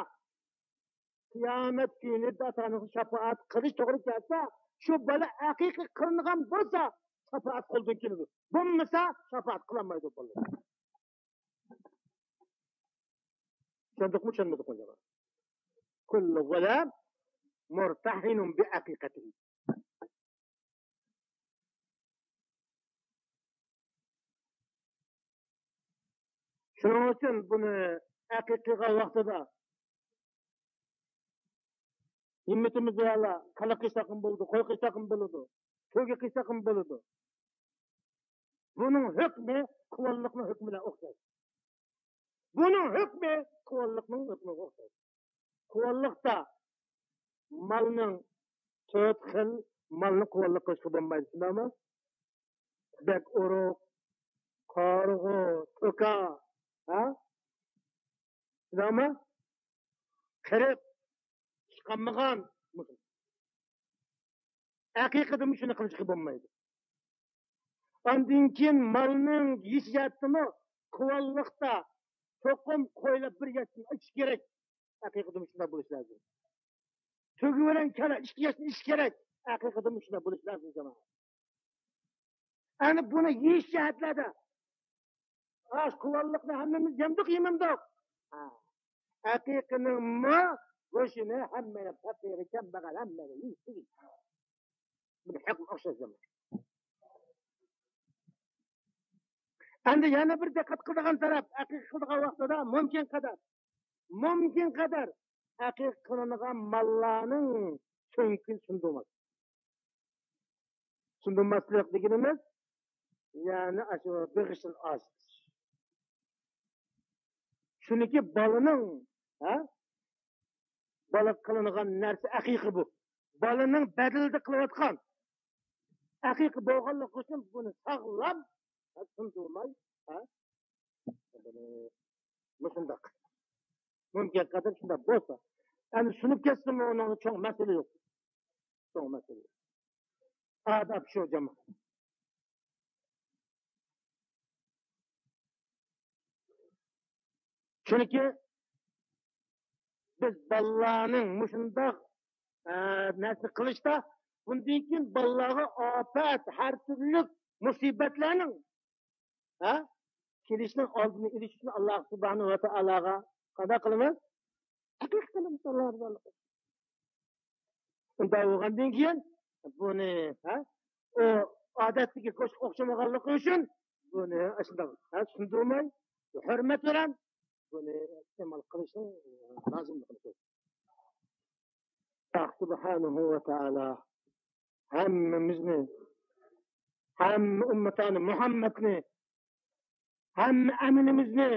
قىيامەت كۈنى ئاتا-ئانىسىغا شاپائەت قىلىش توغرا كەلسە، شۇ بالا ئەقىقە قىلىنغان بولسا، شاپائەت قولدىن كېلىدۇ. بولمىسا، شاپائەت قىلالمايدۇ بالىلار. چۈشەندۇقمۇ، چۈشەنمىدۇقمۇ جاۋاب؟ كل غلام مرتهن بعقيقته. شۇنىڭ ئۈچۈن بۇنى ئەقىقە قىلغان ۋاقتىدا ھىممىتىمىز بارلا، كالا قىلساقمۇ بولىدۇ، قوي قىلساقمۇ بولىدۇ، تۆگە قىلساقمۇ بولىدۇ. بۇنىڭ ھۆكمى قۇۋانلىقنىڭ ھۆكمى بىلەن ئوخشاش. بۇنىڭ ھۆكمى قۇۋانلىقنىڭ ھۆكمىگە ئوخشاش. قۇۋانلىقتا مالنىڭ تۆت خىل مالنى قۇۋانلىق قىلىشقا بولمايدۇ، شۇنداقمۇ؟ بەك ئورۇق، قارىغۇ، توكا، ھە؟ ئەمما قېرىپ، چىقالمىغان. ئەقىقىدىمۇ شۇنى قىلىشقا بولمايدۇ. ئاندىن كېيىن مالنىڭ يېيىش جەھەتتىمۇ قۇۋانلىقتا توقۇم قويلاپ بىر ياشتىن ئېچىش كېرەك. ئەقىقىدىمۇ شۇنداق بولۇشى لازىم. تۆگىۋەرەن كالا ئىككى ياشتىن ئېچىش كېرەك. ئەقىقىدىمۇ شۇنداق بولۇشى لازىم، جامائەت. ئەنە بۇنى يېيىش جەھەتلەردە ئاش قۇۋانلىقنى ھەممىمىز يەمدۇق، يېمەمدۇق؟ ھە. ئەقىقىنىڭمۇ گۆشىنى ھەممە پەقىر، كەمبەغەل ھەممىگە يېيىش تېگىشلىك. بۇنى ھەققى ئوخشاش زامان. ئەمدى يەنە بىر دىققەت قىلىدىغان تەرەپ، ئەقىقە قىلىدىغان ۋاقتىدا مۇمكىن قەدەر، مۇمكىن قەدەر ئەقىقە قىلىنغان ماللارنىڭ سۆڭىكىنى سۇندۇرماس. سۇندۇرماسلىق دېگىنىمىز، يەنى ئاشۇ بېغىشىنى ئاز. چۈنكى بالىنىڭ، ھە، بالىغا قىلىنغان نەرسە ئەقىقە بۇ. بالىنىڭ بەدىلىدە قىلىۋاتقان ئەقىقە بولغانلىقى ئۈچۈن بۇنى ساغلام، ھە، سۇندۇرماي، ھە، بۇنى مۇشۇنداق. مۇمكىن قەدەر شۇنداق بولسا. ئەمدى سۇنۇپ كەتسىمۇ ئۇنىڭدا چوڭ مەسىلە يوق. چوڭ مەسىلە يوق. ئاداب شۇ، جامائەت. چۈنكى بىز بالىلارنىڭ مۇشۇنداق، ئە، نەرسە قىلىشتا، بۇندىن كېيىن بالىلارغا ئاپەت، ھەر تۈرلۈك مۇسىبەتلەرنىڭ، ھە، كېلىشنىڭ ئالدىنى ئېلىش ئۈچۈن ئاللا سۇبھانەھۇ ۋە تائالاغا قانداق قىلىمىز؟ ئەقىقە قىلىمىز، ئاللا رازىلىقى. ئۇنداق بولغاندىن كېيىن بۇنى، ھە، ئۇ ئادەتتىكى گۆشكە ئوخشىمىغانلىقى ئۈچۈن بۇنى ئاشۇنداق، ھە، سۇندۇرماي، ھۆرمەت بىلەن بۇنى ئىستېمال قىلىشنىڭ لازىملىقىنى كۆرسىتىدۇ. ئاللا سۇبھانەھۇ ۋە تائالا ھەممىمىزنى، ھەممە ئۈممىتانى مۇھەممەدنى، ھەممە ئەمىلىمىزنى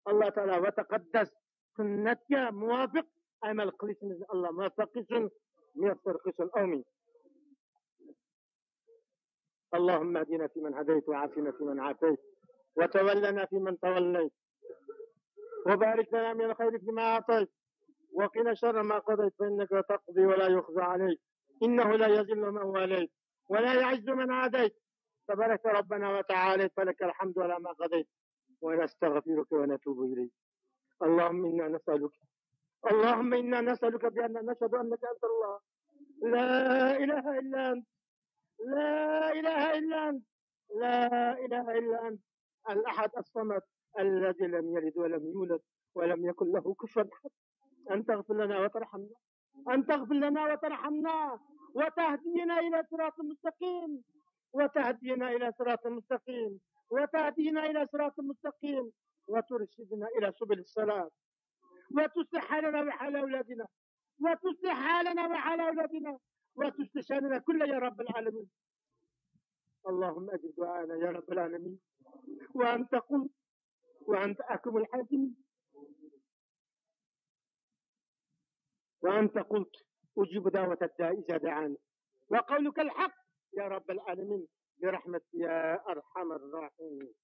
ئاللا تائالا ۋە تەقەددەس سۈننەتكە مۇۋاپىق ئەمەل قىلىشىمىزنى ئاللا مۇۋەپپەق قىلسۇن، مۇيەسسەر قىلسۇن. ئامىن. اللهم اهدنا فيمن هديت وعافنا فيمن عافيت وتولنا فيمن توليت وبارك لنا من الخير فيما أعطيت وقنا شر ما قضيت فإنك تقضي ولا يقضى عليك إنه لا يذل من واليت ولا يعز من عاديت تباركت ربنا وتعاليت فلك الحمد على ما قضيت ونستغفرك ونتوب إليك. اللهم إنا نسألك اللهم إنا نسألك بأن نشهد أنك أنت الله لا إله إلا أنت لا إله إلا أنت لا إله إلا أنت الأحد الصمد الذي لم يلد ولم يولد ولم يكن له كفوا أحد أن تغفر لنا وترحمنا أن تغفر لنا وترحمنا وتهدينا إلى صراط مستقيم وتهدينا إلى صراط مستقيم وتهدينا إلى صراط مستقيم وترشدنا إلى سبل السلام وتصلح حالنا وحال أولادنا وتصلح حالنا وحال أولادنا وتصلح شأننا كله يا رب العالمين. اللهم أجب دعاءنا يا رب العالمين. وأنت قلت وأنت أحكم الحاكمين. وأنت قلت أجيب دعوة الداع إذا دعان. وقولك الحق يا رب العالمين برحمتك يا أرحم الراحمين.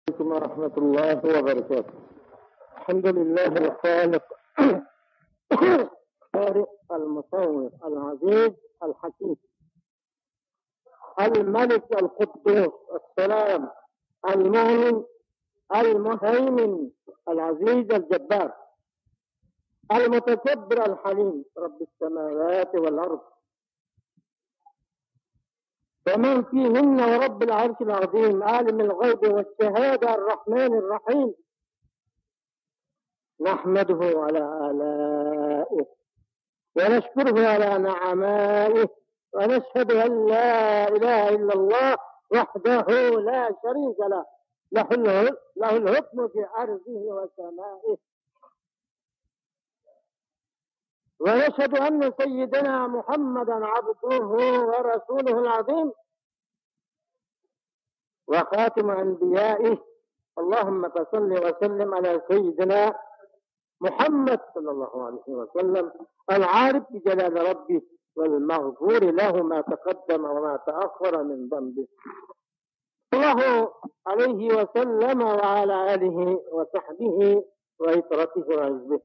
عليكم ورحمة الله وبركاته. الحمد لله الخالق البارئ المصور العزيز الحكيم الملك القدوس السلام المؤمن المهيمن العزيز الجبار المتكبر الحليم رب السماوات والأرض ومن فيهن ورب العرش العظيم عالم الغيب والشهادة الرحمن الرحيم نحمده على آلائه ونشكره على نعمائه ونشهد أن لا إله إلا الله وحده لا شريك له له ال- له الحكم في أرضه وسمائه ونشهد أن سيدنا محمدا عبده ورسوله العظيم وخاتم أنبيائه. اللهم فصل وسلم على سيدنا محمد صلى الله عليه وسلم العارف بجلال ربه والمغفور له ما تقدم وما تأخر من ذنبه. صلى الله عليه وسلم وعلى آله وصحبه وعترته وحزبه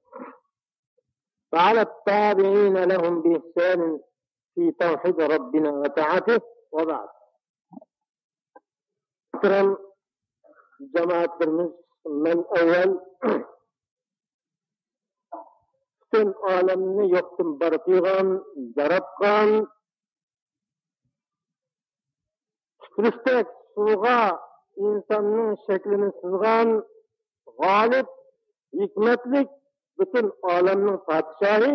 وعلى التابعين لهم بإحسان في توحيد ربنا وطاعته وبعد. Muhtaram cemaatlerimiz, men evvel bütün alemni yoktan bar qılğan, yaratqan, تۈكۈرۈكتەك سۇغا ئىنساننىڭ شەكلىنى سىزغان غالىب، ھېكمەتلىك، پۈتۈن ئالەمنىڭ پادىشاھى،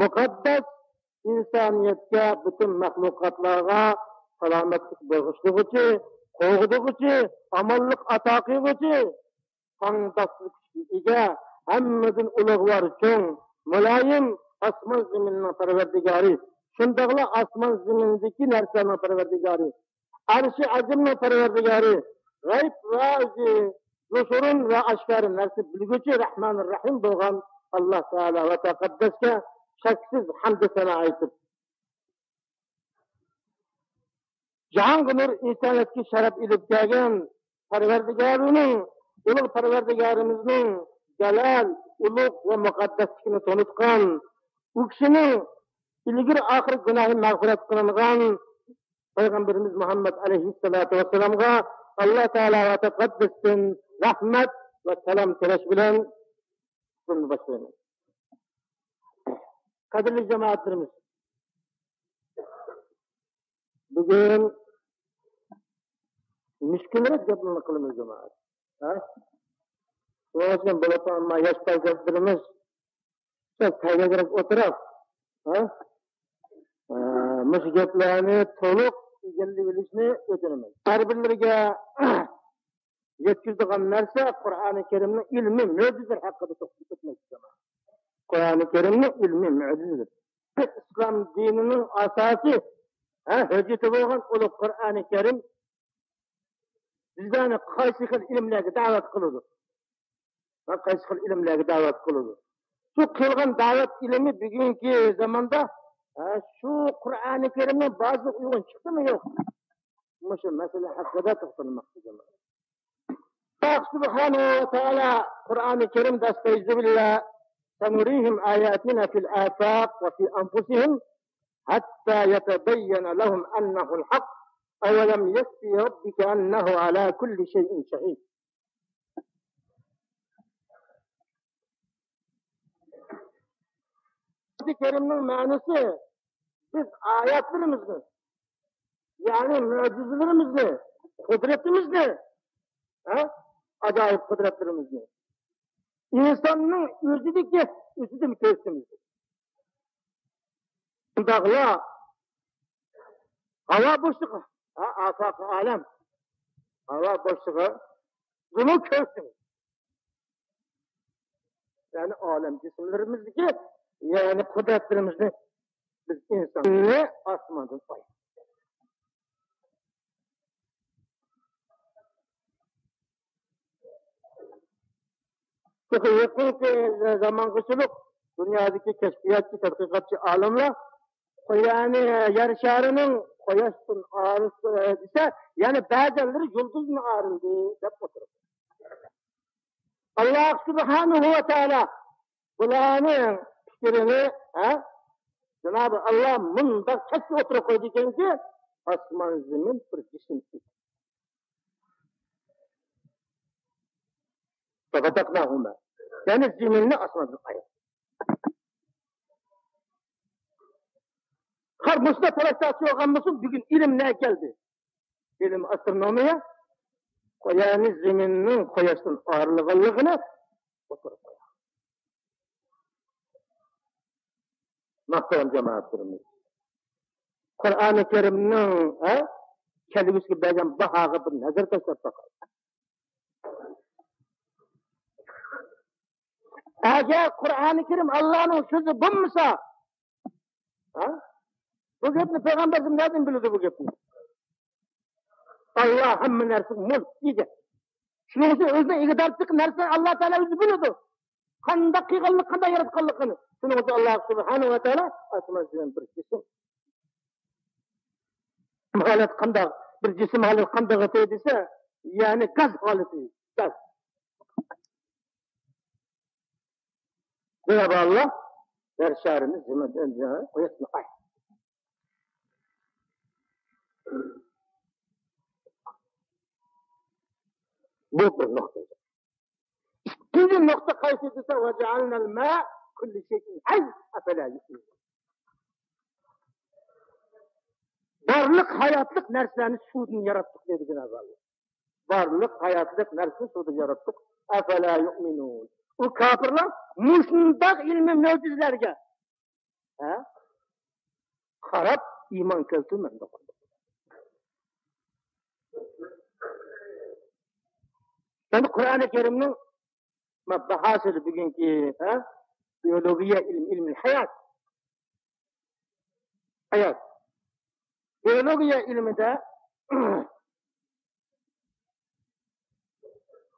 مۇقەددەس، ئىنسانىيەتكە، پۈتۈن مەخلۇقاتلارغا سالامەتلىك بېغىشلىغۇچى، قوغدىغۇچى، ئامانلىق ئاتا قىلغۇچى، تاڭداسلىق كۈچكە ئىگە، ھەممىدىن ئۇلۇغۋار، چوڭ، مۇلايىم، ئاسمان زېمىننىڭ پەرۋەردىگارى، شۇنداقلا ئاسمان زېمىندىكى نەرسىلەرنىڭ پەرۋەردىگارى، ئەرشى ئەزىمنىڭ پەرۋەردىگارى، غەيب رازى، يوشۇرۇن ۋە ئاشكارا نەرسە بىلگۈچى، رەھمانىر رەھىم بولغان ئاللا تائالا ۋە تەقەددەسكە شەكسىز ھەمدۇ سانا ئېيتىپ، جاھانغا نۇر، ئىنسانىيەتكە شەرەپ ئېلىپ كەلگەن پەرۋەردىگارىنىڭ، ئۇلۇغ پەرۋەردىگارىمىزنىڭ جالال، ئۇلۇغ ۋە مۇقەددەسلىكىنى تونۇتقان، ئۇ كىشىنىڭ ئىلگىرى ئاخىر گۇناھى مەغپىرەت قىلىنغان پەيغەمبىرىمىز مۇھەممەد ئەلەيھىسسالاتۇ ۋەسسالامغا ئاللا تائالا ۋە تەقەددەستىن رەھمەت ۋە سالام تىلەش بىلەن سۆزۈمنى باشلايمەن. قەدىرلىك جامائەتلىرىمىز، بۈگۈن مۈشكۈلرەك گەپلەرنى قىلىمىز، جامائەت. ھە؟ شۇنىڭ ئۈچۈن بولۇپمۇ ياش پەرزەنتلىرىمىز شۇ سەگەكرەك ئولتۇرۇپ، ھە؟ ئە، مۇشۇ گەپلەرنى تولۇق ئىگىلىۋېلىشنى ئۆتۈنىمىز. ھەر بىرلىرىگە يەتكۈزىدىغان نەرسە قۇرئانى كەرىمنىڭ ئىلمىي مۆجىزىلىرى ھەققىدە توختىلىپ ئۆتمەكچى. قۇرئانى كەرىمنىڭ ئىلمىي مۆجىزىلىرى. ئىسلام دىنىنىڭ ئاساسى، ھە، ھۆججىتى بولغان ئۇلۇغ قۇرئانى كەرىم بىزلەرنى قايسى خىل ئىلىملەرگە دەۋەت قىلىدۇ؟ ھە، قايسى خىل ئىلىملەرگە دەۋەت قىلىدۇ؟ شۇ قىلغان دەۋەت ئىلمى بۈگۈنكى زاماندا، ھە، شۇ قۇرئانى كەرىمنىڭ بازىسىغا ئۇيغۇن چىقتىمۇ يوق؟ مۇشۇ مەسىلە ھەققىدە توختالماقچى. ئاللا سۇبھانەھۇ ۋە تائالا قۇرئانى كەرىمدە، ئەستەئىزۇبىللا، سەنۇرىھىم ئاياتىنا فىل ئافاق ۋە فى ئەنفۇسىھىم ھەتتا يەتەبەييەنە لەھۇم ئەننەھۇل ھەق ئەۋەلەم يەكفى رەببىكە ئەننەھۇ ئەلا كۇللى شەيئىن شەھىد. قۇرئانى كەرىمنىڭ مەنىسى، بىز ئايەتلىرىمىزنى، يەنى مۆجىزىلىرىمىزنى، قۇدرىتىمىزنى، ھە؟ ئاجايىپ قۇدرەتلىرىمىزنى ئىنساننىڭ ئۆزىدىكى، ئۆزىدىن كۆرسىمىز. شۇنداقلا ھاۋا بوشلۇقى، ھە، ئافاقى ئالەم، ھاۋا بوشلۇقى، بۇنى كۆرسىمىز. يەنى ئالەم جىسىملىرىمىزدىكى، يەنى قۇدرەتلىرىمىزنى بىز ئىنساننى ئاسماندىن ئاي. تېخى يېقىنقى زامانغىچىلىق دۇنيادىكى كەشپىياتچى، تەتقىقاتچى ئالىملار، يەنى يەر شارىنىڭ قۇياشتىن ئايرىلىشى دېسە، يەنى بەزەنلىرى يۇلتۇزدىن ئايرىلدى دەپ ئولتۇرىدۇ. ئاللا سۇبھانەھۇ ۋە تائالا بۇلارنىڭ پىكرىنى، ھە، جانابى ئاللا مۇنداق چەتكە ئوتتۇرىغا قويىدىكەنكى، ئاسمان زېمىن بىر جىسىم ئىكەن. ففتقناهما. يەنى زېمىننى ئاسماندىن ئايرىدى. قار مۇشۇنداق تالاش-تارتىش بولغان بولسا، بۈگۈن ئىلىم نەگە كەلدى؟ ئىلىم ئاسترونومىيە، يەنى زېمىننىڭ قۇياشتىن ئايرىلغانلىقىنى ئوتتۇرىغا قويدى. مەھتەرەم جامائەتلىرىمىز، قۇرئانى كەرىمنىڭ، ھە، كەلگۈسىگە بەرگەن باھاغا بىر نەزەر تاشلاپ باقايلى. ئەگەر قۇرئانى كەرىم ئاللانىڭ سۆزى بولمىسا، ھە؟ بۇ گەپنى پەيغەمبەر نەدىن بىلىدۇ بۇ گەپنى؟ ئاللا ھەممە نەرسىگە مۇلك، ئىگە. شۇنىڭ ئۈچۈن ئۆزىنىڭ ئىگىدارچىلىق نەرسىنى ئاللا تائالا ئۆزى بىلىدۇ. قانداق قىلغانلىقىنى، قانداق ياراتقانلىقىنى. شۇنىڭ ئۈچۈن ئاللا سۇبھانەھۇ ۋە تائالا ئاسمان ئۈستىدىن بىر جىسىم. ھالەت قانداق؟ بىر جىسىم ھالەت قانداق ئىدى دېسە، يەنى گاز ھالىتى، گاز. جەنابى ئاللا يەر شارىنى، زېمىن، قۇياشنى، ئاي. بۇ بىر نۇقتا. ئىككىنچى نۇقتا قايسى دېسە، «وجعلنا الماء كل شيء حي أفلا يؤمنون». بارلىق ھاياتلىق نەرسىلەرنى سۇدىن ياراتتۇق دەيدۇ جەنابى ئاللا. بارلىق ھاياتلىق نەرسىنى سۇدىن ياراتتۇق. ئەفەلا يۇئمىنۇن. ئۇ كاپىرلار مۇشۇنداق ئىلمىي مۆجىزىلەرگە، ھە، قاراپ ئىمان كەلتۈرمەمدۇ؟ ئەمدى قۇرئانى كەرىمنىڭ ما باھاسىدا بۈگۈنكى، ھە، بىيولوگىيە ئىلمى، ئىلمى ھايات. ھايات. بىيولوگىيە ئىلمىدە،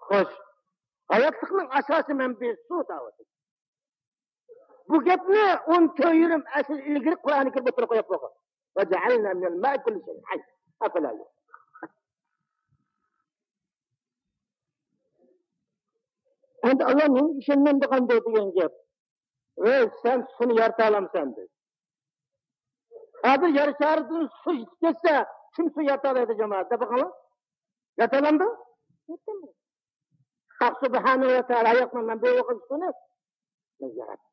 خوش، ھاياتلىقنىڭ ئاساسىي مەنبىسى سۇ دەۋاتىدۇ. بۇ گەپنى ئون تۆت يېرىم ئەسىر ئىلگىرى قۇرئانى كەرىم ئوتتۇرىغا قويۇپ بولغان. «وجعلنا من الماء كل شيء حي أفلا يؤمنون». ئەمدى ئاللا نېمە ئىشەنمەمدىغاندۇ دېگەن گەپ. ۋەي، سەن سۇنى يارىتالامسەن دېدى. ھازىر يەر شارىدىن سۇ يېتىپ كەتسە، كىم سۇ يارىتالايدۇ جامائەت؟ دەپ بېقىڭلار. يارىتالامدۇ؟ يارىتالمايدۇ. ھەق سۇبھانەھۇ ۋە تائالا ھاياتنىڭ مەنبەسى بولغان سۇنى ياراتتى.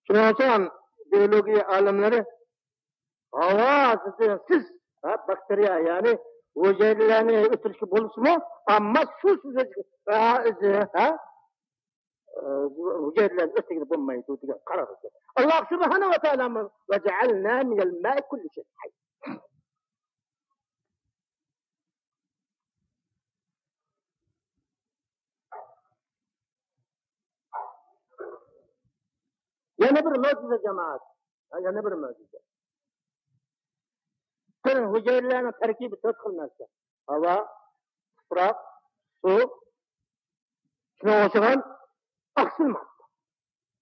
شۇنىڭ ئۈچۈن بىيولوگىيە ئالىملىرى ھاۋا سىز، ھە، باكتېرىيە، يەنى ھۈجەيرىلەرنى ئۆستۈرۈشكە بولسىمۇ، ئەمما سۇسىز ھە، ھە، ھۈجەيرىلەرنى ئۆستۈرگىلى بولمايدۇ دېگەن قارارغا كەلدى. ئاللا سۇبھانەھۇ ۋە تائالا «وجعلنا من الماء كل شيء حي». يەنە بىر مۆجىزە جامائەت. ھە، يەنە بىر مۆجىزە. بىر ھۈجەيرىلەرنىڭ تەركىبى تۆت خىل نەرسە. ھاۋا، تۇپراق، سۇ، شۇنىڭغا ئوخشىغان ئاقسىل ماددا.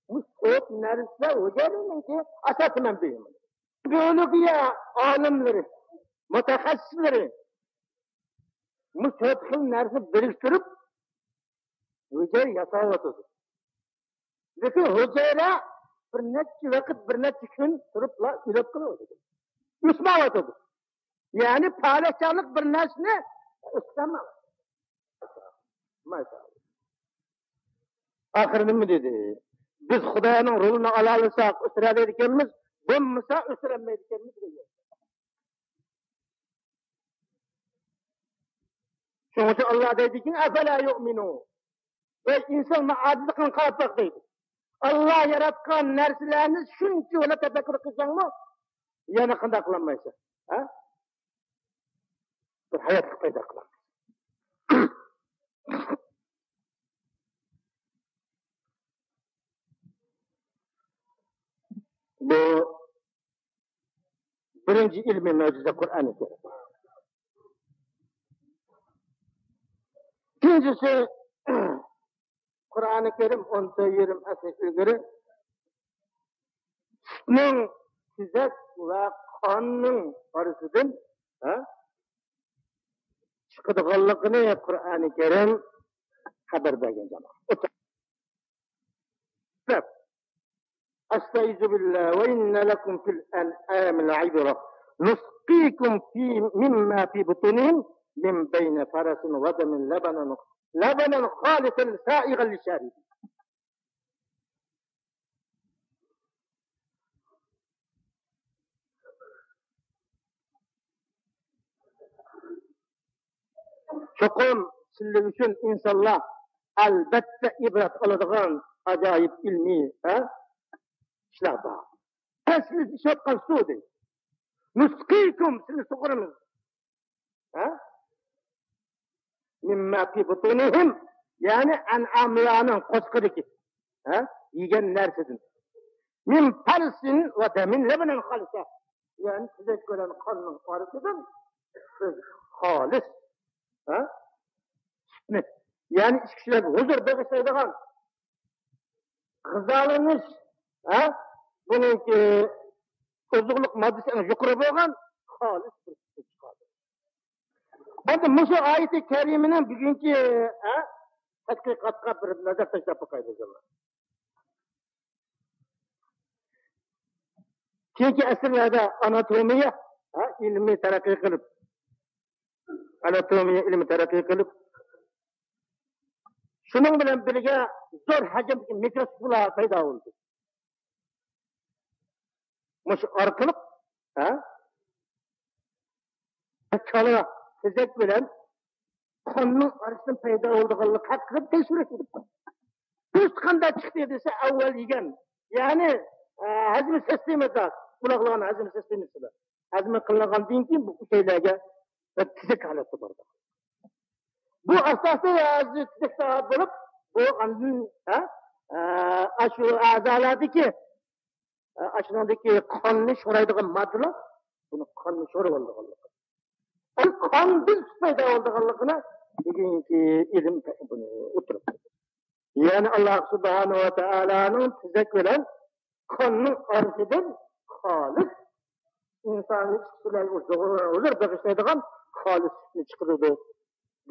بۇ تۆت نەرسە ھۈجەيرىنىڭكى ئاساسىي مەنبىيى. بىيولوگىيە ئالىملىرى، مۇتەخەسسىسلىرى بۇ تۆت خىل نەرسىنى بىرىكتۈرۈپ ھۈجەيرە ياساۋاتىدۇ. لېكىن ھۈجەيرە بىر نەچچە ۋاقىت، بىر نەچچە كۈن تۇرۇپلا ئۆلۈپ قالىۋاتىدۇ. ئۆسمەيۋاتىدۇ. يەنى پالەچچانلىق بىر نەرسىنى ئۆستۈرمەيۋاتىدۇ. ماشائاللا. ئاخىرى نېمە دېدى؟ بىز خۇدانىڭ رولىنى ئالالىساق ئۆستۈرەلەيدىكەنمىز، بولمىسا ئۆستۈرەلمەيدىكەنمىز دېگەن. شۇنىڭ ئۈچۈن ئاللا دەيدىكى، «ئەفەلا يۇئمىنۇن». ۋەي ئىنسان، مانا ئاجىزلىقىڭنى قاراپ باق دەيدۇ. ئاللا ياراتقان نەرسىلەرنى شۇنچە ۋالا تەپەككۇر قىلساڭمۇ، يەنە قانداق قىلالمايسەن؟ ھە؟ بىر ھاياتلىق پەيدا قىلالمايسەن. بۇ بىرىنچى ئىلمىي مۆجىزە قۇرئانى كەرىم. ئىككىنچىسى، قۇرئانى كەرىم ئون تۆت يېرىم ئەسىر ئىلگىرى سۈتنىڭ، تېزەك ۋە قاننىڭ ئارىسىدىن، ھە، چىقىدىغانلىقىنى قۇرئانى كەرىم خەۋەر بەرگەن جامائەت. أستعيذ بالله، وإن لكم في الأنعام لعبرة، نسقيكم في، مما في بطونهم من بين فرث ودم لبنا، لبنا خالصا سائغا للشاربين. چوقۇم سىلەر ئۈچۈن ئىنسانلار ئەلۋەتتە ئىبرەت ئالىدىغان ئاجايىپ ئىلمىي، ھە، ئىشلار بار. ھە، سىلەر ئىچىۋاتقان سۇ دەيدۇ. نۇسقىكۇم، سىلەرنى سۇغۇرىمىز. ھە؟ مىمما فى بۇتۇنىھىم، يەنى ئەنئاملارنىڭ قوشىقىدىكى، ھە، يېگەن نەرسىدىن. مىن فەرسىن ۋە دەمىن لەبەنەن خالىسا. يەنى تېزەك بىلەن قاننىڭ ئارىسىدىن بىز خالىس، ھە، سۈتنى، يەنى ئىچكۈچىلەرگە ھۇزۇر بېغىشلايدىغان غىزالىنىش، ھە، بۇنىڭكى ئوزۇقلۇق ماددىسى ئەڭ يۇقىرى بولغان خالىس بىر سۈتنى چىقاردى. ئەمدى مۇشۇ ئايىتى كەرىمىنىڭ بۈگۈنكى، ھە، تەتقىقاتقا بىر نەزەر تاشلاپ باقايلى، جامائەت. كېيىنكى ئەسىرلەردە ئاناتومىيە، ھە، ئىلمى تەرەققىي قىلىپ، ئاناتومىيە ئىلمى تەرەققىي قىلىپ، شۇنىڭ بىلەن بىرگە زور ھەجىمدىكى مىكروسكوپلار پەيدا بولدى. مۇشۇ ئارقىلىق، ھە، كالا تېزەك بىلەن قاننىڭ ئارىسىدىن پەيدا بولىدىغانلىقى ھەققىدە تەكشۈرۈش ئېلىپ بارغان. بىز قانداق چىقتى دېسە، ئەۋۋەل يېگەن، يەنى، ئە، ھەزىمە سىستېمىسىدا، ئۇلاغلىغان ھەزىمە سىستېمىسىدا ھەزىمە قىلىنغاندىن كېيىن بۇ ئۈچەيلەرگە بىر تېزەك ھالەتتە بارىدۇ. بۇ ئاساسىي ھەزىمە تېزەك بولۇپ، بۇ ئاندىن، ھە، ئە، ئاشۇ ئەزالاردىكى ئاشۇنىڭدىكى قاننى شورايدىغان ماددىلار بۇنى قاننى شورىۋالىدىغانلىقى. ئەمدى قاندىن سۈت پەيدا بولىدىغانلىقىنى بۈگۈنكى ئىلىم بۇنى ئوتتۇرىغا قويدى. يەنى ئاللا سۇبھانەھۇ ۋە تائالانىڭ تېزەك بىلەن قاننىڭ ئارىسىدىن خالىس ئىنسانىي ئىچكۈچىلەرگە ھۇزۇر بېغىشلايدىغان خالىس سۈتنى چىقىرىدۇ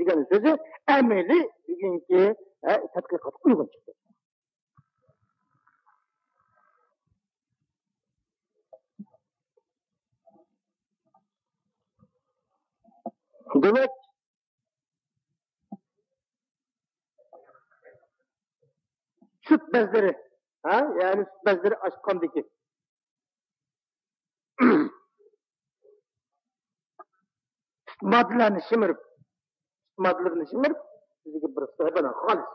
دېگەن سۆزى ئەمەلىي بۈگۈنكى، ھە، تەتقىقاتقا ئۇيغۇن چىقتى. دېمەك، سۈت بەزلىرى، ھە، يەنى سۈت بەزلىرى ئاشقاندىكى سۈت ماددىلارنى شىمىرىپ، سۈت ماددىلىرىنى شىمىرىپ، بىزگە بىر سېھىبانە خالىس.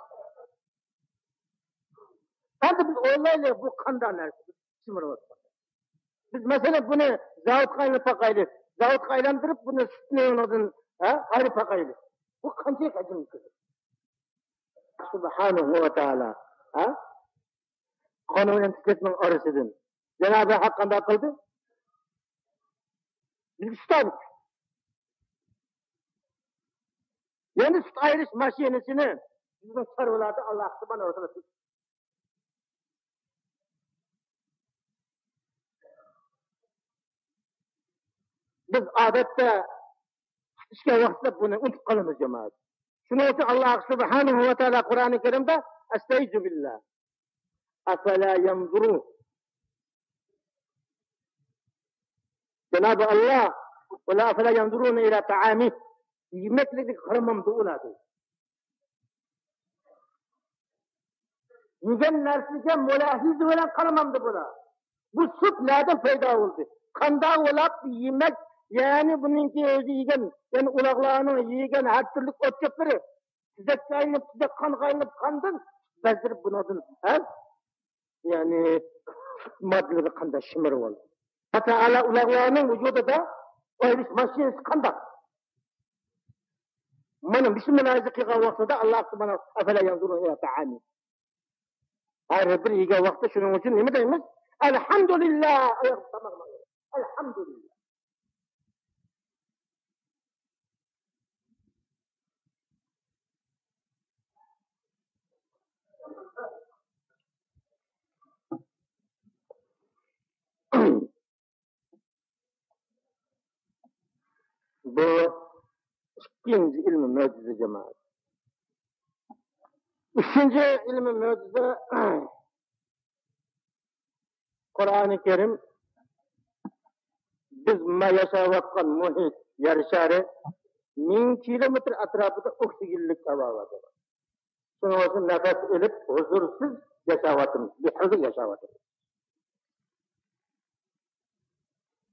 ئەمدى بىز ئويلايلى، بۇ قانداق نەرسە؟ بىز شىمىرىۋاتقان. بىز، مەسىلەن، بۇنى زاۋۇتقا ئايلىنىپ باقايلى. زاۋۇتقا ئايلاندۇرۇپ، بۇنى سۈتنى ئۇنىڭدىن، ھە، ئايرىپ باقايلى. بۇ قانچىلىك ھەجىملىك؟ سۇبھانەھۇ ۋە تائالا، ھە؟ قان بىلەن تېزەكنىڭ ئارىسىدىن. جانابى ھەق قانداق قىلدى؟ بىزگە سۈت ئالدى. يەنى سۈت ئايرىش ماشىنىسىنى بىزنىڭ چارۋىلاردا ئاللا سۇبھانەھۇ ۋە تائالا. بىز ئادەتتە سۈت ئىچكەن ۋاقىتتا بۇنى ئۇنتۇپ قالىمىز، جامائەت. شۇنىڭ ئۈچۈن ئاللا سۇبھانەھۇ ۋە تائالا قۇرئانى كەرىمدە، ئەستەئىزۇ بىللا، ئەفەلا يەنزۇرۇن. جانابى ئاللا، ۋەلا ئەفەلا يەنزۇرۇنە ئىلا تائامىھ. يېمەكلىكىگە قارىمامدۇ ئۇلار دەيدۇ. يېگەن نەرسىگە مۇلاھىزە بىلەن قارىمامدۇ بۇلار. بۇ سۈت نەدىن پەيدا بولدى؟ قانداق بولاپ يېمەك، يەنى بۇنىڭكى ئۆزى يېگەن، يەنى ئۇلاغلارنىڭ يېگەن ھەر تۈرلۈك ئوت-چۆپلىرى تېزەككە ئايلىنىپ، تېزەك قانغا ئايلىنىپ، قاندىن بەزىرىپ بۇنىڭدىن، ھە؟ يەنى ماددىلىرى قانداق شىمىرىۋالدى؟ ئاللا تائالا ئۇلاغلارنىڭ ۋۇجۇدىدا ئايرىش ماشىنىسى قانداق؟ مانا مۇشۇ مۇلاھىزە قىلغان ۋاقتىدا ئاللا سۇبھانەھۇ، ئەفەلا يەنزۇرۇنە ئىلا تائامىھ. ھەر بىر يېگەن ۋاقىتتا شۇنىڭ ئۈچۈن نېمە دەيمىز؟ ئەلھەمدۇلىللا. ئەلھەمدۇلىللا. بۇ ئىككىنچى ئىلمىي مۆجىزە، جامائەت. ئۈچىنچى ئىلمىي مۆجىزە، قۇرئانى كەرىم بىز ما ياشاۋاتقان مۇھىت، يەر شارى مىڭ كىلومېتىر ئەتراپىدا ئوكسىگېنلىك ھاۋا بار. شۇنىڭ ئۈچۈن نەپەس ئېلىپ ھۇزۇرسىز ياشاۋاتىمىز، بىھۇزۇر ياشاۋاتىمىز.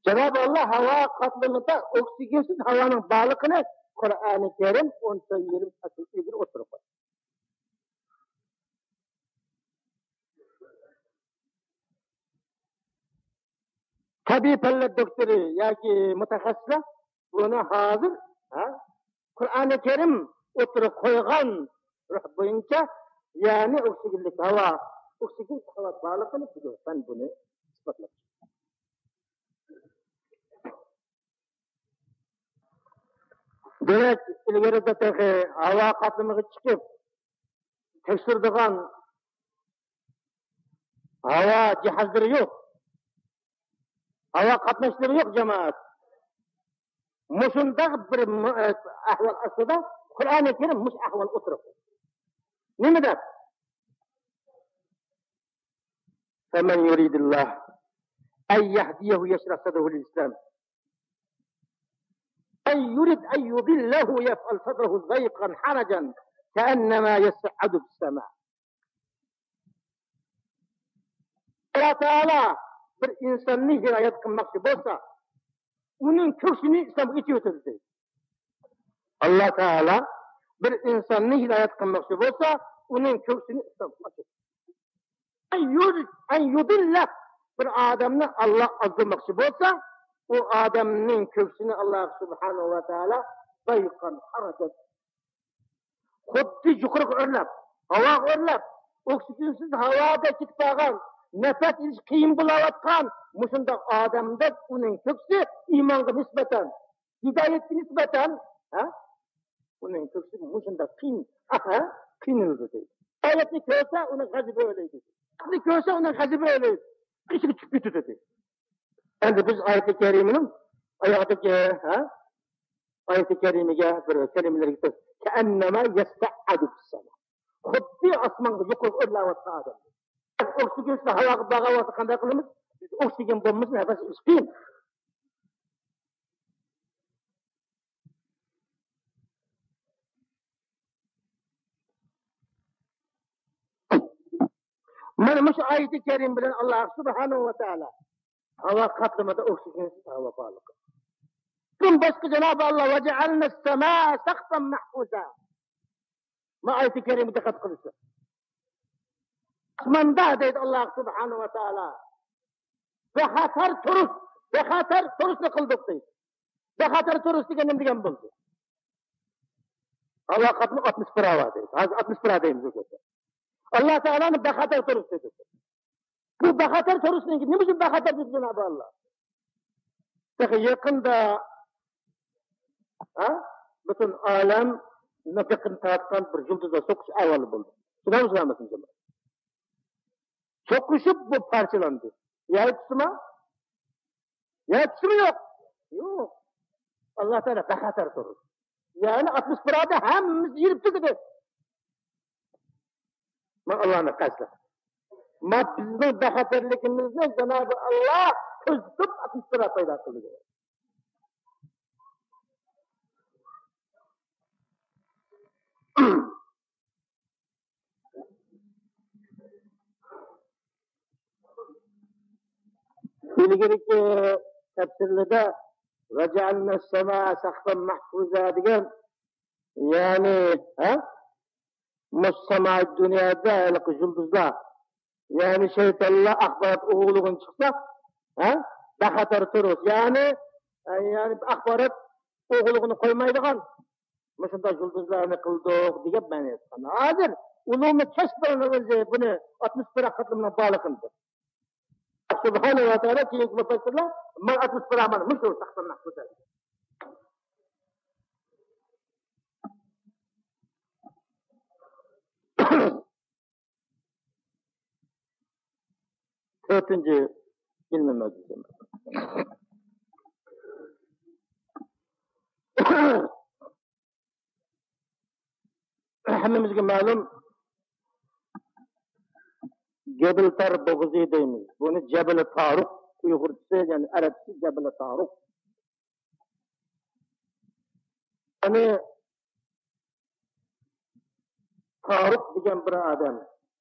جانابى ئاللا ھاۋا قاتلىمىدا ئوكسىگېنسىز ھاۋانىڭ بارلىقىنى قۇرئانى كەرىم ئون تۆت يىل ئىلگىرى ئوتتۇرىغا قويدى. تەبىئىي پەنلەر دوكتورى ياكى مۇتەخەسسىسلەر بۇنى ھازىر، ھە، قۇرئانى كەرىم ئوتتۇرىغا قويغان روھ بويىچە، يەنى ئوكسىگېنلىك ھاۋا، ئوكسىگېن ھاۋا بارلىقىنى بىلىدۇ. پەن بۇنى ئىسپاتلاپ. دېمەك، ئىلگىرىدە تېخى ھاۋا قاتلىمىغا چىقىپ تەكشۈرىدىغان ھاۋا جاھازلىرى يوق. ھاۋا قاتناشلىرى يوق، جامائەت. مۇشۇنداق بىر مۇ-، ئەھۋال ئاستىدا قۇرئانى كەرىم مۇشۇ ئەھۋال ئوتتۇرىغا قويدى. نېمە دەپ؟ فمن يريد الله أن يهديه يشرح صدره للإسلام. أن يريد أن يضله يجعل صدره ضيقا حرجا كأنما يصعد في السماء. ئاللا تائالا بىر ئىنساننى ھىدايەت قىلماقچى بولسا، ئۇنىڭ كۆكسىنى ئىسلامغا ئېچىۋېتىدۇ دەيدۇ. ئاللا تائالا بىر ئىنساننى ھىدايەت قىلماقچى بولسا، ئۇنىڭ كۆكسىنى ئىسلامغا ئېچىدۇ. يۇر-، يۇدىللە، بىر ئادەمنى ئاللا ئازدۇرماقچى بولسا، ئۇ ئادەمنىڭ كۆكسىنى ئاللا سۇبھانەھۇ ۋە تائالا ضيقا حرجا، خۇددى يۇقىرىغا ئۆرلەپ، ھاۋاغا ئۆرلەپ، ئوكسىگېنسىز ھاۋادا كېتىپ قالغان، نەپەس ئېلىش قىيىن بولاۋاتقان مۇشۇنداق ئادەمدەك ئۇنىڭ كۆكسى ئىمانغا نىسبەتەن، ھىدايەتكە نىسبەتەن، ھە؟ ئۇنىڭ كۆكسى مۇشۇنداق قىيىن، ھە؟ قىينىلىدۇ دەيدۇ. ئايەتنى كۆرسە ئۇنىڭ غەزىپى ئۆرلەيدۇ. ئايەتنى كۆرسە ئۇنىڭ غەزىپى ئۆرلەيدۇ. ئىچىگە چۈشۈپ كېتىدۇ دەيدۇ. ئەمدى بىز ئايەتى كەرىمىنىڭ ئاياغىدىكى، ھە؟ ئايەتى كەرىمىگە بىر كەلىمىلەرگە كەئەننەما يەسسەئەدۇ فىسسەما. خۇددى ئاسمانغا يۇقىرىغا ئۆرلەۋاتقان ئادەم. ئوكسىگېنسىز ھاۋاغا بارغان ۋاقىتتا قانداق قىلىمىز؟ بىز ئوكسىگېن بولمىسا نەپەس ئېلىش قىيىن. مانا مۇشۇ ئايىتى كەرىم بىلەن ئاللا سۇبھانەھۇ ۋە تائالا ھاۋا قاتلىمىدا ئوكسىگېنسىز ھاۋا بارلىقى. بۇندىن باشقا جانابى ئاللا، وجعلنا السماء سقفا محفوظا. ما ئايىتى كەرىمگە دىققەت قىلسا. ئاسماندا دەيدۇ ئاللا سۇبھانەھۇ ۋە تائالا، بىخەتەر تۇرۇش، بىخەتەر تۇرۇشنى قىلدۇق دەيدۇ. بىخەتەر تۇرۇش دېگەن نېمە دېگەن بولدى؟ ھاۋا قاتنى ئاتموسفېرا بار دەيدۇ. ھازىر ئاتموسفېرا دەيمىز بۇ يەردە. ئاللا تائالانى بىخەتەر تۇرۇش دېدى. بۇ بىخەتەر تۇرۇشنىڭ نېمە ئۈچۈن بىخەتەر دېدى جانابى ئاللا؟ تېخى يېقىندا، ھە؟ پۈتۈن ئالەم دىققىتىنى تارتقان بىر يۇلتۇزلار سوقۇش ئەھۋالى بولدى. خۇدا ئۇزىرالمىسۇن جامائەت. سوقۇشۇپ بۇ پارچىلاندى. يەر تۇتسىما؟ يەر تۇتسىمۇ يوق. يوق. ئاللا تائالا بىخەتەر تۇرۇش. يەرنى ئاتموسفېرادا ھەممىسى يېرىپ تۈگىدى. مانا ئاللانى قەستى. ما بىزنىڭ بىخەتەرلىكىمىزنى جانابى ئاللا كۆزىتىپ ئاتموسفېرا پەيدا قىلدى. ئىلگىرىكى تەپسىرلىدە «ۋەجەئەلنەسسەمائە سەقفەن مەھفۇزا» دېگەن، يەنى، ھە؟ مۇشۇ سەما دۇنيادا ھېلىقى يۇلتۇزلار، يەنى شەيتانلار ئاخبارات ئوغۇلىغىنى چىقسا، ھە؟ بىخەتەر تۇرۇش، يەنى، يەنى ئاخبارات ئوغۇلىغىنى قويمايدىغان مۇشۇنداق يۇلتۇزلارنى قىلدۇق دېگەن مەنىسى. ھازىر ئۇلۇغ كەشىپلەرنىڭ ئۆزى بۇنى ئاتموسفېرا قاتلىمىنىڭ بارلىقىنى سۇبھانەھۇ ۋە تائالا كېيىنكى مۇپەسسىرلەر مانا ئاتموسفېرا مانا مۇشۇ ساقلانماقتا. تۆتىنچى ئىلمىي مەزمۇن. ھەممىمىزگە مەلۇم، جەبىلى تار بوغۇزى دەيمىز. بۇنى جەبىلى تارۇق، ئۇيغۇرچىسى، يەنى ئەرەبچىسى جەبىلى تارۇق. يەنى تارۇق دېگەن بىر ئادەم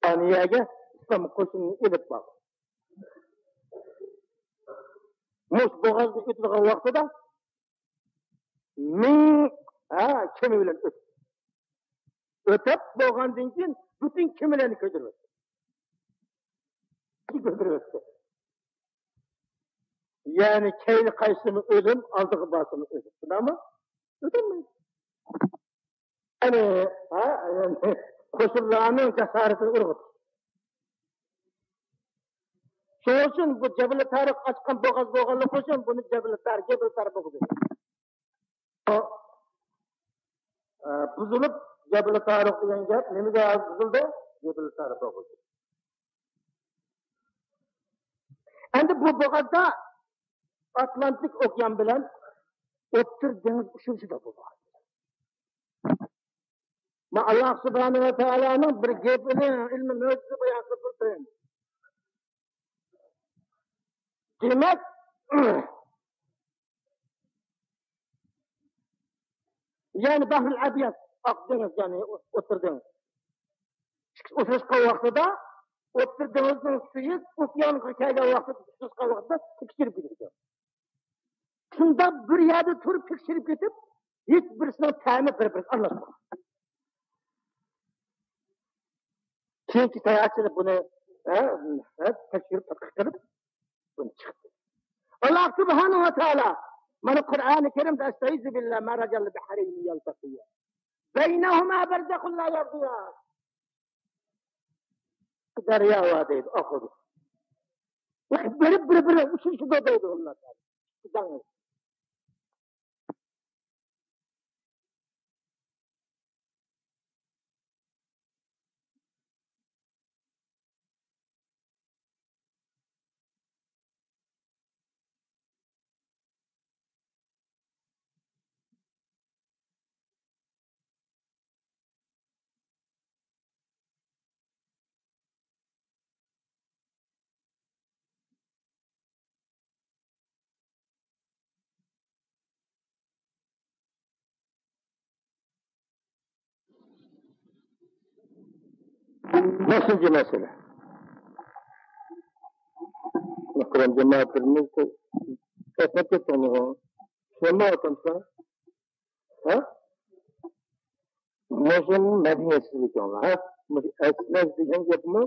ئانىيەگە ئىسلام قوشۇنىنى ئېلىپ بارغان. مۇشۇ بوغازنى ئۆتىدىغان ۋاقتىدا مىڭ، ھە، كېمە بىلەن ئۆتتى. ئۆتۈپ بولغاندىن كېيىن پۈتۈن كېمىلەرنى كۆيدۈرۈۋەتتى. كۆيدۈرۈۋەتتى. يەنى كەينى قايسىمۇ ئۆلۈم، ئالدىغا بارسىمۇ ئۆلۈم. شۇنداقمۇ؟ ئۆلۈم. يەنى، ھە، يەنى قوشۇنلارنىڭ جاسارىتىنى ئۇرغۇتۇش. شۇنىڭ ئۈچۈن بۇ جەبىلى تارىق ئاچقان بوغاز بولغانلىقى ئۈچۈن بۇنى جەبىلى تار، جەبىلى تار بوغۇزى. ئۇ، ئە، بۇزۇلۇپ، جەبىلى تارىق دېگەن گەپ نېمىگە بۇزۇلدى؟ جەبىلى تارىق بوغۇزى. ئەمدى بۇ بوغازدا ئاتلانتىك ئوكيان بىلەن ئوتتۇرا دېڭىز ئۇچرىشىدۇ بۇ بوغاز. ما ئاللاھ سۇبھانەھۇ ۋە تائالانىڭ بىر گېپىنى، ئىلمىي مۆجىزە بايان قىلىپ بېرىمەن. دېمەك، يەنى بەھرۇل ئەبيەز، ئاق دېڭىز، يەنى ئوتتۇرا دېڭىز. ئۇچراشقان ۋاقتىدا، ئوتتۇرا دېڭىزنىڭ سۈيى ئوكيانغا كەلگەن ۋاقتىدا، ئۇچراشقان ۋاقتىدا تېكىشتۈرۈپ كېتىدۇ. شۇنداق بىر يەردە تۇرۇپ تېكىشتۈرۈپ كېتىپ، ھېچ بىرسىنىڭ تەمى بىر-بىرىگە ئارىلاشمىغان. كېيىنكى ساياھەتچىلەر بۇنى، ھە، ھە، تەكشۈرۈپ، تەتقىق قىلىپ، بۇنى چىقتى. ئاللاھ سۇبھانەھۇ ۋە تائالا مانا قۇرئانى كەرىمدە، «ئەستەئىزۇ بىللا، مەرەجەل بەھرەينى يەلتەقىيان. بەينەھۇما بەرزەخۇن لا يەبغىيان.» دەريا بار دەيدۇ، ئاقىدۇ. بىرى بىرى بىلەن ئۇچرىشىدۇ دەيدۇ ئاللاھ تائالا. بەشىنچى مەسىلە. مۇھتەرەم جامائەتلىرىمىز، چەتنەپ كەتتىڭمۇ؟ چۈشەنمەيۋاتامسىلەر؟ ھە؟ مۇشۇ مەدەنىيەتسىزلىكىڭلار، ھە؟ مۇشۇ ئەسلەش دېگەن گەپمۇ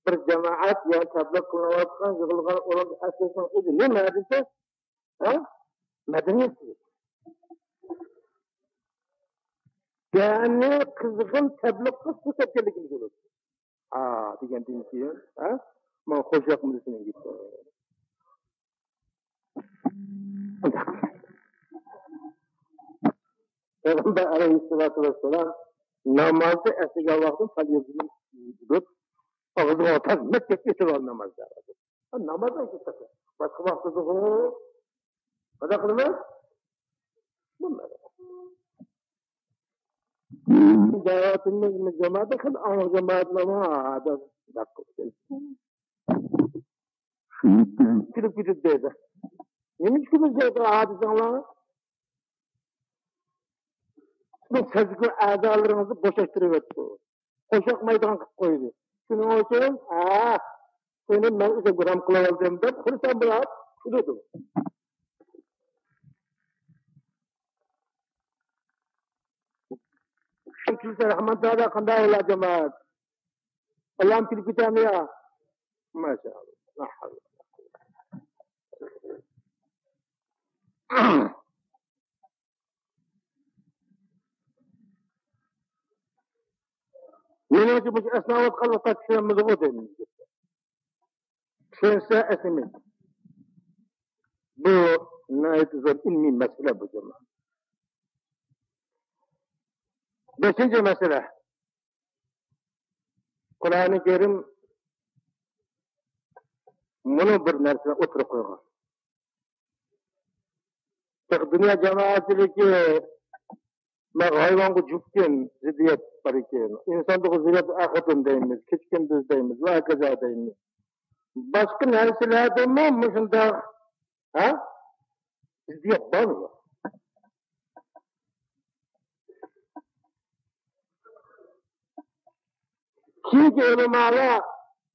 بىر جامائەت يا تەبلىغ قىلىنىۋاتقان، يىغىلغان ئورۇندا ئەسلەشنىڭ ئۆزى نېمە دېسە، ھە؟ مەدەنىيەتسىزلىك. يەنى قىزغىن تەبلىغقا سۇ سەپكەنلىكىمىز بولىدۇ. ھا دېگەندىن كېيىن، ھە؟ مانا خوش ياقمىدى سېنىڭ گېپىڭ. پەيغەمبەر ئەلەيھىسسالاتۇ ۋەسسالام نامازدا ئەسلىگەن ۋاقتىدا فەليەزمۇل ۋۇجۇد، ئاغزىغا تاز مەكتەپ ئېتىۋال نامازدا. ناماز ئەسلىسەك، باشقا ۋاقتىدىغۇ قانداق قىلىمىز؟ بۇنداق. دەۋەتىمىز جامائەتكە، خېلى ئاڭ جامائەتلەرمۇ ھازىر شۇنداق قىلىپ كېلىپ كېتىپ دەيدۇ. نېمە ئۈچۈن بىز دەيدۇ ھادىسەڭلار؟ سىزنىڭ سەزگۈ ئەزالىرىڭىزنى بوشاشتۇرۇۋەتتى. قوشاقمايدىغان قىلىپ قويدى. شۇنىڭ ئۈچۈن، ھە، سېنى مەن ئۆزۈم رام قىلىۋالدىم دەپ خۇرسەن بولۇپ كۈلىدۇ. كۈلسە رەھمان تائالا قانداق بولار جامائەت؟ ئاللام كۈلۈپ كېتەرمۇ يا؟ ماشائاللا. لا ھەۋلە ۋە لا قۇۋۋەتە. مېنىڭچە مۇشۇ ئەسناۋاتقانلىقتا چۈشەنمىدىغۇ دەيمەن. چۈشەنسە ئەسلىمىز. بۇ ناھايىتى زور ئىلمىي مەسىلە بۇ جامائەت. بەشىنچى مەسىلە. قۇرئانى كەرىم مۇنۇ بىر نەرسىنى ئوتتۇرىغا قويغان. تېخى دۇنيا جامائەتچىلىكى، مانا ھايۋانغا جۈپكىن زىددىيەت بار ئىكەن، ئىنساندىغۇ زىددىيەت ئاخىرىدىن دەيمىز، كېچە كۈندۈز دەيمىز ۋە ھاكازا دەيمىز. باشقا نەرسىلەردىمۇ مۇشۇنداق، ھە؟ زىددىيەت بارمۇ يوق؟ كېيىنكى ئۆلىمالار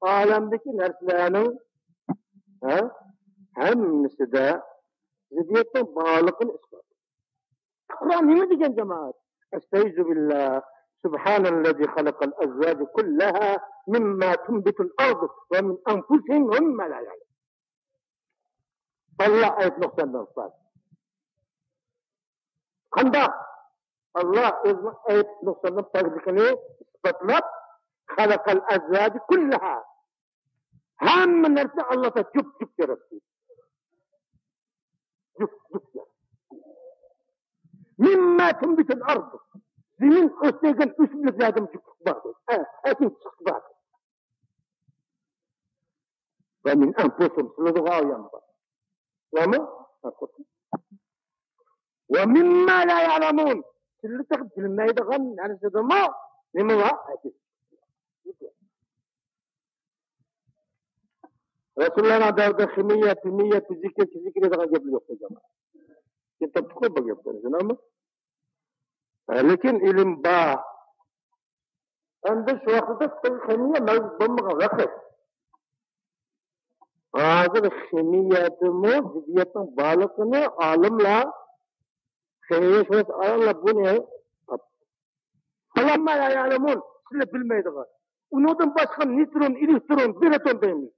ئالەمدىكى نەرسىلەرنىڭ، ھە، ھەممىسىدە زىددىيەتنىڭ بارلىقىنى ئىسپات قىلدى. قۇرئان نېمە دېگەن جامائەت؟ ئەستەئىزۇ بىللا. سۇبھانەللەزى خەلەقەل ئەزۋاجە كۇللەھا مىمما تۇنبىتۇل ئەرزۇ ۋە مىن ئەنفۇسىھىم ۋە مىمما لا يەئلەمۇن. ئاللا ئەيىب نۇقساندىن پاك. قانداق؟ ئاللا ئۆزىنىڭ ئەيىب نۇقساندىن پاكلىقىنى ئىسپاتلاپ، خەلەقەل ئەزۋاجە كۇللەھا. ھەممە نەرسىنى ئاللا تائالا جۈپ-جۈپ ياراتتى. جۈپ-جۈپ ياراتتى. مىمما تۇنبىتۇل ئەرزۇ. زېمىن ئۆستۈرگەن ئۆسۈملۈكلەردىن جۈپلۈك بار دەيدۇ. ئە، ئەكىن چىقىش بار دەيدۇ. ۋە مىن ئەنفۇسىھىم، سىلىدىغان ئايان بار. بارمۇ؟ ۋە مىمما لا يەئلەمۇن. سىلى تېخى بىلمەيدىغان نەرسىدىمۇ نېمە بار؟ رەسۇلۇللانىڭ دەۋرىدە خىمىيە، پىمىيە، فىزىكا، فىزىكا دەيدىغان گەپلەر يوق، جامائەت. كىتابتىقۇ بۇ گەپلەر، شۇنداقمۇ؟ ھە، لېكىن ئىلىم بار. ئەمدى شۇ ۋاقىتتا خىمىيە مەۋجۇت بولمىغان ۋاقىت. ھازىر خىمىيەدىمۇ زىددىيەتنىڭ بارلىقىنى ئالىملار، خىمىيەشۇناس ئالىملار بۇنى تاپتى. فەمما لا يەئلەمۇن، سىلەر بىلمەيدىغان. ئۇنىڭدىن باشقا نېيترون، ئېلېكترون، پروتون دەيمىز.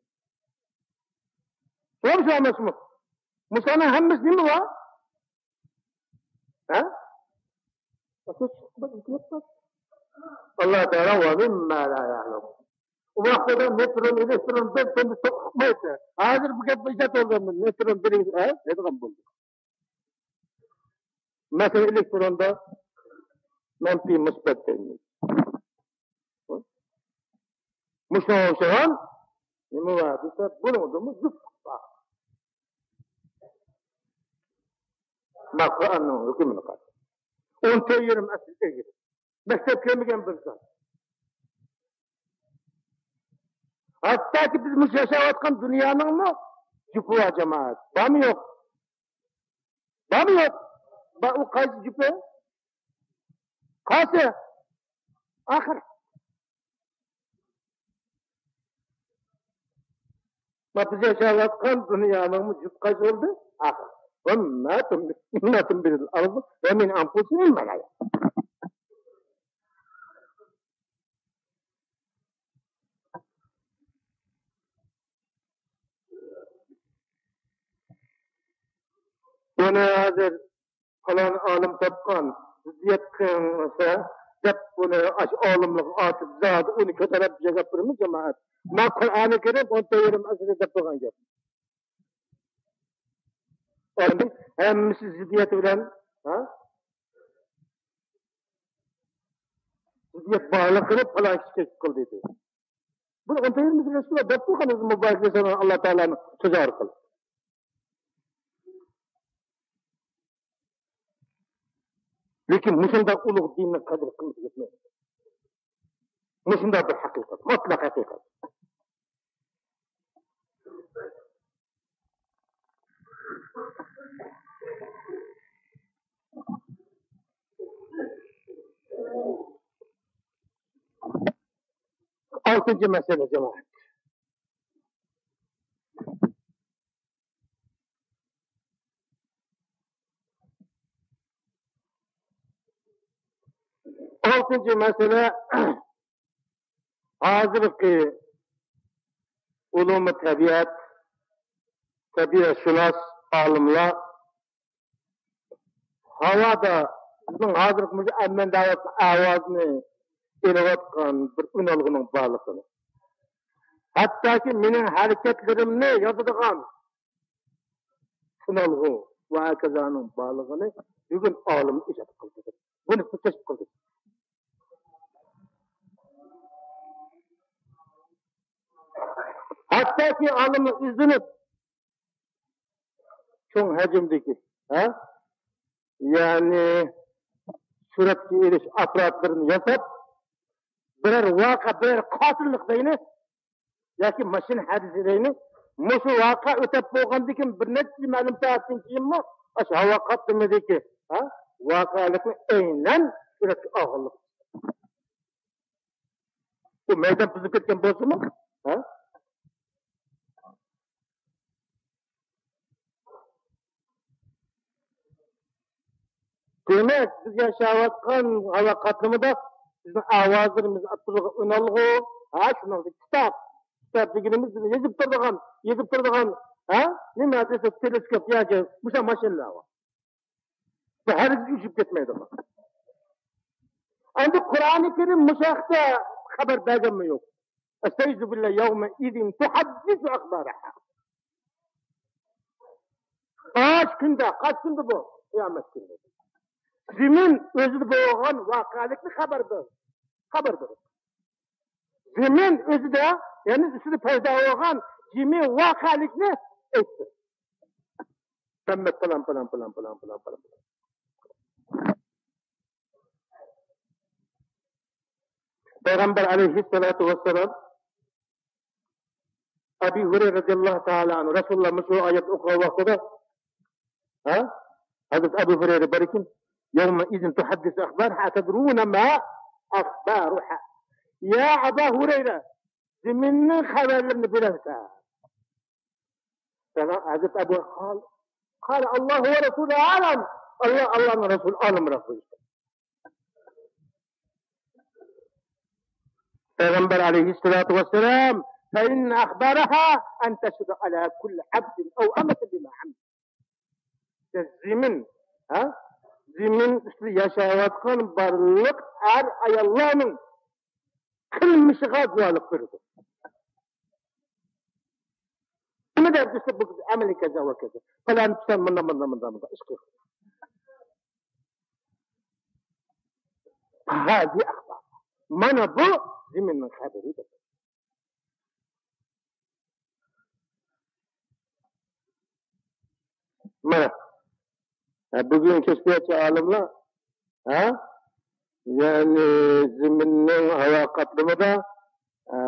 توغرا ئەمەسمۇ؟ مۇشۇلارنىڭ ھەممىسى نېمە بار؟ ھە؟ ئاللا تائالا ۋە مىمما لا يەئلەمۇن. ئۇ ۋاقىتتا نېيترون، ئېلېكترون، پروتون توقۇنمايتتى. ھازىر بۇ گەپ ئىجاد بولدى. نېيترون بىر، ھە؟ دەيدىغان بولدى. مەسىلەن، ئېلېكتروندا مەنپىي، مۇسبەت دەيمىز. مۇشۇنىڭغا ئوخشىغان نېمە بار دېسە، بۇنىڭدىمۇ جۈپلۈك بار. مانا قۇرئاننىڭ ھۆكمىنى قارا. ئون تۆت يېرىم ئەسىر ئىلگىرى. مەكتەپ كۆرمىگەن بىر زات. ھەتتاكى بىز مۇشۇ ياشاۋاتقان دۇنيانىڭمۇ جۈپى بار، جامائەت. بارمۇ يوق؟ بارمۇ يوق؟ بار، ئۇ قايسى جۈپى؟ قايسى؟ ئاخىر. ما بىز ياشاۋاتقان دۇنيانىڭمۇ جۈپ قايسى بولدى؟ ئاخىر. وما تنبت الأرض ومن أنفسهم وما لا يعلمون. بۇنى ھازىر پالان ئالىم تاپقان، زىددىيەت قىلىنسا دەپ، بۇنى ئاشۇ ئالىملارغا ئاتىپ، زادى ئۇنى كۆتۈرۈپ يەگەپ بېرىمىز، جامائەت. ما قۇرئانى كەرىم ئون تۆت يېرىم ئەسىردە دەپ بولغان گەپ. ئۇلارنىڭ ھەممىسى زىددىيەت بىلەن، ھە؟ زىددىيەت بارلىقىنى پالان كىشى كەشىپ قىلدى دېدى. بۇنى ئون تۆت يېرىم ئەسىردە دەپ بولغان ئۆزى مۇبارەك ئەلەيھىسسالام ئاللا تائالانىڭ سۆزى ئارقىلىق. لېكىن مۇشۇنداق ئۇلۇغ دىننىڭ قەدرى قىممىتى يەتمەيدۇ. مۇشۇنداق بىر ھەقىقەت، مۇتلەق ھەقىقەت. ئالتىنچى مەسىلە، جامائەت. ئالتىنچى مەسىلە، ھازىرقى ئۇلۇمى تەبىئەت، تەبىئەتشۇناس ئالىملار ھاۋادا بىزنىڭ ھازىرقى مۇشۇ ئەمەن دەۋاتقان ئاۋازنى ئېلىۋاتقان بىر ئۈنئالغۇنىڭ بارلىقىنى، ھەتتاكى مېنىڭ ھەرىكەتلىرىمنى يازىدىغان سىنالغۇ ۋە ھاكازانىڭ بارلىقىنى بۈگۈن ئالىم ئىجاد قىلدى. بۇنى كەشىپ قىلدى. ھەتتاكى ئالىملار ئىزدىنىپ، چوڭ ھەجىمدىكى، ھە؟ يەنى سۈرەتكە ئېلىش ئاپپاراتلىرىنى ياساپ، بىرەر ۋەقە، بىرەر قاتىللىق دەيلى، ياكى ماشىنا ھادىسىسى دەيلى، مۇشۇ ۋەقە ئۆتەپ بولغاندىن كېيىن بىر نەچچە مەلۇم سائەتتىن كېيىنمۇ ئاشۇ ھاۋا قاتلىمىدىكى، ھە، ۋەقەلىكنى ئەينەن سۈرەتكە ئالغانلىقى. بۇ مەيدان بۇزۇلۇپ كەتكەن بولسىمۇ، ھە؟ دېمەك، بىز ياشاۋاتقان ھاۋا قاتلىمىدا بىزنىڭ ئاۋازلىرىمىز ئاتتۇرىدىغان ئۈنئالغۇ، ھە، شۇنىڭدەك كىتاب. كىتاب دېگىنىمىز بىز يېزىپ تۇرىدىغان، يېزىپ تۇرىدىغان، ھە، نېمە دېسە، تېلېسكوپ ياكى مۇشۇ ماشىنىلار بار. بۇ ھەرگىز ئۆچۈپ كەتمەيدىغان. ئەمدى قۇرئانى كەرىم مۇشۇ ھەقتە خەۋەر بەرگەنمۇ يوق. أستعيذ بالله، يومئذ تحدث أخبارها. قاچ كۈندە، قاچ كۈندە بۇ؟ قىيامەت كۈنى. زېمىن ئۆزىدە بولغان ۋەقەلىكنى خەۋەر بېرىدۇ. خەۋەر بېرىدۇ. زېمىن ئۆزىدە، يەنى ئۈستىدە پەيدا بولغان جىمى ۋەقەلىكنى ئېيتتى. تەممەت پالان، پالان، پالان. پەيغەمبەر ئەلەيھىسسالاتۇ ۋەسسالام، ئەبى ھۇرەيرە رەزىياللاھۇ تائالا ئەنھۇ، رەسۇلۇللا مۇشۇ ئايەت ئوقۇغان ۋاقتىدا، ھە؟ ھەزرەت ئەبۇ ھۇرەيرە باركىن، يومئذ تحدث أخبارها، أتدرون ما أخبارها؟ يا أبا هريرة، زېمىننىڭ خەۋەرلىرىنى بىلەمسەن؟ سەن ھەزرەت ئەبۇ قال، قال الله ورسوله أعلم. ئاللا، ئاللانىڭ رەسۇلى ئالىمراق بىلىدۇ. پەيغەمبەر ئەلەيھىسسالاتۇ ۋەسسالام، فإن أخبارها أن تشهد على كل عبد أو أمة بما عمل. زېمىن، ھە؟ زېمىن ئۈستىدە ياشاۋاتقان بارلىق ئەر ئاياللارنىڭ قىلمىشىغا گۇۋاھلىق بېرىدۇ. نېمە دەپ دېسە، بۇ ئەمەلىي كەزا ۋە كەزا. پالان پىسان مۇنداق، مۇنداق، مۇنداق، مۇنداق ئىش قىلغان. هذه أخبار. مانا بۇ زېمىننىڭ خەۋىرى دەپ. مانا، ھە، بۈگۈن كەشپىياتچى ئالىملار، ھە، يەنى زېمىننىڭ ھاۋا قاتلىمىدا، ھە،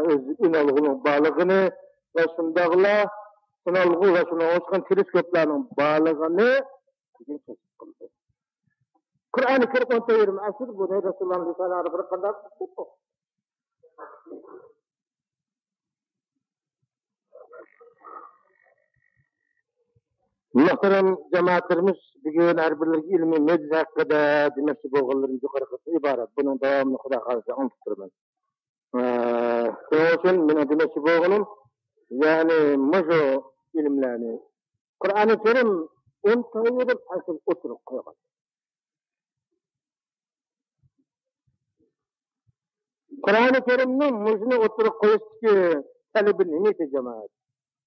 ئۆز ئۈنئالغۇنىڭ بارلىقىنى ۋە شۇنداقلا ئۈنئالغۇ ۋە شۇنىڭغا ئوخشىغان تېلېسكوپلارنىڭ بارلىقىنى بۈگۈن كەشىپ قىلدى. قۇرئانى كەرىم ئون تۆت يېرىم ئەسىر بۇنى رەسۇلۇللانىڭ لىسانى ئارقىلىق قانداق ئۇقتۇق؟ مۆھتەرەم جامائەتلىرىمىز، بۈگۈن ھەر بىرلىرىگە ئىلمىي مۆجىزە ھەققىدە دېمەكچى بولغانلىرىم يۇقىرىقىسى ئىبارەت. بۇنىڭ داۋامىنى خۇدا خالىسا ئاڭلىتىپ تۇرىمەن. ئە، شۇنىڭ ئۈچۈن مېنىڭ دېمەكچى بولغىنىم، يەنى مۇشۇ ئىلىملەرنى قۇرئانى كەرىم ئون تۆت يېرىم ئەسىر ئوتتۇرىغا قويغان. قۇرئانى كەرىمنىڭ مۇشۇنى ئوتتۇرىغا قويۇشتىكى تەلىپى نېمە ئىدى، جامائەت؟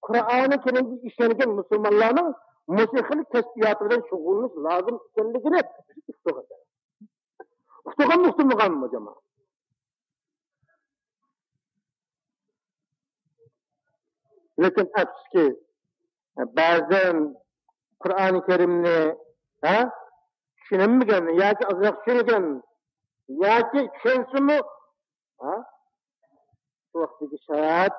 قۇرئانى كەرىمگە ئىشەنگەن مۇسۇلمانلارنىڭ مۇشۇ خىل كەشپىياتى بىلەن شۇغۇللىنىش لازىم ئىكەنلىكىنى ئۇقتۇرغان. ئۇقتۇرغانمۇ، ئۇقتۇرمىغانمۇ، جامائەت؟ لېكىن ئەپسۇسكى، بەزەن قۇرئانى كەرىمنى، ھە، چۈشىنەلمىگەن ياكى ئازراق چۈشەنگەن ياكى چۈشەنسىمۇ، ھە، شۇ ۋاقىتتىكى شارائىت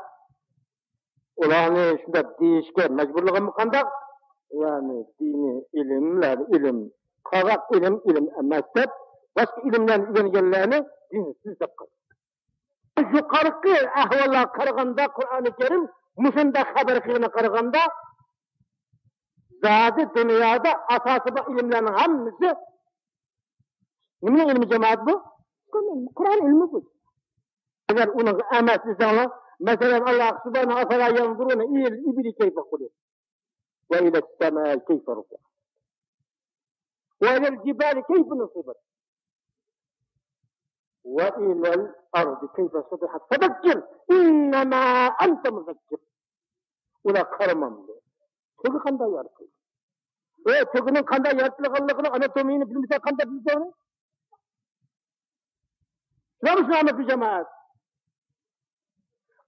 ئۇلارنى شۇنداق دېيىشكە مەجبۇرلىغانمۇ قانداق؟ يەنى دىنىي ئىلىملەر، ئىلىم، قالغان ئىلىم ئىلىم ئەمەس دەپ، باشقا ئىلىملەرنى ئۆگەنگەنلەرنى دىنسىز دەپ قالدى. يۇقىرىقى ئەھۋاللارغا قارىغاندا، قۇرئانى كەرىم مۇشۇنداق خەۋەر قىلغىنىغا قارىغاندا، زادى دۇنيادا ئاساسى بار ئىلىملەرنىڭ ھەممىسى نېمىنىڭ ئىلمى، جامائەت، بۇ؟ قۇرئان ئىلمى بۇ. ئەگەر ئۇنىڭغا ئەمەس دېسەڭلار، مەسىلەن، ئاللا سۇبھانەھۇ ۋە تائالا يەنزۇرۇنە ئىلەل ئىبىلى كەيفە خۇلىقەت ۋە ئىلەس سەمائى كەيفە رۇفىئەت ۋە ئىلەل جىبالى كەيفە نۇسىبەت ۋە ئىلەل ئەردى كەيفە سۇتىحەت فەزەككىر ئىننەما ئەنتە مۇزەككىر. ئۇلار قارىمامدۇ؟ تۆگە قانداق يارىتىلدى؟ ئۇ تۆگىنىڭ قانداق يارىتىلغانلىقىنى، ئاناتومىيىنى بىلمىسە قانداق بىلىدۇ ئۇنى؟ شۇلارمۇ شۇ ئەمەسمۇ، جامائەت؟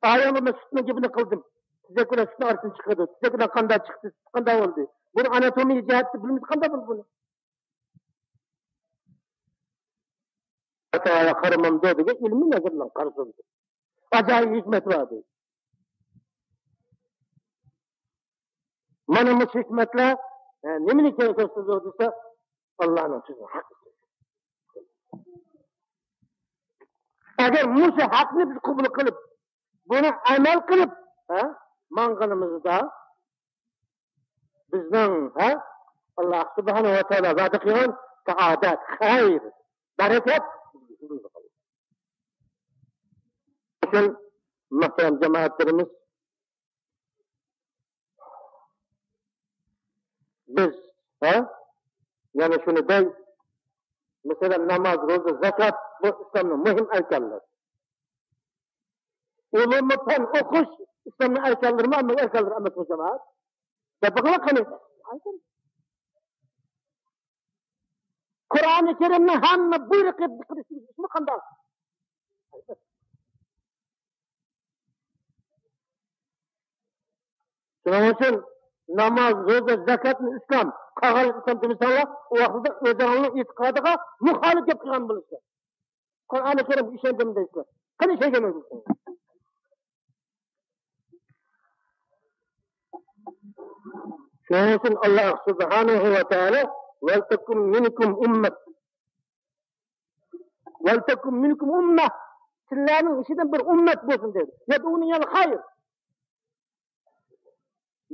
ئايەڭ بىلەن سۈتنىڭ گېپىنى قىلدىم. تېزەك بىلەن سۈتنىڭ ئارىسىدىن چىقىدۇ. تېزەك بىلەن قانداق چىقتى، سۈت قانداق بولدى؟ بۇنى ئاناتومىيە جەھەتتە بىلمىسە قانداق بولىدۇ بۇنى؟ خاتاغا قارىمامدۇ دېگەن ئىلمىي نەزەر بىلەن قارىسۇن. ئاجايىپ ھېكمەت بار دەيدۇ. مانا مۇشۇ ھېكمەتلەر، ئە، نېمىنى كۆرسىتىدۇ دېسە، ئاللانىڭ سۆزىنى ھەق. ئەگەر مۇشۇ ھەقنى بىز قوبۇل قىلىپ، بۇنى ئەمەل قىلىپ، ھە، ماڭغىنىمىزدا، بىزنىڭ، ھە، ئاللا سۇبھانەھۇ ۋە تائالا ۋەدە قىلغان، سائادەت، خەير، بەرىكەت. شۇڭا مەھتەرەم جامائەتلىرىمىز، بىز، ھە؟ يەنە شۇنى دەي، مەسىلەن، ناماز، روزا، زاكات، بۇ ئىسلامنىڭ مۇھىم ئەركانلىرى. ئۇلۇمۇ پەن ئوقۇش ئىسلامنىڭ ئەركانلىرىمۇ، ئەمما ئەركانلىرى ئەمەسمۇ، جامائەت؟ دەپ بېقىڭلار قېنى. قۇرئانى كەرىمنىڭ ھەممە بۇيرۇقى دىققىتىگە چۈشمۇ قانداق؟ شۇنىڭ ئۈچۈن ناماز، روزا، زاكاتنى ئىسلام، قالغان ئىسلام دېمىسەڭلار، ئۇ ۋاقىتتا ئۆزۈڭلارنىڭ ئېتىقادىغا مۇخالىپ گەپ قىلغان بولىسىلەر. قۇرئانى كەرىمگە ئىشەندىم دەيسىلەر. قېنى ئىشەنگەن بولسىڭىز. شۇنىڭ ئۈچۈن ئاللاھ سۇبھانەھۇ ۋە تائالا، «ۋەلتەكۇن مىنكۇم ئۇممەت. ۋەلتەكۇن مىنكۇم ئۇممە.» سىلەرنىڭ ئىچىدىن بىر ئۈممەت بولسۇن دېدى. يەدئۇنە ئىلەل خەير.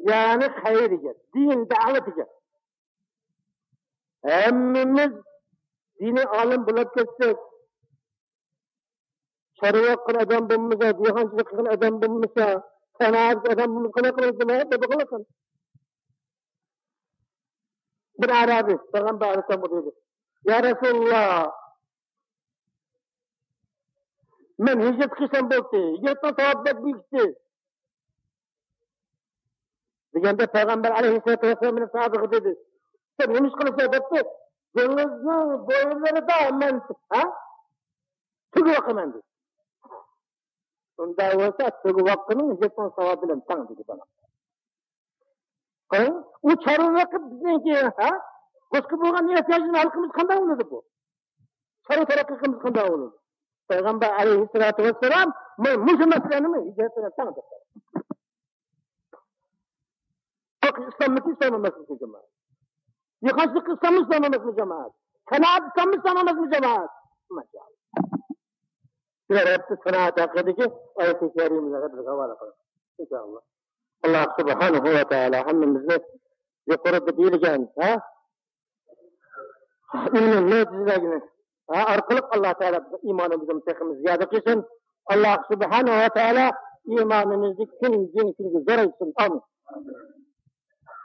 يەنى خەيرىگە، دىن دەۋىتىگە. ھەممىمىز دىنىي ئالىم بولۇپ كەتسەك، چارۋا قىلغان ئادەم بولمىسا، دېھقانچىلىق قىلغان ئادەم بولمىسا، سانائەتچى ئادەم بولمىسا، قانداق قىلىمىز؟ نېمە قىلىمىز؟ بىر ئەرەبىي پەيغەمبەر ئەلەيھىسسالامغا دېدى: «يا رەسۇلاللا، مەن ھىجرەت قىلسام بولدى، ھىجرەتنىڭ ساۋابى بەك بۈيۈكتى.» دېگەندە پەيغەمبەر ئەلەيھىسسالاتۇ ۋەسسالام مېنىڭ ساھابىغا دېدى: «سەن نېمە ئىش قىلىسەن؟» دەپتۇ. «دېڭىزنىڭ بويلىرىدا مەن، ھە، تۆگە باقىمەن» دېدى. «ئۇنداق بولسا تۆگە باققىنىڭ ھىجرەتنىڭ ساۋابى بىلەن تەڭ» دېدى ماڭا. قاراڭ، ئۇ چارۋا بېقىپ بىزنىڭكى، ھە، باشقا بولغان ئېھتىياجىنى ھەل قىلمىسا قانداق بولىدۇ بۇ؟ چارۋا تەرەققىي قىلمىسا قانداق بولىدۇ؟ پەيغەمبەر ئەلەيھىسسالاتۇ ۋەسسالام مۇ-، مۇشۇ مەسىلىنىمۇ ھىجرەت بىلەن تەڭ دەپ قويدى. ئىسلاممىكى ئىسلام ئەمەسمىكى جامائەت؟ دېھقانچىلىق ئىسلاممۇ ئىسلام ئەمەسمۇ جامائەت؟ سانائەت ئىسلاممۇ ئىسلام ئەمەسمۇ جامائەت؟ ماشائاللاھ. شۇلار ھەپتە سانائەت ھەققىدىكى ئايەت-ى كەرىمىلەرگە بىز ھاۋالە قىلىمىز، ئىنشائاللاھ. ئاللاھ سۇبھانەھۇ ۋە تائالا ھەممىمىزنى يۇقىرىدا دېيىلگەن، ھە؟ ئىلمىي مۆجىزىلەرنى، ھە، ئارقىلىق ئاللاھ تائالا بىزنىڭ ئىمانىمىزنى تېخىمۇ زىيادە قىلسۇن. ئاللاھ سۇبھانەھۇ ۋە تائالا ئىمانىمىزنى كۈندىن كۈنگە زورايتسۇن. ئامىن.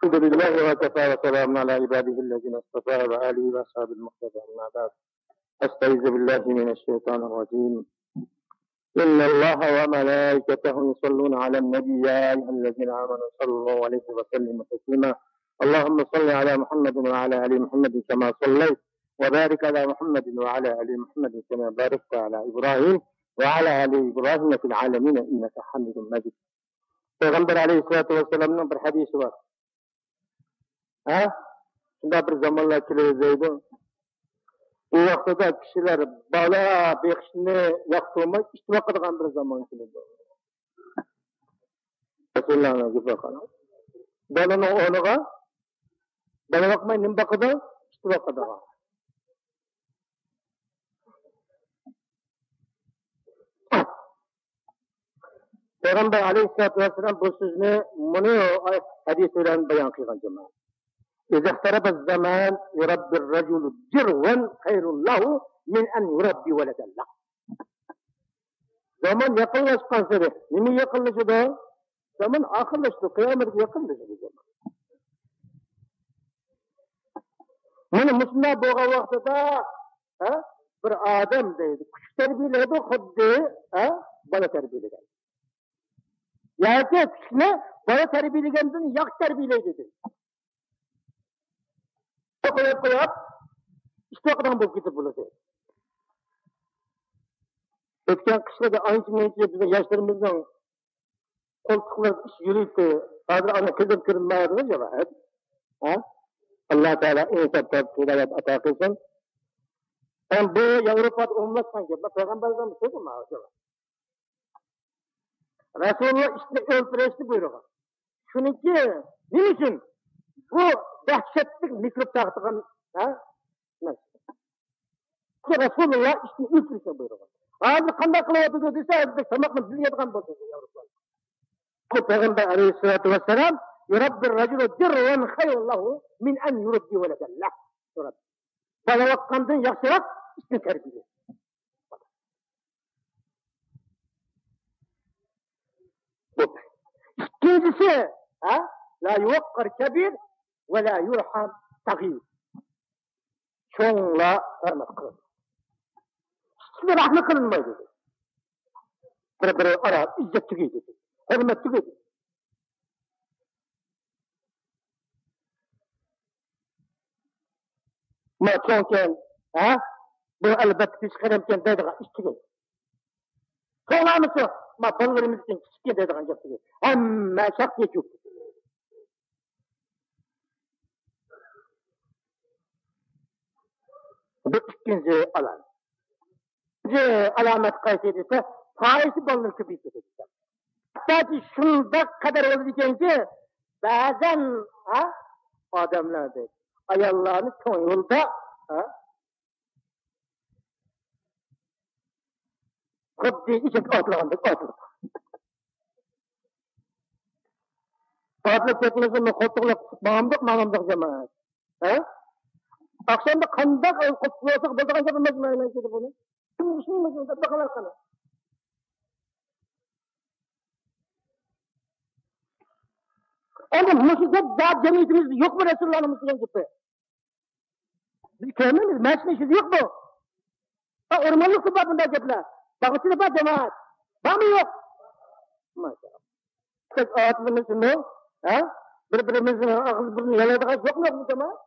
الحمد لله وكفى وسلام على عباده الذين اصطفى وآله وأصحابه المقتفى، أما بعد. أستعيذ بالله من الشيطان الرجيم. إن الله وملائكته يصلون على النبي، يا أيها الذين آمنوا صلوا عليه وسلموا تسليما. اللهم صل على محمد وعلى آل محمد كما صليت، وبارك على محمد وعلى آل محمد كما باركت على إبراهيم وعلى آل إبراهيم في العالمين إنك حميد مجيد. پەيغەمبەر ئەلەيھىسسالاتۇ ۋەسسالامنىڭ بىر ھەدىسى بار. ھە؟ شۇنداق بىر زامانلار كېلىدۇ دەيدۇ. ئۇ ۋاقتىدا كىشىلەر بالا بېقىشنى ياقتۇرماي، ئىت باقىدىغان بىر زامان كېلىدۇ. رەسۇلۇللاھنىڭ گېپىگە قاراڭ. بالىنىڭ ئورنىغا بالا باقماي نېمە باقىدۇ؟ ئىت باقىدىغان. پەيغەمبەر ئەلەيھىسسالاتۇ ۋەسسالام بۇ سۆزنى مۇنۇ ھەدىس بىلەن بايان قىلغان جامائەت. إذا اقترب الزمان يربي الرجل جروا خير له من أن يربي ولدا له. زامان يېقىنلاشقانسېرى نېمە يېقىنلىشىدۇ؟ زامان ئاخىرلىشىدۇ، قىيامەتكە يېقىنلىشىدۇ زامان. مانا مۇشۇنداق بولغان ۋاقتىدا، ھە، بىر ئادەم دەيدۇ، كۈچۈك تەربىيەلەيدۇ، خۇددى، ھە، بالا تەربىيەلىگەن. ياكى كۈچۈكنى بالا تەربىيەلىگەندىن ياخشى تەربىيەلەيدۇ دەيدۇ. قويۇپ قويۇپ، ئىت باقىدىغان بولۇپ كېتىپ بولىدۇ. ئۆتكەن قىشلاردا ئانچە مۇنچە بىزنىڭ ياشلىرىمىزنىڭ قولتۇقلىرىدا ئىش يۈرۈيتتى. ھازىر ئانا كۆزۈم كۆرۈنمەيۋاتىدۇ جامائەت. ھە؟ ئاللاھ تائالا ئىنساپ تاپىپ ھىدايەت ئاتا قىلسۇن. ھەم بۇ ياۋروپادا ئومۇملاشقان گەپ. پەيغەمبەرلەرنىڭ سۆزى مانا شۇ. رەسۇلۇللاھ ئىتنى ئۆلتۈرۈشنى بۇيرۇغان. چۈنكى نېمە ئۈچۈن؟ بۇ دەھشەتلىك مىكروب تارقىتىدىغان، ھە، نەرسە. رەسۇلۇللاھ ئىتنى ئۆلتۈرۈشنى بۇيرۇغان. ھازىر قانداق قىلىۋاتىدۇ دېسە، بىز تاماقنى بىلىۋاتقان بولسا ياۋروپالار. پەيغەمبەر ئەلەيھىسسالاتۇ ۋەسسالام، يربي الرجل جروا خير له من أن يربي ولدا له. سورىدى. بالا باققاندىن ياخشىراق ئىتنى تەربىيەلەش. بۇ. ئىككىنچىسى، ھە؟ لا يوقر كبير ولا يرحم صغير. چوڭلار ھۆرمەت قىلىنىدۇ. كىچىكلەر رەھمەت قىلىنمايدۇ. بىر-بىرى ئارا ئىززەت تۈگەيدۇ. ھۆرمەت تۈگەيدۇ. ما چوڭكەن، ھە؟ بۇ ئەلۋەتتە پېشقەدەمكەن دەيدىغان ئىش تۈگەيدۇ. چوڭلارمۇ شۇ، ما بالىلىرىمىزكەن كىچىككەن دەيدىغان گەپ تۈگەيدۇ. ھەممە شەخس يېتىپ. بۇ ئىككىنچى ئالامەت. ئىككىنچى ئالامەت قايسى دېسە، پاھىشە بالىنى كۆپىيىپ كېتىدۇ. ھەتتاكى شۇنداق قەدەر بولىدىكەنكى، بەزەن، ھە، ئادەملەردە ئاياللارنى چوڭ يولدا، ھە، خۇددى ئېشەك ئاتلىغاندەك ئاتلىدى. ئاتلىق كەتمىسىمۇ قولتۇقلاپ ماڭامدۇق، ماڭامدۇق جامائەت. ھە؟ ئاخشامدا قانداق قوپۇپ يۈرسەك بولىدىغان گەپ ئەمەس مەن ئىچىدە بۇنى. كىم ئىشنى بىلمەيدۇ، دەپ باقىۋەر قېنى. ئەمدى مۇشۇ گەپ زادى جەمئىيىتىمىزدە يوقمۇ رەسۇلۇللانىڭ مۇشۇ دېگەن گېپى؟ بىز كۆرمەيمىز، مەسچىتنىڭ ئىچىدە يوق بۇ. ھە، ئورمانلىقتا بار بۇنداق گەپلەر. باغچىدا بار جامائەت. بارمۇ يوق؟ ماشائاللا. تەك ئاتلىمىسىمۇ، ھە؟ بىر-بىرىمىزنىڭ ئاغزى بۇرنىنى يالايدىغان يوقمۇ يوق بۇ جامائەت؟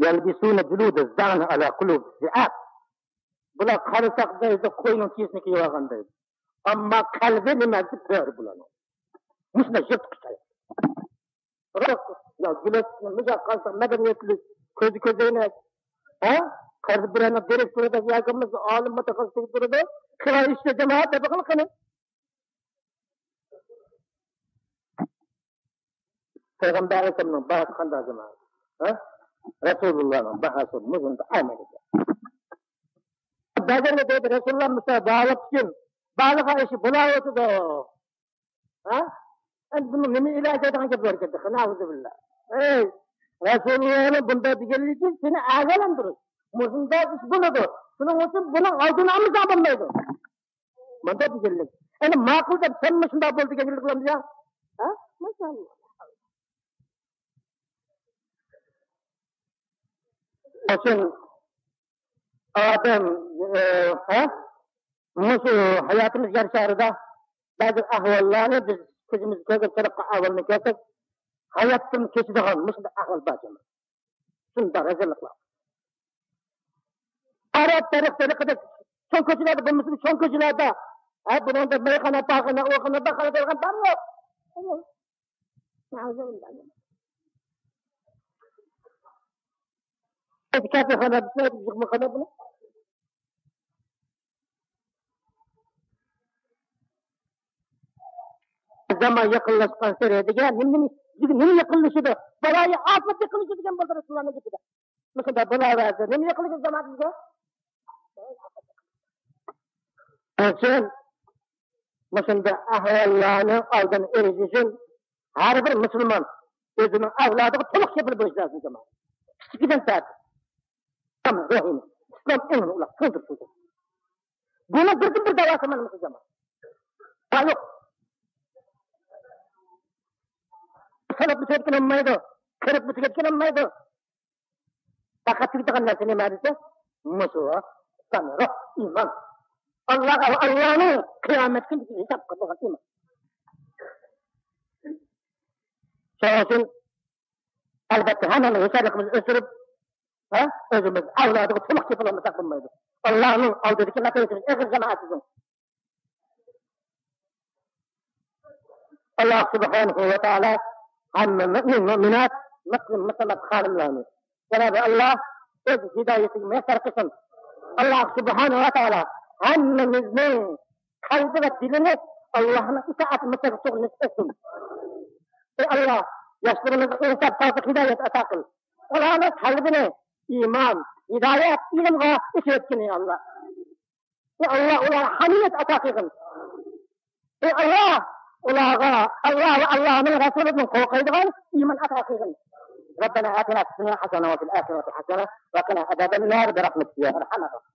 يلبسون جلود الضأن على قلوب الذئاب. بۇلار قارىساق دەيدۇ، قوينىڭ تېرىسىنى كىيىۋالغان دەيدۇ. ئەمما قەلبى نېمە دېسە بۆرە بۇلارنىڭ. مۇشۇنداق يىرتقۇچ ھايات. يا گۈلەشنى مۇشۇ قارىساق مەدەنىيەتلىك، كۆزى كۆزەينەك. ھە؟ قەرز بىرەرنىڭ دىرېكتورىدەك ياكى بولمىسا ئالىم مۇتەخەسسىس تۇرىدۇ. قىلغان ئىشنى جامائەت دەپ قىلغىنى. پەيغەمبەر ئەكرەمنىڭ باھاسى قانداق جامائەت؟ ھە؟ رەسۇلۇللانىڭ باھاسى مۇشۇنداق ئەمەلىيەت. بەزەندە دەيدۇ، رەسۇلۇللا مۇشۇنداق دەۋاتقىن، بالىغا ئىشى بولاۋاتىدۇ. ھە؟ ئەمدى بۇنىڭ نېمە ئىلاجى دەيدىغان گەپ بار ئىكەن، قېنى، ئەئۇزۇبىللا. ئەي، رەسۇلۇللانىڭ بۇنداق دېگەنلىكى سېنى ئاگاھلاندۇرۇش. مۇشۇنداق ئىش بولىدۇ. شۇنىڭ ئۈچۈن بۇنىڭ ئالدىنى ئالمىساڭ بولمايدۇ. مۇنداق دېگەنلىك. ئەنە ماقۇل دەپ سەنمۇ شۇنداق بول دېگەنلىك بولامدۇ يا؟ ھە؟ ماشائاللا. ئاشۇن ئادەم، ئە، ھە؟ مۇشۇ ھاياتىمىز يەر شارىدا بەزى ئەھۋاللارنى بىز كۆزىمىز كۆرگەن تەرەپكە ئەھۋالنى كۆرسەك، ھاياتتىن كېچىدىغان مۇشۇنداق ئەھۋال بار جۇمۇ. شۇنداق رەزىللىقلار. ئارا تەرەپ تەرىقىدە چوڭ كوچىلاردا بولمىسىمۇ، چوڭ كوچىلاردا، ھە، بۇنىڭدا مەيخانا، پاخانا، ئۇخانا، بىخانا دەيدىغان بارمۇ؟ كافىخانا دېسە، يىغمىخانا بۇنى. زامان يېقىنلاشقانسېرى دېگەن نېمە، نېمە، نېمە يېقىنلىشىدۇ؟ بالايىئاپەت يېقىنلىشىدۇ دېگەن بولدى رەسۇلۇللانىڭ گېپىدە. مۇشۇنداق بولاۋەردى. نېمە يېقىنلىشىدۇ زامان بىزگە؟ شۇنىڭ ئۈچۈن مۇشۇنداق ئەھۋاللارنىڭ ئالدىنى ئېلىش ئۈچۈن ھەر بىر مۇسۇلمان ئۆزىنىڭ ئەۋلادىغا تولۇق كېپىل بولۇشى لازىم جامائەت. كىچىكىدىن تارتىپ. ئىسلام روھىنى، ئىسلام ئېڭىنى ئۇلار سىڭدۈرۈپ قويدى. بۇنىڭ بىردىنبىر داۋاسى مانا مۇشۇ جامائەت. ھە، يوق. سەلەپمۇ تۈگەتكىلى بولمايدۇ. قېرىپمۇ تۈگەتكىلى بولمايدۇ. پەقەت تۈگىدىغان نەرسە نېمە دېسە، مۇشۇ ئىسلام روھ، ئىمان. ئاللاغا ۋە ئاللانىڭ قىيامەت كۈنىدىكى ھېسابقا بولغان ئىمان. شۇنىڭ ئۈچۈن ئەلۋەتتە ھەممىمىز ھوشيارلىقىمىزنى ئۆستۈرۈپ، ھە، ئۆزىمىز ئەۋلادىغا تولۇق كېپىل بولمىساق بولمايدۇ. ئاللانىڭ ئالدىدىكى مەسئۇلىيىتىمىز ئېغىر جامائەت بىزنىڭ. ئاللا سۇبھانەھۇ ۋە تائالا ھەممە مۆمىن، مۆمىنات، مۇسلىم، مۇسلىمات خانىملارنى جانابى ئاللا ئۆز ھىدايىتىگە مۇيەسسەر قىلسۇن. ئاللا سۇبھانەھۇ ۋە تائالا ھەممىمىزنىڭ قەلبى ۋە دىلىنى ئاللانىڭ ئىتائەت مۇتلەق تۇغرا نېسىپ ئەتسۇن. ئەي ئاللا، ياشلىرىمىزغا ئىنساپ، تەۋپىق، ھىدايەت ئاتا قىل. ئۇلارنىڭ قەلبىنى ئىمان، ھىدايەت، ئىلىمغا ئېچىۋەتكىن، ئەي ئاللا. ئەي ئاللا، ئۇلارغا ھامىيەت ئاتا قىلغىن. ئەي ئاللا، ئۇلارغا ئاللا ۋە ئاللانىڭ رەسۇلىدىن قورقىدىغان ئىمان ئاتا قىلغىن. ربنا آتنا في الدنيا حسنة وفي الآخرة حسنة وقنا عذاب النار برحمتك يا أرحم الراحمين.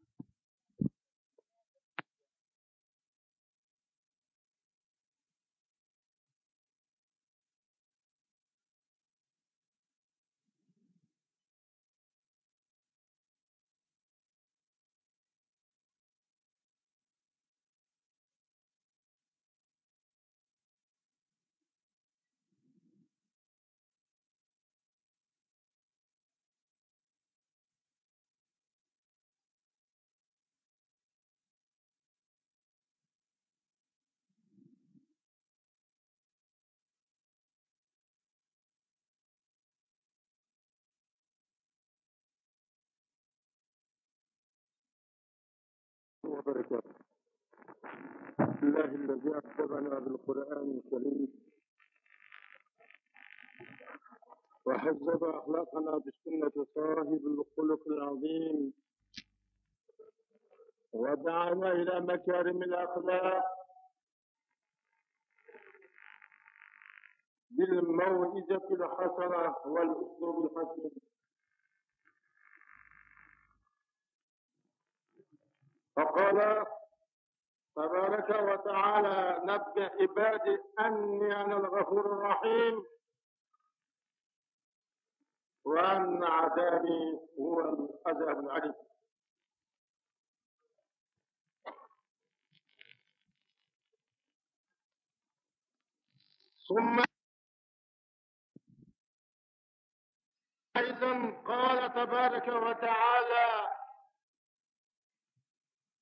وبركاته. الحمد لله الذي أكرمنا بالقرآن الكريم وهذب أخلاقنا بسنة صاحب الخلق العظيم ودعانا إلى مكارم الأخلاق بالموعظة الحسنة والأسلوب الحسن. فقال تبارك وتعالى: "نبئ عبادي أني أنا الغفور الرحيم وأن عذابي هو العذاب الأليم." ثم أيضا قال تبارك وتعالى: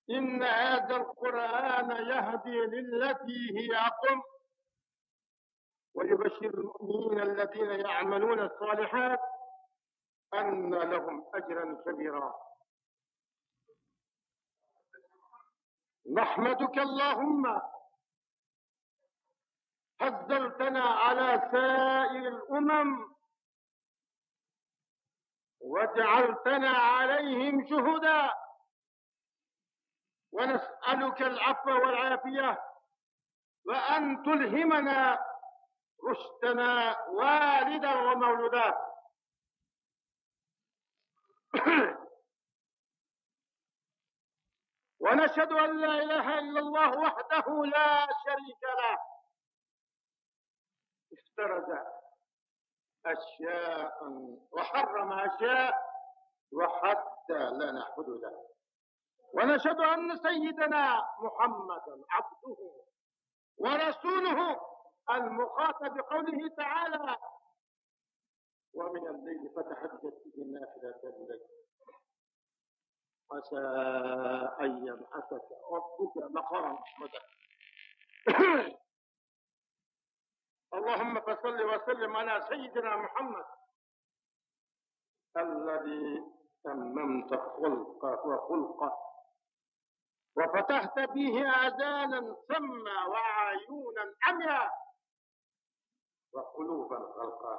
"إن هذا القرآن يهدي للتي هي أقوم ويبشر المؤمنين الذين يعملون الصالحات أن لهم أجرا كبيرا." نحمدك اللهم فضلتنا على سائر الأمم وجعلتنا عليهم شهداء، ونسألك العفو والعافية، وأن تلهمنا رشدنا والدا ومولودا. ونشهد أن لا إله إلا الله وحده لا شريك له، افترض أشياء وحرم أشياء وحد لنا حدودا. ونشهد أن سيدنا محمدا عبده ورسوله المخاطب بقوله تعالى: "ومن الليل فتهجد به نافلة لك عسى أن يبعثك ربك مقاما محمودا." اللهم فصل وسلم على سيدنا محمد الذي تممت خلقه وخلقه وفتحت به آذانا صما وعيونا عميا وقلوبا غلقا،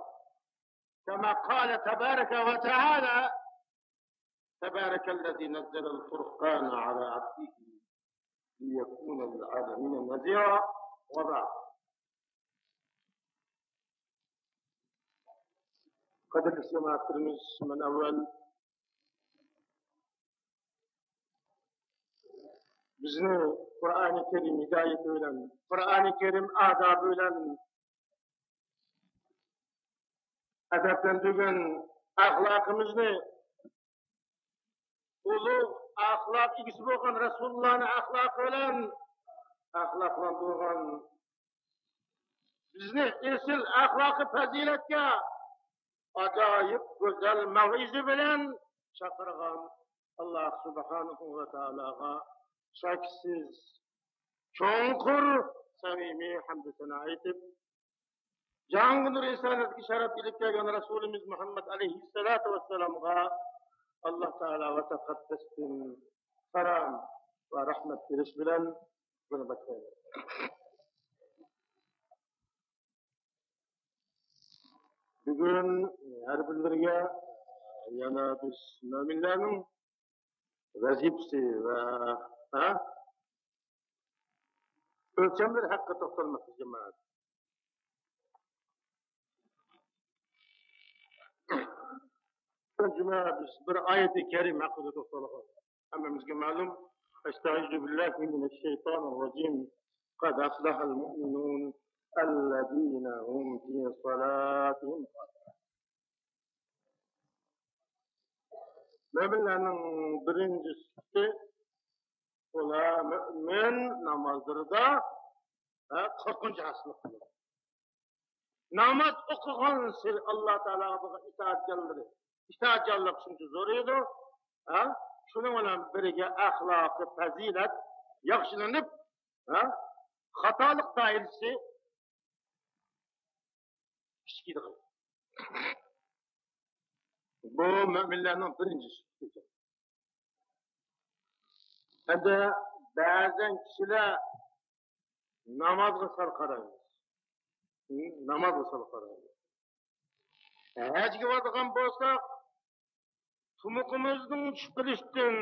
كما قال تبارك وتعالى: "تبارك الذي نزل الفرقان على عبده ليكون للعالمين نذيرا." وبعد. قەدىرلىك جامائەتلىرىمىز، مەن ئەۋۋەل بىزنى قۇرئانى كەرىم ھىدايىتى بىلەن، قۇرئانى كەرىم ئادابى بىلەن ئەدەپلەندۈرگەن، ئەخلاقىمىزنى ئۇلۇغ ئەخلاق ئىگىسى بولغان رەسۇلۇللانىڭ ئەخلاقى بىلەن ئەخلاقلاندۇرغان، بىزنى ئېسىل ئەخلاقىي پەزىلەتكە ئاجايىپ گۈزەل مەۋئىزە بىلەن چاقىرغان ئاللا سۇبھانەھۇ ۋە تائالاغا شەكسىز چوڭقۇر سەمىمىي ھەمدۇ سانا ئېيتىپ، جاھانغا نۇر ئىنسانىيەتكە شەرەپ ئېلىپ كەلگەن رەسۇلىمىز مۇھەممەد ئەلەيھىسسالاتۇ ۋەسسالامغا ئاللا تائالا ۋە تەقەددەستىن سالام ۋە رەھمەت بېرىش بىلەن بۇنى باشلايمىز. بۈگۈن ھەر بىرلىرىگە يەنە بىز مۆمىنلەرنىڭ ۋەزىپىسى ۋە، ھە؟ ئۆلچەملىرى ھەققىدە توختالماقچى، جامائەت. جۈمە بىز بىر ئايىتى كەرىم ھەققىدە توختالغان. ھەممىمىزگە مەلۇم. أستعيذ بالله من الشيطان الرجيم. قد أفلح المؤمنون الذين هم في صلاتهم خاشعون. مۆمىنلەرنىڭ بىرىنچى سۈپىتى، ئۇلار مۆمىن نامازلىرىدا، ھە، قورقۇنچ ھاسىل قىلىدۇ. ناماز ئوقۇغانسېرى ئاللا تائالاغا بولغان ئىتائەتچانلىرى، ئىتائەتچانلىق شۇنچە زورىيىدۇ. ھە؟ شۇنىڭ بىلەن بىرگە ئەخلاقى پەزىلەت ياخشىلىنىپ، ھە؟ خاتالىق دائىرىسى كىچىكىيدۇ. بۇ مۆمىنلەرنىڭ بىرىنچى سۈپىتى. ئەمدى بەزەن كىشىلەر نامازغا سەل قارايمىز. ھە؟ نامازغا سەل قارايمىز. ھەجگە بارىدىغان بولساق، تۇمىقىمىزنىڭ چۈشۈپ قېلىشىدىن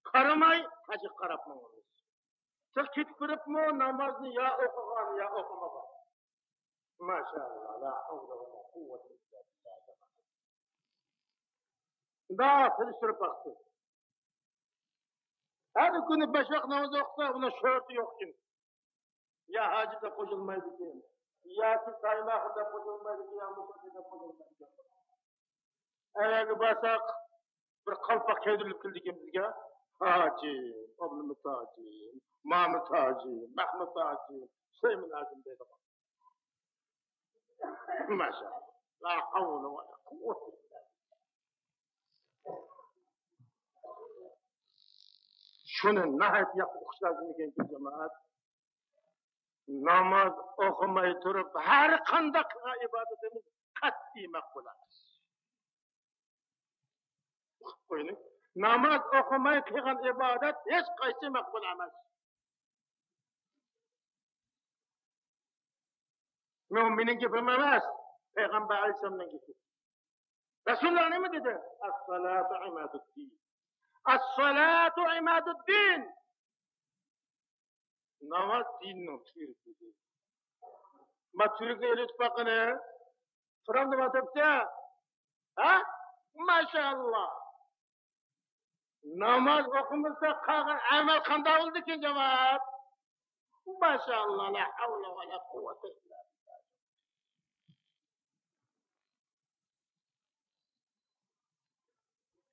قارىماي، ھەجگە قاراپ ماڭىمىز. تېخى كېتىپ بېرىپمۇ نامازنى يا ئوقۇغان، يا ئوقۇمىغان. ماشائاللا، لا ھەۋلە ۋە لا قۇۋۋەتە ئىللا بىللا. شۇنداق سېلىشتۇرۇپ باقتى. ھەر كۈنى بەش ۋاق ناماز ئوقۇسا، ئۇنىڭ شۆھرىتى يوقكەن. يا ھاجى دەپ قوشۇلمايدىكەن، ياكى سايماخا دەپ قوشۇلمايدىكەن، يا مۇشۇ دەپ قوشۇلمايدىكەن. ئەگەر بارساق، بىر قالپاق كىيدۈرۈپ كېلىدىكەن بىزگە. ھاجى، ئابلىمىت ھاجى، مامۇت ھاجى، مەھمۇت ھاجى، سۇلايمان ھاجىم دەيدىغان. ماشائاللا. لا ھەۋلە ۋە لا قۇۋۋەتە ئىللا بىللا. شۇنى ناھايىتى ياخشى ئۇقۇش لازىم ئىكەنكى، جامائەت. ناماز ئوقۇماي تۇرۇپ، ھەر قانداق قىلغان ئىبادىتىمىز قەتئىي مەقبۇل ئەمەس. ئۇقۇپ قويۇڭ. ناماز ئوقۇماي قىلغان ئىبادەت ھېچقايسى مەقبۇل ئەمەس. بۇ مېنىڭ گېپىم ئەمەس، پەيغەمبەر ئەلەيھىسسالامنىڭ گېپى. رەسۇلۇللا نېمە دېدى؟ الصلاة عماد الدين. الصلاة عماد الدين. ناماز دىننىڭ تۈۋرۈكى دېدى. ما تۈۋرۈكنى ئېلىۋېتىپ باققىنى. تۇرامدۇ ما تەپتە؟ ھە؟ ماشائاللا. ناماز ئوقۇمىسا قالغان ئەمەل قانداق بولىدىكىن، جامائەت؟ ماشائاللا، لا ھەۋلە ۋە لا قۇۋۋەتە ئىللا بىللا.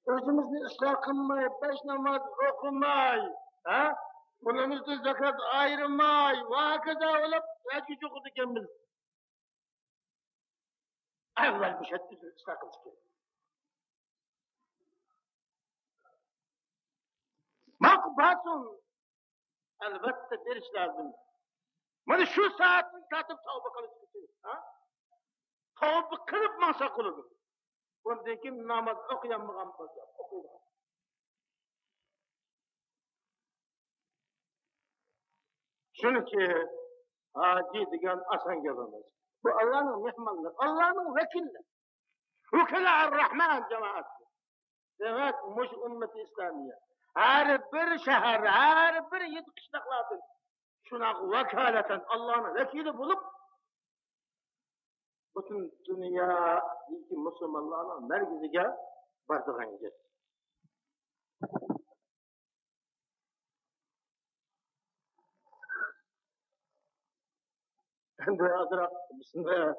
ئۆزىمىزنى ئىسلاھ قىلماي، بەش ناماز ئوقۇماي، ھە؟ پۇلىمىزدىن زاكات ئايرىماي، ۋە ھاكازا بولۇپ ھەجگە چىقىدىكەنمىز. ئەۋۋەل مۇشۇ يەردە ئۆزىنى ئىسلاھ قىلىش كېرەك. ماقۇل بارسۇن. ئەلۋەتتە بېرىش لازىم. مانا شۇ سائەتتىن تارتىپ تەۋبە قىلىش كېرەك. ھە؟ تەۋبە قىلىپ ماڭساق بولىدۇ. بۇندىن كېيىن ناماز ئوقۇيالمىغان بولسا، ئوقۇيدىغان. چۈنكى ھاجى دېگەن ئاسان گەپ ئەمەس. بۇ ئاللانىڭ مېھمانلىرى، ئاللانىڭ ۋەكىللىرى. ۋۇكەلائىر راھمان جامائەت. دېمەك، مۇشۇ ئۈممىتى ئىسلامىيە ھەر بىر شەھەر، ھەر بىر يېزا قىشلاقلاردىن شۇنداق ۋاكالەتەن ئاللانىڭ ۋەكىلى بولۇپ، پۈتۈن دۇنيادىكى مۇسۇلمانلارنىڭ مەركىزىگە بارىدىغان گەپ. ئەمدى ئازراق بىسمىللا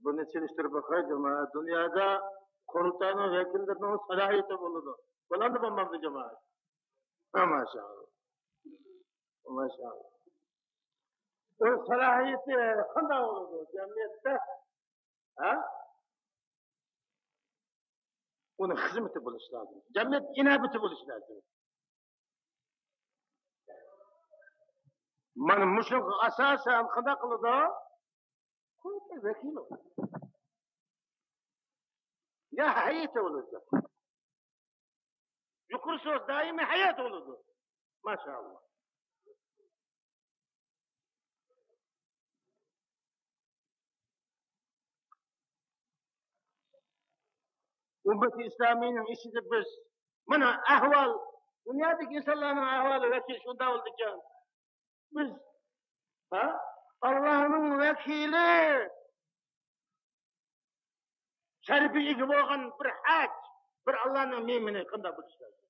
بۇنى سېلىشتۇرۇپ باقاي، جامائەت. دۇنيادا قۇرۇلتاينىڭ ۋەكىللىرىنىڭ سالاھىيىتى بولىدۇ. بولامدۇ، بولمامدۇ، جامائەت؟ ھە، ماشائاللا. ماشائاللا. ئۇ سالاھىيىتى قانداق بولىدۇ جەمئىيەتتە؟ ھە؟ ئۇنىڭ خىزمىتى بولۇشى لازىم. جەمئىيەت ئىناۋىتى بولۇشى لازىم. مانا مۇشۇنىڭغا ئاساسەن قانداق قىلىدۇ؟ قۇرۇلتاي ۋەكىلى. يا ھەيئىتى بولىدۇ. يۇقىرى سوت دائىمىي ھەيئەت بولىدۇ. ماشائاللا. ئۈممەت ئىسلامىينىڭ ئىچىدە بىز، مانا ئەھۋال، دۇنيادىكى ئىنسانلارنىڭ ئەھۋالى ۋەكىل شۇنداق بولىدىكەن. بىز ھە؟ ئاللانىڭ ۋەكىلى شەرىپىگە ئىگە بولغان بىر ھەج، بىر ئاللانىڭ مېھمىنى قانداق بولۇشى لازىم؟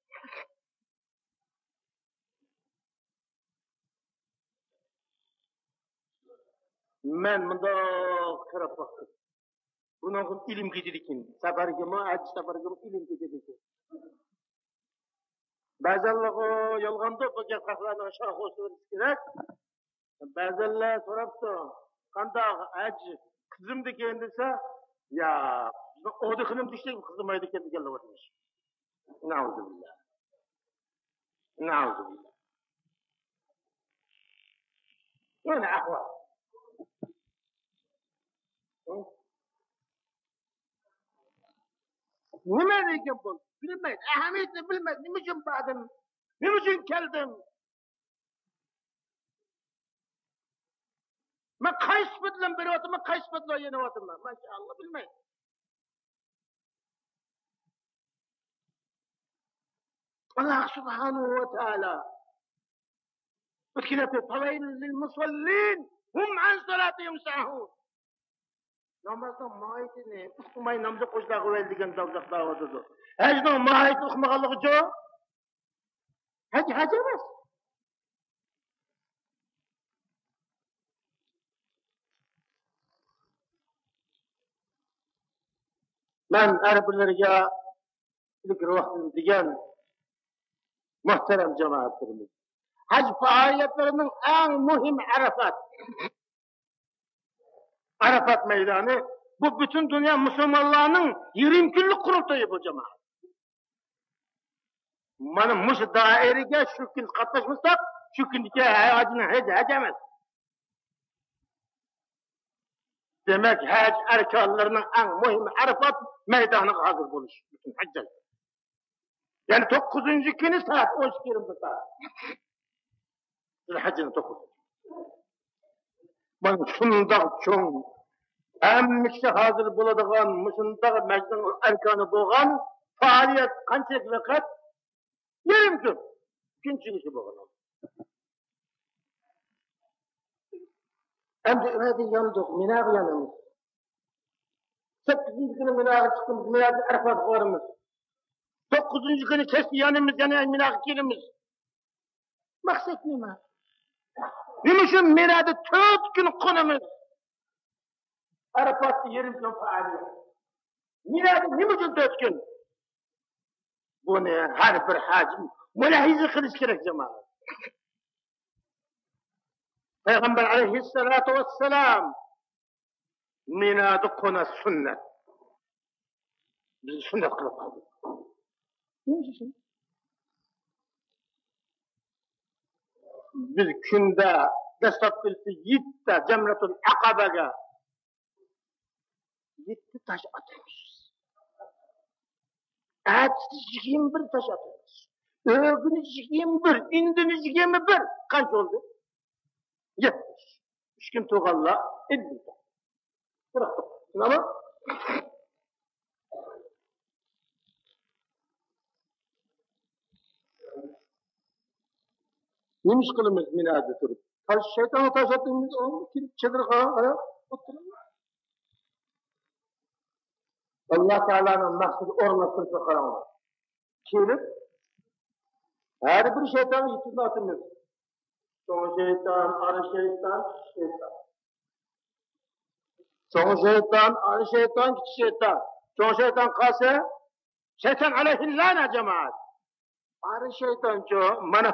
مەن مۇنداق قاراپ باقتىم. بۇنىڭغا ئىلىم كېتىدىكەن. سەپەرگىمۇ، ھەج سەپەرگىمۇ ئىلىم كېتىدىكەن. بەزەنلەرگە يالغاندۇر، بۇ گەپ ھەقلەرنىڭ شاخ ئوسۇلى كېرەك. بەزەنلەر سوراپتۇ، قانداق ھەج قىزىمدىكەن دېسە، يا، بىزنىڭ ئودا خېنىم دېيىشتەك قىزىمايدىكەن دېگەنلەر بار ئىمىش. نەئۇزۇبىللا. نەئۇزۇبىللا. يەنە ئەھۋال. نېمە دېگەن بۇ؟ بىلمەيدۇ. ئەھمىيىتىنى بىلمەيدۇ. نېمە ئۈچۈن باردىم؟ نېمە ئۈچۈن كەلدىم؟ مەن قايسى سۈپەت بىلەن بېرىۋاتىمەن، قايسى سۈپەت بىلەن يېنىۋاتىمەن؟ ماشائاللا، بىلمەيدۇ. ئاللا سۇبھانەھۇ ۋە تائالا ئۆتكەن ھەپتە، فَوَيْلٌ لِلْمُصَلِّينَ هُمْ عَنْ صَلَاتِهِمْ سَاهُونَ. نامازنىڭ ماھىيىتىنى ئۇقماي ناماز ئوقۇغۇچىلارغا ۋەيلى دېگەن داۋزاق داۋاتىدۇ. ھەجنىڭ ماھىيىتىنى ئۇقمىغانلىقى ئۈچۈن ھەج، ھەج ئەمەس. مەن ھەر بىرلىرىگە ئىلگىرى ۋاقتىدىن دېگەن مۇھتەرەم جامائەتلىرىمىز، ھەج پائالىيەتلىرىنىڭ ئەڭ مۇھىم ئەرەپات، ئەرەپات مەيدانى، بۇ پۈتۈن دۇنيا مۇسۇلمانلارنىڭ يېرىم كۈنلۈك قۇرۇلتىيى بۇ، جامائەت. مانا مۇشۇ دائىرىگە شۇ كۈن قاتناشمىساق، شۇ كۈندىكى ھەجنىڭ ھېچ ھەج ئەمەس. دېمەك، ھەج ئەركانلىرىنىڭ ئەڭ مۇھىم ئەرەپات مەيدانىغا ھازىر بولۇش پۈتۈن ھەججىلەر. يەنى توققۇزىنچى كۈنى سائەت ئون ئىككى يېرىمدا سائەت. زۇلھەججىنىڭ توققۇزىنچى. مانا شۇنداق چوڭ، ھەممە كىشى ھازىر بولىدىغان، مۇشۇنداق ھەجنىڭ ئەركانى بولغان پائالىيەت قانچىلىك ۋاقىت؟ يېرىم كۈن. كۈن چىگىشى بولغان. ئەمدى ئۆيدە ياندۇق، مىناغا يانىمىز. سەككىزىنچى كۈنى مىناغا چىقىمىز، مىنادىن ئەرەپاتقا بارىمىز. توققۇزىنچى كۈنى كەچتە يانىمىز، يەنە مىناغا كېلىمىز. مەقسەت نېمە؟ نېمە ئۈچۈن مىنادا تۆت كۈن قونىمىز؟ ئەرەپاتتا يېرىم كۈن پائالىيەت. مىنادا نېمە ئۈچۈن تۆت كۈن؟ بۇنى ھەر بىر ھاجى مۇلاھىزە قىلىش كېرەك، جامائەت. پەيغەمبەر ئەلەيھىسسالاتۇ ۋەسسالام مىنادا قونا سۈننەت. بىز سۈننەت قىلىپ قالدۇق. بىز كۈندە دەسلەپ كېلىشتە يەتتە جەمرەتۇل ئەقەبەگە يەتتە تاش ئاتىمىز. ئەتىسى يىگىرمە بىر تاش ئاتىمىز. ئۆگۈنى يىگىرمە بىر، ئىندىنى يىگىرمە بىر. قانچە بولدى؟ يەتمىش. ئۈچ كۈن تۇرغانلار ئەللىك. قىرىق توققۇز. شۇنداقمۇ؟ نېمە ئىش قىلىمىز مىنادا تۇرۇپ؟ تاش، شەيتانغا تاش ئاتىمىز، ئۇ كېلىپ چېدىرغا قاراپ ئولتۇرىمىز. ئاللا تائالانىڭ مەقسىتى ئورۇنلاشتۇرۇشىغا قاراڭلار. كېلىپ، ھەر بىر شەيتانغا يېتىدىن ئاتىمىز. چوڭ شەيتان، ئارا شەيتان، كىچىك شەيتان. چوڭ شەيتان، ئارا شەيتان، كىچىك شەيتان. چوڭ شەيتان قالسا، شەيتان ئەلەيھىللەنە، جامائەت. ئارا شەيتانچۇ، مانا،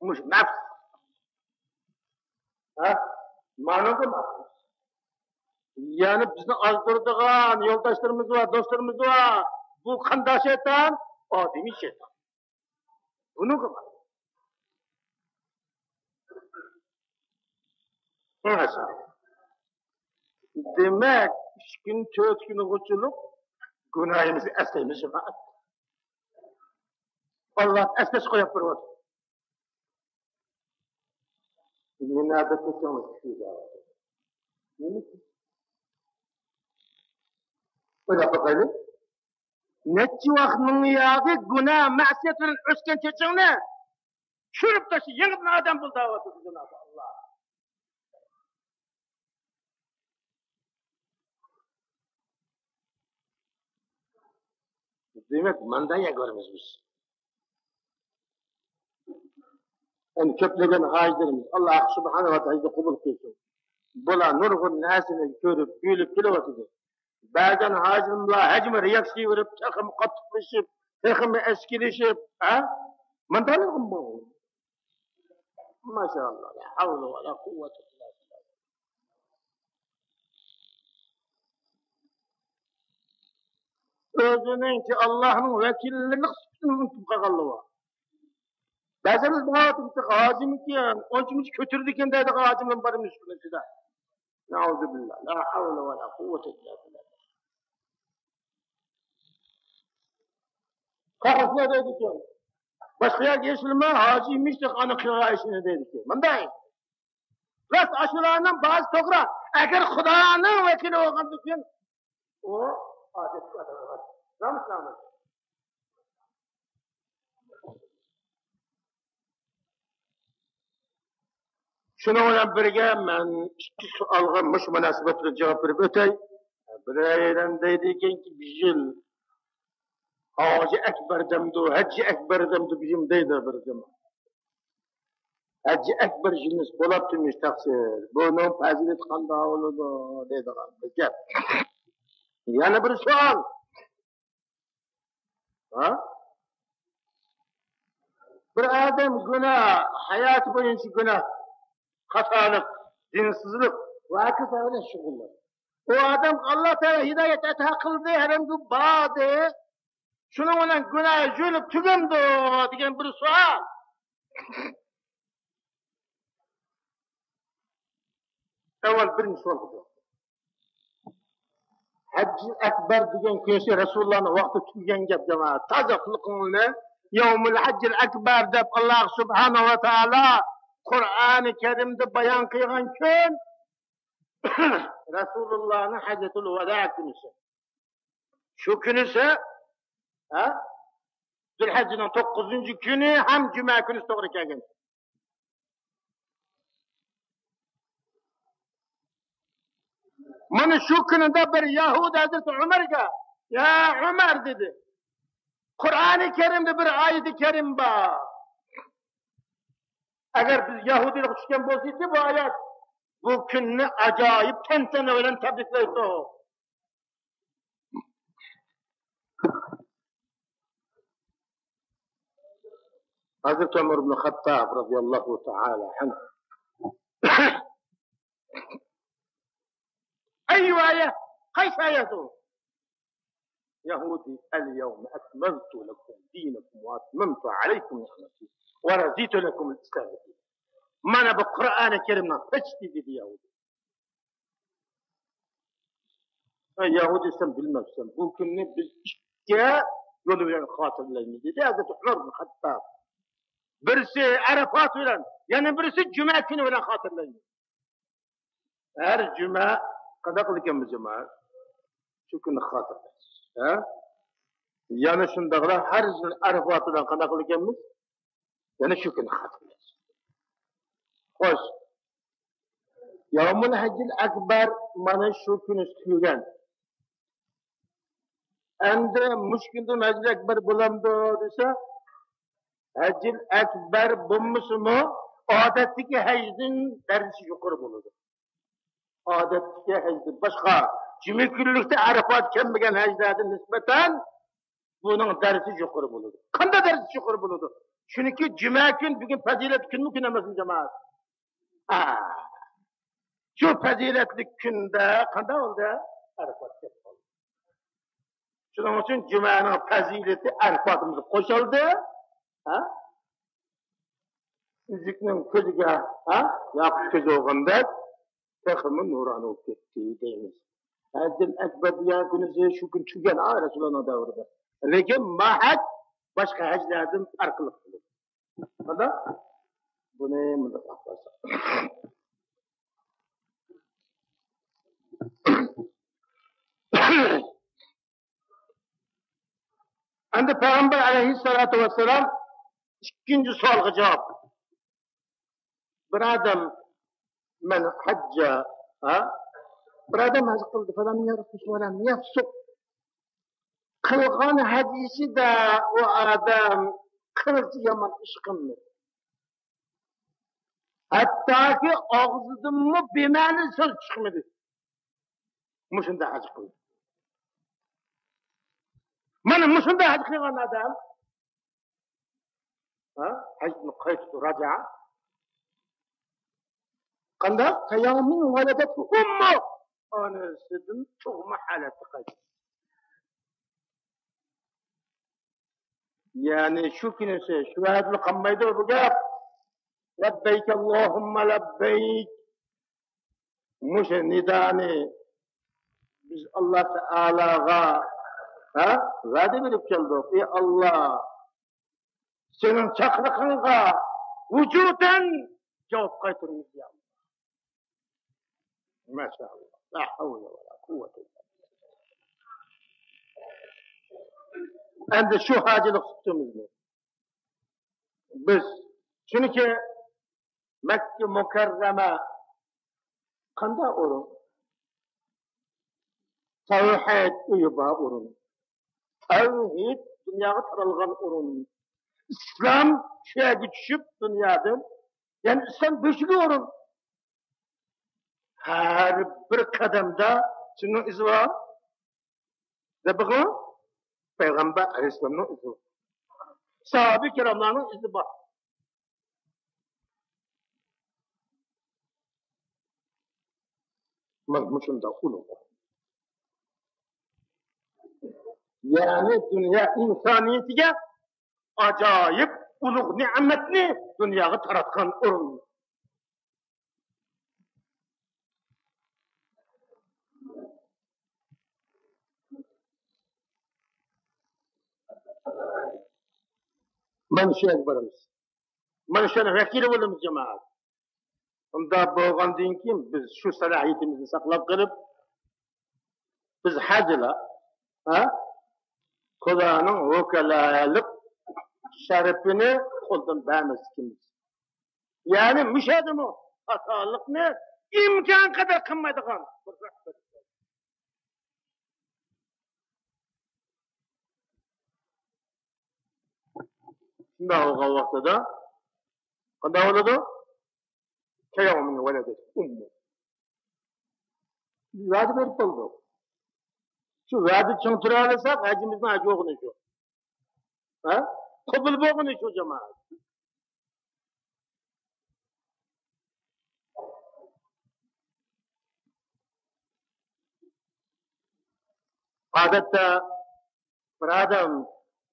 مۇشۇ نەپس. ھە؟ مانىغۇ نەپس. يەنى بىزنى ئازدۇرىدىغان يولداشلىرىمىز بار، دوستلىرىمىز بار. بۇ قانداق شەيتان؟ ئادىمىي شەيتان. بۇنىڭغا بار. دېمەك، ئۈچ كۈن، تۆت كۈن غۇچىلىق گۇناھىمىزنى ئەسلەيمىز، جامائەت. ئاللا ئەسلەش قويۇپ بېرىۋاتىدۇ. مىنادىكى چوڭ ئىشلار. نېمە؟ ئويلاپ باقايلى. نەچچە ۋاقىت مىڭ ياغى گۇناھ، مەسىيەت بىلەن ئۆسكەن چېچىڭنى چۈشۈرۈپ تاشلا، يېڭىدىن ئادەم بول دەۋاتىدۇ جانابى ئاللا. دېمەك، ماندا يەگۈرىمىز بىز. يەنى كۆپلىگەن ھاجىلىرىمىز، ئاللا سۇبھانەھۇ ۋە تائالا ھەجنى قوبۇل قىلسۇن. بۇلار نۇرغۇن نەرسىنى كۆرۈپ، بىلىپ كېلىۋاتىدۇ. بەزەن ھاجىلار ھەجمۇ رېئاكسىيە بېرىپ، تېخىمۇ قاتتىقلىشىپ، تېخىمۇ ئەسكىلىشىپ، ھە؟ مانداقلىقىمۇ بولغان. ماشائاللا، لا ھەۋلە ۋە لا قۇۋۋەتە ئىللا بىللا. ئۆزىنىڭكى ئاللانىڭ ۋەكىللىرىنىڭ سۈپىتىنى ئۇنتۇپ قالغانلار بار. بەزىمىز بۇ ھاجىمكەن، ئۇنچە-مۇنچە كۆتۈرىدىكەن دەيدىغان ھاجىملار بار ئىكەن ئىچىدە. نەئۇزۇبىللا. لا ھەۋلە ۋە لا قۇۋۋەتە ئىللا بىللا. قاقاسلار دەيدىكەن. باشقا يەرگە يېشىلما، ھاجى ئىمىش دەپ ئانا قىلغان ئىشىنى دەيدىكەن. مۇنداق. راست، ئاشۇلارنىڭ بازى توغرا. ئەگەر خۇدانىڭ ۋەكىلى بولغاندىكىن، ئۇ ئادەتتىكى ئادەم ئەمەس. نامۇسلۇق ئەمەس. شۇنىڭ بىلەن بىرگە، مەن ئىككى سوئالغا مۇشۇ مۇناسىۋەت بىلەن جاۋاب بېرىپ ئۆتەي. بىرەيلەن دەيدىكەنكى، بىر يىل ھاجى ئەكبەر دەمدۇ، ھەججى ئەكبەر دەمدۇ، بىر يىل دەيدۇ بىر زامان. ھەججى ئەكبەر جىنس بولاپتىمىش تەقسىر. بۇنىڭ پەزىلىتى قانداق بولىدۇ دەيدىغان بىر گەپ. يەنە بىر سوئال. ھە؟ بىر ئادەم گۇناھ، ھاياتى بويىچە گۇناھ، خاتالىق، دىنسىزلىق ۋە ھاكازا بىلەن شۇغۇللىنىدۇ. ئۇ ئادەمگە ئاللا تائالا ھىدايەت ئاتا قىلدى، ھەرەمگە باردى. شۇنىڭ بىلەن گۇناھ يۇيۇلۇپ تۈگەمدۇ دېگەن بىر سوئال. ئەۋۋەل بىرىنچى سوئالغا جاۋاب. ھەججىل ئەكبەر دېگەن كۈنىسى رەسۇلۇللانىڭ ۋاقتى تۈگىگەن گەپ، جامائەت. تازا قۇلىقىڭلارنى، يەۋمۇل ھەججىل ئەكبەر دەپ ئاللا سۇبھانەھۇ ۋە تائالا قۇرئانى كەرىمدە بايان قىلغان كۈن رەسۇلۇللانىڭ ھەججەتۇل ۋەدا كۈنىسى. شۇ كۈنىسى، ھە؟ زۇلھەججىنىڭ توققۇزىنچى كۈنى ھەم جۈمە كۈنىسى توغرا كەلگەن. مانا شۇ كۈنىدە بىر يەھۇدىي ھەزرىتى ئۆمەرگە، يا ئۆمەر، دېدى، قۇرئانى كەرىمدە بىر ئايىتى كەرىم بار. ئەگەر بىز يەھۇدىيلىققا چۈشكەن بولسا ئىدى، بۇ ئايەت بۇ كۈننى ئاجايىپ تەنتەنە بىلەن تەبرىكلەيتتۇق. ھەزرىتى ئۆمەر ئىبنى خەتتاب رەزىيەللاھۇ تائالا ئەنھۇ. ئەييۇ ئايە؟ قايسى ئايەت ئۇ؟ يەھۇدىي، ئەل-يەۋمە ئەكمەلتۇ لەكۇم دىنەكۇم ۋە ئەتمەمتۇ ئەلەيكۇم نىئمەتى ۋە رەزىتۇ لەكۇمۇل ئىسلامە دىنا. مانا بۇ قۇرئانى كەرىمنىڭ پەچىتى، دېدى يەھۇدىي. ئەي يەھۇدىي، سەن بىلمەپسەن، بۇ كۈننى بىز ئىككى يول بىلەن خاتىرىلەيمىز، دېدى ھەزرىتى ئۆمەر ئىبنى خەتتاب. بىرسى ئەرەفات بىلەن، يەنە بىرسى جۈمە كۈنى بىلەن خاتىرىلەيمىز. ھەر جۈمە قانداق قىلىدىكەنمىز، جامائەت؟ شۇ كۈننى خاتىرىلەيمىز. ھە؟ يەنە شۇنداقلا ھەر يىل ئەرەفات بىلەن قانداق قىلىدىكەنمىز؟ يەنە شۇ كۈننى خاتىرىلەيمىز. خوش. يەۋمۇل ھەججىل ئەكبەر مانا شۇ كۈنى تۈگىگەن. ئەمدى مۇشۇ كۈندىن ھەججىل ئەكبەر بولامدۇ دېسە، ھەججىل ئەكبەر بولمىسىمۇ، ئادەتتىكى ھەجدىن دەرىجىسى يۇقىرى بولىدۇ. ئادەتتىكى ھەجدىن باشقا، جۈمە كۈنلۈكتە ئەرەفات كەلمىگەن ھەجلەردىن نىسبەتەن بۇنىڭ دەرىجىسى يۇقىرى بولىدۇ. قانداق دەرىجىسى يۇقىرى بولىدۇ؟ چۈنكى جۈمە كۈن بۈگۈن پەزىلەتلىك كۈنمۇ كۈن ئەمەسمۇ، جامائەت؟ ھە. شۇ پەزىلەتلىك كۈندە قانداق بولدى؟ ئەرەفات كەپ قالدى. شۇنىڭ ئۈچۈن جۈمەنىڭ پەزىلىتى ئەرەفاتىمىزغا قوشۇلدى. ھە؟ ئۈزۈكنىڭ كۆزىگە، ھە، ياقۇت كۆزى بولغاندەك، تېخىمۇ نۇرانە بولۇپ كەتتى دەيمىز. ھەججىل ئەكبەر دېگەن كۈنىسى شۇ كۈن تۈگىگەن، ھە، رەسۇلۇللانىڭ دەۋرىدە. لېكىن ما ھەج باشقا ھەجلەردىن پەرقلىق قىلىدۇ. قانداق؟ بۇنى مۇنداق قىلساق. ئەمدى پەيغەمبەر ئەلەيھىسسالاتۇ ۋەسسالام ئىككىنچى سوئالغا جاۋاب. بىر ئادەم مەن ھەججە، ھە؟ بىر ئادەم ھەج قىلدى، فەلەم يەرفۇس ۋەلەم يەفسۇق. قىلغان ھەدىسىدە ئۇ ئادەم قىلچە يامان ئىش قىلمىدى. ھەتتاكى ئاغزىدىنمۇ بىمەنە سۆز چىقمىدى. مۇشۇنداق ھەج قىلدى. مانا مۇشۇنداق ھەج قىلغان ئادەم، ھە؟ ھەجدىن قايتىدۇ، راجا. قانداق؟ كيوم ولدته أمه. ئانىسىدىن تۇغما ھالەتتە قايتىدۇ. يەنى شۇ كۈنىسى، شۇ ۋەدىلا قالمايدۇ بۇ گەپ. لەببەيك ئاللاھۇممە لەببەيك. مۇشۇ نىدانى بىز ئاللا تائالاغا، ھە، ۋەدە بېرىپ كەلدۇق. ئى ئاللا، سېنىڭ چاقىرىقىڭغا ۋۇجۇدەن جاۋاب قايتۇرىمىز، يا ئاللا. ماشائاللا. لا ھەۋلە ۋەلا قۇۋۋەتە ئىللا بىللا. ئەمدى شۇ ھاجىلىق سۈپىتىمىزنى بىز، چۈنكى مەككە مۇكەررەمە قانداق ئورۇن؟ تەۋھىد ئۆيى بار ئورۇن. تەۋھىد دۇنياغا تارالغان ئورۇن. ئىسلام شۇ يەرگە چۈشۈپ دۇنيادىن، يەنى ئىسلام بۆشۈكى ئورۇن. ھەر بىر قەدەمدە كىمنىڭ ئىزى بار؟ دەپ بېقىڭ. پەيغەمبەر ئەلەيھىسسالامنىڭ ئىزى بار. ساھابە كىراملارنىڭ ئىزى بار. مانا مۇشۇنداق ئۇلۇغ. يەنى دۇنيا ئىنسانىيىتىگە ئاجايىپ ئۇلۇغ نېمەتنى دۇنياغا تاراتقان ئورۇن. مانا شۇ يەرگە بارىمىز. مانا شۇنىڭ ۋەكىلى بولىمىز، جامائەت. ئۇنداق بولغاندىن كېيىن بىز شۇ سالاھىيىتىمىزنى ساقلاپ قېلىپ، بىز ھەجىلا، ھە؟ خۇدانىڭ ۋوكالالىق شەرىپىنى قولدىن بەرمەسلىكىمىز. يەنى مۇشۇ يەردىمۇ خاتالىقنى ئىمكان قەدەر قىلمايدىغان بىر رەھبەر. شۇنداق بولغان ۋاقتىدا قانداق بولىدۇ؟ كيوم ولدته أمه. بىز ۋەدە بېرىپ بولدۇق. شۇ ۋەدە چىڭ تۇرالىساق، ھەجىمىزنىڭ ھەج بولغىنى شۇ. ھە؟ قوبۇل بولغىنى شۇ، جامائەت. ئادەتتە بىر ئادەم،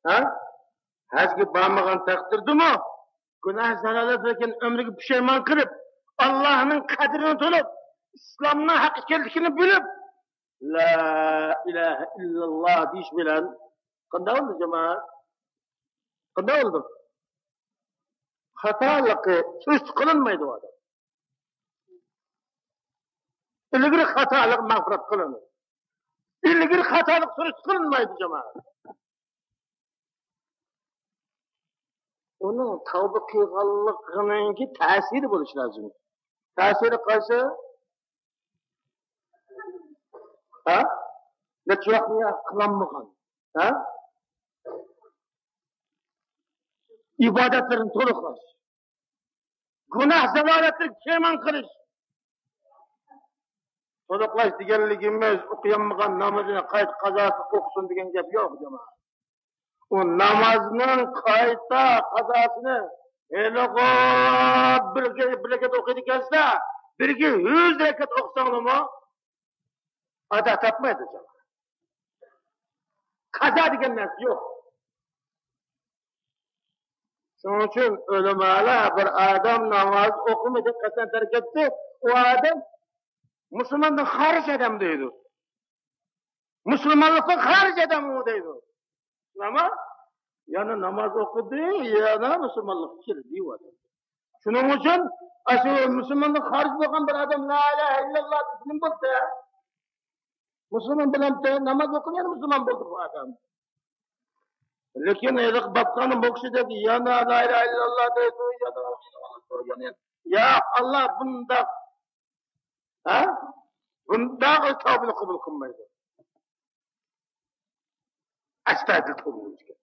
ھە؟ ھەجگە بارمىغان تەقدىردىمۇ، گۇناھ زالالەت بىلەن ئۆمرىگە پۇشايمان قىلىپ، ئاللاھنىڭ قەدرىنى تونۇپ، ئىسلامنىڭ ھەق ئىكەنلىكىنى بىلىپ، لا ئىلاھە ئىللاللا دېيىش بىلەن قانداق بولىدۇ، جامائەت؟ قانداق بولىدۇ؟ خاتالىقى سۈرۈشتە قىلىنمايدۇ ئۇ ئادەم. ئىلگىرى خاتالىق مەغپىرەت قىلىنىدۇ. ئىلگىرى خاتالىق سۈرۈشتە قىلىنمايدۇ، جامائەت. ئۇنىڭ تەۋبە قىلغانلىقىنىڭكى تەسىرى بولۇشى لازىم. تەسىرى قايسى؟ ھە؟ نەچچە ۋاقىت قىلالمىغان. ھە؟ ئىبادەتلىرىنى تولۇقلاش. گۇناھ زالالەتلىرىگە پۇشايمان قىلىش. تولۇقلاش دېگەنلىكىمىز ئوقۇيالمىغان نامىزىنى قايتا قازاسى ئوقۇسۇن دېگەن گەپ يوق، جامائەت. ئۇ نامازنىڭ قايتا قازاسىنى ھېلىغۇ بىرگە بىر رەكەت ئوقۇيدىكەنسە، بىرگە يۈز رەكەت ئوقۇساڭلىمۇ ئادا تاپمايدۇ، جامائەت. قازا دېگەن نەرسە يوق. شۇنىڭ ئۈچۈن ئۆلىمالار بىر ئادەم ناماز ئوقۇمىدى، قەستەن تەرك ئەتتى، ئۇ ئادەم مۇسۇلماندىن خارىج ئادەم دەيدۇ. مۇسۇلمانلىقتىن خارىج ئادەم ئۇ دەيدۇ. ئەمما يەنە ناماز ئوقۇدى، يەنە مۇسۇلمانلىققا كىردى دەيۋاتىدۇ. شۇنىڭ ئۈچۈن ئاشۇ مۇسۇلماندىن خارىج بولغان بىر ئادەم لا ئىلاھە ئىللاللا دېسە نېمە بولدى؟ مۇسۇلمان بولامتى؟ ناماز ئوقۇپ يەنە مۇسۇلمان بولدى بۇ ئادەم. لېكىن ھېلىقى باتقان بۇ كىشىدەك يەنە لا ئىلاھە ئىللاللا دەيدۇ، يەنە، يا ئاللا، بۇنداق، ھە؟ بۇنداق تەۋبىنى قوبۇل قىلمايدۇ. ئەستايىدىل توۋا قىلىمىز.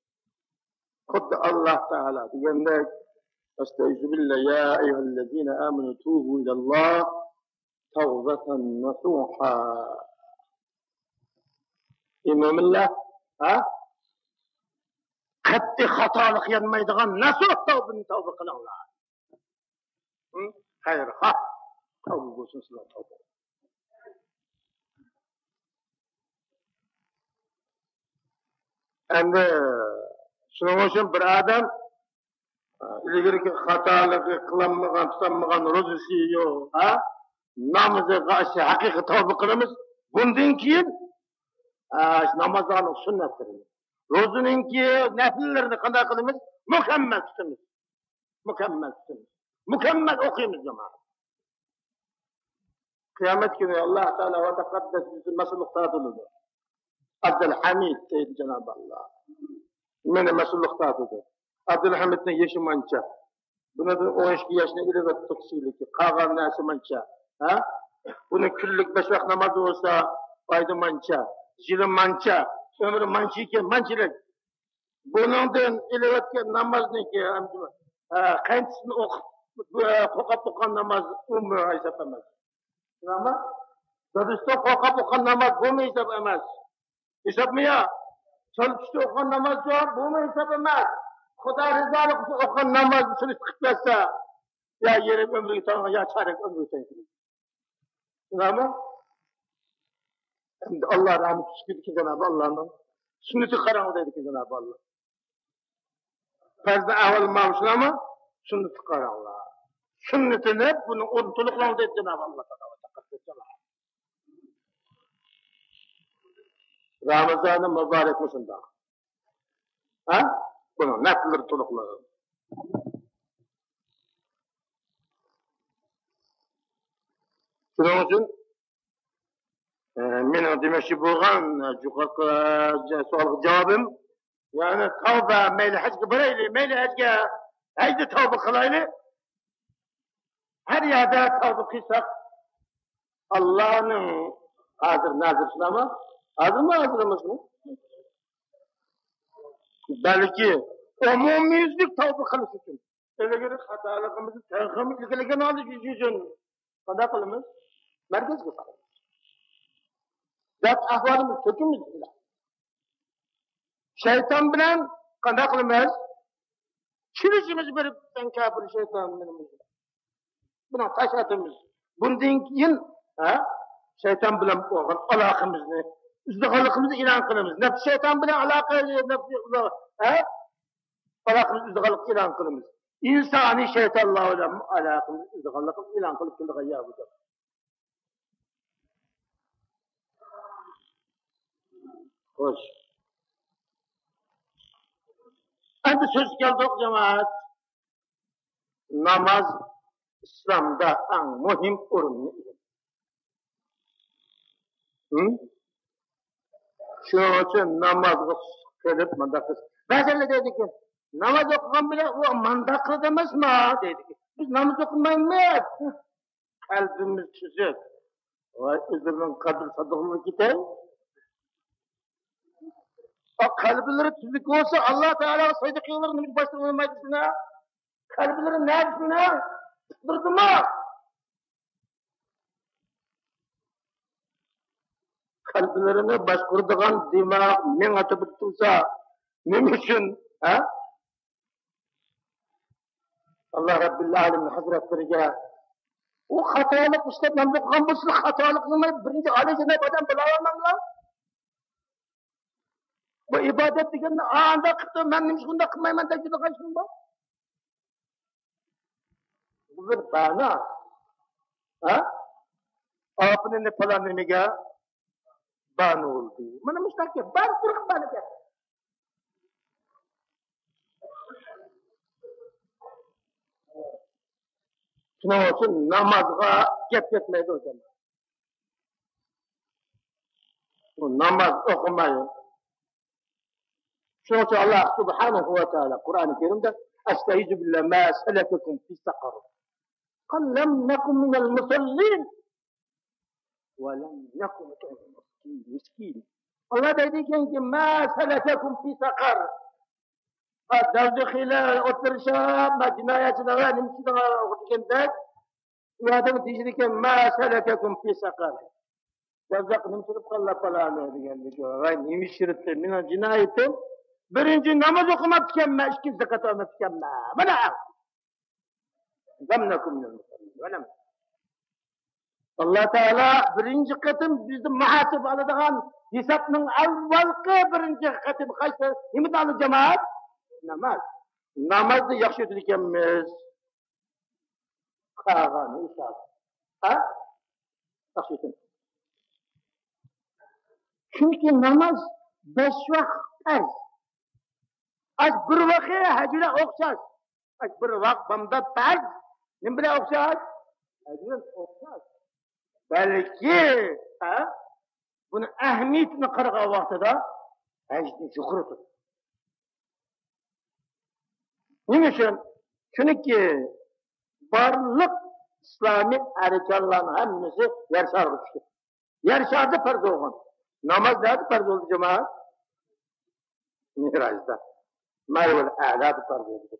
خۇددى ئاللاھ تائالا دېگەندەك، ئەستەئىزۇبىللا، يا ئەييۇھەللەزىنە ئامەنۇ توبۇ ئىلەللاھ تەۋبەتەن نەسۇھا. ئى مۆمىنلەر، ھە؟ قەتئىي خاتالىق يانمايدىغان نەسۇھ تەۋبىنى تەۋبە قىلىڭلار. ھە؟ خەيرخاھ. تەۋبە بولسۇن سىلەر تەۋبە. ئەمدى شۇنىڭ ئۈچۈن بىر ئادەم، ئىلگىرىكى خاتالىقى قىلالمىغان، تۇتالمىغان روزىسى يوق، ھە؟ نامىزىغا ھەقىقىي تەۋبە قىلىمىز. بۇندىن كېيىن، ھە، نامازلارنىڭ سۈننەتلىرىنى، روزىنىڭكى نەپىللىرىنى قانداق قىلىمىز؟ مۇكەممەل تۇتىمىز. مۇكەممەل تۇتىمىز. مۇكەممەل ئوقۇيمىز، جامائەت. قىيامەت كۈنى ئاللاھ تائالا ۋە تەقەددەس بىزدىن مەسئۇللۇق تارتىلىدۇ. ئابدۇلھەمىد دەيدۇ جانابى ئاللاھ. مېنى مەسئۇللۇق تارتىدۇ. ئابدۇلھەمىدنىڭ يېشى مانچە. بۇنىڭدىن ئون ئىككى ياشنى ئېلىۋەتتۇق سىيلىكى. قالغان نەرسە مانچە. ھە؟ بۇنىڭ كۈنلۈك بەش ۋاق نامازى بولسا، ئايدا مانچە، يىلى مانچە، ئۆمرى مانچە ئىكەن، مانچىلىك. بۇنىڭدىن ئېلىۋەتكەن نامازنىڭكى، ھە، قانچىسىنى ئوقۇپ، قوقاپ ئوقۇغان ناماز ئۇمۇ ھېساب ئەمەس. شۇنداقمۇ؟ دادىسىدىن قوقاپ ئوقۇغان ناماز بۇمۇ ھېساب ئەمەس. ھېسابمۇ يا؟ چالا چۈشتە ئوقۇغان ناماز بار، بۇمۇ ھېساب ئەمەس. خۇدا رىزالىقى ئۈچۈن ئوقۇغان ناماز سۈننىتى قىلىپ بەرسە، يا يېرىم ئۆمرىگە تاڭ، يا چارەك ئۆمرىگە تاڭ. شۇنداقمۇ؟ ئەمدى ئاللا رەھمىتى چۈشكىدىكى جانابى ئاللانىڭ سۈننىتىگە قاراڭ دەيدىكى جانابى ئاللا. پەرزنى ئەھۋال ماۋۇ شۇنداقمۇ؟ سۈننىتىگە قاراڭلار. سۈننىتىنى بۇنى ئورنىدا تولۇقلاڭ دەيدۇ جانابى ئاللا تائالا. رامىزانى مۇبارەك مۇشۇنداق. ھە؟ بۇنىڭ نەپلىرى تولۇقلىنىدۇ. شۇنىڭ ئۈچۈن، ئە، مېنىڭ دېمەكچى بولغان، ئە، جۇقاققا، جا-، سوئالغا جاۋابىم، يەنى تەۋبە، مەيلى ھەجگە بارايلى، مەيلى ھەجگە، ھەجدە تەۋبە قىلايلى. ھەر يەردە تەۋبە قىلساق، ئاللانىڭ ھازىر نازىر شۇنداقمۇ؟ ھازىرمۇ، ھازىر ئەمەسمۇ؟ بەلكى ئومۇميۈزلۈك تەۋبە قىلىش ئۈچۈن، ئىلگىرى خاتالىقىمىزنى تېخىمۇ ئىلگىرىلىگەن ھالدا يۈزىسىنى قانداق قىلىمىز؟ مەركەزگە سالىمىز. دەپ ئەھۋالىمىز كۆكىمىز بىلەن. شەيتان بىلەن قانداق قىلىمىز؟ چېلىشىمىز بېرىپ، سەن كاپىر شەيتان، مېنىڭ بۇنى تاشلىتىمىز. بۇندىن كېيىن، ھە، شەيتان بىلەن بولغان ئالاقىمىزنى ئۈزىدىغانلىقىمىزنى ئېلان قىلىمىز. نەپس شەيتان بىلەن ئالاقە، نەپس، ھە، ئالاقىمىزنى ئۈزىدىغانلىقىنى ئېلان قىلىمىز. ئىنسانىي شەيتانلار بىلەن ئالاقىمىزنى ئۈزىدىغانلىقىنى ئېلان قىلىپ كېلىدىغان يەر بۇ. خوش. ئەمدى سۆز كەلدۇق، جامائەت. ناماز ئىسلامدا ئەڭ مۇھىم ئورۇننى ئىگىلەيدۇ. ھە؟ شۇنىڭ ئۈچۈن نامازغا قېلىپ مۇنداق قىلسا، بەزىلەر دەيدىكى، ناماز ئوقۇغان بىلەن ئۇ مۇنداق قىلدى ئەمەسما دەيدىكى. بىز ناماز ئوقۇمايمىز. قەلبىمىز تۈزۈك. ۋاي، ئۆزلىرىنىڭ قەبرە سادىقىلىرىغا كېتەي. ئا، قەلبىلىرى تۈزۈك بولسا، ئاللا تائالا سەجدە قىلغانلىرىنى نېمىشقا باشلىرىنى ئۇرمايدۇ شۇنى؟ قەلبىلىرى نەدە شۇنى؟ پۇتلىرىدىمۇ؟ قەلبلىرىنى باشقۇرىدىغان دىماغ مېڭە تۈرتكە تۇرسا، نېمە ئۈچۈن؟ ھە؟ ئاللا رەببىل ئالەمىن ھەزرەتلىرىگە ئۇ خاتالىق ئىشلەپ ناماز ئوقۇغان بولسىلا، خاتالىق نېمە؟ بىرىنچى ئالىيجاناب ئادەم بولاۋالماملا؟ بۇ ئىبادەت دېگەننى ئانداق قىپتۇ، مەن نېمىشقا ئۇنداق قىلمايمەن دەپ يۈرىدىغان ئىشىم بار. بۇ بىر بەنا. ھە؟ ئاپىنىنى پالان نېمىگە؟ بانۇ بولدى. مانا مۇشۇنداق گەپ. بار، قۇرۇق بانۇ گەپ. شۇنىڭ ئۈچۈن نامازغا گەپ كەتمەيدۇ ئۇ جامائەت. ئۇ ناماز ئوقۇماي. شۇنىڭ ئۈچۈن ئاللا سۇبھانەھۇ ۋە تائالا قۇرئانى كەرىمدە، ئەستەئىزۇ بىللا، ما سەلەكەكۇم فى سەقَر؟ قالوا لم نك من المصلين ولم نك نطعم المسكين. ئاللا دەيدىكەنكى، ما سلككم في سقر؟ ھە، دوزاخلار ئوتتۇرىسى، ما جىنايەتچىلەر نېمە ئىشلەردە دېگەندەك، ئۇ ئادەم دېيىشىدىكەن، ما سلككم في سقر؟ دوزاخقا نېمە سۈرۈپ قالدى پالانى دېگەندىكى، ۋاي نېمە سۈرۈپتۇ؟ مېنىڭ جىنايىتىم، بىرىنچى ناماز ئوقۇماپتىكەنمەن، ئىككىنچى زاكات ئالماپتىكەنمەن. مانا. لم نكن من المصلين. ۋە لم. ئاللا تائالا بىرىنچى قېتىم بىزدىن مۇھاسىبە ئالىدىغان، ھېسابنىڭ ئاۋۋالقى بىرىنچى قېتىم قايسى؟ نېمىدە ئالىدۇ جامائەت؟ ناماز. نامازدا ياخشى ئۆتىدىكەنمىز. قالغان ھېساب. ھە؟ ياخشى ئۆتۈڭ. چۈنكى ناماز بەش ۋاق پەرز. ئاز بىر ۋاقى ھەج بىلەن ئوخشاش. ئاز بىر ۋاق بامدات پەرز. نېمە بىلەن ئوخشاش؟ ھەج بىلەن ئوخشاش. بەلكى، ھە؟ بۇنى ئەھمىيىتىنى قارىغان ۋاقتىدا ھەجدىن يۇقىرى تۇرىدۇ. نېمە ئۈچۈن؟ چۈنكى بارلىق ئىسلامىي ئەركانلارنىڭ ھەممىسى يەر شارىغا چۈشتى. يەر شارىدا پەرز بولغان. ناماز نەدە پەرز بولدى، جامائەت؟ مىئراجدا. مەلەئىكەتۇل ئەلادا پەرز بولدى.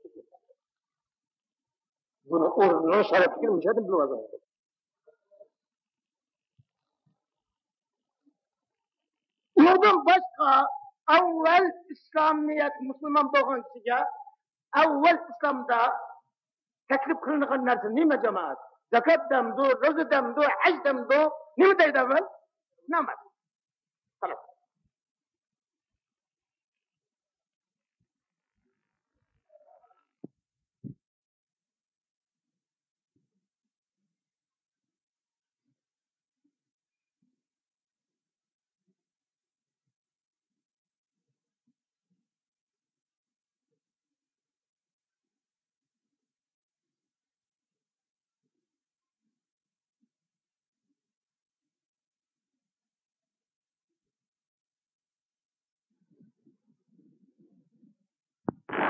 بۇنى ئورنىنىڭ شەرەپلىكىنى مۇشۇ يەردىن بىلىۋالساڭىز. ئۇنىڭدىن باشقا، ئەۋۋەل ئىسلامىيەت، مۇسۇلمان بولغان كىشىگە ئەۋۋەل ئىسلامدا تەكلىپ قىلىنغان نەرسە نېمە، جامائەت؟ زاكات دەمدۇ، روزا دەمدۇ، ھەج دەمدۇ؟ نېمە دەيدۇ ئەۋۋەل؟ ناماز. خالاس.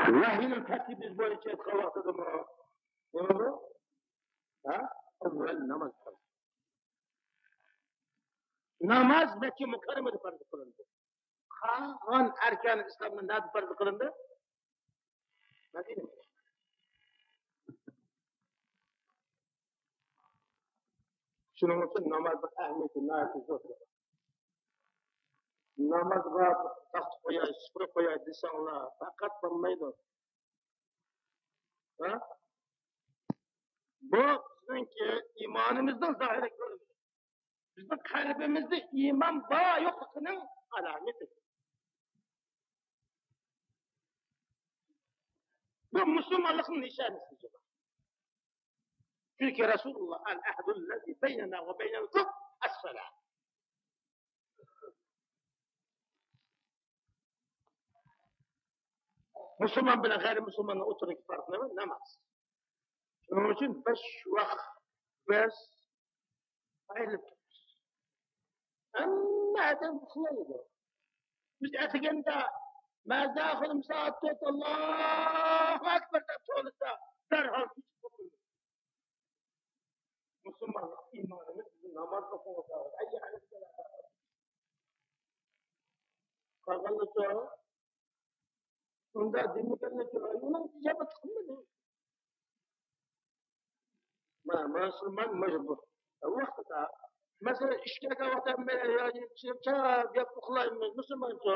ۋەھىينىڭ تەرتىپى بويىچە ئېيتقان ۋاقتىدىمۇ، نېمىدۇ؟ ھە؟ ئەۋۋەل ناماز پەرز. ناماز مەككە مۇكەررەمىدە پەرز قىلىندى. قالغان ئەركان ئىسلامدا نەدە پەرز قىلىندى؟ مەدىنە. شۇنىڭ ئۈچۈن نامازنىڭ ئەھمىيىتى ناھايىتى زور. نامازغا تاختا قوياي، سۇپرا قوياي دېسەڭلار، پەقەت بولمايدۇ. ھە؟ بۇ بىزنىڭكى ئىمانىمىزنىڭ زاھىرىي كۆرۈنۈشى. بىزنىڭ قەلبىمىزدە ئىمان بار يوقلۇقىنىڭ ئالامىتى. بۇ مۇسۇلمانلىقنىڭ نىشانىسى. چۈنكى رەسۇلۇللا، «ئەل-ئەھدۇللەزى بەينەنا ۋە بەينەلكۇم ئەس-سەلاة.» مۇسۇلمان بىلەن غەيرىي مۇسۇلماننىڭ ئوتتۇرىدىكى پەرق نېمە؟ ناماز. شۇنىڭ ئۈچۈن بەش ۋاق بىز ئايرىلىپ تۇرىمىز. ھەممە ئادەم ئۇخلايدۇ. بىز ئەتىگەندە مەزا خۇدۇم سائەت تۆت، «ئاللاھۇ ئەكبەر» دەپ توۋلىسا، دەرھال كېچىپ قوپىمىز. مۇسۇلمانلىق ئىمانىمىز بىزنى ناماز ئوقۇڭلار. ھەييە ئەلەسسالات. قالغانلىرىچۇ؟ ئۇنداق دېمىگەنلىكى، ئۇنىڭ ئىجابەت قىلمىدى. مانا، مانا مۇسۇلمان مانا بۇ. ۋاقتىدا، مەسىلەن، ئىشكە كەلگەن ۋاقىتتا، مەن يا، يا، يا، يا، ئۇخلايمەن، مۇسۇلمانچۇ.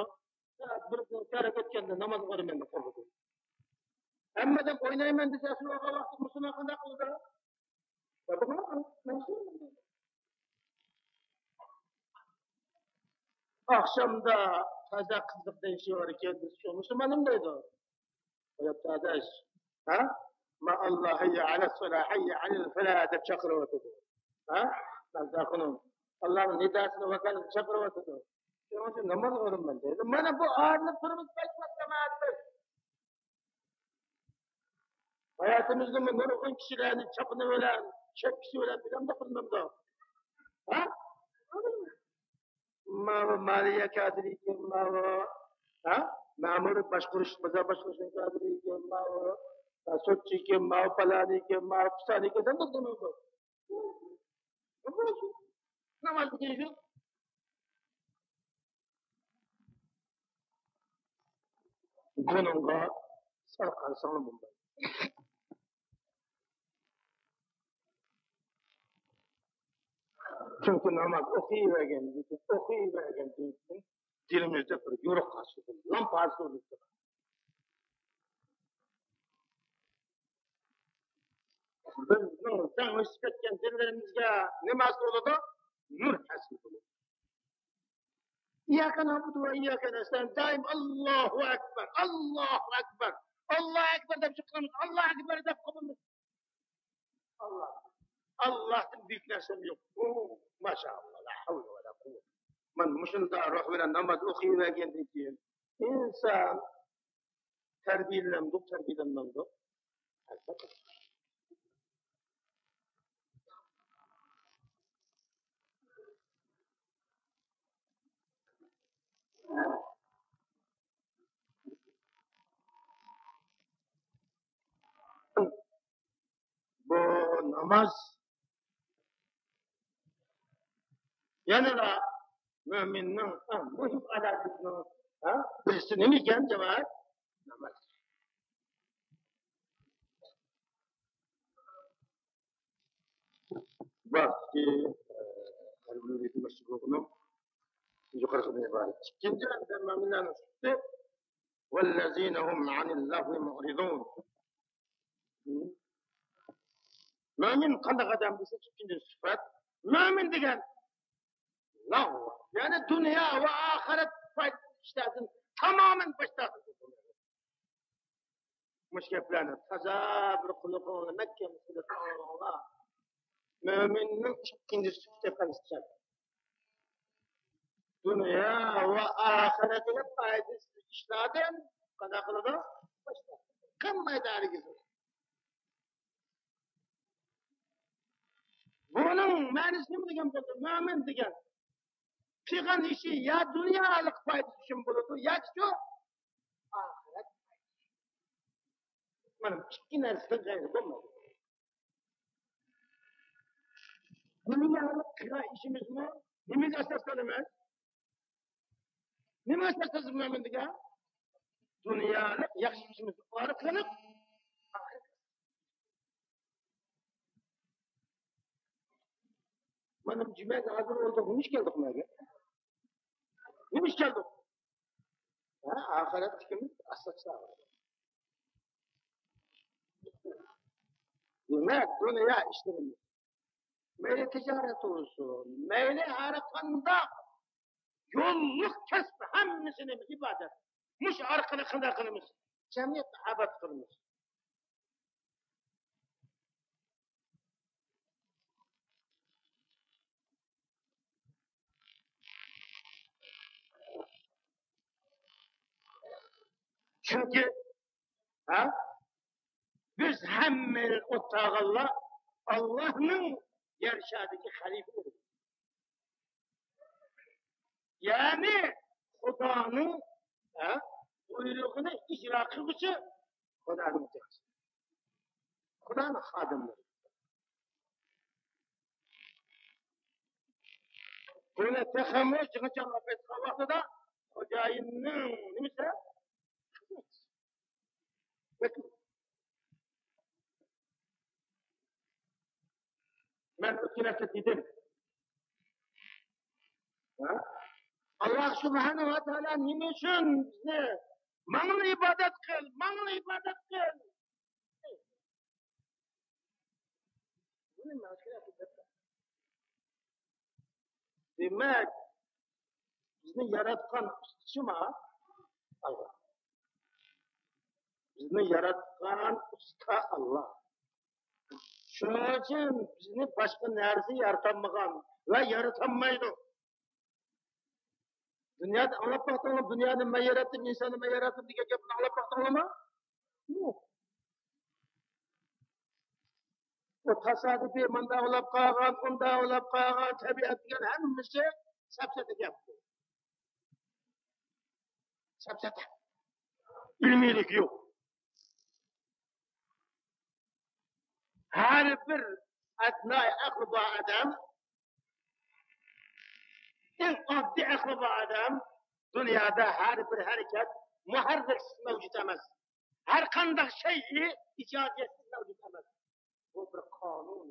يا، بىر كەرەك ئۆتكەندە ناماز ئوقۇيمەن دەپ قالىدۇ. ھەممىدىن ئوينايمەن دېسە، شۇ ۋاقىت مۇسۇلمان قانداق قىلىدۇ؟ ئاخشامدا تازا قىزىق دەيشى بار ئىكەن، بىز شۇ مۇسۇلمانمۇ دەيدۇ. قويۇپتۇ ئاداش. ھە؟ ما ئاللا، ھەييە ئەلەسسالا، ھەييە ئەلەل فەلا دەپ چاقىرىۋاتىدۇ. ھە؟ تازا خۇنۇم. ئاللانىڭ نىداسىنى، ۋاكالىتىنى چاقىرىۋاتىدۇ. شۇنىڭ ئۈچۈن ناماز ئورۇنمەن دەيدۇ. مانا بۇ ئارىلىق تۇرىمىز، بەش ۋاق جامائەت بىز. ھاياتىمىزدىمۇ نۇرغۇن كىشىلەرنى چاپىنى بىلەن، شەپكىسى بىلەن بىلەمدۇ قىلمامدۇ؟ ھە؟ ماۋۇ مالىيە كادىرى ئىكەن، ماۋۇ، ھە؟ مەمۇرىي باشقۇرۇش، بازار باشقۇرۇشنىڭ كادىرى ئىكەن، ماۋۇ، ھە، سوتچى ئىكەن، ماۋۇ پالانى ئىكەن، ماۋۇ پىسانى ئىكەن دەمدۇ قىلمامدۇ؟ ناماز دېگەن شۇ. بۇنىڭغا سەل قارىساڭلار بولمايدۇ. چۈنكى ناماز ئوقۇيۋەرگەندىن كېيىن، ئوقۇيۋەرگەندىن كېيىن دىلىمىزدە بىر يورۇق ھاسىل بولىدۇ، لامپا ھاسىل بولىدۇ. بىزنىڭ زەڭ ئۆسۈپ كەتكەن دىللىرىمىزگە نېمە ھاسىل بولىدۇ؟ نۇر ھاسىل بولىدۇ. ئىيياكە نەئبۇدۇ ۋە ئىيياكە نەستەئىن. دائىم ئاللاھۇ ئەكبەر، ئاللاھۇ ئەكبەر، ئاللاھۇ ئەكبەر دەپ چىقىرىمىز، ئاللاھۇ ئەكبەر دەپ قويىمىز. ئاللا، ئاللاھتىن بۈيۈك نەرسە يوق. ئۇ، ماشائاللا، لا ھەۋلە ۋە لا قۇۋۋەتە. مانا مۇشۇنداق روھ بىلەن ناماز ئوقۇيۋەرگەندىن كېيىن ئىنسان تەربىيەلەندۇق، تەربىيەلەنمەمدۇق؟ ئەلۋەتتە. بۇ ناماز يەنىلا مۆمىننىڭ ئەڭ مۇھىم ئالامىتىنىڭ، ھە، بىرسى نېمە ئىكەن، جامائەت؟ ناماز. باقتى، ئە، يۇقىرىقىدىن ئىبارەت. ئىككىنچى ئادەم مۆمىنلەرنىڭ سۈپىتى، والذين هم عن اللغو معرضون. مۆمىن قانداق ئادەم دېسە، ئىككىنچى سۈپەت. مۆمىن دېگەن لەغۋ، يەنى دۇنيا ۋە ئاخىرەت پايدىسىز ئىشلاردىن تامامەن باش تارتىدۇ. مۇشۇ گەپلەرنى تازا بىر قۇلىقىڭلار مەھكەم قىلىپ ئاڭلاڭلار. مۆمىننىڭ ئىككىنچى سۈپىتى قايسى؟ دۇنيا ۋە ئاخىرەتكە پايدىسىز ئىشلاردىن قانداق قىلىدۇ؟ قىلمايدۇ ھەرگىز. بۇنىڭ مەنىسى نېمە دېگەن بولدى؟ مۆمىن دېگەن قىلغان ئىشى يا دۇنيالىق پايدىسى ئۈچۈن بولىدۇ، ياكى شۇ ئاخىرەت پايدىسى. مانا ئىككى نەرسىدىن غەيرى بولمايدۇ. دۇنيالىق قىلغان ئىشىمىزنى نېمىگە ئاساس قىلىمىز؟ نېمىگە ئاساس قىلىمىز مۆمىن دېگەن؟ دۇنيالىق ياخشى ئىشىمىزنى ئارقىلىق. مانا جۈمەگە ھازىر بولدۇق، نېمە ئىش كەلدۇق مەگە؟ نېمە ئىش كەلدۇق؟ ھە، ئاخىرەتتىكىمىز ئاساسلار. دېمەك، دۇنيا ئىشلىرىمىز، مەيلى تىجارەت بولسۇن، مەيلى ھەر قانداق يوللۇق كەسىپ، ھەممىسىنى ئىبادەت. مۇشۇ ئارقىلىق قانداق قىلىمىز؟ جەمئىيەتنى ئاباد قىلىمىز. چۈنكى، ھە؟ بىز ھەممە ئولتۇرغانلار ئاللاھنىڭ يەر شارىدىكى خەلىپىلىرى. يەنى خۇدانىڭ، ھە، بۇيرۇغىنى ئىجرا قىلغۇچى خۇدانىڭ جاسۇسى. خۇدانىڭ خادىملىرى. بۇنى تېخىمۇ جىڭىچاڭ ئوقۇيدىغان ۋاقتىدا خوجايىننىڭ نېمىسى؟ خىزمەتچىسى. بەكرى. مەن ئۆتكەن ھەپتە دېدىم. ھە؟ ئاللاھ سۇبھانەھۇ ۋە تائالا نېمە ئۈچۈن بىزنى ماڭىلا ئىبادەت قىل، ماڭىلا ئىبادەت قىل. بۇنى مەن ئۆتكەن ھەپتە دەپ دېمەك، بىزنى ياراتقان ئۇستىسىمۇ ئاللاھ. بىزنى ياراتقان ئۇستا ئاللاھ. شۇنىڭ ئۈچۈن بىزنى باشقا نەرسە يارىتالمىغان ۋە يارىتالمايدۇ. دۇنيادا ئاڭلاپ باقتىڭلارمۇ؟ دۇنيانى مەن ياراتتىم، ئىنساننى مەن ياراتتىم دېگەن گەپنى ئاڭلاپ باقتىڭلارمۇ؟ يوق. ئۇ تاسادىپىي مانداق بولاپ قالغان، ئۇنداق بولاپ قالغان، تەبىئەت دېگەن ھەممىسى سەپسەتە گەپ. سەپسەتە. ئىلمىيلىكى يوق. ھەر بىر ئەدناي ئەقلى بار ئادەم، ئەڭ ئاددىي ئەقلى بار ئادەم دۇنيادا ھەر بىر ھەرىكەت مۇھەررىرسىز مەۋجۇت ئەمەس. ھەر قانداق شەيئى ئىجادىيەتسىز مەۋجۇت ئەمەس. بۇ بىر قانۇن.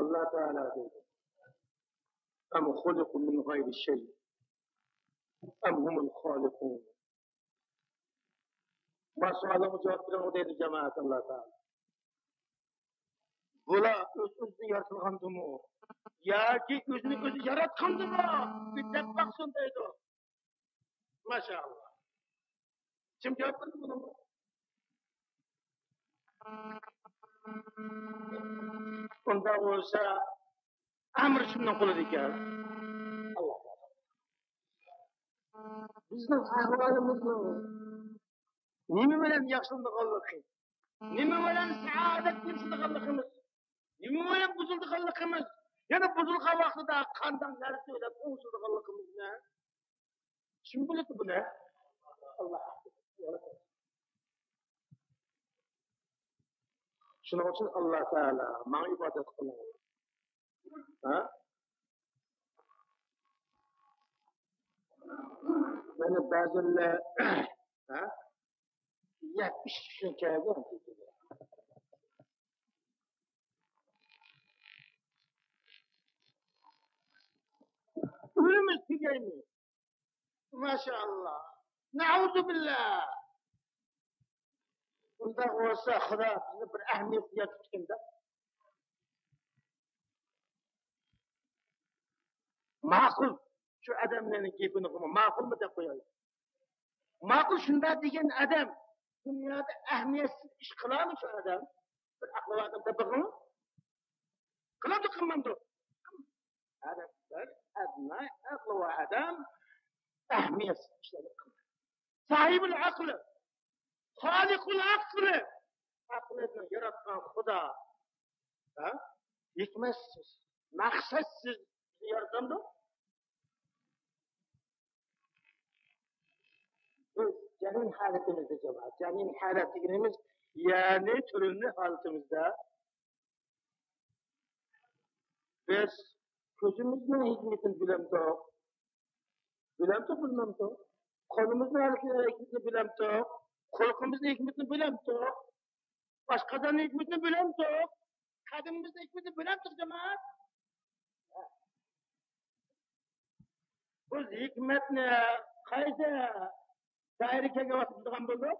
ئاللا تائالا دەيدۇ: «أم خلقوا من غير شيء أم هم الخالقون.» ما سوئالىڭغا جاۋاب بېرىڭ دەيدۇ جامائەت، ئاللا تائالا. بۇلار ئۆز-ئۆزىدىن يارىتىلغاندىمۇ ياكى ئۆزىنى ئۆزى ياراتقاندىمۇ؟ بىر دەپ باقسۇن دەيدۇ. ماشائاللا. كىم جاۋاب بەردى بۇنىڭغا؟ ئۇنداق بولسا، ئەمىر كىمنىڭ قولىدا ئىكەن؟ ئاللا. بىزنىڭ ئەھۋالىمىزنىڭ نېمە بىلەن ياخشىلىنىدىغانلىقى، نېمە بىلەن سائادەتكە ئېرىشىدىغانلىقىمىز، نېمە بىلەن بۇزۇلىدىغانلىقىمىز، يەنە بۇزۇلغان ۋاقتىدا قانداق نەرسە بىلەن ئوڭشىلىدىغانلىقىمىزنى كىم بىلىدۇ بۇنى؟ ئاللا. شۇنىڭ ئۈچۈن ئاللا تائالا ماڭا ئىبادەت قىلىڭ. ھە؟ مانا بەزىلەر، ھە؟ يەتمىش چۈشۈنچەگە ئۆلىمىز تۈگەيمۇ؟ ماشائاللا. نەئۇزۇبىللا. ئۇنداق بولسا خۇدا بىزنى بىر ئەھمىيەتسىز يارىتىپتىكەن-دە. ماقۇل، شۇ ئادەملەرنىڭ گېپىنى قىلما، ماقۇلمۇ دەپ قويايلى. ماقۇل، شۇنداق دېگەن ئادەم دۇنيادا ئەھمىيەتسىز ئىش قىلارمۇ شۇ ئادەم؟ بىر ئەقلى بار ئادەم دەپ بېقىڭ. قىلامدۇ، قىلمامدۇ؟ ھەر بىر ئەدنى ئەقلى بار ئادەم ئەھمىيەتسىز ئىشلارنى قىلىدۇ. ساھىبۇل ئەقلى، خالىقۇل ئەقلى، ئەقلىنى ياراتقان خۇدا، ھە؟ ھېكمەتسىز، مەقسەتسىز بىزنى يارىتامدۇ؟ بىز جەنىن ھالىتىمىزدە، جامائەت، جەنىن ھالەت دېگىنىمىز، يەنى تۈرۈلمە ھالىتىمىزدە بىز كۆزىمىزنىڭ ھېكمىتىنى بىلەمدۇق؟ بىلەمدۇق، بىلمەمدۇق؟ قولىمىزنىڭ ھەرىكىتىنىڭ ھېكمىتىنى بىلەمدۇق؟ قۇلىقىمىزنىڭ ھېكمىتىنى بىلەمدۇق؟ ئاشقازاننىڭ ھېكمىتىنى بىلەمدۇق؟ قەدىمىمىزنىڭ ھېكمىتىنى بىلەمدۇق، جامائەت؟ بىز ھېكمەتنى قايسى دائىرىگە كەلگەن ۋاقىتتا بىلىدىغان بولدۇق؟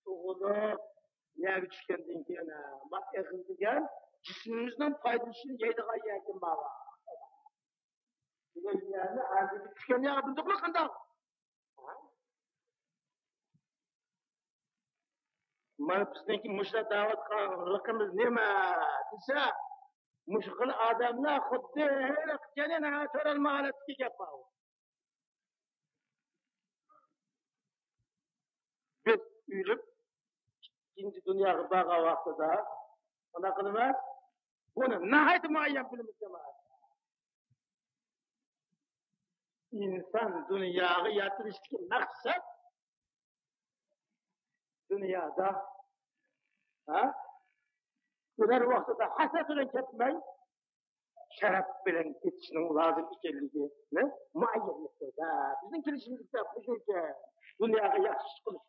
تۇغۇلۇپ، يەرگە چۈشكەندىن كېيىن، ما ئېغىز دېگەن جىسمىمىزنىڭ پايدىلىنىشىنى يەيدىغان يەرگە ماۋا. دېگەن يەرنى ئەمدى چۈشكەن يەرگە بىلدۇقمۇ قانداق؟ مانا بىزنىڭكى مۇشۇنداق دەۋاتقانلىقىمىز نېمە دېسە، مۇشۇ خىل ئادەملەر خۇددى ھېلىقى جەنىن ھە تۆرەلمە ھالەتتىكى گەپ بار. بىز ئۆلۈپ ئىككىنچى دۇنياغا بارغان ۋاقتىدا قانداق قىلىمىز؟ بۇنى ناھايىتى مۇئەييەن بىلىمىز، جامائەت. ئىنسان دۇنياغا يارىتىلىشتىكى مەقسەت دۇنيادا، ھە؟ ئۆلەر ۋاقتىدا ھەسرەت بىلەن كەتمەي، شەرەپ بىلەن كېتىشنىڭ لازىم ئىكەنلىكىنى مۇئەييەنلەشتۈرىدۇ. بىزنىڭ كېلىشىمىزدە مۇشۇ ئىكەن، دۇنياغا ياخشى ئىش قىلىش.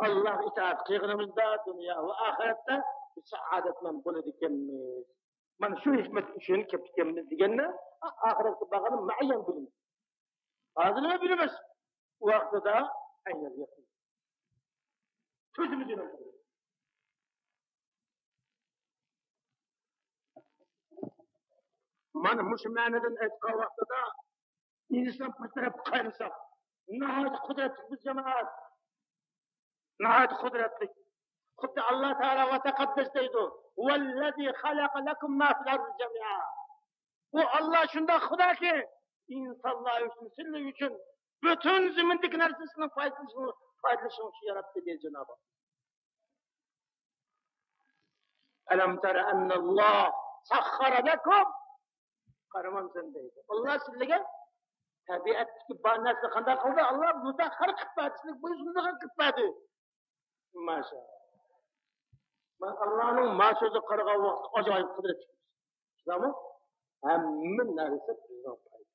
ئاللاغا ئىتائەت قىلغىنىمىزدا دۇنيا ۋە ئاخىرەتتە بىز سائادەتمەن بولىدىكەنمىز. مانا شۇ ھېكمەت ئۈچۈن كېلىپتىكەنمىز دېگەننى ئاخىرەتكە بارغاندا مۇئەييەن بىلىمىز. ھازىرمۇ بىلىمىز. ۋاقتىدا ئەينەن يېقىن. كۆزىمىز يېنىڭ. مانا مۇشۇ مەنىدىن ئېيتقان ۋاقتىدا ئىنسان بىر تەرەپكە قايرىساق، ناھايىتى قۇدرەتلىك بىز، جامائەت. ناھايىتى قۇدرەتلىك. خۇددى ئاللا تائالا ۋە تەقەددەس دەيدۇ: «ھۇۋەللەزى خەلەقە لەكۇم ما فىل ئەرزى جەمىئا.» بۇ ئاللا شۇنداق خۇداكى، ئىنسانلار ئۈچۈن، سىلەر ئۈچۈن پۈتۈن زېمىندىكى نەرسىسىنىڭ پايدىلىنىشىنى، پايدىلىنىشىنى ئۈچۈن ياراتتى دەيدۇ جانابى. ئەلەم تەرە ئەننەللاھ سەخخەرە لەكۇم. قارىمامسەن دەيدۇ. ئاللا سىلەرگە تەبىئەتتىكى بار نەرسىنى قانداق قىلدى؟ ئاللا مۇسەخخەر قىلىپ بەردى، سىلەرگە بويسۇنىدىغان قىلىپ بەردى. ماشائاللا. مانا ئاللانىڭ ما سۆزىگە قارىغان ۋاقىتتا ئاجايىپ قۇدرەت. شۇنداقمۇ؟ ھەممە نەرسە بىزنىڭ پايدا.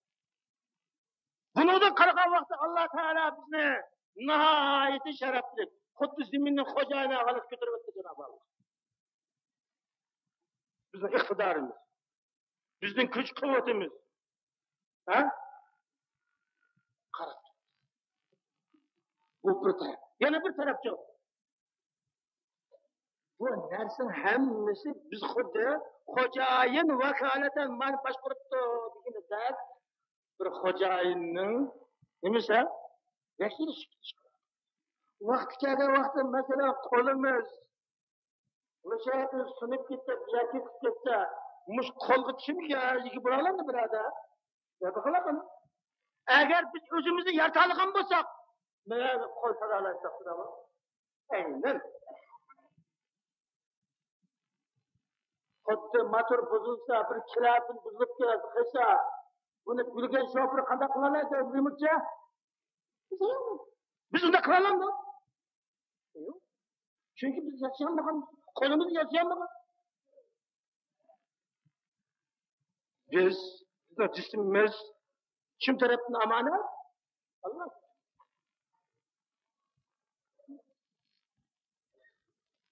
بۇنىڭدىن قارىغان ۋاقىتتا ئاللا تائالا بىزنى ناھايىتى شەرەپلىك، خۇددى زېمىننىڭ خوجايىنى ھالەتكە كۆتۈرۈۋەتتى جانابى ئاللا. بىزنىڭ ئىقتىدارىمىز، بىزنىڭ كۈچ قۇۋۋىتىمىز. ھە؟ قاراپ. بۇ بىر تەرەپ. يەنە بىر تەرەپچۇ؟ بۇ نەرسىنىڭ ھەممىسى بىز خۇددى خوجايىن ۋاكالىتەن مانا باشقۇرۇپتۇ دېگىنىدەك بىر خوجايىننىڭ نېمىسى؟ ۋەكىلى سۈپىتىدە چىقىدۇ. ۋاقتى كەلگەن ۋاقىتتا، مەسىلەن، قولىمىز مۇشۇ يەردىن سۇنۇپ كېتىپ ياكى چىقىپ كەتسە، مۇشۇ قولغا كىم ئىگە بولالايدۇ، بۇرادەر؟ يا بۇ قىلىقىنى. ئەگەر بىز ئۆزىمىزنى يارىتالىغان بولساق، مانا قول سالالايتتۇق، بۇرادەر. ئەينەن. خۇددى موتور بۇزۇلسا، بىر كىلەپىن بۇزۇلۇپ كەلسە، قىلسا، بۇنى بىلگەن شوپۇر قانداق قىلالايدۇ، نېمىچە؟ بىز ئۇنداق قىلالامدۇق؟ يوق. چۈنكى بىز ياشىيالمىغان، قولىمىز ياشىيالمىغان. بىز، بىزنىڭ جىسمىمىز كىم تەرەپتىن ئامانەت؟ ئاللا.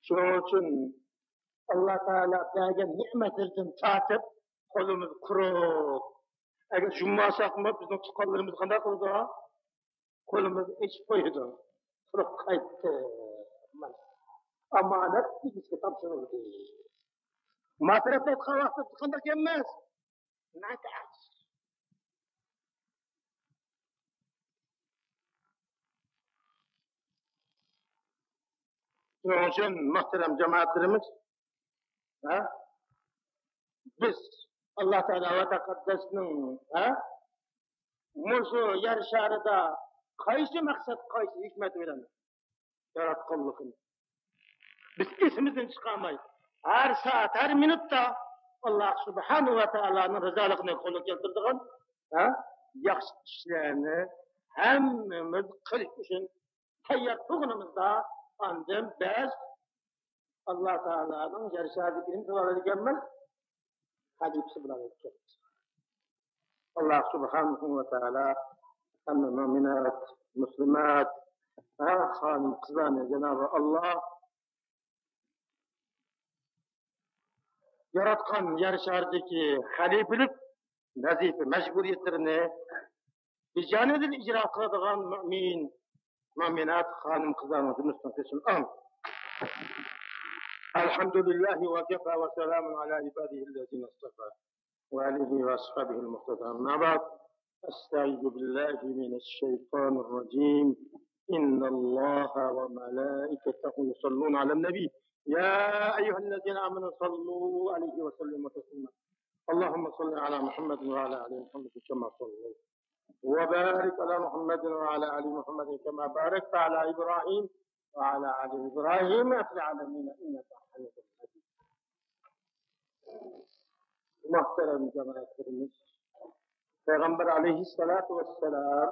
شۇنىڭ ئۈچۈن ئاللا تائالا بەرگەن نېمەتلىرىدىن تارتىپ قولىمىز قۇرۇق. ئەگەر يۇمماساقمۇ بىزنىڭ تۇغقانلىرىمىز قانداق قىلىدۇ؟ قولىمىزنى ئېچىپ قويىدۇ. قۇرۇق قايتتى. مانا. ئامانەت ئىگىسىگە تاپشۇرۇلدى. مانا تەرەپتە ئېيتقان ۋاقتىدا قانداق ئەمەس؟ ناھايىتى ئەجىز. شۇنىڭ ئۈچۈن، مۆھتەرەم جامائەتلىرىمىز، ھە؟ بىز ئاللا تائالا ۋە تەقەددەسنىڭ، ھە؟ مۇشۇ يەر شارىدا قايسى مەقسەت، قايسى ھېكمەت بىلەن ياراتقانلىقىنى بىز ئېسىمىزدىن چىقارماي، ھەر سائەت، ھەر مىنۇتتا ئاللا سۇبھانەھۇ ۋە تائالانىڭ رىزالىقىنى قولغا كەلتۈرىدىغان، ھە، ياخشى ئىشلارنى ھەممىمىز قىلىش ئۈچۈن تەييار تۇرغىنىمىزدا، ئاندىن بىز ئاللا تائالانىڭ يەر شارىدىكىنى بىلەلەيدىكەنمىز، خەلىپىسى بىلەلەيدىكەنمىز. ئاللا سۇبھانەھۇ ۋە تائالا ھەممە مۆمىنات، مۇسلىمات، ھە، خانىم قىزلارنى جانابى ئاللا ياراتقان يەر شارىدىكى خەلىپىلىك ۋەزىپە مەجبۇرىيەتلىرىنى بىجانىدىن ئىجرا قىلىدىغان مۆمىن، مۆمىنات خانىم قىزلارنىڭ جۈملىسىدىن قىلسۇن. ئامىن. الحمد لله وكفى وسلام على عباده الذين اصطفى وآله وأصحابه المقتدى. أما بعد، أستعيذ بالله من الشيطان الرجيم. إن الله وملائكته يصلون على النبي. يا أيها الذين آمنوا صلوا عليه وسلموا تسليما. اللهم صل على محمد وعلى آل محمد كما صليت وبارك على محمد وعلى آل محمد كما باركت على إبراهيم وعلى آل إبراهيم في العالمين إنك حميد مجيد. مۆھتەرەم جامائەتلىرىمىز، پەيغەمبەر ئەلەيھىسسالاتۇ ۋەسسالام،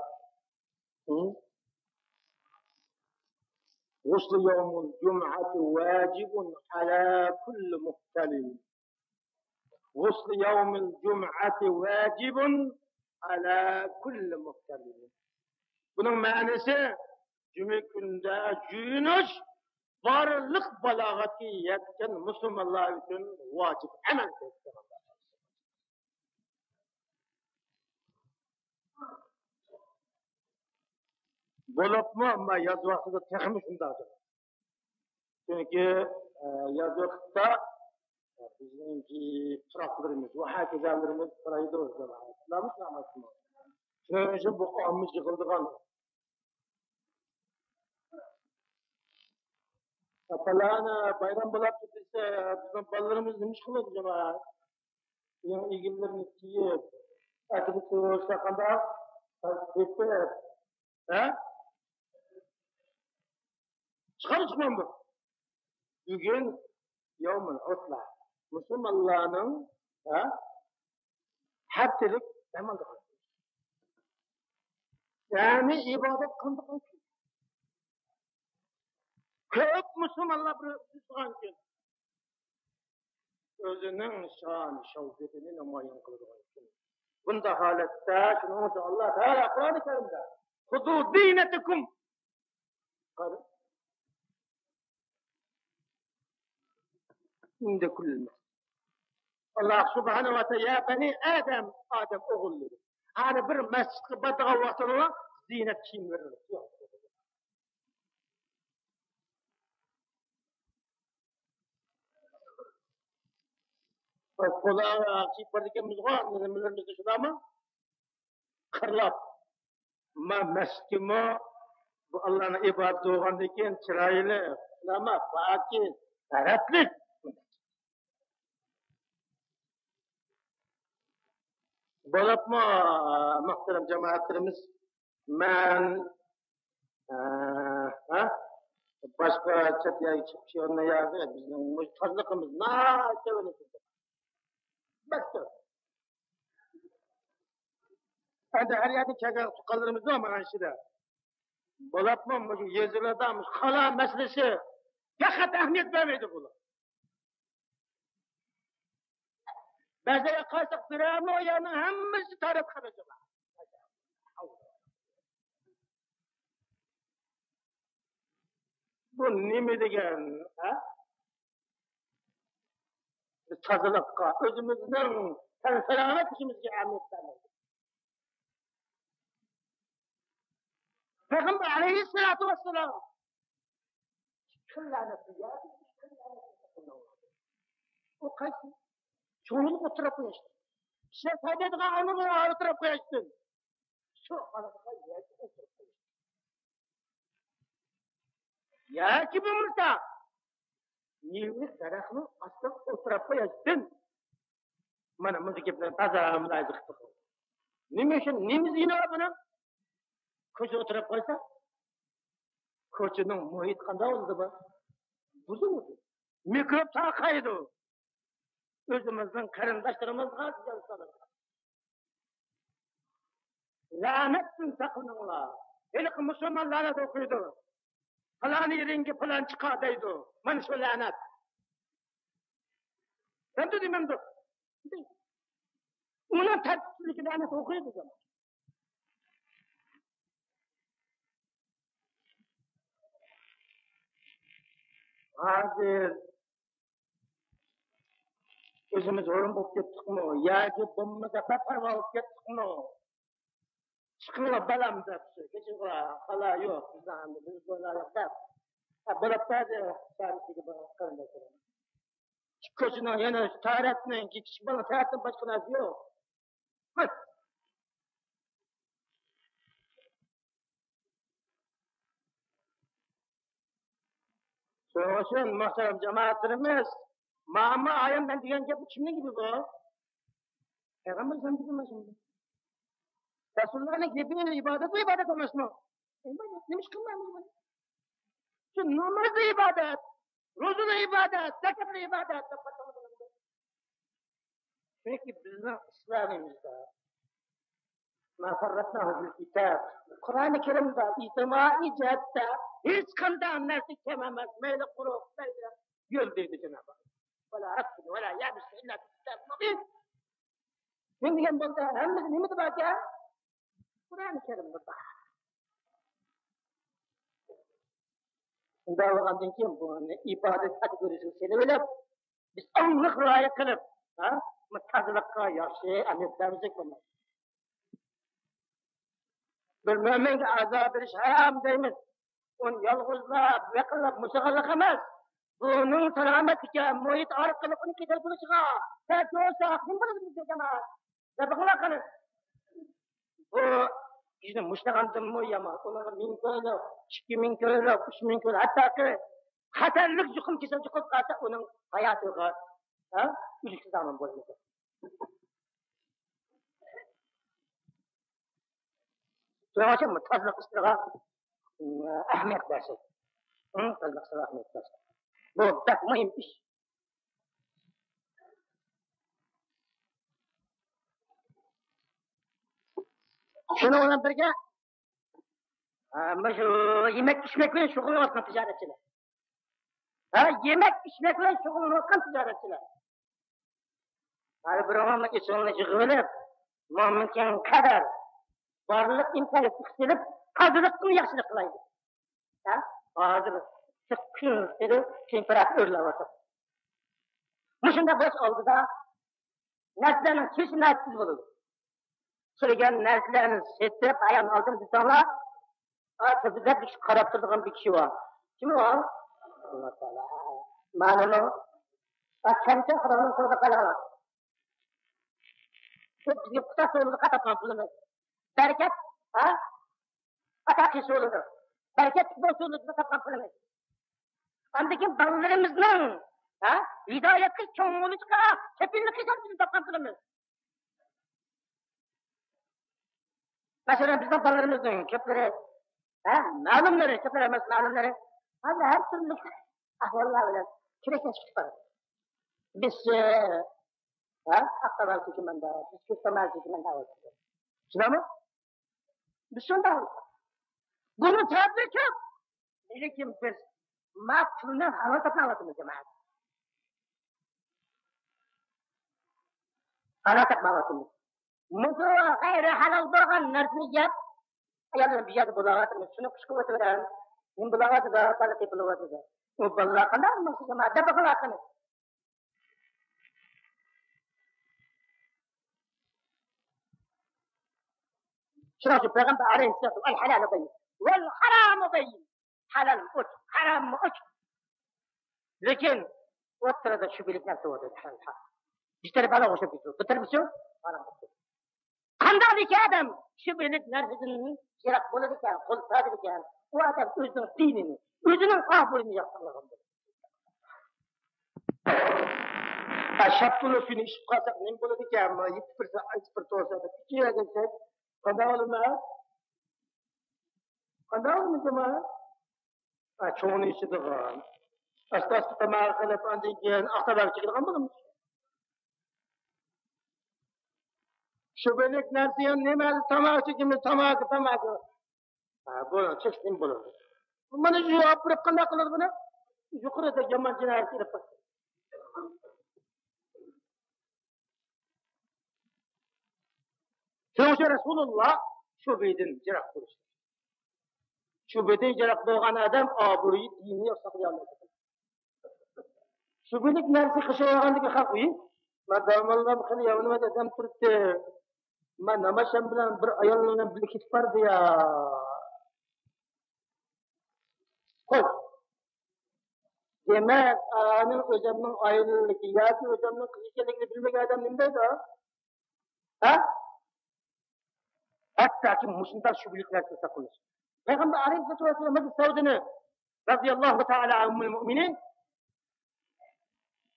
غسل يوم الجمعة واجب على كل محتلم. غسل يوم الجمعة واجب على كل محتلم. بۇنىڭ مەنىسى، جۈمە كۈندە جۇيۇنۇش بارلىق بالاغەتكە يەتكەن مۇسۇلمانلار ئۈچۈن ۋاجىپ ئەمەل. بولۇپمۇ، ئەمما ياز ۋاقتىدا تېخىمۇ شۇنداق. چۈنكى، ئە، ياز ۋاقىتتا، ئە، بىزنىڭكى پۇراقلىرىمىز، ۋە ھاكازالىرىمىز پۇرايدۇ، جامائەت. شۇنداقمۇ، شۇنداقمۇ؟ شۇنىڭ ئۈچۈن بۇ ئامما يىغىلىدىغان. پالانى بايرام بولاپتۇ دېسە، بىزنىڭ بالىلىرىمىز نېمە ئىش قىلىدۇ، جامائەت؟ يېڭى ئېگىنلىرىنى كىيىپ، ئەتىگە تۇرسا قانداق؟ تېپىپ، ھە؟ چىقامدۇ، چىقمامدۇ؟ بۈگۈن يومۇل ئۇتلە. مۇسۇلمانلارنىڭ، ھە؟ ھەپتىلىك دەم ئالىدىغان. يەنى ئىبادەت قىلىدىغان كۈن. كۆپ مۇسۇلمانلار بىر ئۇسسىغان كۈن. ئۆزىنىڭ شان-شەۋكىتىنى نامايان قىلىدىغان كۈن. بۇنداق ھالەتتە، شۇنىڭ ئۈچۈن ئاللا تائالا قۇرئانى كەرىمدە، خُذُوا زِينَتَكُمْ. قارا. ئىندە كۇللى مەسجىد. ئاللا سۇبھانەھۇ ۋە تائالا، يا بەنى ئادەم، ئادەم ئوغۇللىرى، ھەر بىر مەسچىتكە بارىدىغان ۋاقتىڭلار زىننەت كىيىملىرىنى كىيىڭ. قولا كىيىپ بارىدىكەنمىزغۇ، نېمىلىرىمىزنى شۇنداقمۇ؟ قىرلاپ. ما مەسچىتكىمۇ بۇ ئاللانىڭ ئىبادىتى بولغاندىن كېيىن چىرايلىق، شۇنداقمۇ؟ پاكىز، تەرەتلىك. بولۇپمۇ، مۇھتەرەم جامائەتلىرىمىز، مەن، ئە، ھە؟ باشقا چەت يەرگە چىقىپ ئىشلەيدىغان يەردە بىزنىڭ مۇشۇ تازىلىقىمىز ناھايىتى تۆۋەن ئىكەن. بەك تۆۋەن. ئەمدى ھەر يەردىن كەلگەن تۇغقانلىرىمىز بار مانا ئىچىدە. بولۇپمۇ مۇشۇ يېزىلاردا مۇشۇ خالا مەسىلىسى پەقەت ئەھمىيەت بەرمەيدۇ بۇلار. بەزىلەرگە قارىساق، بىرەرمۇ يەرنىڭ ھەممىسى تارىخ خەۋەرچى بار. بۇ نېمە دېگەن، ھە؟ بىز تازىلىققا، ئۆزىمىزنىڭ تەن سالامەتلىكىمىزگە ئەھمىيەت بەرمەيدۇ. پەيغەمبەر ئەلەيھىسسالاتۇ ۋەسسالام ئىككى خىل لەنەتنى يەدى، ئىككى خىل لەنەتنى ساقلىنىڭلار. ئۇ قايسى؟ چوڭلۇق ئوتتۇرا قويۇشتىن. كىشىلەر سەيلەيدىغان ئورۇنلارنى ئوتتۇرا قويۇشتىن. شۇ ئارىلىققا يەرگە ئولتۇرۇپ قويۇش. ياكى بولمىسا مېۋىلىك دەرەخنىڭ ئاستىغا ئولتۇرۇپ قويۇشتىن. مانا مۇنداق گەپلەرنى تازا مۇلاھىزە قىلىپ بېقىڭ. نېمە ئۈچۈن، نېمە زىيىنى بار بۇنىڭ؟ كوچىدا ئولتۇرۇپ قالسا، كوچىنىڭ مۇھىتى قانداق بولىدۇ؟ بۇزۇلىدۇ. مىكروب تارقايدۇ. ئۆزىمىزنىڭ قېرىنداشلىرىمىزغا زىيان سالىدۇ. لەنەتتىن ساقلىنىڭلار. ھېلىقى مۇسۇلمان لەنەت ئوقۇيدۇ. پالان يېرىڭگە پالان چىقار دەيدۇ. مانا شۇ لەنەت. دەمدۇ دېمەمدۇ؟ ئۇنىڭ تەرتىپسىزلىكى لەنەت ئوقۇيدۇ. ھازىر ئۆزىمىز ھۇرۇن بولۇپ كەتتۇقمۇ ياكى بولمىسا بىپەرۋا بولۇپ كەتتۇقمۇ؟ چىقىڭلار بالام دەپ، كېچىڭلار، خالا يوق، بىزنىڭ ئەمدى بىز بولايلۇق دەپ. ھە، بولۇپتۇ ھازىر، سەرسىگە بار قېرىنداشلىرىم. كوچىنىڭ يەنە تارەتنىڭ، كىچىك بالىنىڭ تارەتتىن باشقا نەرسە يوق. ھە. شۇنىڭ ئۈچۈن، مۇھتەرەم جامائەتلىرىمىز، ماما ئايەم مەن دېگەن گەپنى كىمنىڭ گېپى بۇ؟ پەيغەمبەر ئەلەيھىسسالام گېپى مۇشۇ. رەسۇلۇللانىڭ گېپى ئىبادەتمۇ ئىبادەت ئەمەسمۇ؟ ئىبادەت. نېمە ئىش قىلمايمىز بۇنى؟ شۇ نامازدا ئىبادەت، روزىدا ئىبادەت، زاكاتتا ئىبادەت دەپ قارىساڭىز بولىدۇ. چۈنكى بىزنىڭ ئىسلامىمىزدا ما فرطناه في الكتاب، قۇرئانى كەرىمدە ئىجتىمائىي جەھەتتە ھېچقانداق نەرسە كەم ئەمەس، مەيلى قۇرۇق، مەيلى گۈل دەيدۇ جانابى. ولا رطب ولا يابس إلا في كتاب مبين. نېمە دېگەن بولسا، ھەممىسى نېمىدە باركەن؟ قۇرئانى كەرىمدە بار. شۇنداق بولغاندىن كېيىن بۇنى ئىبادەت كاتېگورىيىسىگە سېلىۋېلىپ، بىز ئاڭلىق رىئايە قىلىپ، ھە، بۇ تازىلىققا ياخشى ئەھمىيەت بەرمىسەك بولمايدۇ. بىر مۆمىنگە ئازار بېرىش ھارام دەيمىز. ئۇنى يالغۇزلاپ، ۋەقىللاپ مۇشۇغانلىق ئەمەس. بۇنىڭ سالامەتلىكى، مۇھىت ئارقىلىق ئۇنىڭ كېسەل بولۇشىغا سەۋەب بولسا، نېمە بولىدۇ بىزگە جامائەت؟ دەپ بېقىڭلار قېنى. بۇ كىشىنى مۇشتلىغاندىنمۇ يامان. ئۇنىڭغا مىڭ كويلۇق، ئىككى مىڭ كويلۇق، ئۈچ مىڭ كويلۇق، ھەتتاكى خەتەرلىك يۇقۇم كېسەل يۇقۇپ قالسا، ئۇنىڭ ھاياتىغا، ھە، ئۈلۈشكە زامىن بولىدۇ. شۇنىڭ ئۈچۈن بۇ تازىلىق ئىشلىرىغا، ئەھمىيەت بەرسەك. ھە، تازىلىق ئىشلىرىغا ئەھمىيەت بەرسەك. بۇ بەك مۇھىم ئىش. شۇنىڭ بىلەن بىرگە، ھە، مۇشۇ يېمەك ئىچمەك بىلەن شۇغۇللىنىۋاتقان تىجارەتچىلەر. ھە، يېمەك ئىچمەك بىلەن شۇغۇللىنىۋاتقان تىجارەتچىلەر. ھەر بىرىڭلارنىڭ ئېسىڭلارنى يىغىۋېلىپ، مۇمكىن قەدەر بارلىق ئىمكانىيەتنى ئىشلىتىپ، تازىلىقتىن ياخشىلىق قىلايلى. ھە؟ ھازىر ئىسسىق كۈن، تېمپېراتۇرا ئۆرلەۋاتىدۇ. مۇشۇنداق بولۇش ئالدىدا نەرسىلەرنىڭ كېلىشى ناھايىتى تېز بولىدۇ. كىرگەن نەرسىلەرنى سېتىپ، ئايان ئالدىم دېسەڭلار، ئا، تېزلەپ بىر كىشى قاراپ تۇرىدىغان بىر كىشى بار. كىم ئۇ؟ ئاللا تائالا. مەلۇم. ئا، كەمچە خۇدانىڭ قولىدا قالغان. بۇ بىزگە قۇتاس يولىدا تاپقان پۇلىمىز. بەرىكەت، ھە؟ ئاتا قىلىش يولىدا. بەرىكەت بولسۇن يولىدا تاپقان پۇلىمىز. ئاندىن كېيىن بالىلىرىمىزنىڭ، ھە؟ ھىدايەتلىك چوڭ بولۇشىغا كېپىللىك قىلىش ئۈچۈن تاپقان پۇلىمىز. مەسىلەن، بىزنىڭ بالىلىرىمىزنىڭ كۆپلىرى، ھە، مەلۇملىرى، كۆپلىرى ئەمەس، مەلۇملىرى ھازىر ھەر تۈرلۈك ئەھۋاللار بىلەن كۈرەشلەشكە چىقىپ بارىدۇ. بىز، ھە، ئاقتاغان كۆچىمەندە، بىز كۆكتامار كۆچىمەندە ئولتۇردۇق. شۇنداقمۇ؟ بىز شۇنداق. بۇنىڭ سەۋەبلىرى كۆپ. لېكىن بىز ما پۇلنى ھالال تاپمايۋاتىمىز، جامائەت. ھالال تاپمايۋاتىمىز. مۇشۇ غەيرىي ھالال بولغان نەرسىنى يەپ، ئاياللار بىر يەردە بولاۋاتىمىز، شۇنى قۇشقا ئۆتۈۋېرەم. نېمە بولاۋاتىدۇ؟ بالا تېپىلىۋاتىدۇ. ئۇ بالىلار قانداق بولماقچى، جامائەت، دەپ باقىڭلار قېنى. شۇنىڭ ئۈچۈن پەيغەمبەر ئەلەيھىسسالام، «الحلال بين والحرام بين». ھالال ئوچۇق، ھارام ئوچۇق. لېكىن ئوتتۇرىدا شۈبھىلىك نەرسە بار دېدى. بىر تەرىپى ھالالغا ئوخشاپ كېتىدۇ، بىر تەرىپى ھارامغا ئوخشاپ كېتىدۇ. قانداقكى ئادەم شۈبھىلىك نەرسىدىن يىراق بولىدىكەن، قول تارتىدىكەن، ئۇ ئادەم ئۆزىنىڭ دىنىنى، ئۆزىنىڭ ئابرۇيىنى يوقاتقان بولىدۇ. ھە، شاپتۇلنىڭ سۈيىنى ئىچىپ قالساق نېمە بولىدىكەن؟ يېتىپ بىرسە، ئايتىپ بىر توسا دەپ ئىچىۋەرگەنسەك، قانداق بولىمىز؟ قانداق بولىمىز، جامائەت؟ ھە، چوڭىنى ئىچىدىغان. ئاستا-ئاستا تاماكا قىلىپ، ئاندىن كېيىن ئاق تاماكا چېكىدىغان بولىمىز. شۈبھىلىك نەرسە يەنە نېمە؟ تاماكا چېكىمىز، تاماكا، تاماكا. ھە، بۇ چەكسىمۇ بولىدۇ. مانا شۇ ئاپىرىپ قانداق قىلىدۇ بۇنى؟ يۇقىرىدا يامان جىنايەت ئېلىپ باشلىدى. شۇنىڭ ئۈچۈن رەسۇلۇللا شۈبھىدىن يىراق بولۇش. شۈبھىدىن يىراق بولغان ئادەم ئابرۇيى، دىنىنى ساقلىيالمايدۇ. شۈبھىلىك نەرسە قىلىشىۋالغاندىكىن خەق ئۇيى، مەن داۋاملىق خېلى ياۋىنىۋاتىدۇ، ئادەم تۇرۇپتۇ. مەن نامازشام بىلەن بىر ئايال بىلەن بىللە كېتىپ باردى يا. خوش. دېمەك، ئانىڭ ئۆزەمنىڭ ئاياللىكى ياكى ئۆزەمنىڭ قىزى ئىكەنلىكىنى بىلمىگەن ئادەم نېمە دەيدۇ؟ ھە؟ ھەتتاكى مۇشۇنداق شۈبھىلىك نەرسىدىن ساقلىنىش. پەيغەمبەر ئەلەيھىسسالاتۇ ۋەسسالام مەسىلەن سەۋدىنى رەزىياللاھۇ تائالا ئەن ئۇممۇل مۇئمىنىن،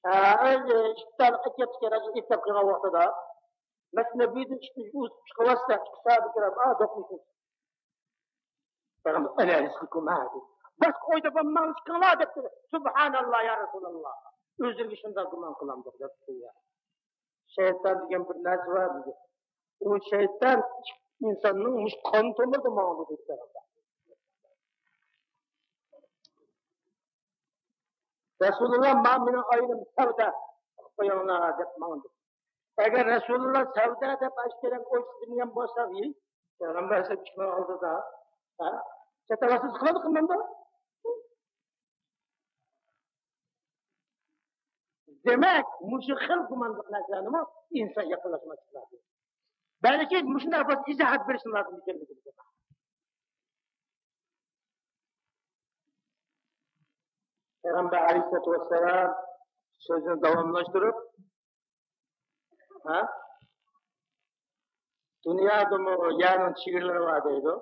ئە، ئۆزى ئىپتارلىق ئەكەپتىكەن، ئېتىكاپ قىلغان ۋاقتىدا مەسچىت نەبىۋىدىن ئىككى ئۇزۇپ چىقىۋاتسا، ئىككى ساھابە كىرام، ئا، دوقمۇشۇن. پەيغەمبەر، «ئەنە رىزقۇكۇم ھازىھ.» باشقا ئۆيدە بولماڭ، چىقىڭلار دەپتۇ. سۇبھاناللا، يا رەسۇلاللا. ئۆزلىرىگە شۇنداق گۇمان قىلامدۇق دەپتۇ يا. شەيتان دېگەن بىر نەرسە بار دېدى. ئۇ شەيتان ئىنساننىڭ مۇشۇ قان تومۇرىدا ماڭىدۇ دېدى پەيغەمبەر. رەسۇلۇللا، ما مېنىڭ ئايىلىم سەۋدە قىلىپ قويۇڭلار دەپ ماڭدى. ئەگەر رەسۇلۇللا سەۋدە دەپ ئاشكارا ئويسىز دېمىگەن بولسا، ھى، پەيغەمبەر ئەلەيھىسسالام ئالدىدا، ھە؟ چاتاۋاتسىز قىلىدۇ قىلمامدۇ؟ دېمەك، مۇشۇ خىل گۇمانلىق نەرسىلەرنىمۇ ئىنسان يېقىنلاشماسلىق لازىم. بەلكى مۇشۇنداق بىر ئىزاھات بېرىشىڭ لازىم ئىكەنلىكىنى. پەيغەمبەر ئەلەيھىسسالاتۇ ۋەسسالام سۆزىنى داۋاملاشتۇرۇپ، ھە؟ دۇنيادىمۇ يەرنىڭ چېگرىلىرى بار دەيدۇ.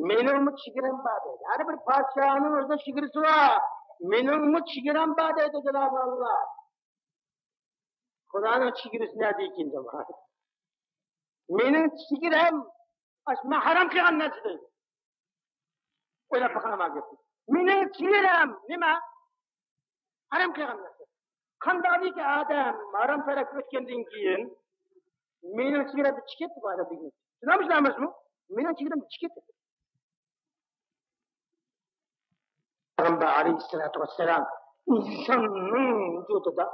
مېنىڭمۇ چېگرام بار دەيدۇ. ھەر بىر پادىشاھنىڭ ئۆزىنىڭ چېگرىسى بار. مېنىڭمۇ چېگرام بار دەيدۇ جانابى ئاللا. خۇدانىڭ چېگرىسى نەدە ئىكەن، جامائەت؟ مېنىڭ چېگرام، ئاشۇ مەن ھارام قىلغان نەرسە دەيدۇ. ئويلاپ بېقىڭلار مانا گەپنى. مېنىڭ چېگرام نېمە؟ ھارام قىلغان نەرسە. قانداقكى ئادەم ھارام تەرەپكە ئۆتكەندىن كېيىن، مېنىڭ چېگرامدىن چىقىپ كەتتى بۇ ئادەم دېگەن. شۇنداقمۇ، شۇنداق ئەمەسمۇ؟ مېنىڭ چېگرامدىن چىقىپ كەتتى. پەيغەمبەر ئەلەيھىسسالاتۇ ۋەسسالام ئىنساننىڭ ۋۇجۇدىدا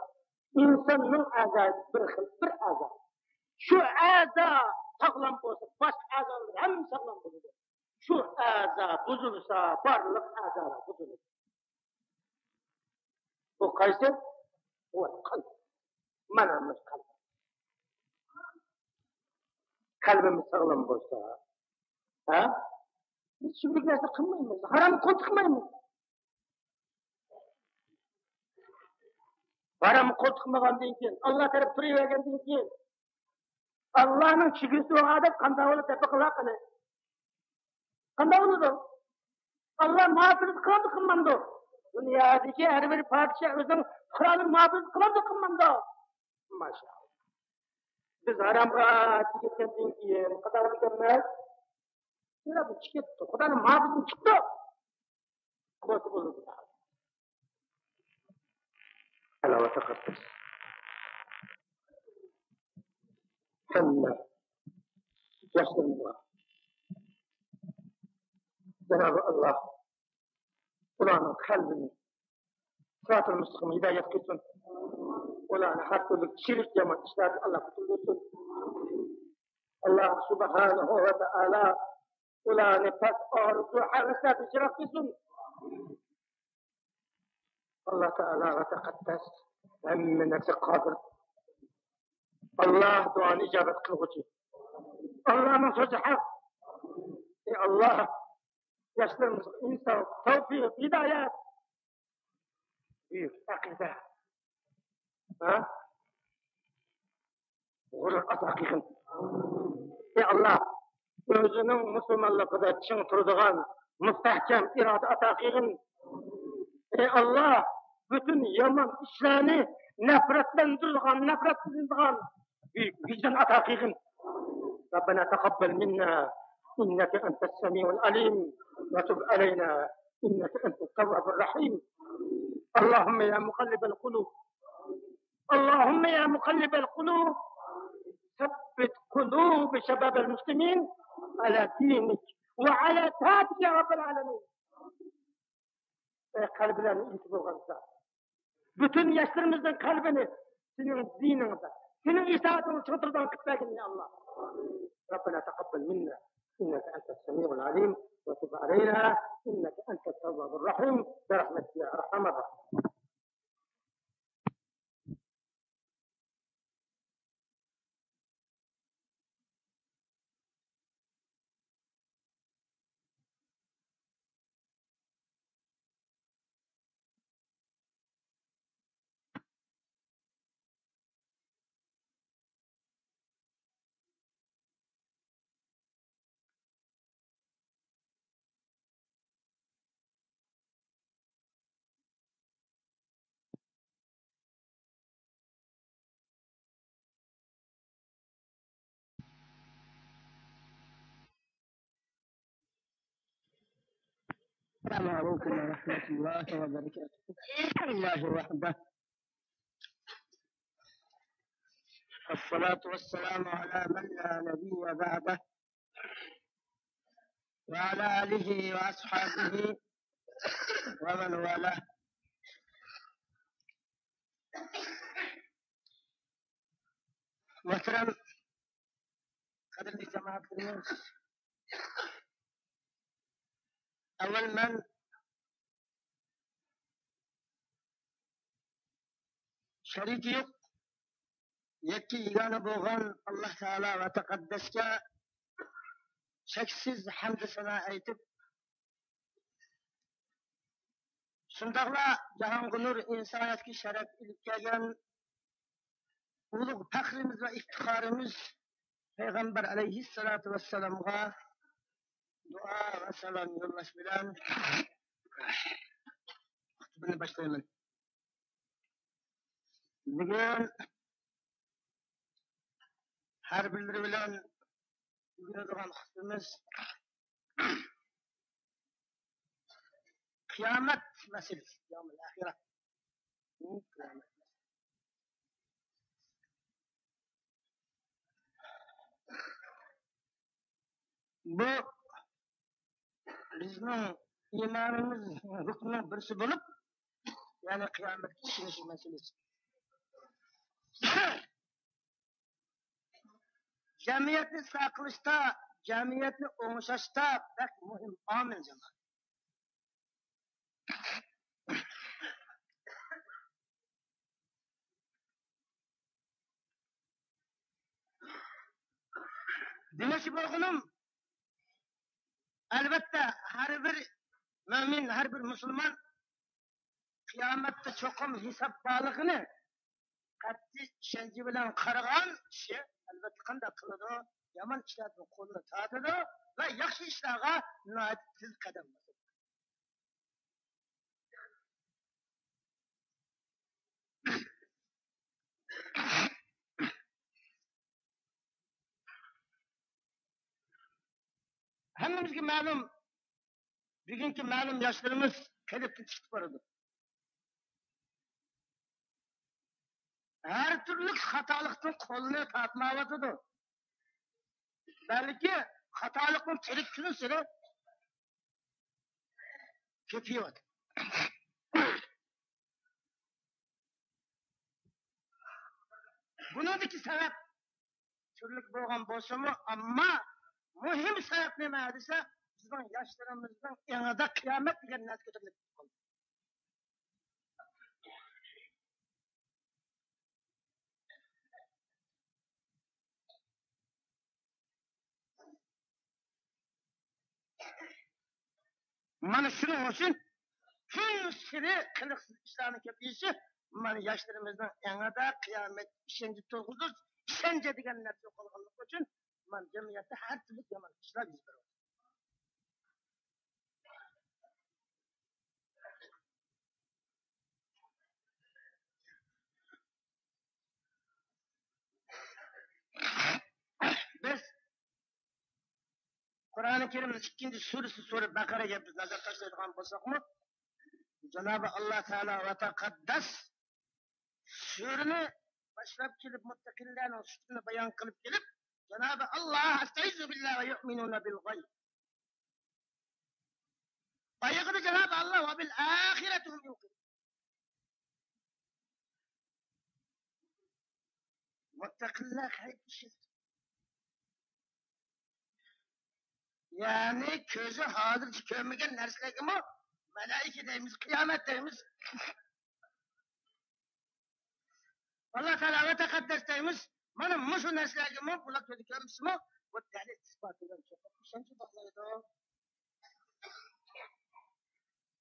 ئىنساننىڭ ئەزاسى بىر خىل، بىر ئەزا. شۇ ئەزا ساغلام بولسا، باشقا ئەزالار ھەممە ساغلام بولىدۇ. شۇ ئەزا بۇزۇلسا، بارلىق ئەزالار بۇزۇلىدۇ. بۇ قايسى؟ بۇ قەلب. مانا بۇ قەلب. قەلبىمىز ساغلام بولسا، ھە؟ بىز شۈبھىلىك نەرسە قىلمايمىز، ھارامغا قول تىقمايمىز. ھارامغا قول تىقمىغاندىن كېيىن، ئاللا تەرەپ تۇرۇۋەرگەندىن كېيىن، ئاللانىڭ چۈجىسى بولغان ئادەم قانداق بولىدۇ دەپ بېقىڭلار قېنى. قانداق بولىدۇ؟ ئاللا مۇھاپىزەت قىلامدۇ قىلمامدۇ؟ دۇنيادىكى ھەر بىر پادىشاھ ئۆزىنىڭ قورالىنى مۇھاپىزەت قىلامدۇ قىلمامدۇ؟ ماشائاللا. بىز ھارامغا كەتكەندىن كېيىن قانداق بولىدىكەنمىز؟ يەنە بۇ چىقىپ كەتتى. خۇدانىڭ مۇھاپىزىتى چىقتى. بولسا بولىدۇ. ئەلا ۋە تەقەددەس. ھەممە ياشلىرىمىزغا جانابى ئاللا ئۇلارنىڭ قەلبىنى سىراتىل مۇستەقىمگە ھىدايەت قىلسۇن. ئۇلارنى ھەر تۈرلۈك شېرىك يامان ئىشلاردىن ئاللا قۇتۇلدۇرسۇن. ئاللا سۇبھانەھۇ ۋە تائالا ئۇلارنى پەس ئارزۇ ھەۋەسلەردىن يىراق قىلسۇن. ئاللا تائالا ۋە تەقەددەس ھەممە نەرسىگە قادىر. ئاللا دۇئانى ئىجابەت قىلغۇچى. ئاللانىڭ سۆزى ھەق. ئەي ئاللا، ياشلىرىمىزغا ئىنساپ، تەۋپىق، ھىدايەت، بۈيۈك ئەقىدە، ھە؟ غۇرۇر ئاتا قىلغىن. ئەي ئاللا، ئۆزىنىڭ مۇسۇلمانلىقىدا چىڭ تۇرىدىغان مۇستەھكەم ئىرادە ئاتا قىلغىن. ئەي ئاللا، پۈتۈن يامان ئىشلارنى نەپرەتلەندۈرىدىغان، نەپرەتلىنىدىغان بۈيۈك ۋىجدان ئاتا قىلغىن. ربنا تقبل منا إنك أنت السميع العليم وتب علينا إنك أنت التواب الرحيم. اللهم يا مقلب القلوب، اللهم يا مقلب القلوب، ثبت قلوب شباب المسلمين على دينك وعلى طاعتك يا رب العالمين. ئەي قەلبلەرنىڭ ئىگىسى بولغان زات. پۈتۈن ياشلىرىمىزنىڭ قەلبىنى سېنىڭ دىنىڭدا، سېنىڭ ئىتائىتىڭدە چىڭ تۇرىدىغان قىلىپ بەرگىن، يا ئاللا. ربنا تقبل منا إنك أنت السميع العليم وتب علينا إنك أنت التواب الرحيم برحمتك يا أرحم الراحمين. السلام عليكم ورحمة الله وبركاته. الحمد لله وحده. والصلاة والسلام على من لا نبي بعده وعلى آله وأصحابه ومن والاه. مۆھتەرەم قەدىرلىك جامائەتلىرىمىز، ئەۋۋەل مەن شەرىكى يوق، يەككە يېگانە بولغان ئاللا تائالا ۋە تەقەددەسكە چەكسىز ھەمدۇ سانا ئېيتىپ، شۇنداقلا جاھانغا نۇر، ئىنسانىيەتكە شەرەپ ئېلىپ كەلگەن ئۇلۇغ پەخرىمىز ۋە ئىپتىخارىمىز پەيغەمبەر ئەلەيھىسسالاتۇ ۋەسسالامغا دۇئا ۋە سالام يوللاش بىلەن خۇتبىنى باشلايمەن. بۈگۈن ھەر بىرلىرى بىلەن ئۆگىنىدىغان خۇتبىمىز قىيامەت مەسىلىسى، يومۇل ئاخىرە. بۇ بىزنىڭ ئىمانىمىز رۇكنىنىڭ بىرسى بولۇپ، يەنى قىيامەتكە ئىشىنىش مەسىلىسى. جەمئىيەتنى ئىسلاھ قىلىشتا، جەمئىيەتنى ئوڭشاشتا بەك مۇھىم ئامىل جامائەت. دېمەكچى بولغىنىم، ئەلۋەتتە، ھەر بىر مۆمىن، ھەر بىر مۇسۇلمان قىيامەتتە چوقۇم ھېساب بارلىقىنى قەتئىي ئىشەنچى بىلەن قارىغان كىشى، ئەلۋەتتە، قانداق قىلىدۇ؟ يامان ئىشلاردىن قولىنى تارتىدۇ ۋە ياخشى ئىشلارغا ناھايىتى تېز قەدەم باسىدۇ. ھەممىمىزگە مەلۇم، بۈگۈنكى مەلۇم ياشلىرىمىز قېلىپتىن چىقىپ بارىدۇ. ھەر تۈرلۈك خاتالىقتىن قولىنى تارتمايۋاتىدۇ. بەلكى خاتالىقنىڭ تىرىك كۈنسېرى كۆپىيىۋاتىدۇ. بۇنىڭدىكى سەۋەب تۈرلۈك بولغان بولسىمۇ، ئەمما مۇھىم سەۋەب نېمە دېسە، بىزنىڭ ياشلىرىمىزنىڭ ئېڭىدا قىيامەت دېگەن نەرسە كۆتۈرۈلۈپ كېتىپ قالدى. مانا شۇنىڭ ئۈچۈن كۈنسېرى قىلىقسىز ئىشلارنىڭ كۆپىيىشى، مانا ياشلىرىمىزنىڭ ئېڭىدا قىيامەت ئىشەنچى تۇرغۇزۇش، ئىشەنچە دېگەن نەرسە يوقالغانلىقى ئۈچۈن، مانا جەمئىيەتتە ھەر تۈرلۈك يامان ئىشلار يۈز بېرىۋاتىدۇ. بىز قۇرئانى كەرىمنىڭ ئىككىنچى سۈرىسى سۈرە بەقەرەگە بىز نەزەر تاشلايدىغان بولساقمۇ، جانابى ئاللا تائالا ۋە تەقەددەس سۈرىنى باشلاپ كېلىپ، مۇتتەقىللەرنىڭ سۈپىتىنى بايان قىلىپ كېلىپ، جانابى ئاللا، ئەستەئىزۇ بىللا ۋە يۇئمىنۇنە بىل غەيب. بايىقىدا جانابى ئاللا ۋە بىل ئاخىرەتىھۇم يۇقىنۇن. مۇتتەقىللەر غەيب ئىشلەيدۇ. يەنى كۆزى ھازىرچە كۆرمىگەن نەرسىلەرگىمۇ مەلائىكە دەيمىز، قىيامەت دەيمىز. ئاللا تائالا ۋە تەقەددەس دەيمىز. مانا مۇشۇ نەرسىلەرگىمۇ، بۇلار كۆزى كۆرمىسىمۇ، بۇ دەلىل ئىسپاتى بىلەن چوقۇم ئىشەنچ باغلايدۇ.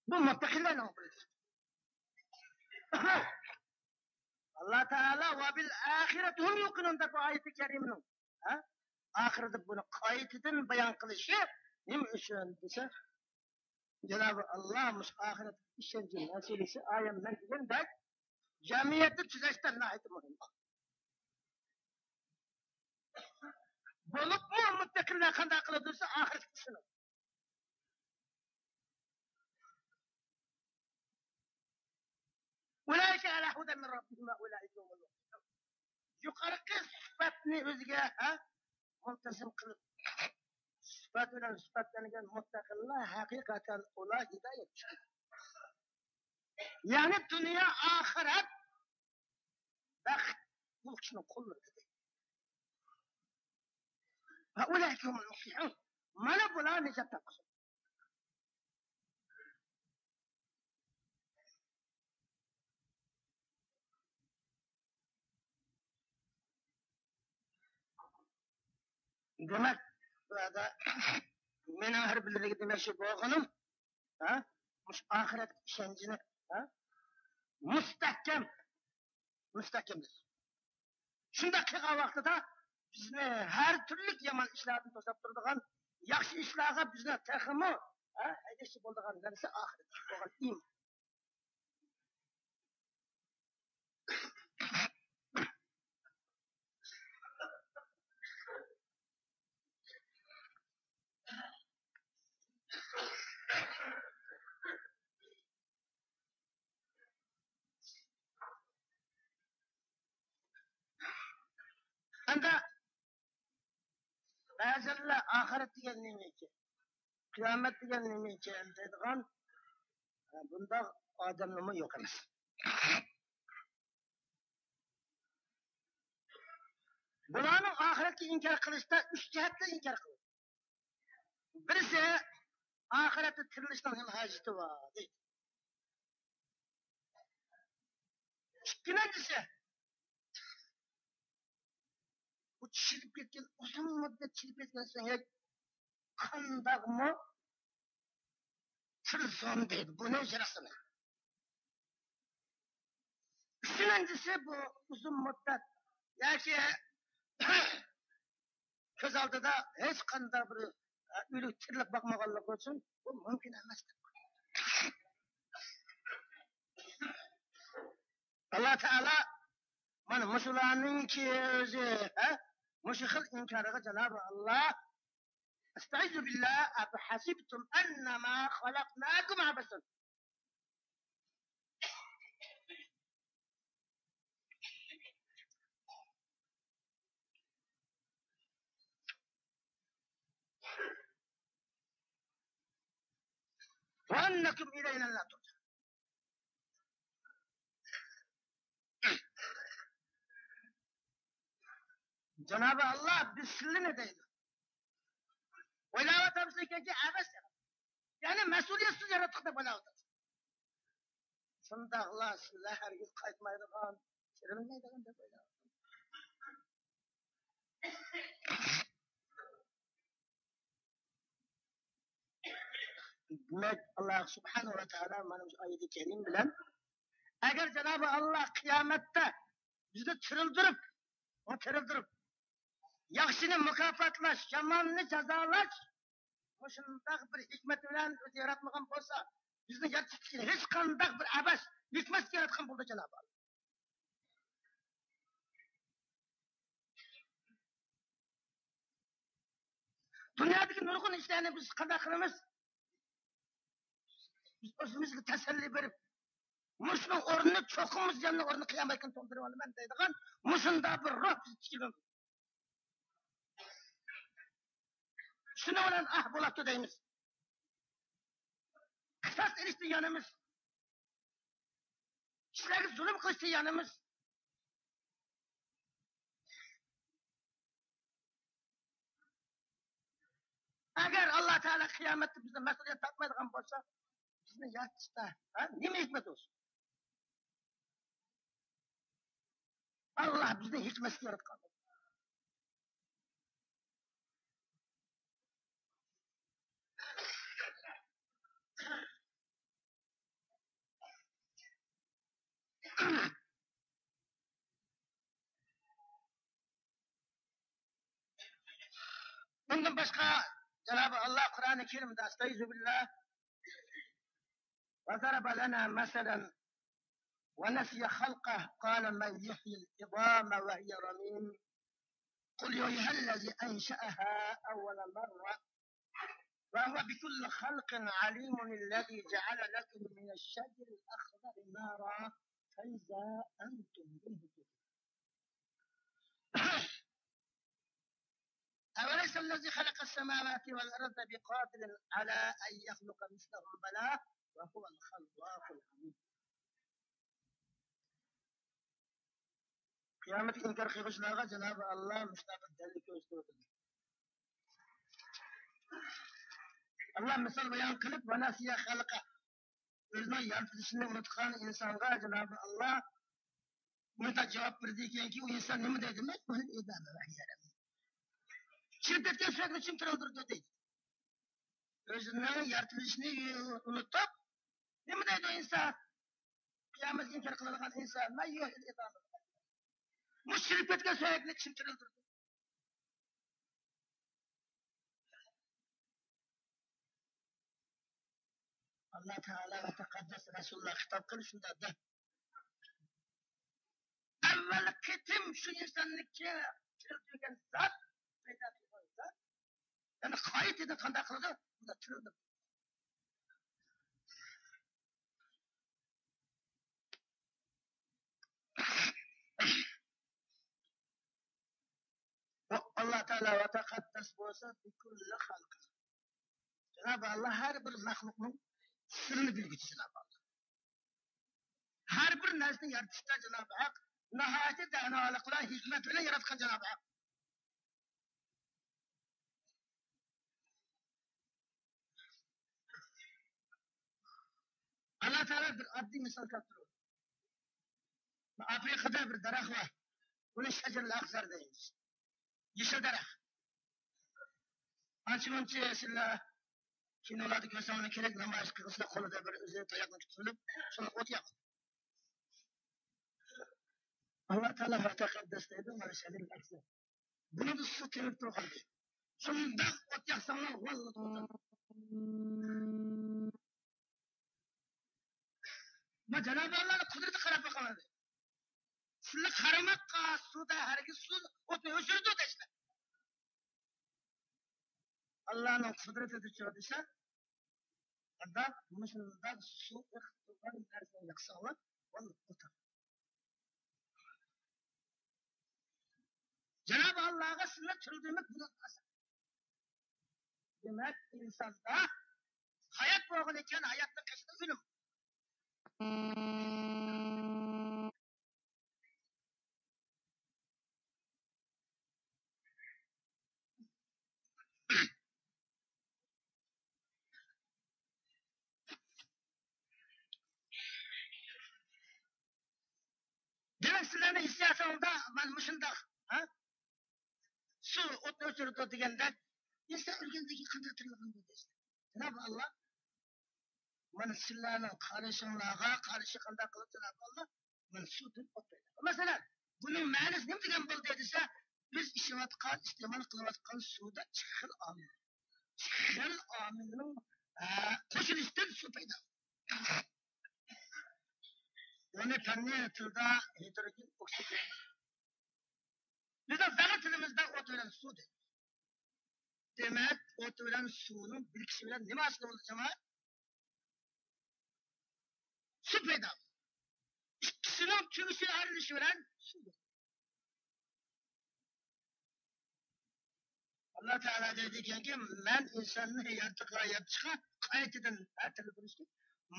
بۇ مۇتتەقىلەرنىڭ بىرى. ئاللا تائالا ۋە بىل ئاخىرەتىھۇم يۇقىنۇن دەپ بۇ ئايىتى كەرىمىنىڭ، ھە؟ ئاخىرىدا بۇنى قايتىدىن بايان قىلىشى نېمە ئۈچۈن دېسە، جانابى ئاللا مۇشۇ ئاخىرەت ئىشەنچى مەسىلىسى ئايەم مەن دېگەندەك جەمئىيەتنى تۈزەشتە ناھايىتى مۇھىم. بولۇپمۇ مۇتتەقىللەر قانداق قىلىدۇ دېسە، ئاخىرەتكە ئىشىنىدۇ. ئۇلائىكە ئەلا ھۇدەن مىن رەببىھىم ۋە ئۇلائىكە ھۇمۇل مۇفلىھۇن. يۇقىرىقى سۈپەتنى ئۆزىگە، ھە، مۇلتەزىم قىلىپ، سۈپەت بىلەن سۈپەتلەنگەن مۇتتەقىللار ھەقىقەتەن ئۇلار ھىدايەت ئۈستىدە. يەنى دۇنيا ئاخىرەت بەخت بۇ كىشىنىڭ قوللىرىدا. ۋە ئۇلائىكە ھۇمۇل مۇفلىھۇن. مانا بۇلار نىجات تاپقۇسى. دېمەك، بۇ يەردە مېنىڭ ھەر بىرلىرىگە دېمەكچى بولغىنىم، ھە؟ مۇشۇ ئاخىرەتكە ئىشەنچىنى، ھە؟ مۇستەھكەم، مۇستەھكەملەش. شۇنداق قىلغان ۋاقتىدا بىزنى ھەر تۈرلۈك يامان ئىشلاردىن توساپ تۇرىدىغان، ياخشى ئىشلارغا بىزنى تېخىمۇ، ھە، ھەيدەشچى بولىدىغان نەرسە ئاخىرەتكە بولغان ئىمان. ئەمدى بەزىلەر ئاخىرەت دېگەن نېمىكىن، قىيامەت دېگەن نېمىكىن دەيدىغان، بۇنداق ئادەملەرمۇ يوق ئەمەس. بۇلارنىڭ ئاخىرەتكە ئىنكار قىلىشتا ئۈچ جەھەتتە ئىنكار قىلىدۇ. بىرسى، ئاخىرەتتە تىرىلىشنىڭ نېمە ھاجىتى بار دەيدۇ. ئىككىنچىسى، بۇ چىرىپ كەتكەن، ئۇزۇن مۇددەت چىرىپ كەتكەن سۆڭەك قانداقمۇ تىرىلسۇن دەيدۇ. بۇنى شەرەسىنى. ئۈچىنچىسى، بۇ ئۇزۇن مۇددەت ياكى كۆز ئالدىدا ھېچقانداق بىر، ئە، ئۆلۈك تىرىلىپ باقمىغانلىقى ئۈچۈن بۇ مۇمكىن ئەمەس دەپ. ئاللا تائالا مانا مۇشۇلارنىڭكى ئۆزى، ھە؟ مۇشۇ خىل ئىنكارىغا جانابى ئاللا، ئەستەئىزۇ بىللا، ئەفەھەسىبتۇم ئەننەما خەلەقناكۇم ئەبەسەن. وأنكم إلينا لا ترجعون. جانابى ئاللا، بىز سىلىنى دەيدۇ. ئويلاۋاتامسىز ئىكەنكى، ئەبەس ياراتتۇق. يەنى مەسئۇلىيەتسىز ياراتتۇق دەپ ئويلاۋاتامسىز. شۇنداقلا سىلەر ھەرگىز قايتمايدىغان، تىرىلمەيدىغان دەپ ئويلاۋاتامسىز. دېمەك، ئاللا سۇبھانەھۇ ۋە تائالا مانا شۇ ئايىتى كەرىم بىلەن، ئەگەر جانابى ئاللا قىيامەتتە بىزنى تىرىلدۈرۈپ، تىرىلدۈرۈپ، ياخشىنى مۇكاپاتلاش، ياماننى جازالاش، مۇشۇنداق بىر ھېكمەت بىلەن ئۆزى ياراتمىغان بولسا، بىزنى يارىتىشتىكى ھېچقانداق بىر ئەبەس ھېكمەتسىز ياراتقان بولىدۇ جانابى ئاللا. دۇنيادىكى نۇرغۇن ئىشلارنى بىز قانداق قىلىمىز؟ بىز ئۆزىمىزگە تەسەللى بېرىپ، مۇشۇنىڭ ئورنىنى چوقۇم مۇشۇ جەننەت ئورنىنى قىيامەت كۈنى تولدۇرۇۋالىمەن دەيدىغان مۇشۇنداق بىر روھ بىزگە كېلىدۇ. شۇنىڭ بىلەن ئاھ بولاتتى دەيمىز. قىساس ئېلىشتىن يانىمىز. كىشىلەرگە زۇلۇم قىلىشتىن يانىمىز. ئەگەر ئاللا تائالا قىيامەتتە بىزنى مەسئۇلىيەت تارتمايدىغان بولسا، بىزنى يارىتىشتا، ھە، نېمە ھېكمەت بولسۇن؟ ئاللا بىزنى ھېكمەتسىز ياراتقان. بۇندىن باشقا جانابى ئاللا قۇرئانى كەرىمدە، ئەستەئىزۇ بىللا، ضرب لنا مثلا ونسي خلقه قال من يحيي العظام وهي رميم قل يحييها الذي أنشأها أول مرة وهو بكل خلق عليم الذي جعل لكم من الشجر الأخضر نارا فإذا أنتم منه توقدون. أوليس الذي خلق السماوات والأرض بقادر على أن يخلق مثلهم بلى وهو الخلاق العليم. قىيامەتكە ئىنكار قىلغۇچىلارغا جانابى ئاللا مۇشۇنداق بىر دەلىل كۆرسىتىۋاتىدۇ. ئاللا مىسال بايان قىلىپ، ونسي خلقه، ئۆزىنىڭ يارىتىلىشىنى ئۇنتقان ئىنسانغا جانابى ئاللا مۇنداق جاۋاب بېرىدىكەنكى، ئۇ ئىنسان نېمە دەيدۇ؟ مەن چىرىپ كەتكەن سۆڭەكنى كىم تىرىلدۈردى دەيدۇ. ئۆزىنىڭ يارىتىلىشىنى ئۇنتۇپ، نېمە دەيدۇ ئىنسان؟ قىيامەتنى ئىنكار قىلىدىغان ئىنسان، مەن يۇھيىل ئىزامە. مۇشۇ چىرىپ كەتكەن سۆڭەكنى كىم تىرىلدۈردى؟ ئاللا تائالا ۋە تەقەددەس رەسۇلۇللا خىتاب قىلىپ شۇنداق دەپ، ئەۋۋەل قېتىم شۇ ئىنساننى تىرىلدۈرگەن زات، پەيدا قىلغان زات، يەنى قايتىدىن قانداق قىلىدۇ؟ بۇنداق تىرىلدۈرىدۇ. ئاللا تائالا ۋە تەقەددەس بولسا، بىكۇللى خەلقى. جانابى ئاللا ھەر بىر مەخلۇقنىڭ سىرىنى بىلگۈچى جانابى ئاللا. ھەر بىر نەرسىنى يارىتىشتا جانابى ھەق ناھايىتى دانالىق بىلەن، ھېكمەت بىلەن ياراتقان جانابى ھەق. ئاللا تائالا بىر ئاددىي مىسال كەلتۈرۈپ، ئافرىقىدا بىر دەرەخ بار. بۇنى شەجەرىل ئەخزەر دەيمىز. يېشىل دەرەخ. ئانچە-مۇنچە سىلەر كىنولاردا كۆرسەڭلار كېرەك، نامايىش قىلغۇچىلار قولىدا بىر ئۆزى تاياقنى تۇتۇپ، شۇنى ئوت ياقىدۇ. ئاللا تائالا ۋە تەقەددەس دەيدۇ، مانا شەجەرىل ئەخزەر. بۇنىڭدا سۇ تېمىپ تۇرغان. شۇنداق ئوت ياقساڭلار، ۋاللا توختاپ. ما جانابى ئاللانىڭ قۇدرىتىگە قاراپ باقىڭلار. سىلەر قارىماققا سۇدا ھەرگىز سۇ ئوتنى ئۆچۈرىدۇ دەيسىلەر. ئاللانىڭ قۇدرىتىدە چىقىدۇ دېسە، ئاداق مۇشۇنداق سۇ ئېقىپ تۇرغان نەرسىنى ياقساڭلار، ۋاللا ئوت. جانابى ئاللاغا سىلەر تىلدىمىك بولۇپ قالسا. دېمەك، ئىنساندا ھايات بولغىنى ئىكەن، ھاياتنىڭ قېشىدا ئۆلۈم. دېمەك، سىلەرنىڭ ھېسسىياتىڭلاردا مانا مۇشۇنداق، ھە؟ سۇ ئوتنى ئۆچۈرىدۇ دېگەندەك، ئىنسان ئۆلگەندىن كېيىن قانداق تىرىلغان بولدى؟ جانابى ئاللا، مانا سىلەرنىڭ قارىشىڭلارغا قارشى قانداق قىلىپ جانابى ئاللا مانا سۇدىن ئوت پەيدا قىلدى. مەسىلەن، بۇنىڭ مەنىسى نېمە دېگەن بولدى دېسە، بىز ئىچىۋاتقان، ئىستېمال قىلىۋاتقان سۇدا ئىككى خىل ئامىل، ئىككى خىل ئامىلنىڭ، ئە، قوشۇلۇشىدىن سۇ پەيدا بولدى. بۇنى پەننىي تىلدا ھىدروگېن ئوكسىد دەيدۇ. بىزنىڭ زاغا تىلىمىزدا ئوت بىلەن سۇ دەيدۇ. دېمەك، ئوت بىلەن سۇنىڭ بىرىكىشى بىلەن نېمە ھاسىل بولدى، جامائەت؟ سۇ پەيدا بولدى. ئىككىسىنىڭ تۈگىشى ئايرىلىشى بىلەن سۇ بولدى. ئاللا تائالا دەيدىكەنكى، مەن ئىنساننى يارىتىشقا، يارىتىشقا قايتىدىن ھە تىرىلدۈرۈشكە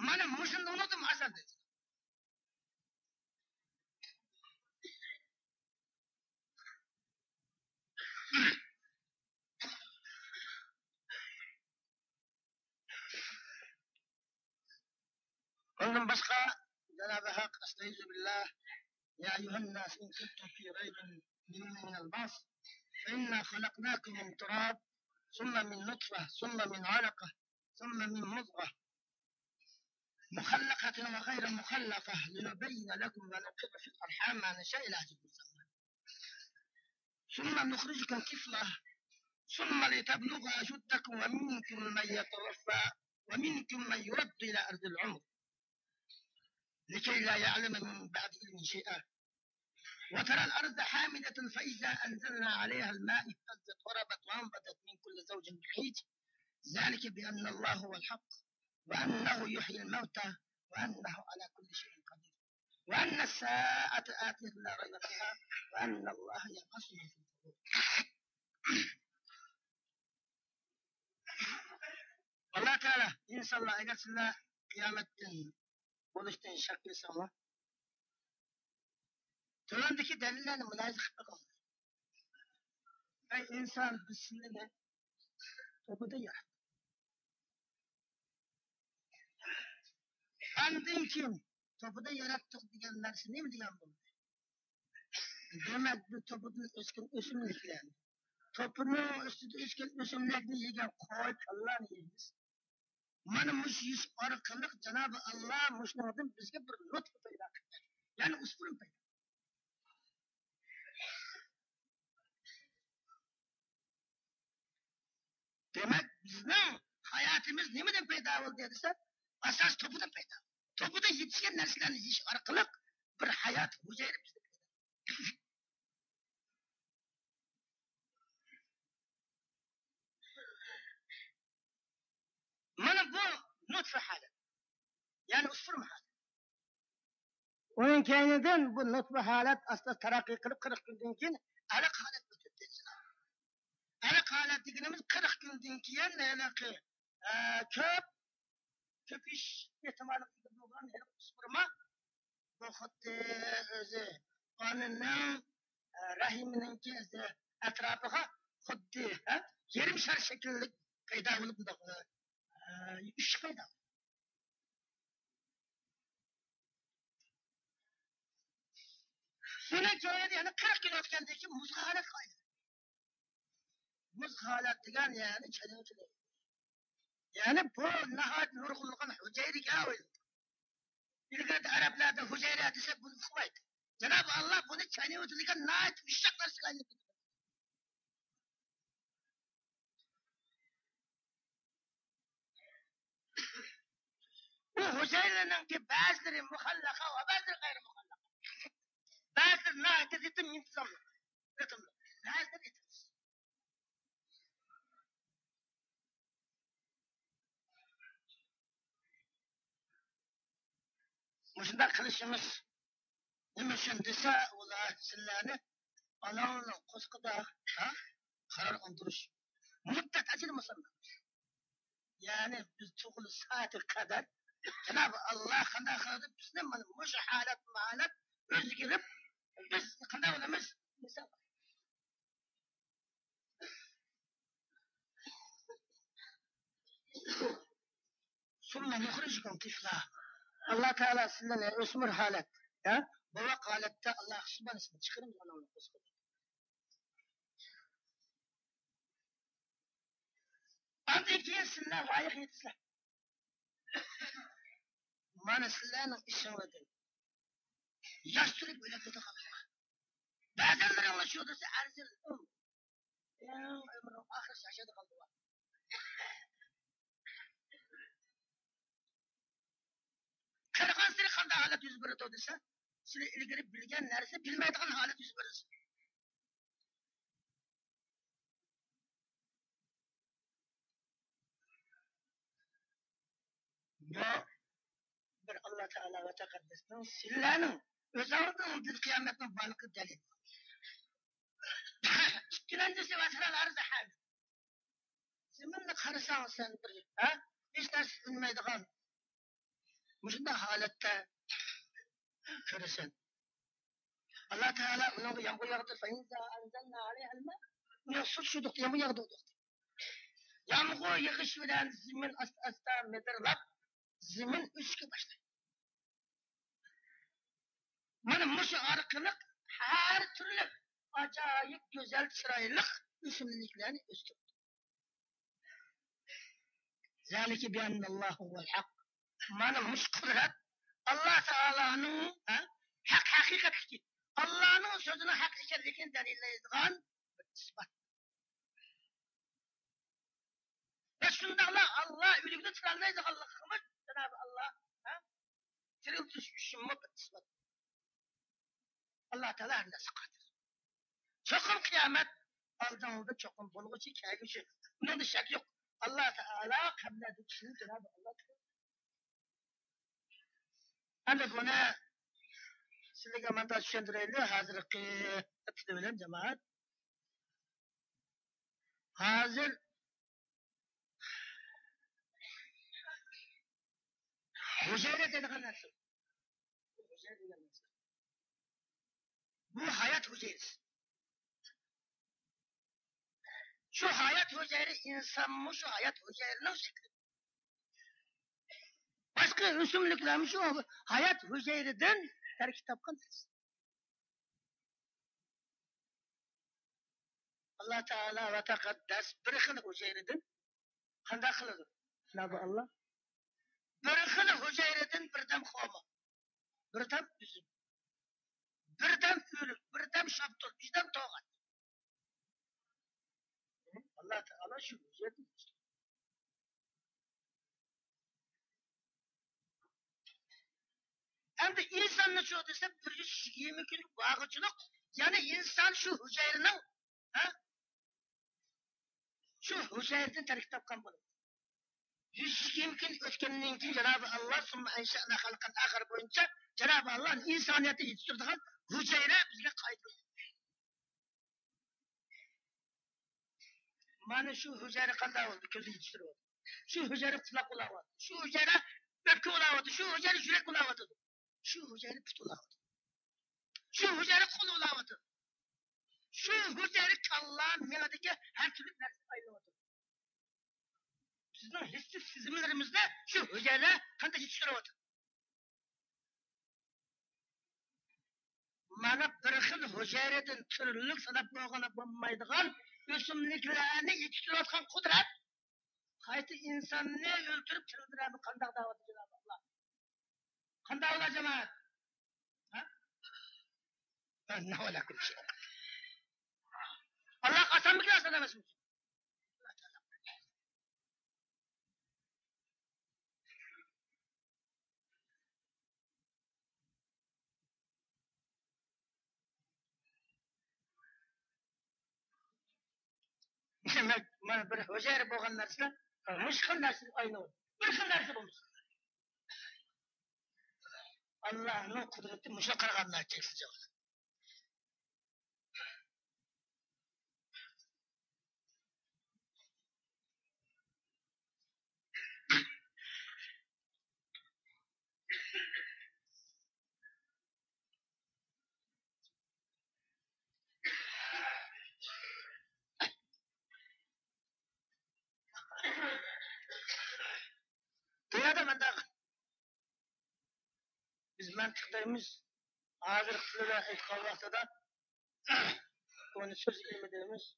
مانا مۇشۇندىن ئۇنىدىم ئاسان دەيدۇ. ئۇندىن باشقا جانابى ھەق، ئەستەئىزۇ بىللا، يا أيها الناس إن كنتم في ريب منه من البعث فإنا خلقناكم من تراب ثم من نطفة ثم من علقة ثم من مضغة مخلقة وغير مخلقة لنبين لكم ونقر في الأرحام ما نشاء إلى أجل مسمى ثم نخرجكم طفلا ثم لتبلغوا أشدكم ومنكم من يتوفى ومنكم من يرد إلى أرذل العمر لكي لا يعلم من بعد علم شيئا وترى الأرض هامدة فإذا أنزلنا عليها الماء اهتزت وربت وأنبتت من كل زوج بهيج ذلك بأن الله هو الحق وأنه يحيي الموتى وأنه على كل شيء قدير وأن الساعة آتية لا ريب فيها وأن الله يبعث من في القبور. ئاللا تائالا، ئىنسانلار، ئەگەر سىلەر قىيامەتتىن بولۇشتىن شەك قىلساڭلار، تۆۋەندىكى دەلىللەرنى مۇلاھىزە قىلىپ بېقىڭلار. ئەي ئىنسان، بىز سىلىنى توپىدىن ياراتتۇق. ئاندىن كېيىن توپىدىن ياراتتۇق دېگەن نەرسە نېمە دېگەن بولدى؟ دېمەك، بۇ توپىدىن ئۆسكەن ئۆسۈملۈكلەر. توپىنىڭ ئۈستىدە ئۆسكەن ئۆسۈملۈكنى يېگەن قوي، كاللانى يەيمىز. مانا مۇشۇ يېيىش ئارقىلىق جانابى ئاللا مۇشۇنىڭدىن بىزگە بىر نۇتفا پەيدا قىلدى. يەنى ئوسپۇرۇن پەيدا. دېمەك، بىزنىڭ ھاياتىمىز نېمىدىن پەيدا بولدى دېسە، ئاساس توپىدىن پەيدا. توپىدا يېتىشكەن نەرسىلەرنى يېيىش ئارقىلىق بىر ھايات ھۈجەيرە بىزدە پەيدا. مانا بۇ نۇتفە ھالەت. يەنى ئوسپۇرما ھالەت. ئۇنىڭ كەينىدىن بۇ نۇتفە ھالەت ئاستا تەرەققىي قىلىپ، قىرىق كۈندىن كېيىن ئەلەق ھالەتكە ئۆتۈپ كېتىدۇ. ئەلەق ھالەت دېگىنىمىز قىرىق كۈندىن كېيىن ھېلىقى، ئە، كۆپ كۆپىيىش ئېھتىماللىقى بولغان ھېلىقى ئوسپۇرما، بۇ خۇددى ئۆزى ئانىنىڭ، ئە، رەھىمىنىڭكى ئۆزى ئەتراپىغا خۇددى، ھە، يېرىم شار شەكىللىك پەيدا بولۇپ، مۇنداق، ئە، ئۈچ پەيدا. بۇنىڭ كەينىدە يەنە قىرىق كۈن ئۆتكەندىن كېيىن مۇز ھالەتكە ئايلاندى. مۇز ھالەت دېگەن يەنى چېنىۋېتىلدى. يەنى بۇ ناھايىتى نۇرغۇنلىغان ھۈجەيرىگە ئايلاندى. ئىلگىرى ئەرەبلەردە ھۈجەيرە دېسە بۇنى ئۇقمايتتى. جانابى ئاللا بۇنى چېنىۋېتىلگەن ناھايىتى يۇمشاق نەرسىگە ئايلاندۇردى. بۇ ھۈجەيرىنىڭكى بەزىلىرى مۇخەللەقە ۋە بەزىلىرى غەيرىي مۇخەللەقە. بەزىلىرى ناھايىتى رىتىم ئىنتىزاملىق، رىتىملىق. بەزىلىرى رىتىمسىز. مۇشۇنداق قىلىشىمىز نېمە ئۈچۈن دېسە، ئۇلار سىلەرنى ئاناڭنىڭ قورسىقىدا، ھە، قارار ئالدۇرۇش مۇددەت ئەجىل مۇسەمما. يەنى بىز تۇغۇلۇش سائىتىگە قەدەر جانابى ئاللا قانداق قىلدى، بىزنى مانا مۇشۇ ھالەت، مۇ ھالەت ئۆزگىرىپ، بىز قانداق بولىمىز؟ مىسال، ثم نخرجكم طفلا. ئاللا تائالا سىلەرنى ئۆسمۈر ھالەت، ھە؟ بوۋاق ھالەتتە ئاللا سۇبھانەھۇ چىقىرىمىز ئاناڭلار قورسىقىدىن. ئاندىن كېيىن سىلەر لايىق يېتىسىلەر. مانا سىلەرنىڭ ئىشىڭلاردىن ياش تۈرۈپ ئۆلۈپ كېتىدىغانلار. بەزىلىرىڭلار شۇ دېسە، ئەرزىل ئۆمۈر. ئەڭ ئۆمرىنىڭ ئاخىرىسى ياشايدىغان بولار. قېرىغانسېرى قانداق ھالەت يۈز بېرىدۇ دېسە، سىلەر ئىلگىرى بىلگەن نەرسىنى بىلمەيدىغان ھالەت يۈز بېرىدۇ. بۇ بىر ئاللا تائالا ۋە تەقەددەسنىڭ سىلەرنىڭ ئۆزۈڭلارنىڭ دىن قىيامەتنىڭ بارلىقى دەلىل. ئىككىنچىسى، وترى الأرض هامدة. زېمىننى قارىساڭ سەن بىر، ھە؟ ھېچ نەرسە ئۈنمەيدىغان مۇشۇنداق ھالەتتە كۆرىسەن. ئاللا تائالا ئۇنىڭغا يامغۇر ياغدۇردى. فإذا أنزلنا عليها الماء، ئۇنىڭ سۈت شۇدۇق يامغۇر ياغدۇردى. يامغۇر يېغىش بىلەن زېمىن ئاستا-ئاستا مىدىرلاپ، زېمىن ئۆسۈشكە باشلايدۇ. مانا مۇشۇ ئارقىلىق ھەر تۈرلۈك ئاجايىپ گۈزەل، چىرايلىق ئۆسۈملۈكلەرنى ئۆستۈرىدۇ. ذلك بأن الله هو الحق. مانا مۇشۇ قۇدرەت ئاللا تائالانىڭ، ھە، ھەق ھەقىقەتلىكى، ئاللانىڭ سۆزىنىڭ ھەق ئىكەنلىكىنى دەلىللەيدىغان بىر ئىسپات. ۋە شۇنداقلا ئاللا ئۆلۈكنى تىرىلدۈرەلەيدىغانلىقىغىمۇ جانابى ئاللا، ھە، تىرىلدۈرۈش ئۈچۈنمۇ بىر ئىسپات. ئاللا تائالا ھەممە نەرسىگە قادىر. چوقۇم قىيامەت ئالدىڭدا چوقۇم بولغۇچى، كەلگۈچى. بۇنىڭدا شەك يوق. ئاللا تائالا قەبرىلەردىكى كىشىنى جانابى ئاللا. ئەمدى بۇنى سىلەرگە ماندا چۈشەندۈرەيلى، ھازىرقى تىلى بىلەن، جامائەت. ھازىر ھۈجەيرە دەيدىغان نەرسە. ھۈجەيرە دېگەن نەرسە. بۇ ھايات ھۈجەيرىسى. شۇ ھايات ھۈجەيرە ئىنسانمۇ شۇ ھايات ھۈجەيرىنىڭ شەكلى. باشقا ئۆسۈملۈكلەرمۇ شۇ ھايات ھۈجەيرىدىن تەركىب تاپقان نەرسە. ئاللا تائالا ۋە تەقەددەس بىر خىل ھۈجەيرىدىن قانداق قىلىدۇ؟ جانابى ئاللا بىر خىل ھۈجەيرىدىن بىردەم خورما، بىردەم ئۈزۈم، بىردەم ئۆرۈك، بىردەم شاپتۇل، بىردەم توغان. ئاللا تائالا شۇ ھۈجەيرىدىن ئەمدى ئىنساننى شۇ دېسە، بىر يۈز يىگىرمە كۈن بارغۇچىلىق، يەنى ئىنسان شۇ ھۈجەيرىنىڭ، ھە؟ شۇ ھۈجەيرىدىن تەركىب تاپقان بولىدۇ. يۈز يىگىرمە كۈن ئۆتكەندىن كېيىن جانابى ئاللا ثم أنشأنا خلقا آخر بويىچە جانابى ئاللا ئىنسانىيەتنى يېتىشتۈرىدىغان ھۈجەيرە بىزگە قايتۇرۇلدى. مانا شۇ ھۈجەيرە قانداق بولدى؟ كۆزنى يېتىشتۈرۈۋاتىدۇ. شۇ ھۈجەيرە قۇلاق بولاۋاتىدۇ. شۇ ھۈجەيرە ئۆپكە بولاۋاتىدۇ. شۇ ھۈجەيرە يۈرەك بولاۋاتىدۇ. شۇ ھۈجەيرە پۇت بولاۋاتىدۇ. شۇ ھۈجەيرە قول بولاۋاتىدۇ. شۇ ھۈجەيرە كاللا، مېڭىدىكى ھەر تۈرلۈك نەرسىگە ئايلىنىۋاتىدۇ. بىزنىڭ ھېسسىي سېزىملىرىمىزنى شۇ ھۈجەيرە قانداق يېتىشتۈرۈۋاتىدۇ؟ مانا بىر خىل ھۈجەيرىدىن تۈرلۈك ساناپ بولغىلى بولمايدىغان ئۆسۈملۈكلەرنى يېتىشتۈرۈۋاتقان قۇدرەت قايتا ئىنساننى ئۆلتۈرۈپ تىرىلدۈرەمدۇ؟ قانداق دەۋاتىدۇ جانابى ئاللا؟ قانداق ئاللا جامائەت؟ ھە؟ ئاللاغا قاساممىكىن ئاسان ئەمەسمۇ؟ دېمەك، مانا بىر ھۈجەيرە بولغان نەرسىلەر مۇشۇ خىل نەرسىدىن ئايرىلىدۇ. بىر خىل نەرسە بولمىسا. ئاللانىڭ قۇدرىتى مۇشۇ قارىغاندا چەكسىز جاۋاب. دۇنيادا مۇنداق بىز مەنتىق دەيمىز، ھازىرقى تىل بىلەن ئېيتقان ۋاقتىدا ئۇنى سۆز ئىلمى دەيمىز.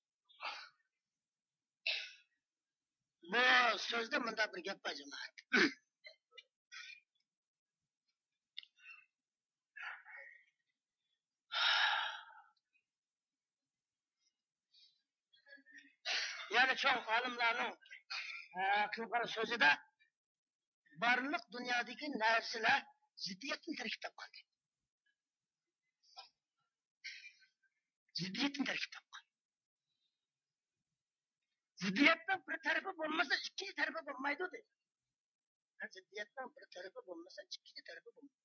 بۇ سۆزدە مۇنداق بىر گەپ بار، جامائەت. يەنى چوڭ ئالىملارنىڭ، ئە، قىلغان سۆزىدە بارلىق دۇنيادىكى نەرسىلەر زىددىيەتتىن تەركىب تاپقان دەيدۇ. زىددىيەتتىن تەركىب تاپقان. زىددىيەتنىڭ بىر تەرىپى بولمىسا، ئىككىنچى تەرىپى بولمايدۇ دەيدۇ. زىددىيەتنىڭ بىر تەرىپى بولمىسا، ئىككىنچى تەرىپى بولمايدۇ.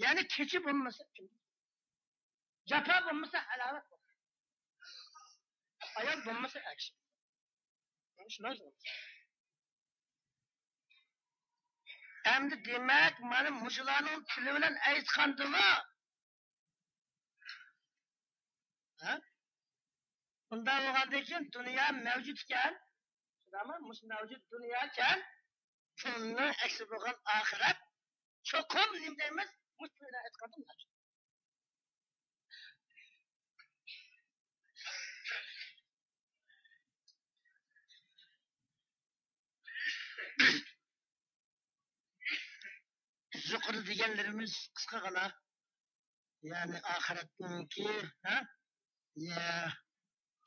يەنى كېچە بولمىسا، جاپا بولمىسا، ھالاۋەت بولمايدۇ. ئايال بولمىسا، ئەر كىشى. شۇنداق. ئەمدى دېمەك، مانا مۇشۇلارنىڭ تىلى بىلەن ئېيتقاندىمۇ، ھە؟ ئۇنداق بولغاندىن كېيىن دۇنيا مەۋجۇت ئىكەن. شۇنداقمۇ؟ مۇشۇ مەۋجۇت دۇنيا ئىكەن. بۇنىڭ ئەكسى بولغان ئاخىرەت چوقۇم نېمە دەيمىز؟ مۇشۇ تىل بىلەن ئېيتقاندا مەۋجۇت. يۇقىرىدا دېگەنلىرىمىز قىسقىغىنا، يەنى ئاخىرەتنىڭكى، ھە؟ يە،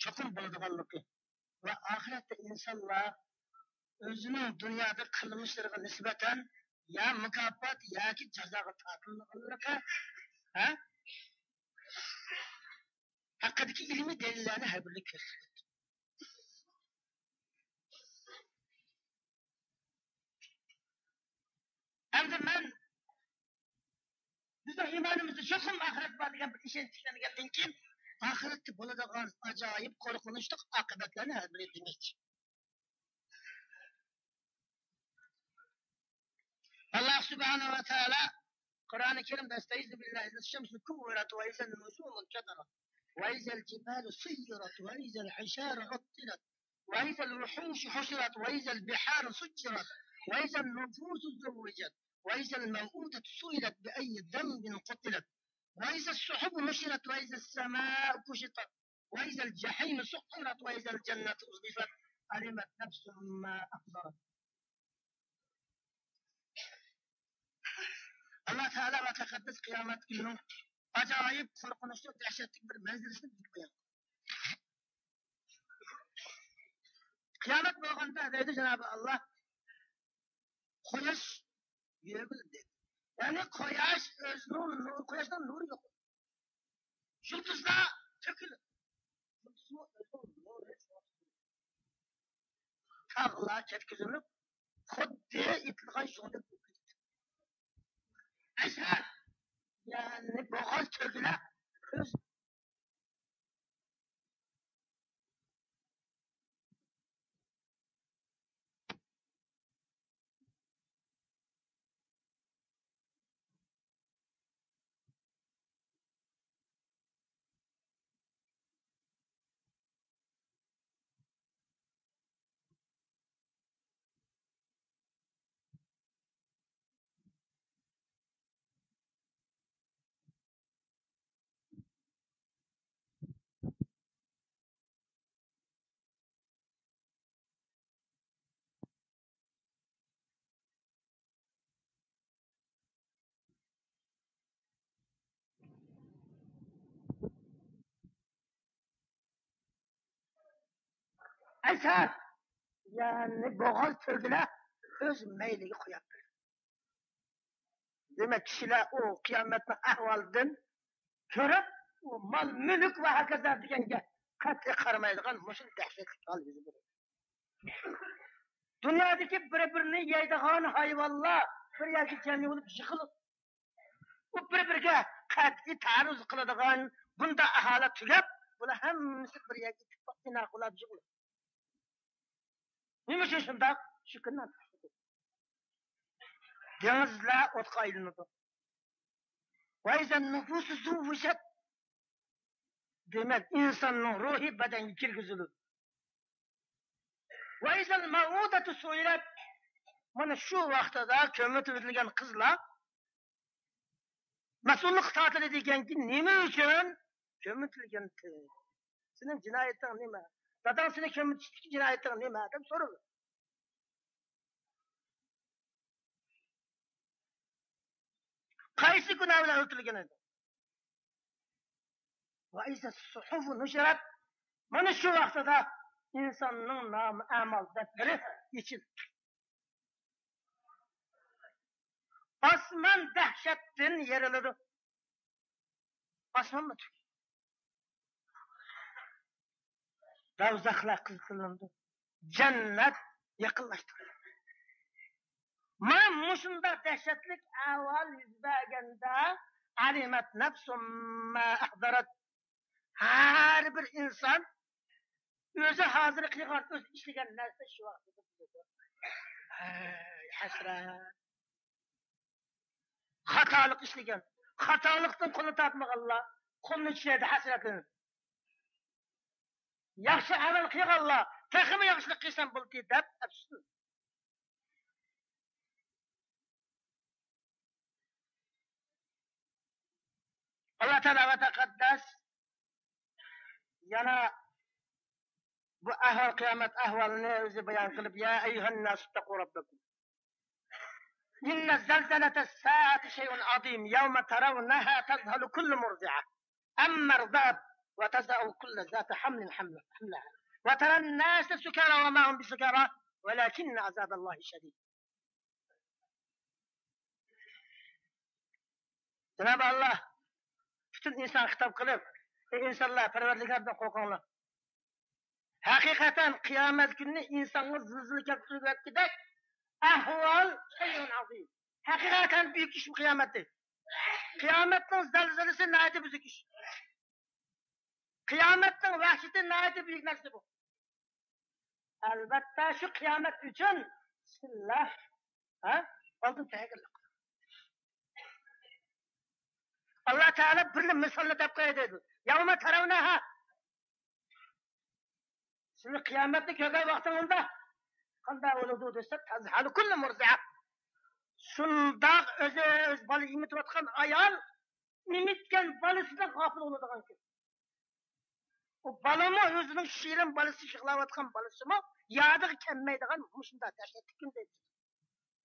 چوقۇم بولىدىغانلىقى ۋە ئاخىرەتتە ئىنسانلار ئۆزىنىڭ دۇنيادا قىلمىشلىرىغا نىسبەتەن يا مۇكاپات ياكى جازاغا تارتىلىدىغانلىقى، ھە؟ ھەققىدىكى ئىلمىي دەلىللەرنى ھەر بىرلىك كۆرسىتىپ ئۆتتى. ئەمدى مەن بىزنىڭ ئىمانىمىزدا چوقۇم ئاخىرەت بار دېگەن بىر ئىشەنچ تىكلەنگەندىن كېيىن، ئاخىرەتتە بولىدىغان ئاجايىپ قورقۇنچلۇق ئاقىۋەتلەرنى ھەر بىرى دېمەكچى. ئاللا سۇبھانەھۇ ۋە تائالا قۇرئانى كەرىمدە: «ئەستەئىزۇ بىللاھى، ئىزا شەمسۇ كۇوِّرەت، ۋە ئىزەن نۇجۇمۇ كەدەرەت، ۋە ئىزەل جىبالۇ سۇييىرەت، ۋە ئىزەل ئىشارۇ ئۇتتىلەت، ۋە ئىزەل ۋۇھۇشُ حۇشرەت، ۋە ئىزەل بىھارۇ سۇججىرەت، ۋە ئىزەن نۇفُوسُ زُوِّجَت، ۋە ئىزەل مەوءۇدَتُ سُئِلَت، بِأَيِّ ذَنبٍ قُتِلَتْ، ۋە ئىزَ الصُّحُفُ نُشِرَتْ، ۋە إذا السماء كشطت، وإذا الجحيم سعرت، وإذا الجنة أزلفت، علمت نفس ما أحضرت.» ئاللا تائالا ۋە تەقەددەس قىيامەت كۈنىنىڭ ئاجايىپ قورقۇنچلۇق، دەھشەتلىك بىر مەنزىرىسىنى بىلدۈرۈپ قويۇڭ. قىيامەت بولغاندا دەيدۇ جانابى ئاللا، قۇياش يۆگىلىدى. يەنى قۇياش ئۆزىنىڭ نۇرى، قۇياشنىڭ نۇرى يوق. يۇلتۇزلار تۆكۈلىدۇ. يۇلتۇزمۇ ئۆزىنىڭ نۇرى. تاغلار كەتكۈزۈلۈپ، خۇددى ئېتىلغان يۇڭدەك بولۇپ كېتىدۇ. ئەشەر، يەنى بوغاز تۆگىلەر كۆز ئەيسەر، يەنى بوغاز تۆگىلەر ئۆز مەيلىگە قويۇپ بېرىدۇ. دېمەك، كىشىلەر ئۇ قىيامەتنىڭ ئەھۋالىدىن كۆرۈپ، ئۇ مال-مۈلۈك ۋە ھاكازا دېگەنگە قەتئىي قارىمايدىغان مۇشۇ دەھشەتلىك ھال يۈز بېرىدۇ. دۇنيادىكى بىر-بىرىنى يەيدىغان ھايۋانلار بىر يەرگە جەم بولۇپ يىغىلىدۇ. ئۇ بىر-بىرىگە قەتئىي تەرۇز قىلىدىغان بۇنداق ئەھۋاللار تۈگەپ، بۇلار ھەممىسى بىر يەرگە ئىتتىپاق بىنا قىلىپ يىغىلىدۇ. نېمە ئۈچۈن شۇنداق؟ شۇ كۈنى دېڭىزلار ئوتقا ئايلىنىدۇ. وإذا النفوس زوجت. دېمەك، ئىنساننىڭ روھى بەدەنگە كىرگۈزۈلىدۇ. وإذا الموءودة سئلت. مانا شۇ ۋاقتىدا كۆمۈپ ئۆتۈلگەن قىزلار مەسئۇللۇققا تارتىلىدۇ دېگەنكى، نېمە ئۈچۈن كۆمۈپ ئۆتۈلگەن قىز؟ سېنىڭ جىنايىتىڭ نېمە؟ داداڭ سېنى كۆمۈپ ئۆتۈشتىكى جىنايىتىڭ نېمە؟ دەپ سورىدى. قايسى گۇناھ بىلەن ئۆلتۈرۈلگەن ئىدى؟ وإذا الصحف نشرت. مانا شۇ ۋاقتىدا ئىنساننىڭ نامە ئەمال دەپتىرى يېچىلىدۇ. ئاسمان دەھشەتتىن يېرىلىدۇ. ئاسمانمۇ تۈك. دوزاخلار قىزىتىلىدۇ. جەننەت يېقىنلاشتۇرۇلىدۇ. مانا مۇشۇنداق دەھشەتلىك ئەھۋال يۈز بەرگەندە، علمت نفس ما أحضرت. ھەر بىر ئىنسان ئۆزى ھازىر قىلغان، ئۆزى ئىشلىگەن نەرسە شۇ ۋاقتىدا بىلىدۇ. ھەي، ھەسرەت! خاتالىق ئىشلىگەن، خاتالىقتىن قولىنى تارتمىغانلار قولىنى چۈشۈرەيدۇ ھەسرەتلىنىپ. ياخشى ئەمەل قىلغانلار تېخىمۇ ياخشىلىق قىلسام بولدى دەپ ئەپسۇسلىنىدۇ. ئاللا تائالا ۋە تەقەددەس يەنە بۇ ئەھۋال، قىيامەت ئەھۋالىنى ئۆزى بايان قىلىپ، يا أيها الناس اتقوا ربكم إن زلزلة الساعة شيء عظيم يوم ترونها تذهل كل مرضعة عما أرضعت وتضع كل ذات حمل حملها وترى الناس سكارى وما هم بسكارى ولكن عذاب الله شديد. جانابى ئاللا پۈتۈن ئىنسانغا خىتاب قىلىپ، ئى ئىنسانلار، پەرۋەردىگاردىن قورقۇڭلار. ھەقىقەتەن قىيامەت كۈنىنى ئىنسانغا زىلزىلە كەلتۈرۈۋەتكۈدەك ئەھۋال شەيئۇن ئەزىم. ھەقىقەتەن بۈيۈك ئىش بۇ قىيامەتتە. قىيامەتنىڭ زەلزىلىسى ناھايىتى بۈيۈك ئىش. قىيامەتنىڭ ۋەھشىتى ناھايىتى بۈيۈك نەرسە بۇ. ئەلۋەتتە، شۇ قىيامەت ئۈچۈن بىسمىللا، ھە؟ ئالدىن تەييارلىق. ئاللا تائالا بىرلا مىسالنى دەپ قوياي دەيدۇ. يوم ترونها. سىلەر قىيامەتنى كۆرگەن ۋاقتىڭلاردا قانداق بولىدۇ دېسە، تذهل كل مرضعة. شۇنداق ئۆزى ئۆز بالا ئېمىتىۋاتقان ئايال ئېمىتكەن بالىسىدىن غاپىل بولىدىغان كۈن. ئۇ بالىمۇ، ئۆزىنىڭ شېرىن بالىسى، يىغلاۋاتقان بالىسىمۇ يادىغا كەلمەيدىغان مۇشۇنداق دەھشەتلىك كۈن دەيدۇ.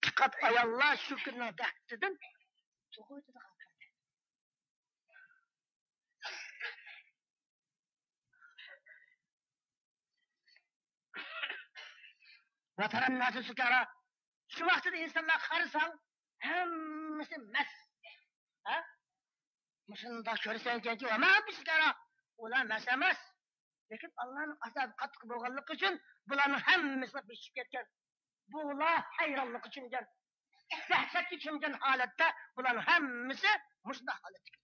پەقەت ئاياللار شۇ كۈننىڭ دەھشىتىدىن تۇغۇۋېتىدىغان كۈن. وترى الناس سكارى. شۇ ۋاقتىدا ئىنسانلارغا قارىساڭ، ھەممىسى مەست. ھە؟ مۇشۇنداق كۆرسەڭكەنكى، وما هم بسكارى، ئۇلار مەست ئەمەس. لېكىن ئاللانىڭ ئازابى قاتتىق بولغانلىقى ئۈچۈن بۇلارنىڭ ھەممىسى بېشىپ كەتكەن. بۇلار ھەيرانلىققا چۆمگەن، دەھشەتكە چۆمگەن ھالەتتە بۇلارنىڭ ھەممىسى مۇشۇنداق ھالەتتە.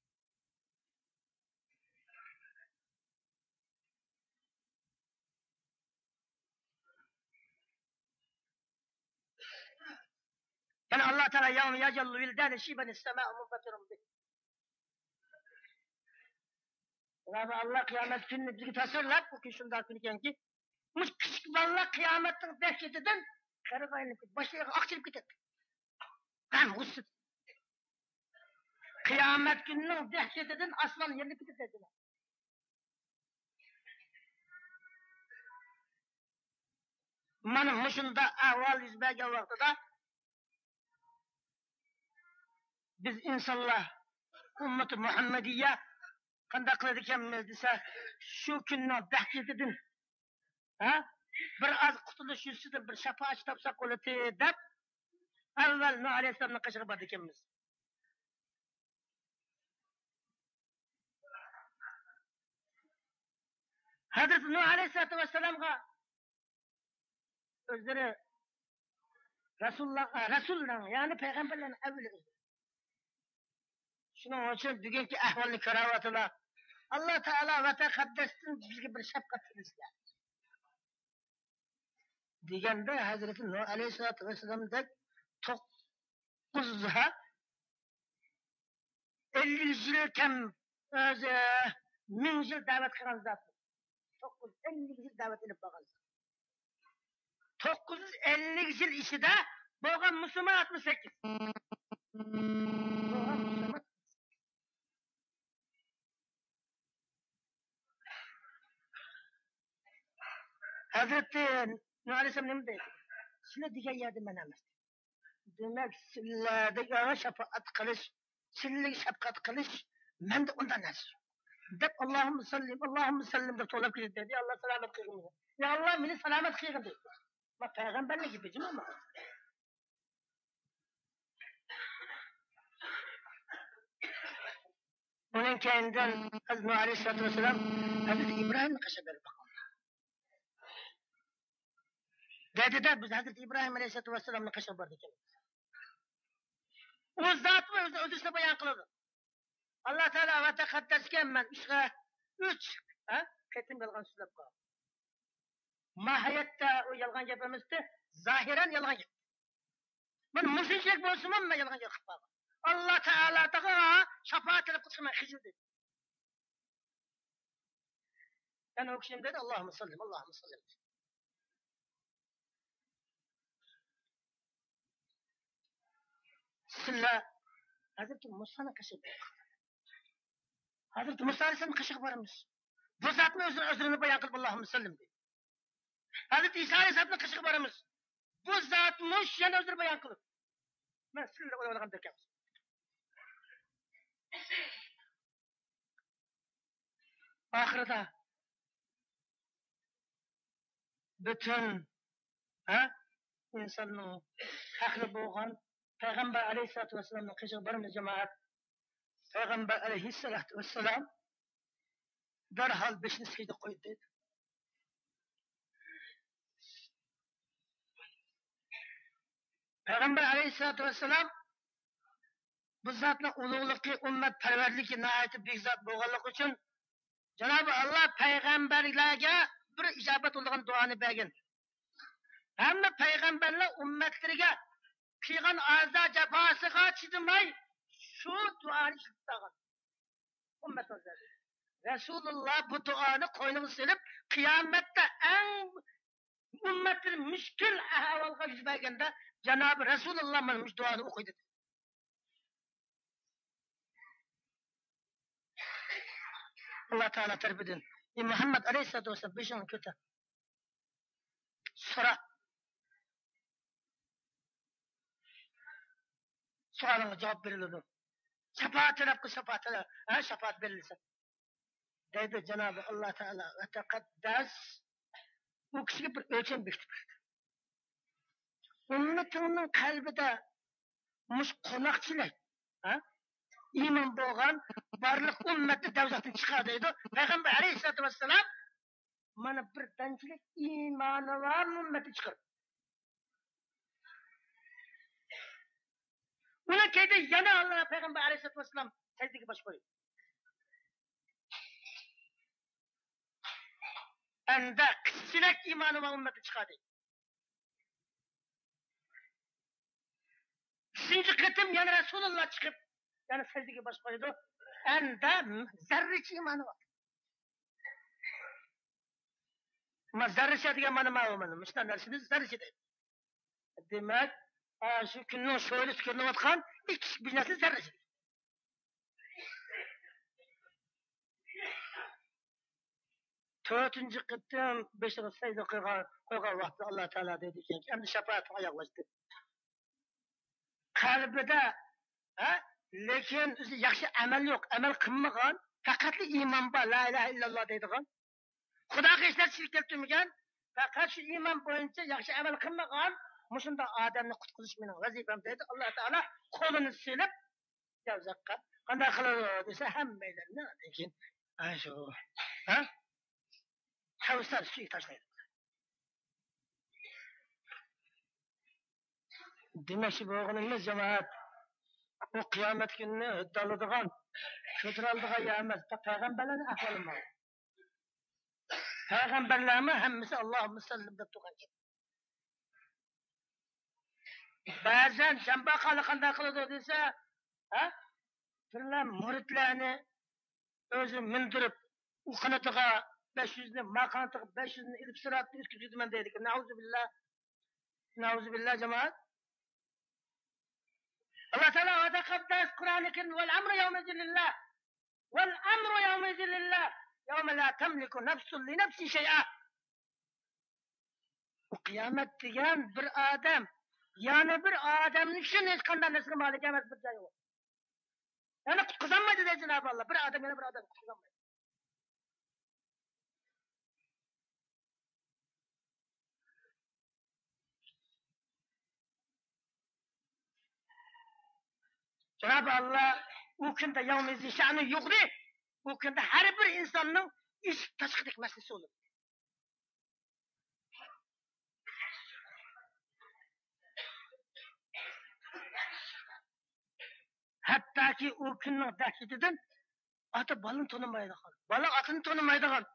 يەنە ئاللا تائالا يوم يجعل الولدان شيبا السماء منفطر به. جانابى ئاللا قىيامەت كۈنىنى بىزگە تەسۋىرلەپ، بۇ كۈن شۇنداق كۈن ئىكەنكى، مۇشۇ كىچىك بالىلار قىيامەتنىڭ دەھشىتىدىن غەرق ئايلىنىپ كېتىپ، باشلىرىغا ئاق چىلىپ كېتەتتى. غەم غۇسسىدىن. قىيامەت كۈنىنىڭ دەھشىتىدىن ئاسمان يېرىلىپ كېتىپ دەيدۇ. مانا مۇشۇنداق ئەھۋال يۈز بەرگەن ۋاقتىدا بىز ئىنسانلار، ئۈممىتى مۇھەممەدىيە قانداق قىلىدىكەنمىز دېسە، شۇ كۈننىڭ دەھشىتىدىن، ھە؟ بىر ئاز قۇتۇلۇش يۈزىسىدىن بىر شاپائەتچى تاپساق بولاتتى، دەپ، ئەۋۋەل نۇھ ئەلەيھىسسالامنىڭ قېشىغا بارىدىكەنمىز. ھەزرىتى نۇھ ئەلەيھىسسالاتۇ ۋەسسالامغا ئۆزلىرى رەسۇللار، رەسۇلنىڭ، يەنى پەيغەمبەرلەرنىڭ ئەۋۋىلى ئۆزلىرى. شۇنىڭ ئۈچۈن بۈگۈنكى ئەھۋالنى كۆرۈۋاتىلا، ئاللا تائالا ۋە تەقەددەستىن بىزگە بىر شەپقەت تىلىسىلەر. دېگەندە، ھەزرىتى نۇھ ئەلەيھىسسالاتۇ ۋەسسالامدەك توققۇز ھە، ئەللىك يىل كەم، ئۆزى مىڭ يىل دەۋەت قىلغان زات. توققۇز يۈز ئەللىك يىل دەۋەت ئېلىپ بارغان زات. توققۇز يۈز ئەللىك يىل ئىچىدە بولغان مۇسۇلمان ئاتمىش سەككىز. بولغان مۇسۇلمان. ھەزرىتى نۇھ ئەلەيھىسسالام نېمە دەيدۇ؟ سىلەر دېگەن يەردە مەن ئەمەس. دېمەك، سىلەردە شاپائەت قىلىش، سىلەرگە شەپقەت قىلىش مەندە ئۇنداق نەرسە يوق، دەپ، ئاللاھۇممە سەللىم، ئاللاھۇممە سەللىم دەپ توۋلاپ كېتىدۇ. دەيدۇ، يا ئاللا، سالامەت قىلغىن. يا ئاللا، مېنى سالامەت قىلغىن، دەيدۇ. ما پەيغەمبەرنىڭ گېپى جۇمۇ. ئۇنىڭ كەينىدىن ھەزرىتى نۇھ ئەلەيھىسسالاتۇ ۋەسسالام ھەزرىتى ئىبراھىمنى قېشىغا بېرىپ باققان. دەيدۇ-دە، بىز ھەزرىتى ئىبراھىم ئەلەيھىسسالاتۇ ۋەسسالامنىڭ قېشىغا باردۇق. ئۇ زاتمۇ ئۆزىنىڭ ئۆلتۈرۈشنى بايان قىلىدۇ. ئاللا تائالا ۋە تەقەددەسكە مەن ئۈچ، ھە، قېتىم يالغان سۆزلەپ قالدىم. ماھىيەتتە ئۇ يالغان گەپ ئەمەستى، زاھىرەن يالغان گەپ. مانا مۇشۇنچىلىك بولسىمۇ مەن يالغان گەپ قىلىپ قالغان. ئاللا تائالادىغا شاپائەت تەلەپ قىلسا مەن خىجىل دېدى. يەنە ئۇ كىشى نېمە دېدى؟ ئاللاھۇممە سەللىم، ئاللاھۇممە سەللىم. سىلەر ھەزرىتى مۇسانىڭ قېشىغا، ھەزرىتى مۇسا ئەلەيھىسسالامنىڭ قېشىغا بارىمىز. بۇ زاتمۇ ئۆزىنىڭ ئۆزرىنى بايان قىلىپ، ئاللاھۇممە سەللىم دېدى. ھەزرىتى ئىسا ئەلەيھىسسالامنىڭ قېشىغا بارىمىز. بۇ زاتمۇ شۇ يەنە ئۆزرىنى بايان قىلىپ، مەن سىلەرگە ئويلىغاندەك ئەمەس. ئاخىرىدا پۈتۈن، ھە، ئىنساننىڭ پەخرى بولغان پەيغەمبەر ئەلەيھىسسالاتۇ ۋەسسالامنىڭ قېشىغا بارىمىز، جامائەت. پەيغەمبەر ئەلەيھىسسالاتۇ ۋەسسالام دەرھال بېشىنى سەجدىگە قويدى. پەيغەمبەر ئەلەيھىسسالاتۇ ۋەسسالام بۇ زاتنىڭ ئۇلۇغلۇقى، ئۈممەتپەرۋەرلىكى ناھايىتى بۈيۈك زات بولغانلىقى ئۈچۈن، جانابى ئاللا پەيغەمبەرلەرگە بىر ئىجابەت بولىدىغان دۇئانى بەرگەن. ھەممە پەيغەمبەرلەر ئۈممەتلىرىگە قىلغان ئازا جاپاسىغا چىدىماي، شۇ دۇئانى ئىشلىتىپ قالغان. ئۈممەت ئازا. رەسۇلۇللا بۇ دۇئانى قوينىغا سېلىپ، قىيامەتتە ئەڭ ئۈممەتلىرى مۈشكۈل ئەھۋالغا يۈز بەرگەندە، جانابى رەسۇلۇللا مانا مۇشۇ دۇئانى ئوقۇيدۇ. ئاللا تائالا تەرىپىدىن، ئى مۇھەممەد ئەلەيھىسسالاتۇ ۋەسسالام، بېشىڭنى كۆتەر. سورا. سوئالىڭغا جاۋاب بېرىلىدۇ. شاپائەت تەلەپ قىل، شاپائەت تەلەپ، ھە، شاپائەت بېرىلسە. دەيدۇ جانابى ئاللا تائالا ۋە تەقەددەس، ئۇ كىشىگە بىر ئۆلچەم بېكىتىپ بەردى. ئۈممىتىڭنىڭ قەلبىدە مۇشۇ قوناقچىلىك، ھە؟ ئىمان بولغان بارلىق ئۈممەتنى دوزاختىن چىقار دەيدۇ. پەيغەمبەر ئەلەيھىسسالاتۇ ۋەسسالام مانا بىر دانچىلىك ئىمانى بار ئۈممەتنى چىقىرىپ. ئۇنىڭ كەينىدىن يەنە ئاللا پەيغەمبەر ئەلەيھىسسالاتۇ ۋەسسالام سەجدىگە باش قويدى. ئەندە كىچىككىنە ئىمانى بار ئۈممەتنى چىقاردى. ئۈچىنچى قېتىم يەنە رەسۇلۇللا چىقىپ، يەنە سەجدىگە باش قويىدۇ. ئەندە زەررىچە ئىمانى بار. ما زەررىچە دېگەن مانا ماۋۇ، مانا مۇشۇنداق نەرسىنى زەررىچە دەيدۇ. دېمەك، ئا، شۇ كۈننىڭ شولىسى كۆرۈنۈۋاتقان ئىككى كىچىك بىر نەرسە زەررىچە. تۆتىنچى قېتىم بېشىغا سەجدە قىلغان، قويغان ۋاقتىدا ئاللا تائالا دەيدىكەنكى، ئەمدى شاپائەتنى ئاياغلاشتى. قەلبىدە، ھە، لېكىن ئۆزى ياخشى ئەمەل يوق، ئەمەل قىلمىغان، پەقەتلا ئىمان بار، لا ئىلاھە ئىللاللا دەيدىغان. خۇداغا ھېچ نەرسە شېرىك كەلتۈرمىگەن، پەقەت شۇ ئىمان بويىچە ياخشى ئەمەل قىلمىغان مۇشۇنداق ئادەمنى قۇتقۇزۇش مېنىڭ ۋەزىپەم دەيدۇ. ئاللا تائالا قولىنى سېلىپ، يا زەككات، قانداق قىلىدۇ دېسە، ھەممەيلەننى ئاندىن كېيىن، ئاي شۇ، ھە؟ كەۋسەر سۈيى تاشلايدۇ. دېمەكچى بولغىنىمىز، جامائەت، ئۇ قىيامەت كۈنىنى ھۆددە ئالىدىغان، كۆتۈرەلىدىغان يەر ئەمەس، پەقەت پەيغەمبەرلەرنىڭ ئەھۋالى مانا. پەيغەمبەرلەرمۇ ھەممىسى «ئاللاھۇممە سەللىم» دەپ تۇرغان گەپ. بەزەن جامباقالى قانداق قىلىدۇ دېسە، ھە؟ بىرلە مۇرىتلەرنى ئۆزى مىندۈرۈپ، ئۇ قانىتىغا بەش يۈزنى، ما قانىتىغا بەش يۈزنى ئېلىپ سىراتتىن ئۆتكۈزۈپ كېتىمەن دەيدىكەن. نەئۇزۇبىللا. نەئۇزۇبىللا، جامائەت. ئاللا تائالا ۋە تەقەددەس قۇرئانى كەرىم، «ۋەل ئەمرۇ يەۋمەئىزىن لىللا. ۋەل ئەمرۇ يەۋمەئىزىن لىللا. يەۋمە لا تەملىكۇ نەفسۇن لىنەفسىن شەيئا.» ئۇ قىيامەت دېگەن بىر ئادەم، يەنە بىر ئادەمنى ئۈچۈن ھېچقانداق نەرسىگە مالىك ئەمەس، بىر جايى يوق. يەنى قۇتقۇزالمايدۇ دەيدۇ جانابى ئاللا. بىر ئادەم يەنە بىر ئادەمنى قۇتقۇزالمايدۇ. جانابى ئاللا ئۇ كۈندە يەۋمەئىزىن شەئنۇ يۇغنى، ئۇ كۈندە ھەر بىر ئىنساننىڭ ئېشىپ تاشقىدەك مەسىلىسى بولىدۇ. ھەتتاكى ئۇ كۈننىڭ دەھشىتىدىن ئاتا بالىنى تونۇمايدىغان، بالا ئاتىنى تونۇمايدىغان.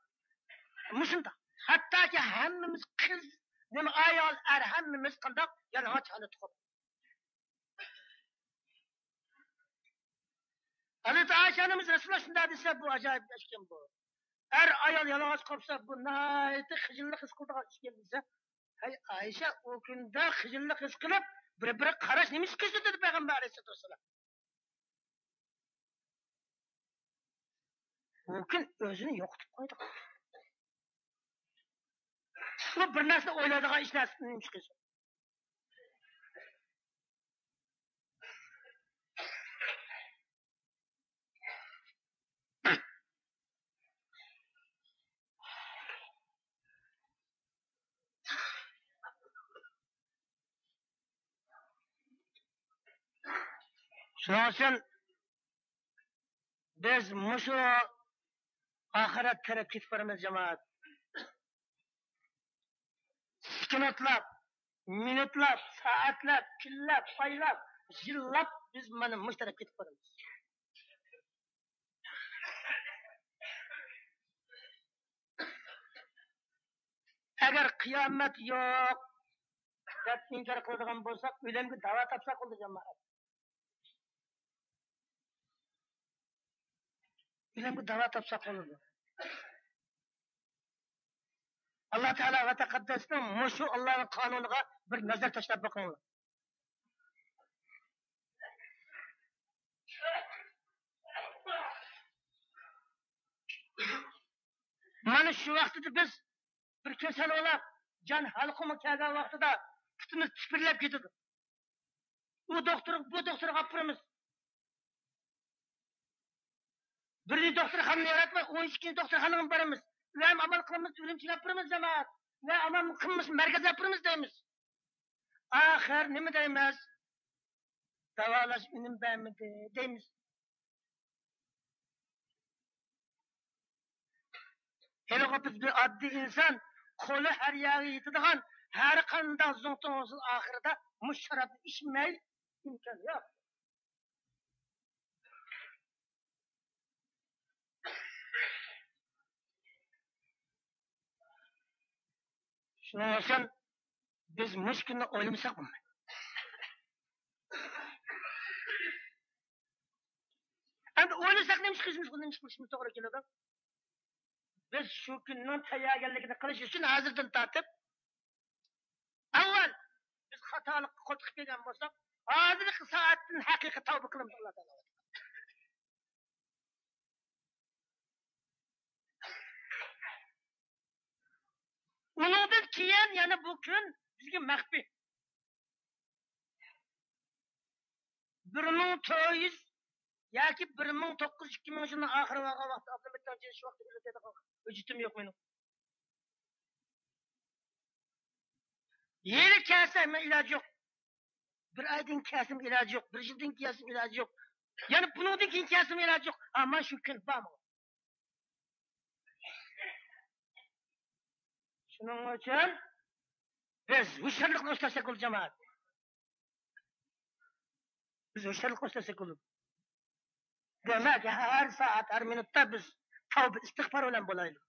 مۇشۇنداق. ھەتتاكى ھەممىمىز قىز، نېمە ئايال، ئەر، ھەممىمىز قانداق يالىڭاچ ھالەتتە قالدۇق. ھەزرىتى ئائىشە ئانىمىز رەسۇلۇللا شۇنداق دېسە، بۇ ئاجايىپ ئىشكەن بۇ. ئەر ئايال يالىڭاچ قالسا، بۇ ناھايىتى خىجىللىق ھېس قىلىدىغان ئىشكەن دېسە، ھەي ئائىشە، ئۇ كۈندە خىجىللىق ھېس قىلىپ، بىر-بىرىگە قاراش نېمە ئىش قىلسۇن دېدى پەيغەمبەر ئەلەيھىسسالاتۇ ۋەسسالام. ئۇ كۈن ئۆزىنى يوقىتىپ قويدى. بۇ بىر نەرسىنى ئويلايدىغان ئىش نەرسىدىن نېمە چىقىدۇ؟ شۇنىڭ ئۈچۈن بىز مۇشۇ ئاخىرەت تەرەپ كېتىپ بارىمىز، جامائەت. سېكۇنتلاپ، مىنۇتلاپ، سائەتلەپ، كۈنلەپ، ئايلاپ، يىللاپ بىز مانا مۇشۇ تەرەپ كېتىپ بارىمىز. ئەگەر قىيامەت يوق دەپ ئىنكار قىلىدىغان بولساق، ئۆلۈمگە داۋا تاپساق بولىدۇ، جامائەت. ئۆلۈمگە داۋا تاپساق بولىدۇ. ئاللا تائالا ۋە تەقەددەسنىڭ مۇشۇ ئاللانىڭ قانۇنىغا بىر نەزەر تاشلاپ بېقىڭلار. مانا شۇ ۋاقتىدا بىز بىر كېسەل بولاپ، جان ھالقۇمغا كەلگەن ۋاقتىدا پۇتىمىز تىپىرلەپ كېتىدۇ. ئۇ دوختۇرغا، بۇ دوختۇرغا ئاپىرىمىز. بىرىنچى دوختۇرخانىنى ياراتماي، ئون ئىككىنچى دوختۇرخانىغا بارىمىز. ئۇ ھەم ئامال قىلمىسا، ئۈرۈمچىگە ئاپىرىمىز، جامائەت. ۋە ئامال قىلمىسا، مەركەزگە ئاپىرىمىز دەيمىز. ئاخىر نېمە دەيمىز؟ داۋالاش ئۈنۈم بەرمىدى دەيمىز. ھېلىقى بىز بىر ئاددىي ئىنسان، قولى ھەر يەرگە يېتىدىغان، ھەر قانداق زوڭتۇڭ بولسۇن، ئاخىرىدا مۇشۇ شارابنى ئىچمەي ئىمكان يوق. شۇنىڭ ئۈچۈن بىز مۇشۇ كۈننى ئويلىمىساق بولمايدۇ. ئەمدى ئويلىساق نېمە ئىش قىلىشىمىز، نېمە ئىش قىلىشىمىز توغرا كېلىدۇ؟ بىز شۇ كۈننىڭ تەييارگەرلىكىنى قىلىش ئۈچۈن ھازىردىن تارتىپ، ئاۋۋال بىز خاتالىققا قولتۇقۇپ كەلگەن بولساق، ھازىرقى سائەتتىن ھەقىقىي تەۋبە قىلىمىز ئاللا تائالا. ئۇنىڭدىن كېيىن يەنە بۇ كۈن بىزگە مەخپىي. بىر مىڭ تۆت يۈز ياكى بىر مىڭ توققۇز يۈز، ئىككى مىڭىنچى يىلنىڭ ئاخىرى بولغان ۋاقتى ئابدۇلمۇتتەلىپ شۇ ۋاقىتتا ئۆلۈپ كېتىدىغان ھۆججىتىم يوق مېنىڭ. ھېلى كەلسە مەن ئىلاجى يوق. بىر ئايدىن كەلسىمۇ ئىلاجى يوق. بىر يىلدىن كەلسىمۇ ئىلاجى يوق. يەنە بۇنىڭدىن كېيىن كەلسىمۇ ئىلاجى يوق. ھامان شۇ كۈن بارمۇ؟ شۇنىڭ ئۈچۈن بىز ھوشيارلىقنى ئۆستۈرسەك بولىدۇ، جامائەت. بىز ھوشيارلىقنى ئۆستۈرسەك بولىدۇ. دېمەك، ھەر سائەت، ھەر مىنۇتتا بىز تەۋبە، ئىستىغپار بىلەن بولايلى.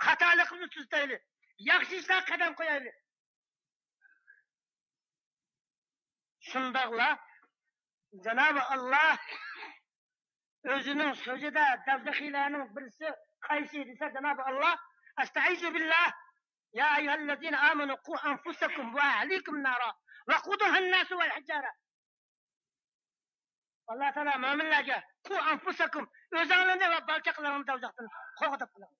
خاتالىقىمىزنى تۈزىتەيلى. ياخشى ئىشلارغا قەدەم قويايلى. شۇنداقلا جانابى ئاللا ئۆزىنىڭ سۆزىدە، دوزاخىيلارنىڭ بىرسى قايسى دېسە، جانابى ئاللا، ئەستەئىزۇ بىللا، يا ئەييۇھەللەزىنە ئامەنۇ قۇ ئەنفۇسەكۇم ۋە ئەھلىكۇم نارا ۋەقۇدۇھەنناسۇ ۋەل ھىجارە. ئاللا تائالا مۆمىنلەرگە، قۇ ئەنفۇسەكۇم، ئۆزۈڭلارنى ۋە بالا چاقىلىرىڭلارنى دوزاختىن قوغداپ قېلىڭ.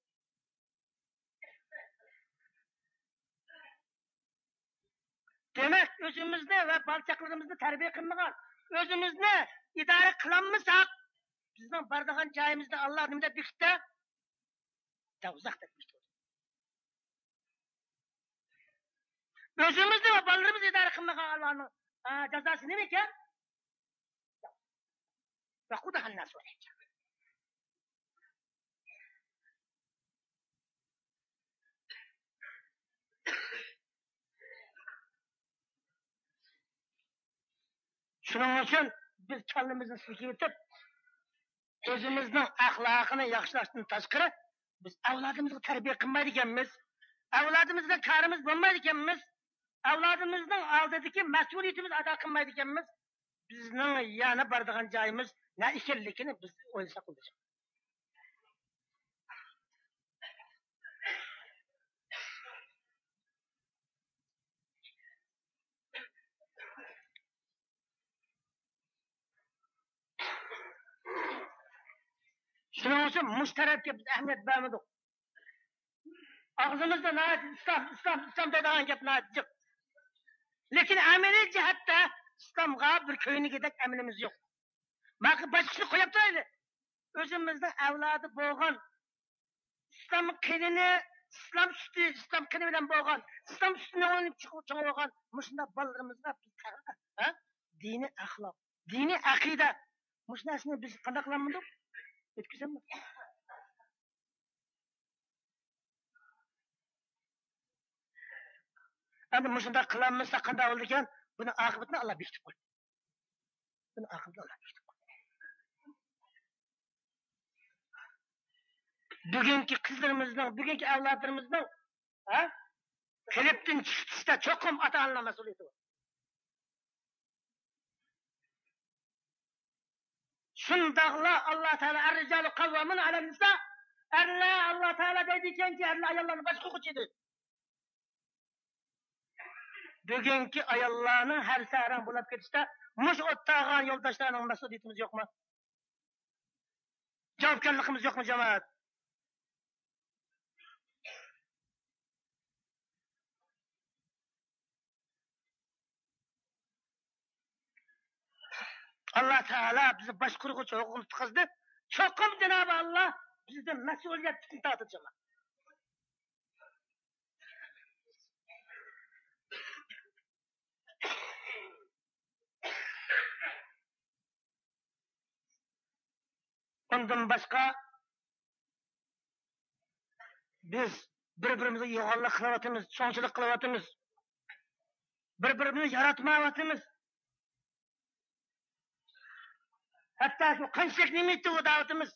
دېمەك، ئۆزىمىزنى ۋە بالا چاقىلىرىمىزنى تەربىيە قىلمىغان، ئۆزىمىزنى ئىدارە قىلالمىساق، بىزنىڭ بارىدىغان جايىمىزنى ئاللا نېمە دەپ بېكىتتى؟ دوزاخ دەپ بېكىتتى. ئۆزىمىزنى ۋە بالىلىرىمىزنى ئىدارە قىلمىغان ئاللانىڭ، ئا، جازاسى نېمىكەن؟ وقودها الناس والحجارة. شۇنىڭ ئۈچۈن بىز كاللىمىزنى سىلكىۋېتىپ، ئۆزىمىزنىڭ ئەخلاقىنى ياخشىلاشتىن تاشقىرى، بىز ئەۋلادىمىزغا تەربىيە قىلمايدىكەنمىز، ئەۋلادىمىزغا كارىمىز بولمايدىكەنمىز، ئەۋلادىمىزنىڭ ئالدىدىكى مەسئۇلىيىتىمىزنى ئادا قىلمايدىكەنمىز. بىزنىڭ يەنە بارىدىغان جايىمىز نە ئىكەنلىكىنى بىز ئويلىساق بولىدۇ. شۇنىڭ ئۈچۈن مۇشۇ تەرەپكە بىز ئەھمىيەت بەرمىدۇق. ئاغزىمىزدا ناھايىتى ئىسلام، ئىسلام، ئىسلام دەيدىغان گەپ ناھايىتى جىق. لېكىن ئەمەلىي جەھەتتە ئىسلامغا بىر كۆيۈنگۈدەك ئەمىلىمىز يوق. ماقۇل، باشقىسىنى قويۇپ تۇرايلى. ئۆزىمىزنىڭ ئەۋلادى بولغان، ئىسلام قېنىنى، ئىسلام سۈتى، ئىسلام قېنى بىلەن بولغان، ئىسلام سۈتىنى ئوينىپ چىقىپ چوڭ بولغان مۇشۇنداق بالىلىرىمىزغا بىز، ھە؟ دىنىي ئەخلاق، دىنىي ئەقىدە، مۇشۇ نەرسىنى بىز قانداق قىلالمىدۇق؟ يەتكۈزەلمىدۇق. ئەمدى مۇشۇنداق قىلالمىسا قانداق بولىدىكەن؟ بۇنىڭ ئاقىۋىتىنى ئاللا بېكىتىپ قويدى. بۇنىڭ ئاقىۋىتىنى ئاللا بېكىتىپ قويدى. بۈگۈنكى قىزلىرىمىزنىڭ، بۈگۈنكى ئەۋلادلىرىمىزنىڭ، ھە؟ قېلىپتىن چىقىپ كېتىشتە چوقۇم ئاتا-ئانىنىڭ مەسئۇلىيىتى بار. شۇنداقلا ئاللا تائالا، الرجال قوامون على النساء، ئەرلەر، ئاللا تائالا دەيدىكەنكى، ئەرلەر ئاياللارنى باشقۇرغۇچى دەيدۇ. بۈگۈنكى ئاياللارنىڭ ھەر سەھەرەڭ بولاپ كېتىشتە مۇشۇ ئولتۇرغان يولداشلارنىڭ مەسئۇلىيىتىمىز يوقمۇ؟ جاۋابكارلىقىمىز يوقمۇ، جامائەت؟ ئاللا تائالا بىزنى باشقۇرغۇچى ھوقۇقىنى تۇتقۇزدى. چوقۇم جانابى ئاللا بىزدىن مەسئۇلىيەت تارتىدۇ، جامائەت. ئۇندىن باشقا، بىز بىر-بىرىمىزگە يوغانلىق قىلىۋاتىمىز، چوڭچىلىق قىلىۋاتىمىز، بىر-بىرىمىزنى ياراتمايۋاتىمىز. ھەتتا شۇ قانچىلىك نېمىتى ئۇ دەۋاتىمىز.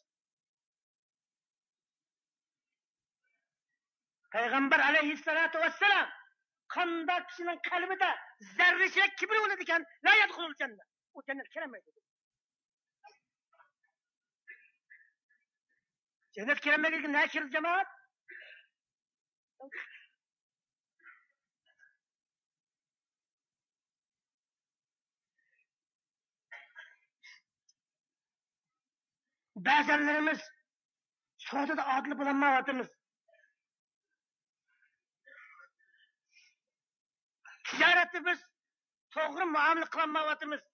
پەيغەمبەر ئەلەيھىسسالاتۇ ۋەسسالام، قانداق كىشىنىڭ قەلبىدە زەررىچىلىك كىبىر بولىدىكەن، لا يەدخۇلۇل جەننە، ئۇ جەننەتكە كىرەلمەيدۇ. جەننەتكە كىرەلمەيدىكەن، نەگە كىرىدۇ، جامائەت؟ بەزەنلىرىمىز سودىدا ئادىل بولالمايۋاتىمىز. تىجارەتتە بىز توغرا مۇئامىلە قىلالمايۋاتىمىز.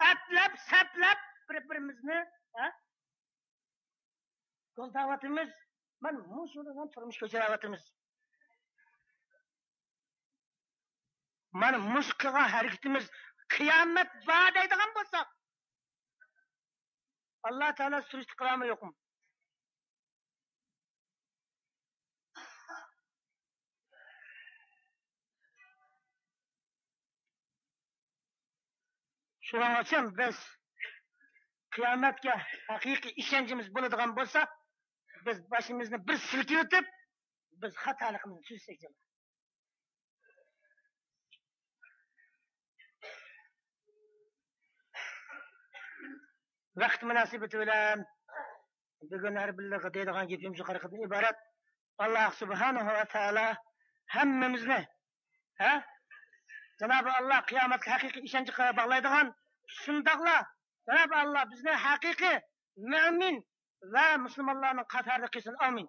ئەپلەپ، سەپلەپ بىر-بىرىمىزنى، ھە؟ يول تاۋاتىمىز. مانا مۇشۇ بىلەن تۇرمۇش كەچۈرۈۋاتىمىز. مانا مۇشۇ قىلغان ھەرىكىتىمىز قىيامەت بار دەيدىغان بولسا، ئاللا تائالا سۈرۈشتە قىلارمۇ يوقمۇ؟ شۇنىڭ ئۈچۈن بىز قىيامەتكە ھەقىقىي ئىشەنچىمىز بولىدىغان بولسا، بىز بېشىمىزنى بىر سىلكىۋېتىپ، بىز خاتالىقىمىزنى تۈزىسەك جامان. ۋاقىت مۇناسىۋىتى بىلەن بۈگۈن ھەر بىرلىرىگە دەيدىغان گېپىم شۇ قەدەردىن ئىبارەت. ئاللا سۇبھانەھۇ ۋە تائالا ھەممىمىزنى، ھە، جانابى ئاللا قىيامەتكە ھەقىقىي ئىشەنچ باغلايدىغان، شۇنداقلا جانابى ئاللا بىزنى ھەقىقىي مۆمىن ۋە مۇسۇلمانلارنىڭ قاتارىدا قىلسۇن. ئامىن.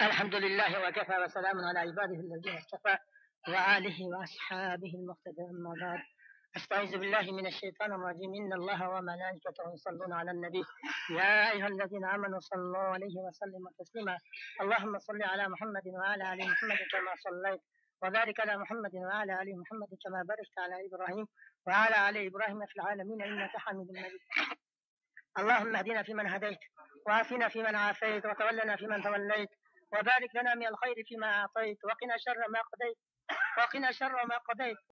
الحمد لله وكفى وسلام على عباده الذين اصطفى وآله وأصحابه المقتدى، أما بعد. أستعيذ بالله من الشيطان الرجيم. إن الله وملائكته يصلون على النبي. يا أيها الذين آمنوا صلوا عليه وسلموا تسليما. اللهم صل على محمد وعلى آل محمد كما صليت، وبارك على محمد وعلى آل محمد كما باركت على إبراهيم وعلى آل إبراهيم في العالمين إنك حميد مجيد. اللهم اهدنا فيمن هديت، وعافنا فيمن عافيت، وتولنا فيمن توليت، وبارك لنا من الخير فيما أعطيت، وقنا شر ما قضيت، وقنا شر ما قضيت.